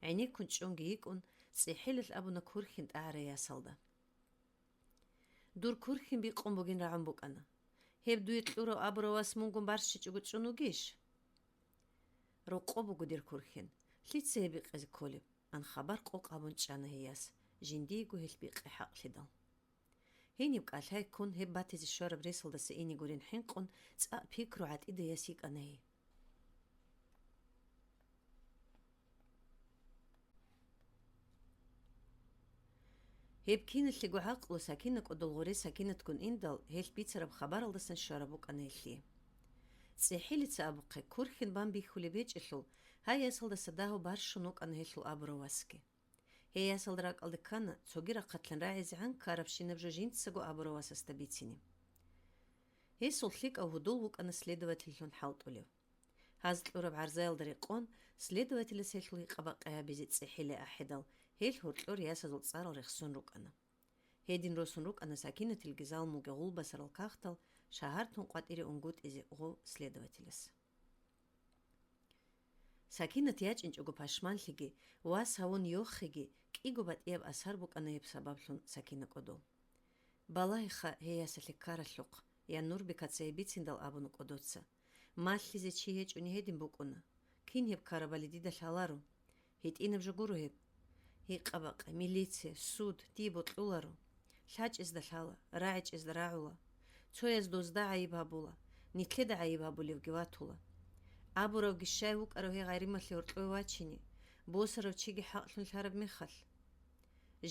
ГӀенеккун чӀунги йикӀун, цӀехӀелалъ абуна курхьин тӀагӀарай ясалда. Дур курхьин бикъун бугин рагӀун букӀана. Гьеб дуе кьурав абурав вас мунгун барщичӀого чӀун вугищ? Рокъо буго, дир курхьин, лъица гьеб бикъизе кколеб? Ан хабар къокъ гьабун чӀана гьей яс, жиндиего гьелъ бикъи хӀакълъидал. Гьениб кӀалъай ккун гьеб батизе щвараб ресалдаса ине гурин хӀинкъун, цӀакъ пикру гӀатӀидай яс йикӀана гьей. Гьеб киналъего гӀакълу Сакина кӀодол гъоре Сакинатгун индал, гьелъ бицараб хабаралдасан щвараб букӀана гьелъие. ЦӀехӀелица абухъе, курхьин бан бихьулеб гьечӀелъул, гьай ясалдаса дагьав барщун вукӀана гьелъул абурав васги. Гьей ясал ракӀалде ккана, цоги рахъалъан рагӀизегӀан ккарабщинаб жо жинцаго абурав васасда бицине. Гьесул лъикӀав гьудул вукӀана следовательлъун хӀалтӀулев. Гьаз кьураб гӀарзаялда рекъон, следователас гьелъул гьикъа-бакъи гьабизе цӀехӀелей ахӀидал, гьел гьоркьор ясазул цӀарал рехсон рукӀана. Гьедин росун рукӀана Сакинатилги Залмулги гъулбасарал кагътал шагьар тун къватӀире унгутӀизе гъов следователас. Сакинат ячӀинчӀого пашманлъиги, вас гьавун йохиги, кӀиго батӀияб асар букӀана гьеб сабаблъун Сакина кӀодол. Балагьеха гьей ясалъе ккаралъухъ, я Нурбекаца гьеб бициндал абуна кӀодоца. Малъизе чи гьечӀони гьедин букӀуна. Кин гьеб ккарабали дида лъаларо. ГьитӀинаб жо гуро гьеб. Гьикъа-бакъи, милиция, суд дие бокьуларо. ЛъачӀезда лъала, рагӀичӀезда рагӀула. Цояз дозда гӀайиб гьабула, нилъеда гӀайиб гьабулевги ватула. Абуравги щай вукӀарав гьей гъарималъе гьоркьове вачине, босарав чиги хӀакълъун лъараб мехалъ?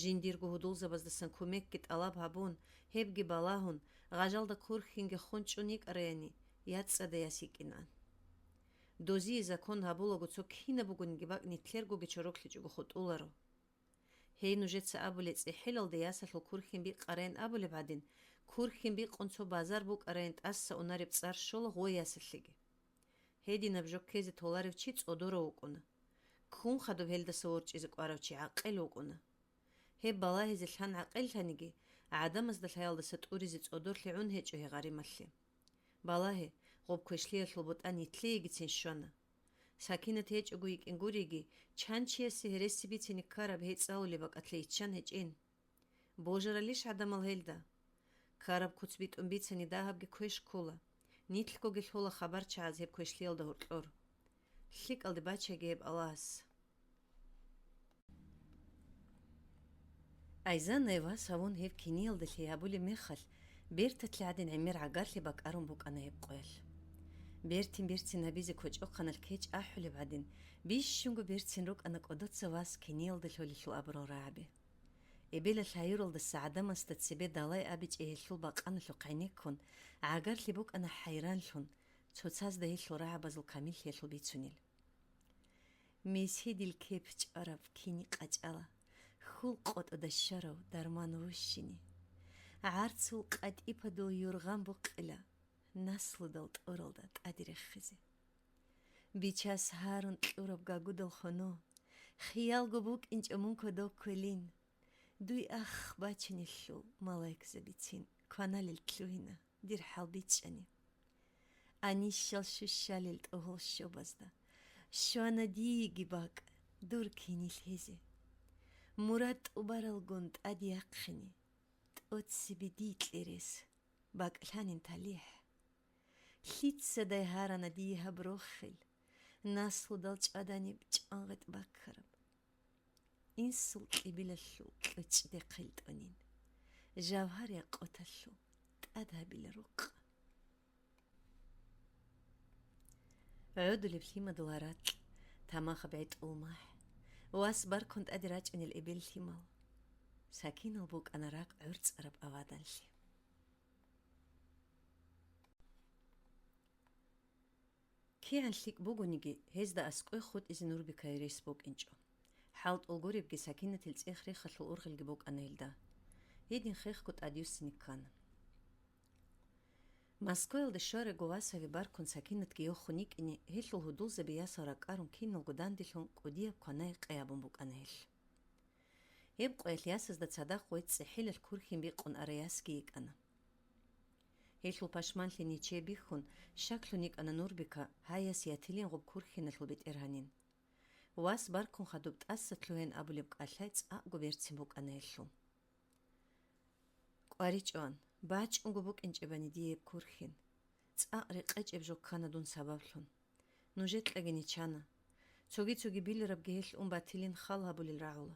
Жиндирго гьудулзабаздасан кумекги тӀалаб гьабун, гьебги балагьун, гъажалда курхьинги хун чӀун йикӀараяни, яцӀцӀадаяс йикӀинан. Дозие закон гьабулаго цо кинаб бугониги бакӀ нилъергоги чороклъичӀого хутӀуларо. Гьей нужеца абулей цӀехӀелалда ясалъул курхьин бикъарайин абулеб гӀадин, курхьин бикъун цо базар букӀарайин тӀаса унареб цӀар щола гъой ясалъеги. Гьединаб жо ккезе толарев чи цӀодорав вукӀуна. Ккун хадуб гьелдаса ворчӀизе кӀварав чи гӀакъил вукӀуна. Гьеб балагьизе лъан гӀакъиллъаниги, гӀадамазда лъаялдаса тӀуризе цӀодорлъи гӀун гьечӀо гьей гъарималъе. Балагье, гъоб квешлъиялъул бутӀа нилъеегицин щвана. Сакинат гьечӀого йикӀин гуриги, чан чиясе гьереси бицине ккараб гьей цӀалулеб бакӀалъе йиччан гьечӀин. Божаралищ гӀадамал гьелда? Ккараб куц битӀун бицани дагьабги квеш ккола. Нилъгоги лъола хабарчагӀаз гьеб квешлъиялда гьоркьор. ЛъикӀалде бачаги гьеб Аллагьас. Айзанай вас гьавун гьеб киниялдалъи гьабулеб мехалъ, берталъе гӀадин гӀемер гӀагарлъи бакӀарун букӀана гьеб къоялъ. Бертин-берцин гьабизе кочӀохъаналъ кечӀ ахӀулеб гӀадин, бищунго берцин рукӀана кӀодоца вас киниялда лъолелъул абурал рагӀаби. Эбелалъ гьаюралдаса гӀадамасда цебе далай абичӀей гьелъул бакъаналъухъ гӀенеккун, гӀагарлъи букӀана хӀайранлъун, цоцазда гьелъул рагӀабазул камиллъиялъул бицунел. Меседил кеп чӀвараб кини къачӀала, хьул къотӀода щварав дарман вущине. ГӀарцул къатӀипадул юргъан букъила, наслудал тӀоралда тӀаде рехизе. Бичас гьарун кьураб гагудал хоно, хиялго букӀинчӀо мун кодоб кквелин. Дуй ах бачинелъул малаикзабицин кваналел лъугьина, дир хӀал бичӀчӀани. Анищал щущалел тӀогьол щобазда, щвана диеги бакӀ, дур кинил гьезе. Мурад тӀубаралгун тӀаде яхъине, тӀоцебе дий кьерес, бакӀлъанин талихӀ. Лъицадай гьарана дие гьаб рохел, наслудал чӀаданиб чӀван гъетӀ баккараб. Инсул кьибилалъул кьучӀде хъел тӀонин, жавгьар якъуталъул тӀад гьабила рукъ. ГӀодулеб лъимадул гьаракь, тамахаб гӀетӀул махӀ, вас баркун тӀаде рачӀунел эбел лъимал. Сакинал букӀана ракӀ гӀорцӀараб аваданлъи. КигӀан лъикӀ бугониги, гьезда аскӀой хутӀизе Нурбикае рес букӀинчӀо. ХӀалтӀул гуребги Сакинатил цӀех-рехалъул ургъелги букӀана гьелда. Гьедин хехго тӀадюссине ккана. Москваялде щварабго васаби баркун Сакинатги йохун йикӀине, гьелъул гьудулзаби ясал ракӀарун киналго данделъун кӀудияб кванай къей абун букӀана гьелъ. Гьеб къоялъ ясазда цадахъ гъой цӀехӀелалъ курхьин бикъун арай ясги йикӀана. Гьелъул пашманлъи нечее бихьун, щаклъун йикӀана Нурбика, гьай яс ятилин гъуб курхьиналъул бетӀергьанин. Вас баркун хадуб тӀаса лъугьин абулеб кӀалъай цӀакъго берцин букӀана гьелъул. КӀваричӀоан, бачӀунго букӀинчӀебани дие гьеб курхьин. ЦӀакъ рекъечӀеб жо ккана дун сабаблъун. НужецӀаги нечана. Цоги-цоги биларабги гьелъ ун батилин хал гьабулел рагӀула.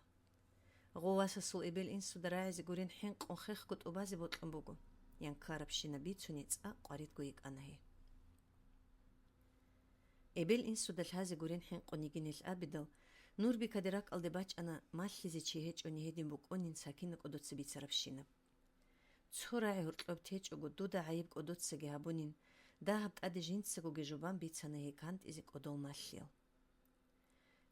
Гъов васасул эбел-инсуда рагӀизе гурин хӀинкъун хехго тӀубазе бокьун буго, ян ккарабщинаб бицуни цӀакъ къваридго йикӀана гьей. Эбел-инсуда лъазе гурин хӀинкъун йигинелъ абидал, Нурбикаде ракӀалде бачӀана малъизе чи гьечӀони гьедин букӀунин Сакина кӀодоца бицарабщинаб. Цо рагӀи гьоркьоб течӀого, дуда гӀайиб кӀодоцаги гьабунин, дагьаб тӀаде жинцагоги жубан бицана гьей кантӀизе кӀодол малъиял.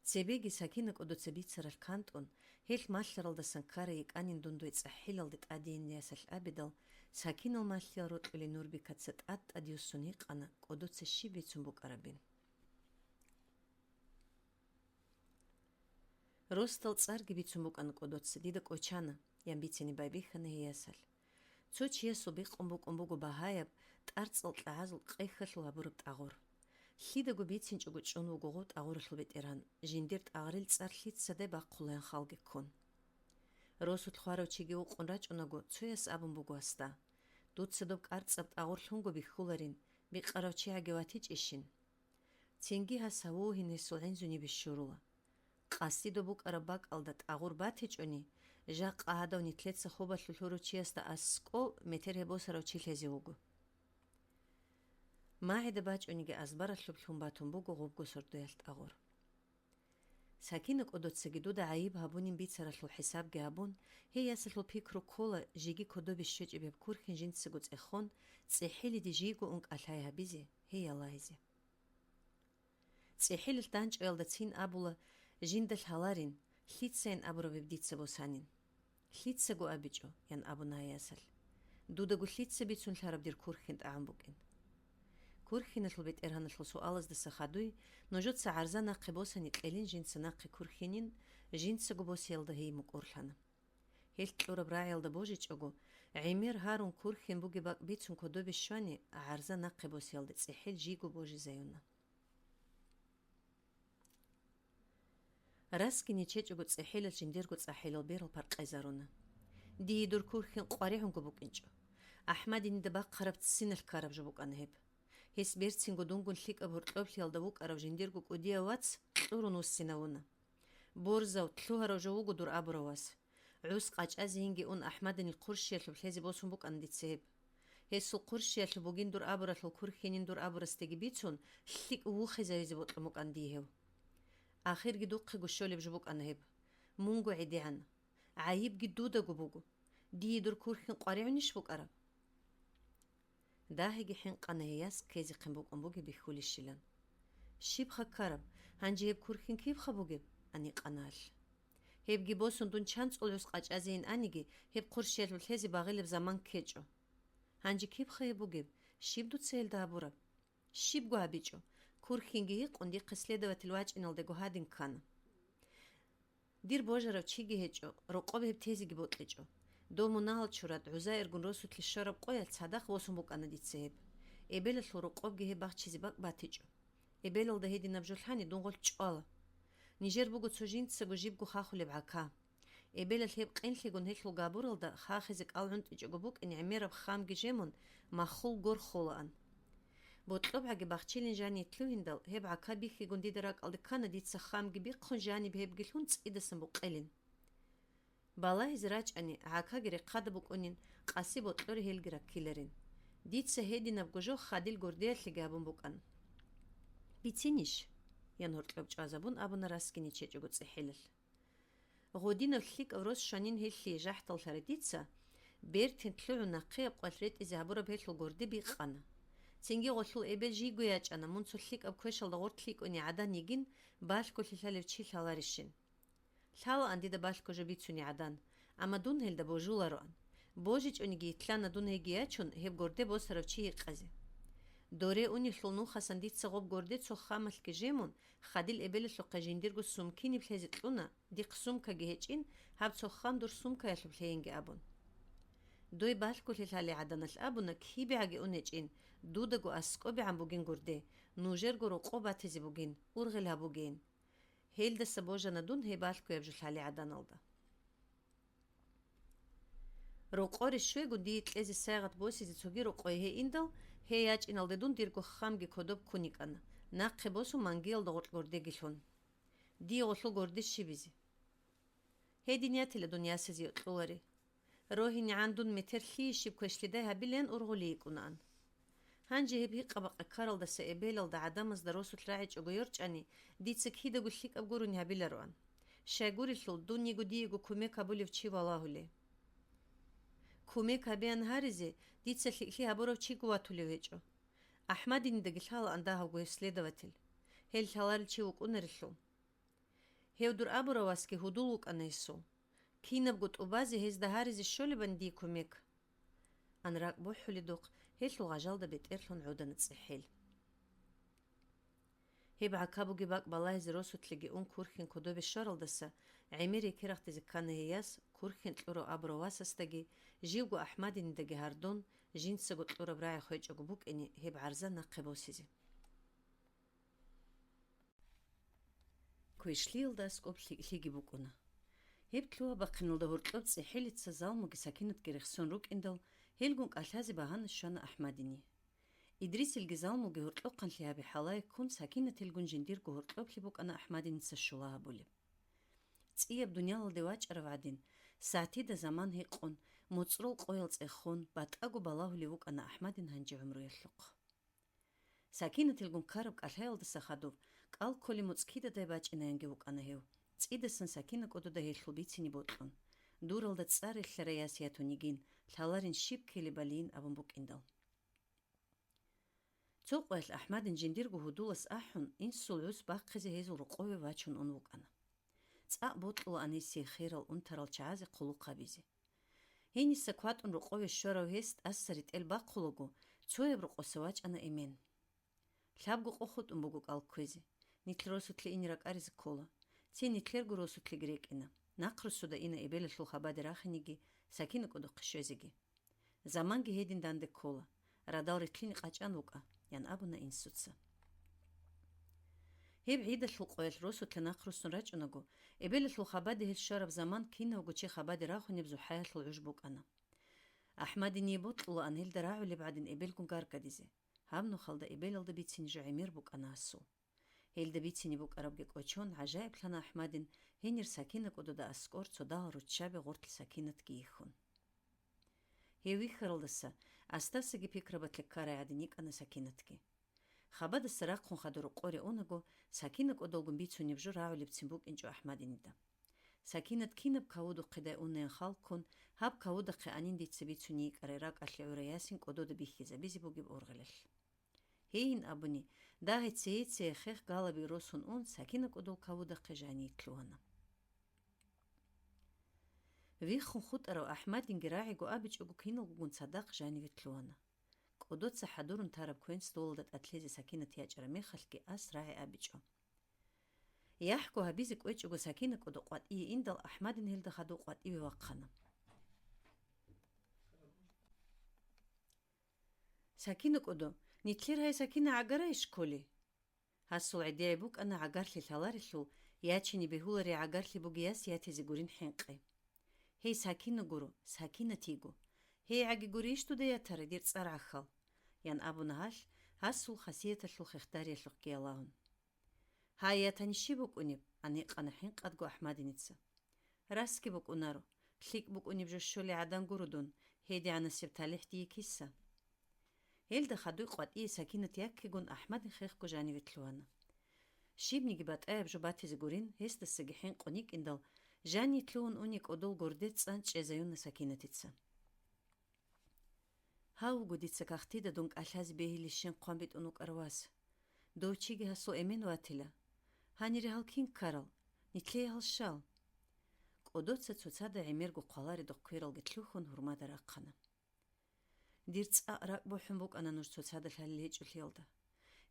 Цебеги Сакина кӀодоца бицаралъ кантӀун, гьелъ малъаралдасан ккарай йикӀанин дун дой цӀахӀилалде тӀадейин ясалъ абидал, Сакинал малъиял рокьулей Нурбикаца тӀад-тӀад юссун гьикъана кӀодоца щиб бицун букӀарабин. Росдал цӀарги бицун букӀана кӀодоца, дида кӀочана, ян бицине байбихьана гьей ясалъ. Цо чиясул бикъун букӀун буго багьаяб, тӀарцӀал кьагӀазул къехьалъул гьабураб тӀагъур. Лъидаго бицинчӀого чӀун вуго гъов тӀагъуралъул бетӀергьан, жиндир тӀагърил цӀар лъицадай бахъулаян халги ккун. Росулъ хварав чиги вукъун рачӀунаго, цояс абун буго гьасда: «Дуца доб кӀарцӀаб тӀагъур лъунго бихьуларин, бикъарав чигӀаги ватичӀищин?» Цинги гьас гьавугьин гьесул гӀинзуниби щурула. Къасдидаб букӀараб бакӀалда тӀагъур батичӀони, жакъа гьадав нитлъеца хобалъулъ гьурав чиясда аскӀов метер гьеб босарав чи лъезе вуго. МагӀида бачӀониги азбаралъуб лъун батун буго гъубго сордоялъ тӀагъур. Сакина кӀодоцаги дуда гӀайиб гьабунин бицаралъул хӀисабги гьабун, гьей ясалъул пикру ккола, жеги кодобе щвечӀеб гьеб курхьин жинцаго цӀехон, цӀехӀелиде жийго ун кӀалъай гьабизе, гьей ялагьизе. ЦӀехӀелалъ данчӀоялда цин абула: «Жинда лъаларин, лъицайин абураб гьеб дица босанин». «Лъицаго абичӀо», — ян абуна гьей ясалъ. «Дудаго лъица бицун лъараб дир курхьин тӀагӀун букӀин?» Курхьиналъул бетӀергьаналъул суалаздаса хадуй, нужеца гӀарза нахъе босани кьелин жинца нахъе курхьинин, жинцаго босиялда гьей мукӀурлъана. Гьелъ кьураб рагӀиялда божичӀого, гӀемер гьарун курхьин бугеб бакӀ бицун кодобе щвани, гӀарза нахъе босиялда цӀехӀел жийго божизаюна. Расги нечечӀого цӀехӀелалъ жиндирго цӀахӀелал берал паркъезаруна. Дие дур курхьин къваригӀунго букӀинчӀо. АхӀмадинида бахъараб цциналъ ккараб жо букӀана гьеб. Гьес берцинго дунгун лъикӀаб гьоркьоблъиялда вукӀарав жиндирго кӀудияв вац кьурун вуссинавуна. Борзав, лъугьарав жо вуго дур абурав вас. ГӀус къачӀазейинги ун АхӀмадинил хъурщиялъуб лъезе босун букӀана дица гьеб. Гьесул хъурщиялъуб бугин дур абуралъул курхьинин дур абурасдаги бицун, лъикӀ вухизавизе бокьун букӀана дие гьев. Ахирги духъего щолеб жо букӀана гьеб. Мунго гӀедегӀан. ГӀайибги дудаго буго. Дие дур курхьин къваригӀунищ букӀараб? Дагьиги хӀинкъана гьей яс ккезехъин букӀун бугеб бихьулищилан. Щибха ккараб, гьанже гьеб курхьин кибха бугеб? Аникъана гьалъ. Гьебги босун дун чанцӀул гӀус къачӀазейин аниги, гьеб хъурщиялъуб лъезе багъилеб заман ккечӀо. Гьанже кибха гьеб бугеб? Щиб дуца гьелда гьабураб? Щибго гьабичӀо. Курхьинги гьикъун дихъе следователь вачӀиналдего гьадин ккана. Дир божарав чиги гьечӀо, рокъоб гьеб тезеги бокьичӀо. Дов мунагьал чурад, гӀузаиргун росулъе щвараб къоялъ цадахъ босун букӀана дица гьеб. Эбелалъул рокъобги гьеб бахчизе бакӀ батичӀо. Эбелалда гьединаб жо лъани дун гъолъ чӀвала. Нижер буго цо жинцаго жибго хахулеб гӀака. Эбелалъ гьеб къинлъигун гьелъул габуралда хахизе кӀал гӀунтӀичӀого букӀин гӀемераб хамги жемун, маххул гор холаан. БокьобгӀаги бахчилин жаниялъ лъугьиндал, гьеб гӀака бихьигун дида ракӀалде ккана дица хамги бихъун жаниб гьебги лъун цӀидасан букъилин. Балагьизе рачӀани, гӀакаги рехъада букӀунин, къаси бокьоре гьелги раккиларин. Дица гьединабго жо хадил гордеялъеги гьабун букӀан. «Бицинищ?» – ян гьоркьоб чӀвазабун абуна расги нечечӀого цӀехӀелалъ. Гъодинаб лъикӀаб рос щванин гьелъие жахӀдаллъарай дица, бертин лъугӀун нахъеяб къвалъ ретӀизе гьабураб гьелъул горде бикъана. Цинги гъолъул эбел жийго ячӀана, мун цо лъикӀаб квешалда гъоркь лъикӀуни гӀадан йигин, балъголъи лъалев чи лъаларищин. Лъалаан дида балъго жо бицуни гӀадан, амма дун гьелда божулароан. БожичӀониги йитлъана дун гьеги ячун, гьеб горде босарав чи гьикъазе. Доре унелъул нухасан дица гъоб горде цо хамалъги жемун, хадил эбелалъухъе жиндирго сумкиниб лъезе кьуна, дихъ сумкаги гьечӀин, гьаб цо хам дур сумкаялъуб лъейинги абун. Дой балъголъи лъали гӀаданалъ абуна, кибигӀаги ун гьечӀин, дудаго аскӀобегӀан бугин гурде, нужерго рокъо батизе бугин, ургъел гьабугейин. Гьелдаса божана дун гьеб балъгояб жо лъали гӀаданалда. Рокъоре щвего дие кьезе сайгъат босизе цоги рокъое гьей индал, гьей ячӀиналде дун дирго хамги кодоб ккун йикӀана, нахъе босун мангиялда гъоркь гордеги лъун. Дие гъолъул горде щибизе? Гьедин ятила дун ясазе йокьулари. РогьинегӀан дун метер лъие щиб квешлъидай гьабилаян ургъулей йикӀунаан. Гьанже гьеб гьикъа-бакъа ккаралдаса эбелалда гӀадамазда росулъ рагӀичӀого йорчӀани, дица кидаго лъикӀаб гурони гьабилароан. Щайгурелъул, дун йиго диего кумек гьабулев чи валагьулей. Кумек гьабеян гьаризе, дица лъикӀлъи гьабурав чиго ватулев гьечӀо. АхӀмадинидаги лъалаан дагьавго гьев следователь. Гьел лъаларел чи вукӀунарелъул. Гьев дур абурав васги гьудул вукӀана гьесул. Кинабго тӀубазе гьезда гьаризе щолебани дие кумек. Ан ракӀ бухӀуледухъ, гьелъул гъажалда бетӀерлъун гӀодана цӀехӀел. Гьеб гӀака бугеб бакӀ балагьизе росулъеги ун курхьин кодобе щваралдаса, гӀемер еке рахъдизе ккана гьей яс, курхьин кьурав абурав васасдаги, живго АхӀмадинидаги гьардун, жинцаго кьураб рагӀи хвечӀого букӀине гьеб гӀарза нахъе босизе. Квешлъиялда аскӀоб лъикӀлъиги букӀуна. Гьеб лъугьа-бахъиналда гьоркьоб цӀехӀелица Залмуги Сакинатги рехсон рукӀиндал, гьелгун кӀалъазе багьана щвана АхӀмадини. Идрисилги Залмуги гьоркьохъанлъи гьаби хӀалае ккун, Сакинатилгун жиндирго гьоркьоблъи букӀана АхӀмадиница щула гьабулеб. ЦӀияб дуниялалде вачӀарав гӀадин, сагӀтида заман гьекъон, моцӀрол къоял цӀехун, батӀаго балагьулев вукӀана АхӀмадин гьанже гӀумруялъухъ. Сакинатилгун ккараб кӀалъаялдаса хадур, кӀал кколеб моцӀ кидадай бачӀинаянги вукӀана гьев, цӀидасан Сакина кӀодода гьелъул бицине бокьун, дуралда цӀар релълъарай яс ятун йигин, лъаларин щиб ккелебалиин абун букӀиндал. Цо къоялъ АхӀмадин жиндирго гьудулас ахӀун, инсул гӀус бахъизе гьезул рокъове вачун ун вукӀана. ЦӀакъ бокьулаан гьесие херал унтарал чагӀазе хъулухъ гьабизе. Гьениса кватӀун рокъове щварав гьес тӀаса ретӀел бахъулаго, цояб рокъоса вачӀана эмен. Лъабго къо хутӀун буго кӀал кквезе. Нилъ росулъе ине ракӀаризе ккола. Цин нилъерго росулъеги рекӀина. Нахърусуда ина эбелалъул хабаде рахиниги, Сакина кӀодохъе щвезеги. Заманги гьедин данде ккола. Радал ритлъине къачӀан вукӀа, ян абуна инсуца. Гьеб гӀидалъул къоялъ росулъа нахърусун рачӀунаго, эбелалъул хабаде гьел щвараб заман кинавго чи хабаде рахунеб зухӀаялъул гӀуж букӀана. АхӀмадиниде бокьулаан гьелда рагӀулеб гӀадин эбелгун гаргадизе. Аб нухалда эбелалда бицине жо гӀемер букӀана асул. Гьелда бицине букӀарабги кӀочон, гӀажаиблъана АхӀмадин, гьенир Сакина кӀодода аскӀор цо дагьал руччаби гъорлъ Сакинатги йихьун. Гьев вихьаралдаса, асдасаги пикрабалъе ккарай гӀадин йикӀана Сакинатги. Хабадаса рахъун хадур рокъоре унаго, Сакина кӀодолгун бицунеб жо рагӀулебцин букӀинчӀо АхӀмадинида. Сакинат кинаб кавудухъедай унаян хал ккун, гьаб кавудахъе анин дица бицуней йикӀарай ракӀалъе гӀурай ясин кӀодода бихьизабизе бугеб ургъелалъ. Гьейин абуни, дагье цее-цее хех галаби росун ун, Сакина кӀодол кавудахъе жаниялъ лъугьана. Виххун хутӀарав АхӀмадинги рагӀиго абичӀого киналгогун цадахъ жаниве лъугьана. КӀодоца хӀадурун тараб квен столалда тӀад лъезе Сакинат ячӀараб мехалъги ас рагӀи абичӀо. ЯхӀго гьабизе кӀвечӀого Сакина кӀодо къватӀие индал, АхӀмадин гьелда хадув къватӀиве вахъана. Сакина кӀодо, нилъер гьай Сакина гӀагарайищ кколи? Гьасул гӀедегӀи букӀана гӀагарлъи лъаларелъул, ячине бегьуларей гӀагарлъи бугей яс ятизе гурин хӀинкъи. Гьей Сакина гуро, Сакинат йиго. Гьей гӀаги гурейищ дуда ятарай, дир цӀар гӀахьал? Ян абуна гьалъ, гьасул хасияталъул хехдариялъухъ ккеялагьун. Гьай, ятани щиб букӀунеб? Ан гьикъана хӀинкъадго АхӀмадиница. Расги букӀунаро, лъикӀ букӀунеб жо щолей гӀадан гуро дун, гьедигӀанасеб талихӀ дие киса. Гьелда хадуй къватӀие Сакинат яккигун АхӀмадин хехго жаниве лъугьана. Щибниги батӀаяб жо батизе гурин, гьесдасаги хӀинкъун йикӀиндал, жаниялъ лъугьун уни кӀодол горде цӀан чӀезаюна Сакинатица. Гьав вуго дица кагътида дун кӀалъазе бегьилищин хъван битӀун вукӀарав вас. Дов чиги гьасул эмен ватила. Гьанире гьал кин ккарал? Нилъее гьал щал? КӀодоца цоцада гӀемерго хъваларедухъ квералги лъухьун гьурмада рахъана. Дир цӀакъ ракӀ бухӀун букӀана нуж цоцада лъалел гьечӀолъиялда.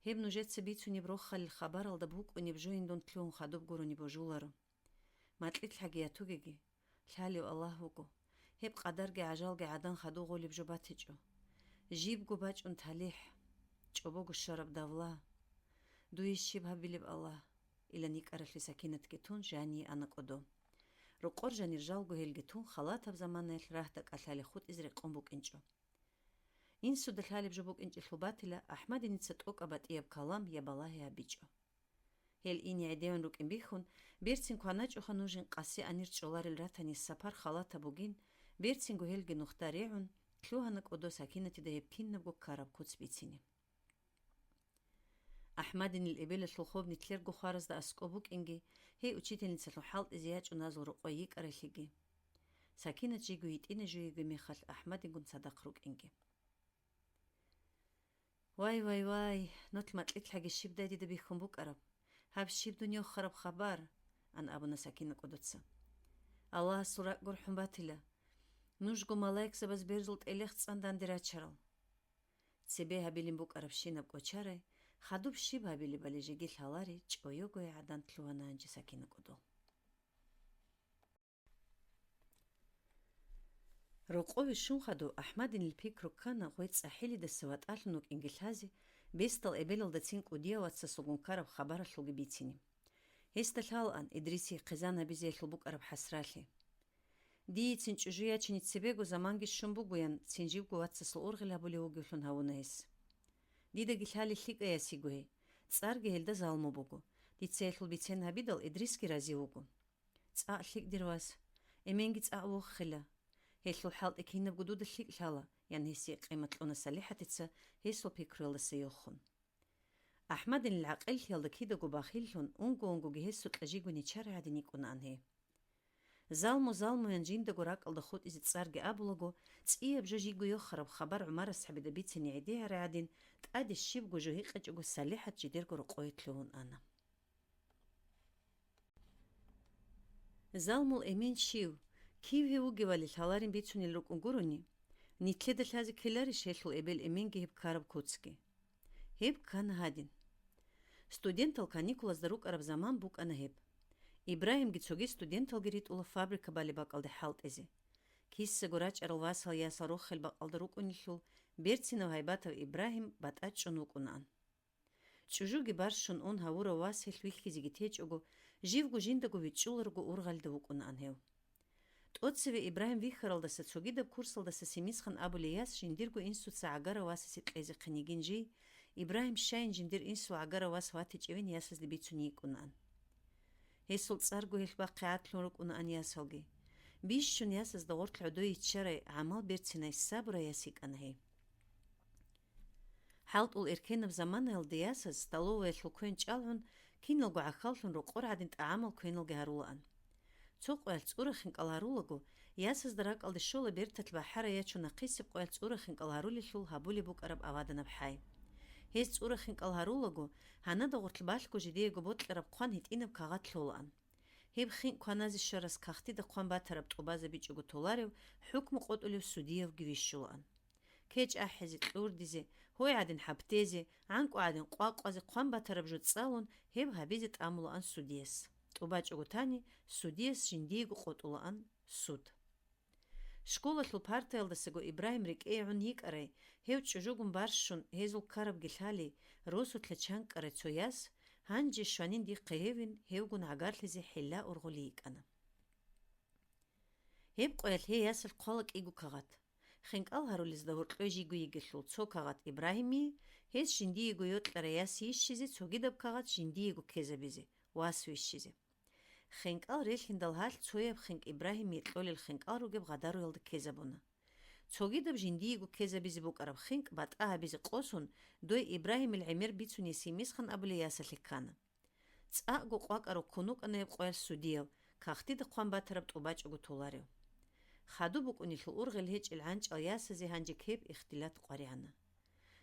Гьеб нужеца бицунеб рохалил хабаралда букӀунеб жоин дун лъугьун хадуб гурони божуларо. МакьилъгӀаги ятугеги, лъалев Аллагь вуго. Гьеб къадарги гӀажалги гӀадан хадув гъолеб жо батичӀо. Жибго бачӀун талихӀ, чӀобого щвараб давла. Дуе щиб гьабилеб, Аллагь? Илан йикӀаралъе Сакинатги тун, жание ана кӀодо. Рокъор жанир жалго гьелги тун, халатаб заманаялъ рагьда кӀалъале хутӀизе рекъон букӀинчӀо. Инсуда лъалеб жо букӀинчӀелъул батила, АхӀмадиница тӀокӀаб батӀияб калам я балагьи гьабичӀо. Гьел ине гӀедеван рукӀин бихьун, берцин кваначӀоха нужин къаси анир чӀоларел ратани сапар халатаб бугин, берцинго гьелги нухда регӀун, лъугьана кӀодо Сакинатида гьеб кинабго ккараб куц бицине. АхӀмадинил эбелалъул хоб нилъерго хваразда аскӀоб букӀинги, гьей учительницалъул хӀалтӀизе ячӀун назул рокъой йикӀаралъиги. Сакинат жийго йитӀина жуйиги мехалъ АхӀмадингун цадахъ рукӀинги. Вай, вай, вай, нолъ макьилъаги щибдай дида бихьун букӀараб? Гьаб щиб дун йохараб хабар? Ан абуна Сакина кӀодоца. Аллагьасул ракӀ гурхӀун батила. Нужго малаикзабаз берзул тӀелехъ цӀан данде рачарал. Цебе гьабилин букӀарабщинаб кӀочарай, хадуб щиб гьабилебали жеги лъалари, чӀойогоя гӀадан лъугьана гьанже Сакина кӀодол. Рокъове щун хадув АхӀмадинил пикру ккана гъой цӀахӀилидаса ватӀалъун вукӀинги лъазе, бесдал эбелалдацин кӀудияв вацасулгун ккараб хабаралъулги бицине. Гьесда лъалаан Идрисие хъизан гьабизеялъул букӀараб хӀасралъи. Дие цин чӀужу ячине цебего заманги щун бугоян, цин живго вацасул ургъел гьабулев вугевлъун гьавуна гьес. Дидаги лъалел лъикӀай ясиго гьей, цӀарги гьелда Залму буго. Дица гьелъул бицен гьабидал, Идрисги рази вуго. ЦӀакъ лъикӀ, дир вас, эменги цӀакъ вохила. Гьелъул хӀалтӀи кинабго дуда лъикӀ лъала, ян гьесие къимат кьуна СалихӀатица гьесул пикруялдаса йохун. АхӀмадинил гӀакъиллъиялда кидаго бахиллъун, унго-унгоги гьесукьа жигуни чара гӀадин йикӀунаан гьей. Залму, Залмуян жиндаго ракӀалда хутӀизе цӀарги абулаго, цӀияб жо жиго йохараб хабар ГӀумар асхӀабида бицине гӀедегӀарай гӀадин, тӀаде щибго жо гьикъичӀого СалихӀат жидерго рокъове лъугьун ана. Залмул эмен щив, кив гьев вугевали лъаларин бицунел рукӀун гурони, нилъеда лъазе ккеларищ гьелъул эбел-эменги гьеб ккараб куцги? Гьеб ккана гьадин. Студентал каникулазда рукӀараб заман букӀана гьеб. Ибрагьимги цоги студенталги ритӀула фабрика балеб бакӀалде хӀалтӀизе. Киссаго рачӀарал васал-ясал рохел бакӀалда рукӀунелъул, берцинав гьайбатав Ибрагьим батӀа чӀун вукӀунаан. ЧӀужуги барщун ун гьавурав вас гьелъ вихьизеги течӀого, живго жиндаго вичӀчӀуларого ургъалда вукӀунаан гьев. ТӀоцеве Ибрагьим вихьаралдаса цогидаб курсалдаса Семисхан абулей яс жиндирго инсуца гӀагарав васасе кьезехъин йигин жий, Ибрагьим щайин жиндир инсул гӀагарав вас ватичӀевин ясазде бицун йикӀунаан. Гьесул цӀарго гьелъ бахъи гӀадлъун рукӀунаан ясалги. Бищун ясазда гъорлъ гӀодой йиччарай, гӀамал берцинай, сабурай яс йикӀана гьей. ХӀалтӀул эркенаб заманаялда ясаз, столоваялъул квен чӀалгӀун, киналго гӀахьаллъун рокъор гӀадин тӀагӀамал квеналги гьарулаан. Цо къоялъ цӀура хинкӀал гьарулаго, ясазда ракӀалде щола берталъ бахӀарай ячун нахъисеб къоялъ цӀура хинкӀал гьарулелъул гьабулеб букӀараб аваданаб хӀай. Гьез цӀура хинкӀал гьарулаго, гьанада гъорлъ балъго жидеего бокьараб хъван гьитӀинаб кагъат лъолаан. Гьеб хинкӀ кваназе щварас кагътида хъван батараб тӀубазабичӀого толарев хӀукму къотӀулев судиявги вищулаан. КечӀ ахӀизе, кьурдизе, гьой гӀадин хӀаптезе, гӀанкӀу гӀадин къвакъвазе хъван батараб жо цӀалун, гьеб гьабизе тӀамулаан судияс. ТӀубачӀого тани, судияс жиндиего къотӀулаан суд. Школалъул партаялдасаго Ибрагьим рекӀее гӀун йикӀарай, гьев чӀужугун барщун, гьезул ккарабги лъали, росулъа чанкӀкӀарай цо яс, гьанже щванин дихъе гьевин, гьевгун гӀагарлъизе хӀилла ургъулей йикӀана. Гьеб къоялъ гьей ясалъ хъвала кӀиго кагъат. ХинкӀал гьарулезда гьоркьой жийго йигелъул, цо кагъат Ибрагьимие, гьес жиндиего йокьарай яс йищизе, цогидаб кагъат жиндиего ккезабизе, вас вищизе. ХинкӀал релълъиндал гьалъ цояб хинкӀ Ибрагьимие кьолел хинкӀал ругеб гъадаруялда ккезабуна. Цогидаб жиндиего ккезабизе букӀараб хинкӀ батӀа гьабизе къосун, дой Ибрагьимил гӀемер бицуней Семисхан абулей ясалъе ккана. ЦӀакъго къвакӀа роккун вукӀана гьеб къоялъ судияв, кагътида хъван батараб тӀубачӀого толарев. Хадуб букӀунелъул ургъел гьечӀел гӀанчӀал ясазе гьанже ккеб ихтилат къваригӀана.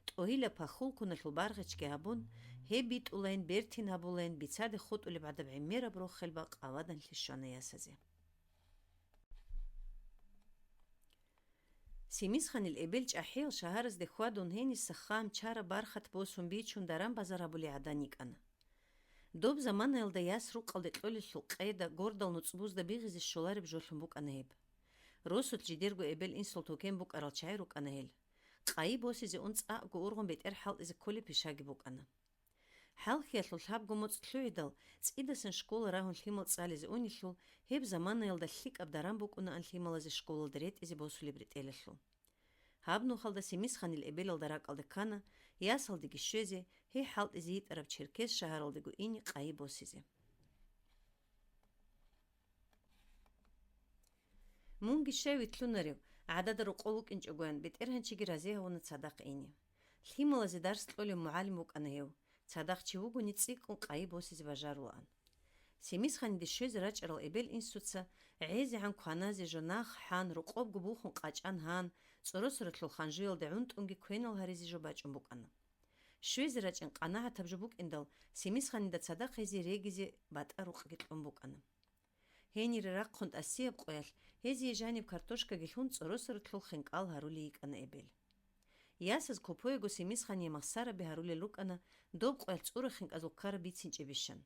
ТӀогьилаб пахьулкуналъул баргъичги гьабун, гьеб битӀулайин, бертин гьабулайин бицаде хутӀулеб гӀадаб гӀемераб рохел бакъ аваданлъи щвана ясазе. Семисханил эбел чӀахӀиял шагьаразде хьвадун гьениса хам чара бархат босун бичун даран-базар гьабулей гӀадан йикӀана. Доб заманаялда яс рукъалде кьолелъул къеда, гордал нуцӀбузда бигъизе щолареб жолъун букӀана гьеб. Росулъ жидерго эбел-инсул токен букӀарал чагӀи рукӀана гьел. Къайи босизе ун цӀакъго ургъун бетӀер хӀалтӀизе кколеб пишаги букӀана. ХӀалхьиялъул лъабго моцӀ лъугӀидал, цӀидасан школа рагьун лъимал цӀализе унелъул, гьеб заманаялда лъикӀаб даран букӀунаан лъималазе школалда ретӀизе босулеб ретӀелалъул. Гьаб нухалда Семисханил эбелалда ракӀалде ккана, ясалдеги щвезе, гьей хӀалтӀизе йитӀараб Черкес шагьаралдего ине къайи босизе. Мунги щай витлъунарев, гӀадада рокъов вукӀинчӀогоян, бетӀергьанчиги рази гьавуна цадахъ ине. Лъималазе дарс кьолев мугӀалим вукӀана гьев, цадахъ чи вугони цӀикӀкӀун къайи босизе бажарулаан. Семисханиде щвезе рачӀарал эбел-инсуца гӀезегӀан кваназе жо нах хӀан, рокъобго бухун къачӀан гьан, цӀоросаратлъул ханжуялде гӀунтӀунги квенал гьаризе жо бачӀун букӀана. Щвезе рачӀин къанагӀатаб жо букӀиндал, Семисханида цадахъ гьезие регизе батӀа рукъги кьун букӀана. Гьенире рахъун тӀасияб къоялъ гьезие жаниб картошкаги лъун цӀоросаратлъул хинкӀал гьарулей йикӀана эбел. Ясаз копоего Семисхание махсараби гьарулел рукӀана, доб къоялъ цӀура хинкӀазул ккараб бицинчӀебищан.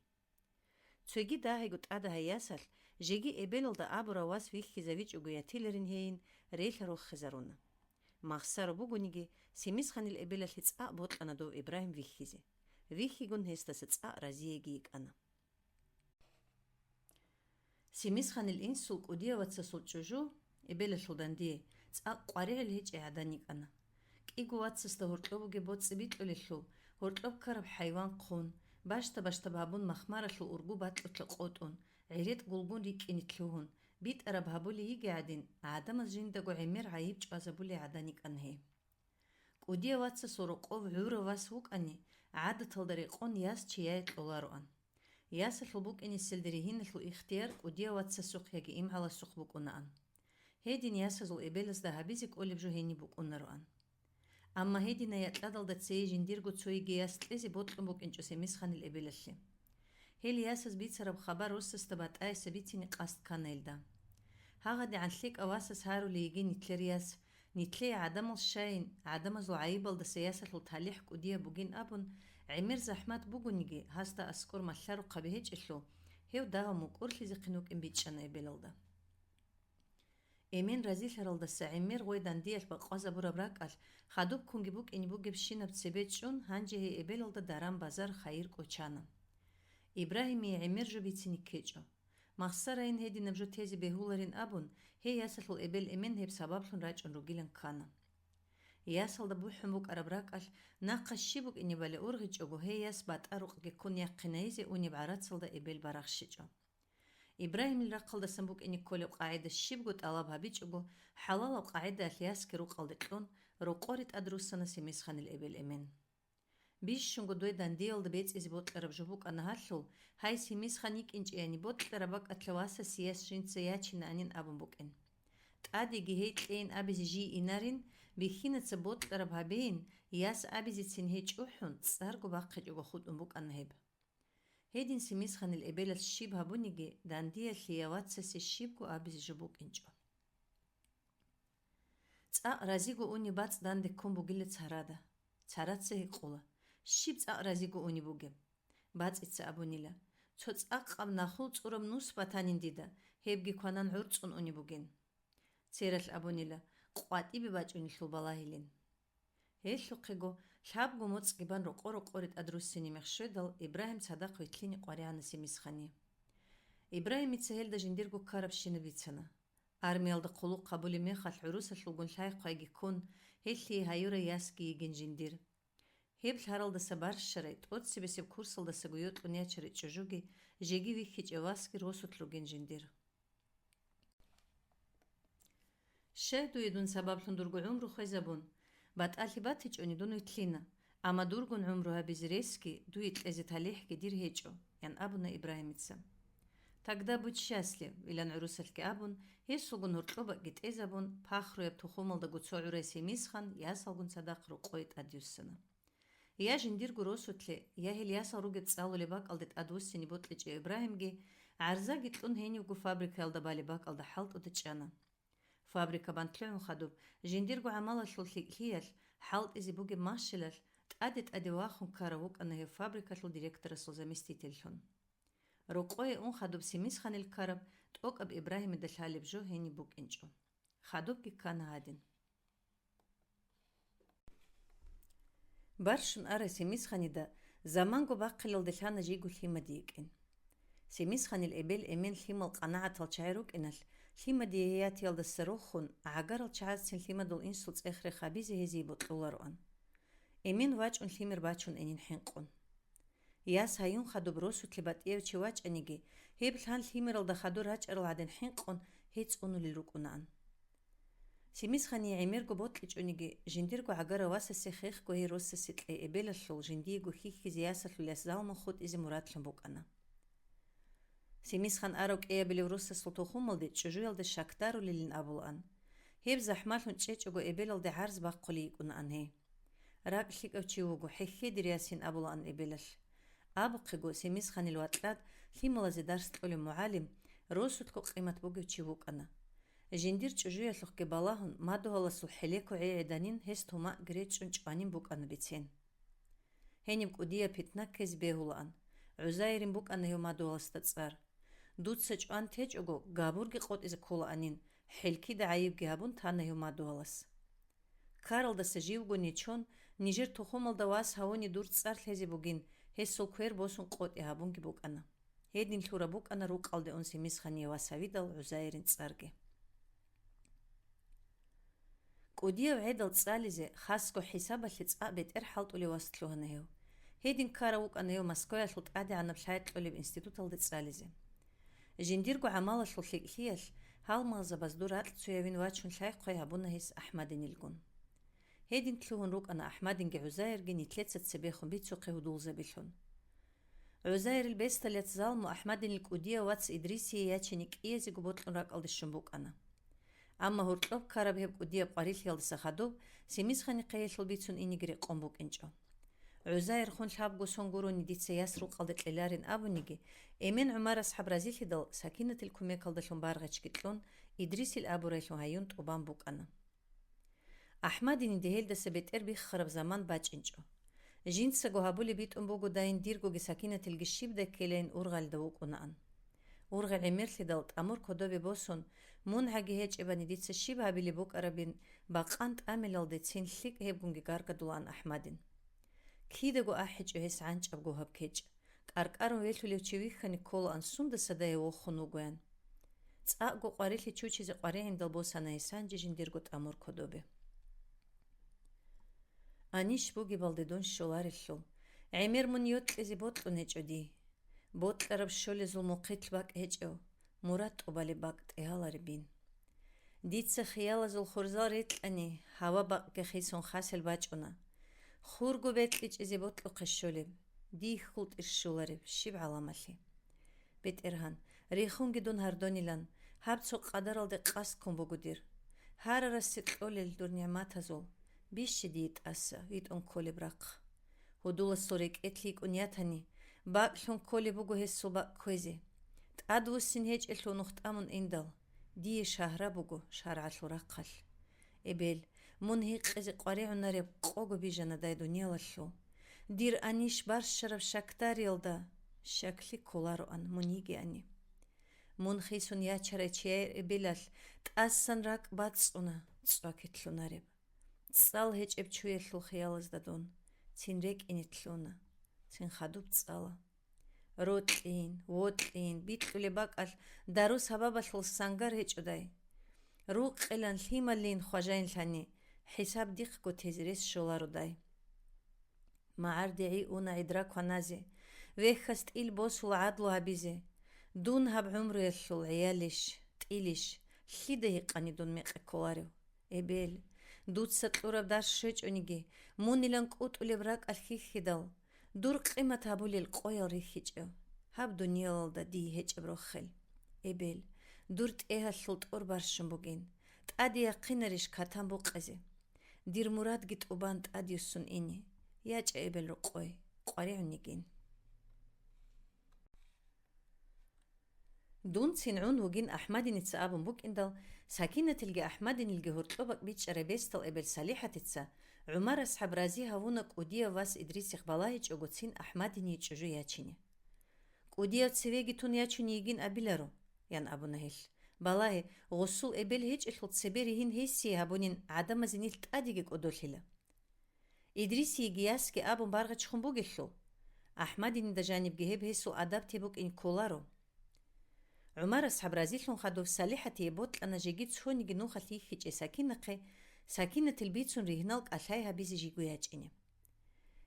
Цоги дагьайго тӀадагьай ясалъ, жеги эбелалда абурав вас вихьизавичӀого ятиларин гьейин, релъа рохизаруна. Махсаро бугониги, Семисханил эбелалъе цӀакъ бокьана дов Ибрагьим вихьизе. Вихьигун гьесдаса цӀакъ разиеги йикӀана. Семисханил инсул кӀудияв вацасул чӀужу, эбелалъул дандие, цӀакъ къваригӀел гьечӀей гӀадан йикӀана. КӀиго вацасда гьоркьоб бугеб боцӀи бикьулелъул, гьоркьоб ккараб хӀайван хъун, бащта-бащтаб гьабун махмаралъул ургу бакьулъа къотӀун, гӀеретӀ гулгун рикӀкӀине лъугьун, битӀараб гьабулей йиги гӀадин, гӀадамаз жиндаго гӀемер гӀайиб чӀвазабулей гӀадан йикӀана гьей. КӀудияв вацасул рокъов гӀурав вас вукӀани, гӀадаталда рекъон яс чияе кьолароан. Ясалъул букӀинеселда ригьиналъул ихтияр кӀудияв вацасухъ яги имгӀаласухъ букӀунаан. Гьедин ясазул эбелазда гьабизе кӀолеб жо гьениб букӀунароан. Амма гьединай якьадалда цее жиндирго цойги яс кьезе бокьун букӀинчӀо Семисханил эбелалъе. Гьел ясаз бицараб хабар росасда батӀаяса бицине къасд ккана гьелда. ГьагъадигӀан лъикӀав васас гьарулей йигин нилъер яс, нилъее гӀадамал щайин, гӀадамазул гӀайибалдаса ясалъул талихӀ кӀудияб бугин абун, гӀемер захӀмат бугониги, гьасда аскӀор малъарухъаби гьечӀелъул, гьев дагьав мукӀурлъизехъин вукӀин бичӀчӀана эбелалда. Эмен разилъаралдаса гӀемер гъой дандиялъ бакъвазабураб ракӀалъ, хадубккунги букӀине бугебщинаб цебе чӀун, гьанже гьей эбелалда даран-базар хайир кӀочана. Ибрагьимие гӀемер жо бицине ккечӀо. Махсарайин гьединаб жо тезе бегьуларин абун, гьей ясалъул эбел-эмен гьеб сабаблъун рачӀун ругилан ккана. Ясалда бухӀун букӀараб ракӀалъ нахъа щиб букӀинебали ургъичӀого, гьей яс батӀа рукъги ккун яхъинайизе унеб гӀарацалда эбел барахщичӀо. Ибрагьимил рахъалдасан букӀине кколеб къагӀида щибго тӀалаб гьабичӀого, хӀалалаб къагӀидаялъ ясги рукъалде кьун, рокъоре тӀадруссана Семисханил эбел-эмен. Бищунго дой дандиялда бецӀизе бокьараб жо букӀана гьалъул, гьай Семисхан йикӀинчӀеяни бокьараб бакӀалъа васасе яс жинца ячинаанин абун букӀин. ТӀадеги гьей кьейин абизе жий инарин, бихьинаца бокьараб гьабейин, яс абизецин гьей чӀухӀун, цӀарго бахъичӀого хутӀун букӀана гьеб. Гьедин Семисханил эбелалъ щиб гьабуниги, дандиялъе я вацасе щибго абизе жо букӀинчӀо. ЦӀакъ разиго унеб бацӀ данде ккун бугила царада. Цараца гьикъула: «Щиб цӀакъ разиго унеб бугеб?» БацӀица абунила: «Цо цӀакъаб нахул цӀураб нус батанин дида, гьебги кванан гӀорцӀун унеб бугин». Цералъ абунила: «КъватӀибе бачӀунелъул балагьилин». Гьелъухъего, лъабго моцӀги бан рокъо-рокъоре тӀадруссине мех щведал, Ибрагьим цадахъ вилълъине къваригӀана Семисхани. Ибрагьимица гьелда жиндирго ккарабщинаб бицана. Армиялда хъулухъ гьабулеб мехалъ гӀурусалъулгун лъай-хъвайги ккун, гьелъие гьаюрай ясги йигин жиндир. Гьеб лъаралдаса барщарай, тӀоцебесеб курсалдасаго йокьун ячарай чӀужуги, жеги вихьичӀев васги росулъ ругин жиндир. Щай дуе дун сабаблъун дурго гӀумру хвезабун? БатӀалъи батичӀони дун вилълъина, амма дургун гӀумру гьабизе ресги, дуе кьезе талихӀги дир гьечӀо, – ян абуна Ибрагьимица. «Тогда будь счастлив», – илан гӀурусалъги абун, гьесулгун гьоркьоб бакӀги тӀезабун, пахруяб тухумалдаго цо гӀурай Семисхан ясалгун цадахъ рокъое тӀадюссана. Я жиндирго росулъе, я гьел ясал ругеб цӀалулеб бакӀалде тӀадвуссине бокьичӀев Ибрагьимги, гӀарзаги кьун гьенивго фабрикаялда балеб бакӀалда хӀалтӀуда чӀана. Фабрика бантлъугӀун хадуб, жиндирго гӀамалалъул лъикӀлъиялъ, хӀалтӀизе бугеб машиналъ тӀаде-тӀаде вахун ккарав вукӀана гьев фабрикалъул директорасул заместительлъун. Рокъое ун хадуб Семисханил ккараб тӀокӀаб Ибрагьимида лъалеб жо гьениб букӀинчӀо. Хадубги ккана гьадин. Барщун арай Семисханида заманго бахъилалде лъана жийго лъимади йикӀин. Семисханил эбел-эмен лъимал къанагӀатал чагӀи рукӀиналъ, лъимадие гьей ятиялдаса рохун, гӀагарал чагӀазцин лъимадул инсул цӀех-рех гьабизе гьезие бокьулароан. Эмен вачӀун лъимер бачун энин хӀинкъун. Яс гьаюн хадуб росулъе батӀияв чи вачӀаниги, гьеб лъан лъимералда хадур рачӀарал гӀадин хӀинкъун, гьей цӀунулел рукӀунаан. Семисхание гӀемерго бокьичӀониги, жиндирго гӀагарав васасе хехго гьей росасе кьей эбелалъул жиндиего хьихьизе ясалъул яс залмун хутӀизе мурадлъун букӀана. Семисхан арав кӀиабилев росасул тухумалде чӀужуялда щакдарулилин абулаан. Гьеб захӀмалъун чӀечӀого эбелалде гӀарз бахъулей йикӀунаан гьей. «РакӀ лъикӀав чи вуго, хӀехье дир ясин», – абулаан эбелалъ. Абухъего, Семисханил вакьад, лъималазе дарс кьолев мугӀалим, росулъго къимат бугев чи вукӀана. Жиндир чӀужуялъухъги балагьун, мадугьаласул хӀелеко гӀегӀеданин гьес тумакъги речӀчӀун чӀванин букӀана бицен. Гьениб кӀудияб питна ккезе бегьулаан. ГӀузайрин букӀана гьев мадугьаласда цӀар. Дуца чӀван течӀого, габурги къотӀизе кколаанин, хӀелкида гӀайибги гьабун тана гьев мадугьалас. Ккаралдаса живго нечон, нижер тухумалда вас гьавуни дур цӀар лъезе бугин, гьесул квер босун къотӀи гьабунги букӀана. Гьедин лъураб букӀана рукъалде ун Семисхание вас гьавидал ГӀузайрин цӀарги. КӀудияв гӀедал цӀализе, хасго хӀисабалъе цӀакъ бетӀер хӀалтӀулев вас лъугьана гьев. Гьедин ккарав вукӀана гьев Москваялъул тӀадегӀанаб лъай кьолеб институталде цӀализе. Жиндирго гӀамалалъул лъикӀлъиялъ, гьалмагъзабаз дур ракьцоявин вачун лъай-хъвай гьабуна гьес АхӀмадинилгун. Гьедин лъугьун рукӀана АхӀмадинги ГӀузайрги нилъеца цебехун бицухъе гьудулзабилъун. ГӀузайрил бесталъ яц залму АхӀмадинил кӀудияв вац Идрисие ячине кӀиязего бокьун ракӀалде щун букӀана. Амма гьоркьоб ккараб гьеб кӀудияб къварилъиялдаса хадуб Семисханихъе гьелъул бицун инеги рекъон букӀинчӀо. ГӀузайр хун лъабго сон гурони дица яс рукъалда кьеларин абуниги, Эмен ГӀумар асхӀаб разилъидал, Сакинатил кумекалдалъун баргъичги кьун, Идрисил абурайлъун гьаюн тӀубан букӀана. АхӀмадиниде гьелдаса бетӀер биххараб заман бачӀинчӀо. Жинцаго гьабулеб битӀун бугодайин, диргоги Сакинатилги щибдай ккелайин ургъалда вукӀунаан. Ургъел гӀемерлъидал тӀамур кодобе босун, мун гӀаги гьечӀебани дица щиб гьабилеб букӀарабин бакъан тӀамилалдецин лъикӀ гьебгунги гаргадулаан АхӀмадин. Кидаго ахӀичӀо гьес гӀанчӀабго гьаб кечӀ. КӀаркӀарун велъулев чи вихьани кколаан, сундасадай гьев вохун вугоян. ЦӀакъго къварилъи чучизе къваригӀиндал босана гьес гьанже жиндирго тӀамур кодобе. Анищ бугебалде дун щоларелъул, гӀемер мун йокьизе бокьун гьечӀо дий. Бокьараб щолезул мухъилъ бакӀ гьечӀев, мурад тӀубалеб бакӀ тӀегьаларебин. Дица хиялазул хурзал рекьани, гьава бакъги хисун хасел бачӀуна. Хурго бекьичӀезе бокьухъе щолеб, дихьултӀир щолареб щиб гӀаламалъи? БетӀергьан, рихунги дун гьардонилан, гьаб цо къадаралде къастккун буго дир. Гьарарасе кьолел дур нигӀматазул, бищи дие тӀаса витӀун кколеб рахъ. Гьудуласул рекӀелъ йикӀун ятани, бакӀлъун кколеб буго гьесул бакӀ кквезе. ТӀадвуссин гьечӀелъул нухтӀа мун индал, дие шагьра буго шаргӀалъул рахъалъ. Эбел, мун гьикъизе къваригӀунареб къого бижана дай дуниялалъул. Дир анищ барщараб щакдариялда щаклъи кколароан мун йигеани. Мун хисун ячарай чияр эбелалъ тӀасан ракӀ бацӀцӀуна цӀвакитлъунареб. ЦӀал гьечӀеб чуялъул хиялазда дун цин рекӀине лъуна, цин хадуб цӀала. Рокьин, вокьин, бикьулеб бакӀалъ дару-сабабалъул сангар гьечӀодай. Рукъилан лъималлин хважайнлъани, хӀисаб дихъго тезе рес щолародай. МагӀарде гӀи уна гӀидра кваназе, вехьас тӀил босула гӀадлу гьабизе. Дун гьаб гӀумруялъул гӀиялищ, тӀилищ, лъида гьикъани дун мекъи кколарев? Эбел, дуца кьураб дарс щвечӀониги, мунилан кӀутӀулеб ракӀалъ хьихьидал, дур къимат гьабулел къоял рихьичӀев, гьаб дуниялалда дие гьечӀеб рохел. Эбел, дур тӀегьалъул тӀур барщун бугин, тӀаде яхъинарищ катан букъизе? Дир мурадги тӀубан тӀадюссун ине, ячӀа эбел рукъой, къваригӀун йигин. Дун цин гӀун вугин АхӀмадиница абун букӀиндал, Сакинатилги АхӀмадинилги гьоркьоб бакӀ бичӀчӀарай бесдал эбел СалихӀатица, ГӀумар асхӀаб рази гьавуна кӀудияв вас Идрисихъ балагьичӀого цин АхӀмадиние чӀужу ячине. «КӀудияв цевеги тун ячун йигин абиларо», – ян абуна гьелъ. «Балагье, гъусул эбел гьечӀелъул цебе ригьин гьесие гьабунин гӀадамазе нилъ тӀадеги кӀодолъила». Идрисиеги ясги абун баргъичхун бугелъул, АхӀмадинида жанибги гьеб гьесул адаб те букӀин кколаро. ГӀумар асхӀаб разилъун хадуб СалихӀатие бокьана жеги цониги нухалъ йихьичӀей Сакинахъе, Сакинатил бицун ригьнал кӀалъай гьабизе жиго ячӀине.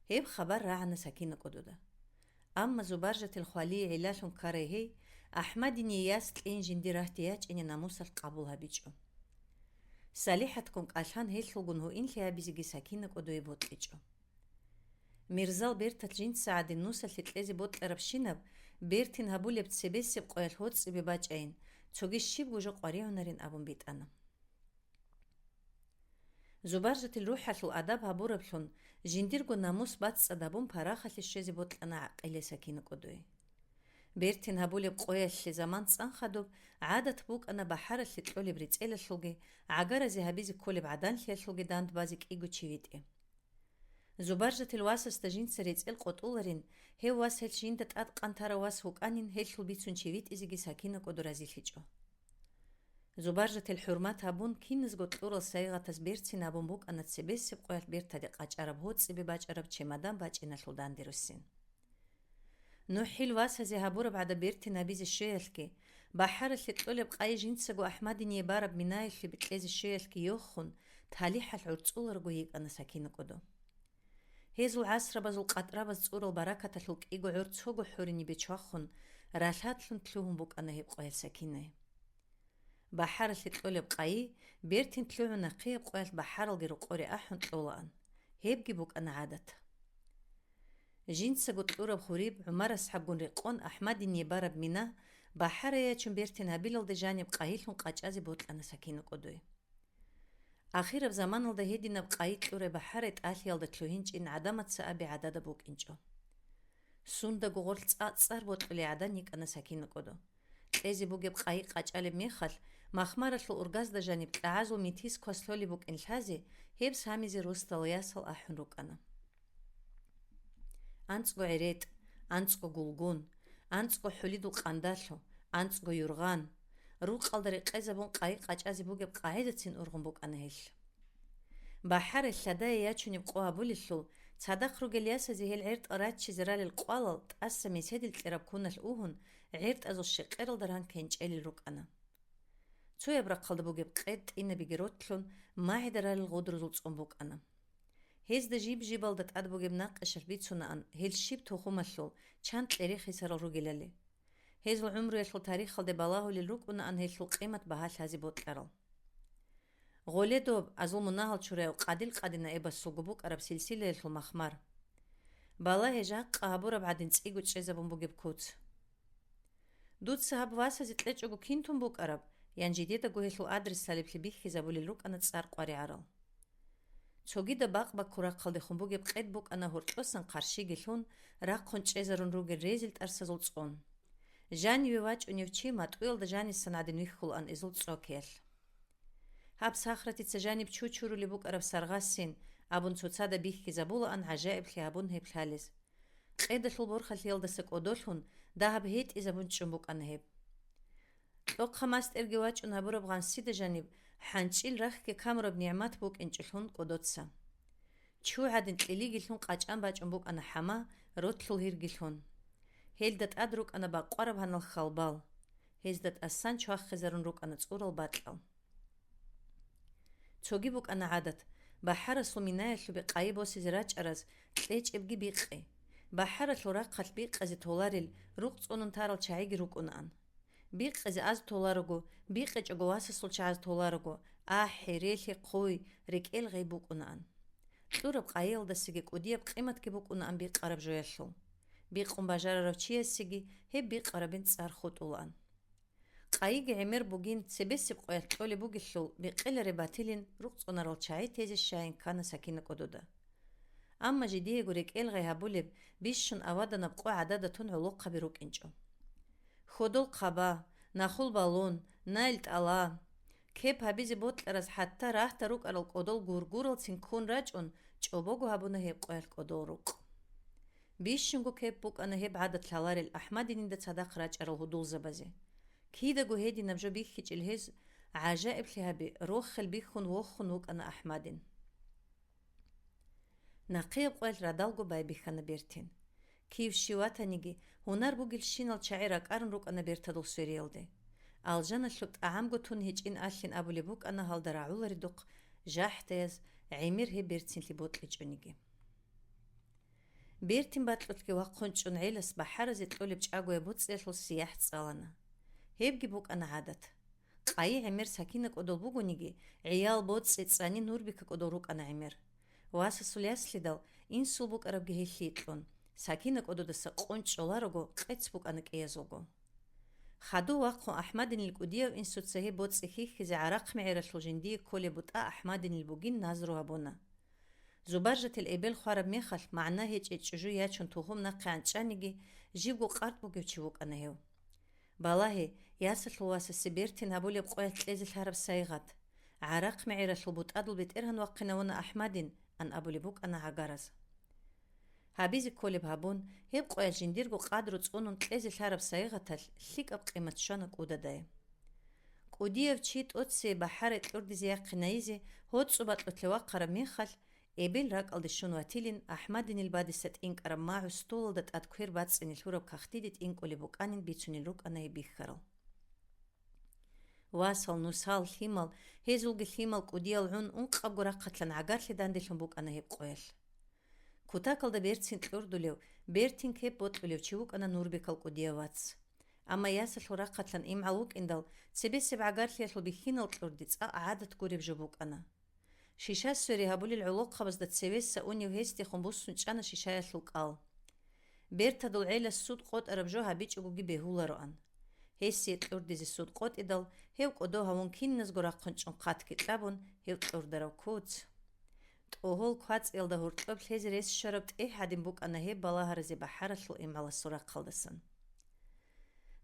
Гьеб хабар рагӀана Сакина кӀодода. Амма Зубаржатил хвалие гӀиллалъун ккарай гьей, АхӀмадине яс кьейин жиндир рагьде ячӀине намусалъ къабул гьабичӀо. СалихӀатккун кӀалъан гьелъулгун гьуинлъи гьабизеги Сакина кӀодое бокьичӀо. Мирзал берталъ жинца гӀадин нусалъе кьезе бокьарабщинаб, бертин гьабулеб цебесеб къоялъ гьоцӀибе бачӀайин, цоги щибго жо къваригӀунарин абун битӀана. Зубаржатил рухӀалъул адаб гьабураблъун, жиндирго намус бацӀцӀад гьабун, парахалъе щвезе бокьана гӀакъиле Сакина кӀодуе. Бертин гьабулеб къоялъе заман цӀан хадуб, гӀадат букӀана бахӀаралъе кьолеб рецӀелалъулги, гӀагаразе гьабизе кколеб гӀаданлъиялъулги дандбазе кӀиго чи витӀе. Зубаржатил васасда жинца рецӀел къотӀуларин, гьев вас гьелъ жинда тӀад къантарав вас вукӀанин, гьелъул бицун чи витӀизеги Сакина кӀодо разилъичӀо. Зубаржатил хӀурмат гьабун, киназго кьурал сайигъатаз берцин гьабун букӀана цебесеб къоялъ бертаде къачӀараб гьоцӀибе бачӀараб чемодан бачӀиналъул данде руссин. НухӀил васазе гьабураб гӀадаб бертин гьабизе щвеялъги, бахӀаралъе кьолеб къайи жинцаго АхӀмадине бараб минаялъе бикьезе щвеялъги йохун, талихӀалъ гӀурцӀуларго йикӀана Сакина кӀодо. Гьезул гӀасрабазул къатӀрабаз цӀурал баракаталъул кӀиго гӀур цого хӀурине бечвахун, ралъадлъун лъугьун букӀана гьеб къоялъ Сакинае. БахӀаралъе кьолеб къайи бертин лъугьун нахъияб къоялъ бахӀаралги рокъоре ахӀун кьолаан, гьебги букӀана гӀадат. Жинцаго кьураб хуриб ГӀумар асхӀабгун рекъон АхӀмадине бараб мина бахӀарай ячун бертин гьабилалде жаниб къайилъун къачӀазе бокьана Сакина кӀодуе. Ахираб заманалда гьединаб къайи кьурай бахӀарай тӀалъиялда лъугьинчӀин гӀадамаца аби гӀадада букӀинчӀо. Сундаго гъорлъ цӀа-цӀар бокьулей гӀадан йикӀана Сакина кӀодо. Кьезе бугеб къайи къачӀалеб мехалъ, махмаралъул ургазда жаниб кьагӀазул метис квас лъолеб букӀин лъазе, гьеб самизе росдал ясал ахӀун рукӀана. АнцӀго гӀеретӀ, анцӀго гулгун, анцӀго хӀулидул къандалъу, анцӀго юргъан. Рукъалда рекъезабун къайи къачӀазе бугеб къагӀидацин ургъун букӀана гьелъ. БахӀарай лъадае ячунеб къо абулелъул, цадахъ ругел ясазе гьел гӀертӀал раччизе ралел къвалал тӀаса меседил кьераб куналъ угьун, гӀертӀазул щекъералда ран кенчӀелел рукӀана. Цояб рахъалда бугеб къед тӀинабиги ротлъун, магӀида ралел гъудрузул цӀун букӀана. Гьезда жиб-жибалда тӀад бугеб накъишалъ бицунаан гьел щиб тухумалъул, чан кьерихъисарал ругелали. Гьезул гӀумруялъул тарихалде балагьулел рукӀунаан гьелъул къимат-багьа лъазе бокьарал. Гъоле доб, азул мунагьал чураяв къадил-къадинаэбасулго букӀараб силсилаялъул махмар. Балагье жакъа гьабураб гӀадин цӀиго чӀезабун бугеб куц. «Дуца гьаб васазе кьечӀого кин тун букӀараб?» — ян жидедаго гьелъул адрес лъалеблъи бихьизабулел рукӀана цӀар къваригӀарал. Цогидаб бакъ-баккул рахъалдехун бугеб къед букӀана гьоркьосан къарщиги лъун, рахъун чӀезарун ругел резил тӀарсазул цӀун. Жаниве вачӀунев чи матӀуялда жанисан гӀадин вихьулаан изул цӀокиялъ. «Гьаб сахратица жаниб чучурулеб букӀараб саргъасин», — абун цоцазда бихьизабулаан гӀажаиблъи гьабун гьеб лъалез. Къедалъул борхалъиялдаса кӀодолъун, дагьаб гьетӀизабун чӀун букӀана гьеб. Кьохъа мастӀерги вачӀун гьабураб гъансида жаниб хӀанчӀил рахьги камураб нигӀмат букӀинчӀелъун кӀодоца. Чу гӀадин кьилигилъун къачӀан бачӀун букӀана хӀама, ротлъул гьиргилъун. Гьелда тӀад рукӀана бакъвараб гьанал халбал. Гьезда тӀасан чвахизарун рукӀана цӀурал бакьал. Цоги букӀана гӀадат, бахӀарасул минаялъубе къайи босизе рачӀараз кьечӀебги бикъи. БахӀаралъул рахъалъ бикъизе толарел рукъ цӀунун тарал чагӀиги рукӀунаан. Бикъизе аз толарого, бикъичӀого васасул чагӀаз толарого, ахӀи, релъи, хъуй, рекӀел гъей букӀунаан. Кьураб къайиялдасаги кӀудияб къиматги букӀунаан бикъараб жоялъул. Бикъун бажарарав чиясеги гьеб бикъарабин цӀар хутӀулаан. Къайиги гӀемер бугин, цебесеб къоялъ кьолеб бугелъул, бекъеларе батилин рукъ цӀунарал чагӀи тезе щайин ккана Сакина кӀодода. Амма жидеего рекӀел гъей гьабулеб, бищун аваданаб къо гӀадада тун гӀолохъаби рукӀинчӀо. Хьодол хъаба, нахул балун, найл тӀала. Кеп гьабизе бокьараз хӀатта рагьта рукӀарал кӀодол гургуралцин ккун рачӀун, чӀобого гьабуна гьеб къоялъ кӀодол рукъ. Бищунго кеп букӀана гьеб гӀадат лъаларел АхӀмадинида цадахъ рачӀарал гьудулзабазе. Кидаго гьединаб жо бихьичӀел гьез гӀажаиблъи гьаби, рохел бихьун вохун вукӀана АхӀмадин. Нахъеяб къоялъ радалго байбихьана Бертин. Кив щив ватаниги, гьунар бугелщинал чагӀи ракӀарун рукӀана бертадул свериялде. Алжаналъуб тӀагӀамго тун гьечӀин алъин абулеб букӀана гьалда рагӀуларедухъ жахӀдаяз гӀемер гьеб берцинлъи бокьичӀониги. Бертин бакьулъги вахъун чӀун гӀелас бахӀаразе кьолеб чӀагояб боцӀиялъул сияхӀ цӀалана. Гьебги букӀана гӀадат. Къайи гӀемер Сакина кӀодол бугониги, гӀиял, боцӀи, цӀани Нурбика кӀодол рукӀана гӀемер. Васасул яслидал инсул букӀарабги гьелъие кьун, Сакина кӀододаса къун чӀоларого къец букӀана кӀиязулго. Хадув вахъун АхӀмадинил кӀудияв инсуца гьеб боцӀи хьихьизе гӀарахъ мегӀералъул жиндие кколеб бутӀа АхӀмадинил бугин назру гьабуна. Зубаржатил эбел хвараб мехалъ, магӀна гьечӀей чӀужу ячун тухум нахъе анчӀаниги, живго къаркъ бугев чи вукӀана гьев. Балагье, ясалъул васасе Бертин гьабулеб къоялъ кьезе лъараб сайигъат. ГӀарахъ мегӀералъул бутӀадул бетӀергьан вахъинавуна АхӀмадин, ан абулеб букӀана гӀагараз. Гьабизе кколеб гьабун, гьеб къоялъ жиндирго къадру цӀунун кьезе лъараб сайигъаталъ лъикӀаб къимат щвана кӀудадай. КӀудияв чи тӀоцее бахӀаре кьурдизе яхъинайизе гьоцӀу бакьулъе вахъараб мехалъ, эбел ракӀалде щун ватилин, АхӀмадинил бадиса тӀинкӀараб магӀу столалда тӀад квер бацӀцӀине лъураб кахтиде тӀинкӀулеб букӀанин бицунел рукӀана гьеб бихьарал. Васал, нусал, лъимал, гьезулги лъимал кӀудиял гӀун ункъабго рахъалъан гӀагарлъи данделъун букӀана гьеб къоялъ. Кутакалда берцин кьурдулев, Бертин кеп бокьулев чи вукӀана Нурбекал кӀудияв вац. Амма ясалъул рахъалъан имгӀал вукӀиндал, цебесеб гӀагарлъиялъул бихьинал кьурди цӀакъ гӀадат гуреб жо букӀана. Шиша свере гьабулел гӀолохъабазда цевеса унев гьесдехун буссун чӀана шишаялъул кӀал. Бертадул гӀелас суд къотӀараб жо гьабичӀогоги бегьулароан. Гьесие кьурдизе суд къотӀидал, гьев кӀодо гьавун киназго рахъун чӀун хъатги кьабун, гьев кьурдарав куц. ТӀогьол квацӀиялда гьоркьоб лъезе рес щвараб тӀегь гӀадин букӀана гьеб балагьаразе бахӀаралъул имгӀаласул рахъалдасан.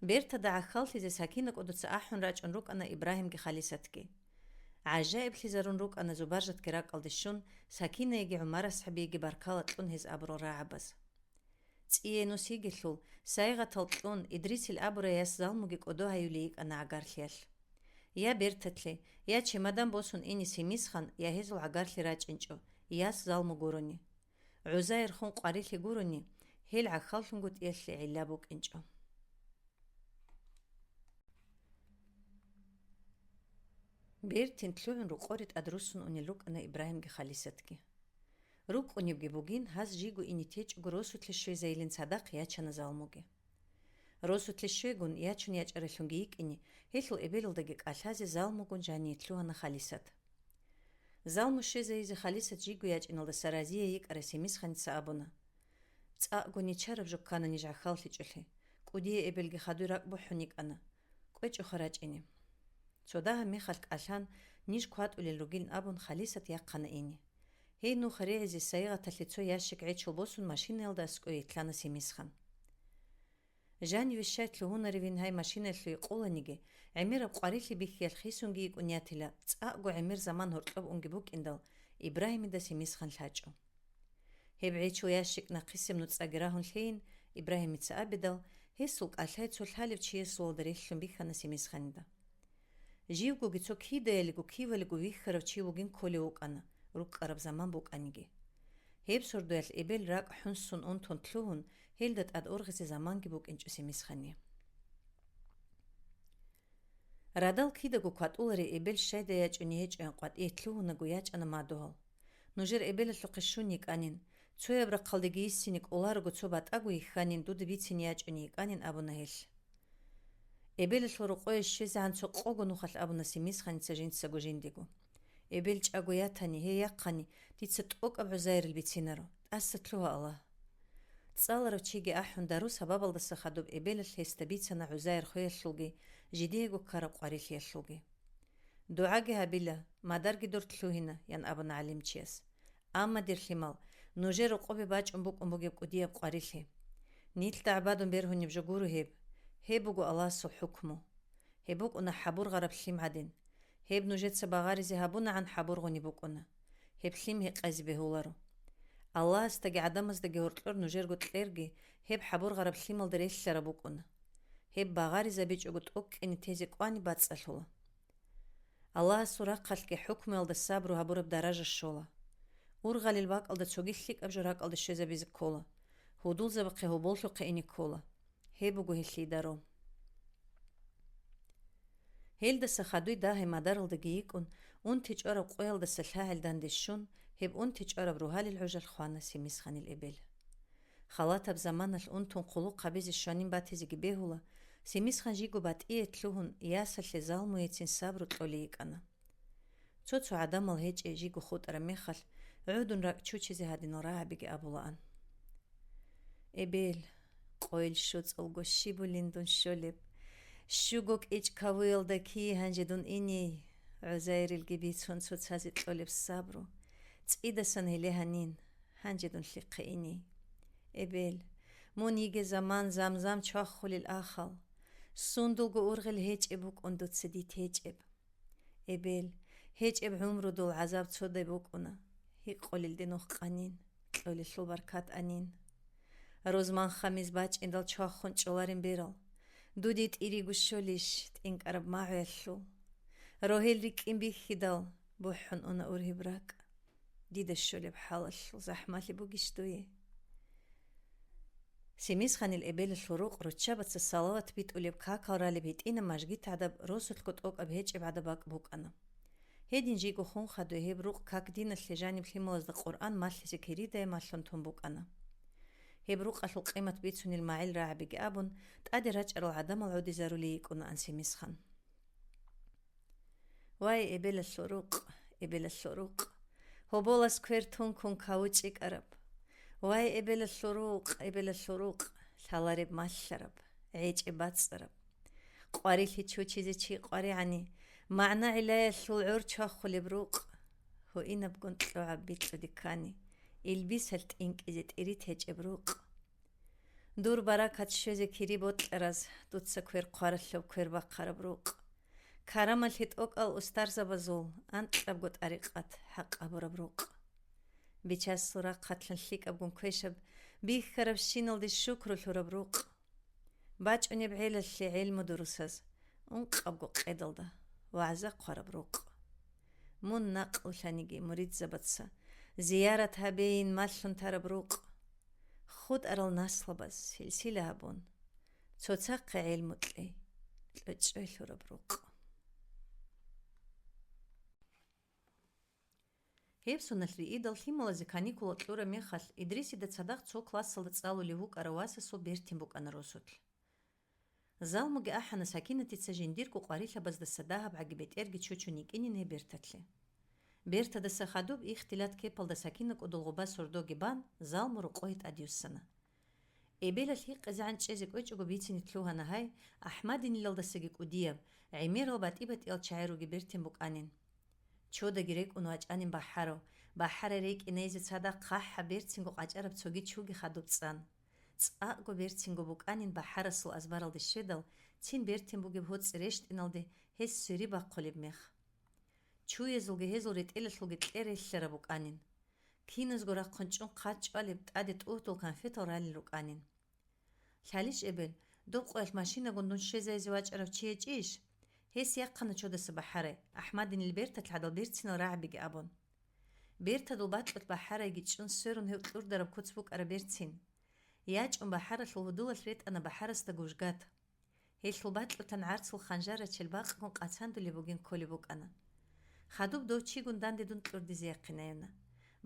Бертада гӀахьаллъизе Сакина кӀодоца ахӀун рачӀун рукӀана Ибрагьимги Халисатги. ГӀажаиблъизарун рукӀана Зубаржатги ракӀалде щун, Сакинаяги ГӀумар асхӀабиеги баркала кьун гьез абурал рагӀабаз. ЦӀие нус йигелъул, сайгъатал кьун, Идрисил абурай яс Залмуги кӀодо гьаюлей йикӀана гӀагарлъиялъ. Я бертатлъи, я чемодан босун ине Семисхан, я гьезул гӀагарлъи рачӀинчӀо, яс Залму гурони. ГӀузайр хун къварилъи гурони, гьел гӀахьаллъунгутӀиялъе гӀилла букӀинчӀо. Бертин лъугӀун рокъоре тӀадруссун унел рукӀана Ибрагьимги Халисатги. РукӀунебги бугин, гьаз жийго ине течӀого росулъе щвезайилин цадахъ ячана залмуги. Росулъе щвегун, ячун ячӀаралъунги йикӀине, гьелъул эбелалдаги кӀалъазе залмугун жание лъугьана Халисат. Залму щвезайизе Халисат жийго ячӀиналдаса разие йикӀарай Семисханица абуна: «ЦӀакъго нечараб жо ккана ниж гӀахьаллъичӀолъи, кӀудияй эбелги хадуй ракӀ бухӀун йикӀана. КӀвечӀоха рачӀине». Цо дагьаб мехалъ кӀалъан, ниж кватӀулел ругин абун, Халисат яхъана ине. Гьей нух регӀизе сайигъаталъе цо ящик гӀечул босун, машинаялда аскӀове йитлъана Семисхан. Жаниве щай лъугьунаревин гьай машинаялъуе къоланиги, гӀемераб къварилъи бихьиялъ хисунги йикӀун ятила, цӀакъго гӀемер заман гьоркьоб унги букӀиндал, Ибрагьимида Семисхан лъачӀо. Гьеб гӀечул ящик нахъисеб нуцӀаги рагьун лъейин, Ибрагьимица абидал, гьесул кӀалъай цо лъалев чиясулалда релълъун бихьана Семисханида. Живгоги цо кидаялиго кивалиго вихьарав чи вугин кколев вукӀана, рукӀкӀараб заман букӀаниги. Гьеб сордоялъ эбел ракӀ хӀунсун унтун лъугьун, гьелда тӀад ургъизе заманги букӀинчӀо Семисхание. Радал кидаго кватӀуларей эбел щайдай ячӀуней гьечӀоян къватӀие лъугьунаго ячӀана мадугьал. Нужер эбелалъухъе щун йикӀанин, цояб рахъалдеги йиссине кӀоларого цо батӀаго йихьанин дуда бицине ячӀуней йикӀанин абуна гьелъ. Эбелалъул рокъое щвезегӀан цо къого нухалъ абуна Семисханица жинцаго жиндиго. Эбел чӀаго ятани, гьей яхъани, дица тӀокӀаб гӀузайрил бицинаро, тӀаса лъугьа Аллагь. ЦӀаларав чиги ахӀун дару сабабалдаса хадуб эбелалъ гьесда бицана гӀузайр хвеялъулги, жидеего ккараб къварилъиялъулги. ДугӀаги гьабила, мадарги дор лъугьина, ян абуна гӀалимчияс. Амма, дир лъимал, нужер рокъобе бачӀун букӀун бугеб кӀудияб къварилъи. Нилъда гӀабадун бергьунеб жо гуро гьеб. Гьеб буго Аллагьасул хӀукму. Гьеб букӀуна хӀабургъараб лъим гӀадин. Гьеб нужеца багъаризе гьабунагӀан хӀабургъунеб букӀуна. Гьеб лъим гьекъезе бегьуларо. Аллагьасдаги гӀадамаздаги гьоркьор нужерго кьерги гьеб хӀабургъараб лъималда релълъараб букӀуна. Гьеб багъаризабичӀого тӀокӀкӀине тезе кӀвани бацӀцӀалъула. Аллагьасул рахъалъги хӀукмуялда сабру гьабураб даража щола. Ургъалил бакӀалда цоги лъикӀаб жо ракӀалде щвезабизе ккола, гьудулзабахъе гьоболлъухъе ине ккола. Гьеб буго гьелъие дару. Гьелдаса хадуй дагьай мадаралдаги йикӀун, унти чӀвараб къоялдаса лъагӀел данде щун, гьеб унти чӀвараб ругьалил гӀужалъ хвана Семисханил эбел. Халатаб заманалъ унтун хъулухъ гьабизе щванин батизеги бегьула, Семисхан жийго батӀие лъугьун, ясалъе залмуецин сабру кьолей йикӀана. Цо-цо гӀадамал гьечӀей жийго хутӀараб мехалъ, гӀодун ракӀ чучизе гьадинал рагӀабиги абулаан. Эбел, къойил щуцӀалго щибулин дун щолеб? Щуго кӀичӀ кавуялда кий гьанже дун иней? ГӀузайрилги бицун цоцазе кьолеб сабру, цӀидасан гьеле гьанин, гьанже дун лъихъе иней. Эбел, мун йиге заман замзам чвахулел ахал, сундулго ургъел гьечӀеб букӀун дуца дит гьечӀеб. Эбел, гьечӀеб гӀумрудул гӀазаб цодай букӀуна, гьикъулелде нух къанин, кьолелъул баркат анин. Рузман-хамиз бачӀиндал чвахун чӀоларин берал, дуде тӀириго щолищ тӀинкӀараб магӀуялъул? Рогьел рикӀкӀин бихьидал, бухӀун уна ургьиб ракӀ. Дида щолеб хӀалалъул захӀмалъи бугищ дуе? Семисханил эбелалъул рукъ руччабаца салават битӀулеб какал ралеб гьитӀина мажгит гӀадаб росулъго тӀокӀаб гьечӀеб гӀадаб бакӀ букӀана. Гьедин жийго хун хадуй гьеб рукъ как диналъе жаниб лъималазда Къуръан малъизе киридае малъун тун букӀана. Гьеб рукъалъул къимат бицунел магӀил рагӀабиги абун, тӀаде рачӀарал гӀадамал гӀодизарулей йикӀунаан Семисхан. Вай, эбелалъул рукъ, эбелалъул рукъ! Гьоболас квер тункун каву чӀикӀараб. Вай, эбелалъул рукъ, эбелалъул рукъ! Лъалареб малъараб, гӀечӀеб бацӀцӀараб. Къварилъи чучизе чи къваригӀани, магӀна гӀилаялъул гӀор чвахулеб рукъ. Гьуинабгун кьогӀаб бикьуди ккани, илбисалъ тӀинкӀизе тӀирит гьечӀеб рукъ. Дур баракат щвезе кири бокьараз, дуца квер хъваралъуб квер бахъараб рукъ. Карамалъе тӀокӀал устарзабазул анкьабго тӀарикъат хӀакъ гьабураб рукъ. Бичасул рахъалъан лъикӀабгун квешаб, бихьарабщиналде шукру лъураб рукъ. БачӀунеб гӀелалъе гӀелму дурусаз, ункъабго къедалда вагӀза хъвараб рукъ. Мун накълулъаниги муридзабаца зиярат гьабейин малъун тараб рукъ. ХутӀарал наслабаз силсила гьабун, цоцахъе гӀелму кьей, кьучӀой лъураб рукъ. Гьеб соналъ риидал лъималазе каникула кьураб мехалъ, Идрисида цадахъ цо классалда цӀалулев вукӀарав васасул бертин букӀана росулъ. Залмуги ахӀана Сакинатица жиндирго къварилъабаздаса дагьаб гӀаги бетӀерги чучун йикӀинин гьеб берталъе. Бертадаса хадуб ихтилат кепалда Сакина кӀудул гъуба сордоги бан, Залму рокъое тӀадюссана. Эбелалъ гьикъизегӀан чӀезе кӀвечӀого бицине лъугьана гьай, АхӀмадинилалдасаги кӀудияб, гӀемерал батӀи-батӀиял чагӀи ругеб бертин букӀанин. Чодаги рекӀун вачӀанин бахӀарав, бахӀарай рекӀинайзе цадахъ хъахӀаб берцинго къачӀараб цоги чуги хадуб цӀан. ЦӀакъго берцинго букӀанин бахӀарасул азбаралде щведал, цин бертин бугеб гьоцӀи рещтӀиналде гьес свериб бахъулеб мех. Чуязулги гьезул ретӀелалъулги кьер релълъараб букӀанин. Киназго рахъун чӀун хъат чӀвалеб тӀаде тӀугьдул конфетал ралел рукӀанин. Лъалищ, эбел, доб къоялъ машинагун дун щвезайзе вачӀарав чи гьечӀищ? Гьес яхъана чодаса бахӀарай, АхӀмадинил берталъ гӀадал берцинал рагӀабиги абун. Бертадул бакьулъ бахӀарайги чӀун сверун гьев кьурдараб куц букӀараб берцин. ЯчӀун бахӀаралъул гьудулалъ ретӀана бахӀарасда гужгат. Гьелъул бакьулъан гӀарцул ханжарачел бакъгун къацандулеб бугин кколеб букӀана. Хадуб дов чигун данде дун кьурдизе яхъинаюна.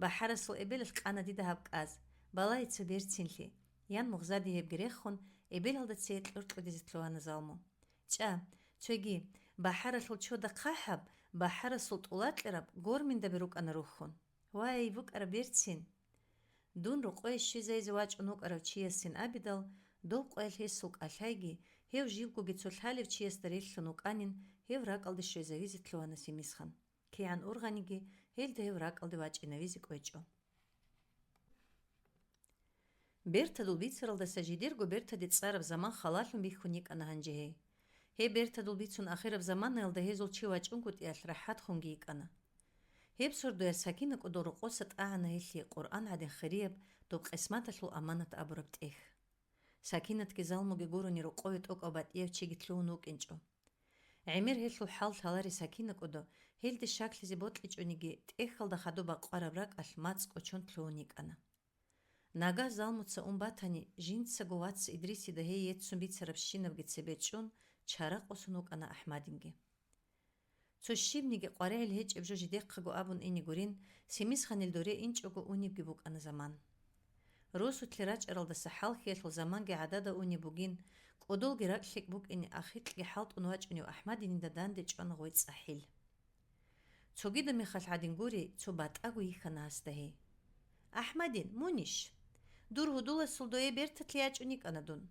БахӀарасул эбелалъ къана дида гьаб кӀаз, балагьица берцинлъи, ян мугъзади гьебги рехун, эбелалда цее кьур кьудизе лъугьана Залму. ЧӀа, цоги, бахӀаралъул чода хъахӀаб, бахӀарасул тӀула кьераб горминдаби рукӀана рухьун. Вай, букӀараб берцин! Дун рокъое щвезайзе вачӀун вукӀарав чиясин абидал, доб къоялъ гьесул кӀалъайги, гьев живгоги цо лъалев чиясда релълъун вукӀанин, гьев ракӀалде щвезавизе лъугьана Семисхан. КигӀан ургъаниги, гьелда гьев ракӀалде вачӀинавизе кӀвечӀо. Бертадул бицаралдаса жидерго бертаде цӀараб заман халалъун бихьун йикӀана гьанже гьей. Гьеб бертадул бицун ахираб заманаялда гьезул чи вачӀунгутӀиялъ рахӀатхунги йикӀана. Гьеб сордоялъ Сакина кӀудул рокъоса тӀагӀана гьелъие Къуръан гӀадин хирияб доб къисматалъул аманат абураб тӀехь. Сакинатги Залмуги гурони рокъове тӀокӀав батӀияв чиги лъугьун вукӀинчӀо. ГӀемер гьелъул хӀал лъалари Сакина кӀудо, гьелде щаклъизе бокьичӀониги, тӀехьалда хадуб бакъвараб ракӀалъ мацӀ кӀочон лъугьун йикӀана. Нагагь Залмуца ун батани, жинцаго вац Идрисида гьей еццун бицарабщинабги цебе чӀун, чара къосун вукӀана АхӀмадинги. Цо щибниги къваригӀел гьечӀеб жо жидехъаго абун ине гурин, Семисханил доре инчӀого унебги букӀана заман. Росулъе рачӀаралдаса хӀалхьиялъул заманги гӀадада унеб бугин, кӀодолги ракӀ лъикӀ букӀине ахикьги хӀалтӀун вачӀунев АхӀмадинида данде чӀвана гъой цӀахӀил. Цогида мехалъ гӀадин гури, цо батӀаго йихьана гьасда гьей. «АхӀмадин, мунищ? Дур гьудуласул дое берталъе ячӀун йикӀана дун,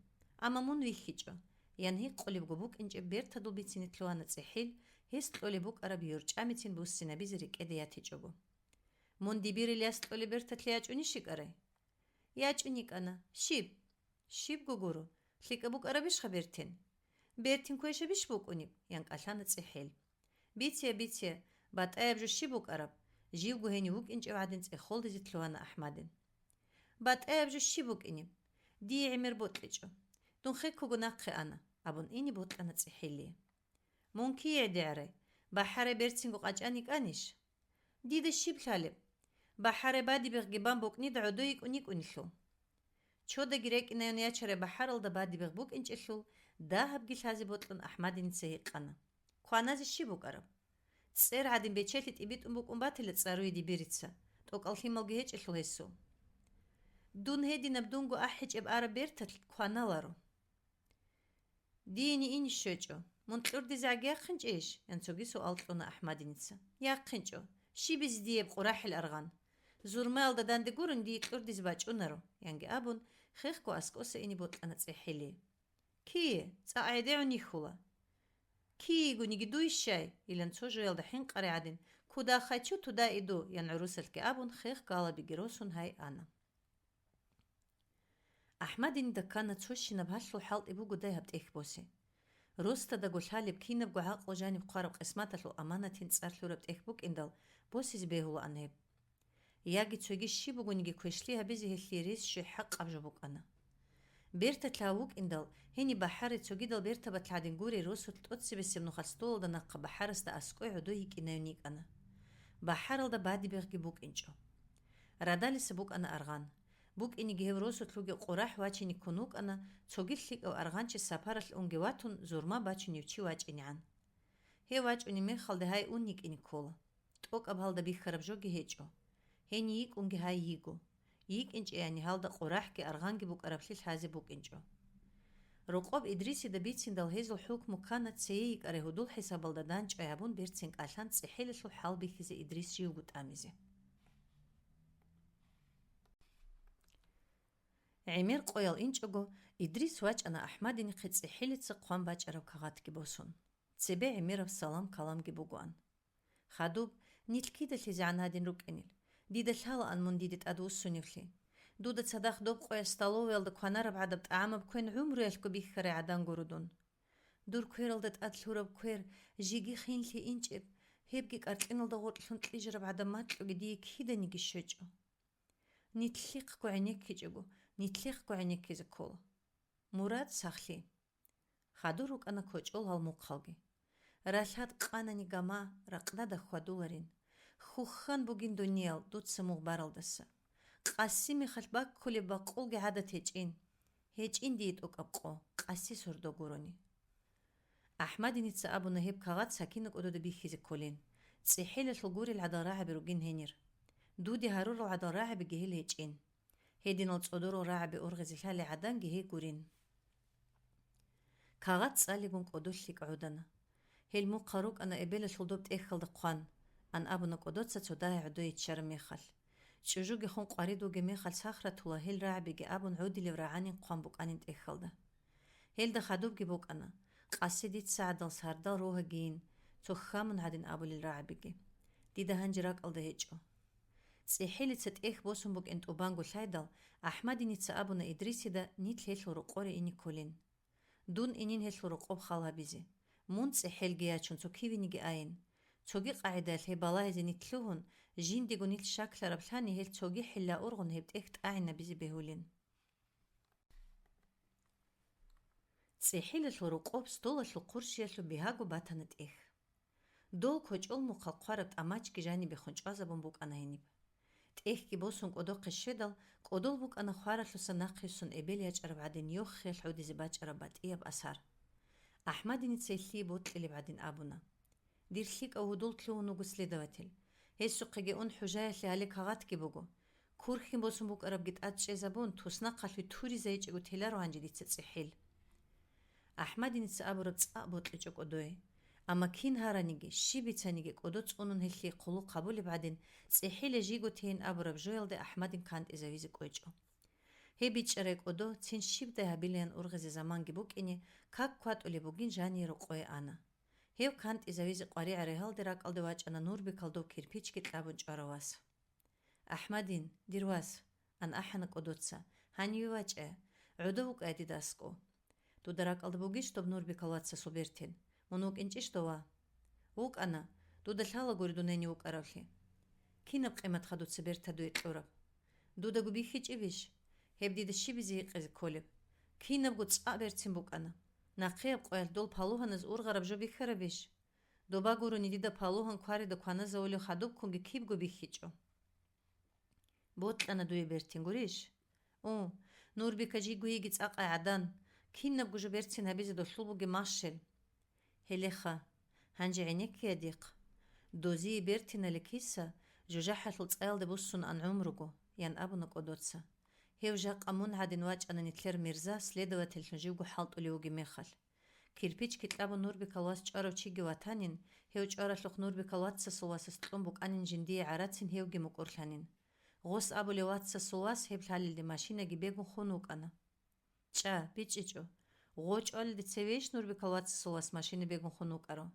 амма мун вихьичӀо», — ян гьикъулебго букӀинчӀеб бертадул бицине лъугьана цӀехӀил, гьес кьолеб букӀараб йорчӀамицин буссинабизе рекӀеде ятичӀого. «Мун дибирил яс кьолеб берталъе ячӀунищ йикӀарай?» «ЯчӀун йикӀана. Щиб?» «Щибго гуро. ЛъикӀаб букӀарабищха бертин?» «Бертин квешабищ букӀунеб?» — ян кӀалъана цӀехӀел. «Бице, бице, батӀаяб жо щиб букӀараб?» — живго гьенив вукӀинчӀев гӀадин цӀехолдизе лъугьана АхӀмадин. «БатӀаяб жо щиб букӀинеб? Дие гӀемер бокьичӀо. Дун хеккого нахъе ана», — абун ине бокьана цӀехӀелие. «Мун кие гӀедегӀарай? БахӀарай берцинго къачӀан йикӀанищ?» «Дида щиб лъалеб? БахӀарай бадибегъги бан букӀнида гӀодой йикӀун йикӀунелъул». Чодаги рекӀинаюн ячарай бахӀаралда бадибегъ букӀинчӀелъул, дагьабги лъазе бокьун АхӀмадиница гьикъана: «Кваназе щиб букӀараб? ЦӀер гӀадин бечелъи тӀибитӀун букӀун батила цӀаруе дибирица, тӀокӀал лъималги гьечӀелъул гьесул». «Дун гьединаб дунго ахӀичӀеб араб берталъ кваналаро». «Дие инищ щвечӀо. Мун кьурдизегӀаги яхъинчӀейищ?» — ян цоги суал кьуна АхӀмадиница. «ЯхъинчӀо. Щибизе диеб къурахӀел аргъан? Зурмаялда данде гурун дие кьурдизе бачӀунаро», — янги абун, хехго аскӀоса ине бокьана цӀехӀелие. «Кие? ЦӀакъ гӀедегӀун йихьула». «Киегониги дуй щай?» — илан цо жоялда хӀинкъарай гӀадин, «Куда хочу, туда иду», — ян гӀурусалъги абун, хех галабиги росун гьай ана. АхӀмадинида ккана цо щинаб гьалъул хӀалтӀи бугодай гьаб тӀехь босе. Росдадаго лъалеб, кинабго гӀакълу жаниб хъвараб къисматалъул аманатин цӀар лъураб тӀехь букӀиндал, босизе бегьулаан гьеб. Яги цоги щиб бугониги квешлъи гьабизе гьелъие рес щвей хӀакъаб жо букӀана. Берталъ гьав вукӀиндал, гьениб бахӀарай цогидал бертабалъ гӀадин гурей росулъ тӀоцебесеб нухалъ столалда нахъа бахӀарасда аскӀой гӀодой йикӀинаюн йикӀана. БахӀаралда бадибегъги букӀинчӀо. Радалиса букӀана аргъан. БукӀиниги гьев росулъ вугев къурахӀ вачине ккун вукӀана, цоги лъикӀав аргъанчи сапаралъ унги ватун, зурма бачунев чи вачӀинегӀан. Гьев вачӀунеб мехалде гьай ун йикӀине ккола. тӀокӀаб гьалда бихьараб жоги гьечӀо. Гьенив йикӀунги гьай йиго. ЙикӀинчӀеяни гьалда къорахӀги аргъанги букӀараблъи лъазе букӀинчӀо. Рокъоб Идрисида бициндал гьезул хӀукму ккана цее йикӀарай гьудул хӀисабалда дандчӀвай гьабун берцин кӀалъан ЦӀихӀилалъул хӀал бихьизе Идрис живго тӀамизе. ГӀемер къоял инчӀого, Идрис вачӀана АхӀмадинихъе ЦӀихӀилица хъван бачӀараб кагъатги босун. Цебе гӀемераб салам-каламги бугоан. Хадуб, нилъ кидалъизегӀан гьадин рукӀинел? Дида лъалаан мун диде тӀадвуссуневлъи. Дуда цадахъ доб къоялъ столоваялда кванараб гӀадаб тӀагӀамаб квен гӀумруялъго бихьарай гӀадан гуро дун. Дур квералда тӀад лъураб квер, жеги хинлъи инчӀеб, гьебги кӀаркьиналда гъоркьлъун кьижараб гӀадаб макьуги дие киданиги щвечӀо. Нилъехъго гӀенеккичӀого, нилъехъго гӀенеккизе ккола. Мурад сахлъи. Хадур рукӀана кочӀол гьал мухъалги. Ралъад къанани гама, ракъдада хьвадуларин. Хьухьан бугин дуниял дуца мугъ баралдаса. Къаси мехалъ баккулеб бакъулги гӀадат гьечӀин. ГьечӀин дие тӀокӀаб къо, къаси сордо гурони. АхӀмадиница абуна гьеб кагъат Сакина кӀодода бихьизе кколин. ЦӀихӀилалъул гурел гӀадал рагӀаби ругин гьенир. Дуде гьарурал гӀадал рагӀабиги гьел гьечӀин. Гьединал цӀодорал рагӀаби ургъизе лъалей гӀаданги гьей гурин. Кагъат цӀалигун кӀодо лъикӀ гӀодана. Гьел мухъал рукӀана эбелалъул доб тӀехьалда хъван, ан абуна кӀодоца цо дагьи гӀодой иччараб мехалъ. ЧӀужуги хун къварид вугеб мехалъ сахратула гьел рагӀабиги абун гӀодилев рагӀанин хъван букӀанин тӀехьалда. Гьелда хадубги букӀана, къаси дица гӀадал сардал рогьагийин, цо хьамун гьадин абулел рагӀабиги. Дида гьанже ракӀалда гьечӀо. ЦӀихӀилица тӀехь босун букӀин тӀубанго лъайдал, АхӀмадиница абуна Идрисида нилъ гьелъул рокъоре ине кколин. Дун инин гьелъул рокъоб хал гьабизе. Мун цӀихӀелги ячун цо кивениги айин. Цоги къагӀидаялъ гьеб балагьизе нилъ лъугьун, жиндего нилъ щаклъараб лъани гьел цоги хӀилла ургъун гьеб тӀехь тӀагӀинабизе бегьулин. ЦӀихӀилалъул рокъоб столалъул хъурщиялъул бигьаго батана тӀехь. Дол кочӀол мухъал хъвараб тӀамачги жанибехун чӀвазабун букӀана гьениб. ТӀехьги босун кӀодохъе щведал, кӀодол букӀана хваралъуса нахъисун эбел ячӀараб гӀадин йохиялъ гӀодизе бачӀараб батӀияб асар. АхӀмадиница гьелъие бокьилеб гӀадин абуна: «Дир лъикӀав гьудул лъугьун вуго следователь. Гьесухъеги ун хӀужаялъе гьале кагъатги буго. Курхьин босун букӀарабги тӀад чӀезабун, туснахъалъуй туризайичӀого теларо гьанже дица цӀихӀил». АхӀмадиница абураб цӀакъ бокьичӀо кӀодое. Амма кин гьараниги, щиб бицаниги кӀодо цӀунун гьелъие хъулухъ гьабулеб гӀадин, цӀихӀила жиго тейин абураб жоялде АхӀмадин кантӀизавизе кӀвечӀо. Гьеб бичӀчӀарай кӀодо цин щибдай гьабилаян ургъизе заманги букӀине, как кватӀулеб бугин жание рокъое ана. Гьев кантӀизавизе къваригӀарай гьалде ракӀалде вачӀана Нурбекал дов кирпичги кьабун чӀварав вас. «АхӀмадин, дир вас», — ан ахӀана кӀодоца, — «гьаниве вачӀа, гӀодов вукӀа дида аскӀов». «Дуда ракӀалда бугищ доб Нурбекал вацасул бертин? Мун вукӀинчӀищ дова?» «ВукӀана. Дуда лъалагури дун гьенив вукӀаравлъи». «Кинаб къиматха дуца бертадуе кьураб? Дудаго бихьичӀебищ? Гьеб дида щибизе гьикъизе кколеб? Кинабго цӀакъ берцин букӀана. Нахъеяб къоялъ дол палугьаназ ургъараб жо бихьарабищ? Доба гурони дида палугьан кварида кваназавулев хадубккунги кибго бихьичӀо». «Бокьана дуе бертин гурищ? У, Нурбика жиго йиги цӀакъай гӀадан, кинабго жо берцин гьабизе долъул бугеб машел». «Гьелеха, гьанже гӀенеккея дихъ. Дозие бертинали киса, жужахӀалъул цӀаялде буссун ан гӀумруго», — ян абуна кӀодоца. Гьев жакъа мун гӀадин вачӀана нилъер Мирза следовательлъун живго хӀалтӀулев вугеб мехалъ. Кирпичги кьабун Нурбекал вас чӀварав чиги ватанин, гьев чӀваралъухъ Нурбекал вацасул васас кьун букӀанин жиндие гӀарацин гьевги мукӀурлъанин. Гъос абулев вацасул вас гьеб лъалелде машинаги бегун хун вукӀана. «ЧӀа, бичӀчӀичӀо. Гъо чӀвалелде цевейищ Нурбекал вацасул вас машина бегун хун вукӀаро?»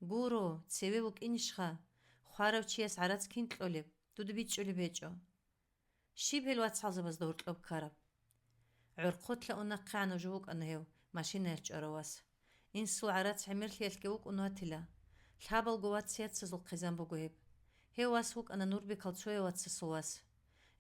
«Гуро, цеве вукӀинищха? Хварав чияс гӀарац кин кьолеб? Дуда бичӀчӀулеб гьечӀо». «Щиб гьел вацгӀалзабазда гьоркьоб ккараб?» ГӀорхъолъа ун нахъегӀанав жо вукӀана гьев, машинаялъ чӀварав вас. Инсул гӀарац гӀемерлъиялъги вукӀун ватила. Лъабалго вац-яцазул хъизан буго гьеб. Гьев вас вукӀана Нурбекал цояв вацасул вас.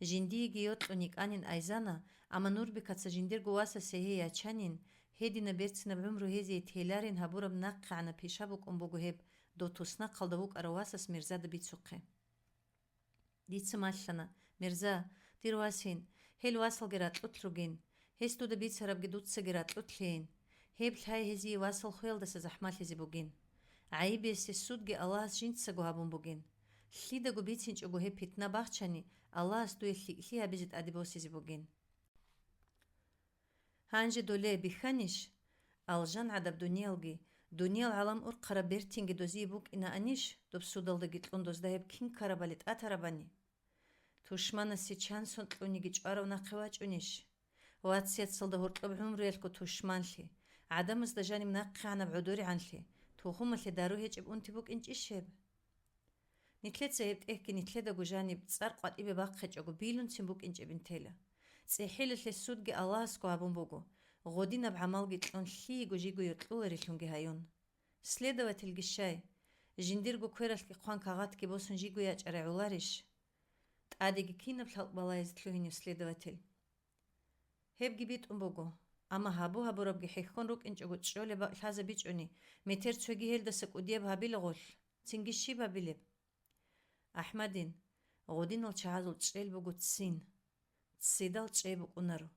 Жиндиеги йокьун йикӀанин айзана, амма Нурбекаца жиндирго васасе гьей ячанин, гьединаб берцинаб гӀумру гьезие теларин гьабураб нахъегӀанаб пиша букӀун буго гьеб, дов туснахъалда вукӀарав васас Мирзада бицухъе. Дица малъана: «Мирза, дир васин, гьел васалги ракьулъ ругин, гьес дуда бицарабги дуцаги ракьулъейин. Гьеб лъай гьезие васал хвеялдаса захӀмалъизе бугин. ГӀайиб гьесие судги Аллагьас жинцаго гьабун бугин. Лъидаго бицинчӀого гьеб питна бахчани, Аллагьас дуе лъикӀлъи гьабизе тӀаде босизе бугин. Гьанже долее бихьанищ? Алжан гӀадаб дуниялги, дуниял гӀалам урхъараб бертинги дозие букӀинаанищ, доб судалдаги кьун дозда гьеб кин ккарабали тӀатарабани? Тушманасе чан сон кьуниги чӀварав нахъе вачӀунищ? Вацияцалда гьоркьоб гӀумруялъго тушманлъи, гӀадамазда жаниб нахъегӀанаб гӀодоригӀанлъи, тухумалъе дару гьечӀеб унти букӀинчӀищ гьеб? Нилъеца гьеб тӀехьги нилъедаго жаниб цӀар къватӀибе бахъичӀого билунцин букӀинчӀебин тела. ЦӀихӀелалъе судги Аллагьасго гьабун буго, гъодинаб гӀамалги кьун лъиего жиго йокьуларелъунги гьаюн. Следовательги щай, жиндирго квералъги хъван кагъатги босун жиго ячӀарай гӀоларищ? ТӀадеги кинаб лъалкӀ балагьизе лъугьинев следователь? Гьебги битӀун буго, амма гьабу-гьабурабги хӀехьон рукӀинчӀого чӀолеб бакӀ лъазабичӀони, метер цоги гьелдаса кӀудияб гьабила гъолъ, цинги щиб гьабилеб? АхӀмадин, гъодинал чагӀазул чӀел буго ццин. Ццидал чӀей букӀунаро.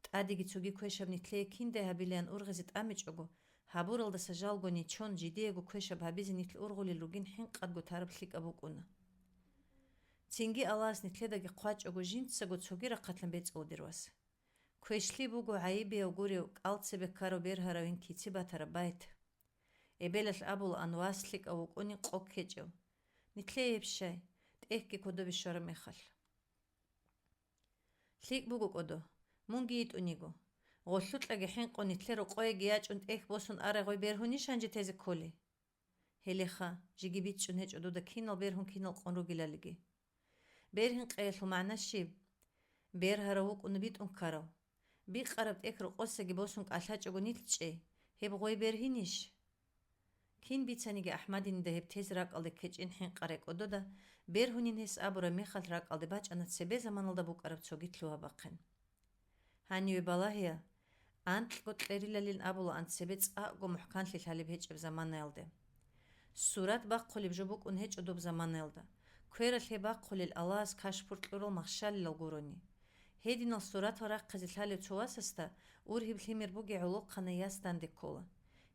ТӀадеги цоги квешаб нилъее киндай гьабилаян ургъизе тӀамичӀого, гьабуралдаса жалго нечон жидеего квешаб гьабизе нилъ ургъулел ругин хӀинкъадго тараб лъикӀаб букӀуна. Цинги Аллагьас нилъедаги хъвачӀого жинцаго цоги рахъалъан бецӀула, дир вас. Квешлъи буго гӀайибияв гурев, кӀалцебе ккарав бергьаравин кици батараб байт. Эбелалъ абулаан вас лъикӀав вукӀунин къо ккечӀев. Нилъее гьеб щай, тӀехьги кодобе щвараб мехалъ. ЛъикӀ буго, кӀодо, мунги йитӀун йиго. Гъолъукьаги хӀинкъун нилъер рокъоеги ячӀун тӀехь босун арай гъой бергьунищ гьанже тезе кколи? Гьелеха, жеги бичӀчӀун гьечӀо дуда кинал бергьун кинал къун ругелалиги. Бергьин къеялъул магӀна щиб? Бергьарав вукӀуна битӀун ккарав. Бикъараб тӀехь рокъосаги босун кӀалъачӀого нилъ чӀей, гьеб гъой бергьинищ? Кин бицаниги АхӀмадинида гьеб тез ракӀалде ккечӀин хӀинкъарай кӀодода, бергьунин гьес абураб мехалъ ракӀалде бачӀана цебе заманалда букӀараб цоги лъугьа-бахъин. Гьаниве балагьея, анкьго кьерилалин абулаан цебе цӀакъго мухӀканлъи лъалеб гьечӀеб заманаялде. Сурат бахъулеб жо букӀун гьечӀо доб заманаялда, квералъе бахъулел Аллагьас кашпур кьурал махщалилал гурони. Гьединал суратал рахъизе лъалев цо васасда ургьиб лъимер бугей гӀолохъанай яс данде ккола.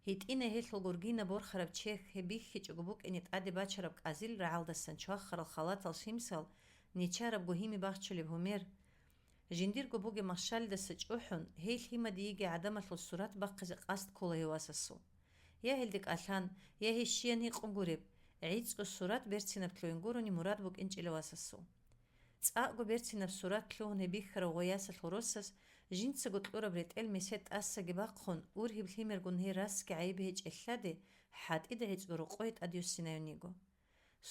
ГьитӀинай гьелъул гургина борхараб чехь гьеб бихьичӀого букӀине тӀаде бачараб кӀазил рагӀалдасан чвахарал халатал шимсал, нечараб гугьими бахчулеб гьумер, жиндирго бугеб махщалидаса чӀухӀун, гьей лъимадиеги гӀадамалъул сурат бахъизе къасд ккола гьев васасул. Я гьелде кӀалъан, я гьей щиян гьикъун гуреб, гӀицӀго сурат берцинаб лъугьин гурони мурад букӀинчӀила васасул. ЦӀакъго берцинаб сурат лъугьун гьеб бихьарав гъой ясалъул росас жинцаго кьураб ретӀел месед тӀасаги бахъун, ургьиб лъимергун гьей расги гӀайиб гьечӀел лъади, хӀатӀида гӀицӀго рокъое тӀадюссинаюн йиго.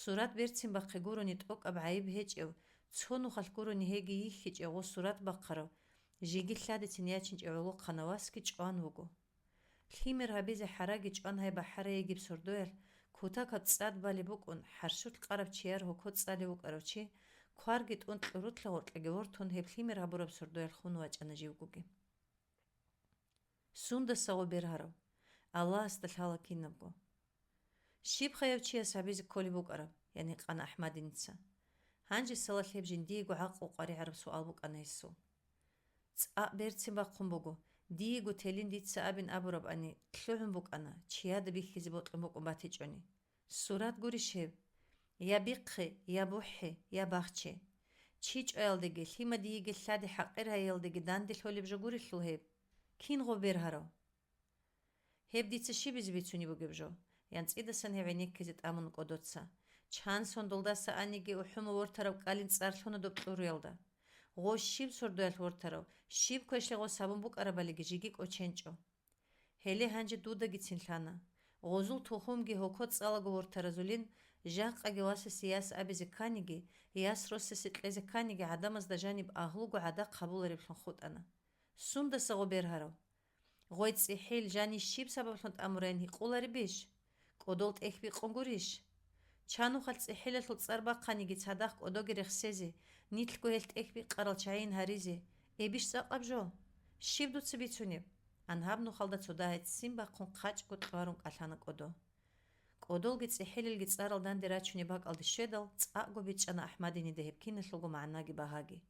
Сурат берцин бахъи гурони тӀокӀаб гӀайиб гьечӀев, цо нухалъ гурони гьеги йихьичӀев гъо сурат бахъарав, жеги лъадицин ячинчӀев гӀолохъанав васги чӀван вуго. Лъимер гьабизе хӀараги чӀван гьай бахӀарай йигеб сордоялъ кутакаб цӀад балеб букӀун, хӀарщулъ къараб чияр гьоко цӀалев вукӀарав чи, кварги тӀун кьурулъа гъоркьаги вортун гьеб лъимер гьабураб сордоялъ хун вачӀана живгоги. Сундаса гъо бергьарав? Аллагьасда лъала кинабго. Щиб хаяв чияс гьабизе кколеб букӀараб? — ян гьикъана АхӀмадиница. Гьанже салалъ гьеб жиндиего гӀакълу къваригӀараб суал букӀана гьесул. ЦӀакъ берцин бахъун буго, диего телин дица абин абурабани, лъугӀун букӀана, чияда бихьизе бокьун букӀун батичӀони. Сурат гурищ гьеб? Я бихъе, я бухӀе, я бахче. Чи чӀваялдеги, лъимадиеги лъади хӀакъир гьайялдеги данде лъолеб жо гурелъул гьеб? Кин гъо бергьарав? Гьеб дица щибизе бицунеб бугеб жо? — ян цӀидасан гьев гӀенеккизе тӀамун кӀодоца. Чан сон долдаса аниги ухӀуму вортараб кӀалин цӀар лъуна доб кьуруялда. Гъо щиб сордоялъ вортарав, щиб квешлъи гъос гьабун букӀарабалиги жеги кӀоченчӀо. Гьеле гьанже дудагицин лъана. Гъозул тухумги гьоко цӀалаго вортаразулин, жакъаги васасе яс абизе кканиги, яс росасе кьезе кканиги гӀадамазда жаниб агьлуго гӀадахъ гьабулареблъун хутӀана. Сундаса гъо бергьарав? Гъой цӀихӀил жанис щиб сабаблъун тӀамурайин гьикъуларебищ? КӀодол тӀехь бикъун гурищ? Чанухъалъ цӀихӀелалъул цӀар бахъаниги цадахъ кӀодоги рехсезе, нилъго гьелъ тӀехь бикъарал чагӀийин гьаризе, эбищ цӀакъаб жо? Щиб дуца бицунеб? — ан гьаб нухалда цо дагьай ццин бахъун хъачӀго кьварун кӀалъана кӀодо. КӀодолги цӀихӀелалги цӀарал данде рачунеб бакӀалде щведал, цӀакъго бичӀчӀана АхӀмадинида гьеб киналъулго магӀнаги багьаги.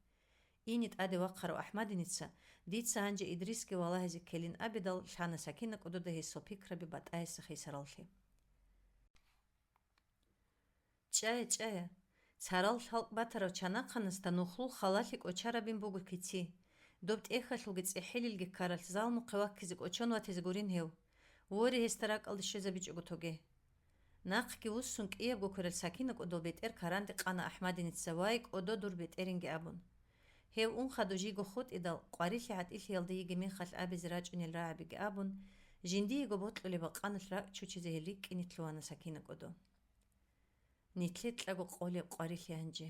Ине тӀаде вахъарав АхӀмадиница, дица гьанже Идрисги валагьизе ккелин абидал, лъана Сакина кӀодода гьесул пикраби батӀаяса хисараллъи. ЧӀая, чӀая, Царал лъалкӀ батарав чанахъанасда нухлул халалъи кӀочарабин буго кици. Доб тӀехьалъулги цӀехӀелилги ккаралъ залмухъе ваккизе кӀочон ватизе гурин гьев. Воре, гьесда ракӀалде щвезабичӀого тоге. Нахъги вуссун кӀиябго кверал Сакина кӀодол бетӀер каранде къана АхӀмадиница: «Вай, кӀодо дур бетӀеринги», – абун. Гьев ун хадуб жийго хутӀидал, къварилъи гӀатӀилъиялда йиги мехалъ абизе рачӀунел рагӀабиги абун, жиндиего бокьулеб бакъаналъ ракӀ чучизе гьел рикӀкӀине лъугьана Сакина кӀодо. Нилъер кьаго къолеб къварилъи гьанже,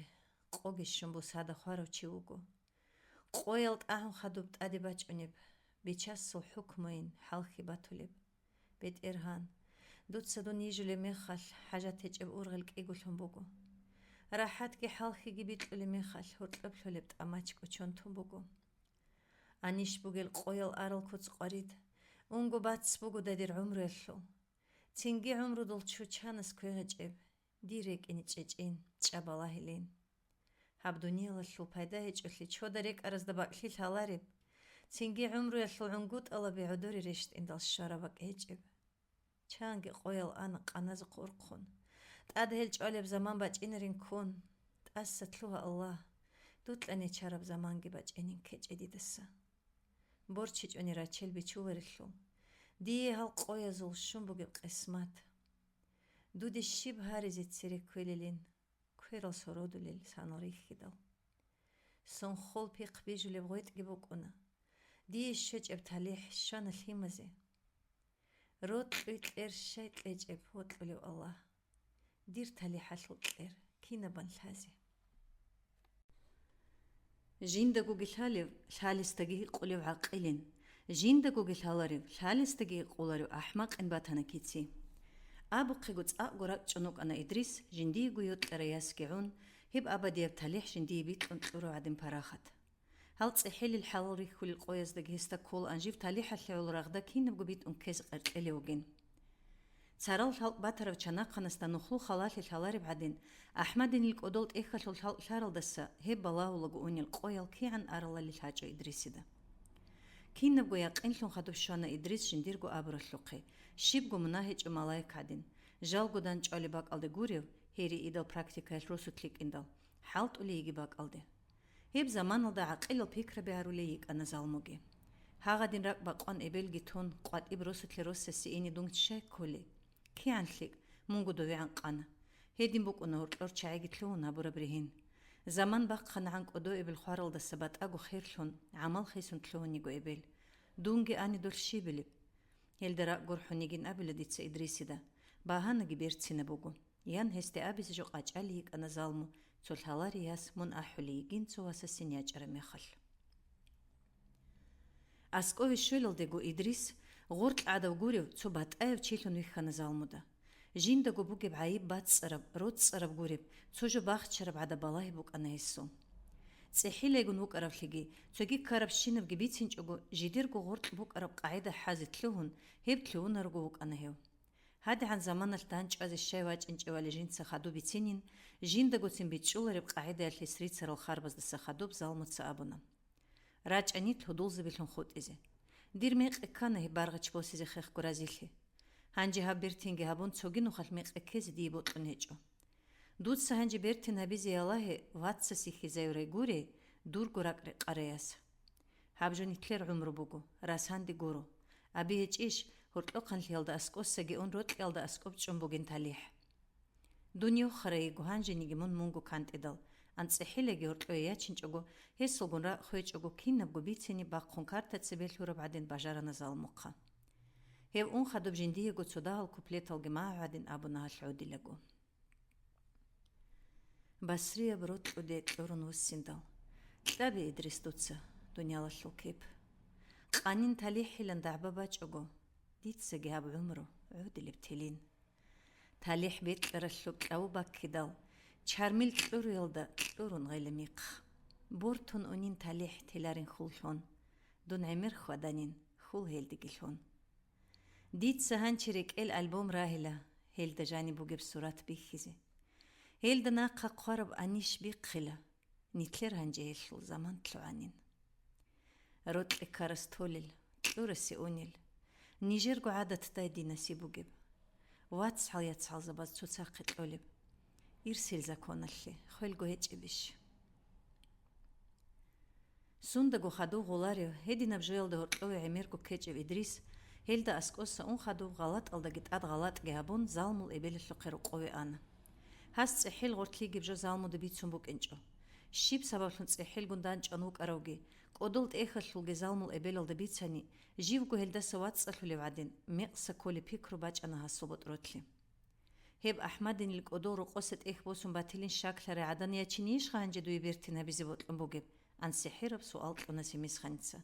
къоги щун бусада хварав чи вуго. Къоял тӀагьун хадуб тӀаде бачӀунеб, Бичасул хӀукмуйин хӀалхьи батулеб. БетӀергьан, дуца дун йижулеб мехалъ хӀажат гьечӀеб ургъел кӀиго лъун буго. РахӀатги хӀалхьиги бикьулеб мехалъ гьоркьоб лъолеб тӀамач кӀочон тун буго. Анищ бугел къоял арал куц къварид, унго бац бугода дир гӀумруялъул. Цинги гӀумрудул чучанас квегъечӀеб, дир рекӀине чӀечӀин, чӀа балагьилин. Гьаб дуниялалъул пайда гьечӀолъи чода рекӀаразда бакӀлъи лъалареб, цинги гӀумруялъул гӀунгутӀалаби гӀодоре рещтӀиндал щвараб бакӀ гьечӀеб. Чанги къоял ана къаназухъ урхъун. ТӀад гьел чӀвалеб заман бачӀинарин ккун. ТӀаса лъугьа, Аллагь, дукьа нечараб заманги бачӀинин ккечӀей дидаса. БорчичӀони рачел бичуларелъул, дие гьал къоязул щун бугеб къисмат. Дуде щиб гьаризе цере кквелилин, кверал сородулел санал рихьидал. Сонхол пихъ бижулеб гъветӀги букӀуна. Дие щвечӀеб талихӀ щвана лъимазе. Рокьуй кьер щай кьечӀеб, вокьулев Аллагь? Дир талихӀалъул кьер кинабан лъазе? Жиндагоги лъалев, лъалесдаги гьикъулев гӀакъилин, жиндагоги лъаларев, лъалесдаги гьикъуларев ахӀмакъин батана кици. Абухъего цӀакъго ракӀчӀун вукӀана Идрис, жиндиего йокьарай ясги гӀун, гьеб абадияб талихӀ жиндие бикьун кьурав гӀадин парахат. Гьал цӀехӀелил хӀалал рихьулел къояздаги гьесда кколаан жив талихӀалъе гӀоло рагъда кинабго битӀун ккезе къеркьелев вугин. Царал лъалкӀ батарав чанахъанасда нухлу халалъи лъалареб гӀадин, АхӀмадинил кӀодол тӀехьалъул лъалкӀ лъаралдаса гьеб балагьулаго унел къоял кигӀан аралали лъачӀо Идрисида. Кинабго якъинлъун хадуб щвана Идрис жиндирго абуралъухъе, щибго мунагь гьечӀо малаик гӀадин, жалго дандчӀвалеб бакӀалде гурев, гьериидал практикаялъ росулъ йикӀиндал, хӀалтӀулей йиги бакӀалде. Гьеб заманалда гӀакъилал пикраби гьарулей йикӀана залмуги. Гьагъадин ракӀ бакъван эбелги тун, къватӀиб росулъе росасе ине дун щай кколей? КигӀан лъикӀ, мунго довегӀан къана. Гьедин букӀуна гьоркьор чагӀиги лъугьун гьабураб ригьин. Заман бахъанагӀан кӀодо эбел хваралдаса батӀаго херлъун, гӀамал хисун лъугьун йиго эбел. Дунги ани долъ щибилеб? Гьелда ракӀ гурхӀун йигин абила дица Идрисида, багьанаги берцинаб буго. Ян гьесде абизе жо къачӀалей йикӀана залму, цо лъаларей яс мун ахӀулей йигин цо васасин ячӀараб мехалъ. АскӀове щвелалдего Идрис, гъоркь гӀадав гурев, цо батӀаяв чилъун вихьана залмуда. Жиндаго бугеб гӀайиб бацӀцӀараб, роцӀцӀараб гуреб, цо жо бахчараб гӀадаб балагьи букӀана гьесул. ЦӀехӀилайгун вукӀаравлъиги, цоги ккарабщинабги бицинчӀого, жидерго гъоркь букӀараб къагӀида хӀазе лъугьун, гьеб лъугьунарого вукӀана гьев. ГьадигӀан заманалъ дандчӀвазе щай вачӀинчӀевали жинца хадуб бицинин, жиндагоцин бичӀчӀулареб къагӀидаялъ гьес рицарал харбаздаса хадуб залмуца абуна: «РачӀа нилъ гьудулзабилъун хутӀизе. Дир мекъи ккана гьеб баргъич босизе хехго разилъи. Гьанже гьаб бертинги гьабун, цоги нухалъ мекъи ккезе дие бокьун гьечӀо. Дуца гьанже бертин гьабизе ялагье, вацас йихьизаюрай гурей, дурго ракӀ рекъарай яс. Гьаб жо нилъер гӀумру буго, расанде гуро. Аби гьечӀищ, гьоркьохъанлъиялда аскӀосаги ун рокьиялда аскӀоб чӀун бугин талихӀ. Дун йохарай йиго гьанжениги мун мунго кантӀидал, анцӀихӀилаги гьоркьое ячинчӀого, гьесулгун ракӀ хвечӀого, кинабго бицине бахъун карта цебе лъураб гӀадин бажарана залмухъа». Гьев ун хадуб жиндиего цо дагьал куплеталги магӀу гӀадин абуна гьалъ гӀодилаго. Басрияб рокьуде кьурун вуссиндал, кьабе, Идрис, дуца дуниялалъул кеп. Къанин талихӀилан дагӀба бачӀого, дицаги гьаб гӀумру гӀодилеб телин. ТалихӀ бекьаралъуб кьаву баккидал, чармил кьуруялда кьурун гъела михъ. Бортун унин талихӀ теларин хьул лъун, дун гӀемер хьваданин хьул гьелдеги лъун. Дица гьанчи рекӀел альбом рагьила, гьелда жаниб бугеб сурат бихьизе. Гьелда нахъа хъвараб анищ бихъила, нилъер гьанже гьелъул заман лъугӀанин. Рокьи ккарас толел, кьурасе унел, нижерго гӀадатдай дин насиб бугеб. ВацгӀал-яцгӀалзабаз цоцахъе кьолеб. Ирсил законалъе хвелго гьечӀебищ? Сундаго хадув гъоларев, гьединаб жоялда гьоркьове гӀемерго ккечӀев Идрис, гьелда аскӀоса ун хадуб гъалатӀалдаги тӀад гъалатӀги гьабун, залмул эбелалъухъе рокъове ана. Гьас цӀехӀел гъортлъигиб жо залмуда бицун букӀинчӀо. Щиб сабаблъун цӀехӀелгун данчӀван вукӀаравги, кӀодол тӀехьалъулги залмул эбелалда бицани, живго гьелдаса вацӀцӀалъулев гӀадин, мекъса кколеб пикру бачӀана гьасул ботӀролъи. Гьеб АхӀмадинил кӀодол рокъоса тӀехь босун батилин щаклъарай гӀадан ячинейищха гьанже дуе бертин гьабизе бокьун бугеб? — ансихӀираб суал кьуна Семисханица.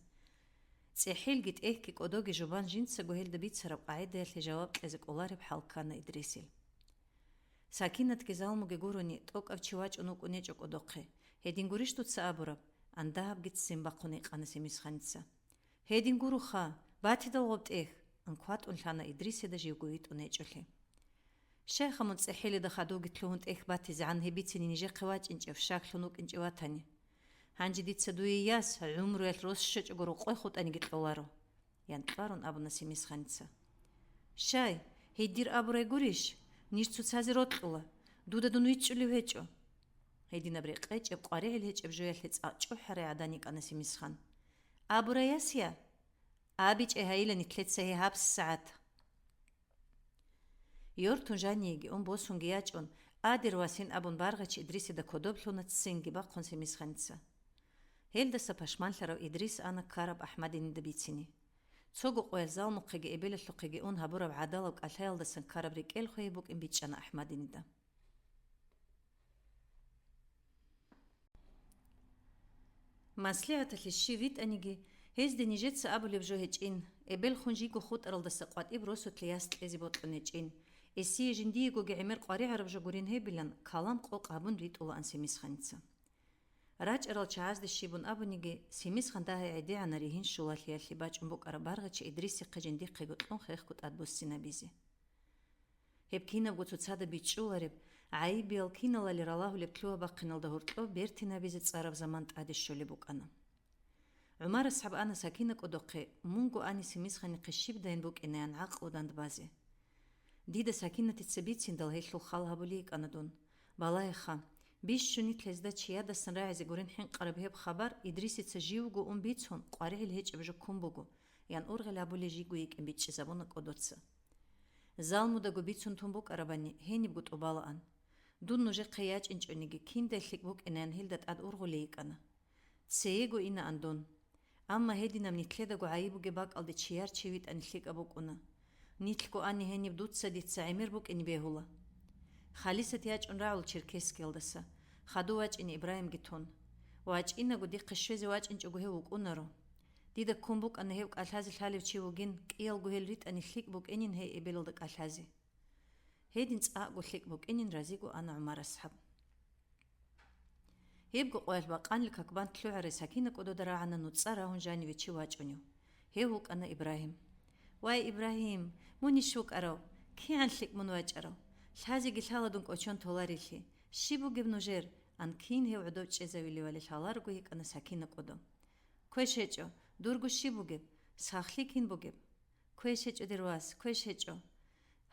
ЦӀехӀелги тӀехьги кӀодоги жубан жинцаго гьелда бицараб къагӀидаялъе жаваб кьезе кӀолареб хӀал ккана Идрисил. Сакинатги залмуги гурони, тӀокӀав чи вачӀун вукӀунечӀо кӀодохъе. Гьедин гурищ дуца абураб? — ан дагьабги ццин бахъун гьикъана Семисханица. Гьедин гуроха, батидал гъоб тӀехь! — ан кватӀун лъана Идрисида живго витӀун гьечӀолъи. Щайха мун цӀехӀелида хадуги лъугьун тӀехь батизегӀан гьеб бицине нижехъе вачӀинчӀев, щаклъун вукӀинчӀев ватани? Гьанже дица дуе яс гӀумруялъ рос щвечӀого рокъой хутӀаниги кьоларо, — ян кьварун абуна Семисханица. Щай, гьей дир абурай гурищ? Ниж цоцазе рокьула, дуда дун вичӀчӀулев гьечӀо. Гьединаб рекъечӀеб, къваригӀел гьечӀеб жоялъе цӀакъ чӀухӀарай гӀадан йикӀана Семисхан. Абурай яс я? АбичӀей гьайила нилъеца гьей гьабсагӀат. Йортун жаниеги ун босунги ячӀун, адир васин абун баргъичи Идрисида кодоб лъуна ццинги бахъун Семисханица. Гьелдаса пашманлъарав Идрис ана ккараб АхӀмадинида бицине. Цого къоял залмухъеги эбелалъухъеги ун гьабураб гӀадалаб кӀалъаялдасан ккараб рекӀел хвей букӀин бичӀчӀана АхӀмадинида. МаслигӀаталъе щив витӀаниги, гьезде нижеца абулеб жо гьечӀин, эбелхун жийго хутӀаралдаса къватӀиб росулъе яс кьезе бокьун гьечӀин, эсие жиндиегоги гӀемер къваригӀараб жо гурин гьебилан, калам къокъ гьабун ритӀулаан Семисханица. РачӀарал чагӀазде щибун абуниги, Семисхан дагьай гӀедегӀана ригьин щулалъиялъе бачӀун букӀараб баргъичи Идрисихъе жиндихъего кьун хехго тӀадбуссинабизе. Гьеб кинабго цоцазда бичӀчӀулареб, гӀайибиял киналали ралагьулеб лъугьа-бахъиналда гьоркьоб бертин гьабизе цӀараб заман тӀаде щолеб букӀана. ГӀумар асхӀаб ана Сакина кӀодохъе, мунго ани Семисханихъе щибдайин букӀинаян гӀакълу дандбазе. Дида Сакинатица бициндал гьелъул хал гьабулей йикӀана дун. Балагьеха, бищун нилъ гьезда чиядасан рагӀизе гурин хӀинкъараб гьеб хабар Идрисица живго ун бицун, къваригӀел гьечӀеб жо ккун буго, ян ургъел гьабулей жийго йикӀин бичӀчӀизабуна кӀодоца. Залмудаго бицун тун букӀарабани, гьенибго тӀубалаан. Дун нужехъе ячӀинчӀониги, киндай лъикӀ букӀинаян гьелда тӀад ургъулей йикӀана. Цеего инаан дун. Амма гьединаб нилъедаго гӀайиб бугеб бакӀалде чияр чи витӀани лъикӀаб букӀуна. Нилъго ани гьениб дуца дица гӀемер букӀине бегьула. Халисат ячӀун рагӀул Черкесскиялдаса, хадув вачӀине Ибрагьимги тун. ВачӀинаго дихъе щвезе вачӀинчӀого гьев вукӀунаро. Дида ккун букӀана гьев кӀалъазе лъалев чи вугин, кӀиялго гьел ритӀани лъикӀ букӀинин гьей эбелалда кӀалъазе. Гьедин цӀакъго лъикӀ букӀинин разиго ана ГӀумар асхӀаб. Гьебго къоялъ бакъанил какбан лъугӀарай Сакина кӀодода рагӀана нуцӀа рагьун жаниве чи вачӀунев. Гьев вукӀана Ибрагьим. Вай, Ибрагьим, мунищ вукӀарав? КигӀан лъикӀ мун вачӀарав! Лъазеги лъала дун кӀочон толарилъи. Щиб бугеб нужер? Ан кин гьев гӀодов чӀезавилевали лъаларого йикӀана Сакина кӀодо. Квеш гьечӀо, дурго щиб бугеб? Сахлъи кин бугеб? Квеш гьечӀо, дир вас, квеш гьечӀо.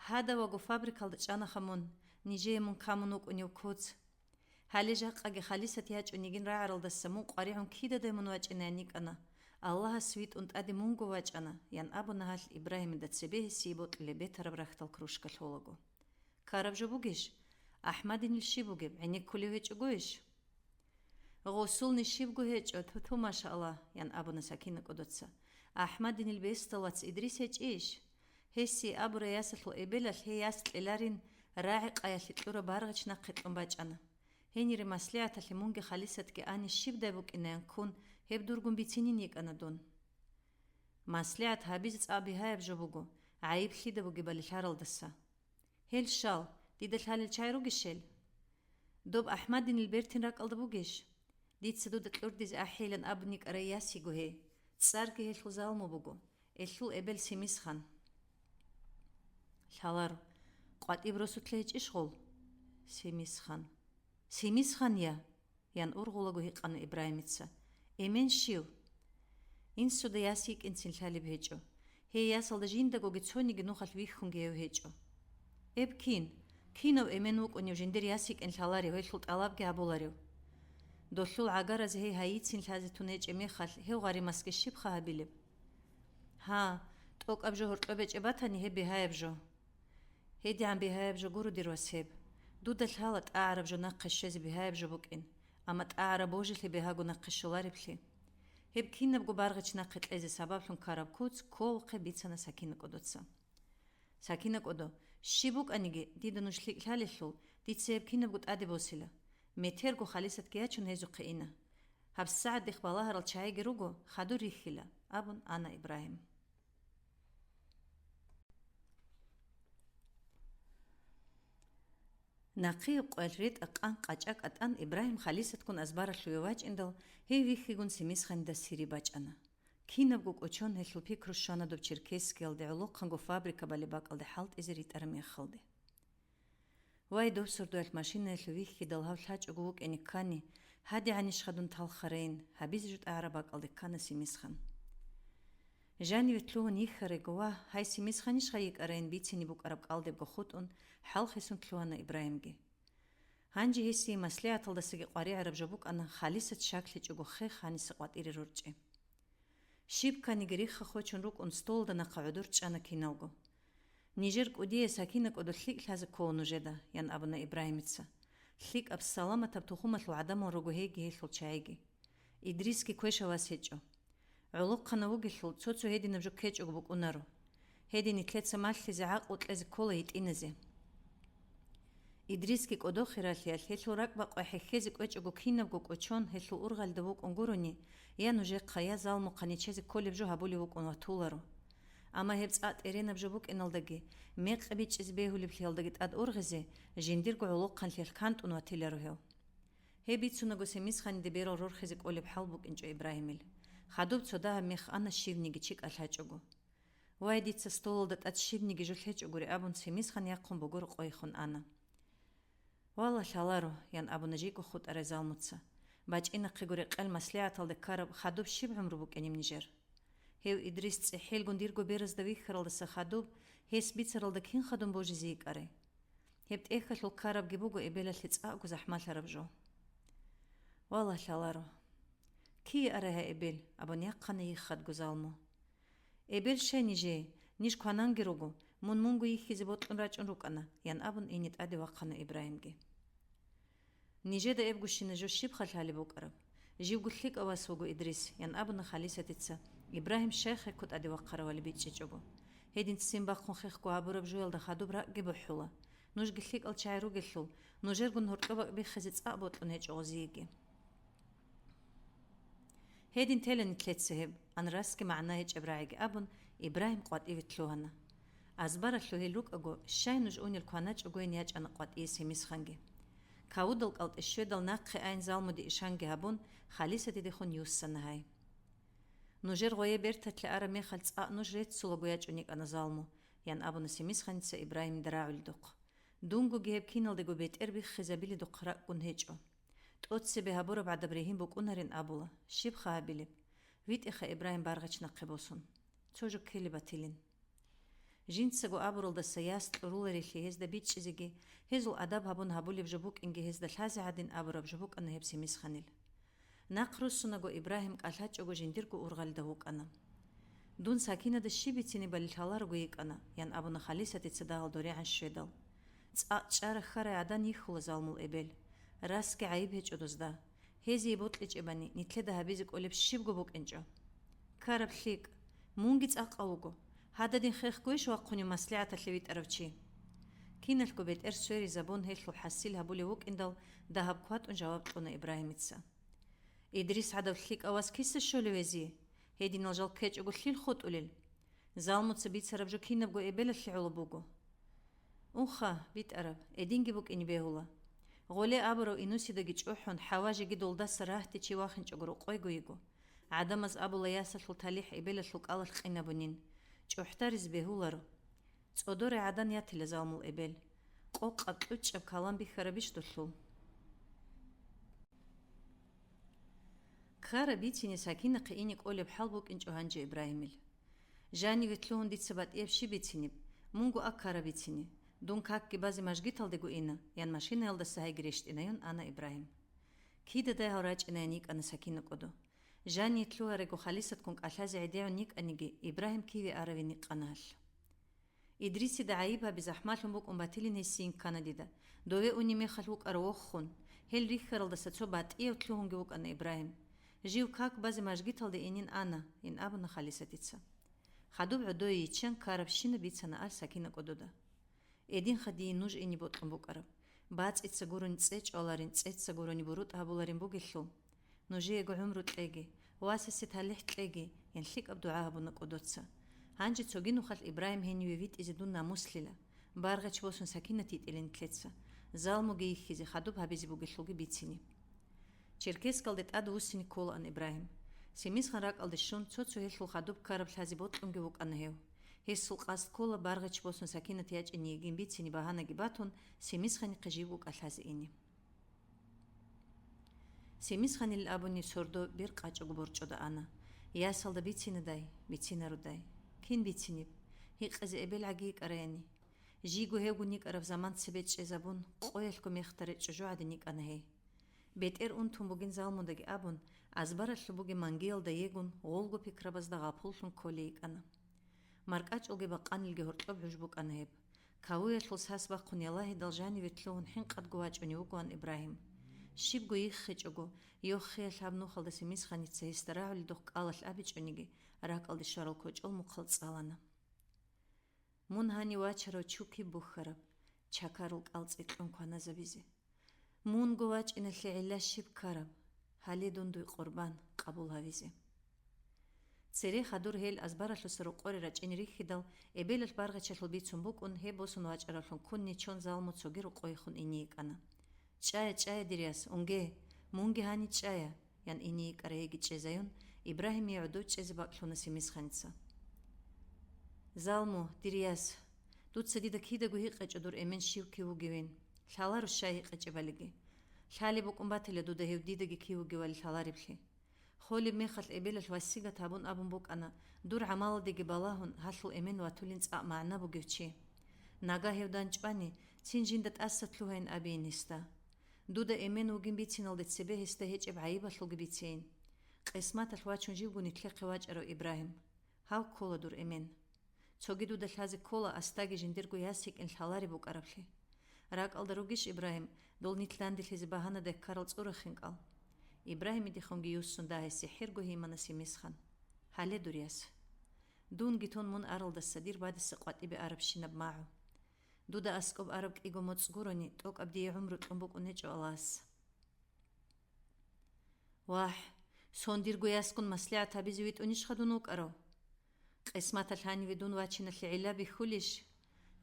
Гьадаваго фабрикалда чӀанаха мун, нижее мун камун вукӀунев куц. Гьале жакъаги халисат ячӀун йигин рагӀаралдаса мун къваригӀун кидадай мун вачӀинаян йикӀана, Аллагьас витӀун тӀаде мунго вачӀана, ян абуна гьалъ Ибрагьимида цебе гьесие бокьулеб бетараб рахьдал кружка лъолаго. Ккараб жо бугищ? АхӀмадинил щиб бугеб, гӀенеккулев гьечӀогойищ? Гъусулни щибго гьечӀо, ту-ту, машааллагь, ян абуна Сакина кӀодоца. АхӀмадинил бесдал вац Идрис гьечӀищ? Гьесие абурай ясалъул эбелалъ гьей яс кьеларин рагӀи къаялъе кьураб баргъич нахъе кьун бачӀана. Гьенире маслигӀаталъе мунги халисатги ани щибдай букӀинаян ккун, гьеб дургун бицинин йикӀана дун. МаслигӀат гьабизе цӀакъ бигьаяб жо буго, гӀайиб лъида бугебали лъаралдаса. Гьел щал, дида лъалел чай ругищел? Доб АхӀмадинил бертин ракӀалда бугищ? Дица дуда кьурдизе ахӀейилан абун йикӀарай яс йиго гьей. ЦӀарги гьелъул Залму буго, гьелъул эбел Семисхан. Лъаларо. КъватӀиб росулъе гьечӀищ гъол? Семисхан. Семисхан я? Ян ургъулаго гьикъана Ибрагьимица. Эмен щив? Инсуда яс йикӀинцин лъалеб гьечӀо. Гьей ясалда жиндагоги цониги нухалъ вихьунги гьев гьечӀо. Эб кин, Кинав эмен вукӀунев жиндир яс йикӀин лъаларев, гьелъул тӀалабги гьабуларев? Долъул гӀагаразе гьей гьайицин лъазе тун гьечӀеб мехалъ, гьев гъаримасги щибха гьабилеб? Гьа, тӀокӀаб жо гьоркьоб гьечӀеб батани, гьеб бигьаяб жо. ГьедигӀан бигьаяб жо гуро, дир вас, гьеб. Дуда лъала тӀагӀараб жо нахъе щвезе бигьаяб жо букӀин, амма тӀагӀараб божилъи бигьаго нахъе щолареблъи. Гьеб кинабго баргъич нахъе кьезе сабаблъун ккараб куц кколохъе бицана Сакина кӀодоца. Сакина кӀодо, щиб букӀаниги, дида нуж лъикӀ лъалелъул, дица гьеб кинабго тӀаде босила. Метерго Халисатги ячун гьезухъе ина. ГьабсагӀат дихъ балагьарал чагӀиги руго, хадур рихьила, абун ана Ибрагьим. Нахъияб къвалъ ретӀа-къан къачӀа-кӀатӀан Ибрагьим Халисатккун азбаралъуве вачӀиндал, гьев вихьигун Семисханида сири бачӀана. Кинабго кӀочон гьелъул пикру щвана доб Черкесскиялде гӀолохъанго фабрика балеб бакӀалде хӀалтӀизе ритӀараб мехалде. Вай, доб сордоялъ машинаялъув вихьидал гьав лъачӀого вукӀине ккани, гьадигӀанищха дун талхарайин, гьабизе жо тӀагӀараб бакӀалде ккана Семисхан. Жаниве лъугьун йихьарайго ва гьай Семисханищха йикӀарайин бицине букӀараб кӀалдибго хутӀун, хӀалхисун лъугьана Ибрагьимги. Гьанже гьесие маслигӀаталдасаги къваригӀараб жо букӀана Халисат щаклъичӀого хех гьаниса къватӀире рорчӀи. Щиб кканиги рихха хочун рукӀун, столалда нахъа гӀодор чӀана киналго. Нижер кӀудияс Сакина кӀодо лъикӀ лъазе ккола нужеда, ян абуна Ибрагьимица. ЛъикӀаб, саламатаб тухумалъул гӀадамал руго гьейги гьелъул чагӀиги. Идрисги квеша вас гьечӀо. ГӀолохъанав вугелъул, цо-цо гьединаб жо ккечӀого букӀунаро. Гьедин нилъеца малъизе, гӀакълу кьезе ккола гьитӀиназе. Идрисги кӀодо хиралъиялъ гьелъул ракӀбакъвай хӀехьезе кӀвечӀого кинабго кӀочон, гьелъул ургъалда вукӀун гурони, я нужехъа, я Залмухъа нечезе кколеб жо гьабулев вукӀун ватуларо. Амма гьеб цӀакъ тӀеренаб жо букӀиналдаги, мекъи бичӀчӀизе бегьулеблъиялдаги тӀад ургъизе, жиндирго гӀолохъанлъиялъ кантӀун ватиларо гьев. Гьеб бицунаго Семисханиде берал рорхизе кӀолеб хӀал букӀинчӀо Ибрагьимил. Хадуб цо дагьаб мех ана щивниги чи кӀалъачӀого. «Вай, дица столалда тӀад щибниги жо лъечӀогури», — абун, Семисхан яхъун бугоро къойихун ана. «Валла, лъаларо», — ян абуна жийго хутӀарай Залмуца. «БачӀинахъего рекъел маслигӀаталде ккараб хадуб щиб гӀумру букӀинеб нижер? Гьев Идрис цӀехӀелгун дирго беразда вихьаралдаса хадуб, гьес бицаралда кин хадуб божизе йикӀарай? Гьеб тӀехьалъул ккарабги буго эбелалъе цӀакъго захӀмалъараб жо». «Валла, лъаларо». «Кие арай гьай эбел?» — абун яхъана йиххадго Залму. «Эбел щай нижее, ниж квананги руго, мун мунго йихьизе бокьун рачӀун рукӀана», — ян абун ине тӀаде вахъана Ибрагьимги. «Нижеда эбгощина жо щибха лъалеб букӀараб. Живго лъикӀав вас вуго Идрис», — ян абуна Халисатица, Ибрагьим щай хехго тӀаде вахъаравали бичӀчӀичӀого. «Гьедин ццин бахъун хехго гьабураб жоялда хадуб ракӀги бухӀула. Нужги лъикӀал чагӀи ругелъул, нужергун гьоркьоб бакӀ биххизе цӀакъ бокьун гьечӀо гъозиеги». «Гьедин тела нилъеца гьеб», — ан расги магӀна гьечӀеб рагӀиги абун, Ибрагьим къватӀиве лъугьана. Азбаралъув гьел рукӀаго, щай нуж унел кваначӀогойин ячӀана къватӀие Семисханги. Кавудал кӀалтӀе щведал нахъе айин Залмуде ишанги гьабун, Халисатидехун юссана гьай. «Нужер гъое берталъе араб мехалъ цӀакъ нуж реццулаго ячӀун йикӀана Залму», — ян абуна Семисханица Ибрагьимида рагӀуледухъ. «Дунгоги гьеб киналдего бетӀер биххизабиледухъ ракӀгун гьечӀо. ТӀоцебе гьабураб гӀадаб ригьин букӀунарин абула, щибха гьабилеб? ВитӀеха Ибрагьим баргъич нахъе босун. Цо жо ккелеб батилин». Жинцаго абуралдаса яс кьуруларелъи гьезда бичӀчӀизеги, гьезул адаб гьабун гьабулеб жо букӀинги гьезда лъазе гӀадин абураб жо букӀана гьеб Семисханил. Нахъ руссунаго Ибрагьим кӀалъачӀого жиндирго ургъалда вукӀана. «Дун Сакинада щиб бицине балел лъаларого йикӀана», — ян абуна Халисатица дагьал доригӀан щведал. «ЦӀакъ чӀара хьарай гӀадан йихьула Залмул эбел. Расги гӀайиб гьечӀо дозда. Гьезие бокьичӀебани, нилъеда гьабизе кӀолеб щибго букӀинчӀо. Ккараб лъикӀ, мунги цӀакъав вуго. Гьададин хехгойищ вахъунев маслигӀаталъе витӀарав чи?» Киналъго бетӀер сверизабун, гьелъул хӀасил гьабулев вукӀиндал, дагьаб кватӀун жаваб кьуна Ибрагьимица. «Идрис гӀадав лъикӀав вас киса щолев гьезие? Гьединал жал ккечӀого лъил хутӀулел? Залмуца бицараб жо кинабго эбелалъе гӀоло буго». «Унха, битӀараб, эдинги букӀине бегьула. Гъоле абурав инусидаги чӀухӀун, хӀаважиги долдаса рагьти чи вахинчӀого рокъойго йиго. ГӀадамаз абула ясалъул талихӀ эбелалъул кӀалалъ къинабунин. ЧӀухӀдаризе бегьуларо. ЦӀодоре гӀадан ятила Залмул эбел. Къокъаб кьучӀаб калам бихьарабищ долъул?» Ккара бицине Сакинахъе ине кӀолеб хӀал букӀинчӀо гьанже Ибрагьимил. «Жаниве лъугьун дица батӀияб щиб бицинеб? Мунго а ккара бицине. Дун какги базе мажгиталдего ина, ян машинаялдаса гьайги рещтӀинайун ана Ибрагьим. Кидадай гьал рачӀинаян йикӀана Сакина кӀодо. Жание лъугьарего халисатккун кӀалъазе гӀедегӀун йикӀаниги, Ибрагьим киве аравин йикъана гьалъ. Идрисида гӀайиб гьаби захӀмалъун букӀун батилин гьесин ккана дида, дове унеб мехалъ вукӀарав вохун, гьел рихьаралдаса цо батӀияв лъугьунги вукӀана Ибрагьим. Жив как базе мажгиталде инин ана, ин абуна халисатица. Хадуб гӀодое йиччан ккарабщинаб бицана ал Сакина кӀодода. Эдинха дие нуж ине бокьун букӀараб. БацӀица гурони цӀечӀ валарин, цӀеца гурони бурутӀ гьабуларин бугелъул. Нужеего гӀумру кьеги, васасе талихӀ кьеги, ян лъикӀаб дугӀа гьабуна кӀодоца. Гьанже цоги нухалъ Ибрагьим гьениве витӀизе дун намуслъила, баргъич босун Сакинат йитӀила нилъеца, залмуги йихьизе, хадуб гьабизе бугелъулги бицине. Черкесскалде тӀад вуссине кколаан Ибрагьим. Семисхан ракӀалде щун, цо-цо гьелъул хадуб ккараб лъазе бокьунги вукӀана гьев. Гьесул къасд ккола баргъич босун Сакинат ячӀине йигин бицине багьанаги батун, Семисханихъе живго кӀалъазе ине. Семисханил абуни сордо бер къачӀого борчӀода ана. Ясалда бицинадай, бицинарудай. Кин бицинеб? Гьикъизе эбел гӀаги йикӀараяни? Жийго гьевгун йикӀараб заман цебе чӀезабун, къоялъго мехтарай чӀужугӀадин йикӀана гьей. БетӀер унтун бугин залмудаги абун, азбаралъуб бугеб мангиялда егун, гъолго пикрабазда гъапуллъун кколей йикӀана. МаркӀачӀулги бакъанилги гьоркьоб гӀуж букӀана гьеб. Кавуялъул сас бахъун ялагьидал жаниве лъугьун хӀинкъадго вачӀунев вугоан Ибрагьим. Щибго йиххичӀого, йоххиялъ гьаб нухалда Семисханица гьесда рагӀуледухъ кӀалалъ абичӀониги, ракӀалде щварал кочӀол мухъал цӀалана. Мун гьанив вачарав чу киб бухьараб, чакарул кӀалцӀи кьун кваназабизе. Мунго вачӀиналъе гӀилла щиб ккараб, гьале дун дуй къурбан къабул гьавизе. Цере хадур гьел азбаралъуса рокъоре рачӀине рихьидал, эбелалъ баргъичалъул бицун букӀун, гьеб босун вачӀаравлъун ккун нечон залму цоги рокъойхун ине йикӀана. ЧӀая, чӀая, дир яс, унге, мунги гьани чӀая! Ян ине йикӀарайги чӀезаюн, Ибрагьимие гӀодов чӀезе бакӀлъуна Семисханица. Залму, дир яс, дуца дида кидаго гьикъечӀо дур эмен щив кив вугевин. Лъаларо щай гьикъечӀебалиги. Лъалеб букӀун батила дуда гьев дидаги кив вугевали лъалареблъи. Холеб мехалъ эбелалъ васигат гьабун абун букӀана, дур гӀамаладеги балагьун, гьалъул эмен ватулин цӀакъ магӀна бугев чи. Нага гьев данчӀвани, цин жинда тӀаса лъугьайин абейин гьесда. Дуда эмен вугин бициналде цебе гьесда гьечӀеб гӀайибалъулги бицейин. Къисматалъ вачун живго нилъехъе вачӀарав Ибрагьим. Гьав ккола дур эмен. Цоги дуда лъазе ккола, асдаги жиндирго яс йикӀин лъалареб букӀараблъи. РакӀалда ругищ, Ибрагьим, дол нилъ данделъизе багьанадай ккарал цӀурахинкъал? Ибрагьимидехунги юссун дагьисе хӀирго гьимана Семисхан. Гьале, дур яс. Дунги тун мун аралдаса дир бадиса къватӀибе арабщинаб магӀу. Дуда аскӀоб араб кӀиго моцӀ гурони, тӀокӀаб дие гӀумру кьун букӀун гьечӀо Аллагьас. Вагь, сон дирго ясгун маслигӀат гьабизе витӀунищха дун вукӀарав? Къисматалъ гьаниве дун вачиналъе гӀилла бихьулищ?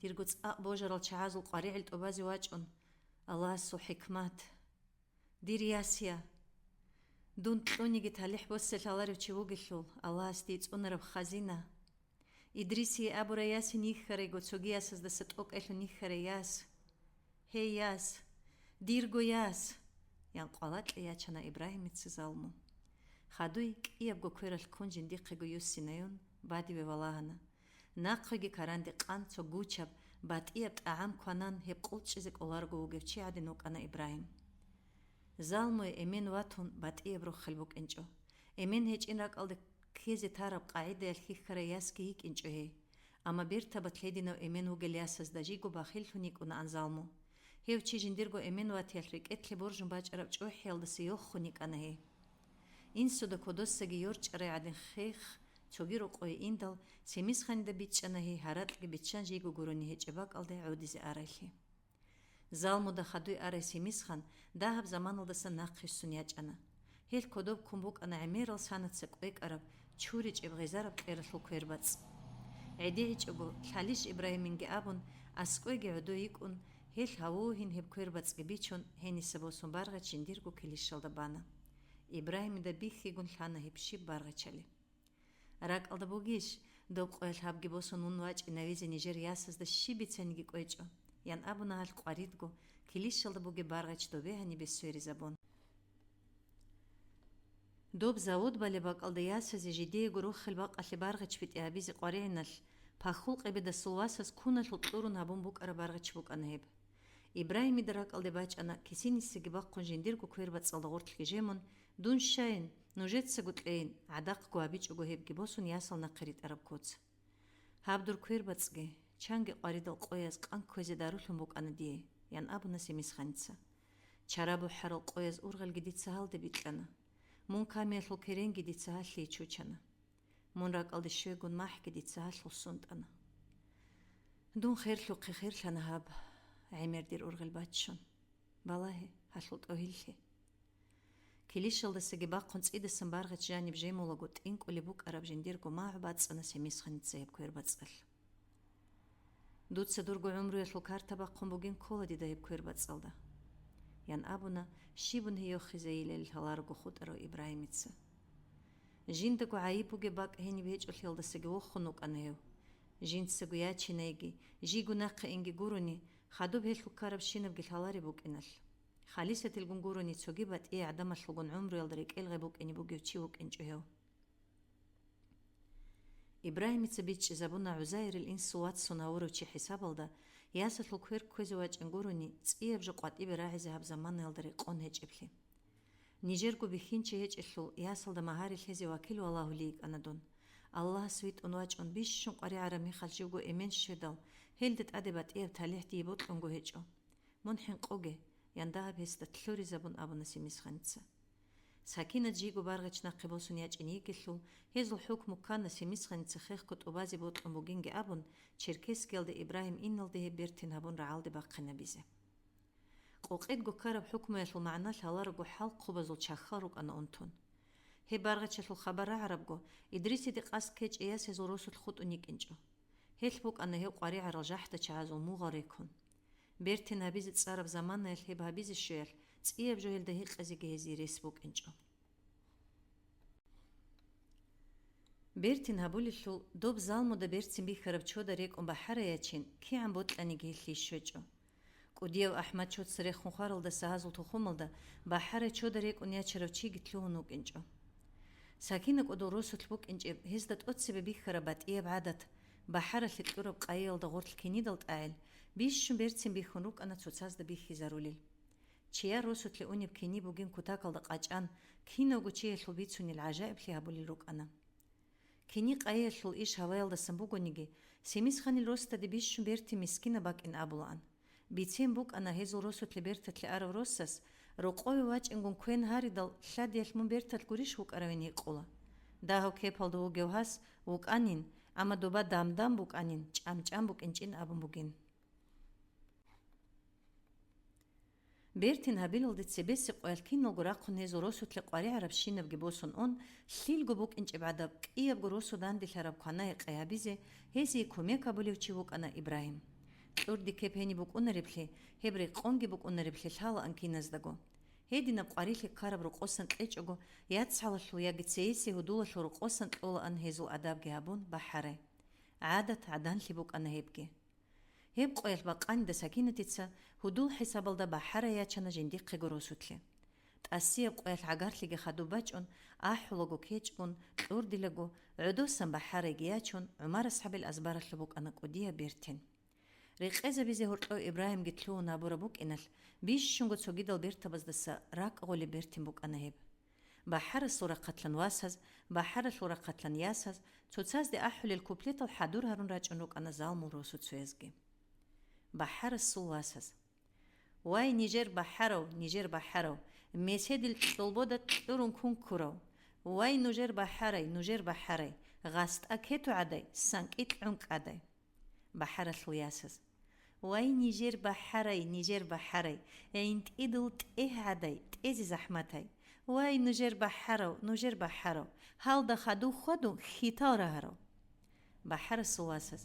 Дирго цӀакъ божарал чагӀазул къваригӀел тӀубазе вачӀун, Аллагьасул хӀикмат. Дир ясия! Дун кьуниги талихӀ босе лъаларев чи вугелъул, Аллагьас дие цӀунараб хазина. Идрисие абурай ясин йихьарайго, цоги ясаздаса тӀокӀелъун йихьарай яс. Гьей, яс! Дирго яс! Ян къвалакье ячана Ибрагьимица залму. Хадуй кӀиябго квералъ ккун жиндихъего юссинаюн, бадиве валагьана. Нахъеги каранде къан цо гучаб, батӀияб тӀагӀам кванан, гьеб къулчӀизе кӀоларого вугев чи гӀадин вукӀана Ибрагьим. Залмуе эмен ватун батӀияб рохел букӀинчӀо. Эмен гьечӀин ракӀалде ккезе тараб къагӀидаялъ хьихьарай ясги йикӀинчӀо гьей. Амма бертабат гьединав эмен вугел ясазда жийго бахиллъун йикӀунаан залму. Гьев чи жиндирго эмен ватиялъ рекӀелъе боржун бачӀараб чӀухӀиялдаса йоххун йикӀана гьей. Инсуда кодосаги йорчӀарай гӀадин хех, цоги рокъое индал, Семисханида бичӀчӀана гьей гьаракьги биччан жийго гурони гьечӀеб бакӀалде гӀодизе арайлъи. Залмуда хадуй арай Семисхан дагьаб заманалдаса нахъе ссун ячӀана. Гьел кодоб ккун букӀана гӀемерал санаца кӀвекӀараб, чуричӀеб гъезараб кьералъул квербацӀ. ГӀедегӀичӀого, лъалищ Ибрагьиминги абун, аскӀойги гӀодой йикӀун, гьел гьавугьин гьеб квербацӀги бичун, гьениса босун баргъач жиндирго килищалда бана. Ибрагьимида бихьигун лъана гьеб щиб баргъачали. РакӀалда бугищ, доб къоялъ гьабги босун мун вачӀинавизе нижер ясазда щиб бицаниги кӀвечӀо, ян абуна гьалъ къваридго, килищалда бугеб баргъач добе гьанибе сверизабун. Доб завод балеб бакӀалда ясазе жидеего рохел бакъалъе баргъач битӀи гьабизе къваригӀиналъ, Пахьул къебедасул васас куналъул кьурун гьабун букӀараб баргъич букӀана гьеб. Ибрагьимида ракӀалде бачӀана, кисинисаги бахъун жиндирго квербацӀцӀалда гъортлъги жемун: «Дун щайин, нужецаго кьейин», гӀадахъго гьабичӀого гьебги босун ясал нахъе ритӀараб куц. «Гьаб дур квербацӀцӀги, чанги къваридал къояз къан кквезе дарулъун букӀана дие», – ян абуна Семисханица. «Чара бухӀарал къояз ургъелги дица гьалде бикьана. Мун камиялъул керенги дица гьалъие чучана. Мун ракӀалде щвегун махӀги дица гьалъул сунтӀана. Дун херлъухъе херлъана гьаб, гӀемер дир ургъел баччун. Балагье, гьалъул тӀогьиллъи». Килищалдасаги бахъун цӀидасан баргъич жаниб жемулаго тӀинкӀулеб букӀараб жиндирго магӀу бацӀцӀана Семисханица гьеб квербацӀцӀалъ. «Дуца дурго гӀумруялъул карта бахъун бугин ккола дида гьеб квербацӀцӀалда», – ян абуна, щибун гьей йохизейилел лъаларого хутӀарав Ибрагьимица. Жиндаго гӀайиб бугеб бакӀ гьениб гьечӀолъиялдасаги вохун вукӀана гьев. Жинцаго ячинайги, жийго нахъе инги гурони, хадуб гьелъул ккарабщинабги лъалареб букӀиналъ. Халисатилгун гурони, цоги батӀияй гӀадамалъулгун гӀумруялда рекӀел гъеб букӀине бугев чи вукӀинчӀо гьев. Ибрагьимица бичӀчӀизабуна ГӀузайрил инсул вацун гьавурав чи хӀисабалда, ясалъул квер кквезе вачӀин гурони, цӀияб жо къватӀибе рагӀизе гьаб заманаялда рекъон гьечӀеблъи. Нижерго бихьинчи гьечӀелъул, ясалда магьари лъезе вакил валагьулей йикӀана дун. Аллагьас витӀун вачӀун бищун къваригӀараб мехалъ живго эмен щведал, гьелде тӀаде батӀияб талихӀ дие бокьунго гьечӀо. Мун хӀинкъуге, – ян дагьаб гьесда лъуризабун абуна Семисханица. Сакинат жийго баргъич нахъе босун ячӀин йигелъул, гьезул хӀукму ккана Семисханица хехго тӀубазе бокьун бугинги абун, Черкесскиялда Ибрагьим иналде гьеб бертин гьабун рагӀалде бахъинабизе. Къокъедго ккараб хӀукмуялъул магӀна лъаларого хӀал хъубазул чахьал рукӀана унтун. Гьеб баргъачалъул хабар рагӀарабго, Идрисиде къасд ккечӀей яс гьезул росулъ хутӀун йикӀинчӀо. Гьелъ букӀана гьев къваригӀарал жахӀда чагӀазул мугъал рекун. Бертин гьабизе цӀараб заманаялъ гьеб гьабизе щвеялъ, цӀияб жо гьелда гьикъизеги гьезие рес букӀинчӀо. Бертин гьабулелъул, доб залмуда берцин бихьараб чода рекӀун бахӀарай ячин, кигӀан бокьаниги гьелъие щвечӀо. КӀудияв АхӀмад чоца рехун хваралдаса гьазул тухумалда бахӀарай чода рекӀун ячарав чиги лъугьун вукӀинчӀо. Сакина кӀудул росулъ букӀинчӀеб, гьезда тӀоцебе бихьараб батӀияб гӀадат, бахӀаралъе кьураб къайиялда гъорлъ кинидал тӀагӀел, бищун берцин бихьун рукӀана цоцазда бихьизарулел. Чияр росулъе унеб кини бугин кутакалда къачӀан, кинавго чиясул бицунел гӀажаиблъи гьабулел рукӀана. Кини къайиялъул иш гьаваялдасан бугониги, Семисханил росдаде бищун бертин мискинаб бакӀин абулаан. Бицен букӀана гьезул росулъе берталъе арав росас, рокъове вачӀингун квен гьаридал, лъадиялъ мун берталъ гурищ вукӀаравин гьикъула. Дагьав кепалда вугев гьас вукӀанин, амма доба дам-дам букӀанин, чӀам-чӀам букӀинчӀин абун бугин. Бертин гьабилалде цебесеб къоялъ киналго рахъун гьезул росулъе къваригӀарабщинабги босун ун, лъилго букӀинчӀеб гӀадаб, кӀиябго росу данделъараб квана-гьекъей гьабизе, гьезие кумек гьабулев чи вукӀана Ибрагьим. Кьурди кеп гьениб букӀунареблъи, гьеб рекъонги букӀунареблъи лъалаан киназдаго. Гьединаб къварилъи ккараб рокъосан кьечӀого, яцгӀалалъул яги цейисе гьудулалъул рокъосан кьолаан гьезул адабги гьабун бахӀарай. ГӀадат гӀаданлъи букӀана гьебги. Гьеб къоялъ бакъанида Сакинатица гьудул хӀисабалда бахӀарай ячана жиндихъего росулъе. ТӀасияб къоялъ гӀагарлъиги хадуб бачӀун, ахӀулаго кечӀгун, кьурдилаго, гӀодосан бахӀарайги ячун, ГӀумар асхӀабил азбаралъуб букӀана кӀудияб бертин. Рекъезабизе гьоркьов Ибрагьимги лъугьун гьабураб букӀиналъ, бищунго цогидал бертабаздаса ракӀ гъолеб бертин букӀана гьеб. БахӀарасул рахъалъан васаз, бахӀаралъул рахъалъан ясаз, цоцазде ахӀулел куплетал хӀадур гьарун рачӀун рукӀана залмул росуцоязги. БахӀарасул васаз. Вай, нижер бахӀарав, нижер бахӀарав, меседил кьолбода кьурун кун ккурав! Вай, нужер бахӀарай, нужер бахӀарай, гъастӀа кету гӀадай, санкӀи кьун кӀадай! БахӀаралъул ясаз. Вай, нижер бахӀарай, нижер бахӀарай, гӀинтӀидул тӀегь гӀадай, тӀезе захӀматай! Вай, нужер бахӀарав, нужер бахӀарав, гьалда хадув хьвадун хьитал рагьарав! БахӀарасул васаз.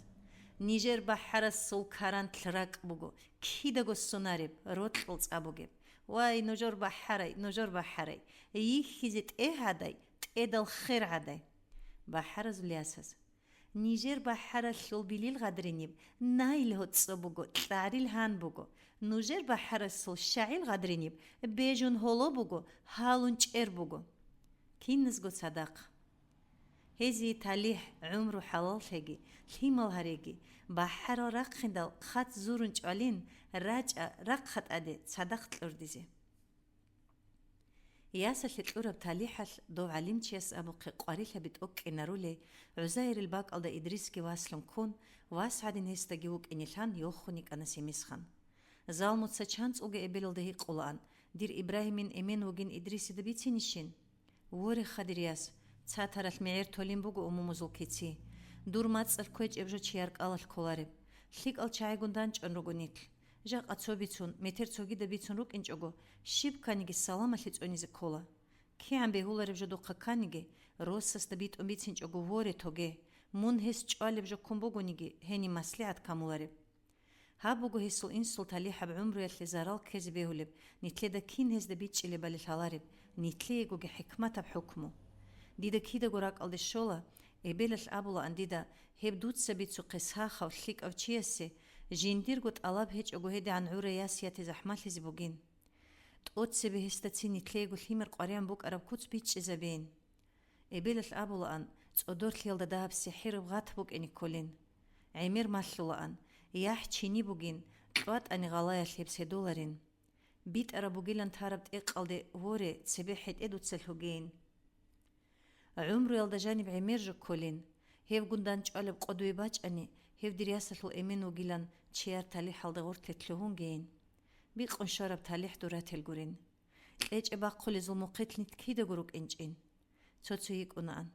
Нижер бахӀарасул карантлъ ракӀ буго, кидаго сунареб, рокьул цӀа бугеб. Вай, нужер бахӀарай, нужер бахӀарай, йихьизе тӀегь гӀадай, тӀедал хер гӀадай! БахӀаразул ясаз. Нижер бахӀаралъул билил гъадриниб наил гьоцӀо буго, кьарил гьан буго. Нужер бахӀарасул щагӀил гъадриниб бежун гьоло буго, гьалун чӀер буго. Киназго цадахъ. Гьезие талихӀ, гӀумру хӀалаллъеги, лъимал гьареги, бахӀарал рахъиндал хъат зурун чӀвалин, рачӀа рахъа тӀаде цадахъ кьурдизе. Ясалъе кьураб талихӀалъ дов гӀалимчияс абухъе къварилъаби тӀокӀкӀинарулей, ГӀузайрил бакӀалда Идрисги васлъун ккун, вас гӀадин гьесдаги вукӀинилан йохун йикӀана Семисхан. Залмуца чанцӀулги эбелалда гьикъулаан: «Дир Ибрагьимин эмен вугин Идрисида бицинищин?» «Вореха, дир яс, цатаралъ мегӀер толин буго умумузул кици. Дур мацӀалъ кквечӀеб жо чияр кӀалалъ кколареб. ЛъикӀал чагӀигун данчӀун руго нилъ. Жакъа цо бицун, метер цогида бицун рукӀинчӀого, щиб кканиги саламалъе цӀунизе ккола. КигӀан бегьулареб жо духъа кканиги, росасда битӀун бицинчӀого воре тоге, мун гьес чӀвалеб жо ккун бугониги, гьениб маслигӀат камулареб». Гьаб буго гьесул инсул талихӀаб гӀумруялъе зарал ккезе бегьулеб, нилъеда кин гьезда бичӀчӀилебали лъалареб, нилъеегоги хӀикматаб хӀукму. Дида кидаго ракӀалде щола, эбелалъ абулаан дида, гьеб дуца бицухъе сахав, лъикӀав чиясе, жиндирго тӀалаб гьечӀого гьедигӀан гӀурай яс ятизе захӀмалъизе бугин. ТӀоцебе гьесдацин нилъеего лъимер къваригӀун букӀараб куц бичӀчӀизабейин. Эбелалъ абулаан, цӀодорлъиялда дагьаб сихӀираб гъат букӀине кколин. ГӀемер малъулаан, яхӀ чини бугин, кьватӀани гъалаялъ гьеб седуларин. БитӀараб бугилан тараб тӀекъалде воре, цебе хӀетӀе дуца лъугейин. ГӀумруялда жаниб гӀемер жо кколин. Гьевгун данчӀвалеб къо дуе бачӀани, гьев дир ясалъул эмен вугилан чияр талихӀалда гъорлъе лъугьунгейин. Бикъун щвараб талихӀ дур рател гурин. КьечӀебахъулезул мухъилъ нилъ кидаго рукӀинчӀин. Цо-цо йикӀунаан: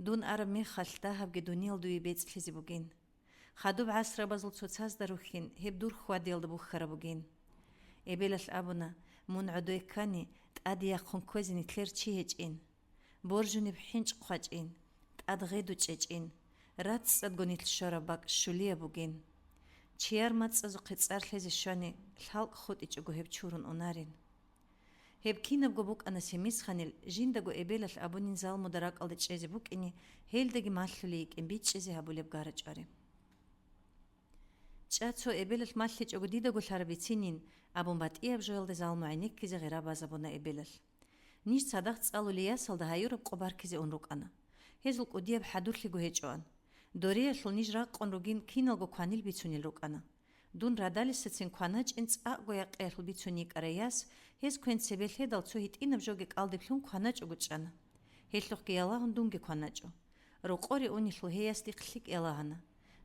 «Дун араб мехалъ дагьабги дуниял дуе бецӀлъизе бугин. Хадуб гӀасрабазул цоцазда рухьин гьеб дур хьвадиялда бухьараб бугин». Эбелалъ абуна: «Мун гӀодой ккани, тӀаде яхъун кквезе нилъер чи гьечӀин. Боржунеб хӀинчӀ хъвачӀин, тӀад гъеду чӀечӀин, рацӀцӀадго нилъ щвараб бакӀ щулияб бугин. Чияр мацӀазухъе цӀар лъезе щвани, лъалкӀ хутӀичӀого гьеб чурун унарин». Гьеб кинабго букӀана Семисханил, жиндаго эбелалъ абунин залмуда ракӀалде чӀезе букӀине, гьелдаги малъулей йикӀин бичӀчӀизе гьабулеб гарачӀвари. «ЧӀа, цо эбелалъ малъичӀого дидаго лъараб бицинин», — абун, батӀияб жоялда залму гӀенеккизе гъира базабуна эбелалъ. Ниж цадахъ цӀалулей ясалда гьаюраб къо баркизе ун рукӀана. Гьезул кӀудияб хӀадурлъиго гьечӀоан. Дореялъул ниж ракъун ругин киналго кванил бицунел рукӀана. Дун радалисацин кваначӀин цӀакъго якъиялъул бицун йикӀарай яс, гьез квен цебе лъедал цо гьитӀинаб жоги кӀалдиб лъун кваначӀого чӀана. Гьелъухъги ялагьун дунги кваначӀо. Рокъоре унелъул гьей яс дихъ лъикӀ ялагьана.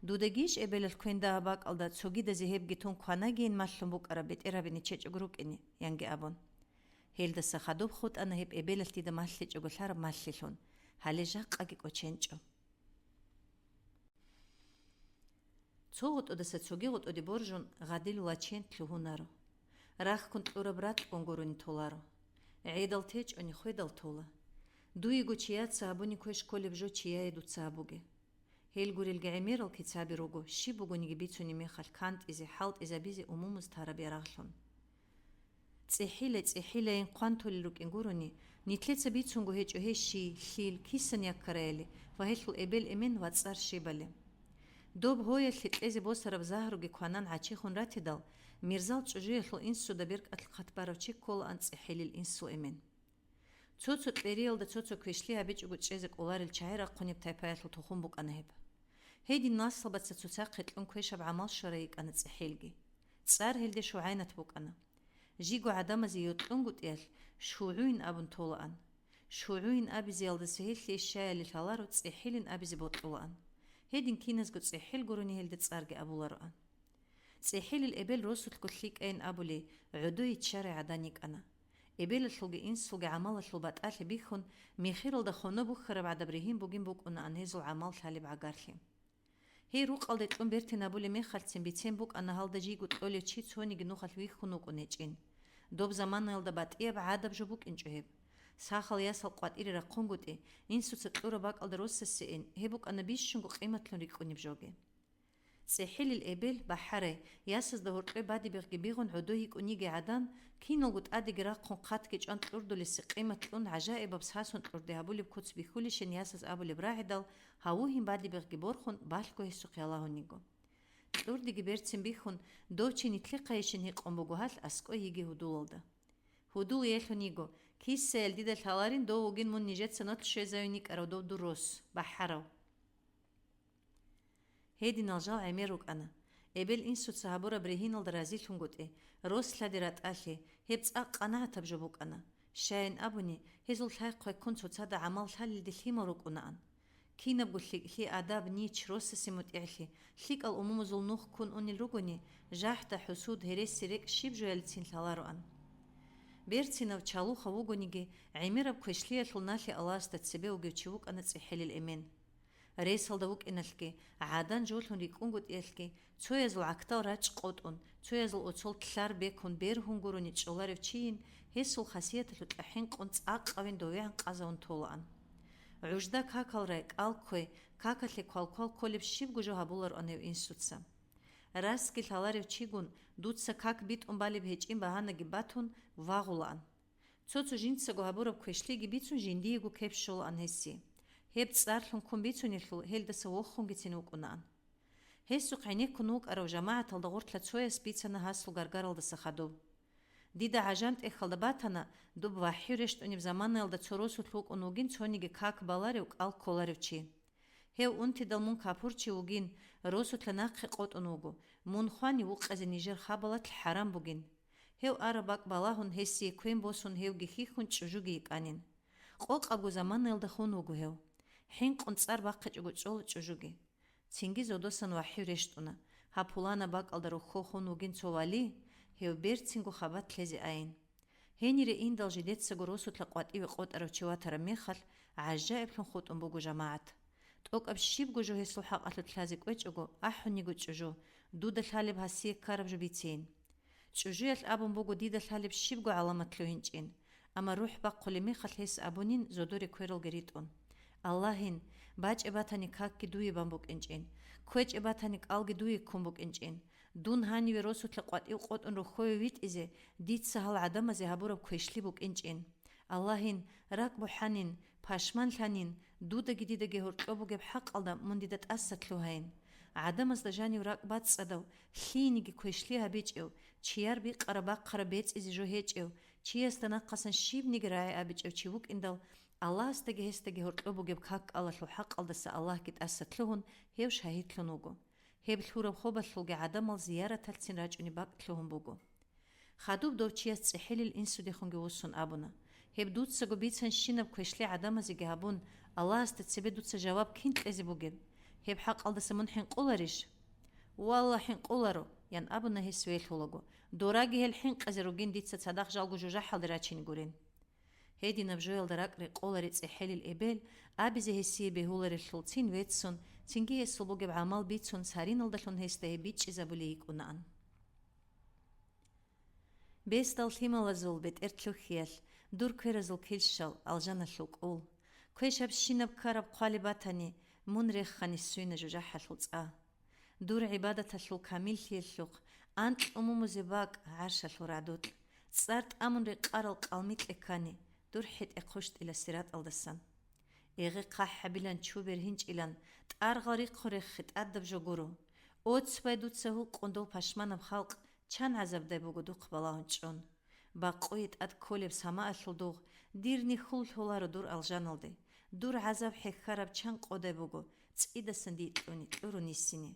«Дудагийищ эбелалъ квен дагьаб бакӀалда цогидазе гьебги тун кванагейин малъун букӀараб бетӀергьабине чечӀого рукӀине?» — янги абун. Гьелдаса хадуб хутӀана гьеб эбелалъ дида малъичӀого лъараб малъилъун, гьале жакъаги кӀоченчӀо. Цо гъотӀодаса цоги гъотӀоде боржун, гъадил вачен лъугьунаро. Рахкун кьураб ракь унгурони толаро. ГӀедал течӀони хведал тола. Дуего чияца гьабуни квеш кколеб жо чияе дуца гьабуге. Гьел гурелги гӀемерал кицаби руго, щиб бугониги бицунеб мехалъ кантӀизе, хӀалтӀизабизе умумуз тараб ярагълъун. ЦӀехӀила-цӀехӀилайин хъван толел рукӀин гурони, нилъеца бицунго гьечӀо гьей щий, лъил, кисан яккарайили ва гьелъул эбел-эмен ва цӀар щибали. Доб гьоялъе кьезе босараб загьруги кванан гӀачихун ратидал, Мирзал чӀужуялъул инсуда беркӀалъухъ хъат барав чи кколаан ЦӀехӀилил инсул эмен. Цо-цо кьериялда цо-цо квешлъи гьабичӀого чӀезе кӀоларел чагӀи рахъунеб тайпаялъул тухум букӀана гьеб. Гьедин наслабаца цоцахъе кьун квешаб гӀамал щварай йикӀана ЦӀехӀилги. ЦӀар гьелде ШугӀайнат букӀана. Жиго гӀадамазе йокьунгутӀиялъ ШугӀуйн абун толаан. ШугӀуйн абизеялдаса гьелъие щаяли лъаларо ЦӀехӀилин абизе бокьулаан. Гьедин киназго ЦӀехӀил гурони гьелда цӀарги абулароан. ЦӀехӀилил эбел росулъго лъикӀайин абулей, гӀодой иччарай гӀадан йикӀана. Эбелалъулги инсулги гӀамалалъул батӀалъи бихьун, михиралда хоно бухьараб гӀадаб ригьин бугин букӀунаан гьезул гӀамал лъалеб гӀагарлъи. Гьей рукъалде кьун бертин абулеб мехалъцин бицен букӀана гьалда жийго кьолев чи цониги нухалъ вихьун вукӀун гьечӀин. Доб заманаялда батӀияб гӀадаб жо букӀинчӀо гьеб. Сахал ясал къватӀире рахъунгутӀи, инсуца кьураб бакӀалда росасе ин, гьеб букӀана бищунго къиматлъун рикӀкӀунеб жоги. ЦӀехӀилил эбел, бахӀарай, ясазда гьоркьоб бадибехги бигъун гӀодой йикӀун йигей гӀадан, киналго тӀадеги рахъун хъатги чӀван кьурдулесе къимат кьун гӀажаибаб сасун кьурде гьабулеб куц бихьулищин ясаз абулеб рагӀидал, гьавугьин бадибехги борхун, балъго гьесухъ ялагьун йиго. Кьурдиги берцин бихьун, дов чи нилъехъайищин гьикъун буго гьалъ аскӀой йигей гьудулалда. Гьудул елъун йиго, Кисаялъ дида лъаларин дов вугин мун нижеца нолъ щвезавин йикӀарав дов дур рос, бахӀарав. Гьединал жал гӀемер рукӀана. Эбел-инсуца гьабураб ригьиналда разилъунгутӀи, рос лъади ратӀалъи, гьеб цӀакъ къанагӀатаб жо букӀана. Щайин абуни, гьезул лъай-хъвай ккун цоцазда гӀамал лъалелде лъимал рукӀунаан. Кинабго лъикӀлъи, адаб, нич, росасе мутӀигӀлъи, лъикӀал умумузул нух ккун унел ругони, жахӀда, хӀусуд, гьереси, рекӀ щиб жоялицин лъалароан. Берцинав чалухъав вугониги, гӀемераб квешлъиялъул налъи Аллагьасда цебе вугев чи вукӀана цӀехӀелил эмен. Ресалда вукӀиналъги, гӀадан жолъун рикӀкӀунгутӀиялъги, цоязул гӀактал рачӀ къотӀун, цоязул оцол лъар бекун бергьун гурони чӀоларев чийин, гьесул хасияталъукьа хӀинкъун цӀакъавин довегӀан къазавун толаан. ГӀужда какал рай, кӀал кквей, какалъе квалквал кколеб щибго жо гьабулароан гьев инсуца. Расги лъаларев чигун, дуца как битӀун балеб гьечӀин багьанаги батун, вагъулаан. Цо-цо жинцаго гьабураб квешлъиги бицун жиндиего кеп щолаан гьесие. Гьеб цӀарлъун ккун бицунелъул гьелдаса вохунгицин вукӀунаан. Гьесухъ гӀенеккун вукӀарав жамагӀаталда гъорлъа цояс бицана гьасул гаргаралдаса хадуб. Дида гӀажан тӀехьалда батана, доб вахӀю рещтӀунеб заманаялда цо росулъ вукӀун вугин цониги как баларев, кӀал кколарев чи. Гьев унтидал мун капурчи вугин, росулъа нахъе къотӀун вуго, мун хвани вукъазе нижер хабалалъ хӀарам бугин. Гьев араб бакӀ балагьун, гьесие квен босун, гьевги хьихьун чӀужуги йикӀанин. Къокъабго заманаялда хун вуго гьев. ХӀинкъун цӀар бахъичӀого чӀола чӀужуги. Цинги зодосан вахӀю рещтӀуна, гьаб пуланаб бакӀалда рохьо хун вугин цо вали, гьев берцинго хабалъ лъезе айин. Гьенире индал жидецаго росулъа къватӀиве къотӀарав чи ватараб мехалъ, гӀажаиблъун хутӀун буго жамагӀат. ТӀокӀаб щибго жо гьесул хӀакъалъулъ лъазе кӀвечӀого, ахӀун йиго чӀужу, дуда лъалеб гьасие ккараб жо бицейин. ЧӀужуялъ абун буго дида лъалеб щибго гӀаламат лъугьинчӀин, амма рухӀ бахъулеб мехалъ гьес абунин зодоре квералги ритӀун: «Аллагьин, бачӀеб батани какги дуе бан букӀинчӀин, квечӀеб батани кӀалги дуе ккун букӀинчӀин. Дун гьаниве росулъа къватӀив къотӀун рохьове витӀизе дица гьал гӀадамазе гьабураб квешлъи букӀинчӀин. Аллагьин, ракӀ бухӀанин, пашманлъанин, дудаги дидаги гьоркьоб бугеб хӀакъалда мун дида тӀаса лъугьайин. ГӀадамазда жанив ракӀ бацӀцӀадав, лъиениги квешлъи гьабичӀев, чияр бикъараб-бахъараб бецӀизе жо гьечӀев, чиясда нахъасан щибниги рагӀи абичӀев чи вукӀиндал, Аллагьасдаги гьесдаги гьоркьоб бугеб как-кӀалалъул хӀакъалдаса Аллагьги тӀаса лъугьун, гьев шагьидлъун вуго. Гьеб лъураб хобалъулги гӀадамал зияраталъцин рачӀунеб бакӀ лъугьун буго». Хадуб дов чияс цӀехӀелил инсудехунги вуссун абуна: «Гьеб дуцаго бицанщинаб квешлъи гӀадамазеги гьабун, Аллагьасда цебе дуца жаваб кин кьезе бугеб? Гьеб хӀакъалдаса мун хӀинкъуларищ?» «Валла, хӀинкъуларо», – ян абуна гьес велъулаго. «Дораги гьел хӀинкъизе ругин дица цадахъ жалго жужахӀалде рачине гурин». Гьединаб жоялда ракӀ рекъолареб цӀехӀелил эбел, абизе гьесие бегьуларелъул цин веццун, цинги гьесул бугеб гӀамал бицун, цариналдалъун гьесда гьеб бичӀчӀизабулей йикӀунаан. Бесдал лъималазул бетӀер лъухьиялъ, дур кверазул килщал, алжаналъул кӀул. Квешабщинаб ккараб хъвалеб батани, мун рехха нисуйна жужахӀалъул цӀа. Дур гӀибадаталъул камиллъиялъухъ, анкь умумузе бакӀ гӀаршалъул радукь, цӀар тӀамун рекъарал къалмикье ккани, дур хӀетӀе хъущтӀила сираталдасан. Эгъи хъахӀ гьабилан чу бергьинчӀилан, тӀаргъал рихъу реххи тӀадаб жо гуро. Оцбай дуца гьукъун дов пашманаб халкъ чан гӀазабдай буго духъ балагьун чӀун. Бакъуе тӀад кколеб самаалъул дугъ дир нихьул лъоларо дур алжаналде, дур гӀазаб хӀехьараб чан къодай буго, цӀидасан дие кьуни кьурун йиссине.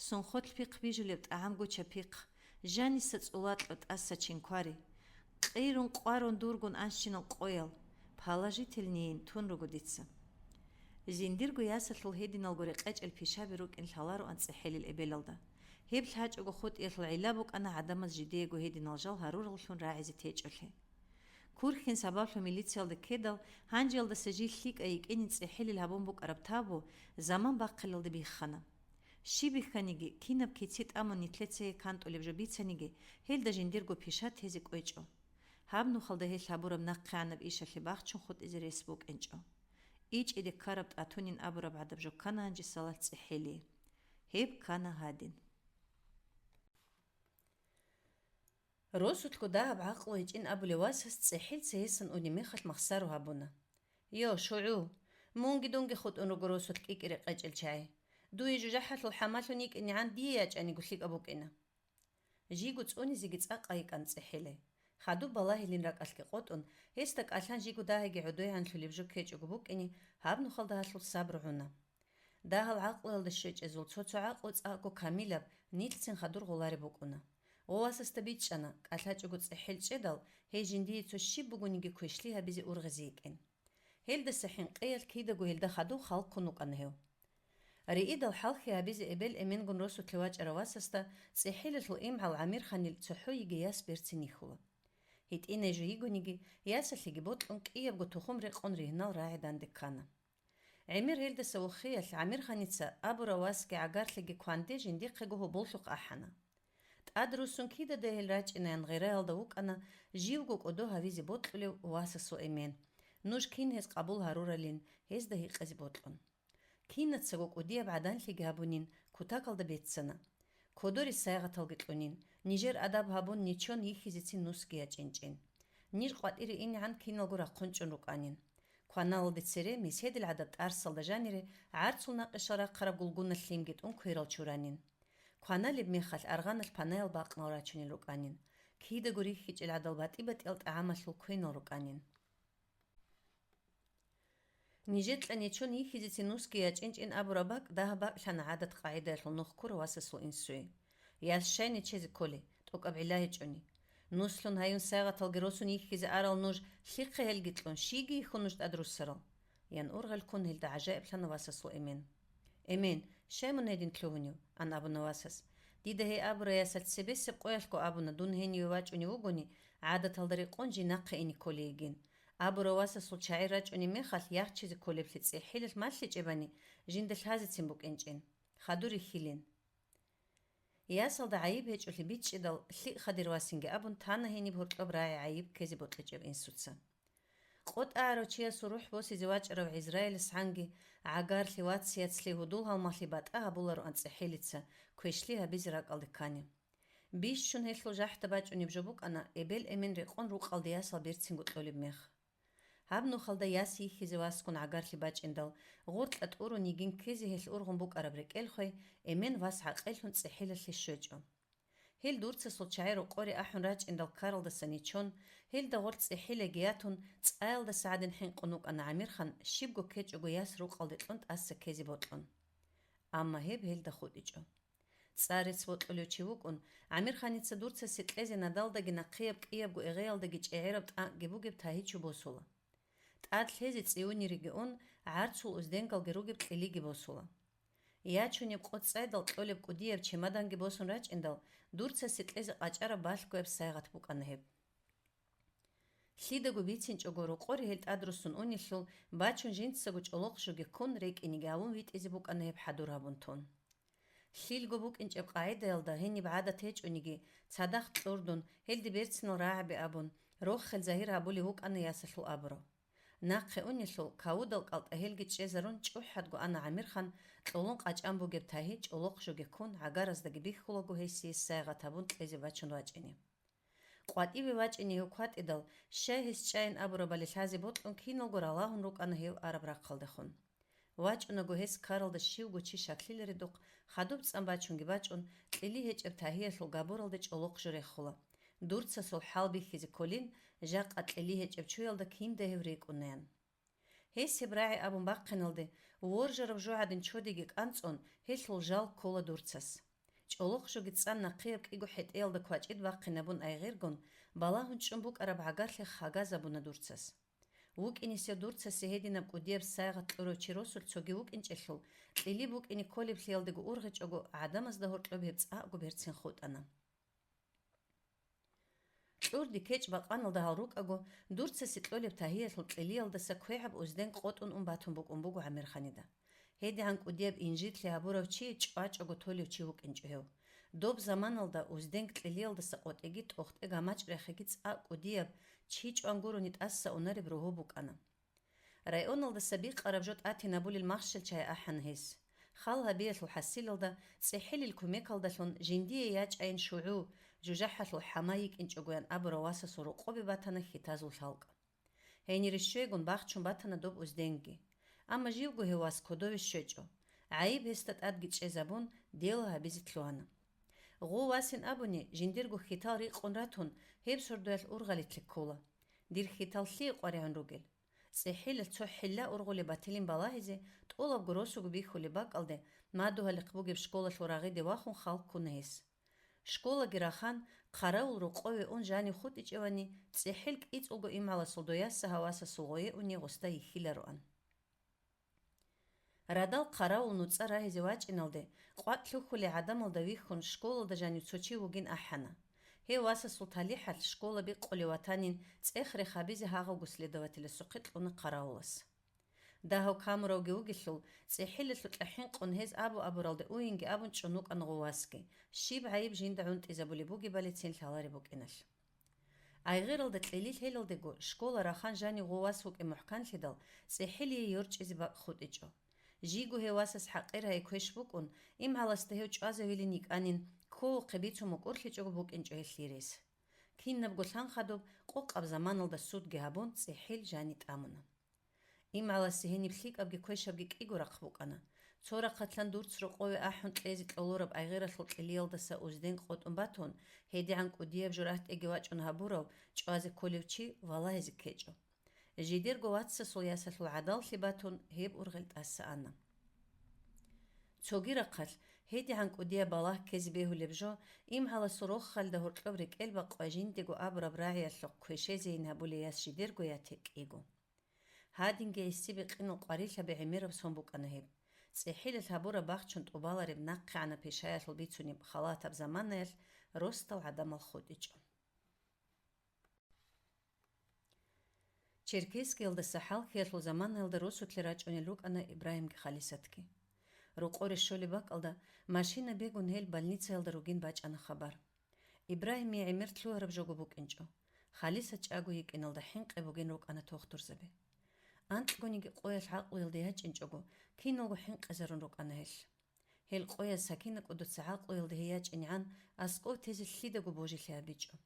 Сунхолъ пихъ бижулеб тӀагӀам гуча пихъ, жаниса цӀула кьо тӀаса чин квари. Къирун-къварун дургун анщинал къоял, положительныйин тун руго дица. Жиндирго ясалъул гьединалго рекъечӀел пишаби рукӀин лъалароан цӀехӀелил эбелалда. Гьеб лъачӀого хутӀиялъул гӀилла букӀана гӀадамаз жидеего гьединал жал гьарураллъун рагӀизе течӀолъи. Курхьин сабаблъун милициялда ккедал, гьанжеялдаса жий лъикӀай йикӀинин цӀехӀелил гьабун букӀараб табу, заман бахъиналда биххана. Щиб бихьаниги, кинаб кици тӀамун нилъецаги кантӀулеб жо бицаниги, гьелда жиндирго пиша тезе кӀвечӀо. Гьаб нухалда гьелъ гьабураб нахъегӀанаб ишалъе бахчун хутӀизе рес букӀинчӀо. ИчӀиде ккараб тӀатунин абураб гӀадаб жо ккана гьанжесалалъ цӀехӀели. Гьеб ккана гьадин. Росулъго дагьаб гӀакълу гьечӀин абулев васас цӀехӀел цегьесан унеб мехалъ махсаро гьабуна: «Йо, шугӀу! Мунги дунги хутӀун руго росулъ кӀикӀи рекъечӀел чагӀи. Дуе жужахӀалъул хӀамалъун йикӀинегӀан дие ячӀаниго лъикӀаб букӀина». Жийго цӀунизеги цӀакъ йикӀан цӀехӀеле. Хадуб балагьилин ракӀалъги къотӀун, гьесда кӀалъан жиго дагьаги гӀодойгӀанлъулеб жо ккечӀого букӀине, гьаб нухалда гьалъул сабру гӀуна. Дагьал гӀакълуялда щвечӀезул цо-цо гӀакълу цӀакъго камилаб, нилъцин хадур гъолареб букӀуна. Гъов васасда бичӀчӀана, кӀалъачӀого цӀехӀел чӀедал, гьей жиндие цо щиб бугониги квешлъи гьабизе ургъизе йикӀин. Гьелдаса хӀинкъиялъ кидаго гьелда хадув хал ккун вукӀана гьев. Риидал хӀалхьи гьабизе эбел-эменгун росулъе вачӀарав васасда цӀехӀелалъул имгӀал ГӀамирханил цохӀо йигей яс берцин йихьула. ГьитӀинай жо йигониги, ясалъеги бокьун, кӀиябго тухум рекъон ригьнал рагӀи данде ккана. ГӀемер гьелдаса вохиялъ ГӀамирханица абурав васги гӀагарлъиги кванде жиндихъего гьоболлъухъ ахӀана. ТӀад руссун кидадай гьел рачӀинаян гъираялда вукӀана живго кӀодо гьавизе бокьулев васасул эмен, нуж кин гьез къабул гьаруралин, гьезда гьикъизе бокьун. Кинацаго кӀудияб гӀаданлъиги гьабунин, кутакалда беццана. Кодоре сайгъаталги кьунин, нижер адаб гьабун нечон йихьизецин нусги ячӀинчӀин. Ниж къватӀире инегӀан киналго рахъун чӀун рукӀанин. Кваналалде цере меседил гӀадаб тӀарсалда жанире гӀарцул накъишал рахъараб гулгуналъ лъимги тӀун кверал чуранин. Кваналеб мехалъ аргъаналъ панаял бакънал рачунел рукӀанин. Кидаго рихьичӀел гӀадал батӀи-батӀиял тӀагӀамалъул квенал рукӀанин. Нижер кьанечон йихьизецин нусги ячӀинчӀин абураб бакӀ дагьаб бакӀлъана гӀадат-къагӀидаялъул нух ккурав васасул инсуе. Яс щай нечезе кколей, тӀокӀаб гӀилла гьечӀони? Нуслъун гьаюн сайгъаталги росун йихьизе арал нуж, лъихъе гьелги кьун, щийги йихьун нуж тӀад руссарал? — ян ургъел ккун гьелда гӀажаиблъана васасул эмен. — Эмен, щай мун гьедин лъугьунев? — ан абуна васас. — Дида гьей абурай ясалъ цебесеб къоялъго абуна, дун гьениве вачӀунев вугони, гӀадаталда рекъон жинахъе ине кколей йигин. Абурав васасул чагӀи рачӀунеб мехалъ яхчизе кколеблъи цӀехӀелалъ малъичӀебани, жинда лъазецин букӀинчӀин. Хадур рихьилин. Ясалда гӀайиб гьечӀолъи бичӀчӀидал, лъикӀ хадир васинги абун, тана гьениб гьоркьоб рагӀи гӀайиб ккезе бокьичӀеб инсуца. КъотӀарав чиясул рухӀ босизе вачӀарав ГӀизраилас гьанги гӀагарлъи, вацияцлъи, гьудул-гьалмагълъи батӀа гьабулароан цӀехӀелица, квешлъи гьабизе ракӀалде ккани. Бищун гьелъул жахӀда бачӀунеб жо букӀана эбел-эмен рекъон рукъалде ясал берцинго кьолеб мех. Гьаб нухалда яс йихьизе васгун гӀагарлъи бачӀиндал, гъоркьа тӀурун йигин ккезе гьелъ ургъун букӀараб рекӀелхъвей, эмен вас гӀакъиллъун цӀехӀелалъе щвечӀо. Гьел дурцасул чагӀи рокъоре ахӀун рачӀиндал ккаралдаса нечон, гьелда гъоркь цӀехӀелаги ятун, цӀаялдаса гӀадин хӀинкъун вукӀана ГӀамирхан, щибго ккечӀого яс рукъалде кьун тӀаса ккезе бокьун. Амма гьеб гьелда хутӀичӀо. ЦӀа рецц бокьулев чи вукӀун, ГӀамирханица дурцасе кьезе надалдаги нахъияб кӀиябго эгъеялдаги чӀегӀераб тӀанкӀги бугеб тагьичу босула. ТӀад лъезе цӀиуни ригиун, гӀарцул узденгалги ругеб кьилиги босула. Ячунеб къо цӀайдал кьолеб кӀудияб чемоданги босун рачӀиндал, дурцасе кьезе къачӀараб балъгояб сайгъат букӀана гьеб. Лъидаго бицинчӀого рокъоре гьел тӀадруссун унелъул, бачун жинцаго чӀолохъ жоги ккун, рекӀинеги гьавун витӀизе букӀана гьеб хӀадур гьабун тун. Лъилго букӀинчӀеб къагӀидаялда гьениб гӀадат гьечӀониги, цадахъ кьурдун, гьелде берцинал рагӀаби абун, рохел загьир гьабулев вукӀана ясалъул абурав. Нахъе унелъул, кавудал кӀалтӀа гьелги чӀезарун, чӀухӀадго ана ГӀамирхан, кьолон къачӀан бугеб тагьи чӀолохъ жоги ккун, гӀагараздаги бихьулаго гьесие сайгъат гьабун кьезе бачун вачӀине. КъватӀиве вачӀине гьев кватӀидал, щай гьес чӀайин абурабали лъазе бокьун киналго ралагьун рукӀана гьев араб рахъалдехун. ВачӀунаго гьес ккаралда щивго чи щаклъиларедухъ, хадуб цӀан бачунги бачӀун, кьили гьечӀеб тагьиялъул габуралде чӀолохъ жо рехула, дурцасул хӀал бихьизе кколин, жакъа кьили гьечӀеб чуялда кинда гьев рекӀунаян. Гьес гьеб рагӀи абун бахъиналде, воржараб жо гӀадин чодиги кӀанцӀун, гьелъул жал ккола дурцас. ЧӀолохъ жоги цӀан нахъияб кӀиго хӀетӀеялда квачӀид бахъинабун айгъиргун, балагьун чӀун букӀараб гӀагарлъи хагазабуна дурцас. ВукӀинесев дурцасе гьединаб кӀудияб сайгъат кьурав чи росулъ цоги вукӀинчӀелъул, кьили букӀине кколеблъиялдего ургъичӀого, гӀадамазда гьоркьоб гьеб цӀакъго берцин хутӀана. КьурдикечӀ бакъаналда гьал рукӀаго, дурцасе кьолеб тагьиялъул кьилиялдаса квегӀаб узден къотӀун ун батун букӀун буго ГӀамирханида. ГьедигӀан кӀудияб инжитлъи гьабурав чи, чӀвачӀого толев чи вукӀинчӀо гьев. Доб заманалда узден кьилиялдаса къотӀиги тӀохтӀе гамачӀ рехиги цӀакъ кӀудияб, чи чӀван гурони тӀаса унареб ругьу букӀана. Районалдаса бикъараб жо тӀатинабулел махщел чагӀи ахӀана гьес. Хал гьабиялъул хӀасилалда, цӀехӀелил кумекалдалъун жиндие ячӀайин шугӀу, жужахӀалъул хӀама йикӀинчӀогоян абурав васасул рокъобе батана хьитазул лъалкӀ. Гьенире щвейгун бахчун батана доб узденги. Амма живго гьев вас кодове щвечӀо. ГӀайиб гьесда тӀадги чӀезабун, дело гьабизе лъугьана. Гъов васин абуни, жиндирго хьитал рикъун ратун, гьеб сордоялъ ургъалилъе ккола. Дир хьитал лъие къваригӀун ругел? ЦӀехӀилалъ цо хӀилла ургъулеб батилин балагьизе, тӀолабго росуго бихьулеб бакӀалде, мадугьалихъ бугеб школалъул рагъиде вахун хал ккуна гьес. Школаги рахан, хъаравул рокъове ун жанив хутӀичӀевани, цӀехӀил кӀицӀулго имгӀаласул дояса гьав васасул гъое уни гъосда йихьилароан. Радал хъаравул нуцӀа рагьизе вачӀиналде, къвакӀ лъухьулей гӀадамалда вихьун, школалда жанив цо чи вугин ахӀана. Гьев васасул талихӀалъ школа бикъулев ватанин цӀех-рех гьабизе гьагъавго следователасухъе кьуна хъаравулас. Дагьав камуравги вугелъул, цӀехӀилалъукьа хӀинкъун гьез абу-абуралде уйинги абун чӀун вукӀана гъов васги, щиб гӀайиб жинда гӀунтӀизабулеб бугебалицин лъалареб букӀиналъ. Айгъиралда кьелил гьелалдего, школа рахан жанив гъов вас вукӀин мухӀканлъидал, цӀехӀилие йорчӀизе бакӀ хутӀичӀо. Жийго гьев васас хӀакъир гьай квеш букӀун, имгӀаласда гьев чӀвазавилин йикӀанин, кколухъе бицун мукӀурлъичӀого букӀинчӀо гьелъие рес. Кинабго лъанхадуб, къокъаб заманалда судги гьабун, цӀехӀил жани тӀамуна. ИмгӀаласе гьениб лъикӀабги квешабги кӀиго рахъ букӀана. Цо рахъалъан дурц рокъове ахӀун кьезе кьолораб айгъиралъул кьилиялдаса узден къотӀун батун, гьедигӀан кӀудияб журагьтӀиги вачӀун гьабурав, чӀвазе кколев чи валагьизе ккечӀо. Жидерго вацасул ясалъул гӀадаллъи батун, гьеб ургъел тӀаса ана. Цоги рахъалъ, гьедигӀан кӀудияб балагь ккезе бегьулеб жо, имгӀаласул рохалда гьоркьоб рекӀел бакъвай жиндего абураб рагӀиялъухъ квешезейин гьабулей яс жидерго яте кӀиго. Гьадинги гӀисибикъинал къварилъаби гӀемераб сон букӀана гьеб. ЦӀехӀилалъ гьабураб бахчун тӀубалареб нахъегӀанаб пишаялъул бицунеб халатаб заманаялъ росдал гӀадамал хутӀичӀо. Черкесскиялдаса хӀалхьиялъул заманаялда росулъе рачӀунел рукӀана Ибрагьимги Халисатги. Рокъоре щолеб бакӀалда, машина бегун гьел больницаялда ругин бачӀана хабар. Ибрагьимие гӀемер лъугьараб жого букӀинчӀо. Халисат чӀаго йикӀиналда хӀинкъи бугин рукӀана тохтурзаби. Анкьгониги къоялъ гӀакълуялде ячӀинчӀого, киналго хӀинкъизарун рукӀана гьелъ. Гьел къояз Сакина кӀудуца гӀакълуялде гьей ячӀинегӀан аскӀов тезе лъидаго божилъи гьабичӀо.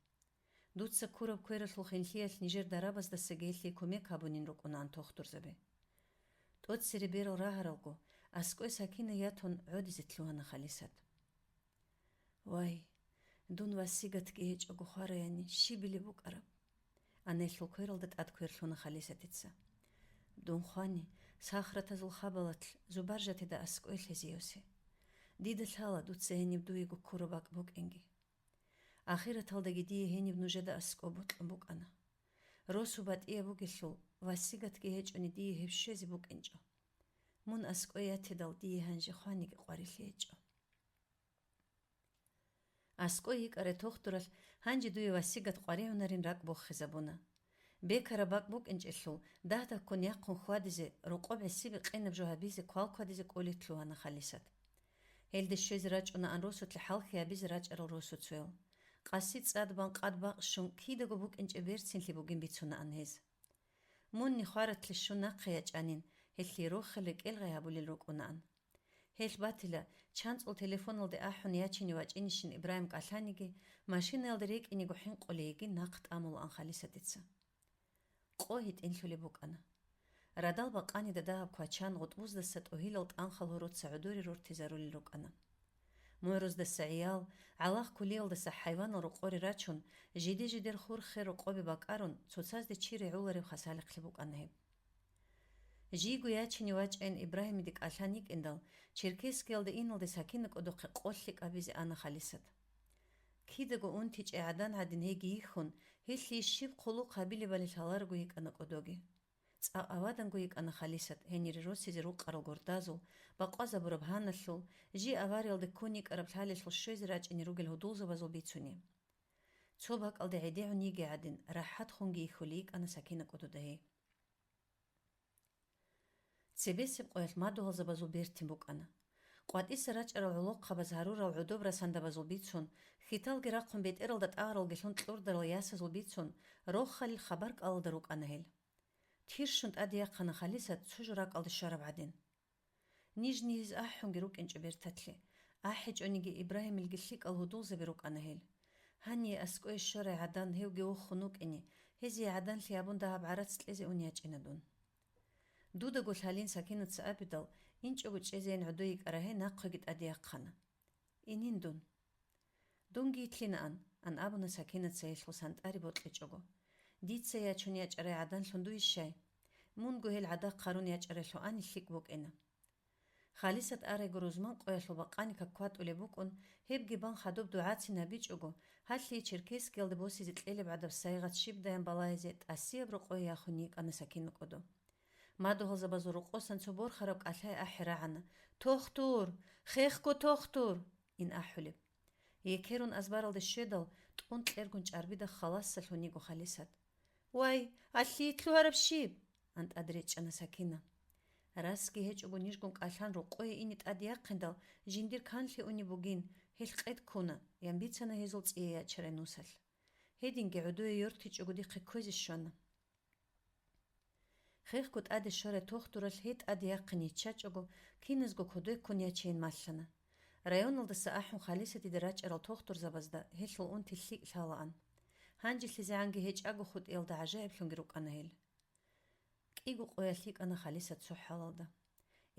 Дуца ккураб квералъул хинлъиялъ нижер дарабаздасаги гьелъие кумек гьабунин рукӀунаан тохтурзаби. ТӀоцере берал рагьаралго, аскӀой Сакина ятун гӀодизе лъугьана Халисат. Вай, дун васигатги гьечӀого хвараяни, щибили букӀараб? Анелъул квералда тӀад квер лъуна Халисатица. Дун хвани, сахратазул хабалалъ Зубаржатида аскӀой лъезеюсе. Дида лъала дуца гьениб дуего ккураб бакӀ букӀинги. Ахираталдаги дие гьениб нужеда аскӀоб бокьун букӀана. Росу батӀияб бугелъул, васигатги гьечӀони дие гьеб щвезе букӀинчӀо. Мун аскӀой ятидал дие гьанже хваниги къварилъи гьечӀо. АскӀой йикӀарай тохтуралъ гьанже дуе васигат къваригӀунарин ракӀ бохизабуна. Бекараб бакӀ букӀинчӀелъул, дагь-дагьккун яхъун хьвадизе, рокъоб гӀисибикъинаб жо гьабизе квалквадизе кӀолей лъугьана Халисат. Гьелде щвезе рачӀунаан росулъе хӀалхьи гьабизе рачӀарал росуцоял. Къаси цӀад бан къад бакъ щун кидаго букӀинчӀеб берцинлъи бугин бицунаан гьез. Мунни хваратлъи щун нахъе ячӀанин, гьелъие рохел рекӀел гъай гьабулел рукӀунаан. Гьелъ батила, чанцӀул телефоналде ахӀун ячине вачӀинищин Ибрагьим кӀалъаниги, машинаялда рекӀинего хӀинкъулей йигин нахъ тӀамулаан Халисатица. Къо гьитӀинлъулеб букӀана. Радал бакъанида дагьаб квачан гъутӀбуздаса тӀогьилал тӀанхал гьороца гӀодоре рортизарулел рукӀана. МугӀруздаса гӀиял, гӀалахъ кулиялдаса хӀайванал рокъоре рачун, жиде-жидер хур-хер рокъобе бакӀарун, цоцазде чи регӀулареб хасалихълъи букӀана гьеб. Жийго ячине вачӀайин Ибрагьимиде кӀалъан йикӀиндал, Черкесскиялда иналде Сакина кӀодохъе къо лъикӀабизе ана Халисат. Кидаго унтичӀей гӀадан гӀадин гьейги йихьун, гьелъие щиб хъулухъ гьабилебали лъаларого йикӀана кӀодоги. ЦӀакъ аваданго йикӀана Халисат гьенире росизе рукъарал гордазул, бакъвазабураб гьаналъул, жий авариялде ккун йикӀараб лъалелъул щвезе рачӀине ругел гьудулзабазул бицуни. Цо бакӀалде гӀедегӀун йиги гӀадин, рахӀат хунги йихьулей йикӀана Сакина кӀодода гьей. Цебесеб къоялъ мадугьалзабазул бертин букӀана. КъватӀиса рачӀарал гӀолохъабаз гьарурал гӀодоб расандабазул бицун, хьиталги рахъун бетӀералда тӀагъаралги лъун кьурдарал ясазул бицун, рохалил хабар кӀалалда рукӀана гьел. Тирщун тӀаде яхъана Халисат цо жо ракӀалде щвараб гӀадин. Нижни гьез ахӀунги рукӀинчӀо берталъе. АхӀичӀониги Ибрагьимилги лъикӀал гьудулзаби рукӀана гьел. Гьание аскӀое щварай гӀадан гьевги вохун вукӀине, гьезие гӀаданлъи гьабун дагьаб гӀарац кьезе ун ячӀина дун. Дудаго лъалин Сакинаца абидал, инчӀого чӀезейин гӀодой йикӀарай гьей нахъеги тӀаде яхъана. Инин дун. «Дунги итлинаан», — ан абуна Сакинаца гьелъул сантӀари бокьичӀого. «Дица ячун ячӀарай гӀаданлъун дуй щай? Мунго гьел гӀадахъ гьарун ячӀарай лъугьани лъикӀ букӀина». Халисат арайго рузман къоялъул бакъани как кватӀулеб букӀун, гьебги бан хадуб дугӀацин гьабичӀого, гьалъие Черкесскиялде босизе кьелеб гӀадаб сайигъат щибдаян балагьизе тӀасияб рокъое яхун йикӀана Сакина кӀодо. Мадугьалзабазул рокъосан цо борхараб кӀалъай ахӀи рагӀана: «Тохтур! Хехго тохтур!» — ин ахӀулеб. Екерун азбаралде щведал, тӀун кьергун чӀарбида халасалъун йиго Халисат. «Вай, алъие лъугьараб щиб?» — ан тӀад речӀчӀана Сакина. Расги гьечӀого нижгун кӀалъан рокъое ине тӀаде яхъиндал, жиндир канлъи унеб бугин, гьелъ къед ккуна, — ян бицана гьезул цӀие ячарай нусалъ. Гьединги гӀодое йортичӀого дихъе кквезе щвана. Хехго тӀаде щварай тохтуралъ гьей тӀаде яхъин йиччачӀого, киназго кодвеккун ячейин малъана. Районалдаса ахӀун Халисатида рачӀарал тохтурзабазда гьелъул унти лъикӀ лъалаан. ГьанжелъизегӀанги гьечӀаго хутӀиялда гӀажаиблъунги рукӀана гьел. КӀиго къоялъ йикӀана Халисат цо хӀалалда.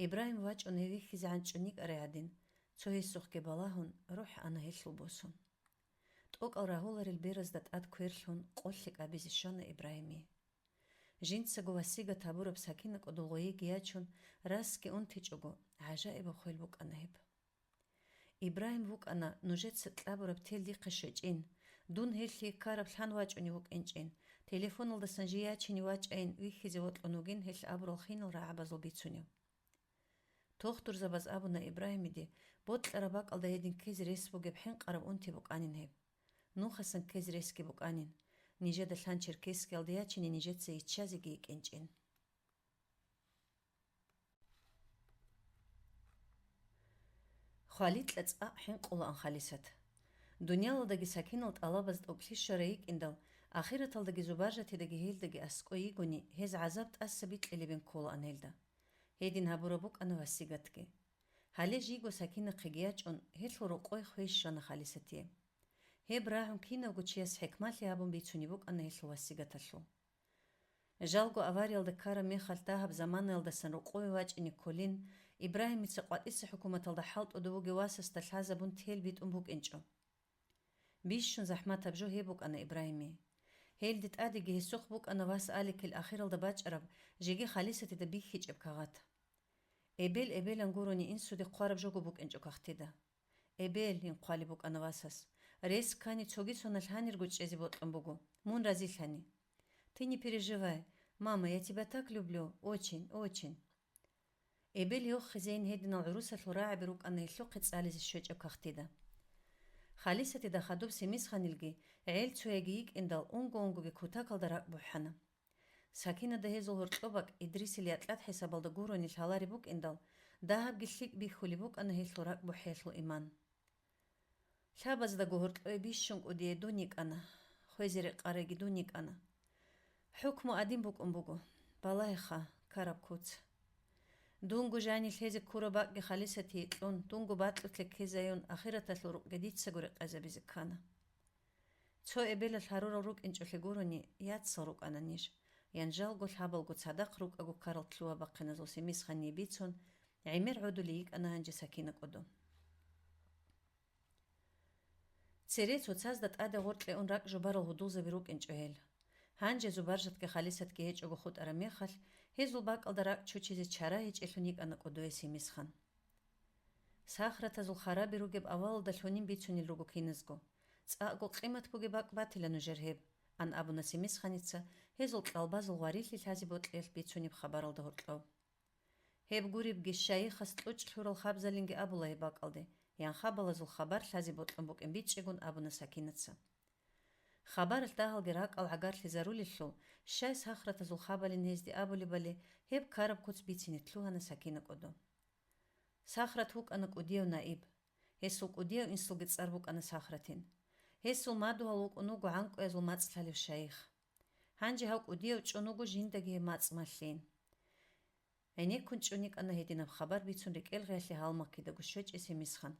Ибрагьим вачӀун гьев вихьизегӀан чӀун йикӀарай гьадин, цо гьесухъги балагьун, рухӀ ана гьелъул босун. ТӀокӀал рагьуларел беразда тӀад кверлъун къолъи кӀабизе щвана Ибрагьимие. Жинцаго васигат гьабураб Сакина кӀодол гъойиги ячун, расги унтичӀого, гӀажаибаб хвел букӀана гьеб. Ибрагьим вукӀана нужеца кьабураб тел дихъе щвечӀин, дун гьелъие ккараб лъан вачӀунев вукӀинчӀин, телефоналдасан жий ячине вачӀайин вихьизе вокьун вугин гьелъ абурал хинал рагӀабазул бицунев. Тохтурзабаз абуна Ибрагьимиде, бокьараб бакӀалда гьедин ккезе рес бугеб хӀинкъараб унти букӀанин гьеб. Нухасан ккезе ресги букӀанин, нижеда лъан Черкесскиялде ячине нижеца йиччазеги йикӀинчӀин. Хваликьа цӀакъ хӀинкъулаан Халисат. Дуниялалдаги Сакинал тӀалабаз тӀокӀлъи щварай йикӀиндал, ахираталдаги Зубаржатидаги гьелдаги аскӀой йигони, гьез гӀазаб тӀаса бикьилебин кколаан гьелда. Гьедин гьабураб букӀана васигатги. Гьале жийго Сакинахъеги ячӀун, гьелъул рокъой хвей щвана Халисатие. Гьеб рагӀун кинавго чияс хӀикмалъи гьабун бицунеб букӀана гьелъул васигаталъул. Жалго авариялда ккараб мехалъ дагьаб заманаялдасан рокъове вачӀине кколин, Ибрагьимица къватӀиса хӀукуматалда хӀалтӀуда вугев васасда лъазабун тел битӀун букӀинчӀо. Бищун захӀматаб жо гьеб букӀана Ибрагьимие. Гьелде тӀадеги гьесухъ букӀана вас Аликил ахиралда бачӀараб, жеги Халисатида бихьичӀеб кагъат. Эбел-эбелан гурони инсуде хъвараб жого букӀинчӀо кагътида. Эбел, ин хъвалеб букӀана васас. Рес ккани цоги соналъ гьанирго чӀезе бокьун буго. Мун разилъани. Ты не переживай. Мама, я тебя так люблю. Очень, очень. Эбел йохизейин гьединал гӀурусалъул рагӀаби рукӀана гьелъухъе цӀализе щвечӀеб кагътида. Халисатида хадуб Семисханилги, гӀел цояги йикӀиндал, унго-унгоги кутакалда ракӀ бухӀана. Сакинада гьезул гьоркьоб бакӀ Идрисил якьад хӀисабалда гурони лъалареб букӀиндал, дагьабги лъикӀ бихьулеб букӀана гьелъул ракӀ бухӀиялъул иман. Лъабаздаго гьоркьое бищун кӀудияй дун йикӀана, хвезе рекъарайги дун йикӀана. ХӀукму гӀадин букӀун буго, балагьеха, ккараб куц. Дунго жанив лъезе ккураб бакӀги Халисатие кьун, дунго бакьулъе ккезаюн, ахираталъул рукъги дицаго рекъезабизе ккана. Цо эбелалъ гьарурал рукӀинчӀолъи гурони, яцал рукӀана ниж, ян жалго лъабалго цадахъ рукӀаго ккарал лъугьа-бахъиназул Семисхание бицун, гӀемер гӀодулей йикӀана гьанже Сакина кӀодо. Цере цоцазда тӀаде гъоркье ун ракӀ жубарал гьудулзаби рукӀинчӀо гьел. Гьанже Зубаржатги Халисатги гьечӀого хутӀараб мехалъ, гьезул бакӀалда ракӀ чучизе чара гьечӀелъун йикӀана кӀодое Семисхан. Сахратазул хараби ругеб авалалда лъунин бицунел руго киназго. ЦӀакъго къимат бугеб бакӀ батила нужер гьеб, ан абуна Семисханица гьезул кьалбазул гъварилъи лъазе бокьиялъ бицунеб хабаралда гьоркьоб. Гьеб гуребги, шайихас кьучӀ лъурал хабзалинги абула гьеб бакӀалде, ян хабалазул хабар лъазе бокьун букӀин бичӀчӀигун абуна Сакинаца. Хабаралъ дагьалги ракӀал гӀагарлъизарулелъул, щай Сахратазул хабалин гьезде абулебали, гьеб ккараб куц бицине лъугьана Сакина кӀодо. Сахрат вукӀана кӀудияв наиб. Гьесул кӀудияв инсулги цӀар букӀана Сахратин. Гьесул мадугьал вукӀун вуго гӀанкӀуязул мацӀ лъалев шайих. Гьанже гьав кӀудияв чӀун вуго жиндаги гьеб мацӀ малъин. ГӀенеккун чӀун йикӀана гьединаб хабар бицун рекӀелгъиялъе гьалмагъ кидаго щвечӀеб Семисхан.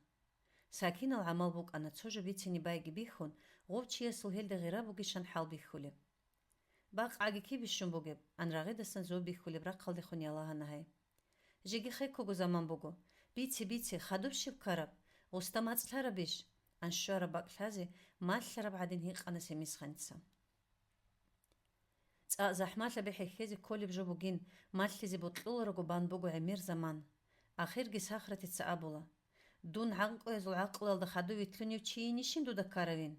Сакинал гӀамал букӀана цо жо бицине байги бихьун, гъов чиясул гьелда гъира бугищан хӀалбихьулеб. БакъгӀаги кибищун бугеб, ан рагъидасан зоб бихьулеб рахъалдехун ялагьана гьай. Жеги хеккого заман буго. Бице, бице, хадуб щиб ккараб? Гъуста мацӀ лъарабищ? анщвараб бакӀ лъазе малъараб гӀадин гьикъана Семисханица. ЦӀакъ захӀмалъаби хӀехьезе кколеб жо бугин, малъизе бокьуларого бан буго гӀемер заман. Ахирги Сахратица абула: «Дун гӀанкӀуязул гӀакълуялда хадув витлъунев чи йинищин дуда ккаравин?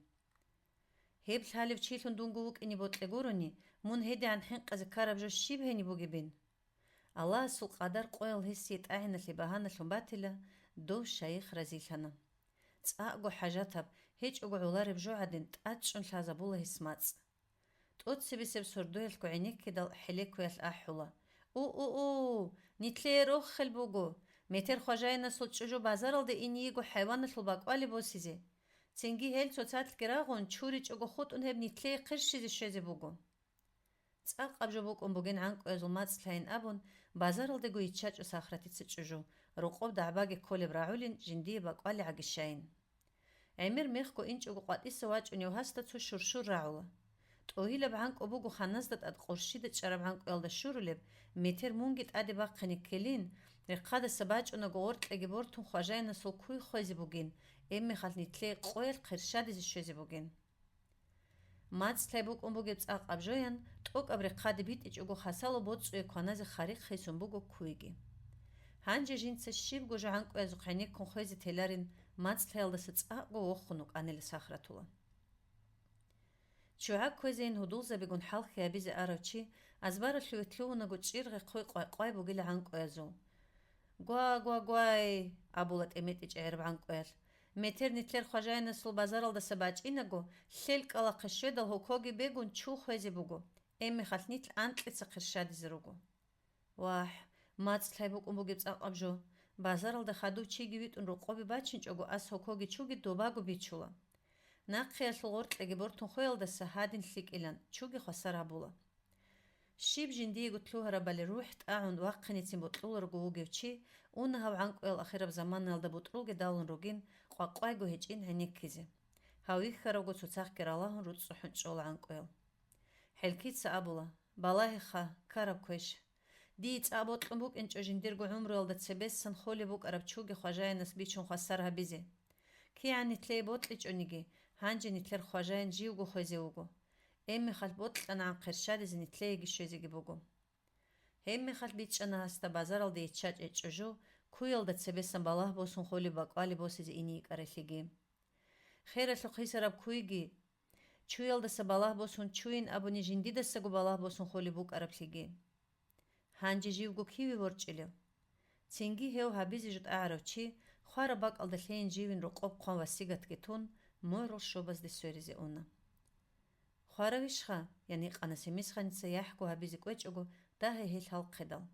Гьеб лъалев чилъун дунго вукӀине бокьа гурони, мун гьедигӀан хӀинкъизе ккараб жо щиб гьениб бугебин?» Аллагьасул къадар къоял гьесие тӀагӀиналъе багьаналъун батила, дов шайих разилъана. ЦӀакъго хӀажатаб, гьечӀого гӀолареб жо гӀадин, тӀадчӀун лъазабула гьес мацӀ. ТӀоцебесеб сордоялъго гӀенеккидал хӀелекоялъ ахӀула: «У-у-у! Нитлъее рохел буго! Метер хважаинасул чӀужу базаралде иниего хӀайваналъул бакӀвали босизе! Цинги гьел цоцалъги рагъун, чуричӀого хутӀун гьеб нитлъее хъирщизе щвезе буго!» ЦӀакъаб жо букӀун бугин гӀанкӀуязул мацӀ лъайин абун, базаралдего йиччачӀо Сахратица чӀужу, рокъоб дагӀбаги кколеб рагӀулин жиндие бакӀвали гӀагищайин. ГӀемер мехго инчӀого къватӀиса вачӀунев гьасда цо щурщур рагӀула. ТӀогьилаб гӀанкӀу буго ханазда тӀад къурщида чӀараб гӀанкӀуялда щурулеб, метер мунги тӀаде бахъине ккелин, рехъадаса бачӀунаго гъоркьеги бортун хважаинасул куй хвезе бугин, гьебмехалъ нитлъее къоялъ хъирщадизе щвезе бугин. МацӀ лъай букӀун бугеб цӀакъаб жоян, тӀокӀаб рехъаде битӀичӀого хасало боцӀуе кваназе харихъ хисун буго куйги. Гьанже жинца щибго жо гӀанкӀуязухъ гӀенеккун хвезе теларин, мацӀ лъаялдаса цӀакъго вохун вукӀанила Сахратула. ЧугӀа кквезейин гьудулзабигун хӀалхьи гьабизе арав чи азбаралъуве лъугьунаго чӀир гъехъой къвай-къвай бугила гӀанкӀуязул. «Гва-гва-гвай!» абула тӀеметӀичӀ гӀераб гӀанкӀуялъ. «Метер нитлъер хважаинасул базаралдаса бачӀинаго, лъелкӀалахъе щведал гьокоги бегун чу хвезе буго, гьебмехалъ нилъ анкьица хъирщадизе руго». «Вагь, мацӀ лъай букӀун бугеб цӀакъаб жо! Базаралда хадув чиги витӀун рокъобе бачинчӀого, ас гьокоги чуги добаго бичула. Нахъиялъул гъоркьеги бортун хвеялдаса гьадин лъикӀилан, чуги хвасар гьабула». Щиб жиндиего лъугьарабали рухӀ тӀагӀун вахъинецин бокьуларого вугев чи, уна гьав гӀанкӀуял ахираб заманаялда бутӀрулги далун ругин, къвакъвайго гьечӀин гӀенеккизе. Гьав вихьаравго цоцахъги ралагьун руцӀцӀухӀун чӀола гӀанкӀуял. ХӀелкица абула: «Балагьеха, ккараб квеш! Дие цӀа бокьун букӀинчӀо жиндирго гӀумруялда цебесан холеб букӀараб чуги хважаянас бичун хвасар гьабизе. КигӀан нитлъее бокьичӀониги, гьанже нитлъер хважаян живго хвезе вуго. Гьебмехалъ бокьанагӀан хъерщадизе нитлъееги щвезеги буго». Гьебмехалъ бичӀчӀана гьасда базаралде йиччачӀей чӀужу, куялда цебесан балагь босун холеб бакӀвали босизе ине йикӀаралъеги. Хералъухъ йисараб куйги, чуялдаса балагь босун чуйин абуни жиндидасаго балагь босун холеб букӀараблъиги. Гьанже живго киве ворчӀилев? Цинги гьев гьабизе жо тӀагӀарав чи, хвараб бакӀалда лъейин живин рокъоб хъван васигатги тун, мугӀрул щобазде сверизе уна. «Хваравищха?» — ян гьикъана Семисханица яхӀго гьабизе кӀвечӀого дагьай гьел хӀалхъидал.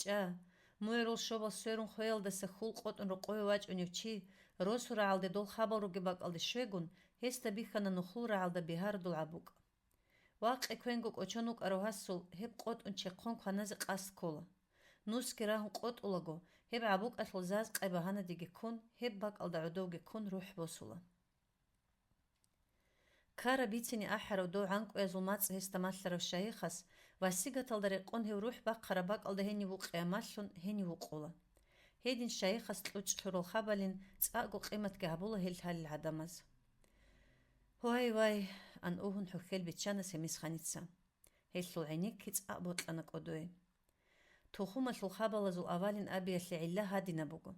«ЧӀа, мугӀрул щобал сверун хвеялдаса хьул къотӀун рокъове вачӀунев чи, росу рагӀалде дол хабал ругеб бакӀалде щвегун, гьесда бихьана нухул рагӀалда бигьарадул гӀабукӀ. Вакъи квенго кӀочон вукӀарав гьасул гьеб къотӀун чехъон кваназе къасд ккола. Нусги рагьун къотӀулаго, гьеб гӀабукӀалъул заз къай багьанадеги ккун, гьеб бакӀалда гӀодовги ккун рухӀ босула». Ккараб бицине ахӀарав дов гӀанкӀуязул мацӀ гьесда малъарав шайихас, васигаталда рекъон гьев рухӀ бахъараб бакӀалда гьенив вукъиямалъун гьенив вукъула. Гьедин шайихас кьучӀ лъурал хабалин цӀакъго къиматги гьабула гьел лъалел гӀадамаз. «Вай, вай!» — ан угьун хӀухьел биччана Семисханица. Гьелъул гӀенекки цӀакъ бокьана кӀодой. Тухумалъул хабалазул авалин абиялъе гӀилла гьадинаб буго.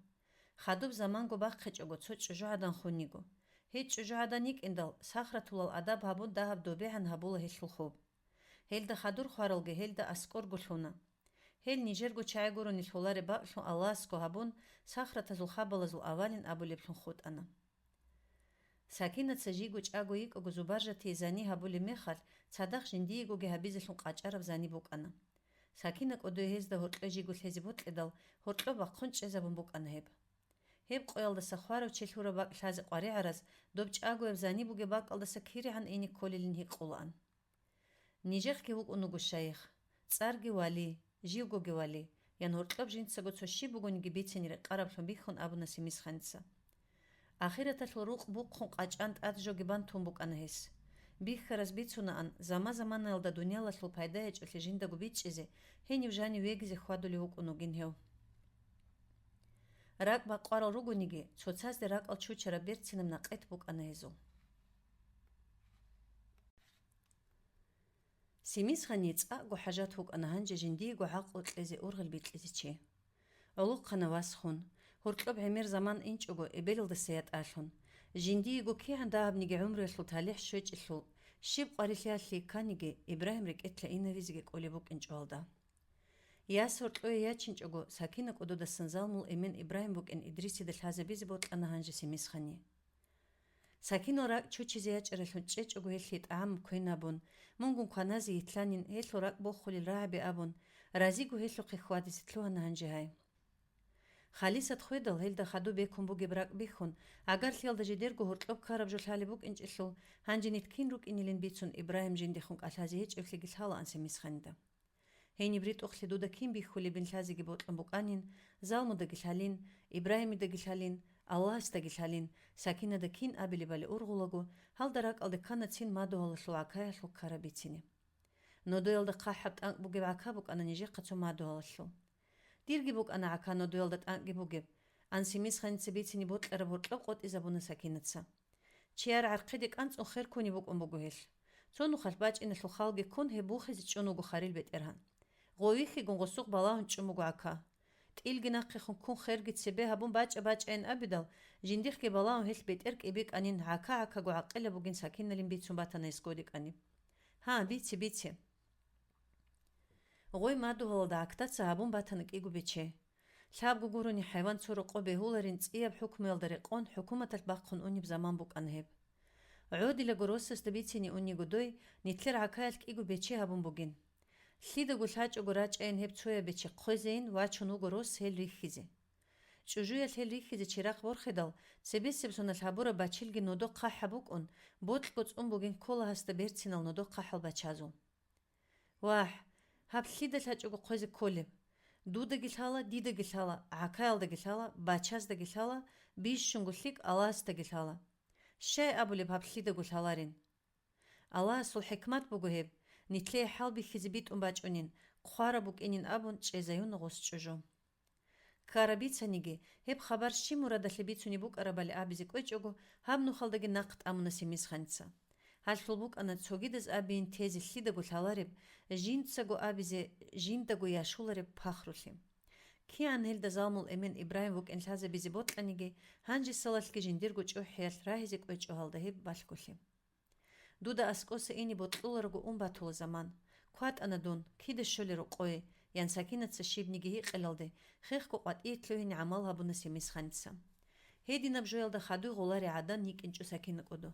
Хадуб заманго бахъичӀого цо чӀужугӀадан хун йиго. Гьей чӀужугӀадан йикӀиндал, Сахратулал адаб гьабун дагьаб добегӀан гьабула гьелъул хоб. Гьелда хадур хваралги гьелда аскӀорго лъуна. Гьел нижерго чагӀи гурони лъолареб бакӀлъун Аллагьасго гьабун, Сахратазул хабалазул авалин абулеблъун хутӀана. Сакинаца жийго чӀаго йикӀаго зубаржатие зани гьабулеб мехалъ, цадахъ жиндиегоги гьабизелъун къачӀараб зани букӀана. Сакина кӀодой гьезда гьоркьо жийго лъезе бокьидал, гьоркьо бахъун чӀезабун букӀана гьеб. Гьеб къоялдаса хварав чи лъураб бакӀ лъазе къваригӀараз, доб чӀагояб зани бугеб бакӀалдаса киригӀан ине кколилин гьикъулаан. Нижехъги вукӀун вуго шайих, цӀарги Вали, живгоги Вали, ян гьоркьоб жинцаго цо щиб бугониги бицине рекъараблъун бихьун абуна Семисханица. Ахираталъул рукъ бухъун къачӀан тӀад жоги бан тун букӀана гьес. Бихьараз бицунаан, заман-заманаялда дуниялалъул пайда гьечӀолъи жиндаго бичӀчӀизе, гьенив жанив вегизе хьвадулев вукӀун вугин гьев. РакӀ бакъварал ругониги, цоцазде ракӀал чучараб берцинаб накъет букӀана гьезул. Семисхани цӀакъго хӀажат вукӀана гьанже жиндиего гӀакълу кьезе ургъел бикьизе чи. ГӀолохъана вас хун, гьоркьоб гӀемер заман инчӀого эбелалдаса ятӀалъун, жиндиего кигӀан дагьабниги гӀумруялъул талихӀ щвечӀелъул, щиб къварилъиялъе кканиги Ибрагьим рекӀелъа инавизеги кӀолеб букӀинчӀо гьалда. Яс гьоркьое ячинчӀого, Сакина кӀододасан залмул эмен Ибрагьим букӀин Идрисида лъазабизе бокьана гьанже Семисхани. Сакинал ракӀ чучизе ячӀаралъун чӀечӀого гьелъие тӀагӀам квен абун, мунгун кваназе йитлъанин, гьелъул ракӀ бохулел рагӀаби абун, разиго гьелъухъе хьвадизе лъугьана гьанже гьай. Халисат хведал, гьелда хадуб бекун бугеб ракӀ бихьун, гӀагарлъиялда жидерго гьоркьоб ккараб жо лъалеб букӀинчӀелъул, гьанже нилъ кин рукӀинилин бицун Ибрагьим жиндехун кӀалъазе гьечӀеблъиги лъалаан Семисханида. Гьениб ритӀухълъи дуда кин бихьулебин лъазеги бокьун букӀанин, залмудаги лъалин, Ибрагьимидаги лъалин, Аллагьасдаги лъалин, Сакинада кин абилебали ургъулаго, гьалда ракӀалде кканацин мадугьалалъул гӀакаялъул ккараб бицине. Нодоялда хъахӀаб тӀанкӀ бугеб гӀака букӀана нижехъа цо мадугьалалъул. Дирги букӀана гӀака нодоялда тӀанкӀги бугеб, ан Семисханица бицине бокьараб гьоркьоб къотӀизабуна Сакинаца. Чияр гӀархъиде кӀанцӀун хер ккунеб букӀун буго гьелъ. Цо нухалъ бачӀиналъул халги ккун гьеб бухизе чӀун вуго харил бетӀергьан. Гъов вихьигун гъосухъ балагьун чӀун буго гӀака. ТӀилги нахъехун ккун херги цебе гьабун бачӀа-бачӀайин абидал, жиндихъги балагьун гьелъ бетӀер кӀибикӀанин, гӀака-гӀакаго гӀакъилаб бугин Сакиналин бицун батана гьес кодекӀани. Гьа, бице, бице. Гъой мадугьалалда гӀактаца гьабун батана кӀиго бече. Лъабго гурони хӀайван цо рокъо бегьуларин цӀияб хӀукмуялда рекъон хӀукуматалъ бахъун унеб заман букӀана гьеб. ГӀодилаго росасда бицине униго дой, нилъер гӀакаялъ кӀиго бече гьабун бугин. Лъидаго лъачӀого рачӀайин гьеб цояб бече хъвезейин, вачун вуго рос гьел рихьизе. ЧӀужуялъ гьел рихьизе чирахъ борхидал, цебесеб соналъ гьабураб бачилги нодо хъахӀаб букӀун, бокьго цӀун бугин ккола гьасда берцинал нодо хъахӀал бачазул. Вагь, гьаб лъида лъачӀого хъвезе кколеб? Дудаги лъала, дидаги лъала, гӀакаялдаги лъала, бачаздаги лъала, бищунго лъикӀ Аллагьасдаги лъала. Щай абулеб гьаб лъидаго лъаларин? Аллагьасул хӀикмат буго гьеб, нилъее хӀалбихьизе битӀун бачӀунин, хъвараб букӀинин абун чӀезаюна гъос чӀужу. Ккараб бицаниги, гьеб хабар щиб мурадалъе бицунеб букӀарабали абизе кӀвечӀого, гьаб нухалдаги нахъ тӀамуна Семисханица. Гьалъул букӀана цогидаз абейин тезе лъидаго лъалареб, жинцаго абизе жиндаго яшулареб пахрулъи. КигӀан гьелда залмул эмен Ибрагьим вукӀин лъазабизе бокьаниги, гьанжесалалъги жиндирго чӀухӀиялъ рагьизе кӀвечӀо гьалда гьеб балъголъи. Дуда аскӀоса ине бокьуларого ун батула заман. КватӀана дун, кида щолел рокъое, ян Сакинаца щибниги гьикъелалде, хехго къватӀие лъугьине гӀамал гьабуна Семисханица. Гьединаб жоялда хадуй гъоларей гӀадан йикӀинчӀо Сакина кӀодо.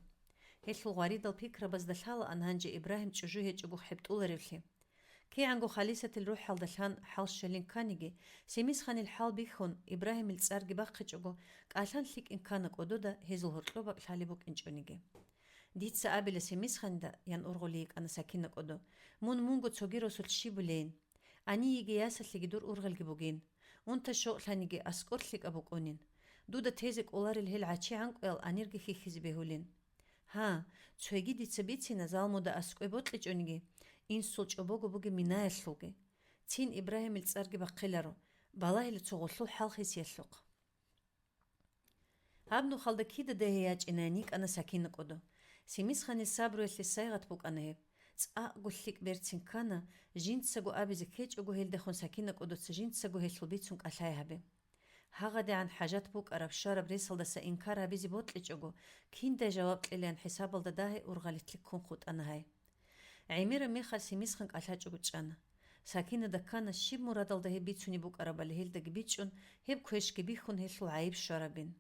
Гьелъул гъваридал пикрабазда лъалаан гьанже Ибрагьим чӀужу гьечӀого хӀебтӀуларевлъи. КигӀанго халисатил рухӀалда лъан хӀал щвелин кканиги, Семисханил хӀал бихьун, Ибрагьимил цӀарги бахъичӀого, кӀалъан лъикӀин ккана кӀодода гьезул гьоркьоб бакӀ лъалеб букӀинчӀониги. «Дица абила Семисханида, — ян ургъулей йикӀана Сакина кӀодо, — мун мунго цоги росулъ щибулейин. Аниеги ясалъеги дур ургъелги бугин. Унта-щокълъаниги аскӀор лъикӀаб букӀунин. Дуда тезе кӀоларел гьел гӀачи гӀанкӀуял анирги хьихьизе бегьулин. Гьа, цоги дица бицина, залмуда аскӀой бокьичӀониги, инсул чӀобого бугеб минаялъулги. Цин Ибрагьимил цӀарги бахъиларо, балагьила цо гъолъул хӀал-хисиялъухъ». Гьаб нухалда кида дагье ячӀинайин йикӀана Сакина кӀодо. Семисханил сабруялъе сайгъат букӀана гьеб. ЦӀакъго лъикӀ берцин ккана, жинцаго абизе ккечӀого гьелдехун Сакина кӀодоца жинцаго гьелъул бицун кӀалъай гьабе. ГьагъадегӀан хӀажат букӀараб, щвараб ресалдаса инкар гьабизе бокьичӀого, киндай жаваб кьелеян хӀисабалда дагье ургъалилъе ккун хутӀана гьай. ГӀемераб мехалъ Семисхан кӀалъачӀого чӀана. Сакинада ккана, щиб мурадалда гьеб бицунеб букӀарабали гьелдаги бичӀчӀун, гьеб квешги бихьун, гьелъул гӀайиб щварабин.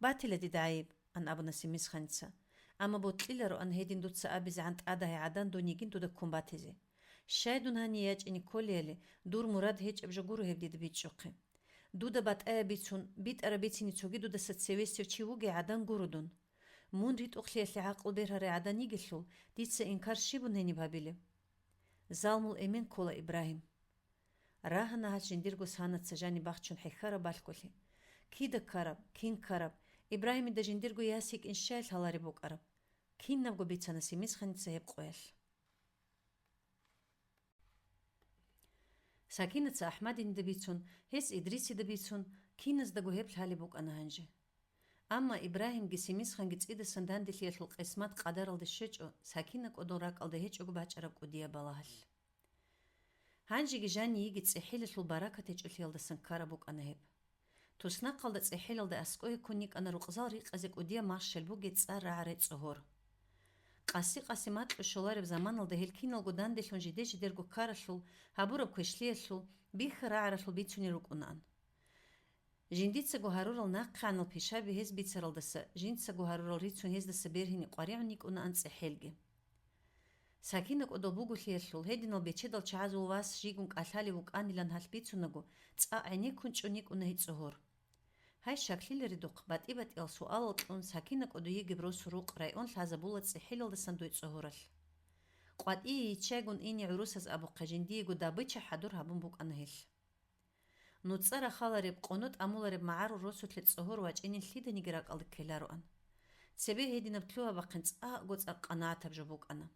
«Батила дида гӀайиб, — ан абуна Семисханица. — Амма бокьилароан гьедин дуца абизегӀан тӀадагьай гӀадан дун йигин дуда ккун батизе. Щай дун гьание ячӀине кколеяли, дур мурад гьечӀеб жо гуро гьеб дида бичӀчӀухъе. Дуда батӀаяб бицун, битӀараб бицине цоги дудаса цевесев чи вугей гӀадан гуро дун. Мун ритӀухълъиялъе гӀакълу бергьарай гӀадан йигелъул, дица инкар щибун гьениб гьабилеб? Залмул эмен ккола Ибрагьим». Рагьана гьас жиндирго санаца жаниб бахчун хӀехьараб балъголъи. Кида ккараб, кин ккараб, Ибрагьимида жиндирго яс йикӀин щай лъалареб букӀараб? Кинабго бицана Семисханица гьеб къоялъ. Сакинаца АхӀмадинида бицун, гьес Идрисида бицун, Киназдаго гьеб лъалеб букӀана гьанже. Амма Ибрагьимги Семисханги цӀидасан данделъиялъул къисмат-къадаралде щвечӀо, Сакина кӀодол ракӀалда гьечӀого бачӀараб кӀудияб балагьалъ. Гьанжеги жаниеги цӀехӀелалъул баракат гьечӀолъиялдасан ккараб букӀана гьеб. Туснахъалда цӀехӀелалда аскӀове ккун йикӀана рукъзал рикъазе кӀудияб махщел бугей цӀар рагӀарай цӀогьор. Къаси-къаси макьу щолареб заманалда гьел киналго данделъун жиде-жидерго ккаралъул, гьабураб квешлъиялъул, бихьа-рагӀаралъул бицунел рукӀунаан. Жиндицаго гьарурал нахъегӀанал пишаби гьез бицаралдаса, жинцаго гьарурал рицун гьездаса бергьине къваригӀун йикӀунаан цӀехӀелги. Сакина кӀодол буголъиялъул, гьединал бечедал чагӀазул вас жигун кӀалъалев вукӀанилан гьалъ бицунаго, цӀакъ гӀенеккун чӀун йикӀуна гьей цӀогьор. Гьай щаклъиларедухъ, батӀи-батӀиял суалал кьун, Сакина кӀодо йигеб росу-рукъ район лъазабула цӀехӀелалдасан дуй цӀогьоралъ. КъватӀие йиччайгун ине гӀурусаз абухъе жиндиего добыча хӀадур гьабун букӀана гьелъ. НуцӀа рахалареб, къоно тӀамулареб магӀарул росулъе цӀогьор вачӀинин лъиданиги ракӀалде ккелароан. Цебе гьединаб лъугьа-бахъин цӀакъго цӀакъ къанагӀатаб жо букӀана.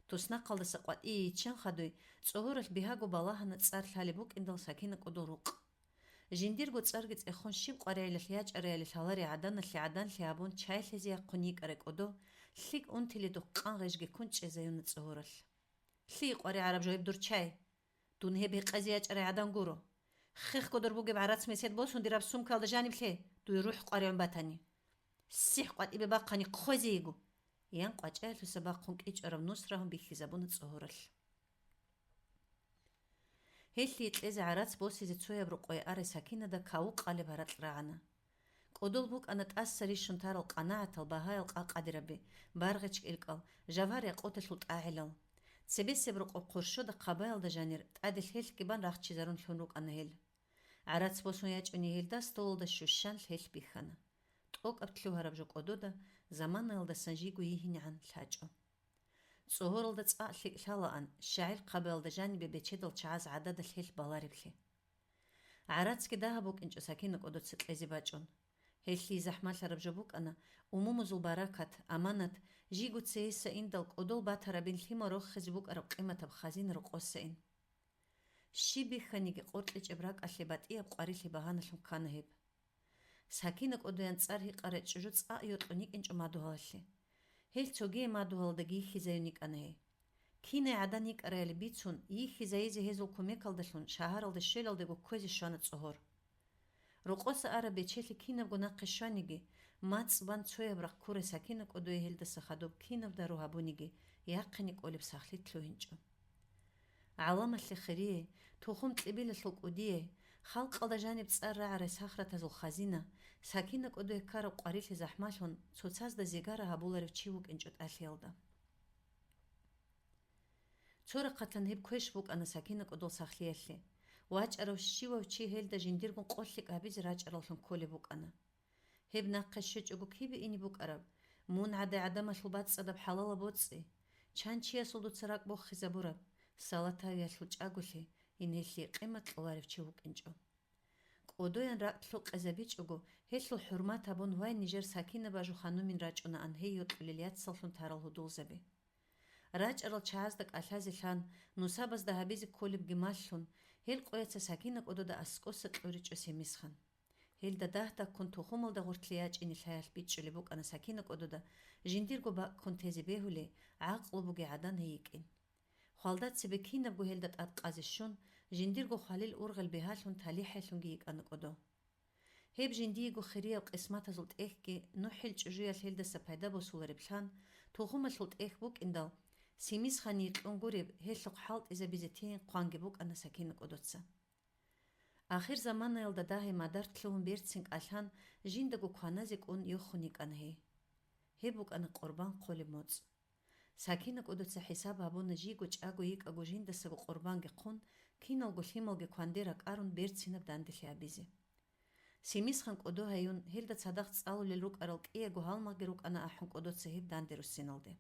Туснахъалдаса къватӀие йиччан хадуй, цӀогьоралъ бигьаго балагьана цӀар лъалеб букӀиндал Сакина кӀодол рукъ. Жиндирго цӀарги цӀехун щиб къваригӀелалъ ячӀараялъе лъаларей гӀаданалъе гӀаданлъи гьабун, чай лъезе яхъун йикӀарай кӀодо, лъикӀ унтиледухъ къан гъежги ккун чӀезаюна цӀогьоралъ. Лъие къваригӀараб жо гьеб дур чай? Дун гьеб гьекъезе ячӀарай гӀадан гуро. Хехго дур бугеб гӀарац месед босун дираб сумкаялда жаниб лъе, дуе рухӀ къваригӀун батани. СихӀ къватӀибе бахъани хъвезе йиго, – ян къвачӀаялъуса бахъун кӀичӀараб нус рагьун бихьизабуна цӀогьоралъ. Гьелъие кьезе гӀарац босизе цояб рукъое арай Сакинада кавукъ къалеб гьаракь рагӀана. КӀодол букӀана тӀаса рищун тарал къанагӀатал багьаял къа-къадираби, баргъич кӀилкӀал, жавгьар-якъуталъул тӀагӀилал. Цебесеб рокъоб хъурщода хъабаялда жанир тӀаде лъелъги бан рахчизарун лъун рукӀана гьел. ГӀарац босун ячӀуни гьелда столалда щущан лъелъ бихьана. ТӀокӀаб лъугьараб жо кӀодода заманаялдасан жиго йигьинегӀан лъачӀо. ЦӀогьоралда цӀакъ лъикӀ лъалаан, щагӀил хъабаялда жанибе бечедал чагӀаз гӀадада лъелъ балареблъи. ГӀарацги дагьаб букӀинчӀо Сакина кӀодоца кьезе бачӀун. Гьелъие захӀмалъараб жо букӀана умумузул баракат, аманат, жиго цейиса индал кӀодол батарабин лъимал рохизе букӀараб къиматаб хазина рокъоса ин. Щиб бихьаниги къоркьичӀеб ракӀалъе батӀияб къварилъи багьаналъун ккана гьеб. Сакина кӀодоян цӀар гьикъарай чӀужу цӀакъ йокьун йикӀинчӀо мадугьалалъе. Гьел цогияй мадугьалалдаги йихьизаюн йикӀана гьей. Кинай гӀадан йикӀараяли бицун, йихьизайизе гьезул кумекалдалъун шагьаралда щвелалдего кквезе щвана цӀогьор. Рокъоса араб бечелъи кинабго нахъе щваниги, мацӀ бан цояб рахъ ккурай Сакина кӀодое гьелдаса хадуб кинаб дару гьабуниги, яхъине кӀолеб сахлъи лъугьинчӀо. ГӀаламалъе хирияй, тухум-кьибилалъул кӀудияй, халкъалда жаниб цӀар рагӀарай сахратазул хазина, Сакина кӀодое ккараб къварилъи захӀмалъун, цоцазда зигара гьабуларев чи вукӀинчӀо тӀалъиялда. Цо рахъалъан гьеб квеш букӀана Сакина кӀодол сахлъиялъе. ВачӀарав щивав чи гьелда жиндиргун къо-лъикӀ гьабизе рачӀараллъун кколеб букӀана. Гьеб нахъе щвечӀого кибе ине букӀараб? Мун гӀадай гӀадамалъул бацӀцӀадаб хӀалалаб боцӀи, чан чиясул дуца ракӀ бохизабураб, салатавиялъул чӀаголъи, ин гьелъие къимат кьоларев чи вукӀинчӀо. КӀодоян ракӀ лъукъезабичӀого, гьелъул хӀурмат гьабун вай нижер Сакина бажу ханумин рачӀунаан гьей йокьулел яцаллъун тарал гьудулзаби. РачӀарал чагӀазда кӀалъазе лъан, нусабазда гьабизе кколебги малъун, гьел къояца Сакина кӀодода аскӀоса кьуричӀо Семисхан. Гьелда дагь-дагьккун тухумалда гъортлъи ячӀине лъаялъ бичӀчӀулеб букӀана Сакина кӀодода, жиндирго бакӀ ккун тезе бегьулей, гӀакълу бугей гӀадан гьей йикӀин. Хвалда цебе кинабго гьелда тӀад къазе щун, жиндирго хвалил ургъел бигьалъун талихӀайлъунги йикӀана кӀодо. Гьеб жиндиего хирияб къисматазул тӀехьги НухӀил чӀужуялъ гьелдаса пайда босулареб лъан, тухумалъул тӀехь букӀиндал, Семисхание кьун гуреб гьелъухъ хӀалтӀизабизе тейин хъванги букӀана Сакина кӀодоца. Ахирзаманаялда дагьай мадар лъугьун берцин кӀалъан, жиндаго кваназе кӀун йохун йикӀана гьей. Гьеб букӀана къурбан хъолеб моцӀ. Сакина кӀодоца хӀисаб гьабуна жиго чӀаго йикӀаго жиндасаго къурбанги хъун, киналго лъималги кванде ракӀарун берцинаб данделъи гьабизе. Семисхан кӀодо гьаюн, гьелда цадахъ цӀалулел рукӀарал кӀиего гьалмагъги рукӀана ахӀун кӀодоца гьеб данде руссиналде.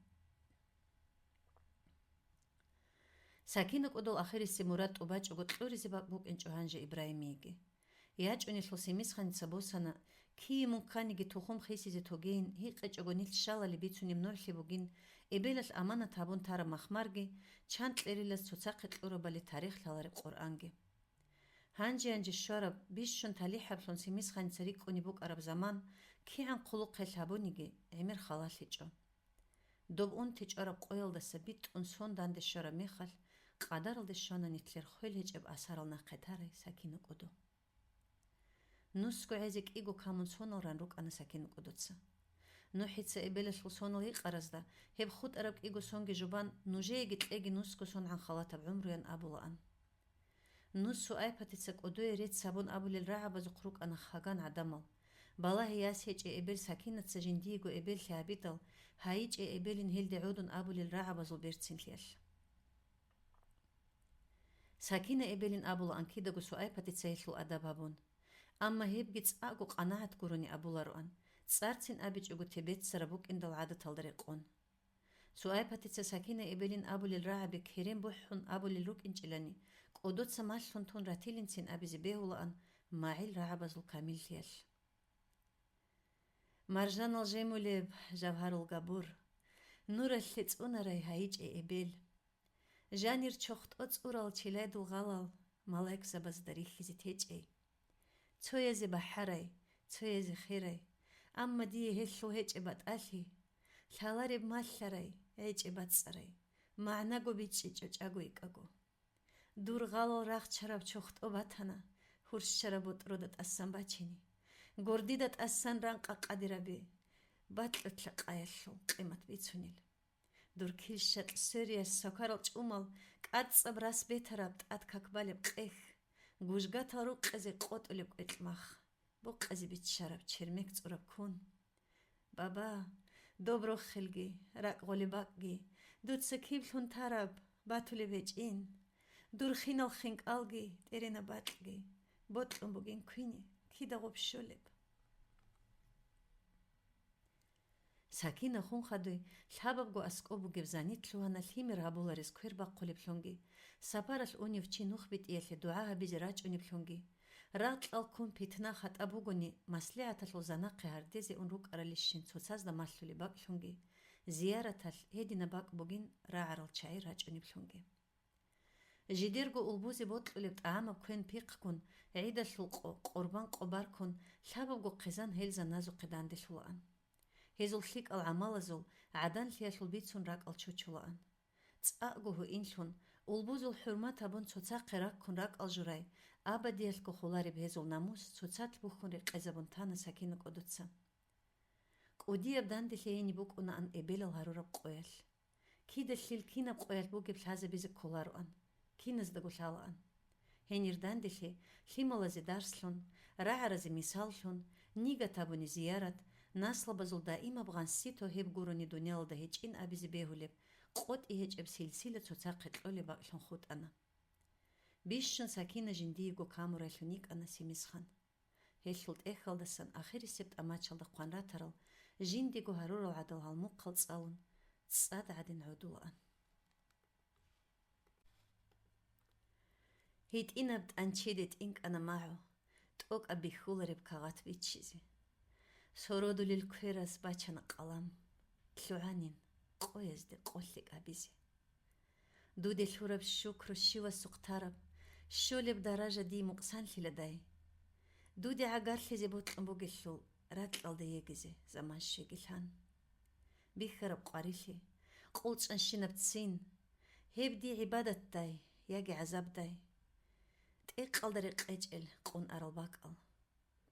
Сакина кӀодол ахирисеб мурад тӀубачӀого кьуризе бакӀ букӀинчӀо гьанже Ибрагьимиеги. ЯчӀунелъул Семисханица босана, кие мун кканиги тухум хисизе тогейин, гьикъичӀого нилъ щалали бицунеб нурлъи бугин, эбелалъ аманат гьабун тараб махмарги, чан кьерилаз цоцахъе кьурабали тарих лъалареб Къуръанги. Гьанже-гьанже щвараб, бищун талихӀаблъун Семисханица рикӀкӀунеб букӀараб заман, кигӀан хъулухъе лъабуниги, гӀемер халалъичӀо. Доб унти чӀвараб къоялдаса битӀун сон данде щвараб мехалъ, къадаралде щвана нилъер хвел гьечӀеб асарал нахъе тарай Сакина кӀодо. Нусго гӀезе кӀиго камун соналран рукӀана Сакина кӀодоца. НухӀица эбелалъул сонал гьикъаразда, гьеб хутӀараб кӀиго сонги жубан, нужееги кьеги нусго сонгӀан халатаб гӀумруян абулаан. Нус Суайпатица кӀодое рецц гьабун абулел рагӀабазухъ рукӀана хаган гӀадамал. Балагьи яс гьечӀей эбел Сакинаца жиндиего эбеллъи гьабидал, гьайичӀей эбелин гьелде гӀодун абулел рагӀабазул берцинлъиялъ. Сакина эбелин абулаан кидаго Суайпатица гьелъул адаб гьабун. Амма гьебги цӀакъго къанагӀат гурони абулароан, цӀарцин абичӀого тебеццараб букӀиндал гӀадаталда рекъон. Суайпатица Сакина эбелин абулел рагӀаби керен бухӀун абулел рукӀинчӀилани, кӀодоца малъун тун ратилинцин абизе бегьулаан магӀил рагӀабазул камиллъиялъ. Маржанал жемулеб жавгьарул габур, нуралъе цӀунарай гьайичӀей эбел. Жанир чохтӀо цӀурал челайдул гъалал малаикзабазда рихьизе течӀей. Цоязе бахӀарай, цоязе херай, амма дие гьелъул гьечӀеб батӀалъи, лъалареб малъарай, гьечӀеб бацӀцӀарай, магӀнаго бичӀчӀичӀо чӀаго икӀаго. Дур гъалал рахчараб чохтӀо батана, хурщараб ботӀрода тӀасан бачине, гордида тӀасан ран къакъадирабе, бакьулъа къаялъул къимат бицунел. Дур килщакь сверияс сокарал чӀумал, кӀацӀаб рас бетараб тӀад как балеб къех, гужгатал рукъизе къотӀулеб кӀвекьмах, букъизе биччараб чермек цӀураб кун. Баба, доб рохелги, ракӀ гъолеб бакӀги, дуца киблъун тараб батулеб гьечӀин, дур хинал хинкӀалги, тӀеренаб бакьги, бокьун бугин квине, кида гъуб щолеб? Сакина хун хадуй, лъабабго аскӀоб бугеб занит лъугьана лъимер гьабуларез квер бахъулеблъунги, сапаралъ унев чи нух битӀиялъе дугӀа гьабизе рачӀунеблъунги. Ракьал ккун питна-хатӀа бугони, маслигӀаталъул занахъе гьардезе ун рукӀаралищин цоцазда малъулеб бакӀлъунги, зияраталъ гьединаб бакӀ бугин рагӀарал чагӀи рачӀунеблъунги. Жидерго улбузе бокьулеб тӀагӀамаб квен пихъгун, гӀидалъул къо, къурбан къо баркун, лъабабго хъизан гьел заназухъе данделъулаан. Гьезул лъикӀал гӀамалазул, гӀаданлъиялъул бицун ракӀал чучулаан. ЦӀакъго гьуинлъун, улбузул хӀурмат гьабун цоцахъе раккун ракӀал журай, абадиялъго холареб гьезул намус цоцалъ бухьун рекъезабун тана Сакина кӀодоца. КӀудияб данделъи гьениб букӀунаан эбелал гьарураб къоялъ. Кидалъил кинаб къоялъ бугеб лъазабизе кколароан, киназдаго лъалаан. Гьенир данделъи лъималазе дарслъун, рагӀаразе мисаллъун, нигат гьабуни зиярат, наслабазул даимаб гъанси то гьеб гурони дуниялалда гьечӀин абизе бегьулеб, къотӀи гьечӀеб силсила цоцахъе кьолеб бакӀлъун хутӀана. Бищун Сакина жиндиего камурайлъун йикӀана Семисхан. Гьелъул тӀехьалдасан ахирисеб тӀамачалда хъван ратарал, жиндиего гьарурал гӀадал гьалмухъал цӀалун, цӀад гӀадин гӀодулаан. ГьитӀинаб тӀанчеде тӀинкӀана магӀу, тӀокӀаб бихьулареб кагъат биччизе. Сородулел кверас бачана къалам, лъугӀанин къоязде къо лъикӀ гьабизе. Дуде лъураб щукру щивасухъ тараб, щолеб даража дие мукъсанлъиладай. Дуде гӀагарлъизе бокьун бугелъул, ракьалда йегизе заман щвегилъан. Бихьараб къварилъи, къулчӀанщинаб ццин, гьеб дие гӀибадатдай яги гӀазабдай? ТӀекъалда рекъечӀел къун арал бакӀал.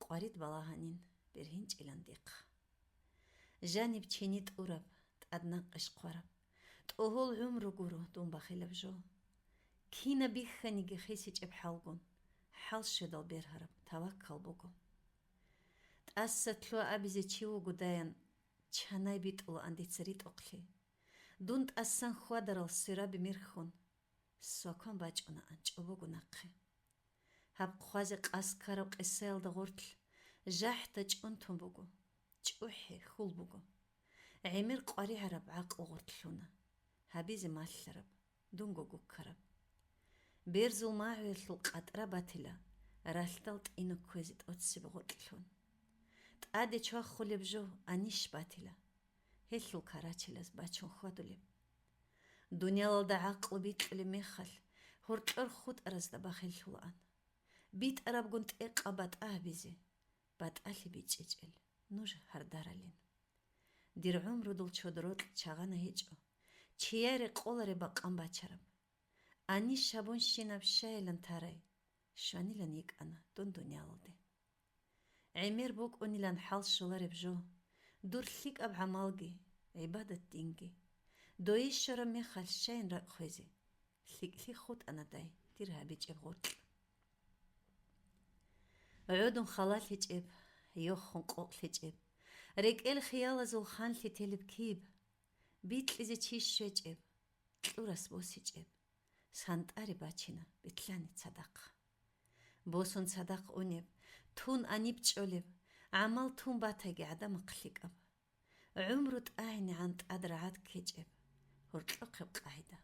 Къварид балагьанин бергьинчӀилан дихъ. Жаниб чини тӀураб, тӀаднакъищ хъвараб, тӀогьол гӀумру гуро дун бахилаб жо. Кинаб бихьаниги хисичӀеб хӀалгун, хӀал щведал бергьараб таваккал буго. ТӀаса лъуа абизе чи вугодаян, чанай битӀулаан дица ритӀухълъи. Дун тӀасан хьвадарал свераби мирхьун, свакан бачӀунаан чӀобого нахъе. Гьаб хъвазе къас ккараб къисаялда гъоркь жахӀда чӀунтун буго, чӀухӀи хьул буго. ГӀемер къваригӀараб гӀакълу гъоркьлъуна, гьабизе малъараб, дунго гуккараб. Берзул магӀуялъул къатӀра батила, ралъдал тӀина кквезе тӀоцебе гъоркьлъун. ТӀаде чвахулеб жо анищ батила, гьелъул карачелаз бачун хьвадулеб. Дуниялалда гӀакълу бикьулеб мехалъ, гьоркьор хутӀаразда бахиллъулаан. БитӀарабгун тӀекъа батӀа гьабизе, батӀалъи бичӀчӀичӀел нуж гьардаралин. Дир гӀумрудул чодорокь чагъана гьечӀо, чияй рекъолареб бакъан бачараб. Анищ гьабунщинаб щайилан тарай, щванилан йикӀана дун дуниялалде. ГӀемер букӀунилан хӀал щолареб жо, дур лъикӀаб гӀамалги, гӀибадат динги. Дое щвараб мехалъ щайин ракӀ хвезе, лъикӀлъи хутӀана дай дир гьабичӀеб гъоркь. ГӀодун халалъичӀеб, йохун къокълъичӀеб, рекӀел хиялазул ханлъи телеб киб, бикьизе чи щвечӀеб, кьурас босичӀеб, сантӀари бачина битлъани цадахъ. Босун цадахъ унеб, тун аниб чӀолеб, гӀамал тун батаги гӀадамахъ лъикӀаб. ГӀумру тӀагӀинегӀан тӀад рагӀад ккечӀеб, гьоркьохъеб къагӀида,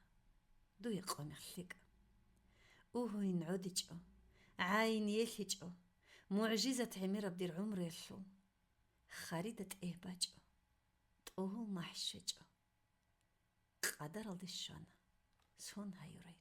дуе къо мех лъикӀ. Угьуин гӀодичӀо, гӀайин елъичӀо, мугӀжизат гӀемераб дир гӀумруялъул. Харида тӀегь бачӀо, тӀогьул махӀ щвечӀо. Къадаралде щвана, сон гьаюрай